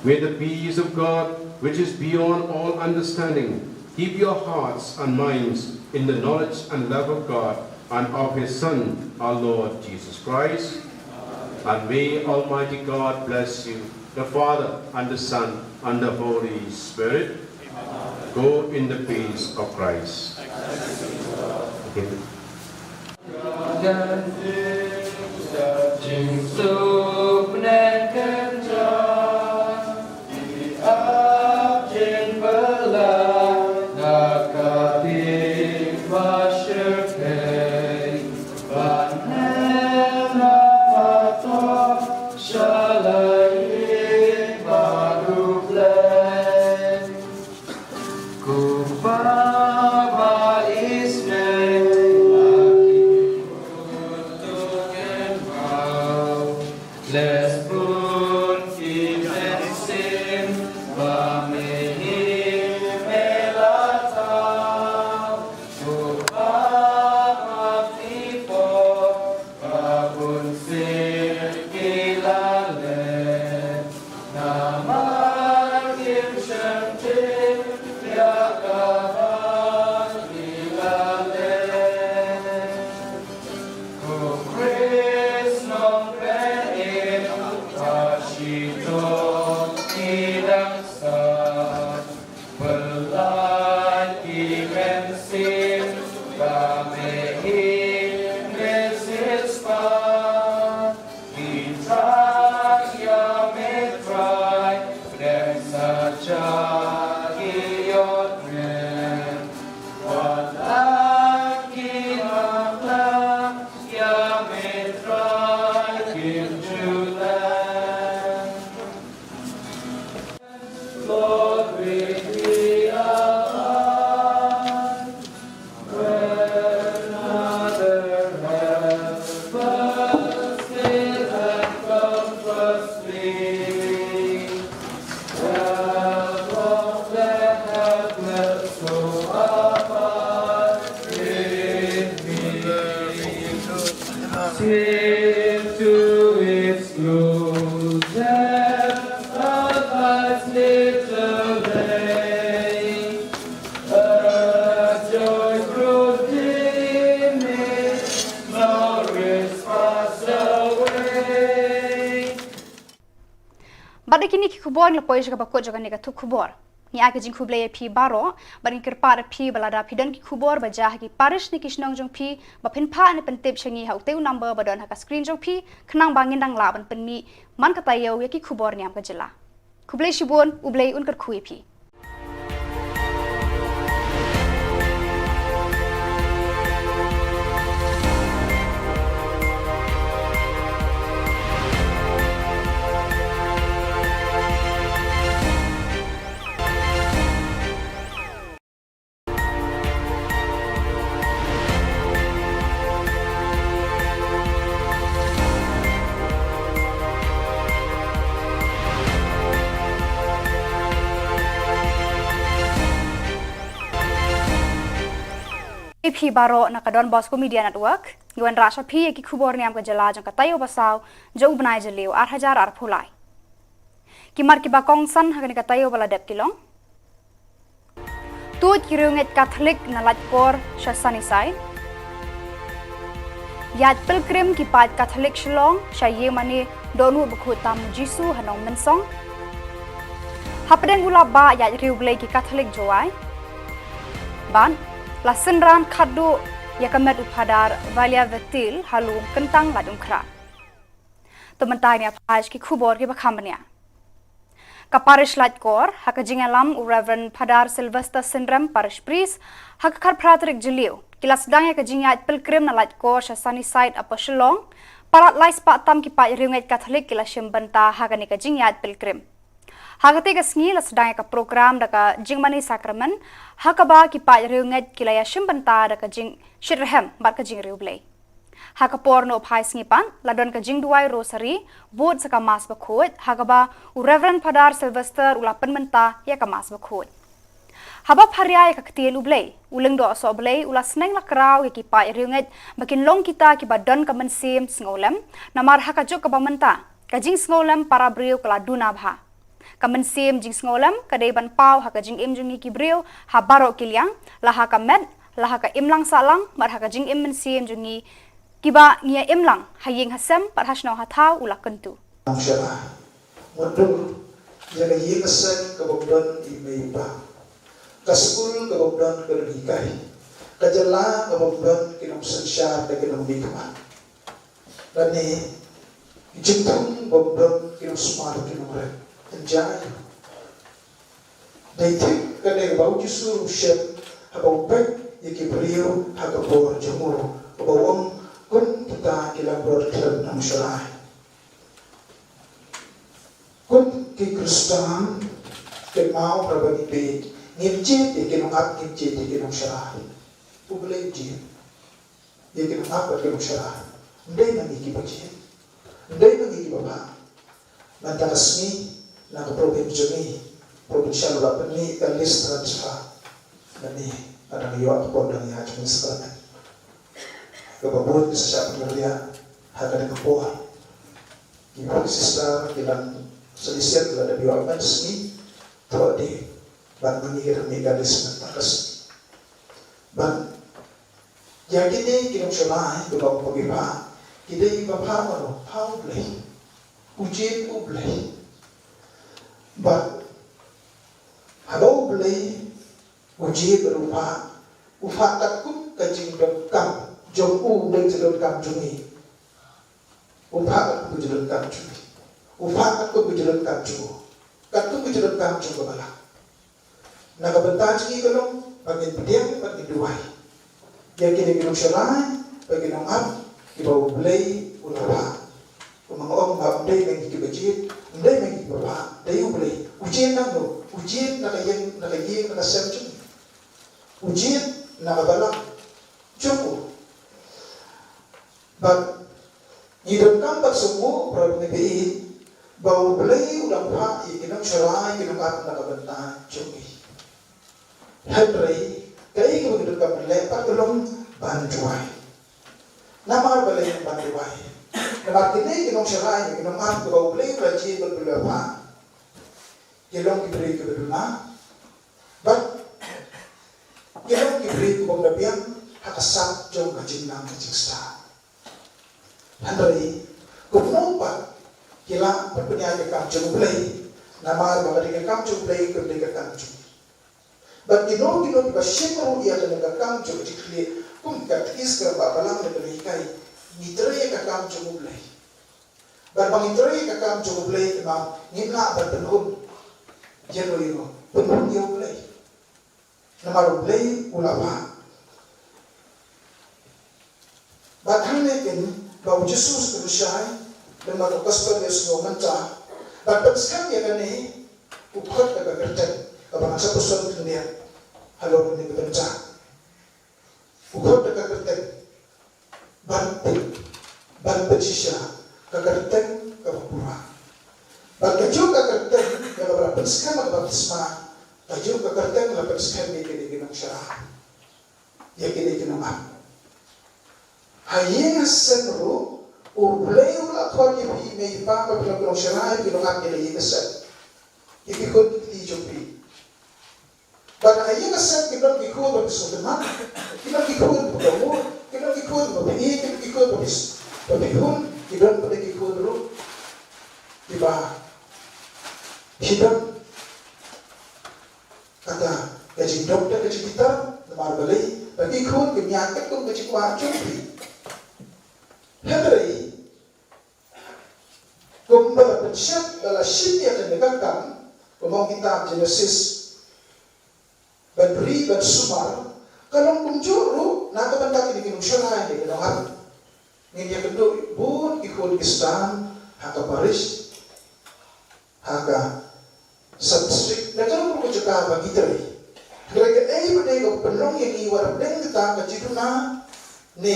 May the peace of God, which is beyond all understanding, keep your hearts and minds in the knowledge and love of God and of his Son, our Lord Jesus Christ. And may Almighty God bless you, the Father, and the Son, and the Holy Spirit. Go in the peace of Christ. Okay. Bad da kine ki khubor ngi la poi sha kaba kut jong kane ka thup khubor. Ngi ai ka jingkhublei ïa phi baroh bad ngi kyrpad ïa phi ba lada phi don ki khubor ba jia ha ki parish ne ki shnong jong phi, ba phin phah ne pyntip sha ngi ha utei u number ba don ha ka screen jong phi, khnang ba ngin dang lah ban pynmih man ka taïew ïa ki khubor niam ka jylla. Khublei shibun, U Blei un kyrkhu ïa phi. Ïa phi baroh na ka Don Bosco Media Network, ngi wanrah sha phi ïa ki khubor niam ka jylla jong ka taïew ba saw jong u bnai Jylliew ar hajar arphew lai. Ki mat kiba kongsan ha kane ka taïew ba la dep ki long: Tuid ki riewngeit Katholik na Laitkor sha Sunnyside. Ïaid pilgrim ki paid Katholik Shillong sha ïingmane Dohnud Bakhuid Tam U Jisu ha Nongmynsong. Hapdeng u lap bah ïaid riewblei ki Katholik Jowai. Bad la synran khatduh ïa ka met u Phadar Valia Vetil ha Lum Kyntang Laitumkhrah. To mynta ngin ïa phai sha ki khubor kiba kham bniah. Ka parish Laitkor, ha ka jingïalam u Reverend Phadar Sylvester Synrem, parish priest, ha ka khatphra tarik Jylliew, ki la sdang ïa ka jingïaid pilgrim na Laitkor sha Sunnyside, Upper Shillong. Palat lai spah tam ki paid riewngeit Katholik ki la shim bynta ha kane ka jingïaid pilgrim. Ha katei ka sngi la sdang ïa ka program da ka jingmane sakramen, ha kaba ki paid riewngeit ki la ïa shim bynta da ka jingshitrhem bad ka jingriewblei. Ha ka por noh phai sngi pat, la don ka jingduwai rosary, bud sa ka Mass Bakhuid, ha kaba u Reverend Phadar Sylvester u la pynmynta ïa ka Mass Bakhuid. Haba pharia ïa ka ktien U Blei, u Lyngdoh Sohblei u la sneng la kraw ïa ki paid riewngeit ba kin long kita kiba don ka mynsiem sngewlem, namar ha ka juk kaba mynta, ka jingsngewlem para briew ka la duna bha. Ka mynsiem jingsngewlem ka dei ban paw ha ka jingim jong ngi ki briew ha baroh ki liang, la ha ka met, la ha ka imlang sahlang, bad ha ka jingim mynsiem jong ngi kiba ngi ïa im lang ha ïing ha sem bad ha shnong ha thaw, u la kyntu. Nongshakri, mutdur ïa ka ïing ka sem kaba don i mei i pa, ka skul kaba don ka nonghikai, ka jylla kaba don ki nongsynshar, ka ki nongmihkhmat. Lane ki jingthung ba don ki nongsumar, ki nongrep. Ynjai. Dei thik kane ba U Jisu u shem haba u peit ïa ki briew ha ka por jong u, haba u ong, kum kita ki langbrot khlem nongshakri. Kum ki Khristan, kynmaw na ba ngi peit, ngim jied ïa ki nongap, ngim jied ïa ki nongshakri. U Blei u jied ïa ki nongap bad ki nongshakri. Ym dei ma ngi kiba jied. Ym dei ma ngi kiba phah. Mynta ka sngi, na ka province jong ngi, provincial u la pynmih ka list transfer. Mynne nga dang ïoh ka por dang ïa jong ngi sacrament. Kaba bun ki sa shah pynriah ha kane ka por. Ki sister ki dang sa list ki la dep ïoh mynta ka sngi. Thoh dei ban ma ngi ka dang mih ka list mynta ka sngi. Ban Ïa kine ki nongshakri, kiba ong ba ki phah, ki dei ba phah mano, phah U Blei. U jied U Blei. Bad haba U Blei u jied bad u phah, u phah katkum ka jingdonkam jong u, dei ka jingdonkam jong ngi. U phah katkum ka jingdonkam jong ngi. U phah katkum ka jingdonkam jong u. Katkum ka jingdonkam jong ka balang. Na ka bynta jong ngi ka long ba ngin pdiang bad ngin duwai ïa kine ki nongshakri bad ki nongap kiba U Blei u la phah. Kumba nga ong, ym dei ma ngi kiba jied, ym dei ma ngi kiba phah, dei U Blei. U jied nangno? U jied na ka ïing, na ka ïing, na ka sem jong ngi. U jied na ka balang jong u. Bad ngi donkam ban sngewthuh, para bangeit, ba U Blei u dang phah ïa ki nongshakri, ki nongap na ka bynta jong ngi. Hynrei kaei kaba ngi donkam ban leh pat ka long ban duwai. Namar balei ban duwai? Namar kine ki nongshakri, ki nongap kiba U Blei u la jied bad u la phah, ki long ki briew kiba duna. Bad ki long ki briew kiba ym da biang ha ka sap jong ka jingnang ka jingstad. Hynrei kumno pat ki lah ban pynïaid ïa ka kam jong U Blei? Namar ba ka dei ka kam jong U Blei, kam dei ka kam jong ngi. Bad kino kino kiba shim ruh ïa kane ka kam jong ka jingkitkhlieh, kum ka tekis kaba balang da kaba hikai, ngi trei ïa ka kam jong U Blei. Bad ba ngi trei ïa ka kam jong U Blei, te ma ngim lah ban pynhun ïano ïano, pynhun ïa U Blei. Namar U Blei u la phah. Bad hangne kein ba U Jisu u shai lem bad ka gospel ïa u sngew mynta. Bad pynskhem ïa kane, u khot da ka kyrteng kaba ngan sa pynshong khyndiat halor kane ka bynta. U khot da ka kyrteng ban tip, ban pynshisha, ka kyrteng kaba pura. Bad kajuh ka kyrteng ïa kaba la pynskhem ha ka baptisma, kajuh ka kyrteng la pynskhem ïa kine ki nongshakri, ïa kine ki nongap. Ha ïing ha sem ruh U Blei u la khot ïa phi, mei pa, ba phi long ki nongshakri, ki nongap ïa la ïing ha sem. Ïa ki khun ki kti jong phi. Bad ha ïing ha sem kim don ki khun ba phi sngewtynnat, kim don ki khun ba phi mut, kim don ki khun ba phi ïeit, kim don ki khun ba phi, ba phi hun, ki don pat ki khun ruh kiba phi don kata ka jingdom da ka jingbitar, namar balei? Ba ki khun kim ïaid katkum ka jingkwah jong phi. Hynrei kumba la pynshai, ba la shim ïa kane ka kam, kumba ong kitab Jenesis, ban ri ban sumar, ka long kumjuh ruh na ka bynta kine ki nongshakri, kine ki nongap. Ngin ïakynduh bun ki khun Khristan ha ka parish, ha ka sub-district, na ka ruh ka jaka ba ngi trei. Hynrei kaei ba dei ka pynlong ïa ngi, wat hapdeng kata ka jingduna ne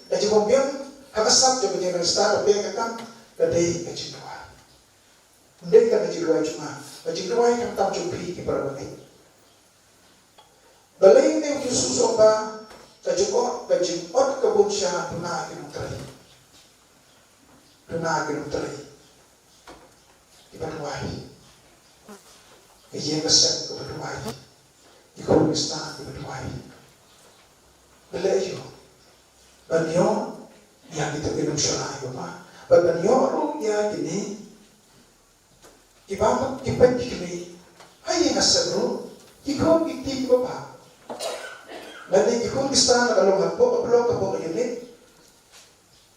ka jingbym biang ha ka sap jong ka jingïaid Khristan, ka pyrkhat ka kam, ka dei ka jingduwai. Ym dei tang ka jingduwai jong nga, ka jingduwai khamtam jong phi ki para bangeit. Balei ne U Jisu u ong ba ka jingong, ka jingot ka bun sha duna ki nongtrei. Duna ki nongtrei kiba duwai. Ka ïing ka sem kaba duwai. Ki khun Khristan kiba duwai. Balei ïoh? Ban ïoh ïa kita ki nongshakri ba bha. Ban, ban ïoh ruh ïa kine kiba, kiba, ki kmie. Ha ïing ha sem ruh ki khun ki kti kiba bha. Lane ki khun Khristan la ka long hapoh ka block, hapoh ka unit.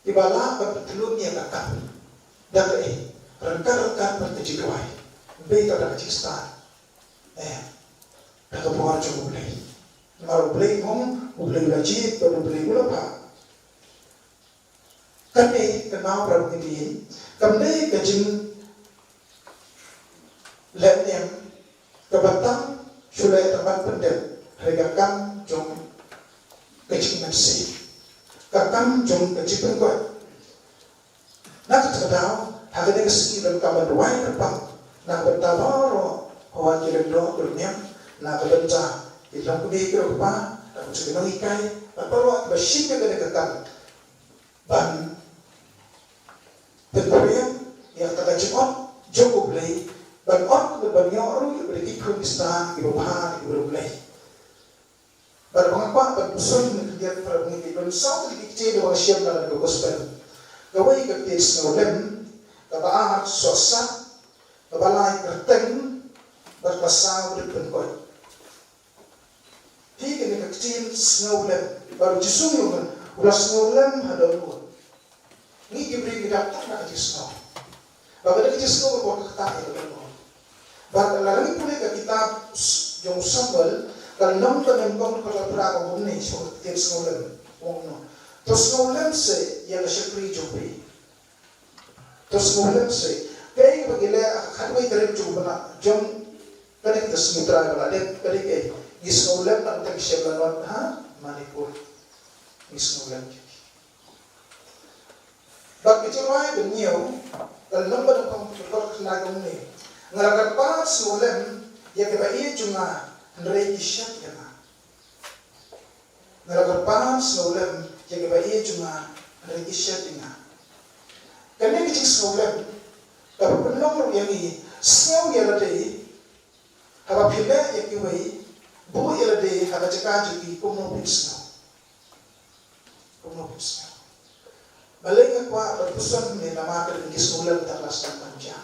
Kiba lah ban pyntylun ïa ka kam da kaei? Ryngkat ryngkat bad ka jingduwai. Ym dei tang da ka jingstad. Eh, da ka bor jong U Blei. Namar U Blei um, U Blei u la jied bad U Blei u la phah. Kane ka nau para bangeit, kam dei ka jing leh niam kaba tam shu leh tang ban pyndep, hynrei ka kam jong ka jingmynsaw, ka kam jong ka jingpynkoit. Na kata ka daw, ha kane ka sngi donkam ban duwai kyrpang na ka bynta baroh, hawa ki lyngdoh ki longniam, na ka bynta ki longkmie ki longkpa, na ka bynta ki nonghikai, bad baroh kiba shim ïa kane ka kam ban pynphriang ïa kata ka jingot jong U Blei, ban ot, ban ïoh ruh ïa ki khun Khristan kiba bha, kiba riewblei. Bad ba nga kwah ban pynshong khyndiat para bangeit, ban saw tylli ki ktien ba nga shem na ka gospel. Kawei ka ktien sngewlem, kaba ar sohsat, kaba lai kyrteng, bad kaba saw dep pynkoit. Hi kane ka ktien sngewlem, ba U Jisu u ong, u la sngewlem ha don ngut. Ngi ki briew ngi dap tang da ka jingsngew. Ba ka dei ka jingsngew ka kwah ka ktah ïa ka don ngut. Ba lada ngi pule ka kitab s-, jong u Samuel, ka lynnong ba nyngkong, ka dkhot phra ka ong kumne, shaphang ka ktien sngewlem. Ong kumno? To sngewlem seh ïa ka shakri jong phi. To sngewlem seh. Kaei kaba ngi leh ha ka khatwei tarik jong u bnai, jong kane ka sngi Trai ba la dep, ka dei kaei? Ngi sngewlem na ka bynta ki shem lanot ha Manipur. Ngi sngewlem ïa ki. Bad ka jingrwai ba hynñiew, ka lynnong ba nyngkong, ka dkhot khyndai ka ong kumne: Nga la kyrpad sngewlem ïa kiba ïeit jong nga, hynrei ki shet ïa nga. Nga la kyrpad sngewlem ïa kiba ïeit jong nga, hynrei ki shet ïa nga. Kane ka jingsngewlem ka pynlong ruh ïa ngi sngew ïa lade, haba phi leh ïa kiwei, buh ïa lade ha ka jaka jong ki, kumno phin sngew? Kumno phin sngew? Balei nga kwah ban pynshong ne namar ka dei ka jingsngewlem kata ka la sdang ban jia.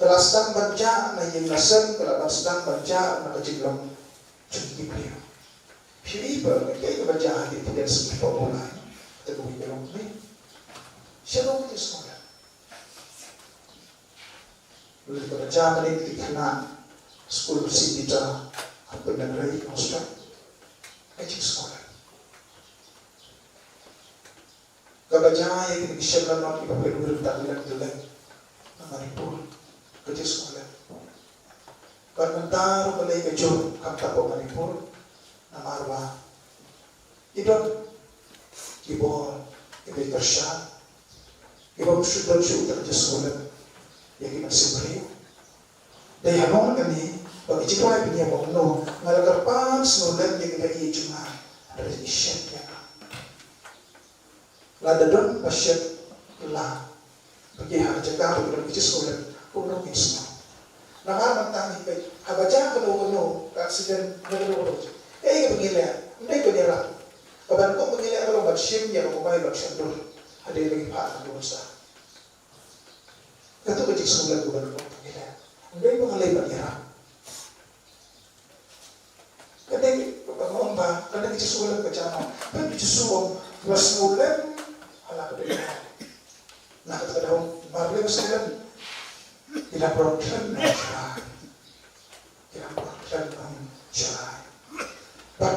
Ka la sdang ban jah na ïing na sem, ka la ban sdang ban jah na ka jinglong jong ki briew. Phi i ba kaei kaba jah ha ki ktien sngewthuh ba u lai. Te kawei ka long ne. Sha long ki sngewlem. Lada ka jah mynne ki khynnah skul Saint Peter ha Pyndengrei Nongstoiñ. Ka jingsngewlem. Kaba jah ïa kine ki shem lanot kiba pynwir ta ki leng ki leng na Manipur. Ka jingsngewlem. Bad mynta ruh ka lei ka jur khamtam ha Manipur namar ba ki don ki bor kiba kyrshan, kiba ym shu don shuh ka jingsngewlem ïa ki mynsiem briew. Dei halor kane ba ka jingduwai pynïaid ba kumno nga la kyrpad sngewlem ïa kiba ïeit jong nga hynrei ki shet ïa nga. Lada don ba shet la ba ki ha ka jaka ba ki don ka jingsngewlem, kumno ngin sngew? Namar mynta ngi peit haba jah kano kano ka accident na kano kano, kaei kaba ngi leh? Ym dei ban ïarap. Kaba nyngkong ba ngi leh ka long ban shim ïa ka kumba ban shon dur. Hadien ba ngi phah ka dur sa. Kato ka jingsngewlem kaba nyngkong ba ngi leh. Ym dei ba ngi leh ban ïarap. Ka dei kaba nga ong ba ka dei ka jingsngewlem ka jam. Peit u Jisu u ong ba sngewlem ha la ka dei. Na kata ka daw namar ba sngewlem ki la pynrem na Trai. Ki la pynrem na Trai. Bad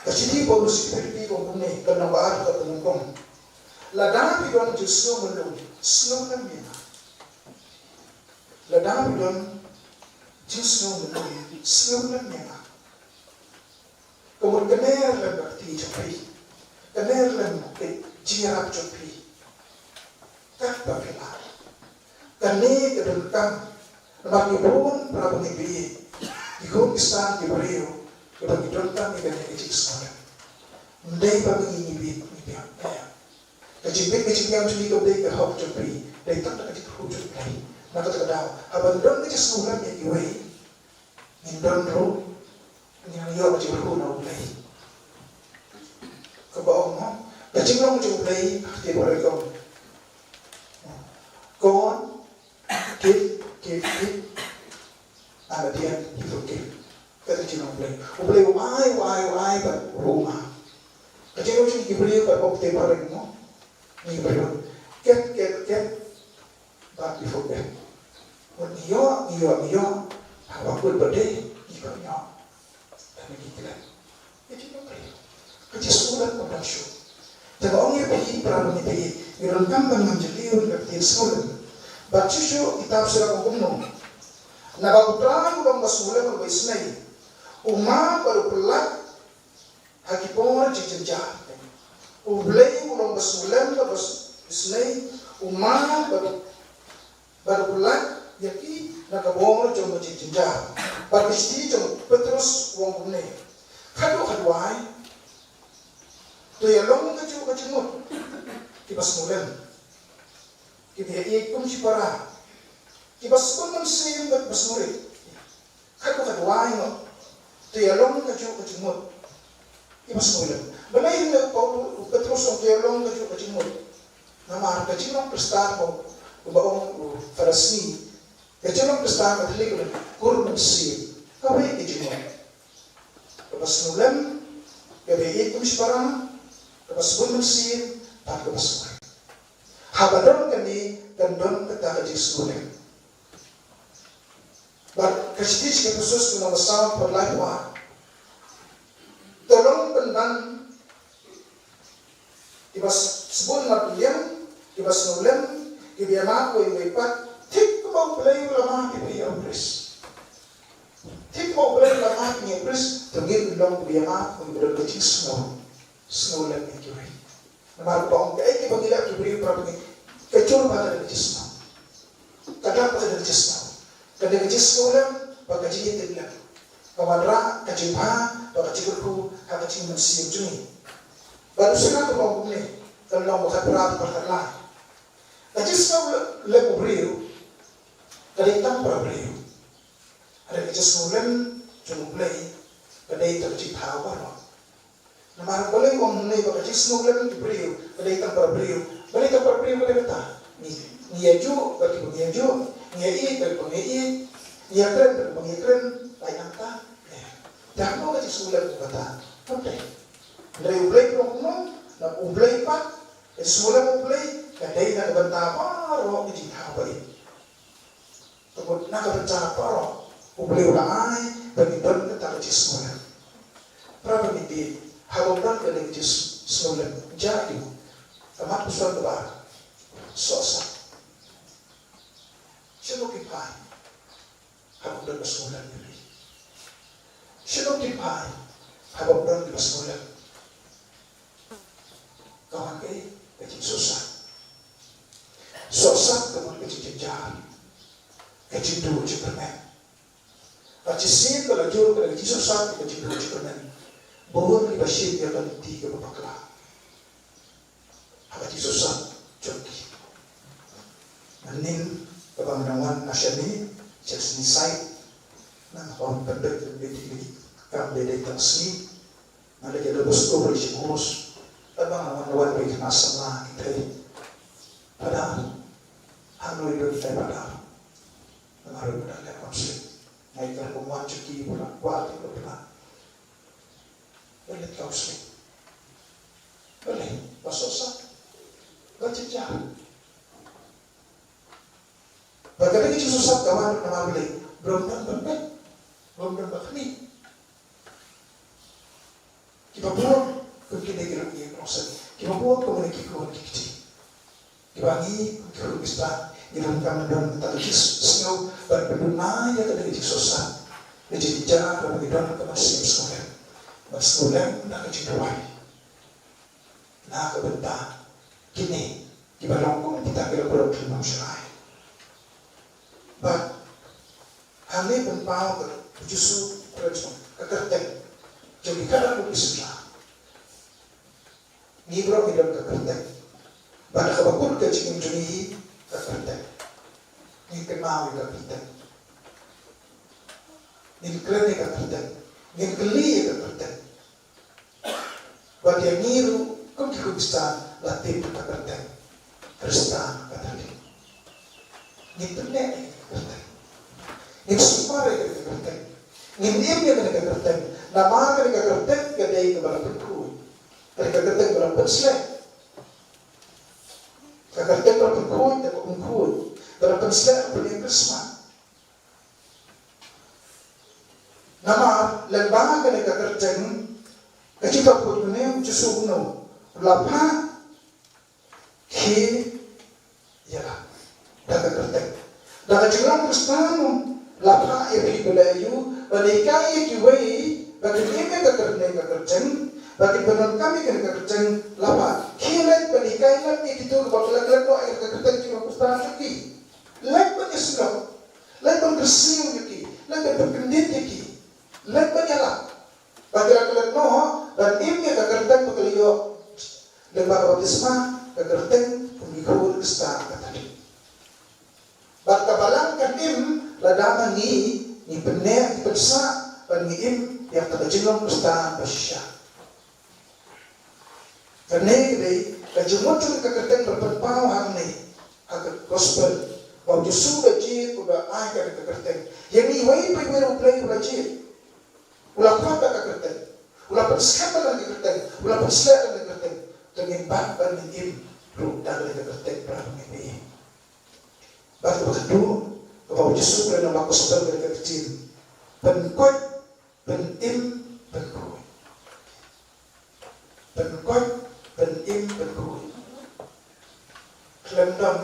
ka shithi Paulus ki Philippi ka ong kumne, ka lynnong ba ar ka dkhot nyngkong. Lada phi don jingsngew myllung, sngewlem ïa nga. Lada phi don jingsngew myllung, sngewlem ïa nga. Ka mut kane lem ka kti jong phi, kane lem ka jingïarap jong phi. Katba phi lah. Kane ka donkam namar ngi bun para bangeit ba ïeit, ki khun ki ksan ki briew kiba ngi donkam ïa kane ka jingsngewlem. Ym dei ba ngi ngi bieit ngi biang. Ka jingbit ka jingbiang jong ngi kam dei ka hok jong phi, dei tang da ka jingkyrkhu jong U Blei. Na kata ka daw haba ngi don ka jingsngewlem ïa kiwei, ngin don ruh, ngin ïoh ka jingkyrkhu na U Blei. Kaba ong mo, ka jinglong jong U Blei ha ka ktien Baibl ka ong, God give, give, give, and at the end he forgive. Kata ka jinglong U Blei. U Blei u ai, u ai, u ai bad u map. Ka jinglong jong ngi ki briew bad ka ktien Baibl mo, ngi briew. Khet, khet, khet. But before that, ngi ïoh, ngi ïoh, ngi ïoh, haba kut ba dei ngi ïoh. Tang ngi klet. Ka jingsngewlem ka bang shuh. Te nga ong ïa phi para bangeit, ngi donkam ban ngam jylliew ïa ka ktien sngewlem. Bad shuh shuh kitab Sirah ka ong kumno. Naba U Trai u long ba sngewlem bad ba isynei, u map bad u pyllait ha ki por jingjynjar. U Blei u long ba sngewlem bad ba isynei, u map bad, bad u pyllait ïa ki na ka bor jong ka jingjynjar. Bad ka shithi jong u Petros u ong kumne, khadduh khadwai to ïalong kajuh ka jingmut kiba sngewlem, kiba ïaieit kum shipara, kiba sbun mynsiem bad ba sngewrit. Khadduh khadwai ngut to ïalong kajuh ka jingmut kiba sngewlem. Balei u Paul, u Petros u ong to ïalong kajuh ka jingmut? Namar ka jinglong Khristan, kumba ong u Pharisi, ka jinglong Khristan ka thylliej ka long kur mynsiem. Kawei ka jingmut kaba sngewlem, kaba ïaieit kum shipara, kaba sbun mynsiem bad kaba sngewrit. Haba don kane kan don kata ka jingsngewlem. Bad ka shithi sha ki Ephesus ka lynnong ba saw ka dkhot laiphew ar, to long pynban kiba sbun marwei, kiba sngewlem, kiba ïamap uwei uwei pat, thik kumba U Blei u la map ïa phi ïa u Khrist. Thik kumba U Blei u la map ïa u Khrist, to ngin long kiba ïamap, kiba don ka jingsngew, sngewlem ïa kiwei. Namar kaba ong kaei kaba ngi leh ki briew para bangeit, ka jur ba ka dei ka jingsngew. Ka dap ba ka dei ka jingsngew. Ka dei ka jingsngewlem bad ka jingïatiplem. Ka wanrah ka jingbha bad ka jingkyrkhu ha ka jingmynsiem jong ngi. Bad u Sirah ka ong kumne, ka lynnong ba khatphra, ba khatlai. Ka jingsngewlem u briew ka dei tang para briew. Hynrei ka jingsngewlem jong U Blei ka dei tang ka jingthaw baroh. Namar balei u ong kumne ba ka jingsngewlem ki briew ka dei tang para briew? Balei tang para briew ka dei kata? Ngi, ngi ïa juh bad kiba ngi ïa juh, ngi ïa ïeit bad kiba ngi ïa ïeit, ngi ïa kren bad kiba ngi ïa kren, lait nangta. Te hangno ka jingsngewlem kata? Hangta. Hynrei U Blei u ong kumno? Na U Blei pat, ka jingsngewlem U Blei ka dei na ka bynta baroh ki jingthaw ba ïeit. Ka mut na ka bynta baroh U Blei u la ai ba ngin don kata ka jingsngewlem. Para bangeit, haba ym don kata ka jingsngewlem, jia aïu? Ka mat puson kaba ar. Sohsat. Shano ki phai haba ym don ka sngewlem? Shano ki phai haba ym don ka sngewlem? Ka wan kaei? Ka jingsohsat. Sohsat ka wan ka jingjynjar, ka jingduh jingkyrmen. Bad shisien ba la jur ka dei ka jingsohsat, ka jingduh jingkyrmen, bun kiba shim ïa ka lynti kaba bakla ha ka jingsohsat jong ki. Mynnin kaba nga dang wan na shane, sha ka sngi Saitjaiñ, nga wan pynbeit pynbeit ïa ki kam ba dei tang sngi. Nga la ïa lubus ko bri shi kurus. Tang ba nga wan wan bri khynnah samla ki thei. Padar. Hangno i don thei padar? Nga ruh nga dang leh counseling. Nga ïa kyrpad wan sha ki, ba la kwah ki, ba la. Nga leh counseling. Balei? Ba sohsat. Ba jynjar. Bad kata ka jingsohsat ka wan namar balei? Ba ym don ban peit, ba ym don ban khmih. Kiba bun kum kine ki long ki nongsan, kiba bun kum kine ki khun ki kti. Kiba ngi kum ki khun Khristan ngi donkam ban don kata ka jingsngew ban pynduna ïa kata ka jingsohsat, ka jingjynjar, ban ngi don ka mynsiem sngewlem, ban sngewlem na ka jingduwai. Na ka bynta kine kiba long kum kita ki la pyrshah nongshai. Bad hangne pynpaw ka U Jisu, ka kyrteng jong ki khadar ki synran. Ngi baroh ngi don ka kyrteng. Bad ha kaba kut ka jingim jong ngi ka kyrteng. Ngin kynmaw ïa ka kyrteng. Ngin kren ïa ka kyrteng. Ngin kylli ïa ka kyrteng. Bad ïa ngi ruh kum ki Khristan la tip ka kyrteng Khristan Katholik. Ngin pynneh ïa ka kyrteng. Ngin sumar ïa ka kyrteng. Ngin im ïa ka kyrteng. Namar ka kyrteng ka dei kaba la pynkhuid. Ka kyrteng ba la pynsleh. Ka kyrteng ba la pynkhuid, ka pynkhuid. Ba la pynsleh, ba la pynsleh. Namar lyngba kane ka kyrteng, ka jingkyrkhu jong U Jisu kumno? U la phah, khie ïa la da ka kyrteng. Da ka jinglong Khristan u la phah ïa phi ba la ïoh ban hikai ïa kiwei ba kin im ïa ka kyrteng, ka kyrteng, ba kin pyndonkam ïa ka kyrteng. La phah, khie leit ban hikai lem ïa kito kiba la klet noh ïa ka kyrteng jong ka Khristan jong ki. Leit ban ïasnoh, leit ban kyrsiew ïa ki, leit ban pynkyndit ïa ki, leit ban ïalap. Ba ki la klet noh ban im ïa ka kyrteng ba ki la ïoh lyngba ka baptisma, ka kyrteng kum ki khun Khristan Katholik. Bad ka balang kan im lada ma ngi, ngi pynneh, ngi pynsah ban ngi im ïa kata ka jinglong Khristan ba shisha. Kane ka dei ka jingmut jong ka kyrteng ba la pynpaw hangne ha ka gospel, ba U Jisu u la jied, u la ai kane ka kyrteng. Ïa ngi iwei pa iwei U Blei u la jied. U la khot da ka kyrteng, u la pynskhem da ka kyrteng, u la pynsleh da ka kyrteng. Te ngin bat ban ngin im ruh da ka kyrteng, para bangeit. Bad kaba khatduh, kaba U Jisu u kren ha ka gospel, ka dei ka ktien pynkoit, pynim, pynkhuid. Pynkoit, pynim, pynkhuid. Khlem don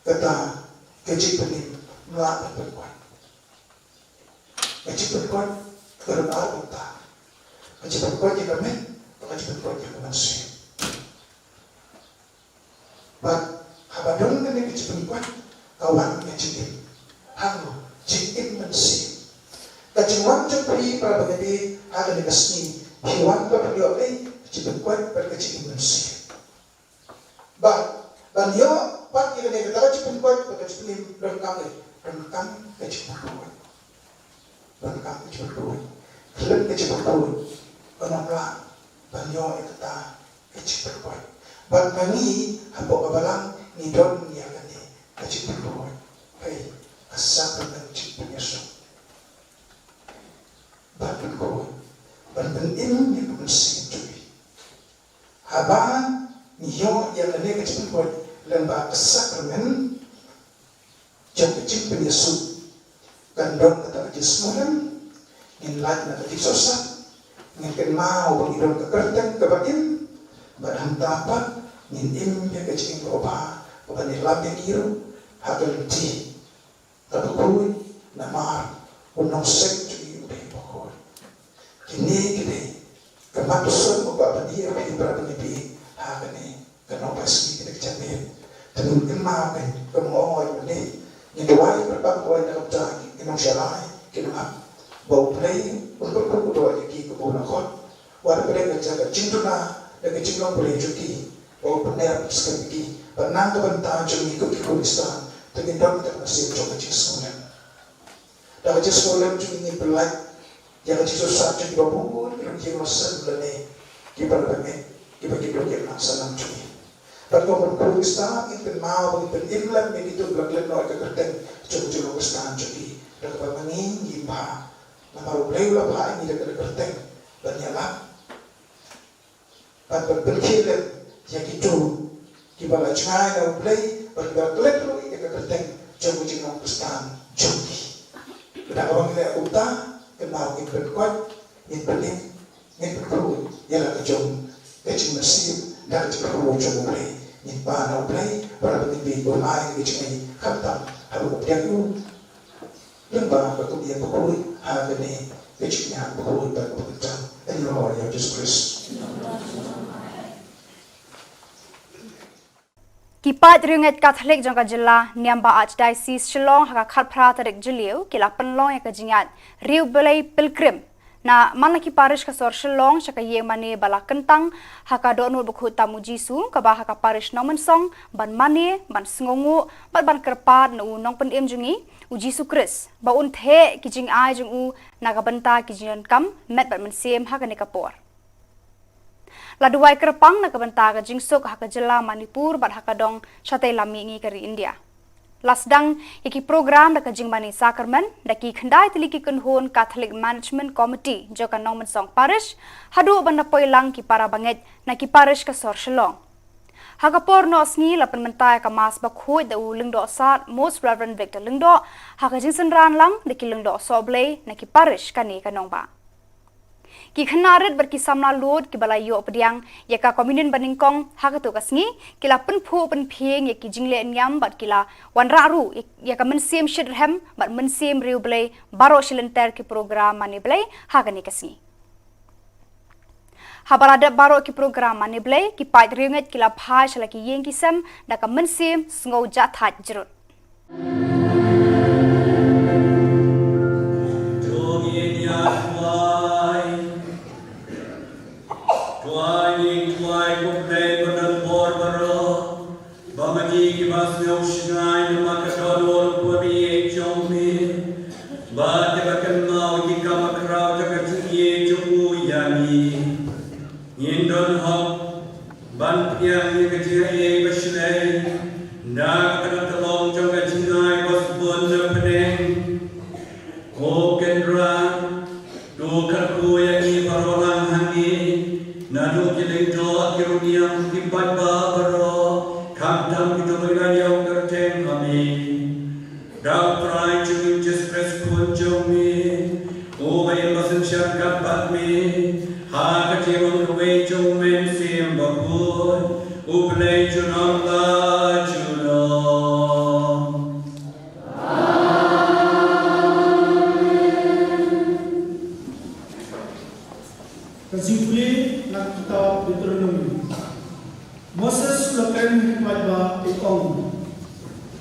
kata ka jingpynim, ym lah ban pynkoit. Ka jingpynkoit ka don ar bynta. Ka jingpynkoit ïa ka met, bad ka jingpynkoit ïa ka mynsiem. Bad haba don kane ka jingpynkoit, ka wan ka jingim. Hangno? Jingim mynsiem. Ka jingwan jong phi, para bangeit, ha kane ka sngi, phi wan ban pynïoh ei? Ka jingpynkoit bad ka jingim mynsiem. Bad ban ïoh pat ïa kane, kata ka jingpynkoit bad ka jingpynim, donkam ei? Donkam ka jingpynkoit. Donkam ka jingpynkoit. Khlem ka jingpynkoit, ym lah ban ïoh ïa kata ka jingpynkoit. Bad ma ngi hapoh ka balang ngi don ïa kane ka jingpynroi, hei, ka sakramen jingpynïasoh. Ban pynroi, ban pynim ïa ka mynsiem jong ngi. Haba ngi ïoh ïa kane ka jingpynroi lyngba ka sakramen jong ka jingpynïasoh, kan don kata ka jingsngewlem, ngin lait na ka jingsohsat, ngin kynmaw ba ngi don ka kyrteng kaba im, bad hangta pat ngin im ïa ka jingim kaba bha, kaba ngi lam ïa ngi ruh ha ka lynti kaba khuid, namar u nongseng jong ngi u dei uba khuid. Kine ki dei ka mat u sngewbha ba ngi ïa phi para bangeit phi ha kane ka nongpait sngi kane ka janmiet. Te ngin kynmaw ka, ka mong oi mynne. Ngin duwai kyrpang oi na ka bynta ki nongshakri, ki nongap, ba U Blei un kyrkhu kyrdoh ïa ki kaba u la khot. Wat la ka dei ka jaka jingduna da ka jinglong Blei jong ki, ba u pynner skhem ïa ki. Bad na ka bynta jong ngi kum ki khun Khristan, te ngin don ka mynsiem jong ka jingsngewlem. Da ka jingsngewlem jong ngi ngin pynlait ïa ka jingsohsat jong kiba bun ki longïing longsan lane kiba la bangeit, kiba ki duh ïa ka nang sanang jong ngi. Bad kum ki khun Khristan ngin kynmaw ba ngin pynim lem ïa kito kiba la klet noh ïa ka kyrteng jong ka jinglong Khristan jong ki. Da kaba ma ngi ngim bha, namar U Blei u la phah ïa ngi da ka kyrteng ban ïalap bad ban pynkhie lem ïa kito kiba la jngai na U Blei bad kiba la klet ruh ïa ka kyrteng jong ka jinglong Khristan jong ki. Bad da kaba ngi leh kumta, kynmaw ngin pynkoit, ngin pynim, ngin pynroi ïa la ka jong ka jingmynsiem da ka jingpynroi jong U Blei. Ngin pan na U Blei, bad ba ngin bit, ba ngin ai ka jingim khamtam haba u pdiang ïa u. Lyngba ka khmih bakhuid ha kane ka jingïaid bakhuid bad bakhuid tam. Ïa u Lord Ïa Jisu Khrist. Ki paid riewngeit Katholik jong ka jylla, niam ba Archdiocese Shillong, ha ka khatphra tarik Jylliew, ki la pynlong ïa ka jingïaid Riewblei Pilgrim. Na man la ki parish ka sor Shillong sha ka ïing mane ba la kyntang ha ka dohnud bakhuid tam U Jisu, kaba ha ka parish Nongmynsong, ban mane, ban sngewnguh bad ban kyrpad na u Nongpynim jong ngi, U Jisu Khrist, ba un theh ki jingai jong u na ka bynta ki jingdonkam met bad mynsiem ha kane ka por. La duwai kyrpang na ka bynta ka jingsuk ha ka jylla Manipur bad ha ka dong shatei lam mihngi ka ri India. La sdang ïa ki program da ka jingmane sakramen da ki khyndai tylli ki kynhun Catholic Management Committee jong ka Nongmynsong Parish, haduh ban da poi lang ki para bangeit na ki parish ka sor Shillong. Ha ka por noh sngi la pynmynta ïa ka Mass bakhuid da u Lyngdoh Sad Most Reverend Victor Lyngdoh, ha ka jingsynran lang da ki lyngdoh sohblei na ki parish kane ka nongbah. Ki khynnah rit bad ki samla lud kiba la ïoh pdiang ïa ka Communion banyngkong ha kato ka sngi, ki la pynphuh pynphieng ïa ki jingleh niam bad ki la wanrah ruh ïa, ïa ka mynsiem shitrhem bad mynsiem riewblei baroh shilynter ki program mane Blei ha kane ka sngi. Haba la dep baroh ki program mane Blei, ki paid riewngeit ki la phai sha la ki ïing ki sem da ka mynsiem sngew jahthait jrut. To ngin ïa duwai. Duwai, ngin duwai, ko Blei ba don bor baroh, ba ma ngi kiba sngew shngaiñ namar ka dohnud bymjukut jong me, bad kiba kynmaw ïa ki kam bakhraw jong ka jingïeit jong u ïa ngi, ngin don hok ban pdiang ïa ka jingaiei bashlei na ka tnat tyllong jong ka jingai ba sbun na bneng. Ko Kynrad, to kyrkhu ïa ngi baroh lang hangne, naduh ki lyngdoh, ki rynïeng, ki paidbah baroh, khamtam kito kiba la ïoh kyrteng ha me. Da U Trai jong ngi U Jisu Khrist Khun jong me, uba im ba synshar katba me, ha ka jinglong kawei jong U Mynsiem Bakhuid, U Blei junom la junom. Ka jingpule na ka kitab Deuteronomi. Moses u la kren ha ki paidbah, u ong: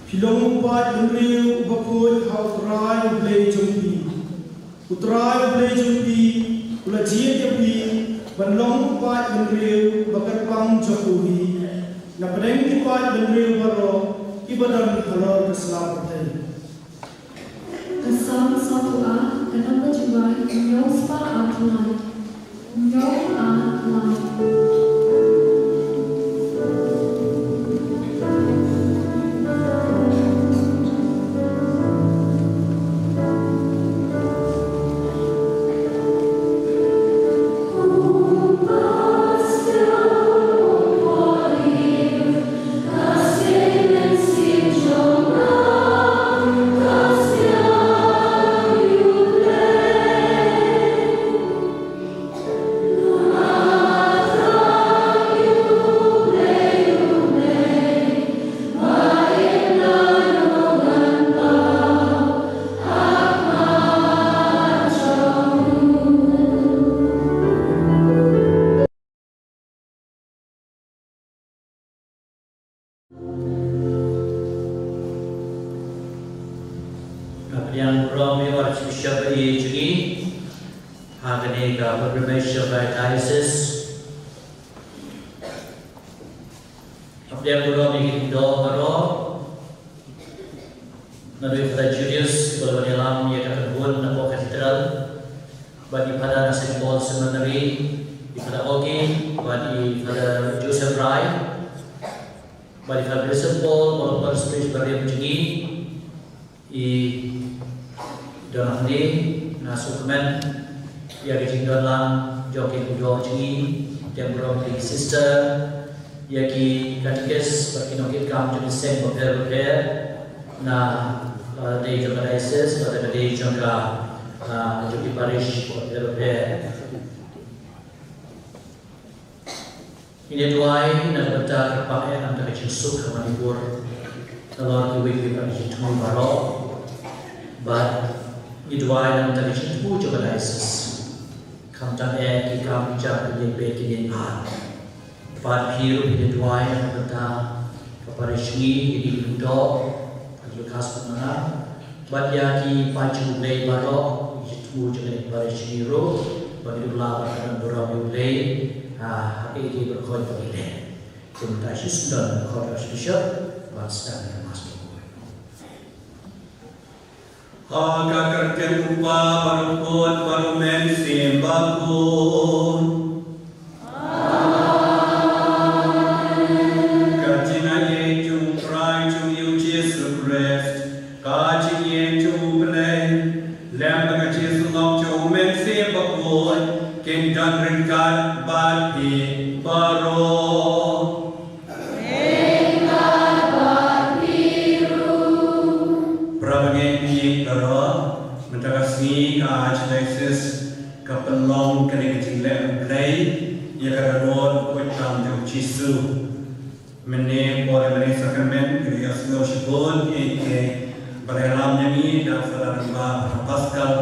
Phi long u paid bynriew uba khuid ha U Trai U Blei jong phi. U Trai U Blei jong phi u la jied ïa phi ban long u paid bynriew ba kyrpang jong u hi na pdeng ki paid bynriew baroh kiba don halor ka sla pyrthei. Ka Salm sawphew ar, ka nong ka jingrwai, hynñiew spah ar lai. Hynñiew ar lai. Nga pdiang burom ïa u Archbishop ba ïeit jong ngi ha kane ka pilgrimage of our diocese. Nga pdiang burom ïa ki dohnud baroh. Naduh i Father Julius, ba la wan ïalam ïa ka kynhun na Cathedral, bad i Father na Saint Paul Seminary, i Father Oki, bad i Father Joseph Rai, bad i Father Vincent Paul, bad i Father Spirits Barim jong ngi, i don hangne, nga sngewkmen ïa ka jingdon lang jong ki kordor jong ngi, pdiang burom ïa ki sister, ïa ki katikis bad ki nongkitkam jong ki seng bapher bapher na, uh, dei jong ka diocese bad ka dei jong ka, uh, jong ki parish bapher bapher. Ngin ïa duwai na ka bynta ka pang eh, na ka bynta ka jingsuk ha Manipur, halor kiwei kiwei ki jingthmu baroh. Bad ngi duwai na ka bynta ka jingthmu jong ka diocese, khamtam eh ki kam ki jam, ki jingpeit, ki jingpyrkhat. Bad phi ruh phi duwai na ka bynta ka parish ngi, ïa ki Hynñiewtrep, ka Lukas Putnana, bad ïa ki paid jong U Blei baroh, ki jingthmu jong ka parish ngi ruh, ba ngin ïa buh bad ka don burom ïa U Blei ha kaei kaei baroh kaba ngi leh. Kumta shi sdang khot Archbishop ban sdang ïa ka Mass. Ha ka kyrteng U Kpa bad U Khun bad U Mynsiem Bakhuid. Ka jingaiei jong U Trai jong ngi U Jisu Khrist, ka jingïeit jong U Blei, lem bad ka jingïasyllok jong U Mynsiem Bakhuid, kin don ryngkat bad phi baroh. Para bangeit baroh, mynta ka sngi ka Archdiocese ka pynlong kane ka jingleh U Blei ïa ka dohnud khuid tam jong U Jisu. Mynne por ïa lade sakramen, ngi ïohsngew shibun ïa kaei ba la ïalam ïa ngi da u Father Rangbah, Father Pascal.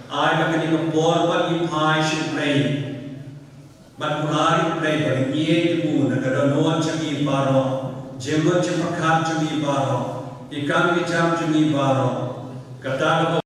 Ai ba kane ka por pat ngi phai sha U Blei. Bad U Blei, U Blei ba ngi ïeit ïa u na ka dohnud jong ngi baroh, jingmut jingpyrkhat jong ngi baroh, ki kam ki jam jong ngi baroh. Kata ka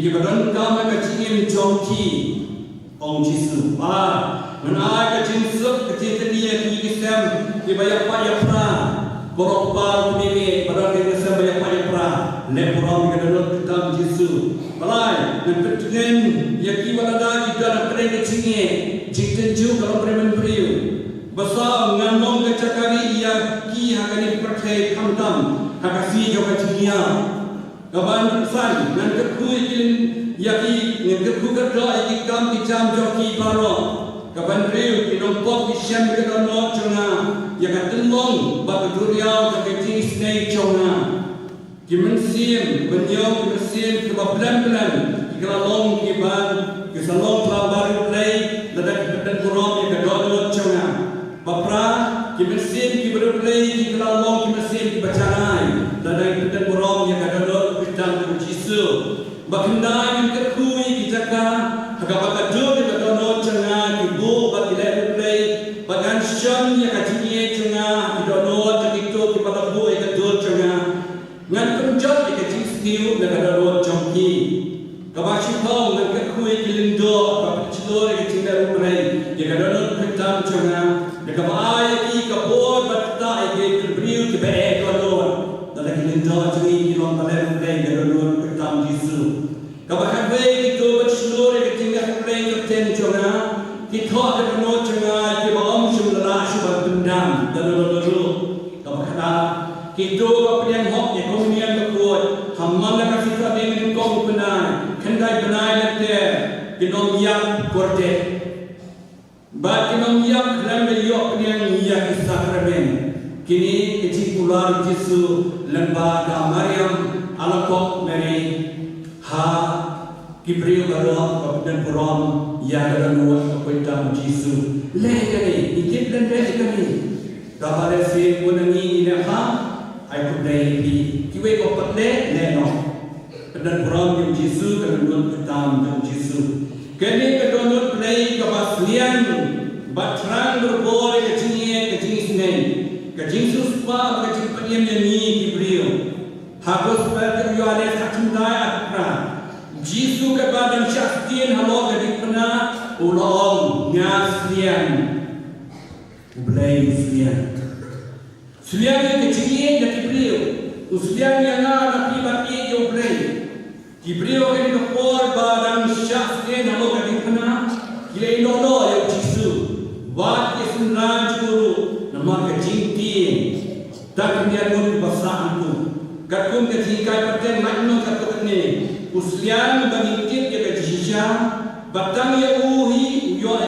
Kiba donkam ha ka jingim jong ki, ong Jisu. Ba ngan ai ka jingsuk ka jingtyrwa ïa ki, ki sem kiba ïapait ïapra. Baroh kpa ruh ki mih, ba don ki sem ba ïapait ïapra. Leh burom ïa ka dohnud kyrteng Jisu. Ba lai, ngan pyntngen ïa ki ba lada ki don hapdeng ka jingeh, jingtynjuh ka long briew. Ba saw, ngan long ka jaka rieh ïa ki ha kane ka pyrthei, khamtam ha ka sngi jong ka jingïap. Kaba hynriew san, ngan kyrkhu ïa ki, ïa ki, ngan kyrkhu kyrdoh ïa ki kam ki jam jong ki baroh. Kaba hynriew, ki nongpop ki shem ïa ka dohnud jong nga, ïa ka tynlong bad ka duriaw jong ka jingisynei jong nga. Ki mynsiem, ban ïoh ki mynsiem kiba blem blem, ki la long kiba, ki sa long kiba riewblei, lada ki pyndon burom ïa ka dohnud jong nga. Ba phra, ki mynsiem kiba riewblei ki la long ki mynsiem kiba janai, lada ki pyndon burom ïa ka dohnud kyrteng jong u Jisu. Ba khyndai, ngan kyrkhu ïa ki jaka ha kaba ka dur ïa ka dohnud jong nga, ki buh bad ki leh riewblei, ba ngan shon ïa ka jingïeit jong nga ha ki dohnud jong kito kiba la buh ïa ka dur jong nga. Ngan pynjot ïa ka jingsniew na ka dohnud jong ki. Kaba shiphew, ngan kyrkhu ïa ki lyngdoh ba pynshlur ïa ka jingleh riewblei, ïa ka dohnud kyrteng jong nga. Da kaba ai ïa ki ka bor ban ktah ïa ki briew kiba eh dohnud. Lada ki lyngdoh jong ngi ki long ba leh riewblei ïa ka dohnud kyrteng Jisu. Kaba khatwei, kito ba shlur ïa ka jingleh riewblei kyrteng jong nga, ki thoh ïa ka dohnud jong nga ïa kiba ym shym la lah shuh ban pyndam da lade lade ruh. Kaba khatar, kito ba pdiang hok ïa ka Komunion bakhuid ha man la ka sngi Thohdieng nyngkong u bnai, khyndai bnai lynter, kin ym ïap kordit. Bad kin ym ïap khlem da ïoh pdiang ïa ki sakramen. Kine ki jingkular u Jisu lyngba ka Mariam Alakoh Mary ha ki briew baroh ba pyndonkam ïa ka dohnud kaba kyrteng Jisu. Leh kane, ngi tip lem leh kane. Kaba lehse bun na ngi ngi leh ha, ai khublei ïa phi. Kiwei ba pat leh, leh noh. Pyndonkam ïa u Jisu, ka dohnud kaba tam ïa u Jisu. Kane ka dohnud Blei kaba sliang, ba thrang barabor ïa ka jingïeit, ka jingisynei, ka jingsiewspah, ka jingpynim ïa ngi ki briew. Ha Gospel u Ïoannis khatkhyndai, arphew phra. Jisu katba dang shah sdien halor ka diengphna, u la ong, nga sliang. U Blei u sliang. Sliang ïa ka jingïeit na ki briew. U sliang ïa nga na phi ban ïeit ïa u Blei. Ki briew ha kane ka por ba dang shah sdien halor ka diengphna, ki la ïehnoh noh ïa u Jisu. Wat ki synran jong u ruh namar ka jingtieng. Tang khyndiat ngut kiba sah nangtu. Katkum ka jinghikai pateng, mait noh katto katne. U sliang ba ngin tip ïa ka jingshisha, ba tang ïa u hi u ïoh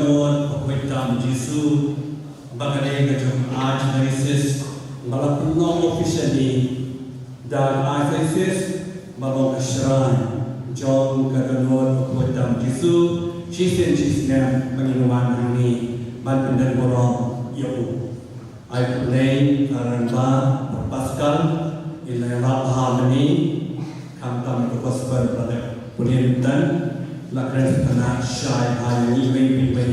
Dohnud Bakhuid Tam Jisu, ba ka dei ka jong Archdiocese, ba la pynlong officially da Archdiocese, ba long ka shrine jong ka Dohnud Bakhuid Tam Jisu, shisien shisnem ba ngin wan hangne ban pyndon burom ïa u. Ai khublei, Reverend Pascal, ïa la ïalap bha mynne, khamtam ïa ka gospel ba la pule mynta, la kren sngewtynnat shai bha ïa ngi iwei pa iwei.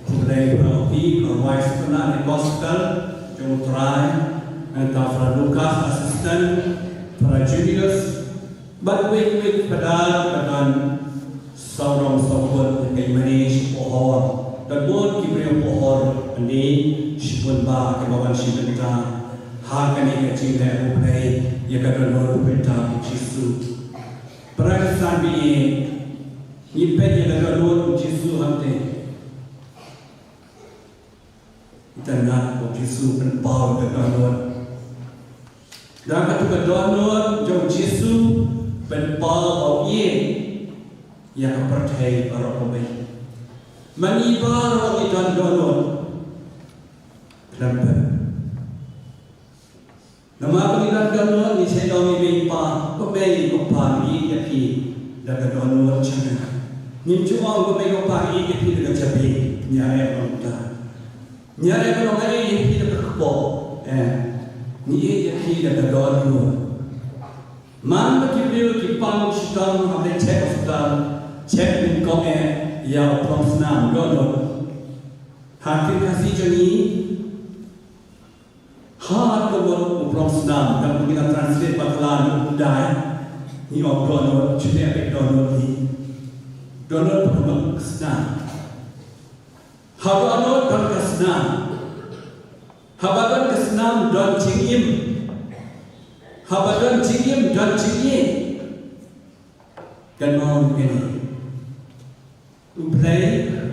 Khublei para ki, para rwai sngewtynnat ïa ka gospel jong U Trai, nangta para Lucas assistant, para Julius, bad wei wei pa dei ba don sawdong sawkun, ki mane shi pohor. Don bun ki briew pohor, ane shibun ba ki ba wan shi bynta ha kane ka jingleh U Blei ïa ka Dohnud Bakhuid Tam Jisu. Para Khristan ba ïeit, ngi peit ïa ka Dohnud Jisu hangtei. Itynnad, U Jisu pynpaw ïa ka dohnud. Da katu ka dohnud jong U Jisu pynpaw ba u ïeit ïa ka pyrthei baroh kawei. Ma ngi baroh ngi don dohnud. Khlem pyn. Namar ba ngi don dohnud, ngi shait ong ïa i mei i pa, ko mei ko pa, ngi ïeit ïa phi da ka dohnud jong nga. Ngim ju ong ko mei ko pa, ngi ïeit ïa phi da ka jabieng. Ngi ïa ong kumta. Ngi ïa ong, ngi ïeit ïa phi da ka kpoh. Eh, ngi ïeit ïa phi da ka dohnud. Man ba ki briew ki pang shitom, hap leit check hospital, check nyngkong eh ïa u prong snam, dohnud. Ha ktien Khasi jong ngi, ha ka mut u prong snam, tang ba ngi la translate bakla na u Pundai, ngi ong dohnud, shane beit dohnud hi. Dohnud ka mut snam. Haba dohnud don ka snam. Haba don ka snam don jingim. Haba don jingim don jingïeit. Kan ong kane. U Blei,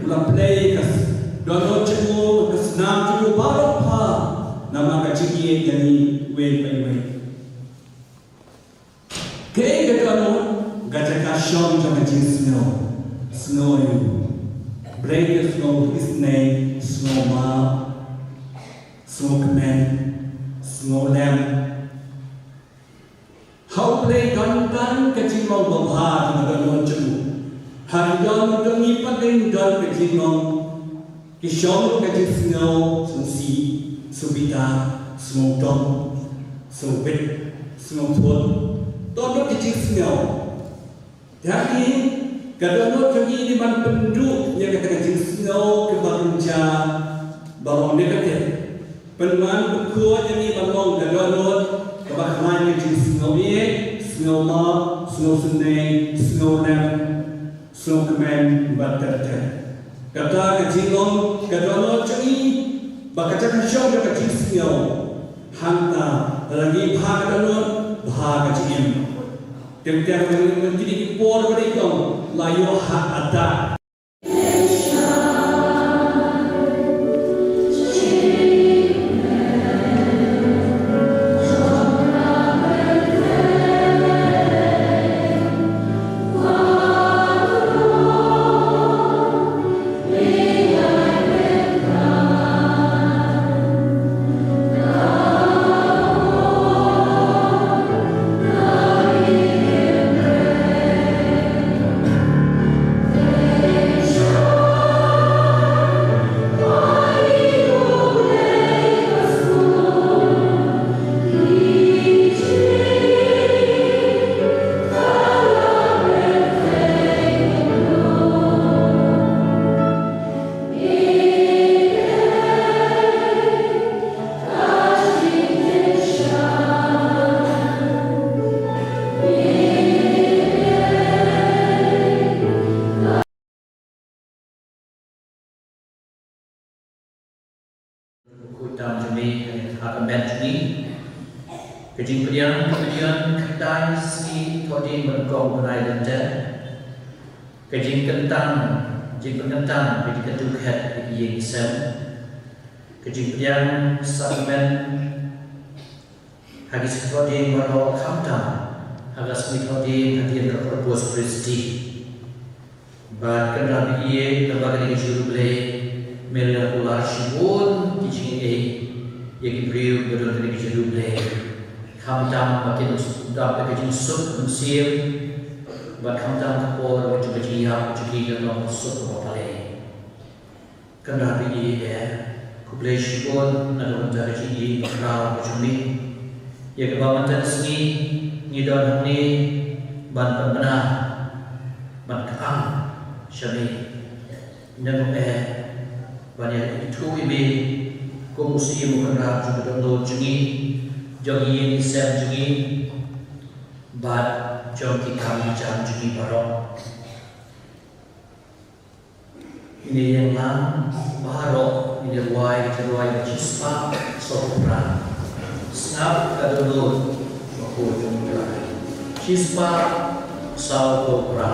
u la pynlong ka s-, dohnud jong u, ka snam jong u baroh pha, namar ka jingïeit ïa ngi iwei pa iwei. Kaei ka dohnud? Ka jaka shong jong ka jingsngew. Sngew ïa u Blei, ka sngew isynei, sngew map, sngew kmen, sngew lem. Ha U Blei don tang ka jinglong babha jong ka dohnud jong u. Ha ki dohnud jong ngi pat don ka jinglong, ki shong ka jingsngew, sngewsih, sngewbitar, sngewdom, sngewbit, sngewthuh. Don ka jingsngew. Te hangne, ka dohnud jong ngi dei ban pynduh ïa kata ka jingsngew kaba rynjah, ba long negative. Pynban pynkhuid ïa ngi ban long ka dohnud kaba khlaiñ ka jingsngew ïeit, sngew map, sngew isynei, sngew lem, sngew kmen bad ter ter. Kata ka jinglong ka dohnud jong ngi, ba ka jaka shong jong ka jingsngew. Hangta, lada ngi bha ka dohnud, bha ka jingim. Teng teng lada ngi don kine ki por ba dei tang, la ïoh heart attack. Khuid tam jong ngi ha ka met jong ngi. Ka jingpdiang ka pdiang khyndai sngi thohdieng ba nyngkong bnai lynter. Ka jingkyntang, jingpynkyntang ka jingkyntu khet ïa ki ïing ki sem. Ka jingpdiang sakramen ha ki sngi thohdieng baroh khamtam ha ka sngi thohdieng hadien ka Corpus Christi. Bad kynrad bad ïeit, lyngba kane ka jingïarap Blei, me la kular shibun ki jingaiei ïa ki briew ba don kane ka jingïarap Blei. Khamtam ba kin dap da ka jingsuk mynsiem, bad khamtam ka por ba jong ka jingïap jong ki kan long ka suk kaba palei. Kynrad bad ïeit, khublei shibun na ka bynta ka jingïeit bakhraw ka jong me, ïa kaba mynta ka sngi ngi don hangne ban pynbna, ban kyang sha me. Ngi ngeit ban ïa ithuh ïa me kum u syiem u kynrad jong ka dohnud jong ngi, jong ki ïing ki sem jong ngi, bad jong ki kam ki jam jong ngi baroh. Ngin ïa ïeng lang baroh, ngin ïa rwai ka jingrwai ba shispah sawphew phra. Sngap ka dohnud, ko jong U Trai. Shispah sawphew phra.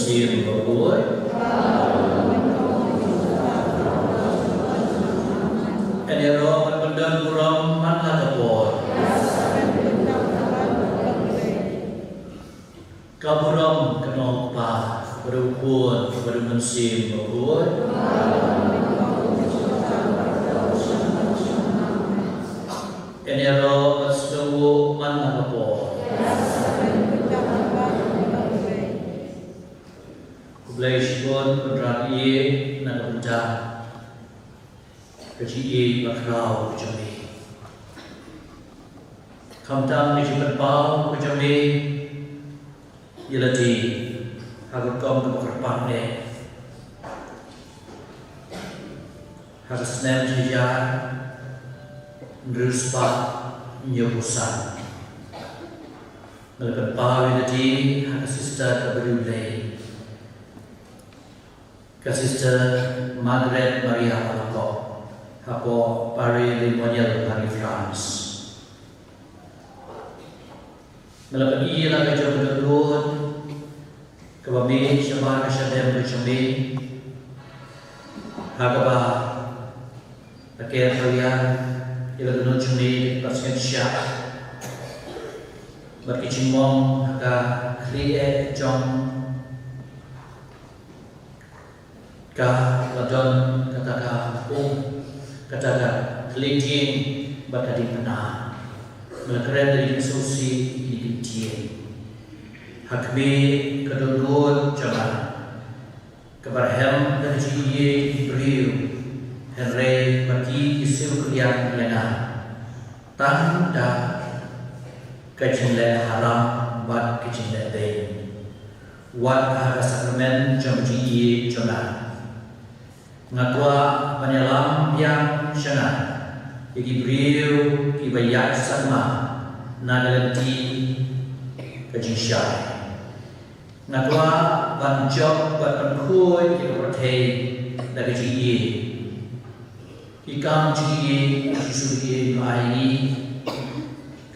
Mynsiem Bakhuid. Yn ïaroh ban pyndon burom man la ka por. Ka burom ka long u Kpa, bad u Khun, bad u Mynsiem Bakhuid. Yn ïaroh ban sngewthuh man la ka por. Khublei shibun Kynrad ïa na ka bynta ka jingïeit bakhraw ka jong me. Khamtam ka jingpynpaw ka jong me ïa lade ha ka rukom kaba kyrpang eh, ha ka snem shi hajar hynriew spah hynñiewphew san. Nga la pynpaw ïa lade ha ka sister kaba riewlei, ka Sister Margaret Maria Alakok, hapoh Paris-le-Monial ha ri France. Nga la pyni ïa la ka jong ka dohnud kaba mih shabar ka shadem ka jong me, ha kaba la ker ïa la ka dohnud jong me, ka sngewsih bad ka jingmong ha ka khlieh jong ka la don kata ka um, kata ka khlieh dieng bad ka diengphna. Me la kren da ka jingsngewsih ïa kine ki ktien. Ha khmih ka dohnud jong nga, kaba rhem da ka jingïeit ki briew, hynrei ba ki ki siew kylliang ïa nga tang da ka jingleh haram bad ka jingleh beiñ, wat ha ka sakramen jong ka jingïeit jong nga. Nga kwah ban ïalam biang sha nga ïa ki briew kiba ïaid sakma na ka lynti ka jingshai. Nga kwah ban jop bad ban khuid ïa ka pyrthei da ka jingïeit. Ki kam jingïeit ba U Jisu u ai ïa ngi: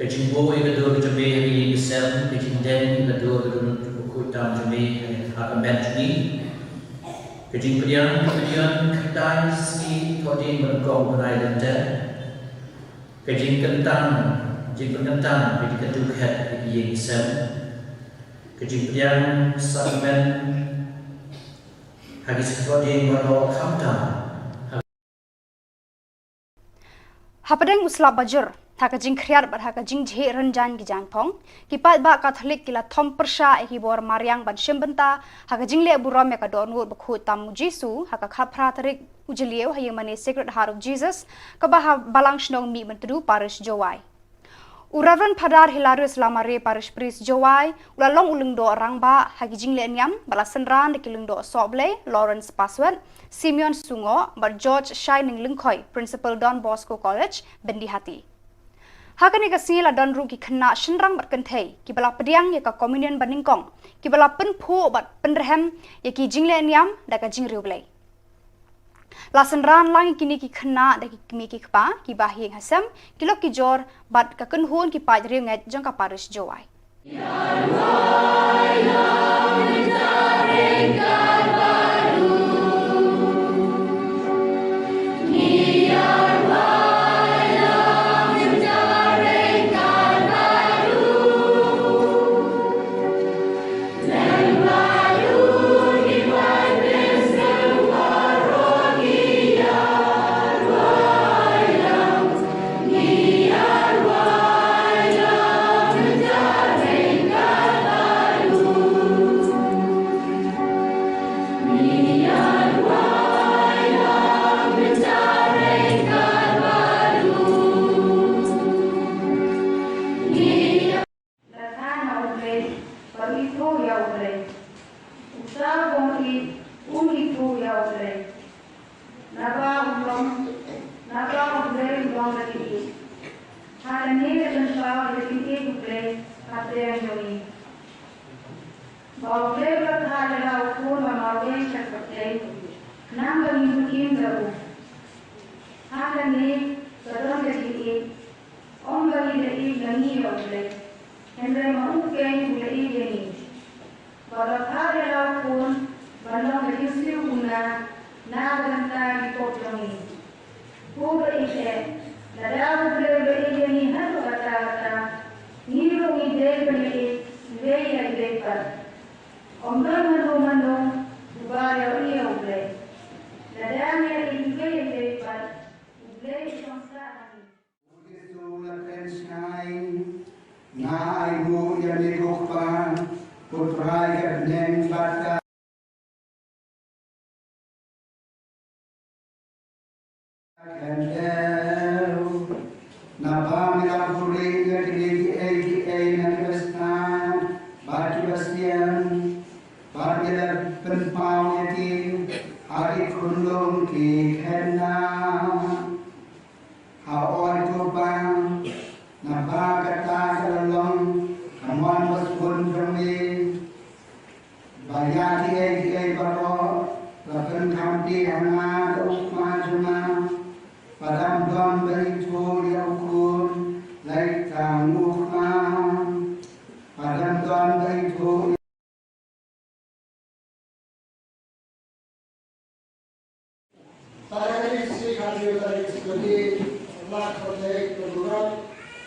ka jingbuh ïa ka dur ka jong me ha ka ïing ka sem, ka jingdeng ïa ka dur ka dohnud bakhuid tam jong me ha ka met jong ngi, ka jingpdiang ka pdiang khyndai sngi thohdieng ba nyngkong u bnai lynter, ka jingkyntang, jingpynkyntang ka jingkyntu khet ha ka ïing ka sem, ka jingpdiang sakramen ha ki sngi thohdieng baroh, khamtam hapdeng u slap bajur, ha ka jingkhriat bad ha ka jingjhieh rynjang ki jaiñphong, ki paidbah Katholik ki la thom pyrshah ïa ki bor mariang ban shim bynta ha ka jingleh burom ïa ka dohnud bakhuid tam U Jisu ha ka khatphra tarik u Jylliew ha ïingmane Sacred Heart of Jesus, kaba ha Balang Shnong Mihmyntdu, Parish Jowai. U Reverend Father Hilarius Lamare, Parish Priest Jowai, u la long u lyngdoh rangbah ha ki jingleh niam, bad la synran da ki lyngdoh sohblei Lawrence Paswet, Simeon Sungoh bad George Shining Lyngkhoi, Principal Don Bosco College, Byndihati. Ha kane ka sngi la don ruh ki khynnah shynrang bad kynthei kiba la pdiang ïa ka Communion banyngkong, kiba la pynphuh bad pynrhem ïa ki jingleh niam da ka jingriewblei. La synran lang ïa kine ki khynnah da ki kmie ki kpa, ki bahaïing hasem, ki lok ki jor bad ka kynhun ki paid riewngeit jong ka Parish Jowai. La thait ha U Blei, bad u ithuh ïa U Blei. Uta u bym ïeit, um ithuh ïa U Blei. Naba u long, naba U Blei u long ka jingïeit. Ha kane ka jingpynpaw ïa ka jingïeit U Blei hapdeng jong ngi. Ba U Blei u la thait ïa la u Khun ba marwei sha ka pyrthei, khnang ba ngin im da u. Ha kane ka don ka jingïeit. Ym ba ngi la ïeit na ngi ïa U Blei, hynrei ma u keiñ u la ïeit ïa ngi. Ba la phah ïa la u Khun ban long ka jingsiew kumne na ka bynta ki pop jong ngi. Ko ba ïeit, lada U Blei u la ïeit ïa ngi haduh katta katta, ngi ruh ngi dei ban ïeit iwei ïa iwei pat. Ym don mano mano uba ïa u ïa U Blei. Lada ngi ïeit iwei ïa iwei pat, U Blei u shong sah ha ngi. U Jisu u la kren shai, nga ai ruh ïa me ko Kpa, putrai ka bneng bad ka khyndew. Naba me la buhrieh ïa kine kiei kiei na kiba sngap bad kiba sian, bad me la pynpaw ïa ki ha ki khunlung ki khynnah. Ha oi ko Kpa, naba kata ka la long ka mon ba sbun jong me. Ba ïa kiei kiei baroh la pynkham phi ha nga da u Kpa jong nga. Ba dang don ba ithuh ïa u Khun, leit tang u Kpa. Ba dang don ba ithuh Tarik sik hadir tarik sekali, lak hotel keburan,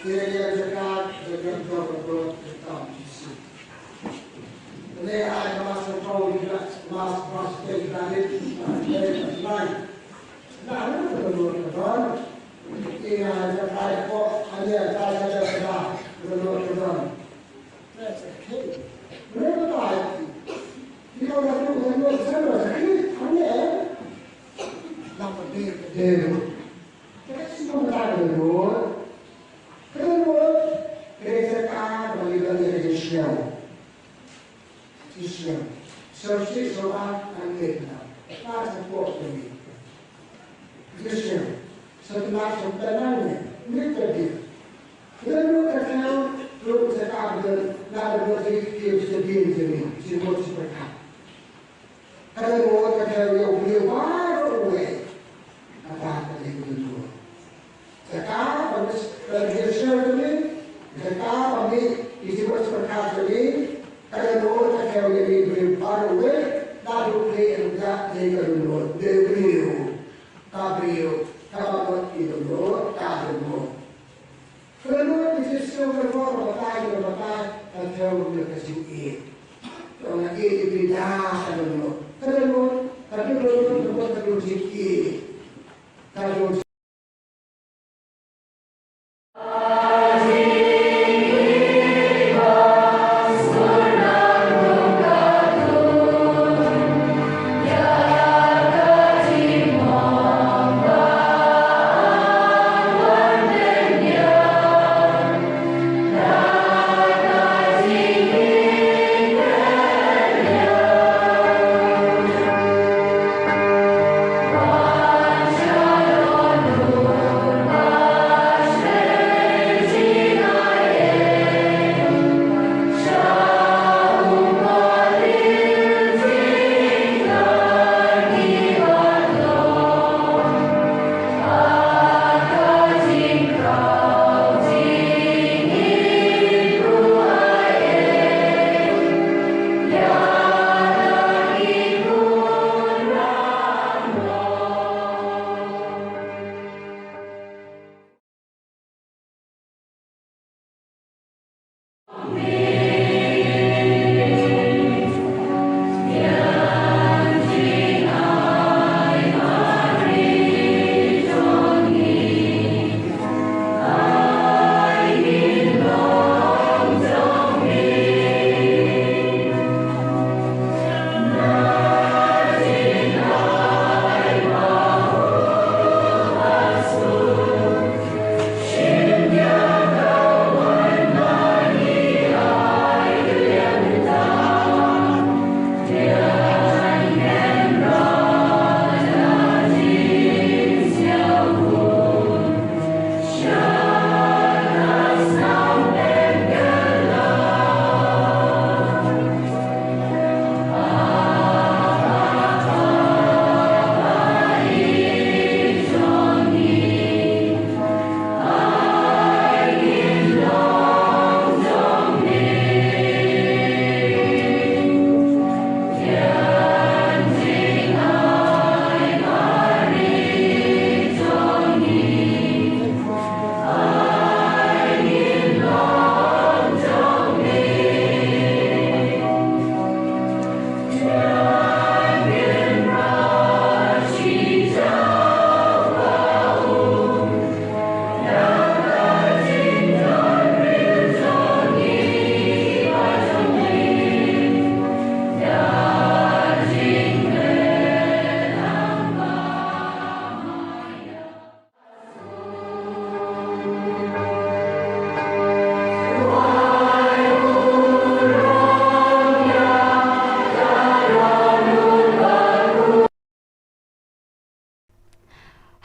dia dia dekat dengan keburan tentang isi. Ini ada masa kau juga, mas mas dari dari lain. Nah, ini keburan keburan. Ini ada kayak kok hanya ada ada keburan keburan. That's okay. Mereka baik. Kita orang tu orang tu sama sakit, aneh. Nang pedih pedih. Kita semua tak ada dulu. Kedua, kita sekarang bagi bagi kita siang. Siang. Sosial soal aneh. Tak support kami. Christian, setelah sempena ni, ni tadi. Lalu kata, lalu cakap dia, nak buat sedikit sedih sini, sibuk seperti. Kata buat kata dia, dia baru we. Kata kata dia dulu. Cakap habis kerja sini, cakap habis isi buat seperti ini. Kata buat kata dia, dia baru we. Lalu dia juga dia dulu, dia beliau. Ka briew kaba mut ki dohnud ka dohnud. Ka dohnud ki jingsngew ka dohnud, ka batai ka batai, ka thew ka jingïeit. Ka ïeit ïa ki da ka dohnud. Ka dohnud, ka dohnud ka mut ka dohnud jingïeit. Ka dohnud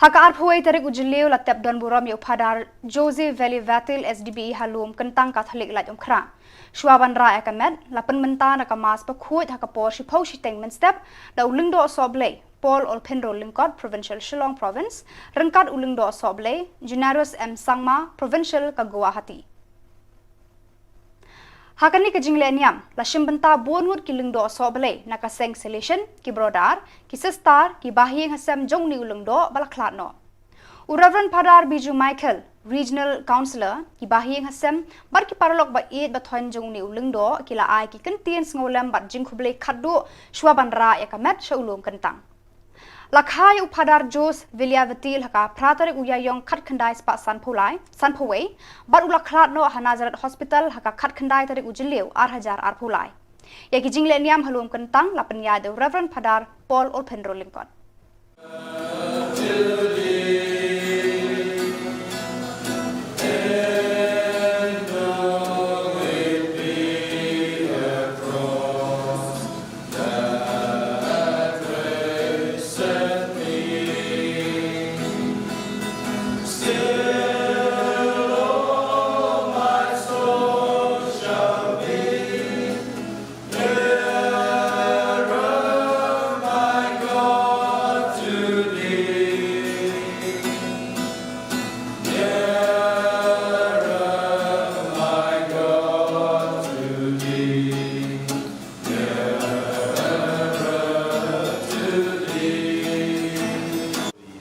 Ha ka arphew wei tarik u Jylliew la tep don burom ïa u Phadar Jose Veli Vatil, S D B E ha Lum Kyntang Katholik Laitumkhrah. Shuwa ban rah ïa ka met, la pynmynta na ka Mass bakhuid ha ka por shiphew shiteng mynstep da u Lyngdoh Sohblei Paul Olphinro Lyngkot, Provincial Shillong Province, ryngkat u Lyngdoh Sohblei Generous M Sangma, Provincial ka Guwahati. Ha kane ka jingleh niam, la shim bynta bun ngut ki lyngdoh sohblei na ka seng Salesian, ki brodar, ki sistar, ki bahaïing hasem jong une u lyngdoh ba la khlad noh. U Reverend Phadar Biju Michael, Regional Councillor, ki bahaïing hasem bad ki paralok ba ïeit ba thoiñ jong une u lyngdoh ki la ai ki kyntien sngewlem bad jingkhublei khatduh shuwa ban rah ïa ka met sha u Lum Kyntang. La kha ïa u Phadar Jose Veli Vatil ha ka phra tarik u Ïaïong khatkhyndai spah sanphew lai, sanphew wei, bad u la khlad noh ha Nazareth Hospital ha ka khatkhyndai tarik u Jylliew ar hajar arphew lai. Ïa ki jingleh niam ha Lum Kyntang la pynïaid da u Reverend Phadar Paul Olphinro Lyngkot.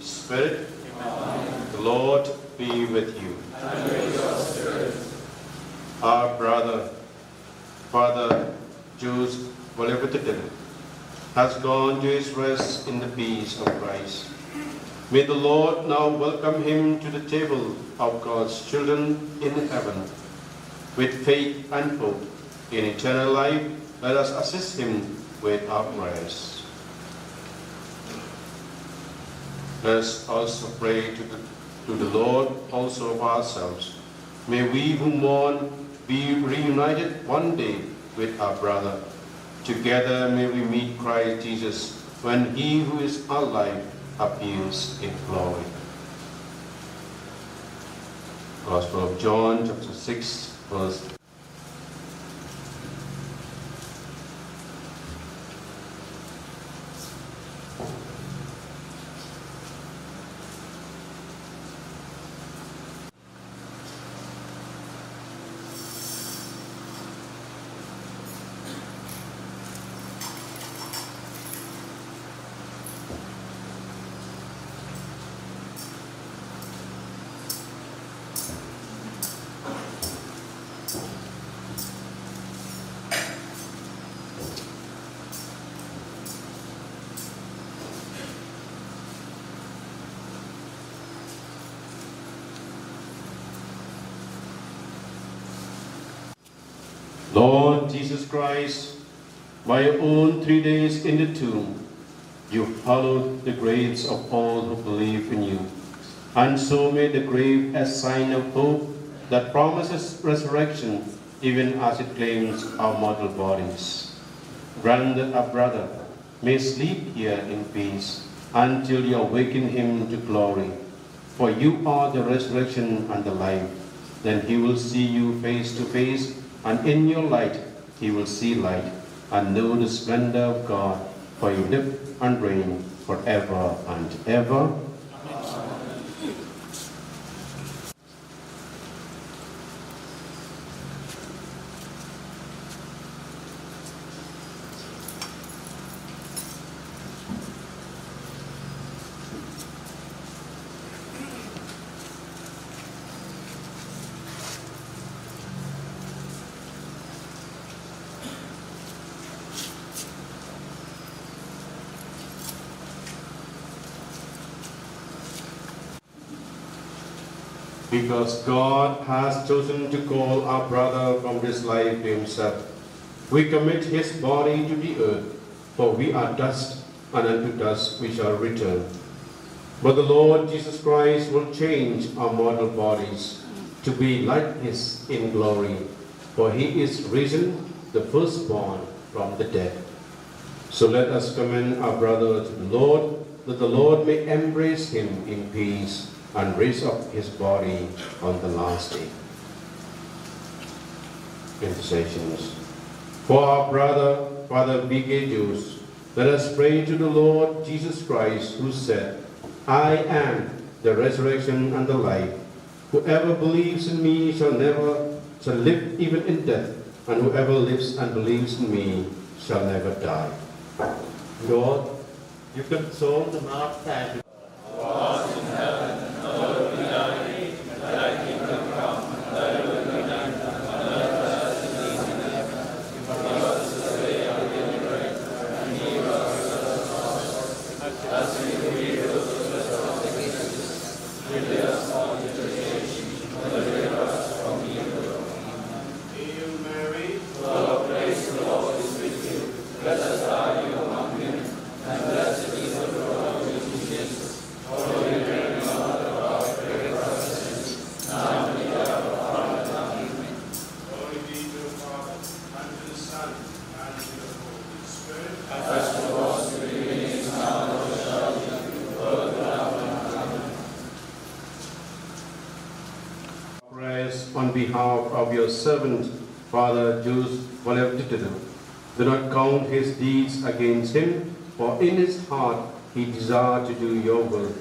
Spirit. The Lord be with you. Our brother, Father Jules Volevitatin, has gone to his rest in the peace of Christ. May the Lord now welcome him to the table of God's children in heaven. With faith and hope in eternal life, let us assist him with our prayers. Let us also pray to the, to the Lord also for ourselves. May we who mourn be reunited one day with our brother. Together may we meet Christ Jesus when he who is our life appears in glory. Gospel of John, chapter six, verse Lord Jesus Christ, by your own three days in the tomb, you hallowed the graves of all who believe in you, and so made the grave a sign of hope that promises resurrection even as it claims our mortal bodies. Grant that our brother may sleep here in peace until you awaken him to glory. For you are the resurrection and the life. Then he will see you face to face, and in your light he will see light and know the splendor of God, for you live and reign forever and ever. Because God has chosen to call our brother from this life to himself, we commit his body to the earth, for we are dust, and unto dust we shall return. But the Lord Jesus Christ will change our mortal bodies to be like his in glory, for he is risen, the firstborn from the dead. So let us commend our brother to the Lord. that the Lord may embrace him in peace and raise up his body on the last day. Intercessions. For our brother, Father B K Jones, let us pray to the Lord Jesus Christ, who said, "I am the resurrection and the life. Whoever believes in me shall never, shall live even in death, and whoever lives and believes in me shall never die." Lord, you console the martyrs. Hail Mary, full of grace, the Lord is with you. Blessed are you among women, and blessed is the fruit of your womb, Jesus. Holy Mary, Mother of God, pray for us sinners, now and at the hour of our death. Amen. Glory be to the Father, and to the Son, and to the Holy Spirit. As it was in the beginning, is now, and ever shall be, world without end. Amen. Prayers on behalf of your servant, Father Jules Valevitidou. Do not count his deeds against him, for in his heart he desired to do your will.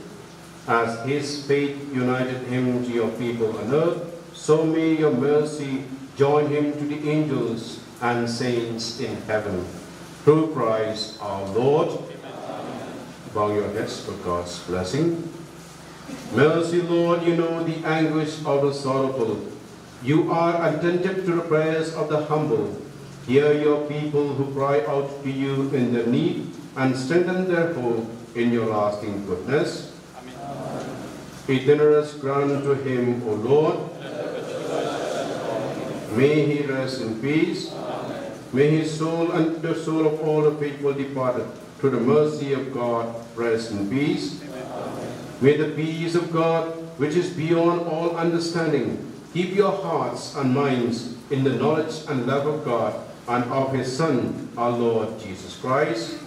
As his faith united him to your people on earth, so may your mercy join him to the angels and saints in heaven. Through Christ our Lord. Bow your heads for God's blessing. Mercy, Lord, you know the anguish of the sorrowful. You are attentive to the prayers of the humble. Hear your people who cry out to you in their need, and strengthen their hope in your lasting goodness. Amen. Eternal rest grant to him, O Lord. May he rest in peace. May his soul and the soul of all the faithful departed, through the mercy of God, rest in peace. May the peace of God, which is beyond all understanding, keep your hearts and minds in the knowledge and love of God and of his Son, our Lord Jesus Christ.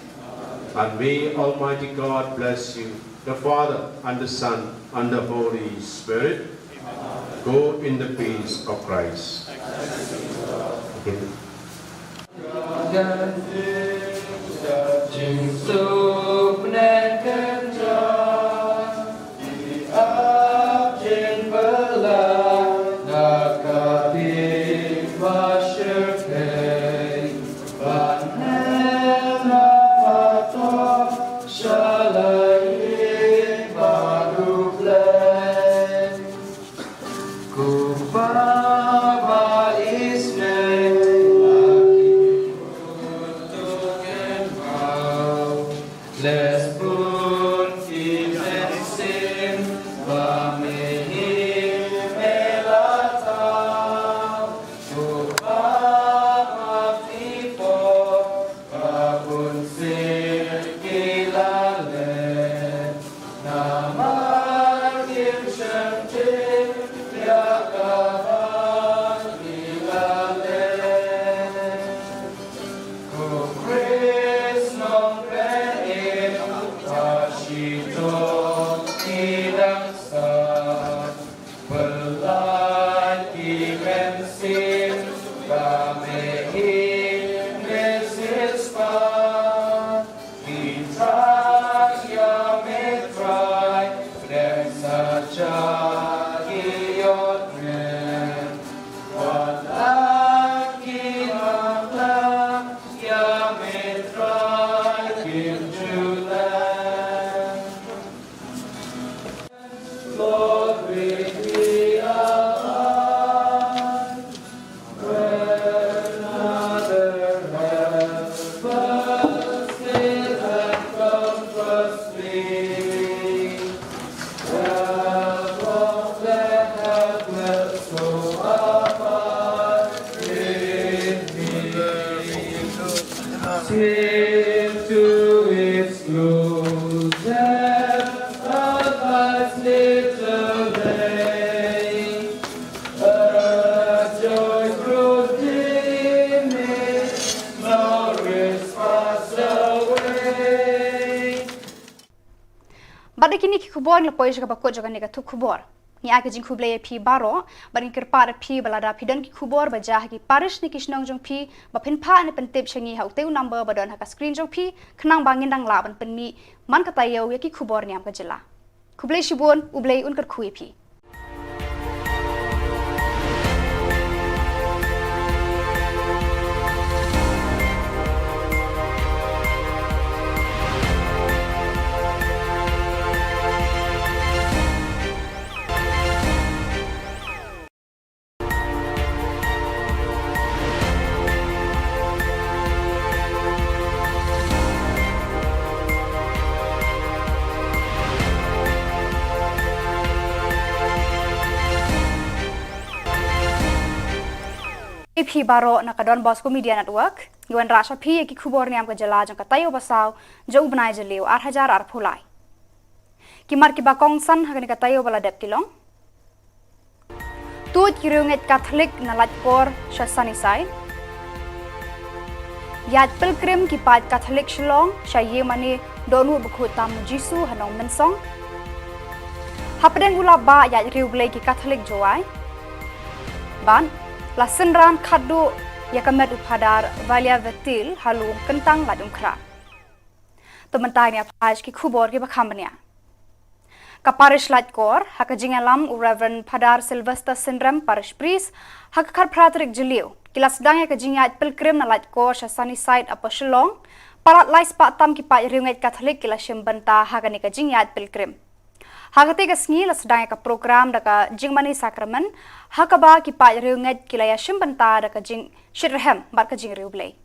And may Almighty God bless you, the Father, and the Son, and the Holy Spirit. Go in the peace of Christ. Okay. Kine ki khubor ngi la poi sha kaba kut jong kane ka thup khubor. Ngi ai ka jingkhublei ïa phi baroh bad ngi kyrpad ïa phi ba lada phi don ki khubor ba jia ha ki parish ne ki shnong jong phi, ba phin phah ne pyntip sha ngi ha utei u number ba don ha ka screen jong phi, khnang ba ngin dang lah ban pynmih man ka taïew ïa ki khubor niam ka jylla. Khublei shibun, U Blei un kyrkhu ïa phi. Ïa phi baroh na ka Don Bosco Media Network, ngi wanrah sha phi ïa ki khubor niam ka jylla jong ka taïew ba saw jong u bnai Jylliew ar hajar arphew lai. Ki mat kiba kongsan ha kane ka taïew ba la dep ki long: Tuid ki riewngeit Katholik na Laitkor sha Sunnyside. Ïaid pilgrim ki paid Katholik Shillong sha ïingmane Dohnud Bakhuid Tam U Jisu ha Nongmynsong. Hapdeng u lap bah ïaid riewblei ki Katholik Jowai. Bad la synran khatduh ïa ka met u Phadar Valia Vetil ha Lum Kyntang Laitumkhrah. To mynta ngin ïa phai sha ki khubor kiba kham bniah. Ka parish Laitkor, ha ka jingïalam u Reverend Phadar Sylvester Synrem, parish priest, ha ka khatphra tarik Jylliew, ki la sdang ïa ka jingïaid pilgrim na Laitkor sha Sunnyside, Upper Shillong. Palat lai spah tam ki paid riewngeit Katholik ki la shim bynta ha kane ka jingïaid pilgrim. Ha katei ka sngi la sdang ïa ka program da ka jingmane sakramen, ha kaba ki paid riewngeit ki la ïa shim bynta da ka jingshitrhem bad ka jingriewblei.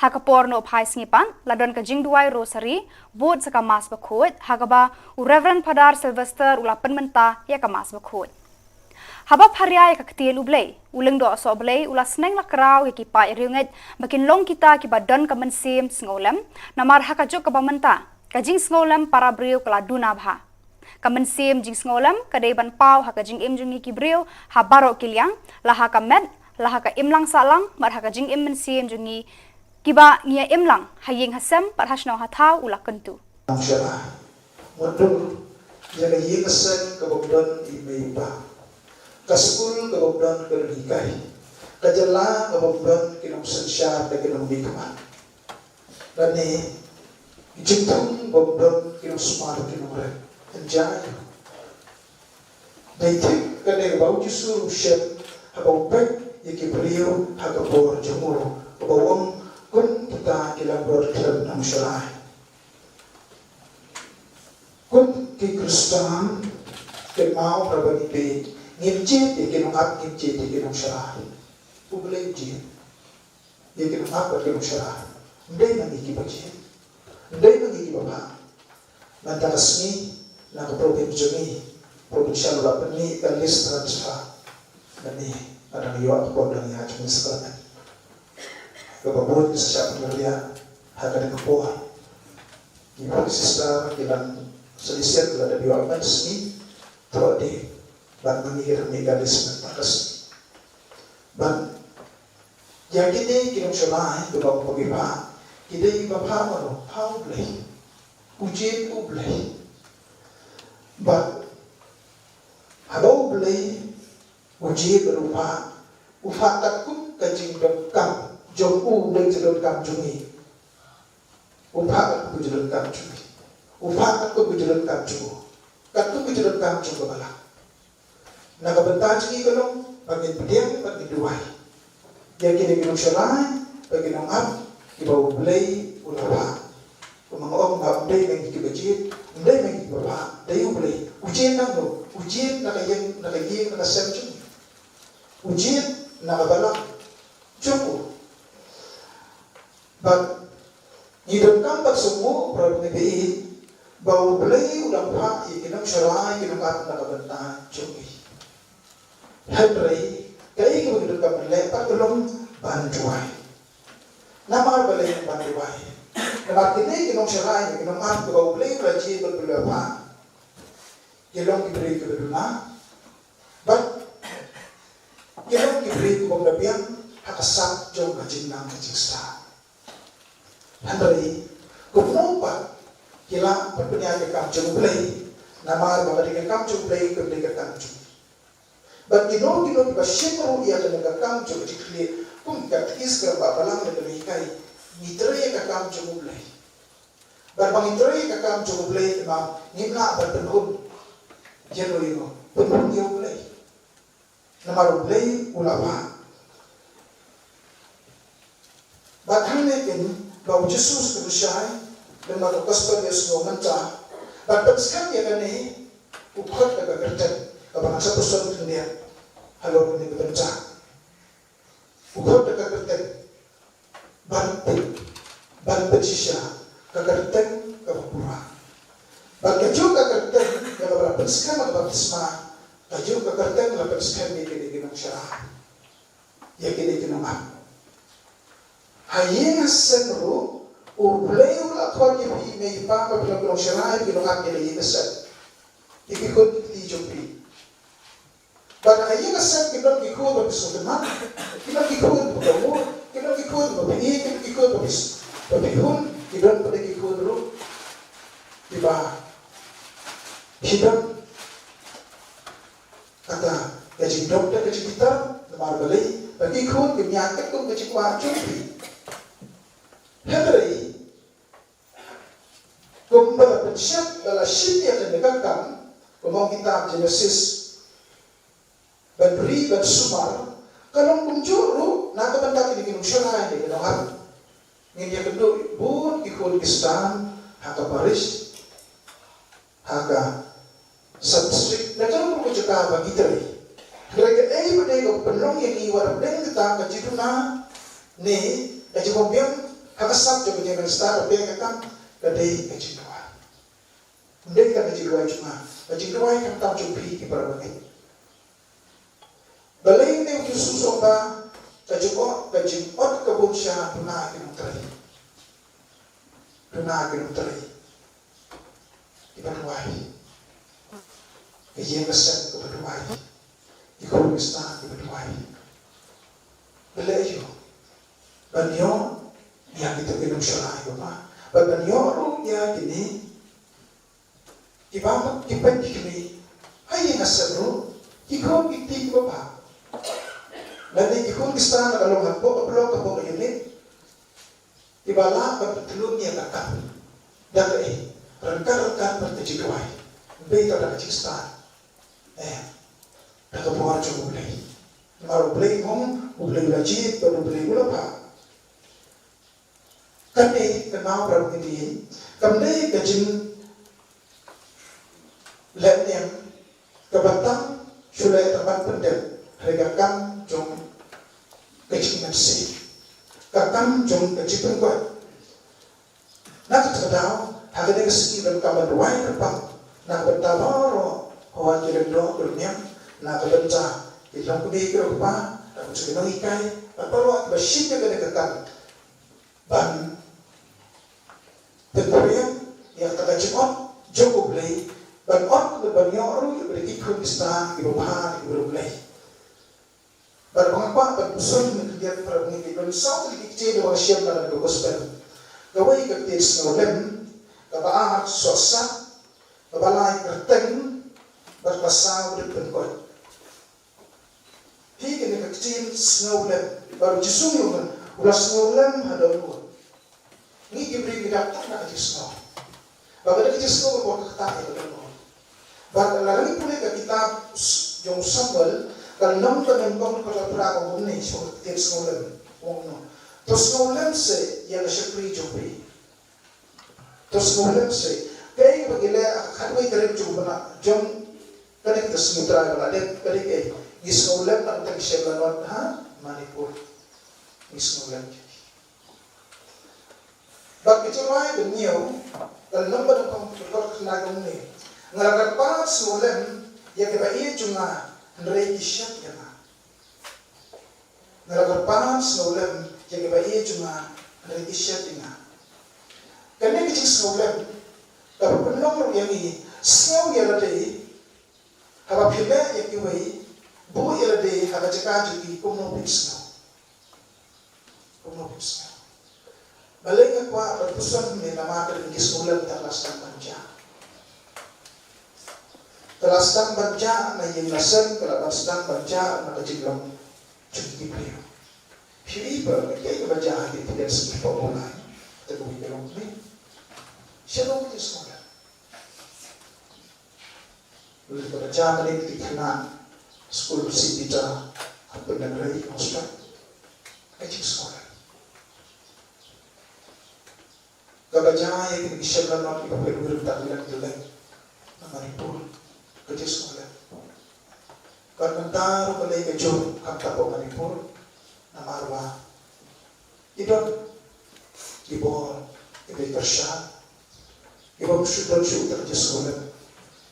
Ha ka por nohphai sngi pat, la don ka jingduwai rosary, bud sa ka Mass Bakhuid, ha kaba u Reverend Phadar Sylvester u la pynmynta ïa ka Mass Bakhuid. Haba pharia ïa ka ktien U Blei, u Lyngdoh Sohblei u la sneng la kraw ïa ki paid riewngeit ba kin long kita kiba don ka mynsiem sngewlem, namar ha ka juk kaba mynta, ka jingsngewlem para briew ka la duna bha. Ka mynsiem jingsngewlem ka dei ban paw ha ka jingim jong ngi ki briew ha baroh ki liang, la ha ka met, la ha ka imlang sahlang, bad ha ka jingim mynsiem jong ngi kiba ngi ïa im lang ha ïing ha sem bad ha shnong ha thaw, u la kyntu. Nongshyrkhei. Mutdur ïa ka ïing ka sem kaba ym don i mei i pa. Ka skul kaba ym don ka nonghikai. Ka jylla kaba ym don ki nongsynshar, ki nongmihkhmat. Lane ki jingthung ba ym don ki nongsumar, ki nongrep. Ynda ïa dei thik kane ba U Jisu u shem haba u peit ïa ki briew ha ka bor jong u, kaba u ong, kum kita ki langbrot khlem nongshyrkhei. Kum ki Khristan, kynmaw, haba ngi peit, ngim jied ïa ki nongap, ngim jied ïa ki nongshyrkhei. U Blei u jied ïa ki nongap bad ki nongshyrkhei. Ym dei ma ngi kiba jied. Ym dei ma ngi kiba phah. Mynta ka sngi, na ka province jong ngi, provincial, u la pynmih ka list transfer. Mynne nga dang ïoh ka por dang ïa jong ngi sacrament. Kaba bun ki sa shah pynriah ha kane ka por. Ki sister ki dang solicit, la dep ïoh mynta ka sngi. Thoh de, bad ma ngi ki dang mih ka list mynta ka sngi. Bad ïa kine ki nongshyrkhei kiba ong ba ki phah, ki dei ba phah mano? Phah U Blei. U jied U Blei. Bad haba U Blei u jied bad u phah, u phah katkum ka jingdonkam jong u, ym dei ka jingdonkam jong ngi. U phah katkum ka jingdonkam jong ngi. U phah katkum ka jingdonkam jong u. Katkum ka jingdonkam jong ka balang. Na ka bynta jong ngi ka long ba ngin pdiang bad ngin duwai ïa kine ki nongshyrkhei bad ki nongap kiba U Blei u la phah. Kumba nga ong, ym dei ma ngi kiba jied, ym dei ma ngi kiba phah, dei U Blei. U jied nangno? U jied na ka ïing, na ka ïing, na ka sem jong ngi. U jied na ka balang jong u. Bad ngi donkam ban sngewthuh, para bangeit, ba U Blei u dang phah ïa ki nongshyrkhei, ki nongap na ka bynta jong ngi. Hynrei kaei kaba ngi donkam ban leh pat ka long ban duwai. Namar balei ban duwai? Namar kine ki nongshyrkhei, ki nongap kiba U Blei u la jied bad u la phah, ki long ki briew kiba duna, bad ki long ki briew kibym da biang ha ka sap jong ka jingnang ka jingstad. Hynrei kumno pat ki lah ban pynïaid ïa ka kam jong U Blei? Namar ba ka dei ka kam jong U Blei, kam dei ka kam jong. Bad kino kino kiba shim ruh ïa kane ka kam jong ka jingkhlieh kum ka katekis kaba balang, da kaba hikai, ngi trei ïa ka kam jong U Blei. Bad ba ngi trei ïa ka kam jong U Blei, te ma ngim lah ban pynhun ïano ïano, pynhun ïa U Blei. Namar U Blei u la wad. Bad hangne kein ba U Jisu u shai lem bad ka gospel ïa u sngew mynta. Bad pynskhem ïa kane, u khot da ka kyrteng kaba nang sa pyrshang khyndiat halor kane ka bynta. U khot da ka kyrteng ban pyn, ban pynshisha, ka kyrteng kaba pura. Bad kajuh ka kyrteng ïa kaba la pynskhem ha ka baptisma, kajuh ka kyrteng la pynskhem ïa kine ki nongshakri, ïa kine ki nongap. Ha ïing ha sem ruh U Blei u la khot ïa phi, mei pa, ba phi long ki nongshakri, ki nongap ïa la ïing ha sem. Ïa ki khun ki kti jong phi. Bad ha ïing ha sem kim don ki khun ba phi sngewtynnat, kim don ki khun ba phi mut, kim don ki khun ba phi ïeit, kim don ki khun ba phi, ba phi hun, ki don pat ki khun ruh kiba, ki don kata ka jingdom da ka jingbitar, namar balei ba ki khun kim ïa kat kum ka jingkwah jong phi. Hynrei kumba la pynshai ba la shim ïa kane ka kam, kumba ong kitab Jenesis, ban ri ban sumar, ka long kumjuh ruh na ka bynta kine ki nongshakri, kine ki nongap. Ngin ïa kynduh bun ki khun ki kstan ha ka parish, ha ka sub-district, na ka long ka jaka ba ngi trei. Hynrei kaei ba dei ka pynlong ïa ngi wat hapdeng kata ka jingduna ne ka jingbym biang ha ka sap jong ka jingmynstad, ka dei ka kam, ka dei ka jingduwai. Ym dei tang ka jingduwai jong nga, ka jingduwai khamtam jong phi ki para bangeit. Balei ne U Jisu u ong ba ka jingong, ka jingot ka bun sha duna ki nongtrei. Duna ki nongtrei kiba duwai. Ka ïing ka sem kaba duwai. Ki khun ki kstan kiba duwai. Balei ïoh? Ban ïoh ïa kito ki nongshakri, bad ban ïoh ruh ïa kine kiba, ki peit ki kmie. Ha ïing ha sem ruh, ki khun ki kti kiba bha. Lane ki khun ki kstan, la ka long hapoh ka block, hapoh ka unit, kiba lah ban pyntylun ïa ka kam da kaei? Ryngkat ryngkat bad ka jingduwai. Ym dei tang da ka jingstad. Eh, da ka bor jong U Blei. Namar U Blei u ong, U Blei u la jied bad U Blei u la bha. Kane ka nau, para bangeit, kam dei ka jinglehnem kaba tam shu leh tang ban pyndep, hynrei ka kam jong ka jingmynsiem, ka kam jong ka jingpynkoit. Na kata ka daw, ha kane ka sngi, donkam ban duwai kyrpang na ka bynta baroh, hawa ki lyngdoh ki lyngniam, na ka bynta ki longkmie ki longkpa, na ka bynta ki nonghikai, bad baroh kiba shim ïa kane ka kam ban pynphriang ïa kata ka jingot jong U Blei, ban ot, ban ïoh ruh ïa ki khun ki kstan kiba bha na U Blei. Bad ba nga kwah ban puson na ka liang, para bangeit, don saw tylli ki ktien ba nga shem na ka gospel. Kawei ka ktien sngewlem, kaba ar sohsat, kaba lai kyrteng, bad kaba saw dep pynkoit. Hi kane ka ktien sngewlem, bad U Jisu u ong, u la sngewlem ha dohnud. Ngi ki briew ngi dap tang da ka jingsngew. Ba ka dei ka jingsngew kaba ktah ïa ka dohnud. Bad lada ngi pule ka kitab s-, jong u Samuel, ka lynnong kaba nyngkong, ka dkhot phra, ka ong kumne, sha ka ktien sngewlem. Ong kumno: To sngewlem seh ïa ka shakri jong phi. To sngewlem seh. Kaei ba ngi leh ha ka khatwei tarik jong u bnai, jong kane ka sngi Trai ba la dep, ka dei kaei? Ngi sngewlem na ka bynta ki shem lanot ha Manipur. Ngi sngewlem. Bad ka jingrwai ba hynñiew, ka lynnong ba nyngkong, ka dkhot khyndai, ka ong kumne: Nga la kyrpad sngewlem ïa kiba ïeit jong nga, hynrei ki shet ïa nga. Nga la kyrpad sngewlem ïa kiba ïeit jong nga, hynrei ki shet ïa nga. Kane ka jingsngewlem kaba pynlong ruh ïa ngi, sngew ïa lade haba phi leh ïa kiwei, buh ïa lade ha ka jaka jong ki, kumno phin sngew? Kumno phin sngew? Balei nga kwah ban puson ne namar ka dei ka jingsngewlem kaba la sdang ban jia. Ka la sdang ban jah na ïing na sem, ka la ban sdang ban jah na ka jinglong jong ki briew. Phi i ba ka kiei kaba jah ha ki ktien Sngewthuh Pop Bulai. Te kawei ka long phi. Sha long ka jingsngewlem. Lada ka jah mynne ki khynnah skul Saint Peter ha Pyndengrei Mawstad. Ka jingsngewlem. Kaba jah ïa kine ki shem la not kiba pynwir bad ki leng ki leng na Manipur. Ka jingsngewlem. Bad mynta ruh ka lei ka jur khamtam ha Manipur namar ba ki don ki bor kiba pyrshah, kiba ym shu don shuh ka jingsngewlem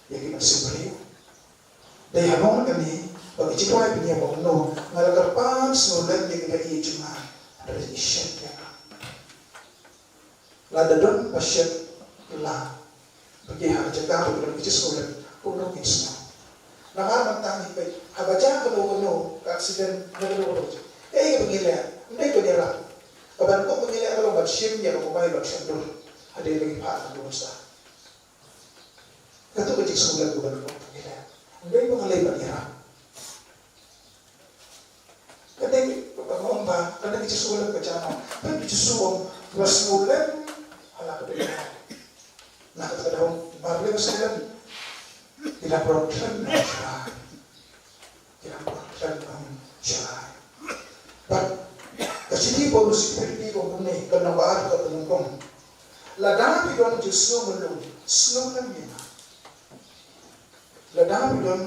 ïa ki mynsiem briew. Dei halor kane ba ka jingduwai ba ngi ïa ong, nga la kyrpad sngewlem ïa kiba ïeit jong nga, hynrei ki shet ïa nga. Lada don ba shet la ba ki ha ka jaka ba ki don ka jingsngewlem, kumno ngin sngew? Namar mynta ngi peit haba jia kano kano ka accident, na kano kano ka jaka, kaei kaba ngi leh? Ym dei ban ïarap. Kaba nyngkong ba ngi leh ka long ban shim ïa ka mobile ban shon dur. Hadien ba ngi phah na ka bor sha Kato ka jingsngewlem kaba nyngkong ba ngi leh. Ym dei ba nga leh ban ïarap. Ka dei kaba nga ong ba ka dei ka jingsngewlem ka jong nga. Peit ba Jisu u ong, ba sngewlem ha la ka dohnud. Na kata ka daw, namar balei ba sngewlem? Ki la pynrem na Israel. Ki la pynrem na Israel. Bad ka shithi Paulus sha ki Philippi ka ong kumne, ka lynnong ba ar, ka dkhot ba nyngkong. Lada phi don jingsngew myllung, sngewlem ïa nga. Lada phi don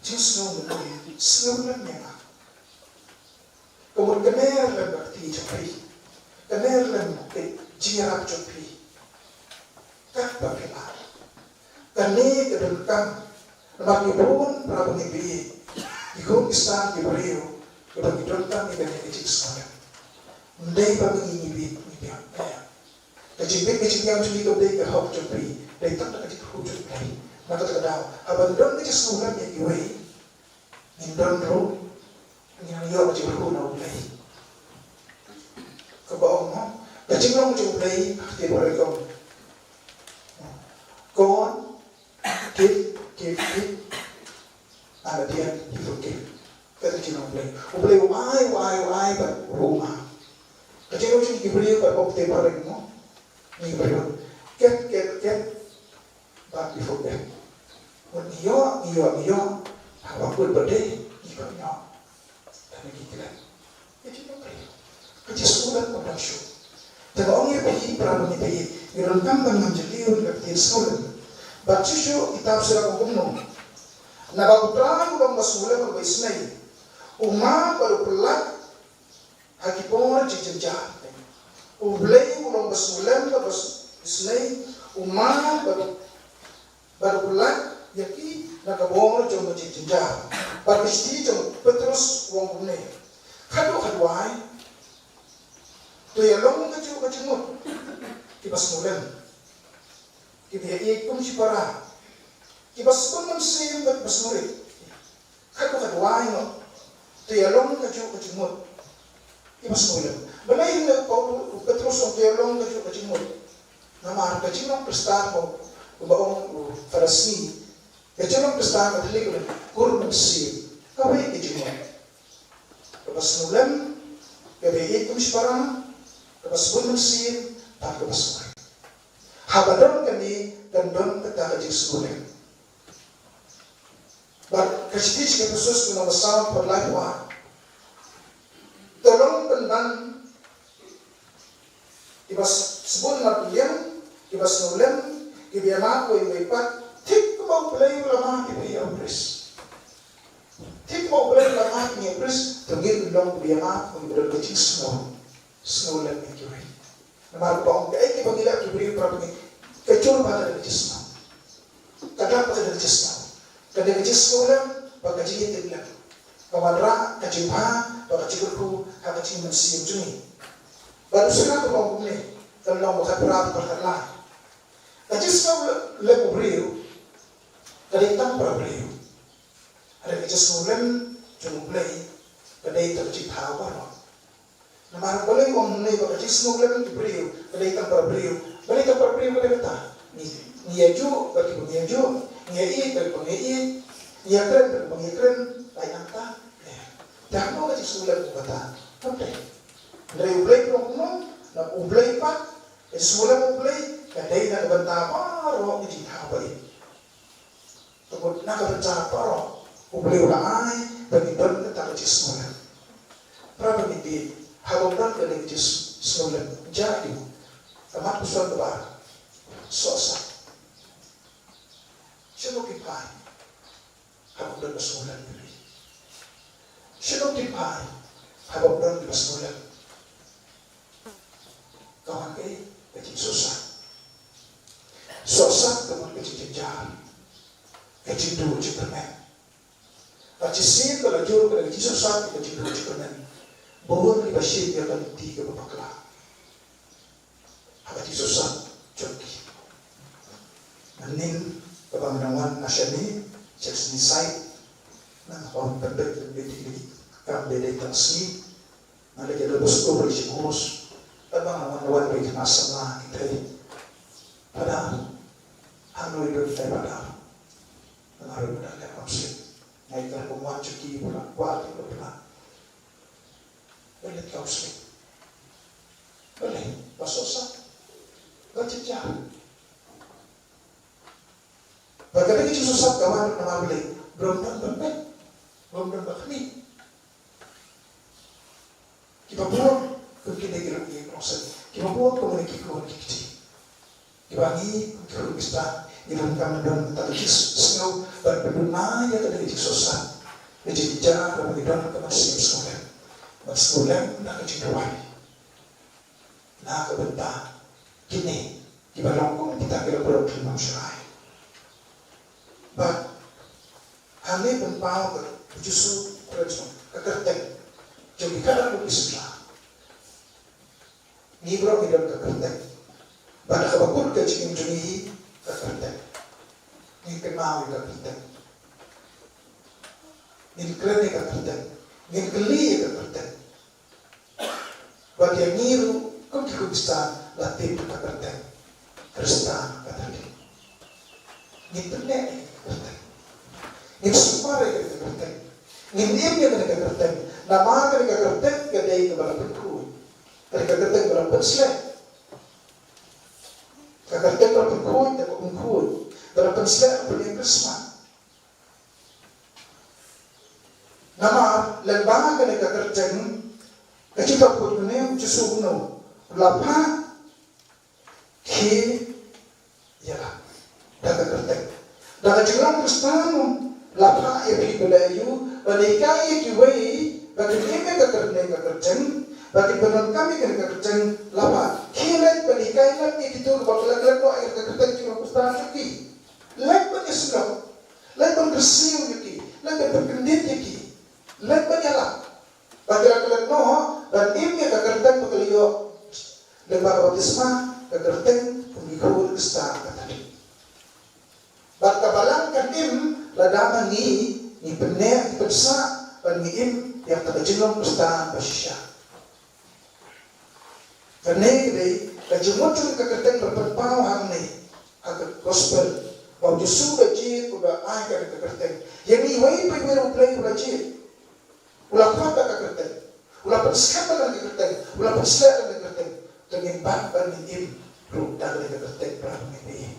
jingsngew myllung, sngewlem ïa nga. Ka mut kane lem ka kti jong phi. Kane lem ka jingïarap jong phi. Katba phi lah. Kane ka donkam. Namar ngi bun para ba ngi phi. Ngi kum ki san ki briew. Kiba ngi donkam ïa kane ka jingsngewlem. Ym dei ba ngi ngi phi ngi phi. Ka jingbit ka jingïam jong ngi kam dei ka hok jong phi. Dei tang da ka jingkyrkhu jong U Blei. Na kata ka daw, haba ngi don ka jingsngewlem ïa kiwei, ngin don ruh, ngin ïoh ka jingkyrkhu na U Blei. Kaba ong mo, ka jinglong jong U Blei, ka ktien Baibl ka ong, God give, give, give, and at the end he forgive. Kata ka jinglong U Blei. U Blei u ai, u ai, u ai bad u map. Ka jinglong jong ki briew bad, ong ktien Baibl mo, ngi briew, khet, khet, khet, bad ngi forget. Ngi ïoh, ngi ïoh, ngi ïoh. Haba kut ba dei, ngi khlem ïoh. Tang ngi klet. Ka jingsngewlem kaba shuh. Te nga ong ïa phi para bangeit, ngi donkam ban ngam jylliew ïa ka ktien sngewlem. Bad shuh shuh kitab Sirah ka ong kumno. Naba U Trai u long uba sngewlem bad uba isynei. U map bad u pyllait ha ki por jingjynjar. U Blei u long uba sngewlem bad uba isynei, u map bad, bad u pyllait ïa ki na ka bor jong ka jingjynjar. Bad ka shithi jong u Petros u ong kumne. Khadduh khadwai, to ïalong kajuh ka jingmut kiba sngewlem, kiba ïaieit kum shipara, kiba sbun mynsiem bad kiba sngewrit. Khadduh khadwai ngut, to ïalong kajuh ka jingmut kiba sngewlem. Balei hynrei u Petros u ong to ïalong kajuh ka jingmut? Namar ka jinglong Khristan, kumba ong u Pharisi, ka jinglong Khristan Katholik ka long kur mynsiem. Kawei ka jingmut. Kaba sngewlem, kaba ïaieit kum shipara, kaba sbun mynsiem, bad kaba sngewrit. Haba don kane, kan don kata ka jingsngewlem. Bad ka shithi sha ki Ephesus ka lynnong ba saw, dkhot laiphew ar. To long pynban kiba s-, sbun marwei, kiba sngewlem, kiba ïamap uwei uwei pat, thik kumba U Blei u la map ïa phi ïa u Khrist. Thik kumba U Blei u la map ïa u Khrist, to ngin long kiba ïamap, ngin don ka jingsngew, sngewlem ïa kiwei. Namar ba ong kaei kaba ngi leh ki briew para bangeit, ka jur ba ka dei ka jingsngew. Ka dap ba ka dei ka jingsngew. Ka dei ka jingsngewlem bad ka jingïatiplem. Ka wanrah ka jingbha bad ka jingkyrkhu ha ka jingmynsiem jong ngi. Bad u Sirah ka ong kumne, ka lynnong ba khatphra, dkhot khatlai. Ka jingsngewlem u briew ka dei tang para briew. Hynrei ka jingsngewlem jong U Blei ka dei tang ka jingthaw baroh. Namar balei u ong mynne ba ka jingsngewlem ki briew ka dei tang para briew? Balei tang para briew ka dei kata? Ngi, ngi ïajuh bad kiba ngi ïajuh, Ngi ïeit, ngi ïeit, ngi kren, ngi kren, ai nangta. Te hangno ka jingsngewlem kata? Hynrei U Blei u ong kumno, na U Blei pat, ka jingsngewlem U Blei ka dei na ka bynta baroh ki jingthaw ba ïeit. Te na ka bynta baroh U Blei u la ai ba ngin don kata ka jingsngewlem. Para bangeit, haba ym don kane ka jingsngewlem, jia aïu? Ka mat ka shuwa kaba ar. Sohsat. Shano ki phai haba ym don ka sngewlem? Shano ki phai haba ym don ka sngewlem? Ka wan ka, ka jingsohsat. Sohsat ka wan ka jingjynjar, ka jingduh jingkyrmen. Bad shisien ba la jur ka jingsohsat, ka jingduh jingkyrmen, bun kiba shim ïa ka lynti kaba bakla ha ka jingsohsat jong ki. Mynnin kaba nga dang wan na shane, sha ka sngi Saitjaiñ, nga wan pynbeit pynbeit ïa ki kam ba dei tang sngi. Nga leit ïa ka bus, ka bus, ka bus. Kaba nga wan, wan beit na samla ki thei. Padar. Hangno i don thei padar? Nga ruh nga leit kam slip. Nga ïa ka kum wan sha ki pula, kwah ki pula. Nga leit kam slip. Balei? Ba sohsat. Ba jynjar. Bad kata ka jingsohsat ka wan namar balei? Ba ym don ban peit. Ba ym don ban khmih. Kiba burom kum kine ki long ki nongsan. Kiba burom kum kine ki khun ki kti. Kiba ngi kum ki khun Khristan ngi donkam ban don kata ka jingsngew ban pynduna ïa kata ka jingsohsat, ka jingjynjar, ban ngi don ka mynsiem sngewlem. Ban sngewlem na ka jingduwai na ka bynta kine kiba long kum kita ki la pynlong, ki la pynlong shai. Bad hangne pynpaw ka, U Jisu u kren shuh, ka kyrteng jong ki khadar ki sla. Ngi baroh ngi don ka kyrteng. Bad ha kaba kut ka jingim jong ngi, ka kyrteng. Ngin kynmaw ïa ka kyrteng. Ngin kren ïa ka kyrteng. Ngin kylli ïa ka kyrteng. Bad ïa ngi ruh kum ki Khristan la tip ka kyrteng Khristan Katholik. Ngin pynneh ïa ka kyrteng. Ngin sumar ïa ka kyrteng. Ngin im ïa ka kyrteng. Namar ka kyrteng ka dei kaba la pynkhuid. Ka kyrteng ba la pynsleh. Ka kyrteng ba la pynkhuid, ka pynkhuid. Ba la pynsleh, pynïeng kyrshah. Namar lyngba kane ka kyrteng, ka jingpynpaw kane, U Jisu kumno u la phah, khie ïalap da ka kyrteng. Da ka jinglong Khristan u la phah ïa phi ba la ïoh ban hikai ïa kiwei ba kin im ïa ka kyrteng, ka kyrteng, ba kin pyndonkam ïa ka kyrteng, la phah, khie leit ban hikai lem ïa kito kiba la klet noh ïa ka kyrteng, jinglong Khristan jong ki. Leit ban ïasnoh, leit ban kyrsiew ïa ki, leit ban pynkyndit ïa ki, leit ban ïalap. Ba ki la klet noh ban im ïa ka kyrteng ba ki la ïoh lyngba ka baptisma, ka kyrteng kum ki khun Khristan Katholik. Bad ka balang kan im lada ma ngi, ngi pynneh, ngi pynsah ban ngi im ïa kata ka jinglong Khristan ba shisha. Kane ka dei ka jingmut jong ka kyrteng ba la pynpaw hangne ha ka gospel, ba U Jisu u la jied, u la ai ka kyrteng. Ïa ngi iwei pa iwei U Blei u la jied. U la khot da ka kyrteng. U la pynskhem da ka kyrteng. U la pynsleh da ka kyrteng. Te ngin bat ban ngin im ruh da ka kyrteng, para bangeit.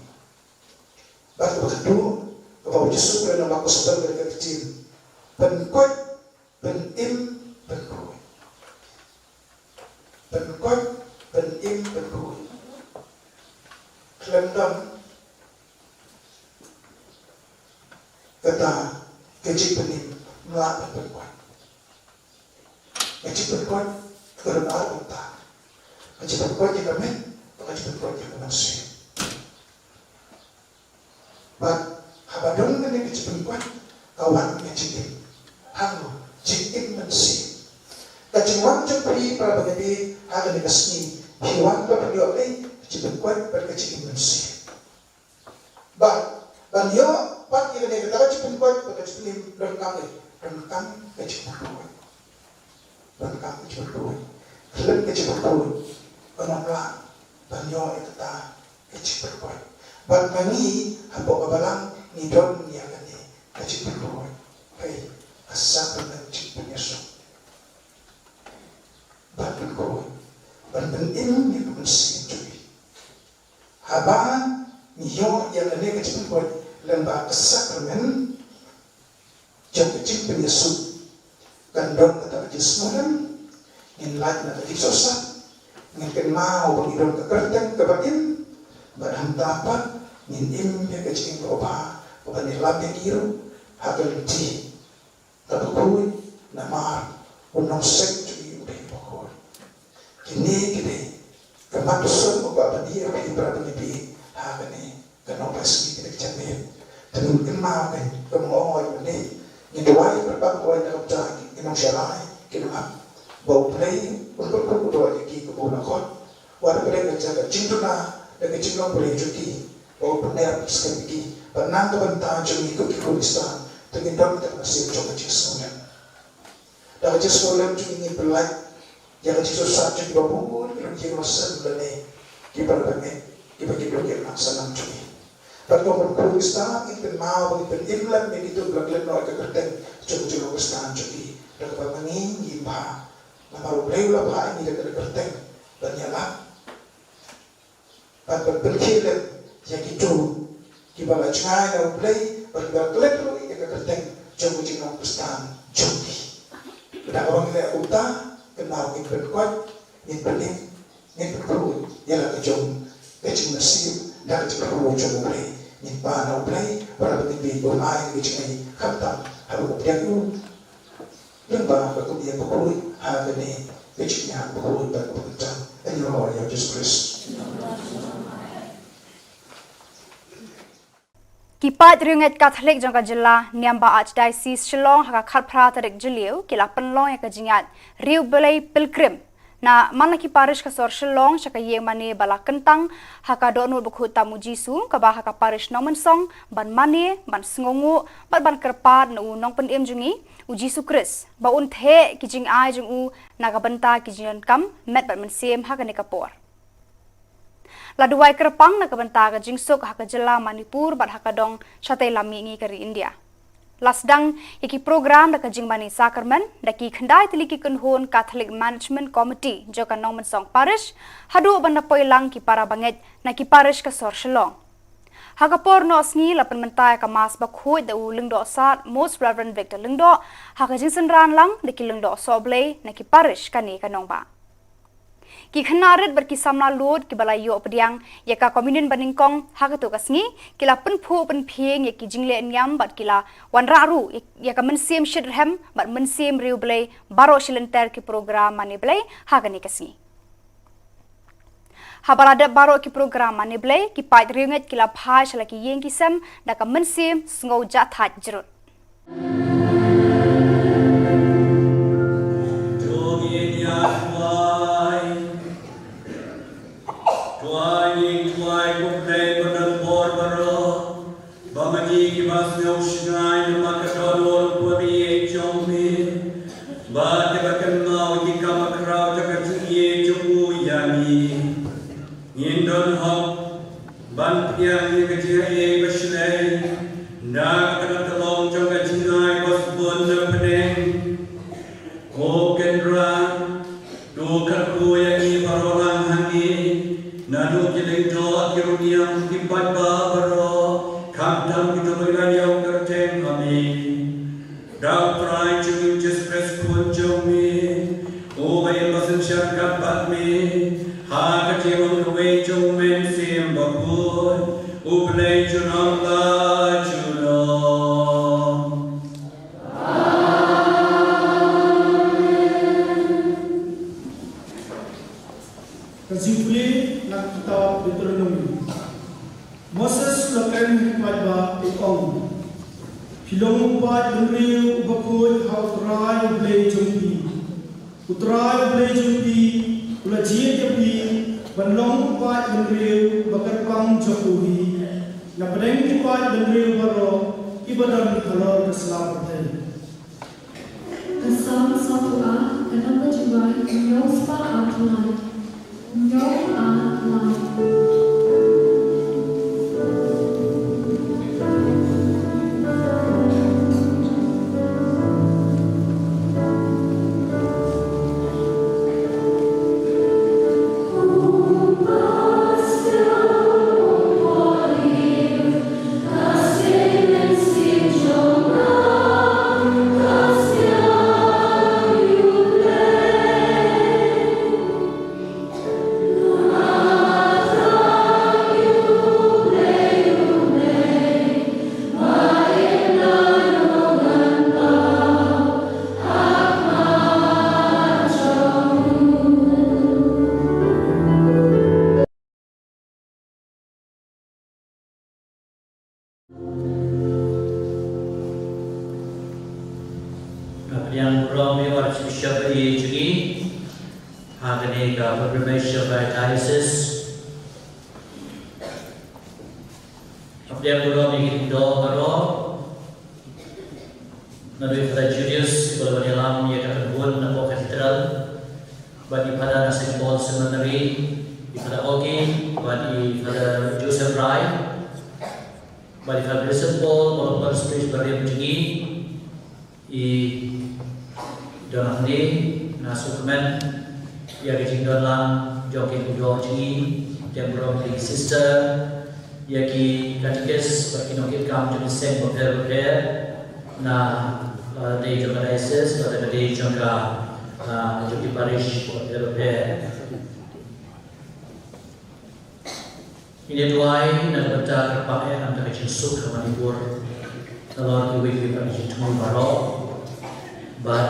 Bad kaba khatduh, kaba U Jisu u kren ha ka gospel, ka ktien: pynkoit, pynim, pynkhuid. Pynkoit, pynim, pynkhuid. Khlem don kata ka jingpynim, ym lah ban pynkoit. Ka jingpynkoit ka don ar bynta. Ka jingpynkoit ïa ka met, bad ka jingpynkoit ïa ka mynsiem. Bad haba don kane ka jingpynkoit, ka wan ka jingim. Hangno? Jingim mynsiem. Ka jingwan jong phi, para bangeit, ha kane ka sngi, phi wan ban pynïoh ei? Ka jingpynkoit bad ka jingim mynsiem. Bad ban ïoh pat ïa kane, kata ka jingpynkoit bad ka jingpynim, donkam ei? Donkam ka jingpynkoit. Donkam ka jingpynkoit. Khlem ka jingpynkoit, ym lah ban ïoh ïa kata ka jingpynkoit. Bad ma ngi hapoh ka balang, ngi don ïa kane ka jingpynroi, hei, ka sakramen jingpynïasoh. Ban pynkhuid, ban pynim ïa ka mynsiem jong ngi. Haba ngi ïoh ïa kane ka jingpynroi lyngba ka sakramen jong ka jingpynïasoh, kan don kata ka jingsngewlem, ngin lait na ka jingsohsat, ngin kynmaw ba ngi don ka kyrteng kaba im, bad hangta pat ngin im ïa ka jingïaroh bha, kaba ngi lap ïa ngi ruh ha ka lynti kaba khuid, namar u nongseng jong ngi u dei uba khuid. Kine ki dei ka mat u sngewbha ban ïa phi para bangeit, ha kane ka nongpynsngi kane ka janmiet. Te ngin kynmaw, kane ka mongoi mynne, ngin duwai kyrpad, duwai na ka bynta ki nongshakri, ki nongap, ba U Blei un pynkup u duwai ïa ki kumba u la khot. Wat la ka dei ka jaka jingduna, da ka jinglong pule jong ki, ba u pynneh skhem ïa ki, bad na ka bynta jong ngi kum ki Khristan, te ngin don ka mynsiem jong ka jingsngewlem. Da ka jingsngewlem jong ngi ngin pynlait ïa ka jingsngewsih jong kiba bun ki nongïing nongsem lane kiba la bangeit, kiba ki duk ïa ka sanam jong ngi. Bad kum ki Khristan ngin kynmaw ba ngin pynim lem ïa kito kiba la klet noh ïa ka kyrteng jong ka jinglong Khristan jong ki, da kaba ma ngi ngim bha, namar U Blei u la phah ïa ngi da ka kyrteng ban ïalap bad ban pynkhie lem ïa kito kiba la jngai na U Blei bad kiba la klet ruh ïa ka kyrteng jong ka jinglong Khristan jong ki. Da kaba ngi leh kumta, kynmaw ngin pynkoit, ngin pynim, ngin pynkhuid ïa la ka jong ka jingmynsiem da ka jingkyrkhu jong U Blei. Ngin pan na U Blei, ba la ngin bit, ba un ai ka jingngeit khamtam ha u pdiang u. Lyngba ka kumne bakhuid ha kane ka jingïaid bakhuid bad bakhuid tam, ïa u Jisu Khrist. Ki paid riewngeit Katholik jong ka jylla, niam ba Archdiocese Shillong, ha ka khatphra tarik Jylliew, ki la pynlong ïa ka jingïaid Riewblei Pilgrim na man la ki parish ka sor Shillong, sha ka ïing mane ba la kyntang ha ka dohnud bakhuid tam u Jisu, kaba ha ka parish Nongmynsong, ban mane, ban sngewnguh bad ban kyrpad na u Nongpynim jong ngi, u Jisu Khrist, ba un theh ki jingai jong u na ka bynta ki jingdonkam met bad mynsiem ha kane ka por. La duwai kyrpang na ka bynta ka jingsuk ha ka jylla Manipur bad ha ka dong shatei lam mihngi ka ri India. La sdang ïa ki program da ka jingmane sakramen da ki khyndai tylli ki kynhun Catholic Management Committee jong ka Nongmynsong Parish, haduh ban da poi lang ki para bangeit na ki parish ka sor Shillong. Ha ka por noh sngi la pynmynta ïa ka Mass bakhuid da u Lyngdoh Sad Most Reverend Victor Lyngdoh, ha ka jingsynran lang da ki Lyngdoh Sohblei na ki parish kane ka nongbah. Ki khynnah rit bad ki samla lud kiba la ïoh pdiang ïa ka Communion banyngkong ha kato ka sngi, ki la pynphuh pynphieng ïa ki jingleh niam bad ki la wanrah ruh ïa, ïa ka mynsiem shitrhem bad mynsiem riewblei baroh shi lynter ki program mane Blei ha kane ka sngi. Haba la dep baroh ki program mane Blei, ki paid riewngeit ki la phai sha la ki ïing ki sem da ka mynsiem sngew jahthait jrut. To ngin ïa duwai. Duwai, ngin duwai, ko Blei badonbor baroh, ba ma ngi kiba sngew shngaiñ namar ka dohnud u bymjukut jong me, bad kiba kynmaw ïa ki kam khraw jong ka jingïeit jong u ïa ngi, ngin don hok ban pdiang ïa ka jingaiei ba shlei na ka tnat ka long jong ka jingai ba sbun na pdeng. Ko Kynrad, to kyrkhu ïa ngi baroh lang ha ngi, naduh ki lyngdoh, ki runiam, ki paidbah baroh, khamtam kito kiba la ïoh kyrteng ha me. Da U Trai jong ngi U Jisu Khrist Khun jong me, uba im ba synshar ryngkat bad me, ha ka jingrong kawei jong U Mynsiem Bakhuid, U Blei junom la junom. Ka jingpule na ka kitab Deuteronomi. Moses u la kren ha ki paidbah, u ong: Phi long u paid bynriew uba khuid ha U Trai U Blei jong phi. U Trai U Blei jong phi u la jied ïa phi ban long u paid bynriew ba kyrpang jong u hi, na pdeng ki paid bynriew baroh kiba don halor ka sla pyrthei. Ka Salm sawphew ar, ka nongwei jingwai, hynñiew spah ar lai. Hynñiew ar lai. Ha kane ka pilgrimage jong ka diocese. Hapdeng burom ïa ki lyngdoh baroh, naduh i Father Julius, uba la wan ïalam ïa ka kynhun napoh cathedral, bad i Father na Saint Paul Seminary, i Father Oki, bad i Father Joseph Rai, bad i Father Vincent Paul, uba la wan ïalam ïa ka kynhun, i don hangne, nga sngewkmen ïa ka jingdon lang jong ki lyngdoh jong ngi, ki burom ki sister, ïa ki katekis bad ki nongkitkam jong ki seng bapher bapher, na, uh, dei jong ka diocese bad ka dei jong ka, uh, jong ki parish bapher bapher. Ngin ïa duwai na ka bynta ka kyrpang eh na ka bynta ka jingsuk ha Manipur, nalor kiwei kiwei pat ki jingthmu baroh. Bad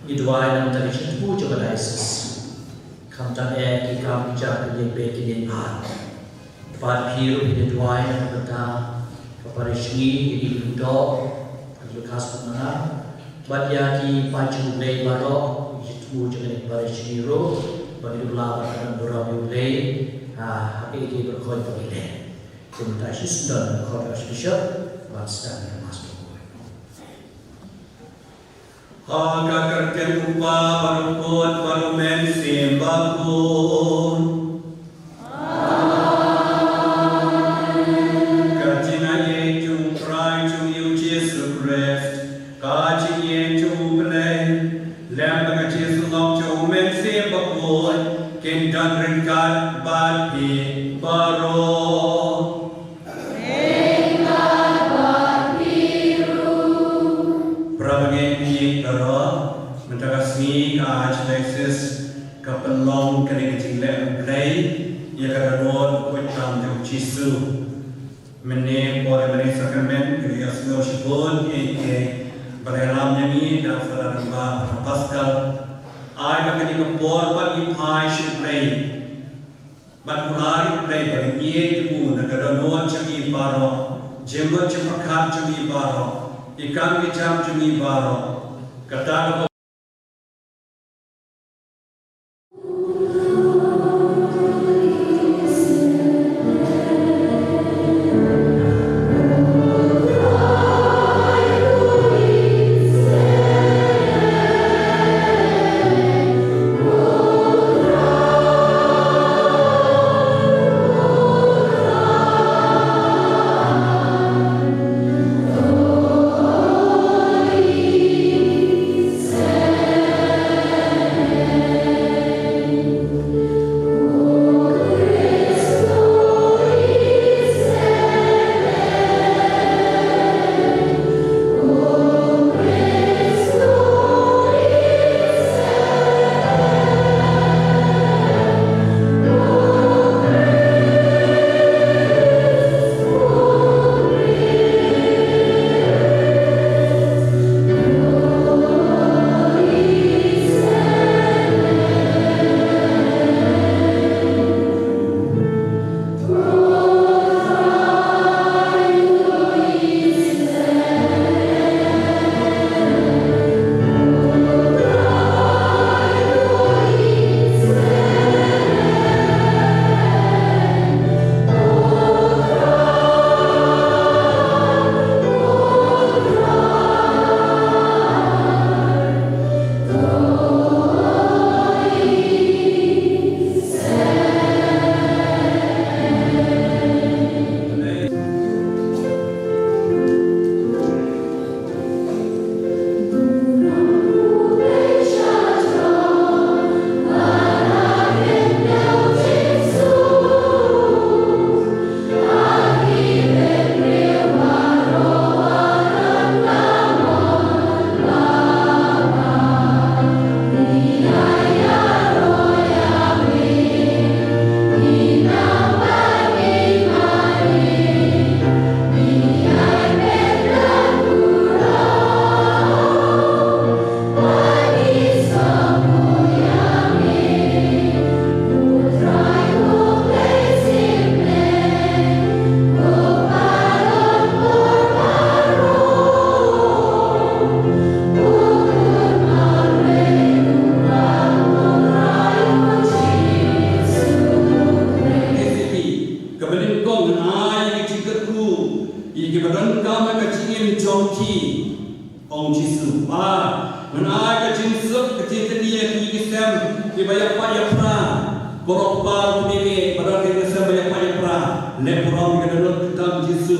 ngi duwai na ka bynta ka jingthmu jong ka diocese, khamtam eh ki kam ki jam, ki lieng beit ki lieng ar. Bad phi ruh ngin ïa duwai na ka bynta ka parish ngi, ïa ki lyngdoh, ka Lucas Putnana, bad ïa ki paid jong U Blei baroh, ki jingthmu jong kane ka parish ngi ruh, ba ngin ïa lah ban don burom ïa U Blei ha, ha kiei kiei baroh kawei ba ngi leh. Te mynta shisien don u Archbishop ban sdang ïa ka Mass. Ha ka kyrteng U Kpa bad U Khun bad U Mynsiem Bakhuid. Ka jingaiei jong U Trai jong ngi U Jisu Khrist, ka jingïeit jong U Blei, lem bad ka jingïasyllok jong U Mynsiem Bakhuid, kin don ryngkat bad phi baroh. Para bangeit baroh, mynta ka sngi ka Archdiocese ka pynlong kane ka jingleh U Blei ïa ka dohnud bakhuid tam jong U Jisu. Mynne por ïa kane ka sakramen ka la ïohsngew shibun kiei kiei ba la ïalam ïa ngi da u Father Rangbah, Father Pascal. Ai ba kane ka por pat ngi phai sha U Blei. Bad kular ïa U Blei ba ngin ïeit ïa u na ka dohnud jong ngi baroh, jingmut jingpyrkhat jong ngi baroh, ki kam ki jam jong ngi baroh. Kata ka Ïa pra, baroh kpa ruh kmie, ba don ki nongïalam ba ïa pra ïa pra, leh burom ïa ka dohnud kyrteng Jisu.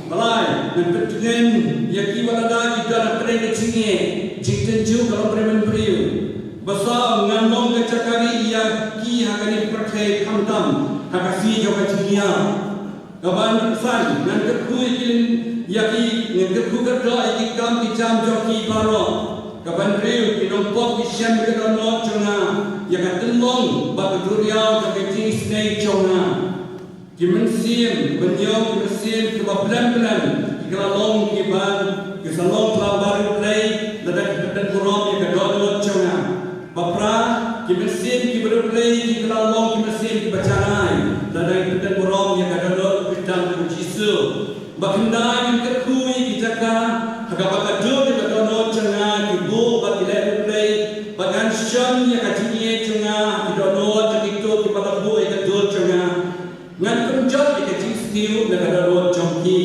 Ba lai, ngan pyntngen ïa kiba lada ki don ha pdeng ka jingeh, jingtynjuh ka long ka rymmen briew. Ba saw, ngan long ka jaka rieh ïa ki ha kane ka pyrthei, khamtam ha ka sngi jong ka jingïap. Kaba nyngkong, ngan kyrkhu ïa ki lin, ïa ki, ngan kyrkhu kyrdoh ïa ki kam ki jam jong ki baroh. Kaba hynriew, ki nongpop ki shem ïa ka dohnud jong nga, ïa ka tynlong bad ka duriaw jong ka jingisynei jong nga. Ki mynsiem, ki mynion, ki mynsiem kiba blem blem, ki la long kiban, ki sa long khlaw bad U Blei, lada ki pyndon burom ïa ka dohnud jong nga. Ba phra, ki mynsiem kiba riewblei ki la long ki mynsiem kiba janai, lada ki pyndon burom ïa ka dohnud kyrteng U Jisu. Ba khyndai, ngan kyrkhu ïa ki jaka ha kaba ka dur ïa ka dohnud jong nga, ki buh bad ki leh riewblei, ba ngan shon ïa ka jingïeit jong nga ha ki dohnud jong kito kiba la buh ïa ka dur jong nga. Ngan pynjot ïa ka jingsniew na ka dohnud jong ki.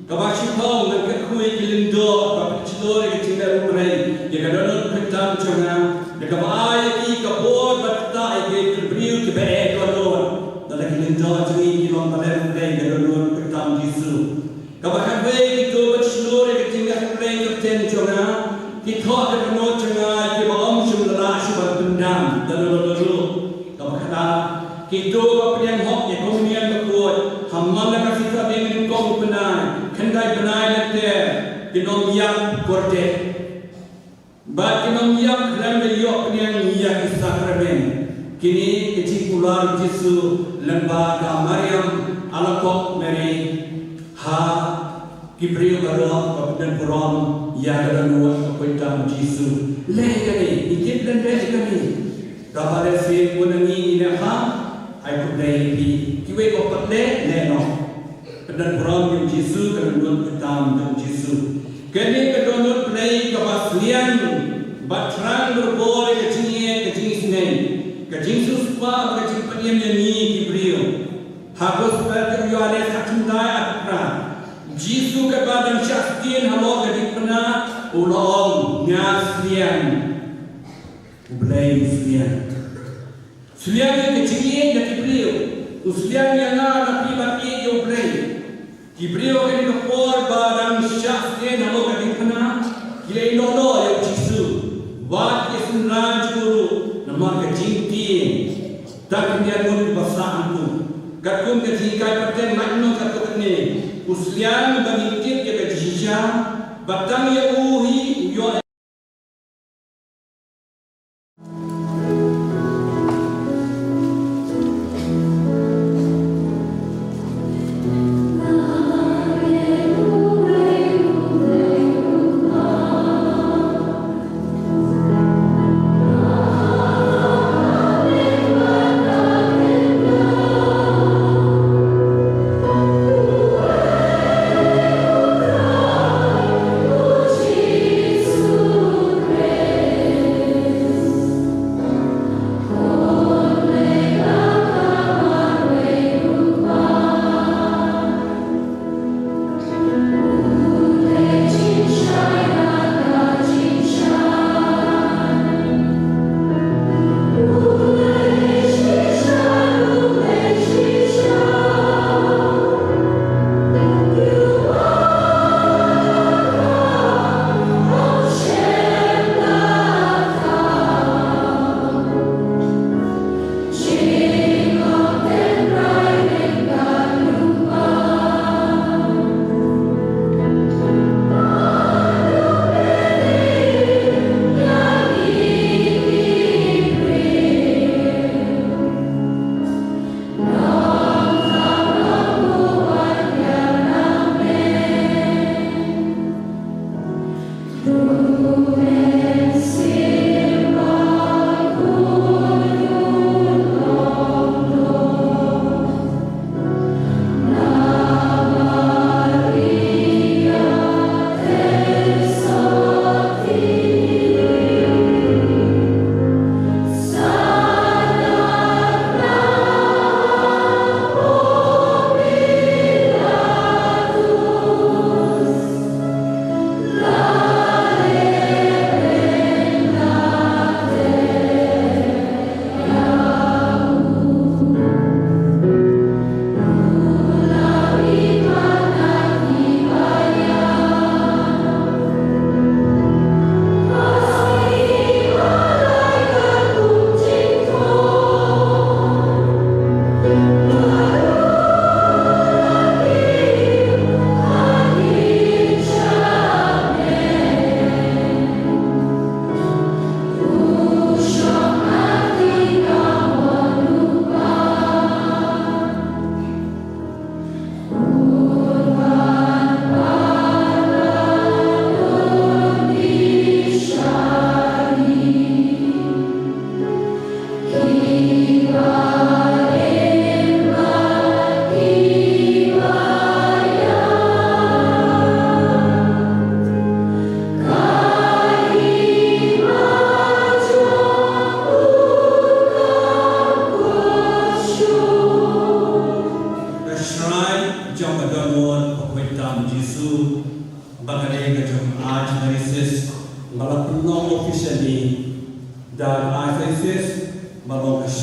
Kaba shiphew, ngan kyrkhu ïa ki lyngdoh ba pynshlur ïa ka jingleh riewblei ïa ka dohnud kyrteng jong nga, da kaba ai ïa ki ka bor ban ktah ïa ki briew kiba eh dohnud. Lada ki lyngdoh jong ngi ki long ba leh riewblei ïa ka dohnud kyrteng Jisu. Kaba khatwei, kito ba shlur ïa ka jingleh riewblei kyrteng jong nga, ki thoh ïa ka dohnud jong nga ïa kiba ym shym la lah shuh ban pyndam da lano lano ruh. Kaba khatar, kito ba pdiang hok ïa ka Umïang Bakhuid ha man la ka sngi Saturday nyngkong u bnai, khyndai bnai lynter, kin ym ïap kordit. Bad kin ym ïap khlem da ïoh pdiang ïa ki sakramen. Kine ki jingkular Jisu lyngba ka Mariam Alakob Mary ha ki briew baroh ba pynburom ïa ka dohnud kyrteng Jisu. Leh kane, ïa kane, leh kane. Kaba leh sien u nang ngi ïa ha, ai khublei ïa phi. Kiwei ba pat leh, leh noh. Pynburom ïa u Jisu, ka dohnud kyrteng ïa u Jisu. Kane ka dohnud Blei kaba sliang, ba thrang berbor ïa ka jingïeit, ka jingisynei, ka jingsiewspah, ka jingpynim ïa ngi ki briew. Ha Gospel u Ïoannis khatkhyndai khatphra. Jisu katba dang shah shtien halor ka diengphna, u la ong, nga sliang. U Blei u sliang. Sliang ïa ka jingïeit na ki briew. U sliang ïa nga na phi ban ïeit ïa u Blei. Ki briew ha kane ka por ba dang shah shtien halor ka diengphna, ki la ïehnoh noh ïa u Jisu. Wat ki synran jong u ruh namar ka jingtieng. Tang khyndiat ngut kiba sah hangtu. Katkum ka jinghikai pateng lait noh katto katne. U sliang ba ngin tip ïa ka jingshisha. Ba tang ïa u hi u ïoh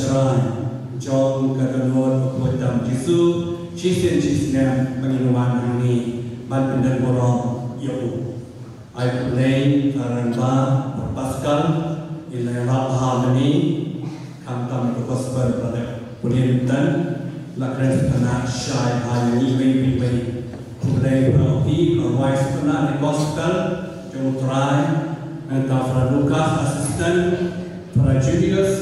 Trai jong ka dohnud bakhuid tam Jisu, shisien shisnem ba ngin wan hangne ban pyndon burom ïa u. Ai khublei Reverend Pascal, ïa la ïalap bha mynne, khamtam ïa ka gospel ba la pule mynta, la kren sngewtynnat shai bha ïa ngi iwei pa iwei. Khublei para ki ba la rwai sngewtynnat ïa ka gospel jong u Trai, nangta para Lucas assistant, para Julius,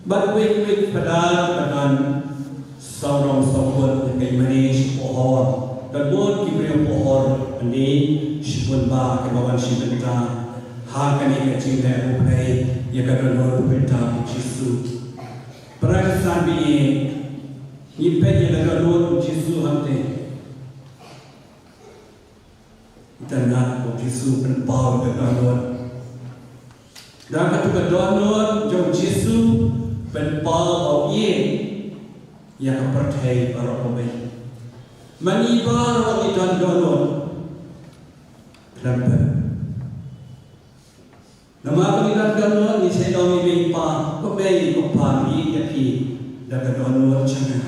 bad wei wei ki padar ba don sawdong sawkun, ki mane sha pohor. Don bun ki briew pohor mane sha pohor ba ki ba wan sha bynta ha kane ka jingleh U Blei ïa ka dohnud bakhuid tam Jisu. Para Khristan ba ïeit, ngi peit ïa ka dohnud Jisu hangta. Itynnad ba u Jisu pynpaw ïa ka dohnud. Da katu ka dohnud jong u Jisu pynpaw ba u ïeit ïa ka pyrthei baroh kawei. Ma ngi baroh ngi don dohnud. Khlem pyn. Namar ba ngi don dohnud ngi sa ong ïa i mei i pa, ko mei ko pa ngi ïeit ïa phi da ka dohnud jong nga.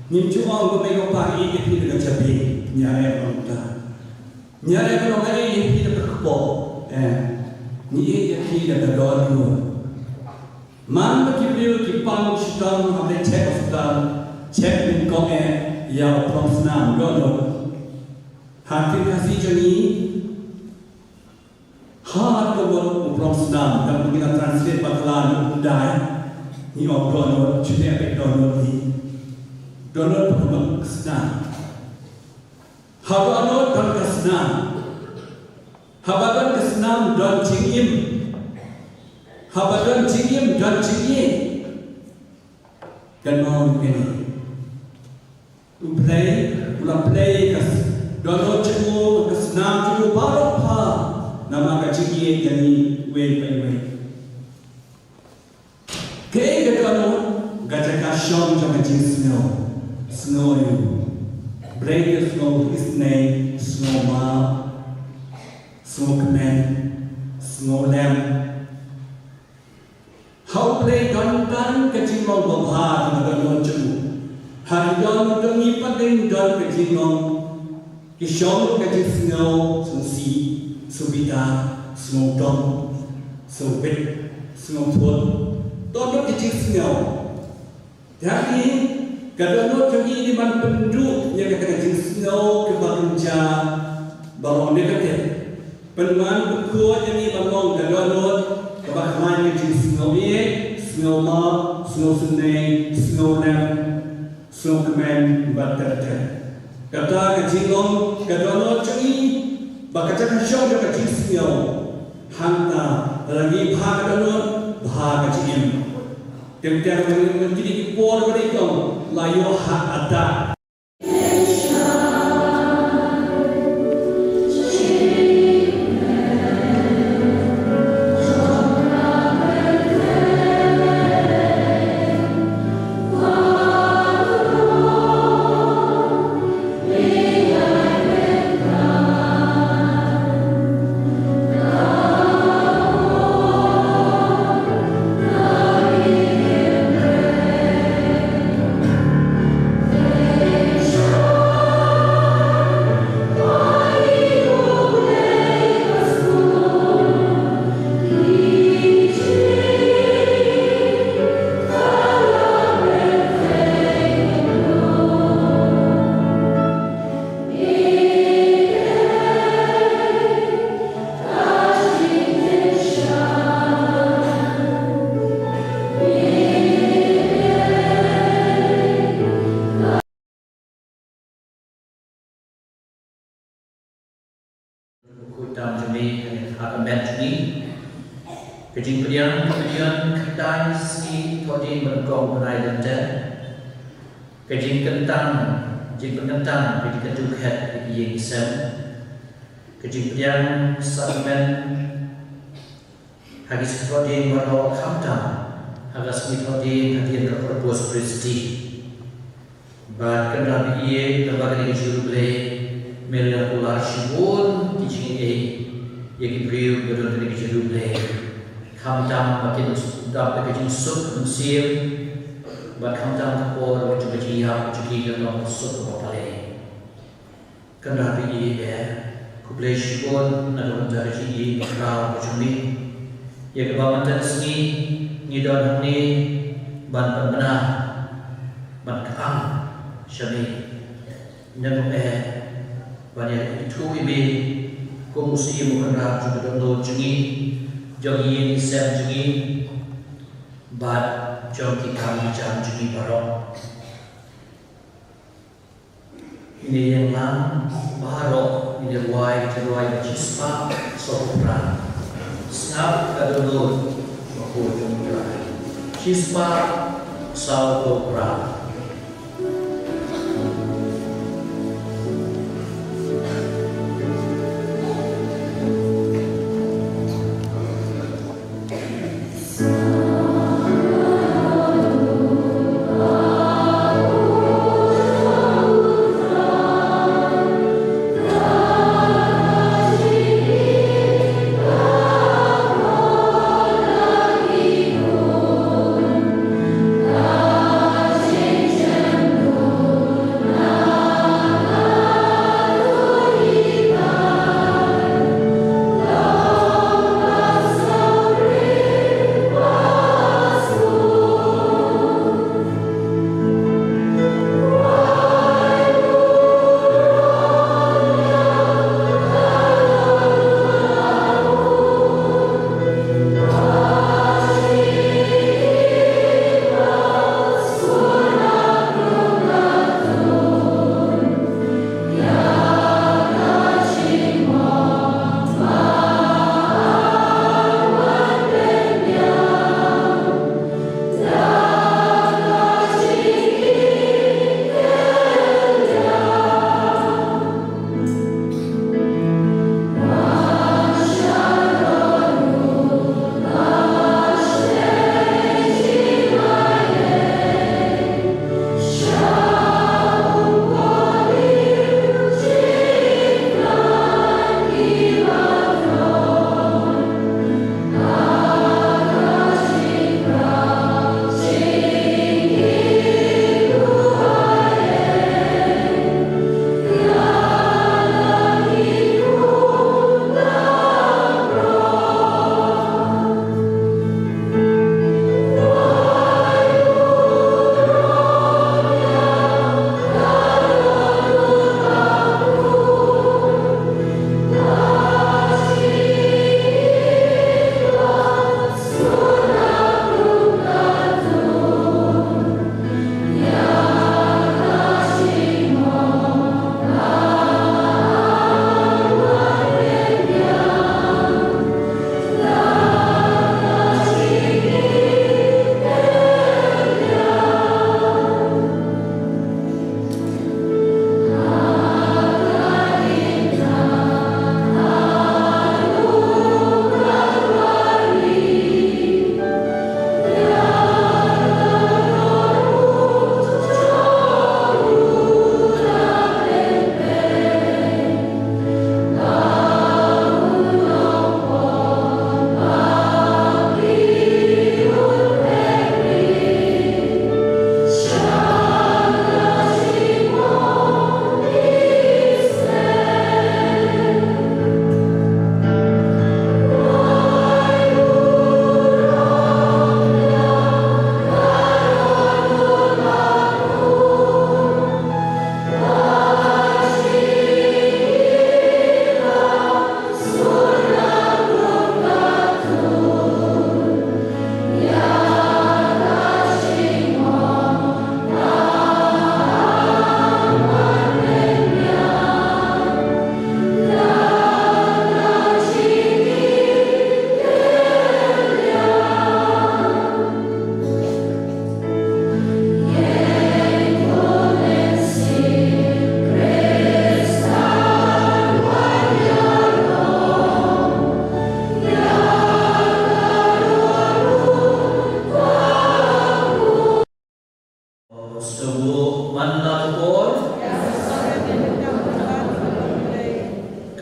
Ngim ju ong ko mei ko pa ngi ïeit ïa phi da ka jabieng, ngi ïeit ïa phi da ka kpoh. Eh, ngi ïeit ïa phi da ka dohnud. Man ba ki briew ki pang shitom ha ka check hospital, check nyngkong eh ïa u prong snam dohnud. Ha ka Khasi jong ngi, ha ka word u prong snam, da ngi la translate bakla na u Khundai, ngi ong dohnud, shane peit dohnud hi. Dohnud ka mut snam. Haba dohnud don ka snam. Haba don ka snam don jingim. Haba don jingim don jingïeit. Kynmaw ïa kane. U Blei u la pynleit ka s-, dohnud jong u, ka snam jong u baroh pha, namar ka jingïeit ïa ngi iwei pa iwei. Kaei ka dohnud? Ka jaka shong jong ka jingsngew. Sngew ïa u Blei, ka sngew isynei, sngew map, sngew kmen, sngew lem. Ha U Blei don tang ka jinglong babha ha ka dohnud jong u. Ha ki dohnud jong ngi pat don ka jinglong, ki shong ka jingsngew, sngewsih, sngewbitar, sngewdom, sngewbit, sngewthuh. Don ka jingsngew. Te hangne ka dohnud jong ngi ngi ban pynduh ïa kata ka jingsngew kaba kynja ba long negative. Pynban pynkhot ïa ngi ban long ka dohnud kaba khlaiñ ka jingsngew ïeit, sngew map, sngew isynei, sngew lem, sngew kmen bad ter ter. Kata ka jinglong ka dohnud jong ngi ba ka jaka shong jong ka jingsngew. Hangta lada ngi bha ka dohnud, bha ka jingim. Teng teng lada ngi, kine ki por ba dei tang la ïoh heart attack. Khuid tam jong ngi ha ka met jong ngi. Ka jingpdiang, ka jingpdiang khyndai sngi thoh dien ba nyngkong bnai Lent. Ka jingkyntang, jingpynkyntang, ka jingkyntu khet ïa ki ïing ki sem. Ka jingpdiang sakramen ha ki sngi thoh dien baroh, khamtam ha ka sngi thoh dien hadien ka Corpus Christi. Bad kynrad ïa kaba kane ka jingïarap Blei, me la kular shibun ki jingïeit ïa ki briew ba don kane ka jingïarap Blei. Khamtam ba kin dap da ka jingsuk mynsiem, Bad khamtam ka por jong ka jingïap jong ki ka long suk ba palei. Kynrad ïa i, eh, khublei shibun na ka bynta ka jingïeit bakhlaiñ ka jong me. Ïa kaba mynta ka sngi ngi don hangne ban pynbna, ban kyrshan ïa me. Ngan ong, eh, ban ïa ithuh ïa me kum u Syiem u Kynrad jong ka dohnud jong ngi, jong ki ïing ki sem jong ngi, bad jong ki kam ki jam jong ngi baroh. Ngin ïa ïeng lang baroh, ngin ïa rwai ka jingrwai ba shispah sawphew phra. Sngap ka dohnud ba khuid jong U Trai. Shispah sawphew phra.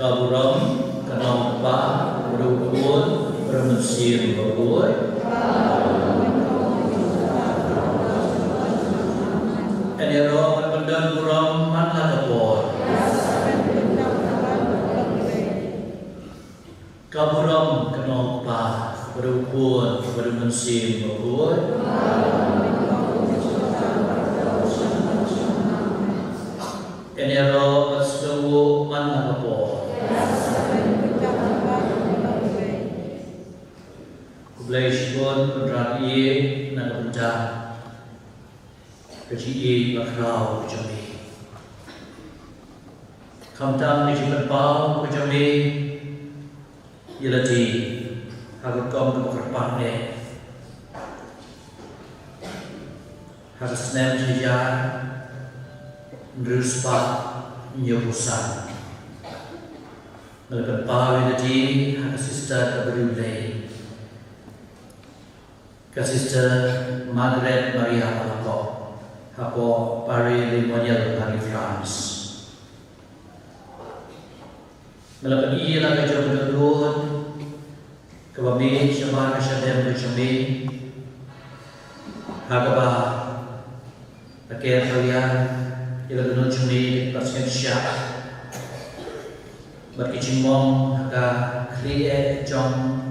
Ka burom ka long ka Kpa, ka Khun, ka Mynsiem Bakhuid. Ïaroh ban pyndon burom man la ka por. Ka burom ka long u Kpa, bad u Khun, bad u Mynsiem Bakhuid. Ïaroh bad sngewbha man la ka por. Khublei shibun Kynrad ïa na ka bynta ka jingïeit bakhraw ka jong me. Khamtam ka jingpynpaw ka jong me ïa lade ha ka rukom kaba kyrpang eh ha ka snem shi hajar hynriew spah hynñiewphew san. Nga la pynpaw ïa lade ha ka sister kaba riewblei, ka Sister Margaret Maria Alakok, hapoh Pare Le Monial ha ri France. Nga la pyni ïa la ka jong ka dohnud kaba mih shabar ka shadem ka jong me, ha kaba la ker ka liang ïa la ka dohnud jong me bad sngewsih bad ki jingmong ha ka khlieh jong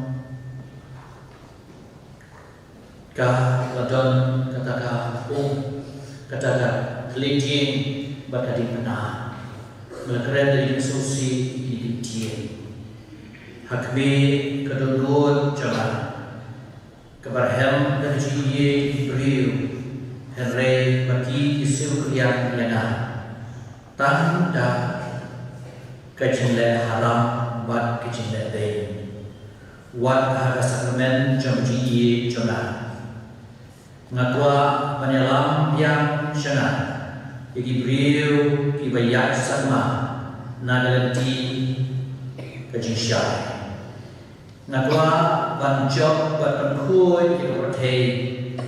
ka la don kata ka um, kata ka khlieh dieng bad ka diengphna. Nga la kren da ka jingsngewsih ïa kine ki dieng. Ha khmih ka dohnud jong nga kaba rhem da ka jingïeit ki briew, hynrei ma ki ki siew kylliang ïa nga tang da ka jingleh haram bad ka jingleh beiñ. Wat ha ka sakramen jong ka jingïeit jong nga, nga kwah ban ïalam biang sha nga ïa ki briew kiba ïaid sakma na ka lynti ka jingshai. Nga kwah ban jop bad ban khuid ïa ka pyrthei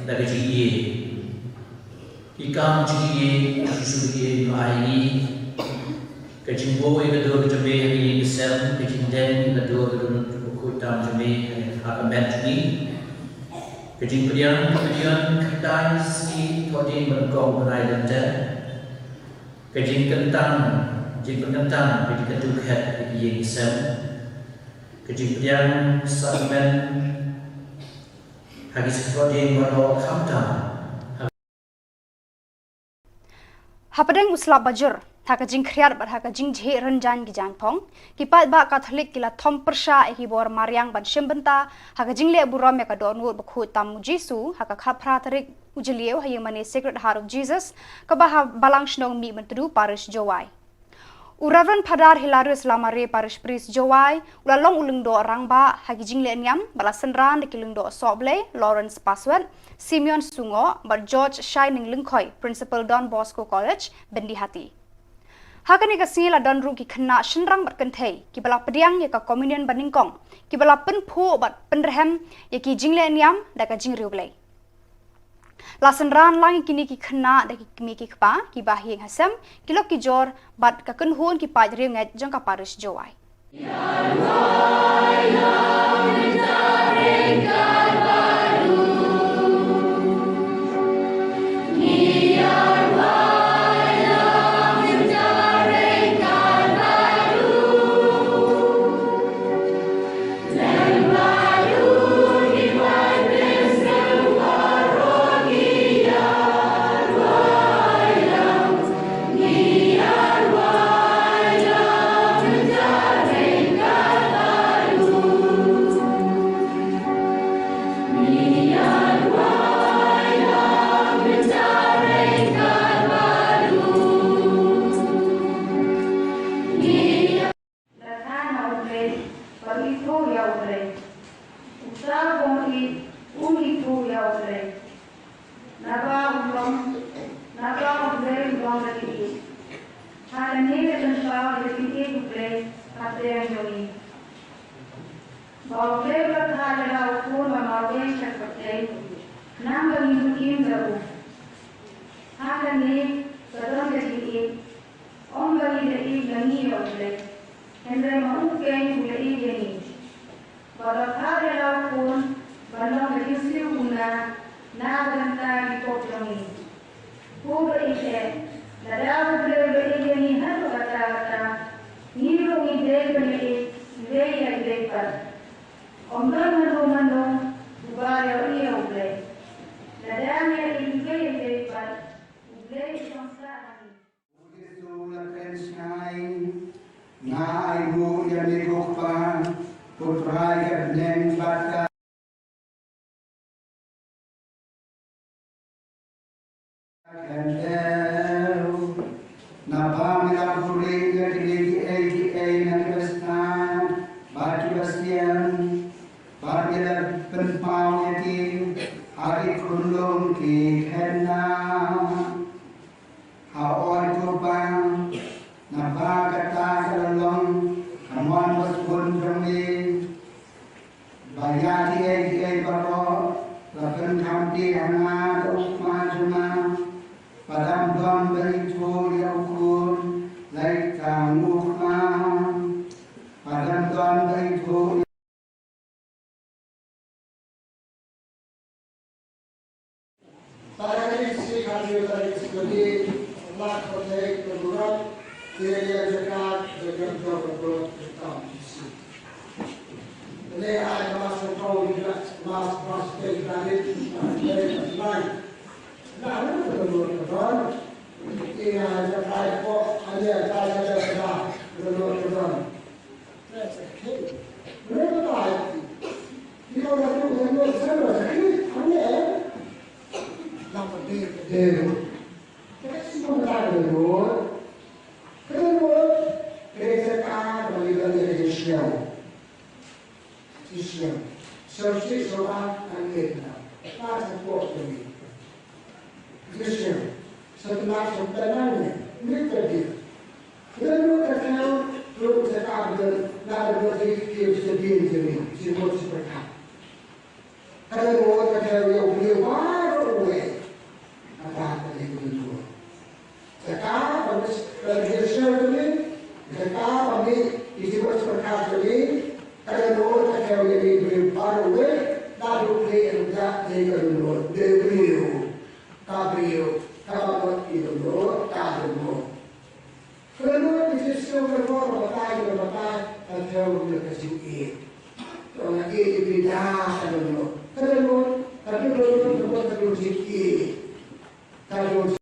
da ka jingïeit. Ki kam jingïeit, Jisu ïa ngi, ka jingbuh ïa ka dur ka jong me ha ka ïing ka sem, ka jingdeng ïa ka dur ka dohnud bakhuid tam jong me ha ka met jong ngi. Ka jingpdiang, ka jingpdiang khyndai sngi thohdieng ba nyngkong u bnai Lent. Ka jingkyntang, jingpynkyntang ka jingkyntu khet ha ka ïing ka sem. Ka jingpdiang sakramen ha ki sngi thohdieng baroh khamtam. Hapdeng u slap bajur, ha ka jingkhriat bad ha ka jingjhieh rynjang ki jaiñphong, ki paidbah Katholik ki la thom pyrshah ïa ki bor mariang ban shim bynta ha ka jingleh burom ïa ka dohnud bakhuid tam u Jisu ha ka khatphra tarik u Jylliew ha ïingmane Sacred Heart of Jesus kaba ha Balang Shnong Mihmyntdu, Parish Jowai. U Reverend Phadar Hilarius Lamare, Parish Priest Jowai, u la long u lyngdoh rangbah ha ki jingleh niam bad la synran da ki lyngdoh Sohblei Lawrence Paswet, Simeon Sungoh bad George Shining Lyngkhoi, Principal Don Bosco College, Byndihati. Ha kane ka sngi la don ruh ki khynnah shynrang bad kynthei kiba la pdiang ïa ka Communion banyngkong, kiba la pynphuh bad pynrhem ïa ki jingleh niam da ka jingriewblei. La synran lang ïa kine ki khynnah da ki kmie ki kpa, ki bahaïing hasem, ki lok ki jor bad ka kynhun ki paid riewngeit jong ka Parish Jowai. La thait na U Blei, bad ithuh ïa U Blei. Uta u bym ïeit, um ithuh ïa U Blei. Naba u long, naba U Blei u long ka jingïeit. Ha kane la pynpaw ïa ka jingïeit U Blei hapdeng jong ngi. Ba U Blei u la thait ïa la u khun ba marwei sha ka pyrthei, khnang ba ngin im da u. Ha kane ka don ka jingïeit. Ym ba ngi la ïeit na ngi ïa U Blei, hynrei ma u keiñ u la ïeit ïa ngi. Bad u la thait ïa la u khun ban long ka jingsiew kumne na ka bynta ki pop jong ngi. Ko ba Lada U Blei u la ïeit ïa ngi haduh katta katta, ngi ruh ngi dei ban ïeit, ngi dei ïa U Blei pat. Ym don mano mano uba ïohi ïa U Blei. Lada ngi ïeit, ngi dei ïa U Blei pat, U Blei u shong sah ha ngi. U Jisu u la kren sngewsih, nga ai ruh ïa me ko Kpa, U Trai ka bneng bad ka khyndew. Naba me la buhrieh ïa kine kiei kiei na kiba sngap bad kiba sian, bad me la pynpaw ïa ki ha ki khunlung ki khynnah. Hooid ko Kpa, naba kata ka la long ka mon basbun jong me, ba ïa kiei kiei baroh la pynkham plie ha nga da u Kpa jong nga. Ba ym don ba ithuh ïa u Khun, lait tang u Kpa. Ba ym don ba ithuh Tarik shi khatñiew tarik September, lak khatñiew ka burom, te ïa jaka jaka jaka jaka jaka. Ne ai mas ko jaka mas pas te tarik tarik lai. Na ru ka burom ka burom. Ïa jaka ko ane jaka jaka jaka burom ka burom. Christian, sa tnat sa tnat ne, ne ka dia. Kren ruh ka thew, ruh sa ka dia, la ruh sa ki ki sa din jeri, si mut si berkat. Kren ruh ka thew ya u dia baru uwe. Apa ka dia kren ruh. Sa ka pa mis, ka dia sa tu ni, sa ka pa mi, isi mut si berkat tu ni, kren ruh ka thew ya ni dia baru uwe, la ruh ni ya dia kren ruh, dia beliau. Ka briew, kaba ngot ki dohnud, ka dohnud. Ka dohnud ki jingsngew ka dohnud, ka batai, ka batai, ka thew ruh ka jingïeit. Ka ong ïeit ïa ki da ka dohnud. Ka dohnud, ka dohnud, ka dohnud, ka dohnud jingïeit. Ka dohnud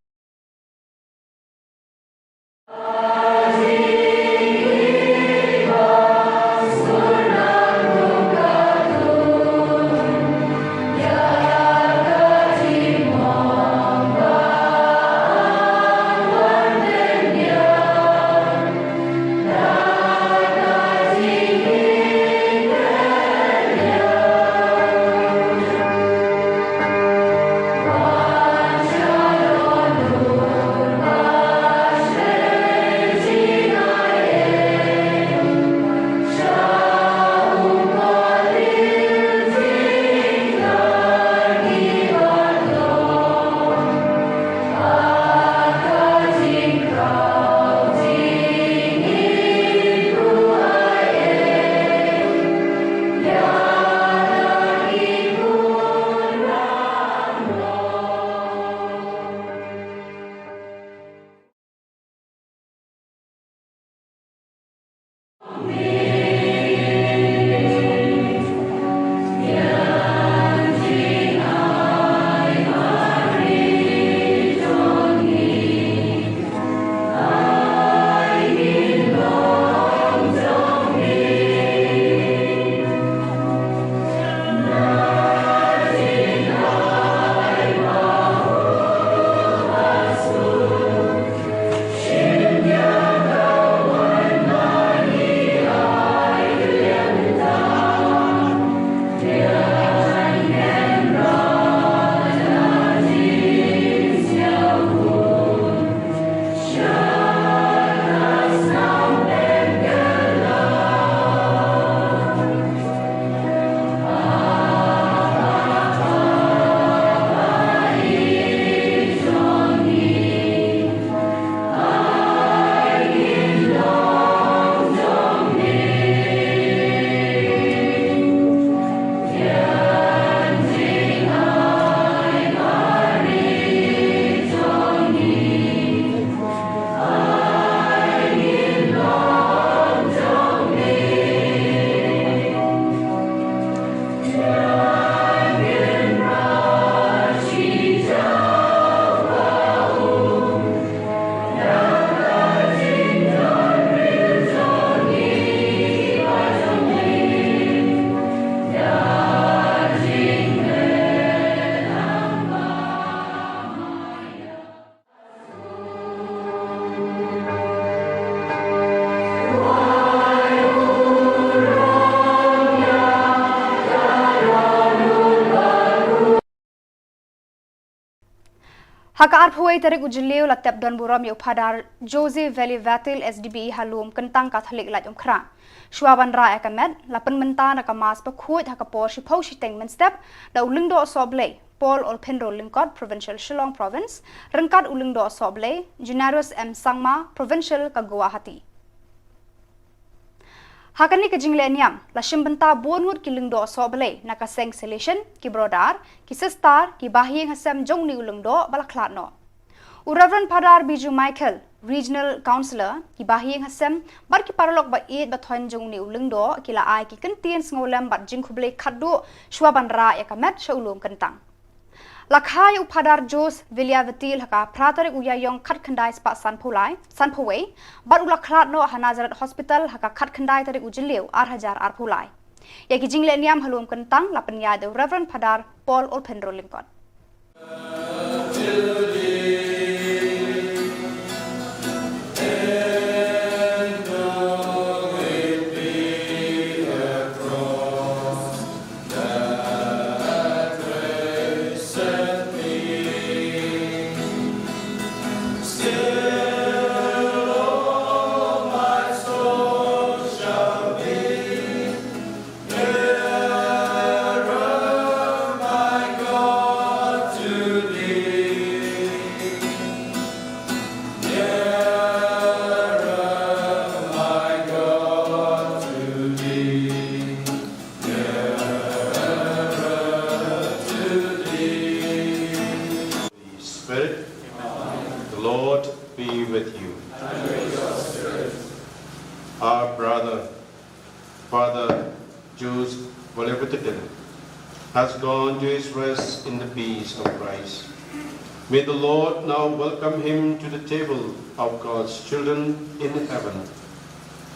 Ha ka arphew wei tarik u Jylliew la tep don burom ïa u Phadar Jose Valiavatil S D B ha Lum Kyntang Katholik Laitumkhrah. Shuwa ban rah ïa ka met, la pynmynta na ka Mass bakhuid ha ka por shiphew shiteng mynstep da u Lyngdoh Sohblei Paul Olphinro Lyngkot, Provincial Shillong Province, ryngkat u Lyngdoh Sohblei Generous M Sangma, Provincial ka Guwahati. Ha kane ka jingleh niam, la shim bynta bun ngut ki lyngdoh sohblei na ka seng Salesian, ki brodar, ki sistar, ki bahaïing hasem jong une u lyngdoh ba la khlad noh. U Reverend Phadar Biju Michael, Regional Councillor, ki bahaïing hasem bad ki paralok ba ïeit ba thoiñ jong une u lyngdoh ki la ai ki kyntien sngewlem bad jingkhublei khatduh shuwa ban rah ïa ka met sha u Lum Kyntang. La kha ïa u Phadar Jose Valiavatil ha ka phra tarik u Ïaïong khatkhyndai spah sanphew lai, sanphew wei, bad u la khlad noh ha Nazareth Hospital ha ka khatkhyndai tarik u Jylliew ar hajar arphew lai. Ïa ki jingleh niam ha Lum Kyntang la pynïaid da u Reverend Phadar Paul Olphinro Lyngkot. Spirit. The Lord be with you. Our brother, Father Jose Valiavatil, has gone to his rest in the peace of Christ. May the Lord now welcome him to the table of God's children in heaven.